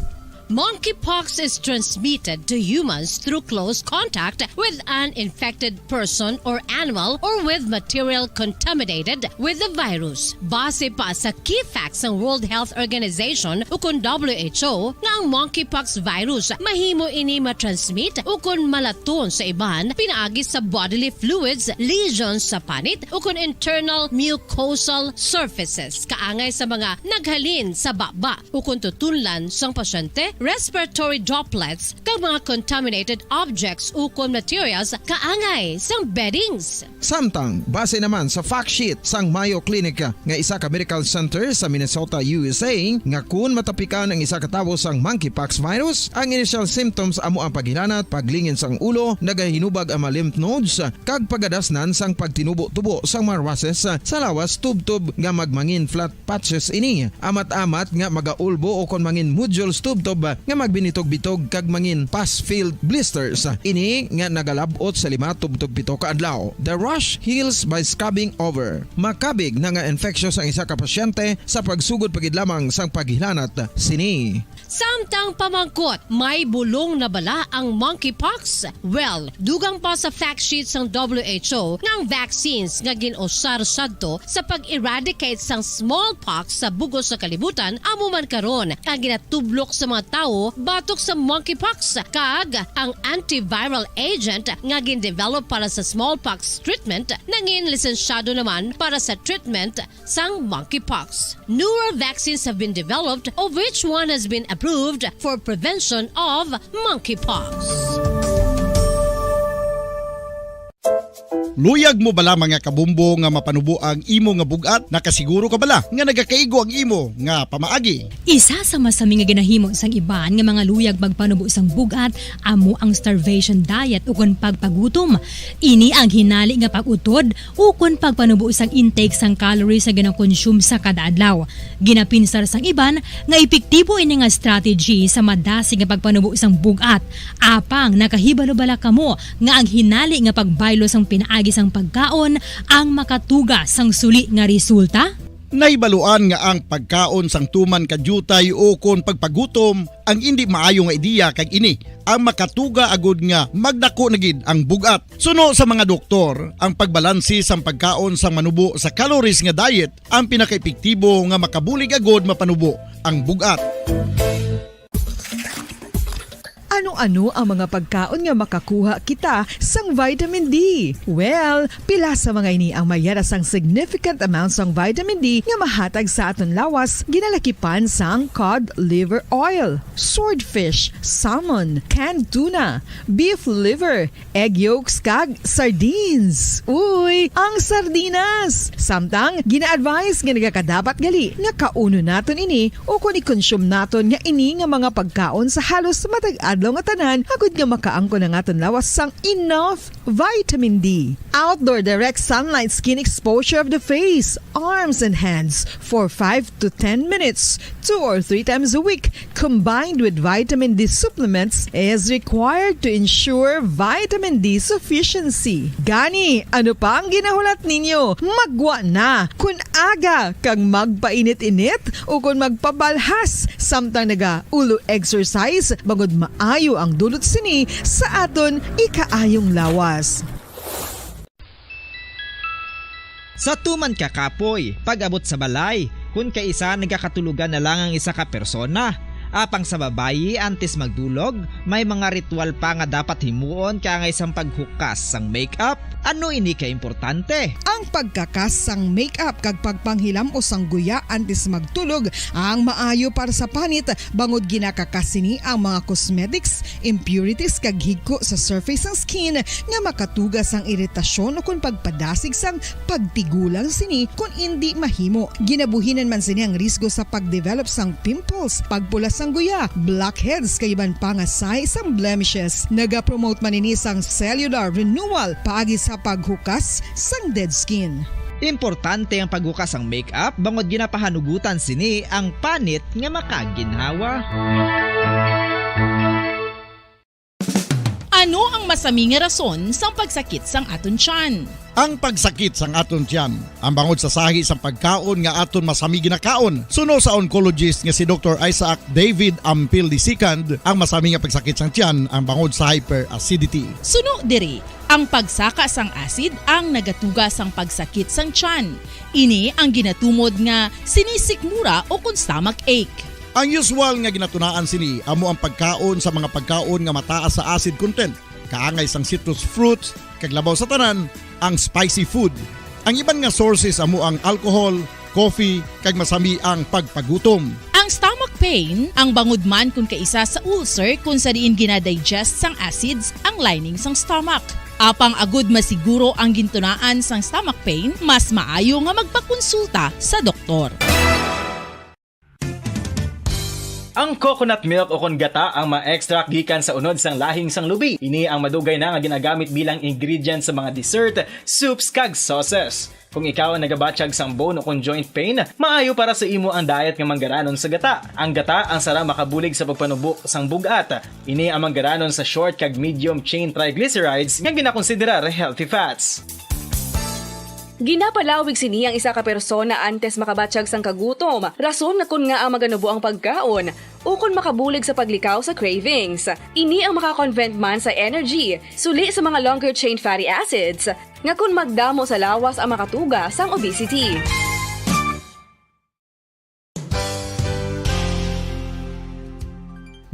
Monkeypox is transmitted to humans through close contact with an infected person or animal or with material contaminated with the virus. Base pa sa key facts sang World Health Organization ukon W H O nga ang monkeypox virus mahimo ini matransmit ukon malaton sa iban pinaagi sa bodily fluids, lesions sa panit, ukon internal mucosal surfaces kaangay sa mga naghalin sa baba ukon tutunlan sang pasyente, respiratory droplets, kag mga contaminated objects ukon materials kaangay sang beddings. Samtang, base naman sa fact sheet sang Mayo Clinic nga isa ka medical center sa Minnesota, U S A, nga kun matapikan ang isa ka tawo sang monkeypox virus, ang initial symptoms amo ang paghilanat, paglingin sang ulo, nagahinubag ang mga lymph nodes, kag pagadasnan sang pagtinubo-tubo sang mga rushes sa lawas tubtob nga magmangin flat patches ini, amat-amat nga magaulbo ukon mangin nodules tubtob nga magbinitog-bitog kag mangin pus-filled blisters. Ini nga nagalab-ot sa lima tubtob pito ka adlaw. The rash heals by scabbing over. Makabig na nga infectious ang isa ka pasyente sa pagsugod pa gid lamang sang paghilanat sini. Samtang pamangkot, may bulong na bala ang monkeypox? Well, dugang pa sa fact sheet sang W H O nga ang vaccines nga gin-usar sadto sa pag-eradicate sang smallpox sa bug-os nga kalibutan amo man karon ang ginatublok sa mga tawo batok sa monkeypox, kag ang antiviral agent nga gin-develop para sa smallpox treatment nangin lisensyado naman para sa treatment sang monkeypox. Newer vaccines have been developed, of which one has been approved for prevention of monkeypox. Luyag mo bala, mga kabombo, nga mapanubo ang imo nga bug-at? Nakasiguro ka bala nga nagakaigo ang imo nga pamaagi? Isa sa masami nga ginahimo sang iban nga mga luyag magpanubo sang bug-at amo ang starvation diet ukon pagpagutom. Ini ang hinali nga pag-utod ukon pagpanubo sang intake sang calories nga ginakonsume sa kada adlaw. Ginapinsar sang iban nga epektibo ini nga strategy sa madasig nga pagpanubo sang bug-at. Apang nakahibalo bala kamo nga ang hinali nga pagbaylo sang pinaagi sang pagkaon ang makatuga sang suli nga resulta? Nahibaluan nga ang pagkaon sang tuman ka diutay ukon pagpagutom ang indi maayo nga ideya, kag ini ang makatuga agud nga magdako na gid ang bug-at. Suno sa mga doktor, ang pagbalanse sang pagkaon sang manubo sa calories nga diet ang pinakaepektibo nga makabulig agud mapanubo ang bug-at. Ano-ano ang mga pagkaon nga makakuha kita sang vitamin D? Well, pila sa mga ini ang mayara sang significant amount sang vitamin D nga mahatag sa aton lawas, ginalakipan sang cod liver oil, swordfish, salmon, canned tuna, beef liver, egg yolks, kag sardines. Uy, ang sardinas! Samtang, gina-advise nga nagakadapat gali nga kaunon naton ini ukon i-consume naton nga ini nga mga pagkaon sa halos matag adlaw nga tanan, agud nga makaangkon ang aton lawas sang enough vitamin D. Outdoor direct sunlight skin exposure of the face, arms, and hands for five to ten minutes, two or three times a week, combined with vitamin D supplements, is required to ensure vitamin D sufficiency. Gani, ano pa ang ginahulat ninyo? Magwa na! Kun aga kag magpainit-init ukon magpabalhas samtang nagaulo exercise, bangod maayo ang dulot sini sa aton ikaayong lawas. Sa tuman ka kapoy, pag-abot sa balay, kun kaisa nagakatulogan na lang ang isa ka persona. Apang sa babayi, antes magdulog, may mga ritual pa nga dapat himuon kaangay sang paghukas sang makeup. Ano ini ka importante? Ang pagkakas sang makeup kag pagpanghilam-os sang guya antes magtulog ang maayo para sa panit, bangod ginakakas sini ang mga cosmetics, impurities, kag higko sa surface sang skin nga makatuga sang iritasyon ukon pagpadasig sang pagtigulang sini kon indi mahimo. Ginabuhinan man sini ang risgo sa pag-develop sang pimples, pagpula sang guya, blackheads, kag iban pa nga sahi sang blemishes. Nagapromote man ini sang cellular renewal paagi sa paghukas sang dead skin. Importante ang paghukas sang makeup bangod ginapahanugutan sini ang panit nga makaginhawa. Ano ang masami nga rason sang pagsakit sang aton tiyan? Ang pagsakit sang aton tiyan, ang bangod sa sahi sang pagkaon nga aton masami ginakaon. Suno sa oncologist nga si Doktor Isaac David Ampil the second, ang masami nga pagsakit sang tiyan ang bangod sa hyperacidity. Suno diri, ang pagsaka sang acid ang nagatuga sang pagsakit sang tiyan. Ini ang ginatumod nga sinisikmura o kon stomach ache. Ang usual nga ginatunaan sini amo ang pagkaon sa mga pagkaon nga mataas sa acid content, kaangay sang citrus fruits, kag labaw sa tanan, ang spicy food. Ang iban nga sources amo ang alcohol, coffee, kag masami ang pagpagutom. Ang stomach pain, ang bangod man kon kaisa sa ulcer kon sa diin ginadigest sang acids ang lining sang stomach. Apang agud masiguro ang gintunaan sang stomach pain, mas maayo nga magpakonsulta sa doktor. Ang coconut milk o kon gata ang ma-extract gikan sa unod sang lahing sang lubi. Ini ang madugay na nga ginagamit bilang ingredient sa mga dessert, soups, kag sauces. Kung ikaw ang nagabatyag sang bone o kon joint pain, maayo para sa imo ang diet nga manggaranon sa gata. Ang gata ang sarang makabulig sa pagpanubo sang bug-at. Ini ang manggaranon sa short kag medium chain triglycerides nga ginakonsiderar healthy fats. Ginapalawig sini ang isa ka persona antes makabatyag sang kagutom, rason nga kon ngaa maganubo ang pagkaon, ukon makabulig sa paglikaw sa cravings. Ini ang maka-convert man sa energy, suli sa mga longer chain fatty acids, nga kon magdamo sa lawas ang makatuga sang obesity.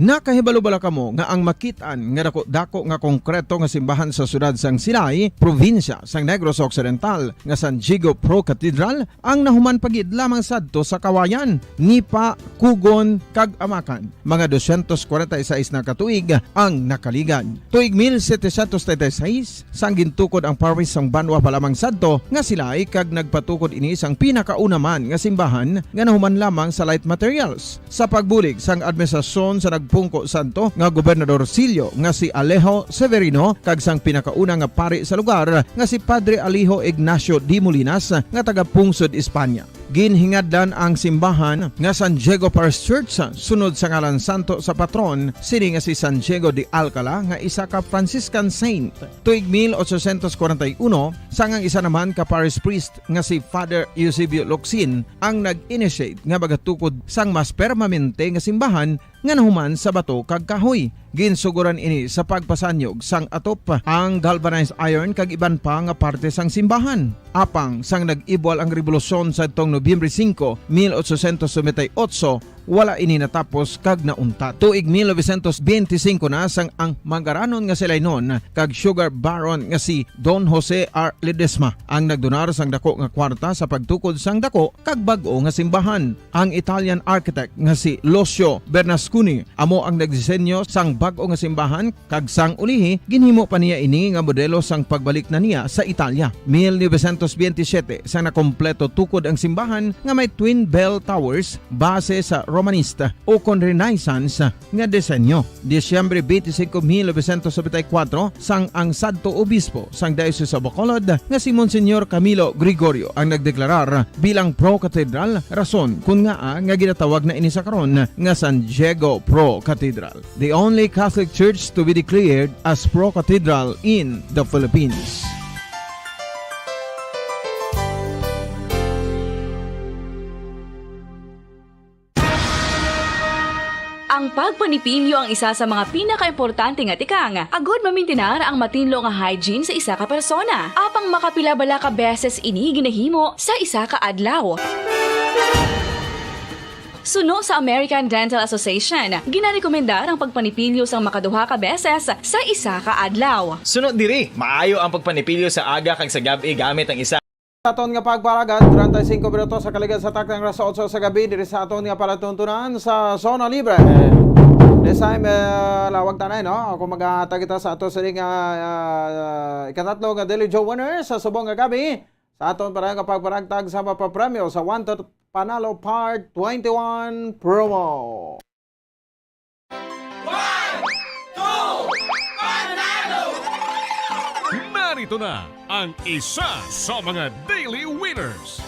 Nakahibalo bala kamo nga ang makit-an nga dako-dako nga konkreto nga simbahan sa siyudad sang Silay, probinsya sang Negros Occidental, nga San Diego Pro Cathedral, ang nahuman pa gid lamang sadto sa Kawayan, Nipa, Cogon, kag Amacan? Mga dosyentos kwarenta y seis na ka tuig ang nakaligad. Tuig mil setecientos treinta y seis, sang gintukod ang parish sang banwa pa lamang sadto nga Silay, kag nagpatukod ini sang pinakauna man nga simbahan nga nahuman lamang sa light materials. Sa pagbulig sang administrasyon sa nagpungko sadto nga Gobernador Sillo nga si Alejo Severino kag sang pinakauna nga pari sa lugar nga si Padre Alejo Ignacio de Molinas nga taga Pungsod, Espanya. Ginhingadlan ang simbahan nga San Diego Parish Church sunod sa ngalan santo sa patron sini nga si San Diego de Alcala, nga isa ka Franciscan saint. Tuig mil ochocientos kwarenta y uno, sang ang isa naman ka parish priest nga si Father Eusebio Locsin ang nag-initiate nga magatukod sang mas permanente nga simbahan nga nahuman sa bato kag kahoy. Ginsuguran ini sa pagpasanyog sang atop, ang galvanized iron kag iban pa nga parte sang simbahan. Apang sang nag-ibwal ang rebolusyon sadtong Nobyembre singko, mil ochocientos noventa y ocho, wala ini natapos kag nauntat. Tuig mil novecientos benti singko na sang ang mangaranon nga si Lainon kag sugar baron nga si Don Jose R. Ledesma ang nagdonar sang dako nga kwarta sa pagtukod sang dako kag bag-o nga simbahan. Ang Italian architect nga si Lucio Bernasconi amo ang nagdisenyo sang bag-o nga simbahan, kag sang ulihi ginhimo pa niya ini nga modelo sang pagbalik na niya sa Italia. Mil novecientos benti siyete, sang nakompleto tukod ang simbahan nga may twin bell towers base sa Romanista ukon Renaissance nga disenyo. Disyembre twenty-five, mil novecientos noventa y cuatro, sang ang sadto obispo sang Diocese of Bacolod nga si Monsignor Camilo Gregorio ang nagdeklarar bilang pro-cathedral, rason kun ngaa nga ginatawag na ini sa karon nga San Diego Pro Cathedral, the only Catholic church to be declared as pro-cathedral in the Philippines. Ang pagpanipilyo ang isa sa mga pinakaimportante nga tikang agod mamintinar ang matinlo nga hygiene sa isa ka persona. Apang makapila bala ka beses ini ginahimo sa isa ka adlaw? Suno sa American Dental Association, ginarekomendar ang pagpanipilyo sang makaduha ka beses sa isa ka adlaw. Suno diri, maayo ang pagpanipilyo sa aga kag sa gab-i gamit ang isa Sa aton nga pagpalagad, treinta y cinco minutos sa kaligad sa takna nga alas otso sa gabi diri sa aton nga palatuntunan sa Zona Libre. This time, eh, lawag tanay, no? Ako maghatag kita sa ato sining, ah, ah, ikatatlo nga Daily Joe winner sa subong nga gabi. Sa aton para nga pagparagtag sa mapapremyo sa One to Panalo Part twenty-one promo. One, two, panalo! Narito na ang isa sa mga daily winners.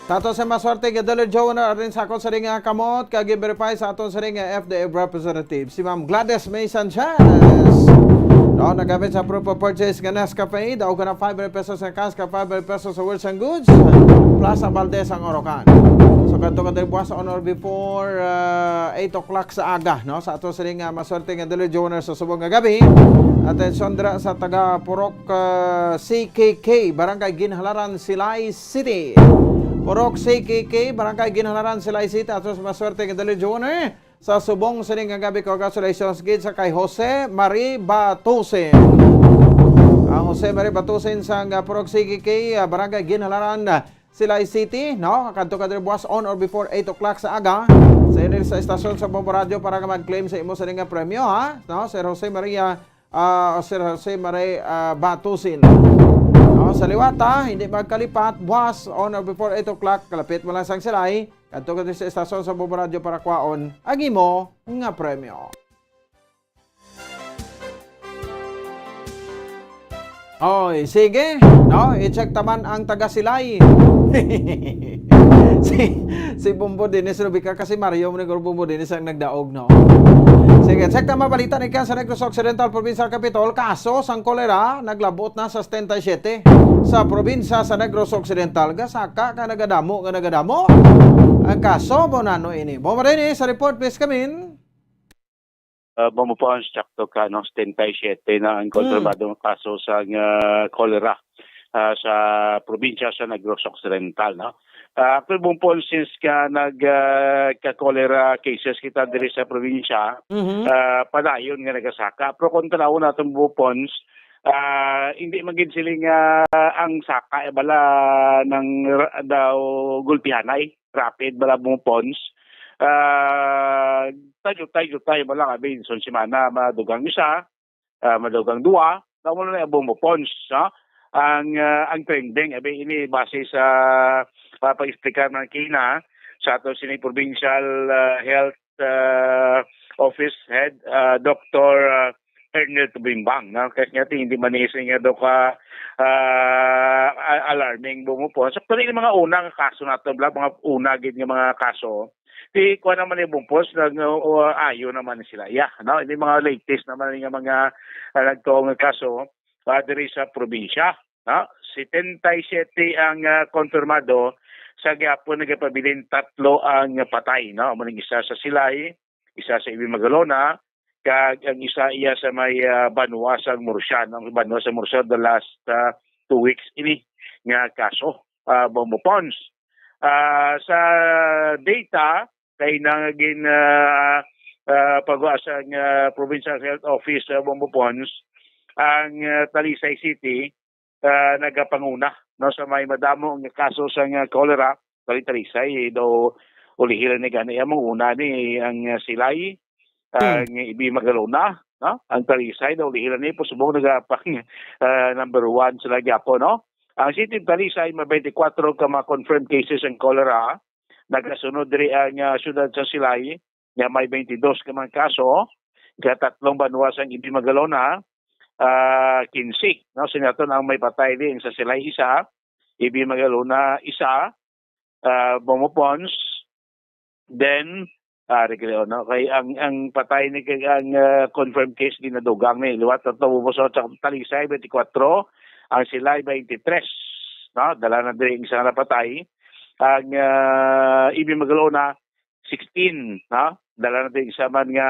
Sa ato sa maswerte nga Dollar Joe na rin sa akon sa ring, ah, kamot, kag i-verify sa aton sa ring, ah, F D A representative, si Ma'am Gladys May Sanchez. No, nagamit sa proof of purchase nga Nescafe, daw ka na five hundred pesos nga cash, ka five hundred pesos sa worth and goods, plus ang balde sang Orocan. So, kadto ka diri buwas on or before, ah, eight o'clock sa aga, no? Sa ato sining, ah, maswerte nga Daily Joe winner sa subong nga gabi. Atensyon dira sa taga Purok, ah, C K K, Barangay Ginhalaran, Silay City. Purok C K K, Barangay Ginhalaran, Silay City. Ato sa maswerte nga Daily Joe winner sa subong sining nga gabi, congratulations gid sa kay Jose Marie Batusin. Ang Jose Marie Batusin sang, ah, Purok C K K, ah, Barangay Ginhalaran, ah, Silay City, no? Kadto ka diri buwas on or before eight o'clock sa aga. Sa inyo sa estasyon sa Bombo Radio para nga mag-claim sa imo sa nga premyo, ha? No? Sir Jose Maria, ah, Sir Jose Marie, ah, Batusin. No? Sa liwat, ha? Hindi magkalipat, buwas on or before eight o'clock, kalapit mo lang sang Silay. Kadto ka diri sa estasyon sa Bombo Radio para kwaon ang imo nga premyo. Oy, sige, no? I-check taman ang taga Silay. Si, si Bombo Dennis Rubica kasi Mario mo ni Bombo Dennis ang nagdaog, no? Sige, check taman balita ni sa Negros Occidental, Provincial Capitol. Kaso sang kolera naglabot na sa setenta y siete sa probinsya sa Negros Occidental. Gasaka ka nagadamo, nga nagadamo. Ang kaso mo nano ini. Bombo Dennis, sa report, please, kamin. Ah, Bombo Pons, sakto ka, no? Setenta y siete na ang Hmm. Konfirmado nga kaso sa nga cholera, ah, sa probinsya sa Negros Occidental, no? Ah, actually, Bombo Pons, since ka nag, ah, ka-cholera cases kita diri sa probinsya, Mhm. ah, padayon nga nagasaka. Pero kung tanawon natin, Bombo Pons, ah, hindi man gid sila nga ang saka, eh, bala ng ra-, daw gulpihanay. Rapid bala, Bombo Pons. Ah, tayo, tayo, tayo bala, abi, isang semana, madugang isa, ah, madugang dua, na wala na Bombo Pons, no? Ang, ah, ang trending, abi, ini base sa, ah, pag-explicar man kina sa ato sini provincial, ah, health, ah, office head, ah, Doktor, ah, Ernest Bimbang, no? Kaya nga, hindi man ni siya nga daw ka, ah, a-, alarming bumupon. So, actually, yung mga una nga kaso nato, bla, mga una gid nga mga kaso, di kuha naman yung bumpos, nag, uh, ayo naman sila. Yeah, no? Hindi mga latest naman nga mga, ah, nagtuong nga kaso, ah, diri sa probinsya, no? Setenta y siete ang, ah, konfirmado, sa gihapon nagapabilin tatlo ang patay, no? Amo ning isa sa Silay, isa sa Ibi Magalona, kag ang isa iya sa may, ah, banwa sa Murcia, no? Banwa sa Murcia, the last, ah, two weeks ini nga kaso, ah, Bombo Pons. Ah, sa data kay nangagin, ah, ah, pagwa sang, ah, Provincial Health Office sa Bombo Pons, ang, ah, Talisay City, ah, nagapanguna, no, sa may madamo nga kaso sang, ah, cholera. Talisay daw ulihi lang ni gani. Ang una ni ang, ah, Silay, Hmm. ang Ibi Magalona, no? Ang Talisay daw ulihi lang ni, subong nagapang, ah, number one sila gyapon, no? Ang City of Talisay, may twenty-four ka mga confirmed cases ang cholera. Nagasunod diri ang, ah, siyudad sa Silay, nga may twenty-two ka mga kaso. Katatlong banwa sang Ibi Magalona, ah, quince, no? Sa naton ang may patay din sa Silay isa, Ibi Magalona isa, ah, Bombo Pons, then, ah, Recreo, no? Kay ang, ang patay ni kay ang, ah, confirmed case ginadugang ni liwat ato Bombo sa Talisay, twenty-four, ang Silay, twenty-three, no? Dala na diri ang isa nga napatay. Ang, ah, Ibi Magalona, sixteen, no? Dala na diri isa man nga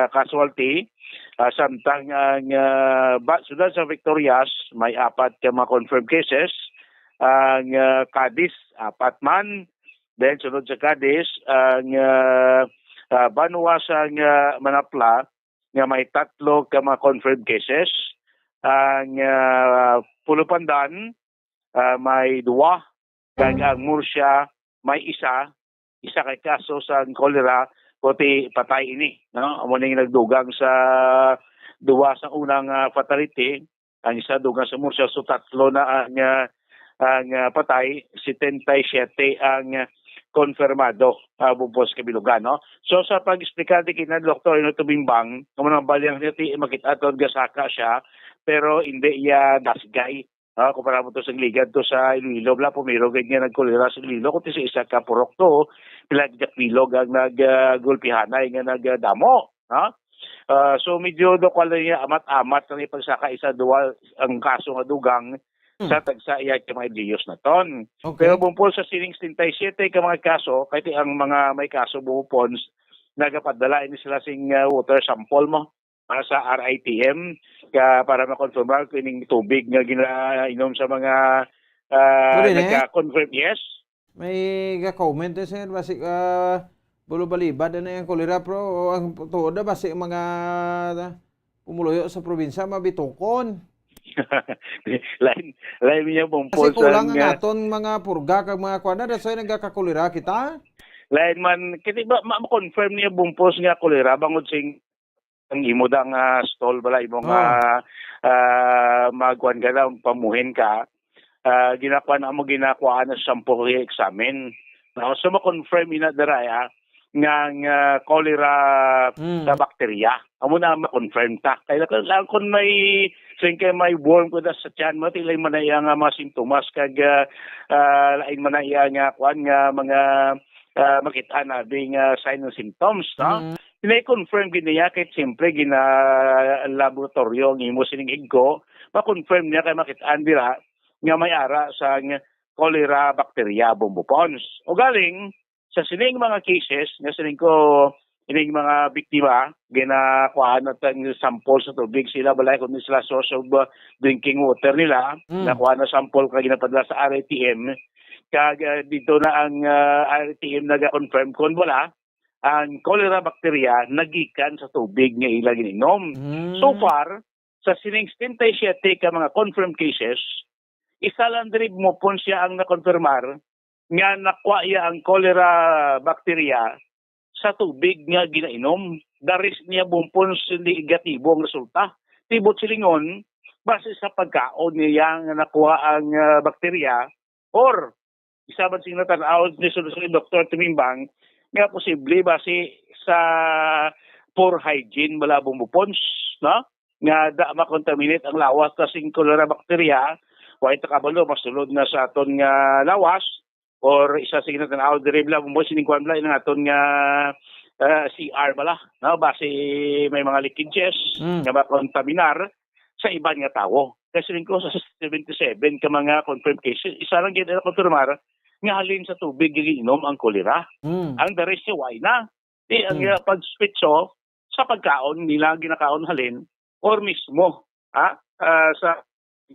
casualty. Ah, samtang ang, ah, ba, siyudad sa Victorias, may apat ka mga confirmed cases. Ang, ah, Cadiz, apat man. Then, sunod sa Cadiz, ang, ah, ah, banwa sang, ah, Manapla, nga may tatlo ka mga confirmed cases. Ang, ah, Pulupandan, ah, may duwa, kag ang Murcia may isa, isa kay kaso sa cholera, pati patay ini, no? Amo ning nagdugang sa duwa sa unang, ah, fatality, ang isa dugang sa Murcia, so tatlo na ang, ah, ang, ah, patay, setenta y siete ang, ah, konfirmado, ah, bubos kabilugan, no? So, sa pag-explicar di kina Doktor Ino Tubimbang, kung anong balyang niya, ti, makita to, gasaka siya, pero hindi iya dasgay. Ah, kumpara mo to sa Ligad to sa Iloilo, bla, pumiro gid nga nagkolera sa Iloilo, kundi sa isa ka purok to, pila ka bilog ang nag, ah, gulpihanay nga nagdamo, ha? Ah, so medyo do ko lang niya amat-amat ang ipagsaka isa duwa ang kaso nga dugang Hmm. sa tagsa iya ka mga Iloilos naton. Okay. Pero bumpol sa sining setenta y siete ka mga kaso, kay ang mga may kaso bumpons, nagapadala ini sila sing, ah, water sample mo, ah, sa R I T M ka para ma-confirm kung ining tubig nga ginainom sa mga, ah, Pwede na, eh? nagka-confirm, yes. May ga-comment, eh, sir, basi, ah, bulo balibad na yung kolera, pero ang tuod na basi mga pumuluyo sa probinsya mabitukon. Lain, lain niya pong Kasi pulsa kulang ang nga aton mga purga kag mga kuwan na, that's why nagkakakolera kita. Lain man, kasi ba, ma-, ma-confirm niya bumpos nga kolera bangod sing ang imo da nga stall bala, imo nga, Oh. ah, magkuan ka lang, pamuhin ka, ah, ginakuha na mo, ginakuha na sample examine. No? So, ma-confirm ina dira, ah, nga, nga cholera Mm. sa bakterya. Amo na ma-confirm ta. Kaya lang, lang kung may, sing kay may worm ko na sa tiyan mo, tilay man na iya nga mga sintomas, kag, ah, ah, lain man na iya nga, kuan, nga mga, ah, makita na, ding, ah, sign and symptoms, no? Mm. Pina-confirm gid niya kay siyempre gina-laboratorio ang imo sining higko, ma-confirm niya kay makit-an dira nga may ara sang cholera bacteria bumbopons. Ugaling sa sining mga cases nga sining ko ining mga biktima, ginakuhaan na tang sample sa tubig sila, balay kung sila source of, uh, drinking water nila, Mm. nakuha na sample ka ginapadala sa R I T M, kag, uh, dito na ang, uh, R I T M naga-confirm kung wala, ang cholera bacteria nagikan sa tubig nga ila gininom. Mm. So far, sa sining setenta y siete ka mga confirmed cases, isa lang diri mo pon siya ang nakonfirmar nga nakuha iya ang cholera bacteria sa tubig nga ginainom. The rest niya bumpon sa negatibo ang resulta. Tibot silingon, base sa pagkaon niya nga nakuha ang, ah, bakterya, or isa man sing natan-aw ni Sir, Sir Doktor Tumimbang nga posible base sa poor hygiene, malabong bupons, no? nga da makontaminate ang lawas ta sing cholera bacteria, way ta kabalo masulod na sa aton nga lawas, or isa, sige na tan-aw diri bala mo sining kuan bala, inang aton nga, ah, C R bala, no? Basi may mga leakages Mm. nga makontaminar sa iban nga tawo. Kasi rin ko sa seventy-seven ka mga confirmed cases, isa lang gyud ang konfirmar nga halin sa tubig nga giinom ang kolera. Mm. Ang the rest, way na. Di ang, Mm. uh, pag-switch, oh, sa pagkaon nila, ginakaon halin, or mismo, ha? Ah, sa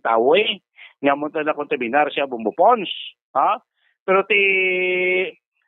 tawo, eh, nga mo na kontaminar siya, Bombo Pons, ha? Pero ti,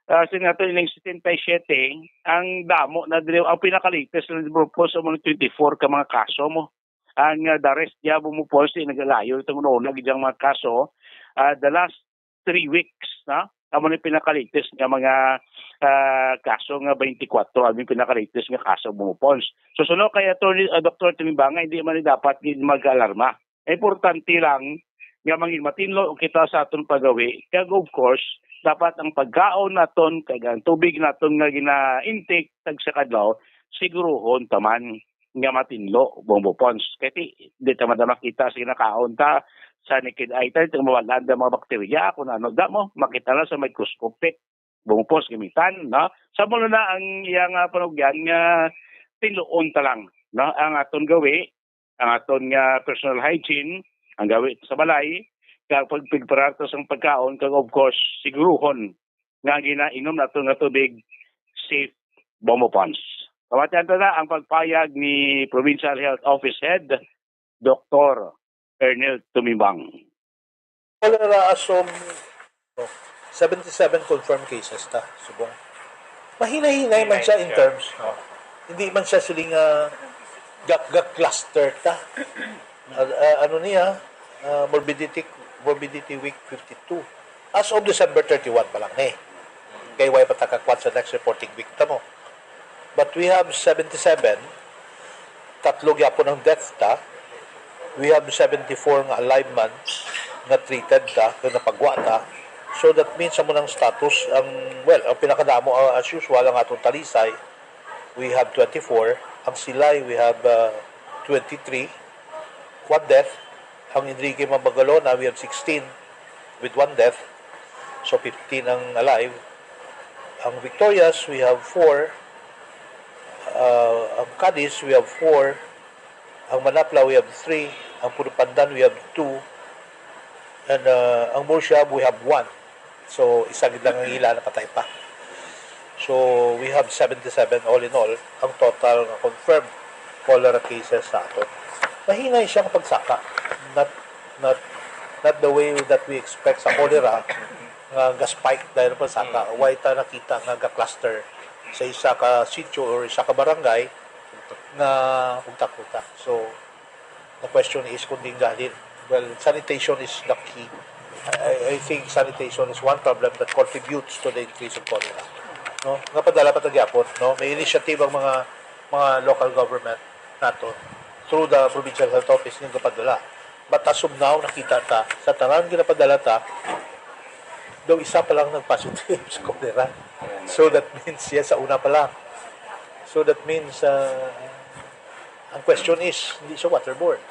ah, sinato ining setenta y siete, ang damo na diri, ang pinaka-latest na, Bombo Pons, amo na twenty-four ka mga kaso mo. Ang, ah, the rest niya, Bombo Pons, di nagalayo itong una-una gid ang mga kaso. Ah, the last three weeks, na? Amo ni pinaka-latest nga mga, ah, kaso nga twenty-four, amo ni pinaka-latest nga kaso, Bombo Pons. So, suno kay Attorney, ah, Doktor Timbanga, hindi man ni dapat gid mag-alarma. Importante lang nga mangin matinlo kita sa aton paggawi. Kag, of course, dapat ang pagkaon naton, kag ang tubig naton nga gina-intake tag sa kadlaw, siguruhon taman nga matinlo, Bombo Pons. Kay ti, di ta madama kita sa ginakaon ta, sa naked eye ta, itong mawala ang mga bakterya, kung ano, da mo, makita na sa microscopic, Bombo Pons, gamitan, no? Sa mo na ang iyang, ah, panugyan nga tinluon ta lang, no? Ang aton gawi, ang aton nga personal hygiene, ang gawi sa balay, kag pagpigpararto sa pagkaon, kag of course, siguruhon nga ginainom nato nga tubig, safe, Bombo Pons. Pamatian ta na ang pagpayag ni Provincial Health Office Head, Doktor Ernel Tumimbang. Cholera as of, oh, seventy-seven confirmed cases ta, subong. Mahinay-hinay man siya in terms, no? Hindi man siya siling, ah, ga-, ga-cluster ta. Ah, ah, ano niya, ah, morbidity, morbidity week fifty-two. As of December thirty-one pa lang ni. Kay way pa ta kakuan sa next reporting week ta mo. But we have seventy-seven, tatlo gyapon ang death ta. We have seventy-four nga alive man nga treated ta, nga napagwa ta. So that means amo nang status, ang, well, ang pinakadamo, ah, as usual, ang atong Talisay, we have twenty-four. Ang Silay, we have, ah, twenty-three. One death. Ang Enrique Mabagalona, we have sixteen with one death. So, fifteen ang alive. Ang Victorias, we have four. Ah, ang Cadiz, we have four. Ang Manapla, we have three. Ang Puno Pandan, we have two. And, ah, ang Murcia, we have one. So, isa gid lang ang ila napatay pa. So, we have seventy-seven all in all, ang total nga confirmed cholera cases sa aton. Mahinay siya nga pagsaka. Not, not, not the way that we expect sa cholera, nga ga-spike dahil ang pagsaka. Mm. Why ta nakita nga ga-cluster sa isa ka sitio or isa ka barangay nga ugtak-ugtak? So, the question is kung diin gahalin. Well, sanitation is the key. I, I think sanitation is one problem that contributes to the increase of cholera. No? Nga padala pa ta gyapon, no? May initiative ang mga, mga local government nato through the provincial health office nga gapadala. But as of now, nakita ta, sa tanan ginapadala ta, daw isa pa lang nag-positive sa cholera. So that means, yes, sa una pa lang. So that means, uh, ang question is, hindi siya waterborne.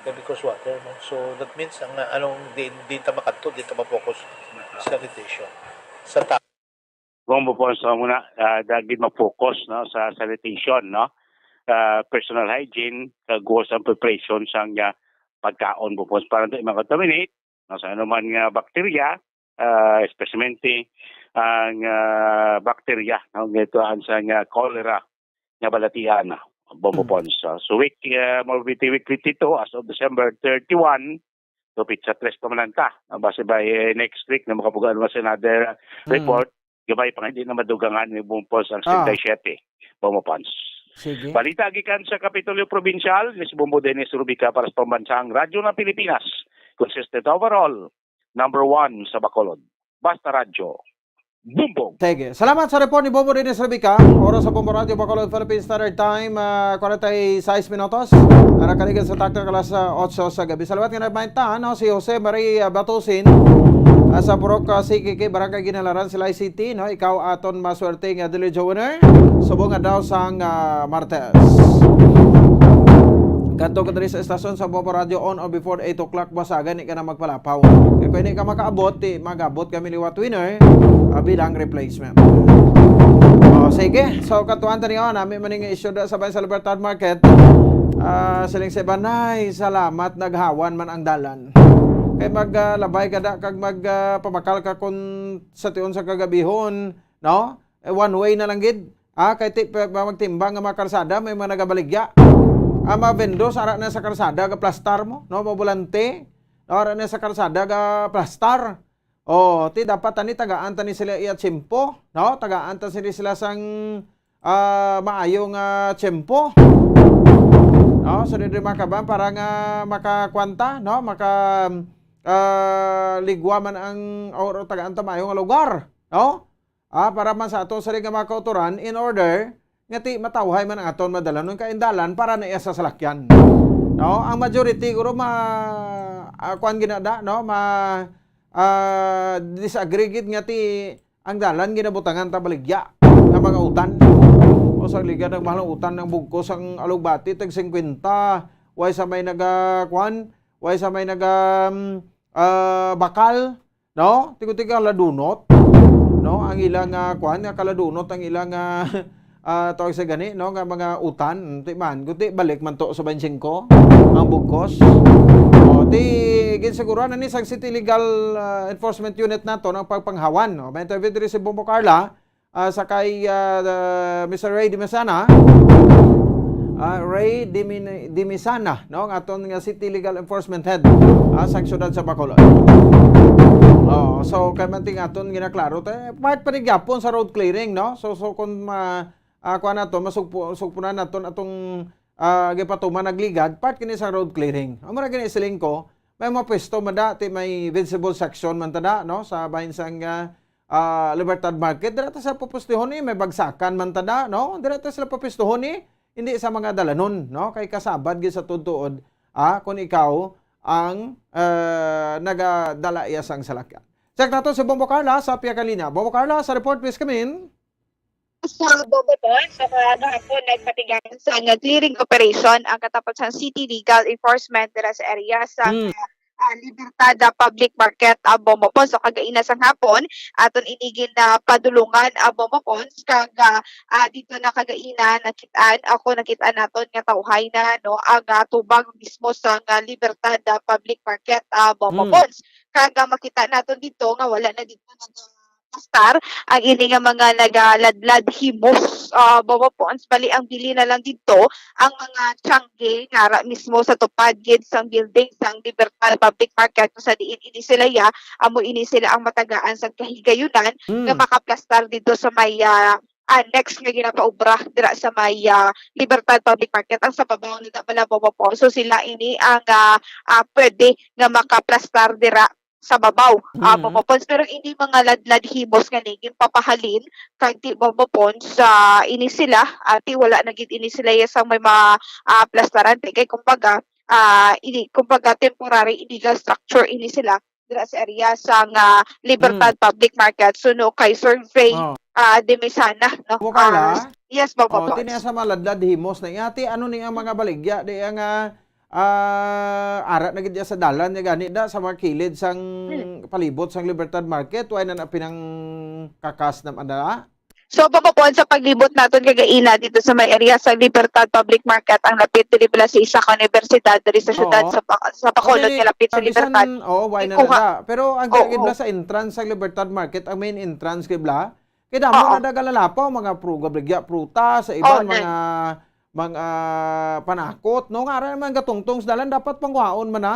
Okay, because water, no? So that means, ang, uh, anong di, di ta makadto, di ta ma-focus sa sanitation. Sa ta- Bombo Pons, muna, ah, dagit ma-focus, no, sa sanitation, no? Ah, personal hygiene, kag sa preparation sang, ah, pagkaon, Bombo Pons, para di ma-contaminate, no, sa anuman nga bakterya, ah, especially ang, ah, bakterya, no, nga ito ang sa nga cholera nga balatian, Bombo Mm. Pons. So, so week, ah, morbidity week fifty-two as of December thirty-one, so, pitsa tres pa man lang ta. Ah, basi by, eh, next week na makabuga naman sa another, ah, Mm. report, gamay pa nga hindi na madugangan ni Bombo Pons ang Ah. seventy-seven, Bombo Pons. Sige. Balita gikan sa Kapitolyo Probinsyal, ni si Bombo Dennis Rubica para sa Pambansang Radyo ng Pilipinas. Consistent overall, number one sa Bacolod. Basta Radyo. Bumbong. Sige. Salamat sa report ni Bombo Dennis Rubica. Oras sa Bombo Radyo Bacolod, Philippine Standard Time, ah, forty-six minutos. Ara kaligan sa taktak alas, ah, otso sa gabi. Salamat nga nagmaintahan, no? Si Jose Marie, ah, Batusin, ah, sa Purok, ah, C K K, Barangay Ginhalaran, Silay City, no? Ikaw aton maswerte nga Diligio winner. Subong nga daw sang, ah, Martes. Kadto ka diri sa estasyon sa Bombo Radio on or before eight o'clock, buwasagan, di ka na magpalapaw. Kay kung hindi ka makaabot, di mag-abot kami liwat winner, ah, bilang replacement. O, sige. So, katuan ta niyo, nami man nga issue da sa Bayan sa Libertad Market. Ah, siling si Banay, salamat, naghawan man ang dalan. Kay maglabay ka da, kag mag, ah, pamakal ka kun sa tion sa kagabihon, no? Eh, one way na lang gid. Ah, kay ti-, pa, pa, magtimbang nga mga kalsada, may mga nagabaligya. Ang mga vendors, ara na sa kalsada, gaplastar mo, no? Mga bulante, no? Ara na sa kalsada, gaplastar. O, ti dapat tani tagaan tani sila iya tiyempo, no? Tagaan ta sila, sila sang, ah, maayo nga tiyempo. No? So, diri mga kaban, para nga makakwanta, no? Maka, ah, ligwa man ang, or tagaan ta maayo nga lugar, no? Ah, para man sa ato sila nga mga kautoran, in order nga ti matawhay man ang aton madalanon kay ang dalan para na iya sa salakyan. No, ang majority guro ma, ah, kuan ginada, no, ma, ah, disagree gid nga ti ang dalan ginabutangan ta baligya nga mga utan. O sa liga, nagmahal ang utan ng bugkos ang alugbati tag singkwenta, way sa may naga, kuan, way sa may naga, mm, ah, bakal, no? Tigo-tigo kaladunot, no? Ang ilang, ah, kuan, nga kaladunot ang ilang, ah, ah, tawag sa gani, no? Nga mga utan, ti man, kundi balik man to sa baynte singko, ang bugkos. O, ti, ginsiguruhan na ni sang City Legal, ah, Enforcement Unit nato ang pagpanghawan, no? May interview diri si Bombo Carla, ah, sa kay, ah, Mister Ray Dimisana, ah, Ray Dimin-, Dimisana, no, ang aton nga City Legal Enforcement Head, ah, sa siyudad sa Bacolod. Oh, so, kay man ting aton ginaklaro, te, part pa ni gyapon sa road clearing, no? So, so kung ma-, ah, kuha nato, masugpo-, sugpunan naton atong, ah, gipatuman nagligad, part kini sa road clearing. Amo ra gini siling ko, may mga pwesto man da, ti may visible section man ta da, no, sa bahin sang, ah, ah, Libertad Market, dira ta sa papustihon ni, may bagsakan man ta da, no? Dira ta sila papwestohon ni, hindi sa mga dalanon, no? Kay kasabad gid sa tuod-tuod, ah, kung ikaw ang, ah, nagadala iya sang salakyan. Check nato si Bombo Carla sa pihak nga linya. Bombo Carla, sa report, please come in. Sa Bombo Pons, so, kahapon, nagpatigayon sa nga clearing operation ang katapusan City Legal Enforcement dira sa area sa, hmm, ah, Libertad, ah, Public Market, ah, Bombo Pons. So, kagaina sang hapon, aton ini ginapadulungan, ah, Bombo Pons, kag, ah, ah, dito na kagaina, nakit-an, ako, nakit-an naton nga tawhay na, no, ang, ah, tubang mismo sa nga Libertad, ah, Public Market, ah, Bombo Pons. Kag, ah, makita naton dito nga wala na dito nag-, plastar ang ini nga mga nagaladlad himos, ah, Bombo Pons. Bali, ang bili na lang didto ang mga tiyangge nga ara mismo sa tupad gid sang building sang Libertad Public Market, kung sa diin ini sila ya, amo ini sila ang matagaan sang kahigayunan nga, hmm, makaplastar didto sa may, ah, annex nga ginapaubra dira sa may, ah, Libertad Public Market. Ang sa babaw na da pala, Bombo Pons. So, sila ini ang, ah, ah, pwede nga makaplastar dira sa babaw, ah, mm, Bombo Pons. Pero ini mga ladlad himos nga ni ginpapahalin kag ti, Bombo Pons, sa ini sila, ah, ti wala na gid ini sila ya sang may mga, ah, plastaran. Kay kumbaga, ah, ini, kumbaga, temporary illegal structure ini sila dira sa area sang, ah, Libertad, mm, Public Market, suno kay Sir Ray, oh, ah, Dimisana, no? Opo, Carla? Ah, yes, Bombo Pons. Oh, ti niya sa mga ladlad himos na iya, ti ano ni ang mga baligya, di ang, ah, ah, ara na gid sa dalan nga gani da, sa mga kilid sang, hmm, palibot sang Libertad Market, way na na pinangkakas na man da? So, Bombo Pons, sa paglibot naton kagaina dito sa may area sa Libertad Public Market, ang lapit diri bala sa isa ka universidad diri sa siyudad, oo, sa Pa-, sa Bacolod, okay, nga lapit sa ang bisan, Libertad. Oo, way na na da. Pero ang, oo, gid bala sa entrance sa Libertad Market, ang main entrance gid bala, kay damo, oo, na nagalalapaw, mga pru-, gabaligya, prutas, sa iban, oo, na, mga mga panakot, no? Nga ara naman gatungtong sa dalan, dapat pangkuhaon man na.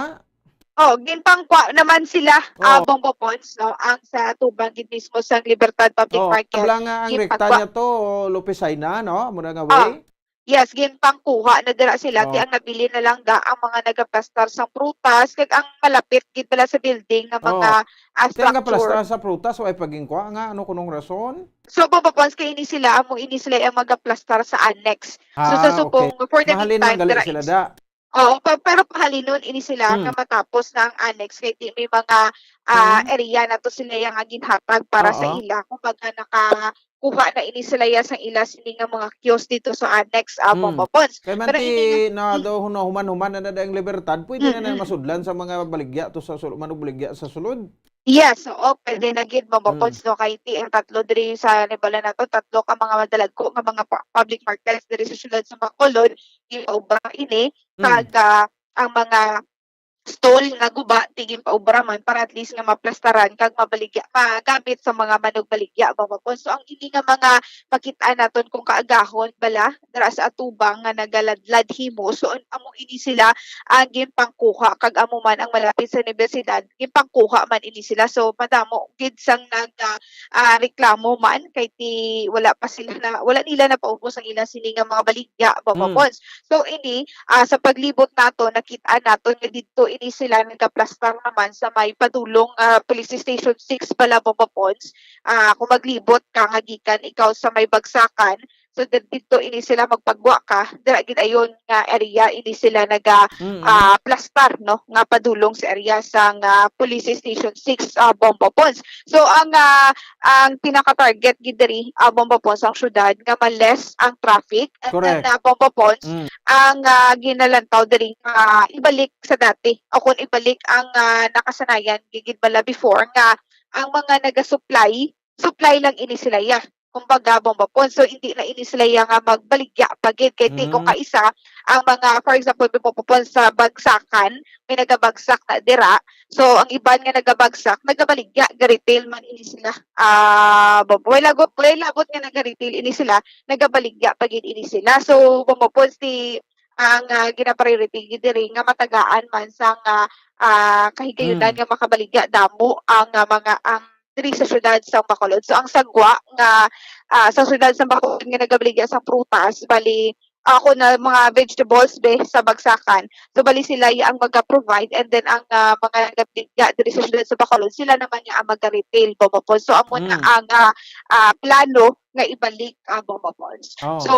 Oh, ginpangkwa naman sila, ah, oh, Bombo Pons, no? Ang sa tubang gid mismo sang Libertad Public, oh, Market, kabla nga ang rekta ginpangkwa niya to, Lopez Jaena, no? Mura nga, oh, way. Yes, ginpangkuha na dira sila. Oh. Ti ang nabilin na lang da ang mga nagaplastar sang prutas, kag ang malapit gid pala sa building nga mga, oh, ah, ti ang structure. Gaplastar sa prutas, way pagingkwa nga, ano kunong rason? So, Bombo Pons, kay ini sila, amo ini sila ang magaplastar sa annex. So, sa, ah, subong, okay, for the meantime, mahalin man gali dira sila is-, da. Oo, pa-, pero pahalinon ini sila, hmm, nga matapos na ang annex, kay ti may mga, ah, hmm, area na to sila yang ginhatag para sa, oo, ila. Kumbaga, naka-, nagkuha na ini sila ya sang ila sini nga mga kiosk dito sa annex, ah, Mm. Bomba Pons. Kay man Pero ti ini nga na daw huno-, human-human na na ang libertad, pwede na na Mm-mm. masudlan sa mga baligya to sa sul-, manugbaligya sa sulod. Yes, oo, pwede na gid, Bomba Mm. Pons, no? Kay ti ang tatlo diri sa nibala nato, tatlo ka mga madalagko nga mga pa-, public markets diri sa siyudad sa Bacolod, gipaubra ini, Mm. kag, ah, ang mga stall nga guba, ti ginpaubra man para at least nga maplastaran kag mabaligya, magamit sa mga manugbaligya, Bomba Pons. So, ang ini nga mga makit-an naton kung kaagahon bala, dira sa atubang nga nagaladlad himo. So, an-, amo ini sila ang ginpangkuha, kag amo man ang malapit sa universidad, ginpangkuha man ini sila. So, madamo gid sang nag, ah, ah, reklamo man kay ti wala pa sila na, wala nila napaubos ang ila sini nga mga baligya, Bomba Mm. Pons. So, ini, ah, sa paglibot nato, nakit-an nato nga didto ini sila nagaplastar naman sa may padulong, ah, Police Station six pala, Bomba Pons. Ah, kung maglibot ka nga gikan ikaw sa may Bagsakan, so, di-, didto ini sila magpagwa ka, dira gid ayon nga area ini sila naga, Mm. ah, plastar, no, nga padulong sa area sang, ah, Police Station six, ah, Bomba Pons. So, ang, ah, ang pinaka-target gid diri, ah, Bomba Pons, ang syudad nga ma-less ang traffic, and then, Correct. ah, Bomba Pons, Mm. ang, ah, ginalantaw diri nga ibalik sa dati, o kung ibalik ang, ah, nakasanayan gid bala before nga ang mga naga-supply, supply lang ini sila, ya. Kumbaga, Bomba Pons. So, hindi na ini sila ya nga magbaligya pa gid. Kay ti kung Mm. kaisa, ang mga, for example, Bomba Pons, sa Bagsakan, may nagabagsak na dira. So, ang iban nga nagabagsak, nagabaligya, ga-retail man ini sila. Ah, Bomba, way lagot, way labot nga naga-retail ini sila, nagabaligya pa gid ini sila. So, Bomba Pons, ti ang, ah, gina-priority gid diri nga matagaan man sang, ah, ah, kahigayunan Mm. nga makabaligya damo ang, ah, mga, ang diri sa siyudad sang Bacolod. So, ang sagwa nga, ah, sa siyudad sang Bacolod nga nagabaligya sang prutas, bali, ako na mga vegetables be sa Bagsakan. So, bali sila ya ang maga-provide, and then ang, ah, mga nagabaligya diri sa siyudad sa Bacolod, sila naman ya ang maga-retail, Bomba Pons. So, amo na Mm. ang, ah, ah, plano nga ibalik, ah, Bomba Pons. Oh. So,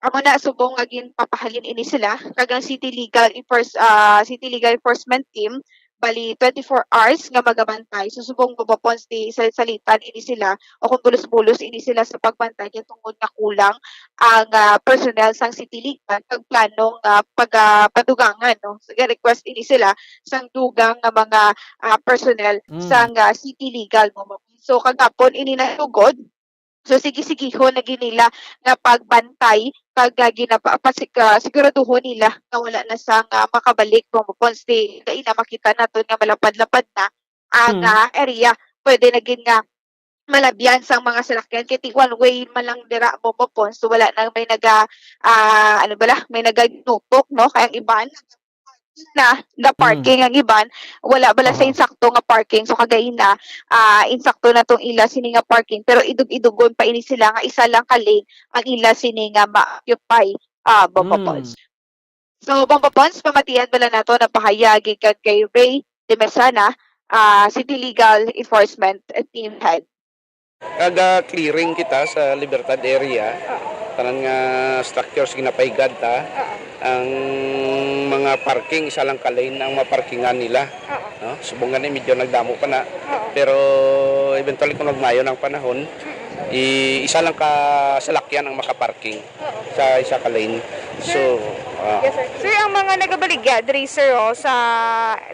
amo na, subong nga ginpapahalin ini sila, kag ang City Legal Enforce-, ah, City Legal Enforcement Team, bali, twenty-four hours nga magabantay. So, subong, Bomba Pons, ti salitan ini sila, o kung bulos-bulos ini sila sa pagbantay, kay tungod nga kulang ang, ah, personnel sang City Legal, kag planong, ah, pag, ah, padugangan, no? So, ga-request ini sila sang dugang nga mga, ah, personnel Mm. sang, ah, City Legal, Bomba Pons. So, kagapon ini nasugod, So, sige-sigihon na gid nila nga pagbantay kag, ah, ginapa-, pasig-, ah, siguraduhon nila nga wala na sang, ah, makabalik, Bomba Pons. Ti kaina makita naton nga malapad-lapad na ang, Hmm. ah, area. Pwede na gid nga malabyan sang mga salakyan kay ti one way man lang dira, Bomba Pons. So, wala na may naga-, ah, ano bala, may nagaginutok, no? Kay ang iban na, na Mm. parking ang iban, wala bala sa Aha. insakto nga parking. So, kagaina, ah, insakto na tong ila sini nga parking, pero idog-idugon pa ini sila nga isa lang ka lane ang ila sini nga ma-occupy, ah, Bomba Mm. Pons. So, Bomba Pons, pamatian bala nato na pahayag gikan kay Ray de Mesana, ah, City Legal Enforcement Team Head. Naga-clearing kita sa Libertad area. Oo. Tanan nga structures ginapaigad ta. Oo. Ang mga parking, isa lang ka lane ang maparkingan nila. Oo. No? Subong gani, medyo nagdamo pa na. Oo. Pero eventually, kung magmayo na ang panahon, Mm. i-, isa lang ka salakyan ang makaparking Oo. sa isa ka lane. So, Sir, ah. Yes, sir. Sir, ang mga nagabaligya diri, sir, oh, sa,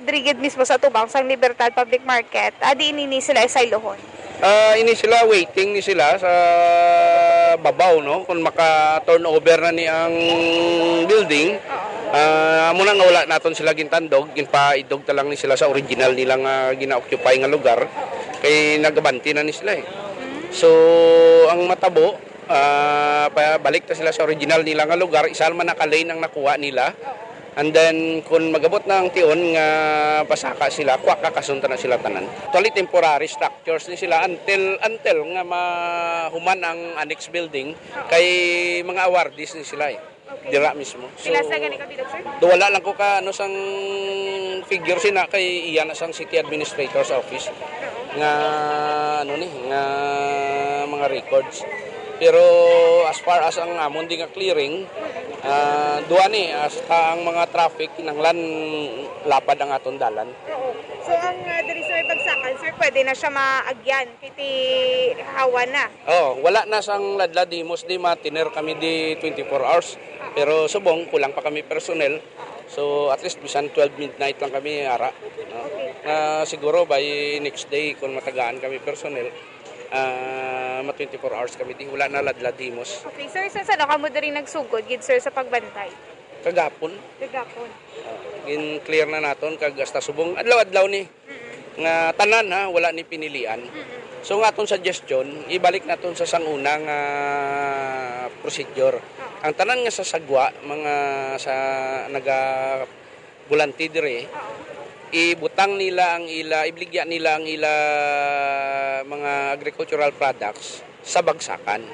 diri gid mismo sa tubang sang Libertad Public Market, ah, di ini ni sila isaylohon? Ah, ini sila, waiting ni sila sa babaw, no? Kung maka-turnover na ni ang building, Oo. ah, amo na nga wala naton sila gintandog, ginpaidog ta lang ni sila sa original nila nga gina-occupy nga lugar, kay nagabanti na ni sila, eh. Mm. So, ang matabo, ah, pa-, balik ta sila sa original nila nga lugar, isa man na ka lane ang nakuha nila. Oo. And then, kung magabot na ang tion nga pasaka sila, kuha ka kasunta na sila tanan. Actually, temporary structures ni sila until, until nga mahuman ang annex building, Oo. kay mga awardees ni sila, eh. Okay. Dira mismo. So, Pila sa gani ka bilog, sir? do wala lang ko ka, ano, sang figure sina kay iya na sang city administrator's office Oo. nga, ano ni, nga mga records. Pero as far as ang amon di nga clearing, ah, duha ni, hasta ang mga traffic kinahanglan lapad ang aton dalan. Oo. So, ang, ah, diri sa may Bagsakan, sir, Pwede na siya maagyan, kay ti hawa na. Oh, wala na sang ladlad himos di matiner kami di twenty-four hours. Pero subong, kulang pa kami personnel. So, at least, bisan twelve midnight lang kami ara, no? Okay. Ah, siguro by next day, kung matagaan kami personnel, ah, ma twenty-four hours kami di, wala na ladlad himos. Okay, sir, sa saan kamo diri nagsugod gid, sir, sa pagbantay? Kagapon. Kagapon. Ah, gin-clear na naton kag hasta subong adlaw-adlaw ni nga tanan, ha, wala ni pinilian. Mm-mm. So, nga aton suggestion, ibalik naton sa sanguna nga procedure. Oo. Ang tanan nga sasagwa, mga sa naga bulante dire, Oo. ibutang nila ang ila, ibligya nila ang ila mga agricultural products sa bagsakan.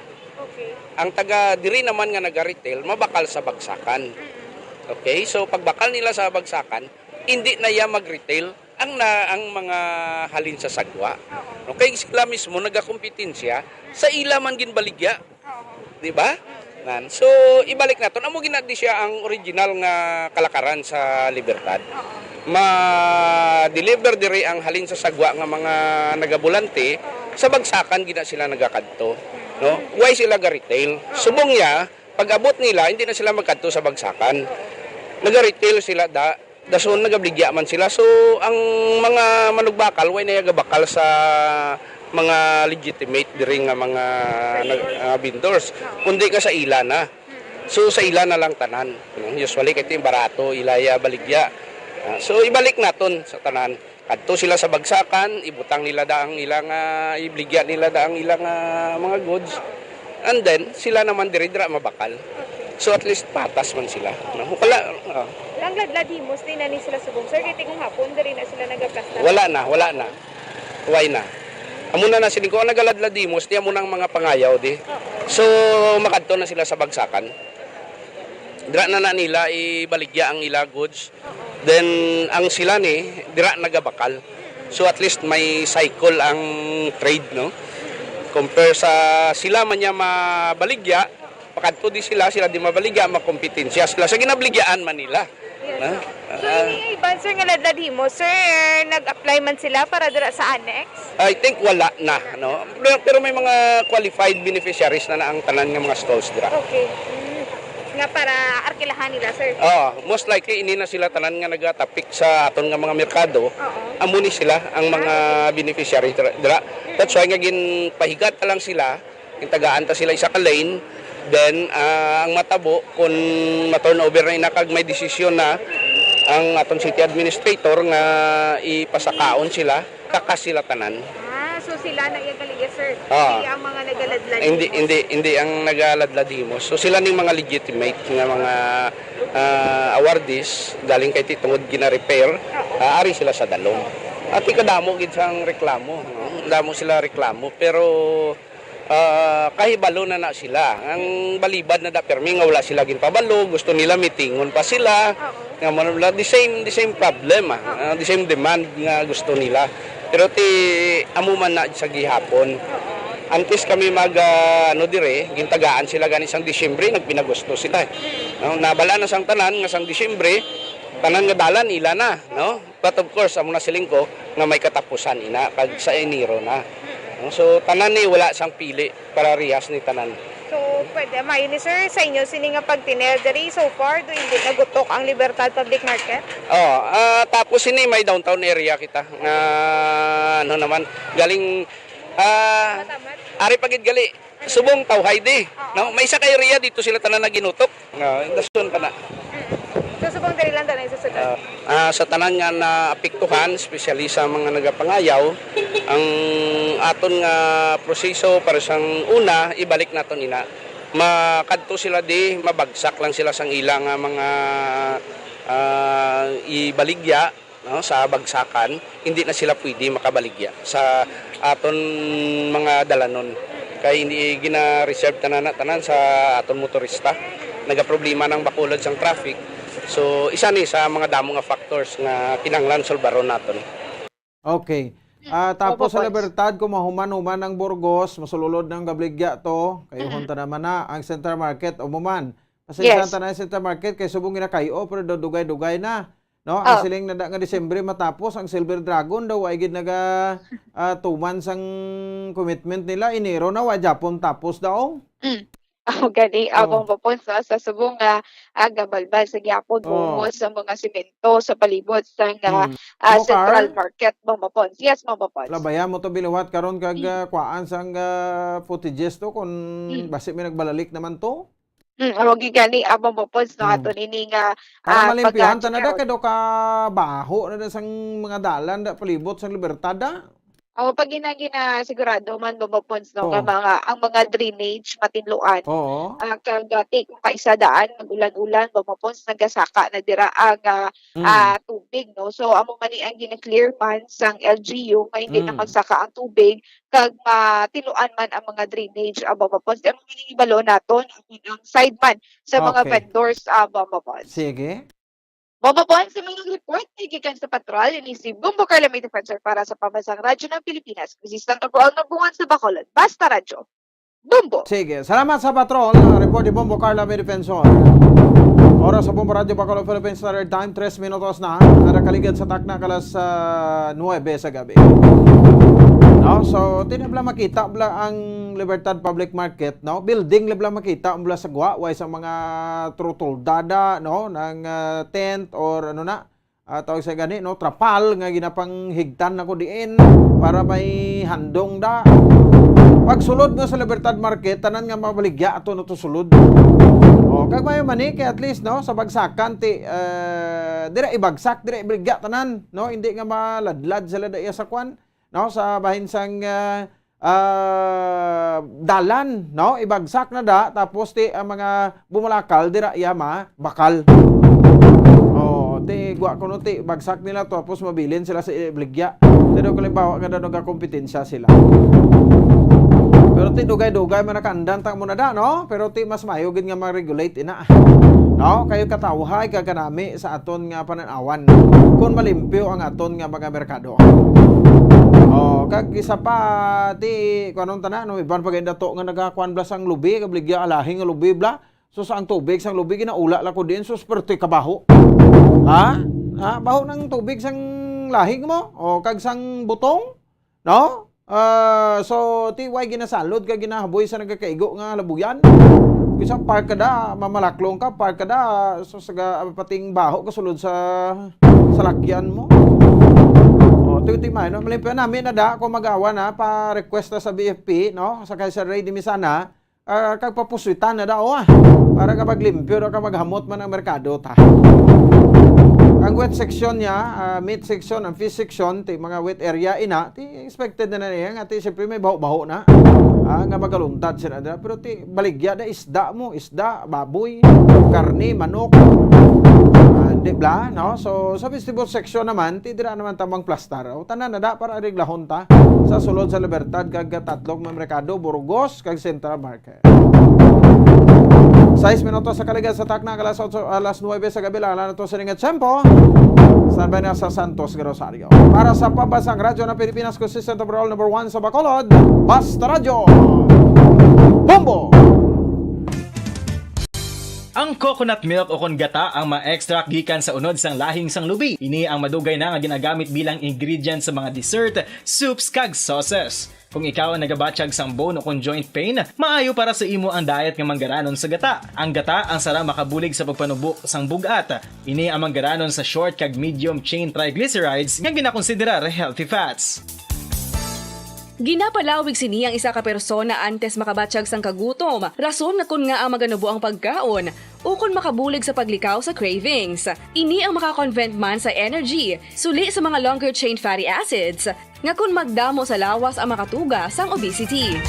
Okay. Ang taga diri naman nga naga-retail, mabakal sa bagsakan. Mm-mm. Okay, so pagbakal nila sa bagsakan, hindi na iya mag-retail ang na, ang mga halin sa sagwa. Oo. Okay, sila mismo nagakompetensya sa ila man ginbaligya. Oo. Di ba? Nan. So, ibalik naton. Amo gina di siya ang original nga kalakaran sa Libertad. Oo. Ma-deliver diri ang halin sa sagwa nga mga nagabulante, Oo. sa bagsakan gina sila nagakadto, no? Why sila ga-retail? Oo. Subong niya, pag-abot nila, hindi na sila magkadto sa bagsakan. Naga-retail sila da, dason nagabligya man sila. So, ang mga manugbakal, way na gabakal sa mga legitimate diri nga mga nag-, ah, vendors, kundi nga sa ila na. So, sa ila na lang tanan. Usually, kay ti barato, ila ya baligya. Ah, so, ibalik naton sa tanan. Kadto sila sa bagsakan, ibutang nila da ang ilang, ah, ibligya nila da ang ilang, ah, mga goods. And then, sila naman diri dira mabakal. So, at least, patas man sila, no? Wala, ah. Ang ladlad himos, di na ni sila subong, sir, kay tigong hapon, diri na sila nagaplastar. Wala na, wala na. Why na? Amo na na siling ko, ang nagaladlad himos, di amo na ang mga pangayaw, di. Oo. So, makadto na sila sa bagsakan. Dira na na nila ibaligya ang ila goods. Then, ang sila ni, dira nagabakal. So, at least may cycle ang trade, no? Compare sa sila man niya mabaligya, pakadto di sila, sila di mabaligya, makompetensya sila sa ginabaligyaan man nila. Yes, No? sir. So, Ah. ini nga iban, sir, nga ladlad himo, sir, nag-apply man sila para dira sa annex? I think wala na, no? Pero, pero may mga qualified beneficiaries na na ang tanan nga mga stalls dira. Okay. Mm. Nga para arkilahan nila, sir? Oo, most likely, ini na sila tanan nga nagatapik sa aton nga mga merkado. Oo. Amo ni sila ang mga Ah, okay. beneficiary dira, dira. Mm. That's why nga ginpahigat na lang sila, gintagaan ta sila isa ka lane. Then, ah, ang matabo, kung ma-turnover na ina kag may desisyon na ang aton city administrator nga ipasakaon sila, kakas sila tanan. Ah, so sila na iya galigya, sir? Ah. Hindi ang mga nagaladlad Hindi, himos? hindi, hindi ang nagaladlad himos. So sila ning mga legitimate nga mga, ah, awardees, galing kay ti tungod gina-repair, Oo. ah, ari sila sa dalom. At ikadamo gid sang reklamo, no? Damo sila reklamo, pero, ah, kahibalo na na sila. Ang balibad na da permi nga wala sila ginpabalo, gusto nila mitingon pa sila. Oo. Nga mo na, the same, the same problem, ah. Ah, the same demand nga gusto nila. Pero ti amo man na sa gihapon. Antes kami mag, ah, ano dire, gintagaan sila gani sang Disyembre, nagpinagusto sila, eh. No, nabala na sang tanan nga sang Disyembre, tanan nga dalan ila na, no? But of course, amo na siling ko nga may katapusan ina kag sa Enero na. No? So tanan ni wala sang pili, parehas ni tanan. So, pwede, maayo ni sir, sa inyo sini nga pagtiner diri, so far, do hindi nagutok ang Libertad Public Market? Oh, ah, tapos sini may downtown area kita nga, ano naman, galing, ah, Matamat? ari pa gid gali, subong Tawhay di. Oo. No? May isa ka area dito sila tanan naginutok. Ah, dason pa na. Mm. So, subong diri lang tanan sa sunod? Ah, ah, sa tanan nga naapektuhan, especially sa mga nagapangayaw, ang aton nga proseso para sang una, ibalik naton ina. Makadto sila di, mabagsak lang sila sang ila nga mga, ah, ibaligya, no, sa bagsakan, hindi na sila pwede makabaligya sa aton mga dalanon. Kay hindi gina-reserve tanan na tanan sa aton motorista. Nagaproblema ng Bacolod sang traffic. So, isa ni sa mga damo nga factors nga kinahanglan sulbaron naton. Okay. Mm. Ah, tapos Opo, sa Pars. Libertad, kung mahuman-human ang Burgos, masululod ng gabligya to, kay Mm-mm. hunta naman na ang Central Market, o man. Pasensya Yes. ta na ang Central Market, kay subong ginakayo, pero do-, dugay-dugay na. No, ang Oh. siling na da nga Disyembre matapos, ang Silver Dragon daw ay gid naga, ah, tuman sang commitment nila. Enero na, wa gyapon tapos daw. Mm. Ako gani, ah, Oh. Bong Bapons, no, sa subong nga, ah, gabalbal sa gyapon, Oh. bungos sa mga simento sa palibot sang, ah, Mm. ah, Bukal? Central Market, Bong Bapons. Yes, Bong Bapons. Labaya mo to biliwat karon kag, Mm. ah, kuhaan sang, ah, footages to kung Mm. basi may nagbalalik naman to. Mm, amo gid gani, ah, Bong Bapons, no, Mm. ato nini nga, Para ah, malimpyuhan ta na da, pagkakaroon. Kay daw kabaho na da sang mga dalan da, palibot sang Libertad, da. Amo pa gina-, ginasigurado man, Bong Bapons, no, nga Oo. mga, ang mga drainage matinluan. Oo. Ah, kag dati kung kaisa daan, mag-ulan-ulan, Bong Bapons, nagasaka na dira ang, ah, Mm. ah, tubig, no? So, amo man ni ang gina-clear man sang L G U nga hindi na Mm. magsaka ang tubig kag matiluan man ang mga drainage, ah, Bong Bapons. Di amo man ni ibalo naton ang, ang side man sa mga Okay. vendors, ah, Bong Bapons. Sige. Bong Bapons, sa mga report, gikan sa patrol, ini si Bumbo Carla, may defensor para sa Pambansang Radyo ng Pilipinas, resistant overall number one sa Bacolod. Basta Radyo. Bumbo. Sige, salamat sa patrol. Ah, report ni Bombo Carla, may defensor. Oras sa Bombo Radyo Bacolod, Philippine Standard Time, tres minutos na. Nagakaligad sa takna kalas, ah, nuwebe sa gabi. No? So, ti na bala makita bala ang Libertad Public Market, no? Building na bala makita bala sa gwa, way sa mga trutol dada, no? Ng, ah, tent or ano na, ah, tawag sa gani, no, trapal nga ginapanghigtan nako diin para may handong da. Pagsulod mo sa Libertad Market, tanan nga mabaligya ato na to sulod. O, kag mayo man ni, kay at least, no, sa bagsakan, ti, eh, dira ibagsak, dira ibaligya tanan, no, hindi nga maladlad sila da iya sa kwan, no, sa bahin sang, eh, ah, dalan, no? Ibagsak na da, tapos ti ang mga bumalakal, dira iya mabakal. Oh, ti gwa kuno ti bagsak nila to, tapos mabilin sila sa ibaligya. Pero kalimbawa nga daw nagakompetensya sila. Pero ti dugay-dugay man nakaandan ta mo na da, no? Pero ti mas mayo gid nga ma-regulate ina. No? Kayo katawhay kag kanami sa aton nga panan-awan. Kung malimpyo ang aton nga mga merkado. Oh, kag isa pa, ti, kuanon ta na, no, iban pa gid dato nga nagakuan bala sang lubi, kabligya alahi nga lubi bala. Sus, ang tubig sang lubi ginaula la ko din, sus, perti kabaho. Ha? Ha? Baho ng tubig sang lahig mo? O kag sang butong? No? Ah, so, ti way ginasalod kag ginahaboy sa nagakaigo nga labuyan. Kisa park ka da, mamalaklong ka, park ka da, so, saga, pating baho kasulod sa salakyan mo. O, ti, ti may, no? Malimpyo nami na da, kung magawa na, pa-request na sa B F P, no? Sa kay Sir Ray Dimisana, ah, kag papuswitan na da, o, ah. Para ka maglimpyo, da ka maghamot man ang merkado, ta. Ang wet section niya, ah, meat section, ang fish section, ti mga wet area ina, ti expected na na niya nga ti siyempre may baho-baho na. Ah, nga magaluntad sila dira. Pero ti baligya da isda mo, isda, baboy, karne, manok. Ah, di bla, no? So, sa vegetable section naman, ti dira naman tamang plastar. O, tanan na da para reglahon ta sa sulod sa Libertad kag Tatlong Merkado, Burgos, kag Central Market. Sais minutos sa kaligad sa takna, alas otso, alas nuwebe sa gabi lang, lang ito sa ringit tempo. Standby na sa Santos de Rosario. Para sa Pambansang Radyo ng Pilipinas, consistent overall number one sa Bacolod, Basta Radyo. Bombo! Ang coconut milk o kon gata ang ma-extract gikan sa unod sang lahing sang lubi. Ini ang madugay na nga ginagamit bilang ingredient sa mga dessert, soups, kag sauces. Kung ikaw ang nagabatyag sang bone o kon joint pain, maayo para sa imo ang diet nga manggaranon sa gata. Ang gata ang sarang makabulig sa pagpanubo sang bug-at. Ini ang manggaranon sa short kag medium chain triglycerides nga ginakonsiderar healthy fats. Ginapalawig sini ang isa ka persona antes makabatyag sang kagutom, rason nga kon ngaa maganubo ang pagkaon, ukon makabulig sa paglikaw sa cravings. Ini ang maka-convert man sa energy, suli sa mga longer chain fatty acids, nga kon magdamo sa lawas ang makatuga sang obesity.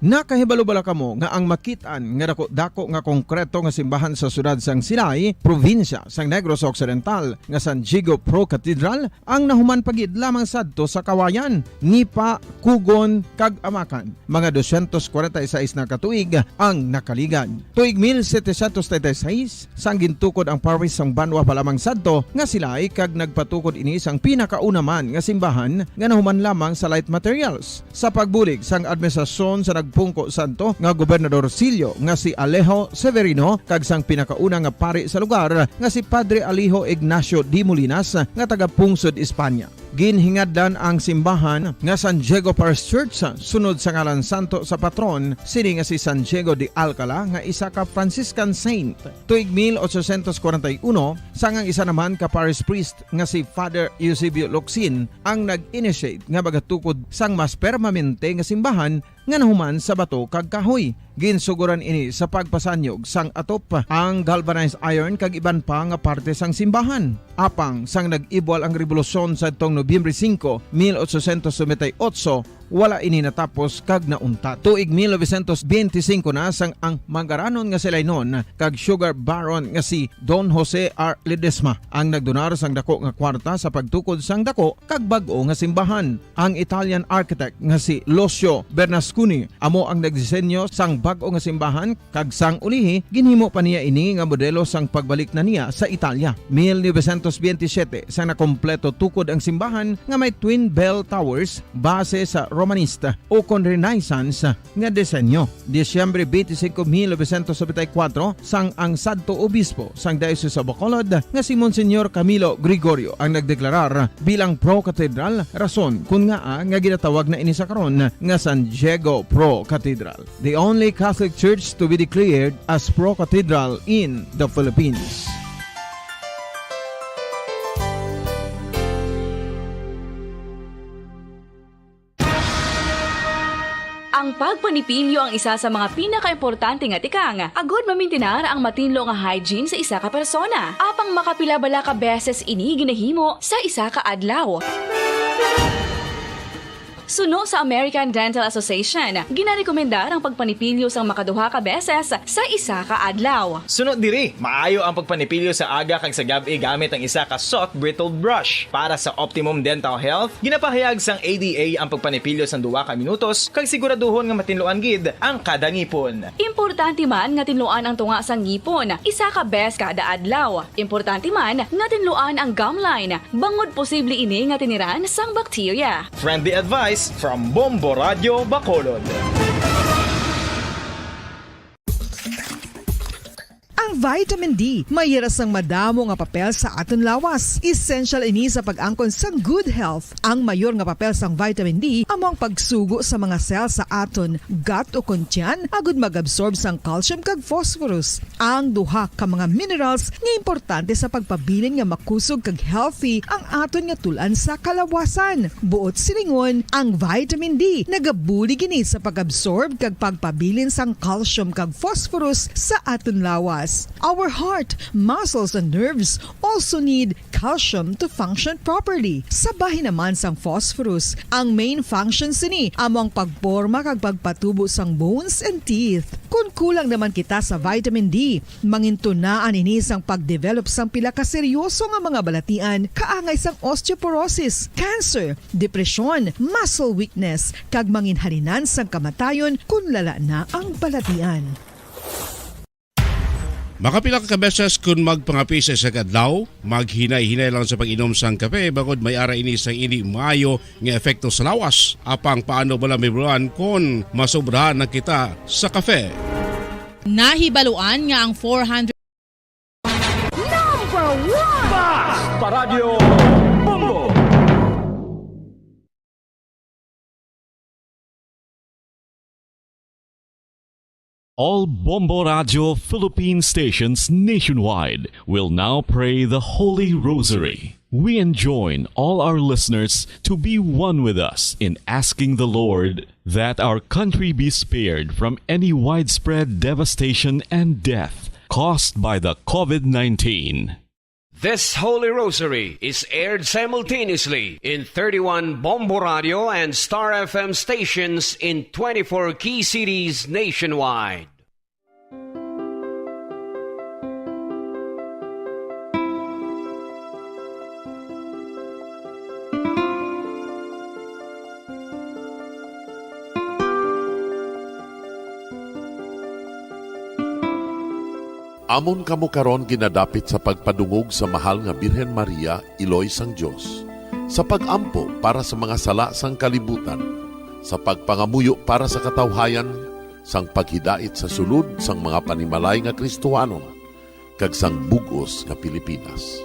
Nakahibalo bala kamo nga ang makit-an nga dako-dako nga konkreto nga simbahan sa siyudad sang Silay, probinsya sang Negros Occidental, nga San Diego Pro Cathedral, ang nahuman pa gid lamang sadto sa Kawayan, ni pa Kugon kag Amakan? Mga dosyentos kwarenta y seis na ka tuig ang nakaligad. Tuig mil setecientos treinta y seis, sang gintukod ang parish sang banwa pa lamang sadto nga Silay, kag nagpatukod ini sang pinakauna man nga simbahan nga nahuman lamang sa light materials. Sa pagbulig sang administrasyon sa nag- Pungko Santo nga Gobernador Silio nga si Alejo Severino kag sang pinakauna nga pari sa lugar nga si Padre Alejo Ignacio de Molinas nga taga Pungsod, Espanya. Ginhingadlan ang simbahan nga San Diego Parish Church sunod sa ngalan santo sa patron sini nga si San Diego de Alcala nga isa ka Franciscan saint. Tuig mil ochocientos kwarenta y uno, sang ang isa naman ka parish priest nga si Father Eusebio Locsin ang nag-initiate nga magatukod sang mas permanente nga simbahan nga nahuman sa bato kag kahoy. Ginsuguran ini sa pagpasanyog sang atop, ang galvanized iron kag iban pa nga parte sang simbahan. Apang sang nag-ibwal ang rebolusyon sadtong Nobyembre singko, mil ochocientos noventa y ocho, wala ini natapos kag nauntat. Tuig mil novecientos benti singko na sang ang mangaranon nga si Lainon kag sugar baron nga si Don Jose R. Ledesma ang nagdonar sang dako nga kwarta sa pagtukod sang dako kag bag-o nga simbahan. Ang Italian architect nga si Lucio Bernasconi amo ang nagdisenyo sang bag-o nga simbahan, kag sang ulihi, ginhimo pa niya ini nga modelo sang pagbalik na niya sa Italia. Mil novecientos benti siyete, sang nakompleto tukod ang simbahan nga may twin bell towers base sa Romanista o kon Renaissance nga disenyo. Disyembre twenty-five, mil novecientos noventa y cuatro, sang ang sadto obispo sang Diocese of Bacolod nga si Monsignor Camilo Gregorio ang nagdeklarar bilang pro-cathedral, rason kun ngaa nga ginatawag na ini sa karon nga San Diego Pro-Cathedral, the only Catholic church to be declared as pro-cathedral in the Philippines. Ang pagpanipilyo ang isa sa mga pinakaimportante nga tikang agud mamintinar ang matinlo nga hygiene sa isa ka persona. Apang makapila bala ka beses ini ginahimo sa isa ka adlaw? Suno sa American Dental Association, ginarekomendar ang pagpanipilyo sang makaduha ka beses sa isa ka adlaw. Suno diri, maayo ang pagpanipilyo sa aga kag sa gab-i gamit ang isa ka soft bristled brush. Para sa optimum dental health, ginapahayag sang A D A ang pagpanipilyo sang duha ka minutos kag siguraduhon nga matinluan gid ang kada ngipon. Importante man nga tinluan ang tunga sang ngipon isa ka bes kada adlaw. Importante man nga tinluan ang gum line, bangod posible ini nga tiniran sang bakterya. Friendly advice from Bombo Radio Bacolod. Ang vitamin D may hira sang madamo nga papel sa aton lawas. Essential ini sa pag-angkon sang good health. Ang mayor nga papel sang vitamin D amo ang pagsugo sa mga cell sa aton gut o kon tiyan agud mag-absorb sang calcium kag phosphorus, ang duha ka mga minerals nga importante sa pagpabilin nga makusog kag healthy ang aton nga tul-an sa kalawasan. Buot silingon, ang vitamin D nagabulig ini sa pag-absorb kag pagpabilin sang calcium kag phosphorus sa aton lawas. Our heart, muscles, and nerves also need calcium to function properly. Sa bahin naman sang phosphorus, ang main function sini amo ang pagporma kag pagpatubo sang bones and teeth. Kon kulang naman kita sa vitamin D, mangintunaan ini sang pagdevelop sang pila ka seryoso nga mga balatian, kaangay sang osteoporosis, cancer, depresyon, muscle weakness, kag manginhalinan sang kamatayon kon lala na ang balatian. Makapila ka beses kon magpangape sa isa ka adlaw, maghinay-hinay lang sa pag-inom sang kape, bangod may ara ini sang indi maayo nga epekto sa lawas. Apang paano bala mahibaluan kon masobrahan na kita sa kape? Nahibaluan nga ang four hundred Number one! Basta Radyo Bombo! All Bombo Radio Philippine stations nationwide will now pray the Holy Rosary. We enjoin all our listeners to be one with us in asking the Lord that our country be spared from any widespread devastation and death caused by the covid nineteen. This Holy Rosary is aired simultaneously in thirty-one Bombo Radio and Star F M stations in twenty-four key cities nationwide. Amon kamo karon ginadapit sa pagpadungog sa Mahal nga Birhen Maria, Iloy sang Dios, sa pag-ampo para sa mga sala sang kalibutan, sa pagpangamuyo para sa katawhayan, sang paghidait sa sulod sang mga panimalay nga Kristohanon kag sang bug-os nga Pilipinas.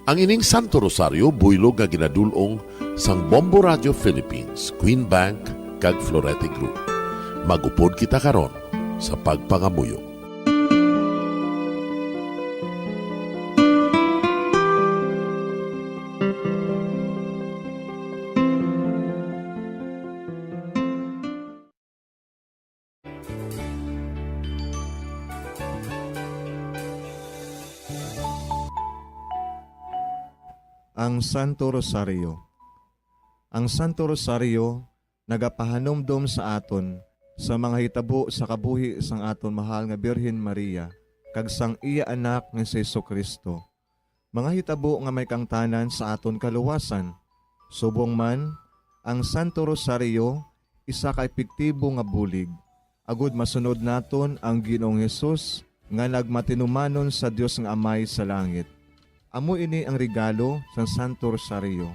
Ang ining Santo Rosario buylog nga ginadul-ong sang Bombo Radio Philippines, Queen Bank, kag Florete Group. Mag-upod kita karon sa pagpangamuyo. Ang Santo Rosario. Ang Santo Rosario nagapahanumdom sa aton sa mga hitabo sa kabuhi sang aton mahal nga Birhen Maria kag sang iya Anak nga si Jesu-Cristo, mga hitabo nga may kaangtanan sa aton kaluwasan. Subong man, ang Santo Rosario isa ka epektibo nga bulig agod masunod naton ang Ginoong Hesus nga nagmatinumanon sa Dios nga Amay sa langit. Amo ini ang regalo sang Santo Rosario.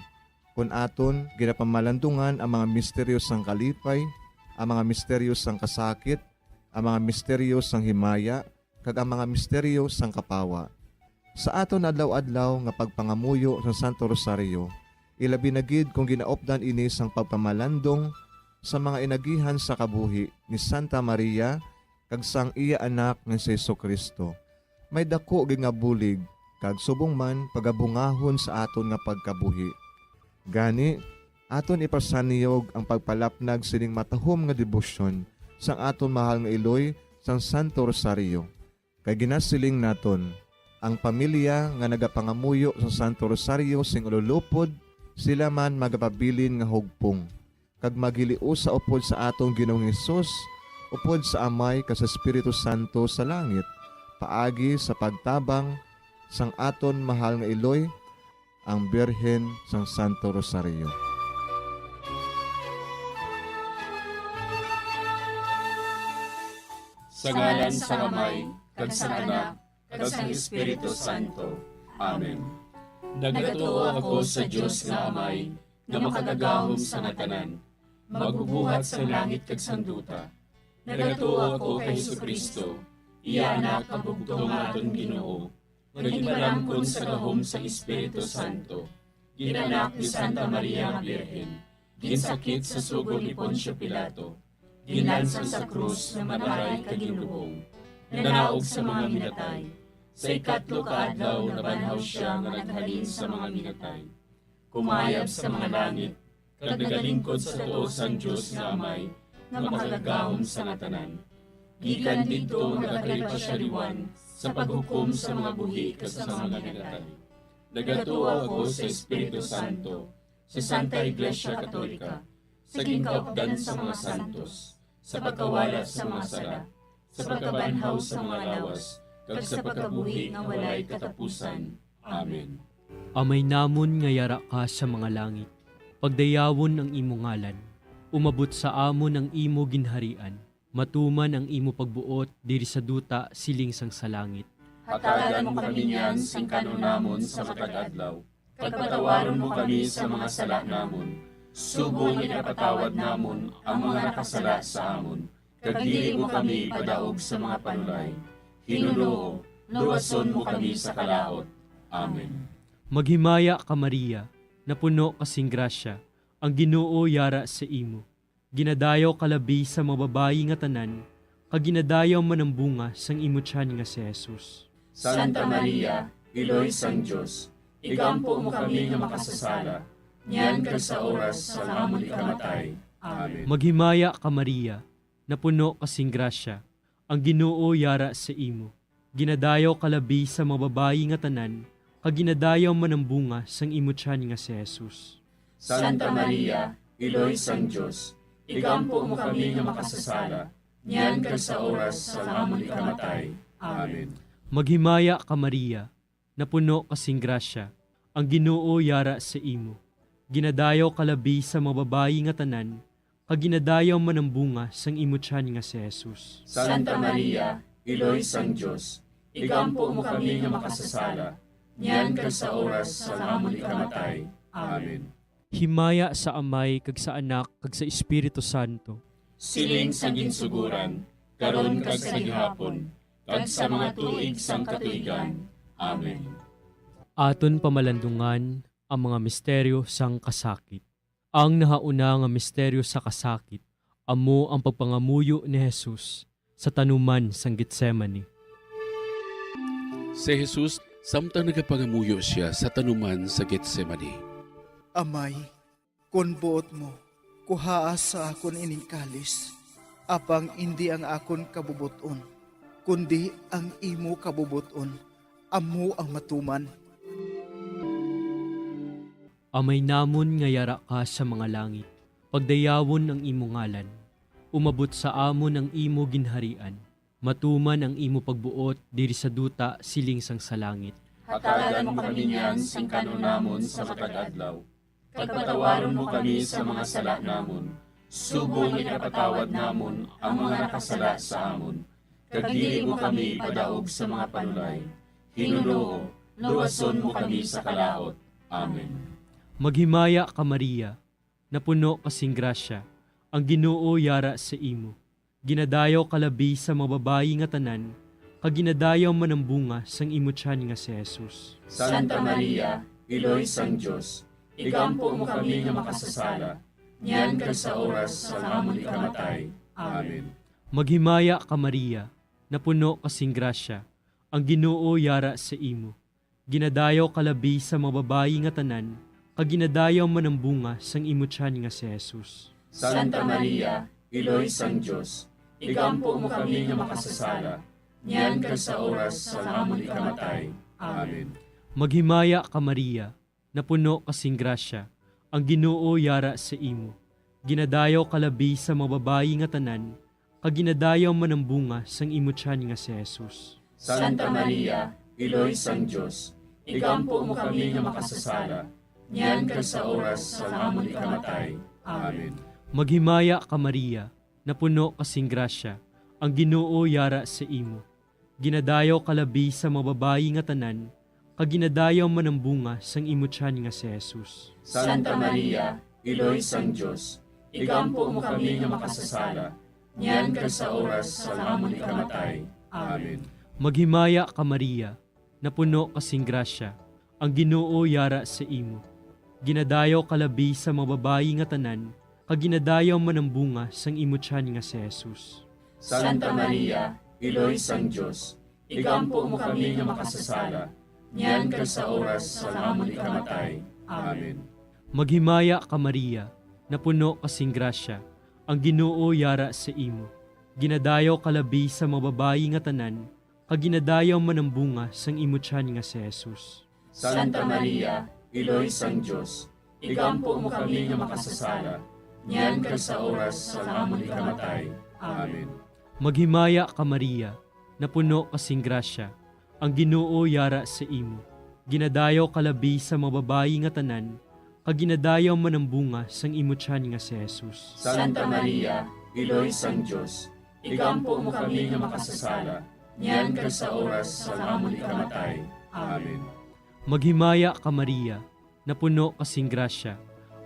Kon aton ginapamalandungan ang mga misteryo sang kalipay, ang mga misteryo sang kasakit, ang mga misteryo sang himaya, kag ang mga misteryo sang kapawa. Sa aton adlaw-adlaw nga pagpangamuyo sa Santo Rosario, ilabi na gid kon ginaupdan ini sang pagpamalandong sa mga inagihan sa kabuhi ni Santa Maria kag sang iya Anak nga si Jesu-Cristo, may daku gid nga bulig kag subong man pagabungahon sa aton nga pagkabuhi. Gani, aton ipasanyog ang pagpalapnag sining matahom nga debosyon sang aton mahal nga iloy sang Santo Rosario. Kay ginasiling naton, ang pamilya nga nagapangamuyo sa Santo Rosario sing ululupod, sila man magapabilin nga hugpong, kag maghiliusa upod sa aton Ginoong Hesus, upod sa Amay kag sa Espiritu Santo sa langit, paagi sa pagtabang sang aton mahal nga iloy, ang Birhen sang Santo Rosario. Sa ngalan sang Amay, kag sang Anak, kag sang Espiritu Santo. Amen. Nagatuo ako sa Dios nga Amay, nga makagagahom sa nga tanan, magbubuhat sang langit kag sang duta. Nagatuo ako kay Jesu-Cristo, iya Anak nga bugtong nga aton Ginoo, nga ginpalamkon sa gahom sang Espiritu Santo, ginanak ni Santa Maria nga Birhen, ginsakit sa sugod ni Poncio Pilato, ginlansang sa krus, namatay kag ginlubong, nanaog sa mga minatay. Sa ikatlo ka adlaw nabanhaw sia nga naghalin sa mga minatay, kumayab sa mga langit, kag nagalingkod sa tuo sang Dios nga Amay, nga makagagahom sa nga tanan. Gikan didto nagakalipay sia liwat sa paghukom sa mga buhi kag sa mga minatay. Nagatuo ako sa Espiritu Santo, sa Santa Iglesia Katolika, sa ginkaupdan sa mga santos, sa pagkawala sa mga sala, sa pagkabanhaw sa mga lawas, kag sa pagkabuhi nga walay katapusan. Amen. Amay namon nga yara ka sa mga langit, pagdayawon ang imo ngalan. Umabot sa amon ang imo ginharian. Matuman ang imo pagbuot diri sa duta siling sang sa langit. Hatagan mo kami niyan sing kan-on namon sa matag adlaw, kag patawaron mo kami sa mga sala namon, subong nga ginapatawad namon ang mga nakasala sa amon, kag dili mo kami ipadaog sa mga panulay. Ginoo, luwason mo kami sa kalaut. Amen. Maghimaya ka, Maria, napuno ka sing grasya, ang Ginoo yara sa imo. Ginadayaw ka labi sa mga babayi nga tanan, kag ginadayaw man ang bunga sang imo tiyan nga si Jesus. Santa Maria, Iloy sang Dios, igampo mo kami nga makasasala, niyan kag sa oras sang amon ikamatay. Amen. Maghimaya ka, Maria, napuno ka sing grasya, ang Ginoo yara sa imo. Ginadayaw ka labi sa mga babayi nga tanan, kag ginadayaw man ang bunga sang imo tiyan nga si Jesus. Santa Maria, Iloy sang Dios, igampo mo kami nga makasasala, niyan kag sa oras sang amon ikamatay. Amen. Maghimaya ka, Maria, napuno ka sing grasya, ang Ginoo yara sa imo. Ginadayaw ka labi sa mga babayi nga tanan, kag ginadayaw man ang bunga sang imo tiyan nga si Jesus. Santa Maria, Iloy sang Dios, igampo mo kami nga makasasala, niyan kag sa oras sang amon ikamatay. Amen. Himaya sa Amay, kag sa Anak, kag sa Espiritu Santo. Siling sang ginsuguran, karon kag sa gihapon, kag sa mga tuig sang katuigan. Amen. Aton pamalandungan ang mga misteryo sang kasakit. Ang nahauna nga misteryo sa kasakit amo ang pagpangamuyo ni Jesus sa tanuman sang Getsemani. Si Jesus samtang nagapangamuyo sia sa tanuman sa Getsemani. Amay, kon buot mo, kuhaa sa akon ining kalis, apang indi ang akon kabubot-on, kundi ang imo kabubot-on amo ang matuman. Amay namon nga yara ka sa mga langit, pagdayawon ang imo ngalan. Umabot sa amon ang imo ginharian. Matuman ang imo pagbuot diri sa duta siling sang sa langit. Hatagan mo kami niyan sing kan-on namon sa matag adlaw, kag patawaron mo kami sa mga sala namon, subong nga ginapatawad namon ang mga nakasala sa amon, kag dili mo kami ipadaog sa mga panulay. Ginoo, luwason mo kami sa kalaut. Amen. Maghimaya ka, Maria, napuno ka sing grasya, ang Ginoo yara sa imo. Ginadayaw ka labi sa mga babayi nga tanan, kag ginadayaw man ang bunga sang imo tiyan nga si Jesus. Santa Maria, Iloy sang Dios, igampo mo kami nga makasasala, niyan kag sa oras sang amon ikamatay. Amen. Maghimaya ka, Maria, napuno ka sing grasya, ang Ginoo yara sa imo. Ginadayaw ka labi sa mga babayi nga tanan, kag ginadayaw man ang bunga sang imo tiyan nga si Jesus. Santa Maria, Iloy sang Dios, igampo mo kami nga makasasala, niyan kag sa oras sang amon ikamatay. Amen. Maghimaya ka, Maria, napuno ka sing grasya, ang Ginoo yara sa imo. Ginadayaw ka labi sa mga babayi nga tanan, kag ginadayaw man ang bunga sang imo tiyan nga si Jesus. Santa Maria, Iloy sang Dios, igampo mo kami nga makasasala, niyan kag sa oras sang amon ikamatay. Amen. Maghimaya ka, Maria, napuno ka sing grasya, ang Ginoo yara sa imo. Ginadayaw ka labi sa mga babayi nga tanan, kag ginadayaw man ang bunga sang imo tiyan nga si Jesus. Santa Maria, Iloy sang Dios, igampo mo kami nga makasasala, niyan kag sa oras sang amon ikamatay. Amen. Maghimaya ka, Maria, napuno ka sing grasya, ang Ginoo yara sa imo. Ginadayaw ka labi sa mga babayi nga tanan, kag ginadayaw man ang bunga sang imo tiyan nga si Jesus. Santa Maria, Iloy sang Dios, igampo mo kami nga makasasala, niyan kag sa oras sang amon ikamatay. Amen. Maghimaya ka, Maria, napuno ka sing grasya, ang Ginoo yara sa imo. Ginadayaw ka labi sa mga babayi nga tanan, kag ginadayaw man ang bunga sang imo tiyan nga si Jesus. Santa Maria, Iloy sang Dios, igampo mo kami nga makasasala, niyan kag sa oras sang amon ikamatay. Amen. Maghimaya ka, Maria, napuno ka sing grasya, ang Ginoo yara sa imo. Ginadayaw ka labi sa mga babayi nga tanan, kag ginadayaw man ang bunga sang imo tiyan nga si Jesus. Santa Maria, Iloy sang Dios, igampo mo kami nga makasasala, niyan kag sa oras sang amon ikamatay. Amen. Maghimaya ka, Maria, napuno ka sing grasya,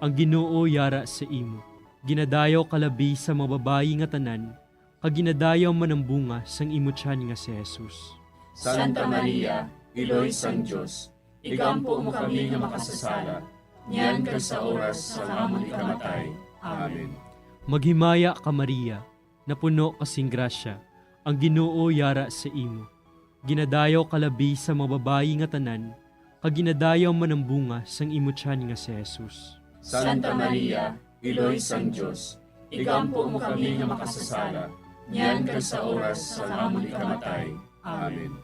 ang Ginoo yara sa imo. Ginadayaw ka labi sa mga babayi nga tanan, kag ginadayaw man ang bunga sang imo tiyan nga si Jesus. Santa Maria, Iloy sang Dios, igampo mo kami nga makasasala, niyan kag sa oras sang amon ikamatay. Amen. Maghimaya ka, Maria, napuno ka sing grasya, ang Ginoo yara sa imo. Ginadayaw ka labi sa mga babayi nga tanan, kag ginadayaw man ang bunga sang imo tiyan nga si Jesus. Santa Maria, Iloy sang Dios, igampo mo kami nga makasasala, niyan kag sa oras sang amon ikamatay. Amen.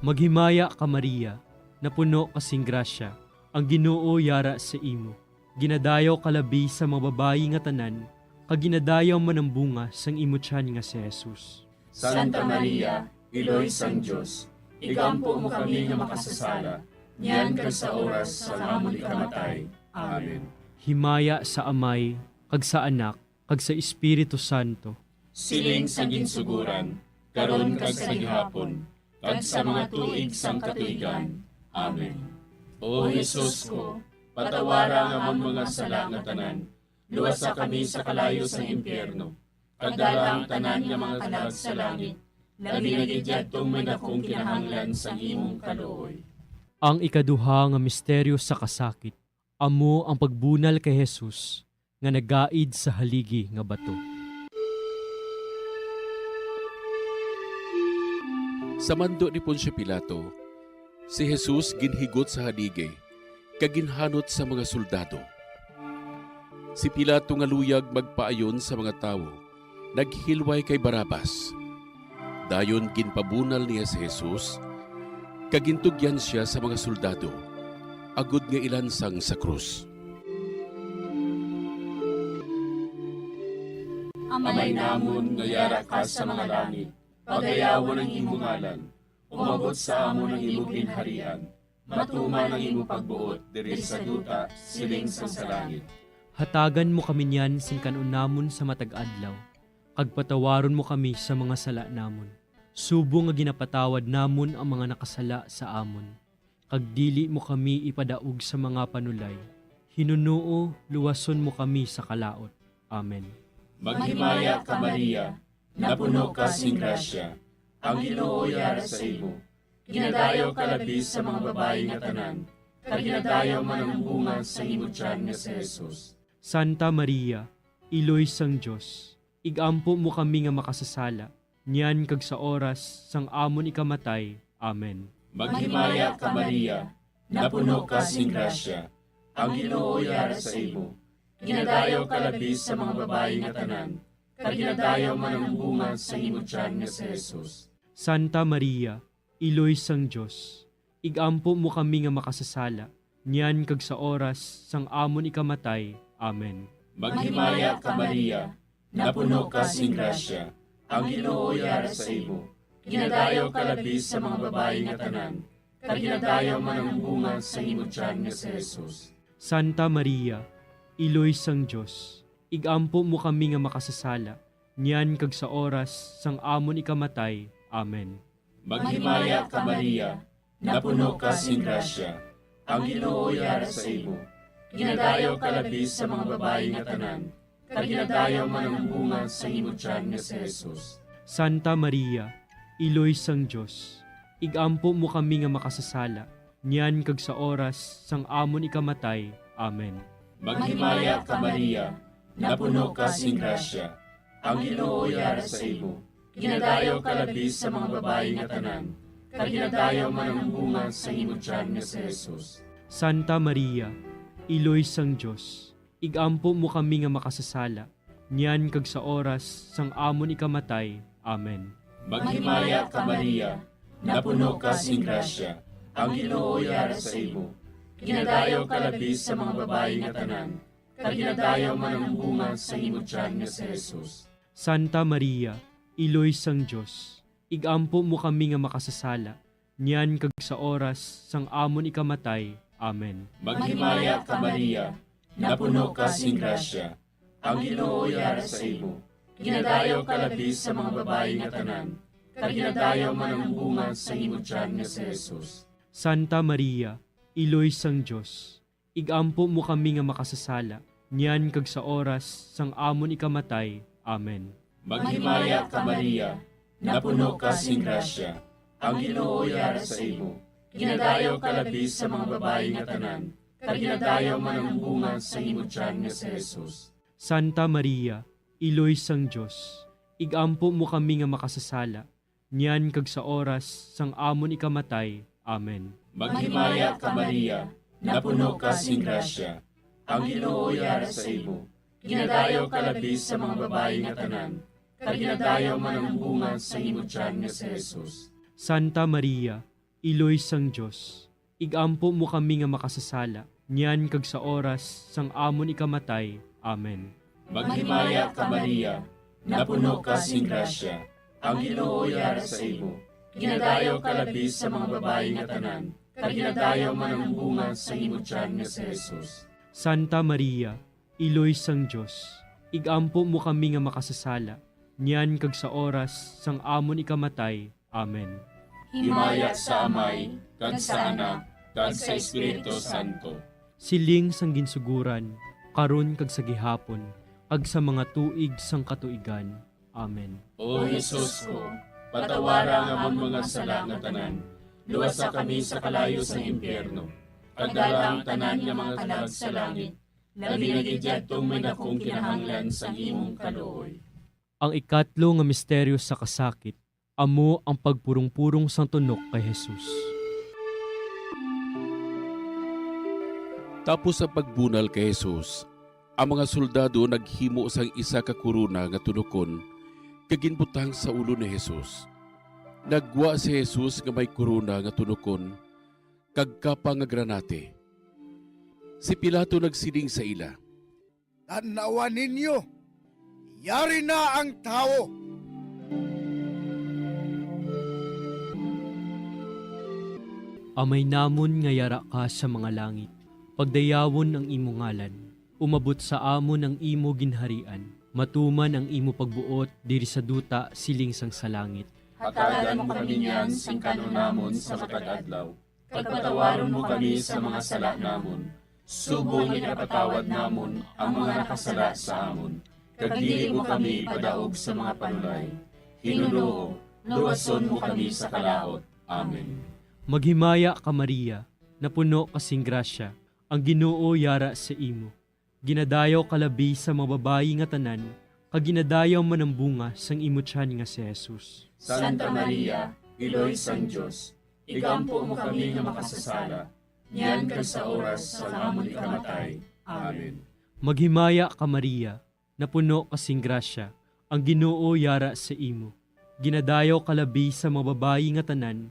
Maghimaya ka, Maria, napuno ka sing grasya, ang Ginoo yara sa imo. Ginadayaw ka labi sa mga babayi nga tanan, kag ginadayaw man ang bunga sang imo tiyan nga si Jesus. Santa Maria, Iloy sang Dios, igampo mo kami nga makasasala, niyan kag sa oras sang amon ikamatay. Amen. Himaya sa Amay, kag sa Anak, kag sa Espiritu Santo. Siling sa ginsuguran, karon kag sa gihapon, kag sa mga tuig sang katuigan. Amen. O Jesus ko, patawara ang amon mga sala nga tanan, luwasa kami sa kalayo sang impyerno, kag dala ang tanan nga mga kalag sa langit, labi na gid yadtong may dakong kinahanglan sang imong kaluoy. Ang ikaduha nga misteryo sa kasakit amo ang pagbunal kay Jesus nga nagaid sa haligi nga bato. Sa mando ni Poncio Pilato, si Jesus ginhigot sa haligi kag ginhanot sa mga soldado. Si Pilato nga luyag magpaayon sa mga tawo, naghilway kay Barrabas. Dayon ginpabunal niya si Jesus, kag gintugyan sia sa mga soldado, agod nga ilansang sa krus. Amay namon nga yara ka sa mga langit, pagayawon ang imo ngalan, umabot sa amon ang imo ginharian, matuman ang imo pagbuot diri sa duta, siling sang sa langit. Hatagan mo kami niyan sing kan-on namon sa matag adlaw, kag patawaron mo kami sa mga sala namon, subong nga ginapatawad namon ang mga nakasala sa amon. Kag dili mo kami ipadaog sa mga panulay, hinunoo luwason mo kami sa kalaut. Amen. Maghimaya ka, Maria, napuno ka sing grasya, ang Ginoo yara sa imo. Ginadayaw ka labi sa mga babayi nga tanan, kag ginadayaw man ang bunga sang imo tiyan nga si Jesus. Santa Maria, Iloy sang Dios, ig-ampo mo kami nga makasasala, niyan kag sa oras sang amon ikamatay. Amen. Maghimaya ka, Maria, napuno ka sing grasya, ang Ginoo yara sa imo. Ginadayaw ka labi sa mga babayi nga tanan, kag ginadayaw man ang bunga sang imo tiyan nga si Jesus. Santa Maria, Iloy sang Dios, ig-ampo mo kami nga makasasala, niyan kag sa oras sang amon ikamatay. Amen. Maghimaya ka, Maria, napuno ka sing grasya, ang Ginoo yara sa imo. Ginadayaw ka labi sa mga babayi nga tanan, kag ginadayaw man ang bunga sang imo tiyan nga si Jesus. Santa Maria, Iloy sang Dios, ig-ampo mo kami nga makasasala, niyan kag sa oras sang amon ikamatay. Amen. Maghimaya ka, Maria, napuno ka sing grasya, ang Ginoo yara sa imo. Ginadayaw ka labi sa mga babayi nga tanan, kag ginadayaw man ang bunga sang imo tiyan nga si Jesus. Santa Maria, Iloy sang Dios, ig-ampo mo kami nga makasasala, niyan kag sa oras sang amon ikamatay. Amen. Maghimaya ka, Maria, napuno ka sing grasya, ang Ginoo yara sa imo. Ginadayaw ka labi sa mga babayi nga tanan, kag ginadayaw man ang bunga sang imo tiyan nga si Jesus. Santa Maria, Iloy sang Dios, ig-ampo mo kami nga makasasala, niyan kag sa oras sang amon ikamatay. Amen. Maghimaya ka, Maria, napuno ka sing grasya, ang Ginoo yara sa imo. Ginadayaw ka labi sa mga babayi nga tanan, kag ginadayaw man ang bunga sang imo tiyan nga si Jesus. Santa Maria, Iloy sang Dios, ig-ampo mo kami nga makasasala, niyan kag sa oras sang amon ikamatay. Amen. Maghimaya ka, Maria, napuno ka sing grasya, ang Ginoo yara sa imo. Ginadayaw ka labi sa mga babayi nga tanan, kag ginadayaw man ang bunga sang imo tiyan nga si Jesus. Santa Maria, Iloy sang Dios, ig-ampo mo kami nga makasasala, niyan kag sa oras sang amon ikamatay. Amen. Maghimaya ka, Maria, napuno ka sing grasya, ang Ginoo yara sa imo. Ginadayaw ka labi sa mga babayi nga tanan, kag ginadayaw man ang bunga sang imo tiyan nga si Jesus. Santa Maria, Iloy sang Dios, ig-ampo mo kami nga makasasala, niyan kag sa oras sang amon ikamatay. Amen. Maghimaya ka, Maria, napuno ka sing grasya, ang Ginoo yara sa imo. Ginadayaw ka labi sa mga babayi nga tanan, kag ginadayaw man ang bunga sang imo tiyan nga si Jesus. Santa Maria, Iloy sang Dios, ig-ampo mo kami nga makasasala, niyan kag sa oras sang amon ikamatay. Amen. Maghimaya ka, Maria, napuno ka sing grasya, ang Ginoo yara sa imo. Ginadayaw ka labi sa mga babayi nga tanan, kag ginadayaw man ang bunga sang imo tiyan nga si Jesus. Santa Maria, Iloy sang Dios, ig-ampo mo kami nga makasasala, niyan kag sa oras sang amon ikamatay. Amen. Himaya sa Amay, kag sa Anak, kag sa Espiritu Santo. Siling sang ginsuguran, karon kag sa gihapon, kag sa mga tuig sang katuigan. Amen. O Jesus ko, patawara ang amon mga sala nga tanan, luwasa kami sa kalayo sang impyerno, kag dala ang tanan nga mga kalag sa langit, labi na gid yadtong may dakong kinahanglan sang imong kaluoy. Ang ikatlo nga misteryo sa kasakit amo ang pagpurong-purong sang tunok kay Jesus. Tapos sa pagbunal kay Jesus, ang mga soldado naghimo sang isa ka korona nga tunokon kag ginbutang sa ulo ni Jesus. Naggwa si Jesus nga may korona nga tunokon kag kapa nga granate. Si Pilato nagsiling sa ila, "Tan-awa ninyo, yari na ang tawo." Amay namon nga yara ka sa mga langit, pagdayawon ang imo ngalan. Umabot sa amon ang imo ginharian. Matuman ang imo pagbuot diri sa duta siling sang sa langit. Hatagan mo kami niyan sing kan-on namon sa matag adlaw, kag patawaron mo kami sa mga sala namon, subong nga ginapatawad namon ang mga nakasala sa amon, kag dili mo kami ipadaog sa mga panulay. Ginoo, luwason mo kami sa kalaut. Amen. Maghimaya ka, Maria, napuno ka sing grasya, ang Ginoo yara sa imo. Ginadayaw ka labi sa mga babayi nga tanan, kag ginadayaw man ang bunga sang imo tiyan nga si Jesus. Santa Maria, Iloy sang Dios, igampo mo kami nga makasasala, niyan kag sa oras sang amon ikamatay. Amen. Maghimaya ka, Maria, napuno ka sing grasya, ang Ginoo yara sa imo. Ginadayaw ka labi sa mga babayi nga tanan,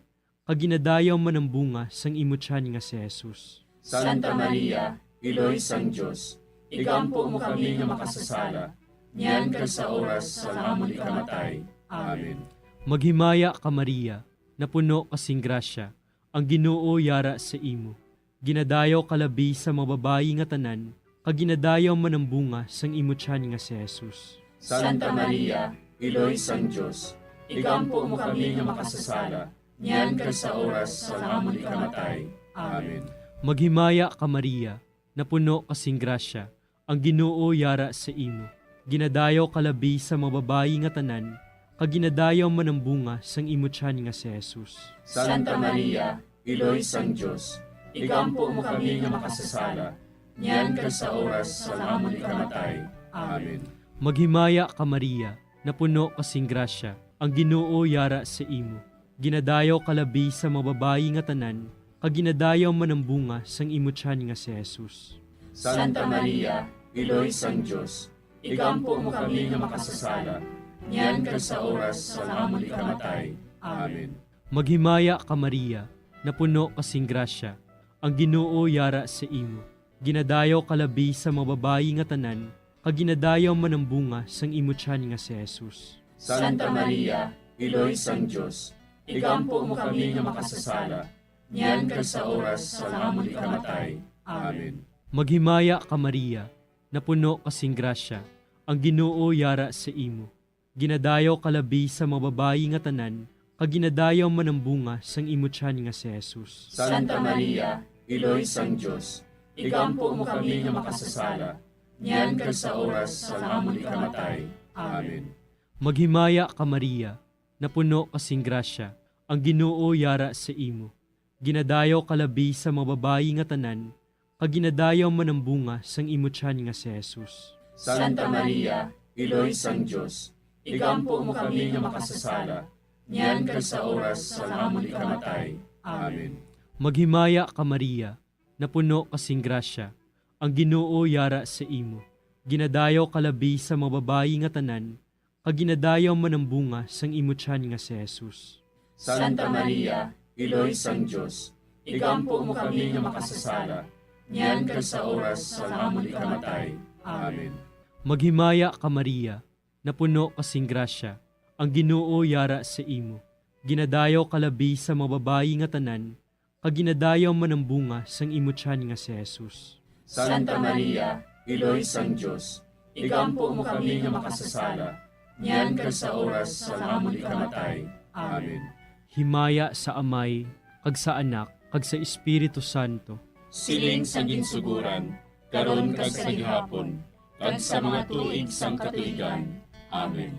kag ginadayaw man ang bunga sang imo tiyan nga si Jesus. Santa Maria, Iloy sang Dios, igampo mo kami nga makasasala, niyan kag sa oras sang amon ikamatay. Amen. Maghimaya ka, Maria, napuno ka sing grasya, ang Ginoo yara sa imo. Ginadayaw ka labi sa mga babayi nga tanan, kag ginadayaw man ang bunga sang imo tiyan nga si Jesus. Santa Maria, Iloy sang Dios, igampo mo kami nga makasasala, niyan kag sa oras sang amon ikamatay. Amen. Maghimaya ka, Maria, napuno ka sing grasya, ang Ginoo yara sa imo. Ginadayaw ka labi sa mga babayi nga tanan, kag ginadayaw man ang bunga sang imo tiyan nga si Jesus. Santa Maria, Iloy sang Dios, igampo mo kami nga makasasala, niyan kag sa oras sang amon ikamatay. Amen. Maghimaya ka, Maria, napuno ka sing grasya, ang Ginoo yara sa imo. Ginadayaw ka labi sa mga babayi nga tanan, kag ginadayaw man ang bunga sang imo tiyan nga si Jesus. Santa Maria, Iloy sang Dios, igampo mo kami nga makasasala, niyan kag sa oras sang amon ikamatay. Amen. Maghimaya ka, Maria, napuno ka sing grasya, ang Ginoo yara sa imo. Ginadayaw ka labi sa mga babayi nga tanan, kag ginadayaw man ang bunga sang imo tiyan nga si Jesus. Santa Maria, Iloy sang Dios, igampo mo kami nga makasasala, niyan kag sa oras sang amon ikamatay. Amen. Maghimaya ka, Maria, napuno ka sing grasya, ang Ginoo yara sa imo. Ginadayaw ka labi sa mga babayi nga tanan, kag ginadayaw man ang bunga sang imo tiyan nga si Jesus. Santa Maria, Iloy sang Dios, igampo mo kami nga makasasala, niyan kag sa oras sang amon ikamatay. Amen. Maghimaya ka, Maria, napuno ka sing grasya, ang Ginoo yara sa imo. Ginadayaw ka labi sa mga babayi nga tanan, kag ginadayaw man ang bunga sang imo tiyan nga si Jesus. Santa Maria, Iloy sang Dios, igampo mo kami nga makasasala, niyan kag sa oras sang amon ikamatay. Amen. Maghimaya ka, Maria, napuno ka sing grasya, ang Ginoo yara sa imo. Ginadayaw ka labi sa mga babayi nga tanan, kag ginadayaw man ang bunga sang imo tiyan nga si Jesus. Santa Maria, Iloy sang Dios, igampo mo kami nga makasasala, niyan kag sa oras sang amon ikamatay. Amen. Maghimaya ka, Maria, napuno ka sing grasya, ang Ginoo yara sa imo. Ginadayaw ka labi sa mga babayi nga tanan, kag ginadayaw man ang bunga sang imo tiyan nga si Jesus. Santa Maria, Iloy sang Dios, igampo mo kami nga makasasala, niyan kag sa oras sang amon ikamatay. Amen. Himaya sa Amay, kag sa Anak, kag sa Espiritu Santo. Siling sa ginsuguran, karon kag sa gihapon, kag sa mga tuig sang katuigan. Amen.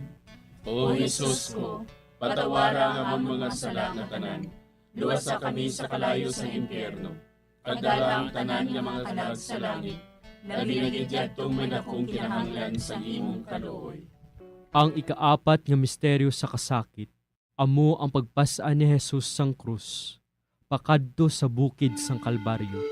O Jesus ko, patawara ang amon mga sala nga tanan, luwasa kami sa kalayo sang impyerno, kag dala ang tanan nga mga kalag sa langit, labi na gid yadtong may dakong kinahanglan sang imong kaluoy. Ang ikaapat nga misteryo sa kasakit, amo ang pagpas-an ni Jesus sang krus pakadto sa bukid sang Kalbaryo.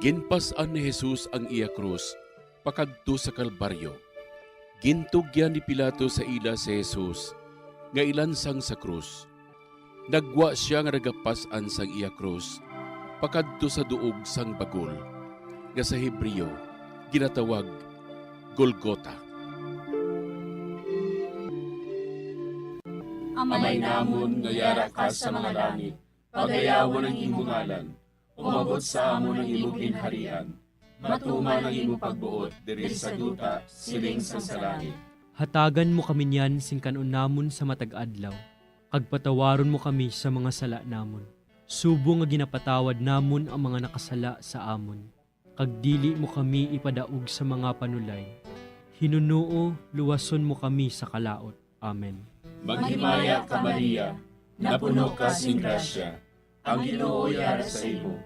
Ginpas-an ni Jesus ang iya krus pakadto sa Kalbaryo. Gintugyan ni Pilato sa ila si Jesus nga ilansang sa krus. Naggwa sia nga nagapas-an sang iya krus pakadto sa duog sang bagol, nga sa Hebreo ginatawag Golgota. Amay namon nga yara ka sa mga langit, pagayawon ang imo ngalan, umabot sa amon ang imo ginharian, matuman ang imo pagbuot diri sa duta, siling sang sa langit. Hatagan mo kami niyan sing kan-on namon sa matag adlaw, kag patawaron mo kami sa mga sala namon, subong nga ginapatawad namon ang mga nakasala sa amon, kag dili mo kami ipadaog sa mga panulay. Hinunoo, luwason mo kami sa kalaut. Amen. Maghimaya ka, Maria, napuno ka sing grasya, ang Ginoo yara sa imo.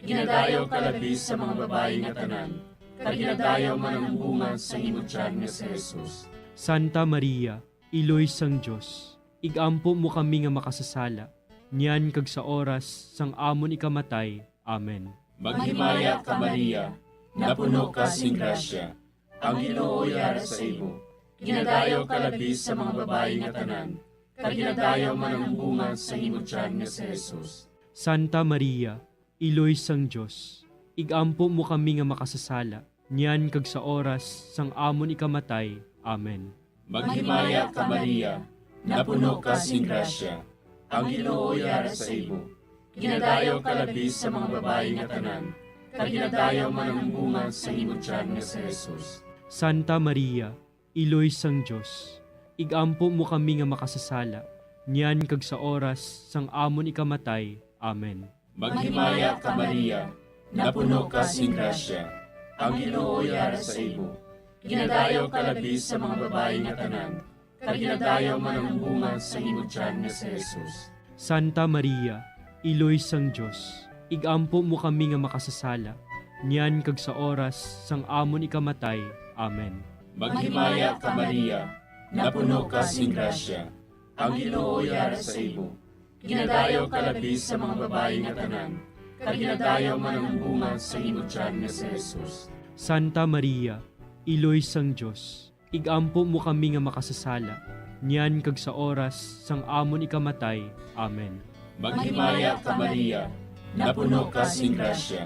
Ginadayaw ka labi sa mga babayi nga tanan, kag ginadayaw man ang bunga sa imo tiyan nga si Jesus. Santa Maria, Iloy sang Dios, ig-ampo mo kami nga makasasala, niyan kag sa oras sang amon ikamatay. Amen. Maghimaya ka, Maria, napuno ka sing grasya, ang Ginoo yara sa imo. Ginadayaw ka labi sa mga babayi nga tanan, kag ginadayaw man ang bunga sa imo tiyan nga si Jesus. Santa Maria, Iloy sang Dios, ig-ampo mo kami nga makasasala, niyan kag sa oras sang amon ikamatay. Amen. Maghimaya ka, Maria, napuno ka sing grasya, ang Ginoo yara sa imo. Ginadayaw ka labi sa mga babayi nga tanan, kag ginadayaw man ang bunga sa imo tiyan nga si Jesus. Santa Maria, Iloy sang Dios, ig-ampo mo kami nga makasasala, niyan kag sa oras sang amon ikamatay. Amen. Maghimaya ka, Maria, napuno ka sing grasya, ang Ginoo yara sa imo. Ginadayaw ka labi sa mga babayi nga tanan, kag ginadayaw man ang bunga sa imo tiyan nga si Jesus. Santa Maria, Iloy sang Dios, ig-ampo mo kami nga makasasala, niyan kag sa oras sang amon ikamatay. Amen. Maghimaya ka, Maria, napuno ka sing grasya, ang Ginoo yara sa imo. Ginadayaw ka labi sa mga babayi nga tanan, kag ginadayaw man ang bunga sa imo tiyan nga si Jesus. Santa Maria, Iloy sang Dios, ig-ampo mo kami nga makasasala, niyan kag sa oras sang amon ikamatay. Amen. Maghimaya ka, Maria, napuno ka sing grasya,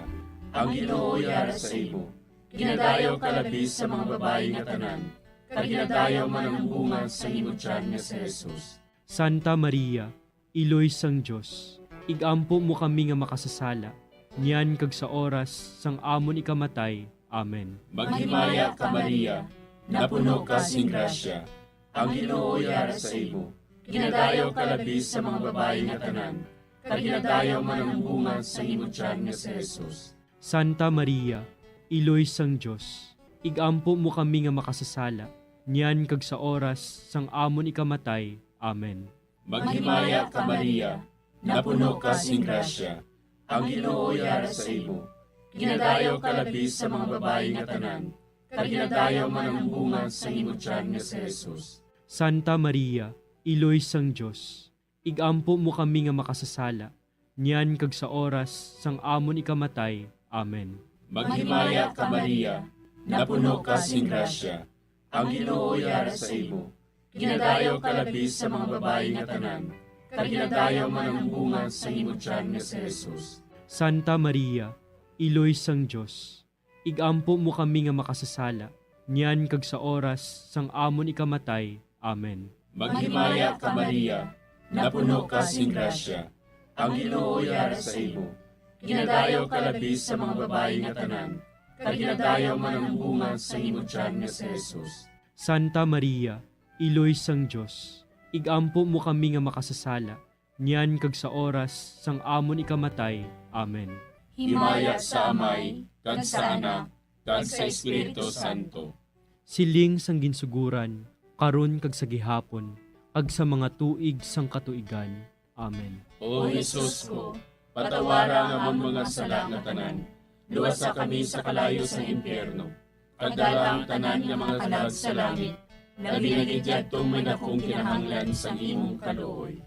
ang Ginoo yara sa imo. Ginadayaw ka labi sa mga babayi nga tanan, kag ginadayaw man ang bunga sa imo tiyan nga si Jesus. Santa Maria, Iloy sang Dios, ig-ampo mo kami nga makasasala, niyan kag sa oras sang amon ikamatay. Amen. Maghimaya ka, Maria, napuno ka sing grasya, ang Ginoo yara sa imo. Ginadayaw ka labi sa mga babayi nga tanan, kag ginadayaw man ang bunga sa imo tiyan nga si Jesus. Santa Maria, Iloy sang Dios, ig-ampo mo kami nga makasasala, niyan kag sa oras sang amon ikamatay. Amen. Maghimaya ka, Maria, napuno ka sing grasya, ang Ginoo yara sa imo. Ginadayaw ka labi sa mga babayi nga tanan, kag ginadayaw man ang bunga sa imo tiyan nga si Jesus. Santa Maria, Iloy sang Dios, ig-ampo mo kami nga makasasala, niyan kag sa oras sang amon ikamatay. Amen. Maghimaya ka, Maria, napuno ka sing grasya, ang Ginoo yara sa imo. Ginadayaw ka labi sa mga babayi nga tanan, kag ginadayaw man ang bunga sa imo tiyan nga si Jesus. Santa Maria, Iloy sang Dios, ig-ampo mo kami nga makasasala, niyan kag sa oras sang amon ikamatay. Amen. Maghimaya ka, Maria, napuno ka sing grasya, ang Ginoo yara sa imo. Ginadayaw ka labi sa mga babayi nga tanan, kag ginadayaw man ang bunga sa imo tiyan nga si Jesus. Santa Maria, Iloy sang Dios, igampo mo kami nga makasasala, niyan kag sa oras sang amon ikamatay. Amen. Himaya sa Amay, kag sa Anak, kag sa Espiritu Santo. Siling sang ginsuguran, karon kag sa gihapon, kag sa mga tuig sang katuigan. Amen. O Jesus ko, patawara ang amon mga sala nga tanan, luwasa kami sa kalayo sang impyerno, kag dala ang tanan nga mga kalag sa langit, labi na gid yadtong may dakong kinahanglan sang imong kaluoy.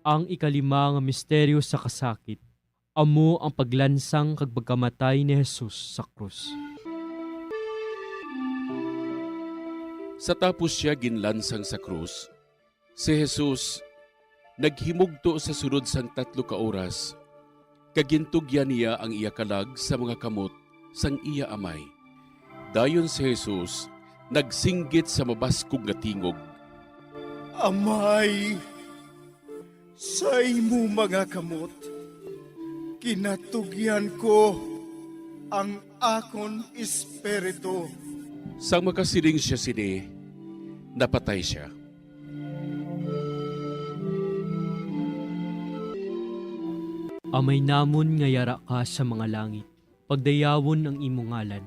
Ang ikalima nga misteryo sa kasakit, amo ang paglansang kag pagkamatay ni Jesus sa krus. Sa tapos sia ginlansang sa krus, si Jesus naghimugto sa sulod sang tatlo ka oras, kag gintugyan niya ang iya kalag sa mga kamot sang iya Amay. Dayon si Jesus nagsinggit sa mabaskog nga tingog, "Amay, sa imo mga kamot ginatugyan ko ang akon espiritu." Sang makasiling sia sini, napatay sia. Amay namon nga yara ka sa mga langit, pagdayawon ang imo ngalan.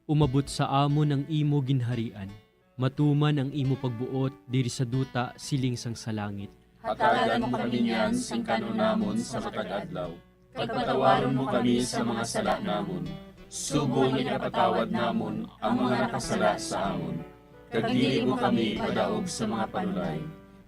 Umabot sa amon ang imo ginharian. Matuman ang imo pagbuot diri sa duta siling sang sa langit. Hatagan mo kami niyan sing kan-on namon sa matag adlaw, kag patawaron mo kami sa mga sala namon, subong nga ginapatawad namon ang mga nakasala sa amon. Kag dili mo kami ipadaog sa mga panulay.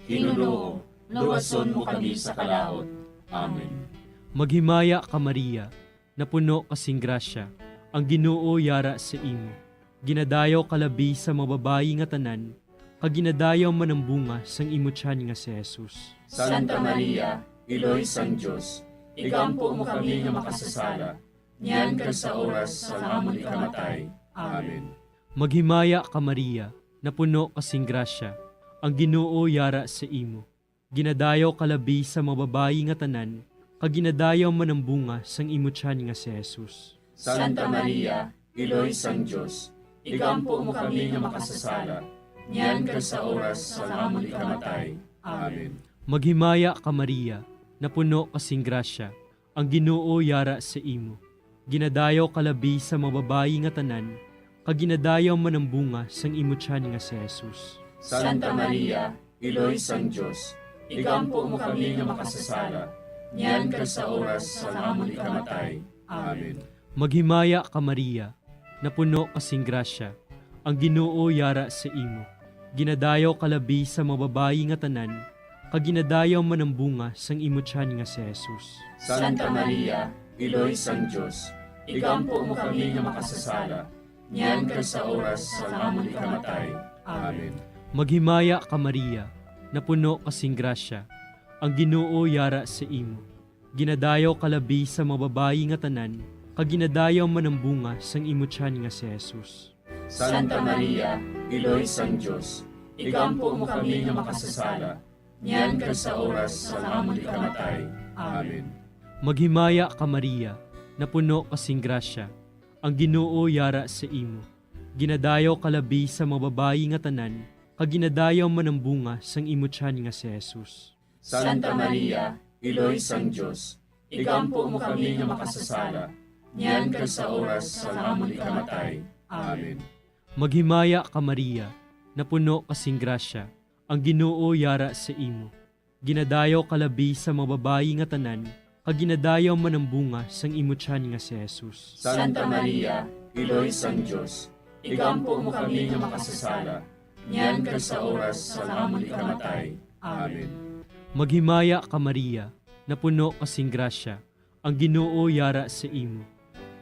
Ginoo, luwason mo kami sa kalaut. Amen. Maghimaya ka, Maria, napuno ka sing grasya, ang Ginoo yara sa imo. Ginadayaw ka labi sa mga babayi nga tanan, kag ginadayaw man ang bunga sang imo tiyan nga si Jesus. Santa Maria, Iloy sang Dios, igampo mo kami nga makasasala, niyan kag sa oras sang amon ikamatay. Amen. Maghimaya ka, Maria, napuno ka sing grasya, ang Ginoo yara sa imo. Ginadayaw ka labi sa mga babayi nga tanan, kag ginadayaw man ang bunga sang imo tiyan nga si Jesus. Santa Maria, Iloy sang Dios, igampo mo kami nga makasasala, niyan kag sa oras sang amon ikamatay. Amen. Maghimaya ka, Maria, napuno ka sing grasya, ang Ginoo yara sa imo. Ginadayaw ka labi sa mga babayi nga tanan, kag ginadayaw man ang bunga sang imo tiyan nga si Jesus. Santa Maria, Iloy sang Dios, igampo mo kami nga makasasala, niyan kag sa oras sang amon ikamatay. Amen. Maghimaya ka, Maria, napuno ka sing grasya, ang Ginoo yara sa imo. Ginadayaw ka labi sa mga babayi nga tanan, kag ginadayaw man ang bunga sang imo tiyan nga si Jesus. Santa Maria, Iloy sang Dios, igampo mo kami nga makasasala, niyan kag sa oras sang amon ikamatay. Amen. Maghimaya ka, Maria, napuno ka sing grasya, ang Ginoo yara sa imo. Ginadayaw ka labi sa mga babayi nga tanan, kag ginadayaw man ang bunga sang imo tiyan nga si Jesus. Santa Maria, Iloy sang Dios, igampo mo kami nga makasasala, niyan kag sa oras sang amon ikamatay. Amen. Maghimaya ka, Maria, napuno ka sing grasya, ang Ginoo yara sa imo. Ginadayaw ka labi sa mga babayi nga tanan, kag ginadayaw man ang bunga sang imo tiyan nga si Jesus. Santa Maria, Iloy sang Dios, igampo mo kami nga makasasala, niyan kag sa oras sang amon ikamatay. Amen. Maghimaya ka, Maria, napuno ka sing grasya, ang Ginoo yara sa imo. Ginadayaw ka labi sa mga babayi nga tanan, kag ginadayaw man ang bunga sang imo tiyan nga si Jesus. Santa Maria, Iloy sang Dios, igampo mo kami nga makasasala, niyan kag sa oras sang amon ikamatay. Amen. Maghimaya ka, Maria, napuno ka sing grasya, ang Ginoo yara sa imo.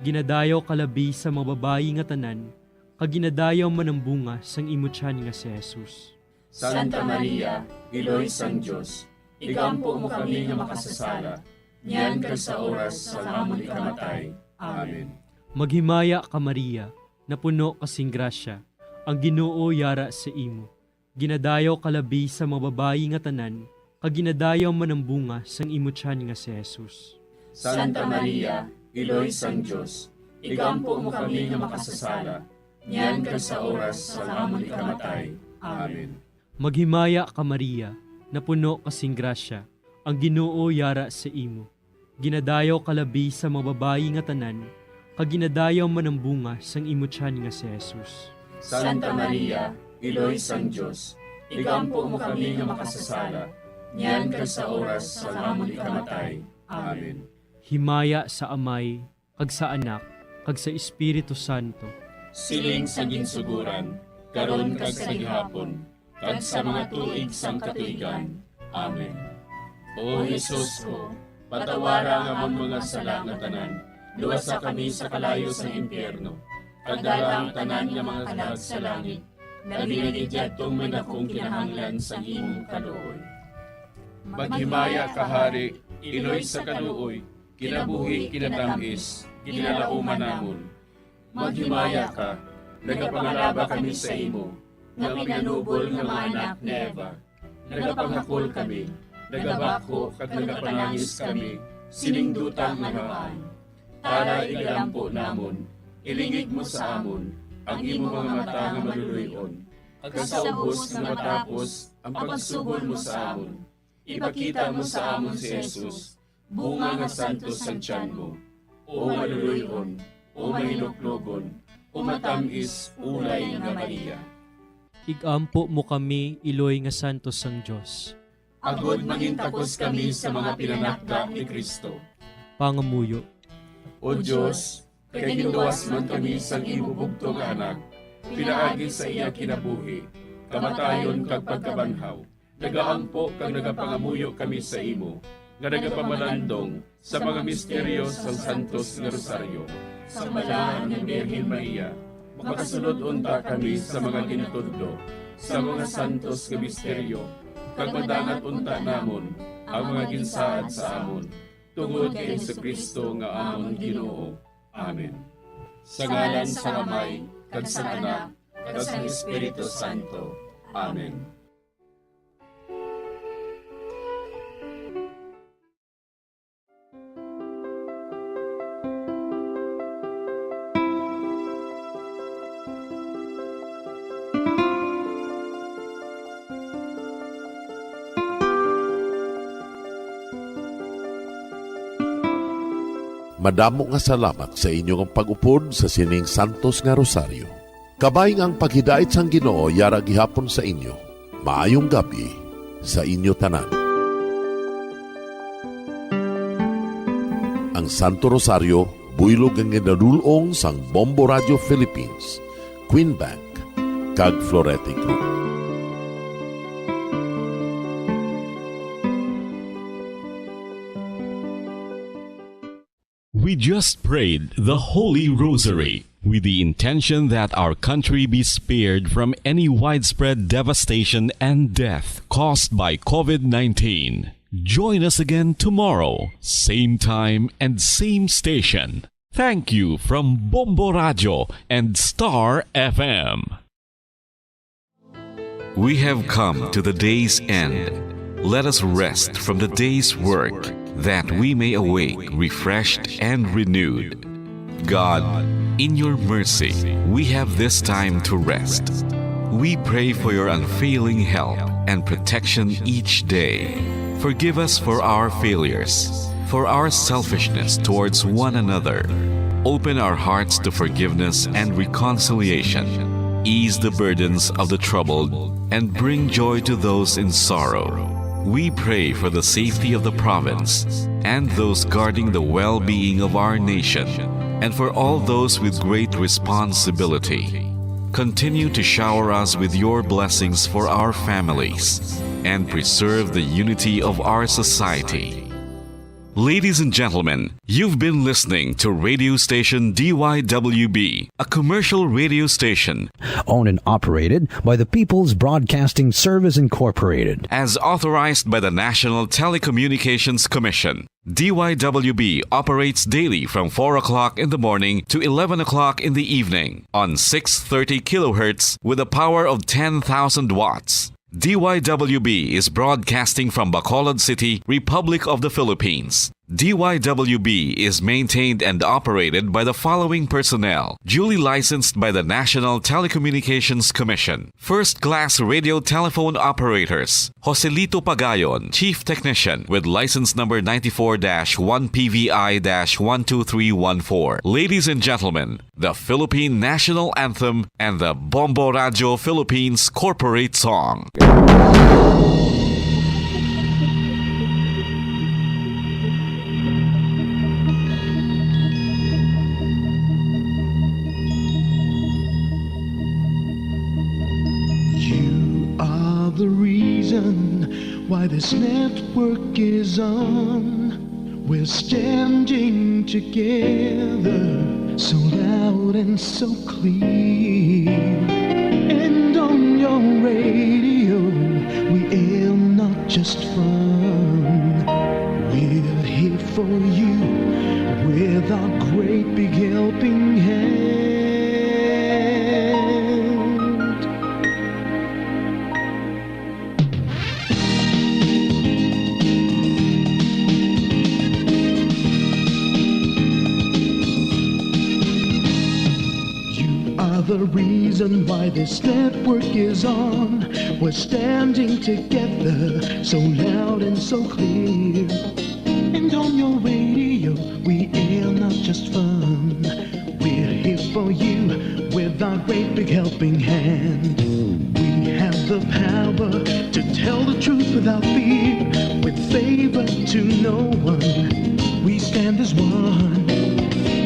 Ginadayaw ka labi sa mga babayi nga tanan, kag ginadayaw man ang bunga sang imo tiyan nga si Jesus. Santa Maria, Iloy sang Dios, igampo mo kami nga makasasala, niyan kag sa oras sang amon ikamatay. Amen. Maghimaya ka, Maria, napuno ka sing grasya, ang Ginoo yara sa imo. Ginadayaw ka labi sa mga babayi nga tanan, kag ginadayaw man ang bunga sang imo tiyan nga si Jesus. Santa Maria, Iloy sang Dios, igampo mo kami nga makasasala, niyan kag sa oras sang amon ikamatay. Amen. Maghimaya ka, Maria, napuno ka sing grasya, ang Ginoo yara sa imo. Ginadayaw ka labi sa mga babayi nga tanan, kag ginadayaw man ang bunga sang imo tiyan nga si Jesus. Santa Maria, Iloy sang Dios, igampo mo kami nga makasasala, niyan kag sa oras sang amon ikamatay. Amen. Himaya sa Amay, kag sa Anak, kag sa Espiritu Santo. Siling sa ginsugoran, karon kag sa gihapon, kag sa mga tuig sang katuigan. Amen. O Jesus ko, patawara ang amon mga sala nga tanan, luwasa kami sa kalayo sang impyerno, kag dala ang tanan nga mga kalag sa langit, labi na gid yadtong may dakong kinahanglan sang imong kaluoy. Maghimaya ka, Hari, Iloy sa kaluoy, kinabuhi, kinatamis, ginalauman namon. Maghimaya ka, nagapangalaba kami sa imo, nga pinanubol nga mga anak ni Eva. Nagapangakol kami, nagabakho kag nagapanangis kami sining duta nga namaan. Tara, igalampo namon, ilingig mo sa amon ang imo mga mata nga maluloy-on, kag sa ubos nga matapos ang pagsugod mo sa amon, ipakita mo sa amon si Jesus, bunga nga santos sang tiyan mo, o maluloy-on, o mahinuklogon, o matamis ulay nga Maria. Igampo mo kami, Iloy nga santos sang Dios. Agod mangintakos kami sa mga pinanakda ni Cristo. Pangamuyo. O Dios, kay ginluwas man kami sang imo bugtong nga Anak, pinaagi sa iya kinabuhi, kamatayon, kag pagkabanhaw, nagaampo kag nagapangamuyo kami sa imo, nga nagapamalandong sa mga misteryo sang Santos nga Rosaryo. Sa Balaan nga Birhen Maria, makasulod unta kami sa mga ginatudlo sa mga santos nga misteryo, kag madangat unta namon ang mga ginsaad sa amon, tungod kay Jesu-Cristo nga amon Ginoo. Amen. Sa ngalan sang Amay, kag sang Anak, kag sang Espiritu Santo. Amen. Madamo nga salamat sa inyo nga pag-upod sa sining santos nga rosaryo. Kabay nga ang paghidait sang Ginoo yara gihapon sa inyo. Maayong gab-i sa inyo tanan. Ang Santo Rosario, buylog nga ginadul-ong sang Bombo Radio Philippines, Queen Bank, kag Florete Group. We just prayed the Holy Rosary with the intention that our country be spared from any widespread devastation and death caused by covid nineteen. Join us again tomorrow, same time and same station. Thank you from Bombo Radio and Star F M. We have come to the day's end. Let us rest from the day's work, that we may awake refreshed and renewed. God, in your mercy, we have this time to rest. We pray for your unfailing help and protection each day. Forgive us for our failures, for our selfishness towards one another. Open our hearts to forgiveness and reconciliation. Ease the burdens of the troubled and bring joy to those in sorrow. We pray for the safety of the province and those guarding the well-being of our nation, and for all those with great responsibility. Continue to shower us with your blessings for our families and preserve the unity of our society. Ladies and gentlemen, you've been listening to radio station D Y W B, a commercial radio station owned and operated by the People's Broadcasting Service Incorporated, as authorized by the National Telecommunications Commission. D Y W B operates daily from four o'clock in the morning to eleven o'clock in the evening on six thirty kilohertz with a power of ten thousand watts. D Y W B is broadcasting from Bacolod City, Republic of the Philippines. D Y W B is maintained and operated by the following personnel, duly licensed by the National Telecommunications Commission. First class radio telephone operators, Joselito Pagayon, Chief Technician, with license number ninety-four dash one P V I dash one two three one four. Ladies and gentlemen, the Philippine National Anthem and the Bombo Radyo Philippines Corporate Song. You are the reason why this network is on. We're standing together, so loud and so clear. And on your radio, we air not just fun. We're here for you with our great big helping hand. You are the reason why this network is on. We're standing together, so loud and so clear. And on your radio, we air not just fun. We're here for you with our great big helping hand. We have the power to tell the truth without fear, with favor to no one. We stand as one.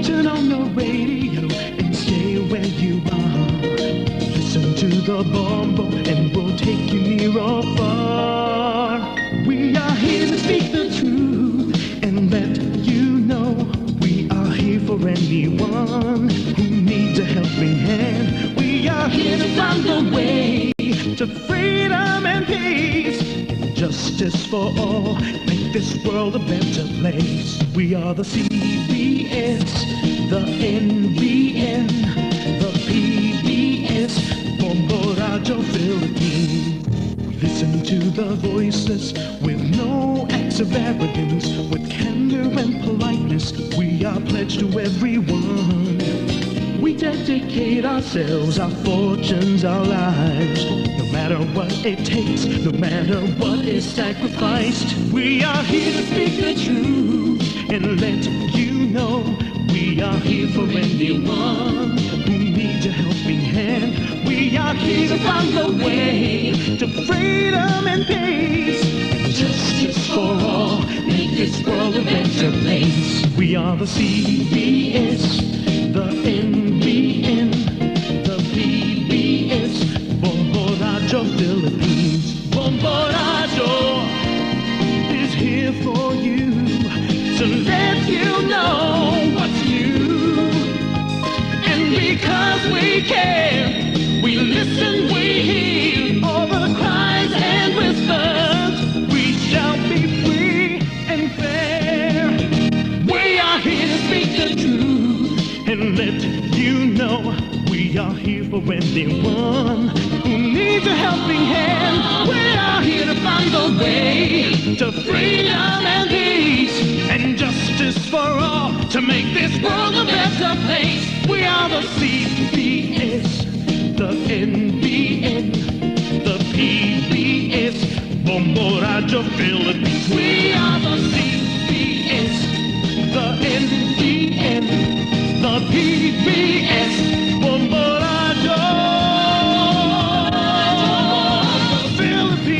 Turn on your radio and stay where you are. Listen to the Bombo and we'll take you near or far. We are here to speak the truth and let you know we are here for anyone who needs a helping hand. We are here to find a way to freedom and peace and justice for all. Make this world a better place. We are the C B S, the N B N, the P B S, Bombo Radyo Philippines. Listen to the voices with no acts of arrogance, with candor and politeness. We are pledged to everyone. We dedicate ourselves, our fortunes, our lives. No matter what it takes, no matter what is sacrificed, we are here to speak the truth and let you know we are here for anyone who needs a helping hand. We are here to find the way to freedom and peace and justice for all. Make this world a better place. We are the C B S, the N B N, the P B S, Bombo Radyo Philippines. Bombo Radyo is here for you to let you know what's new. And because we care, we listen, we hear all the cries and whispers. We shall be free and fair. We are here to speak the truth and let you know we are here for anyone who needs a helping hand. We are here to find the way to freedom and peace and justice for all to make this world a better place. We are the C B S, the N B N, the P B S, Bombo Radyo Philippines. We are the C B S, the N B N, the P B S, Bombo Radyo Philippines.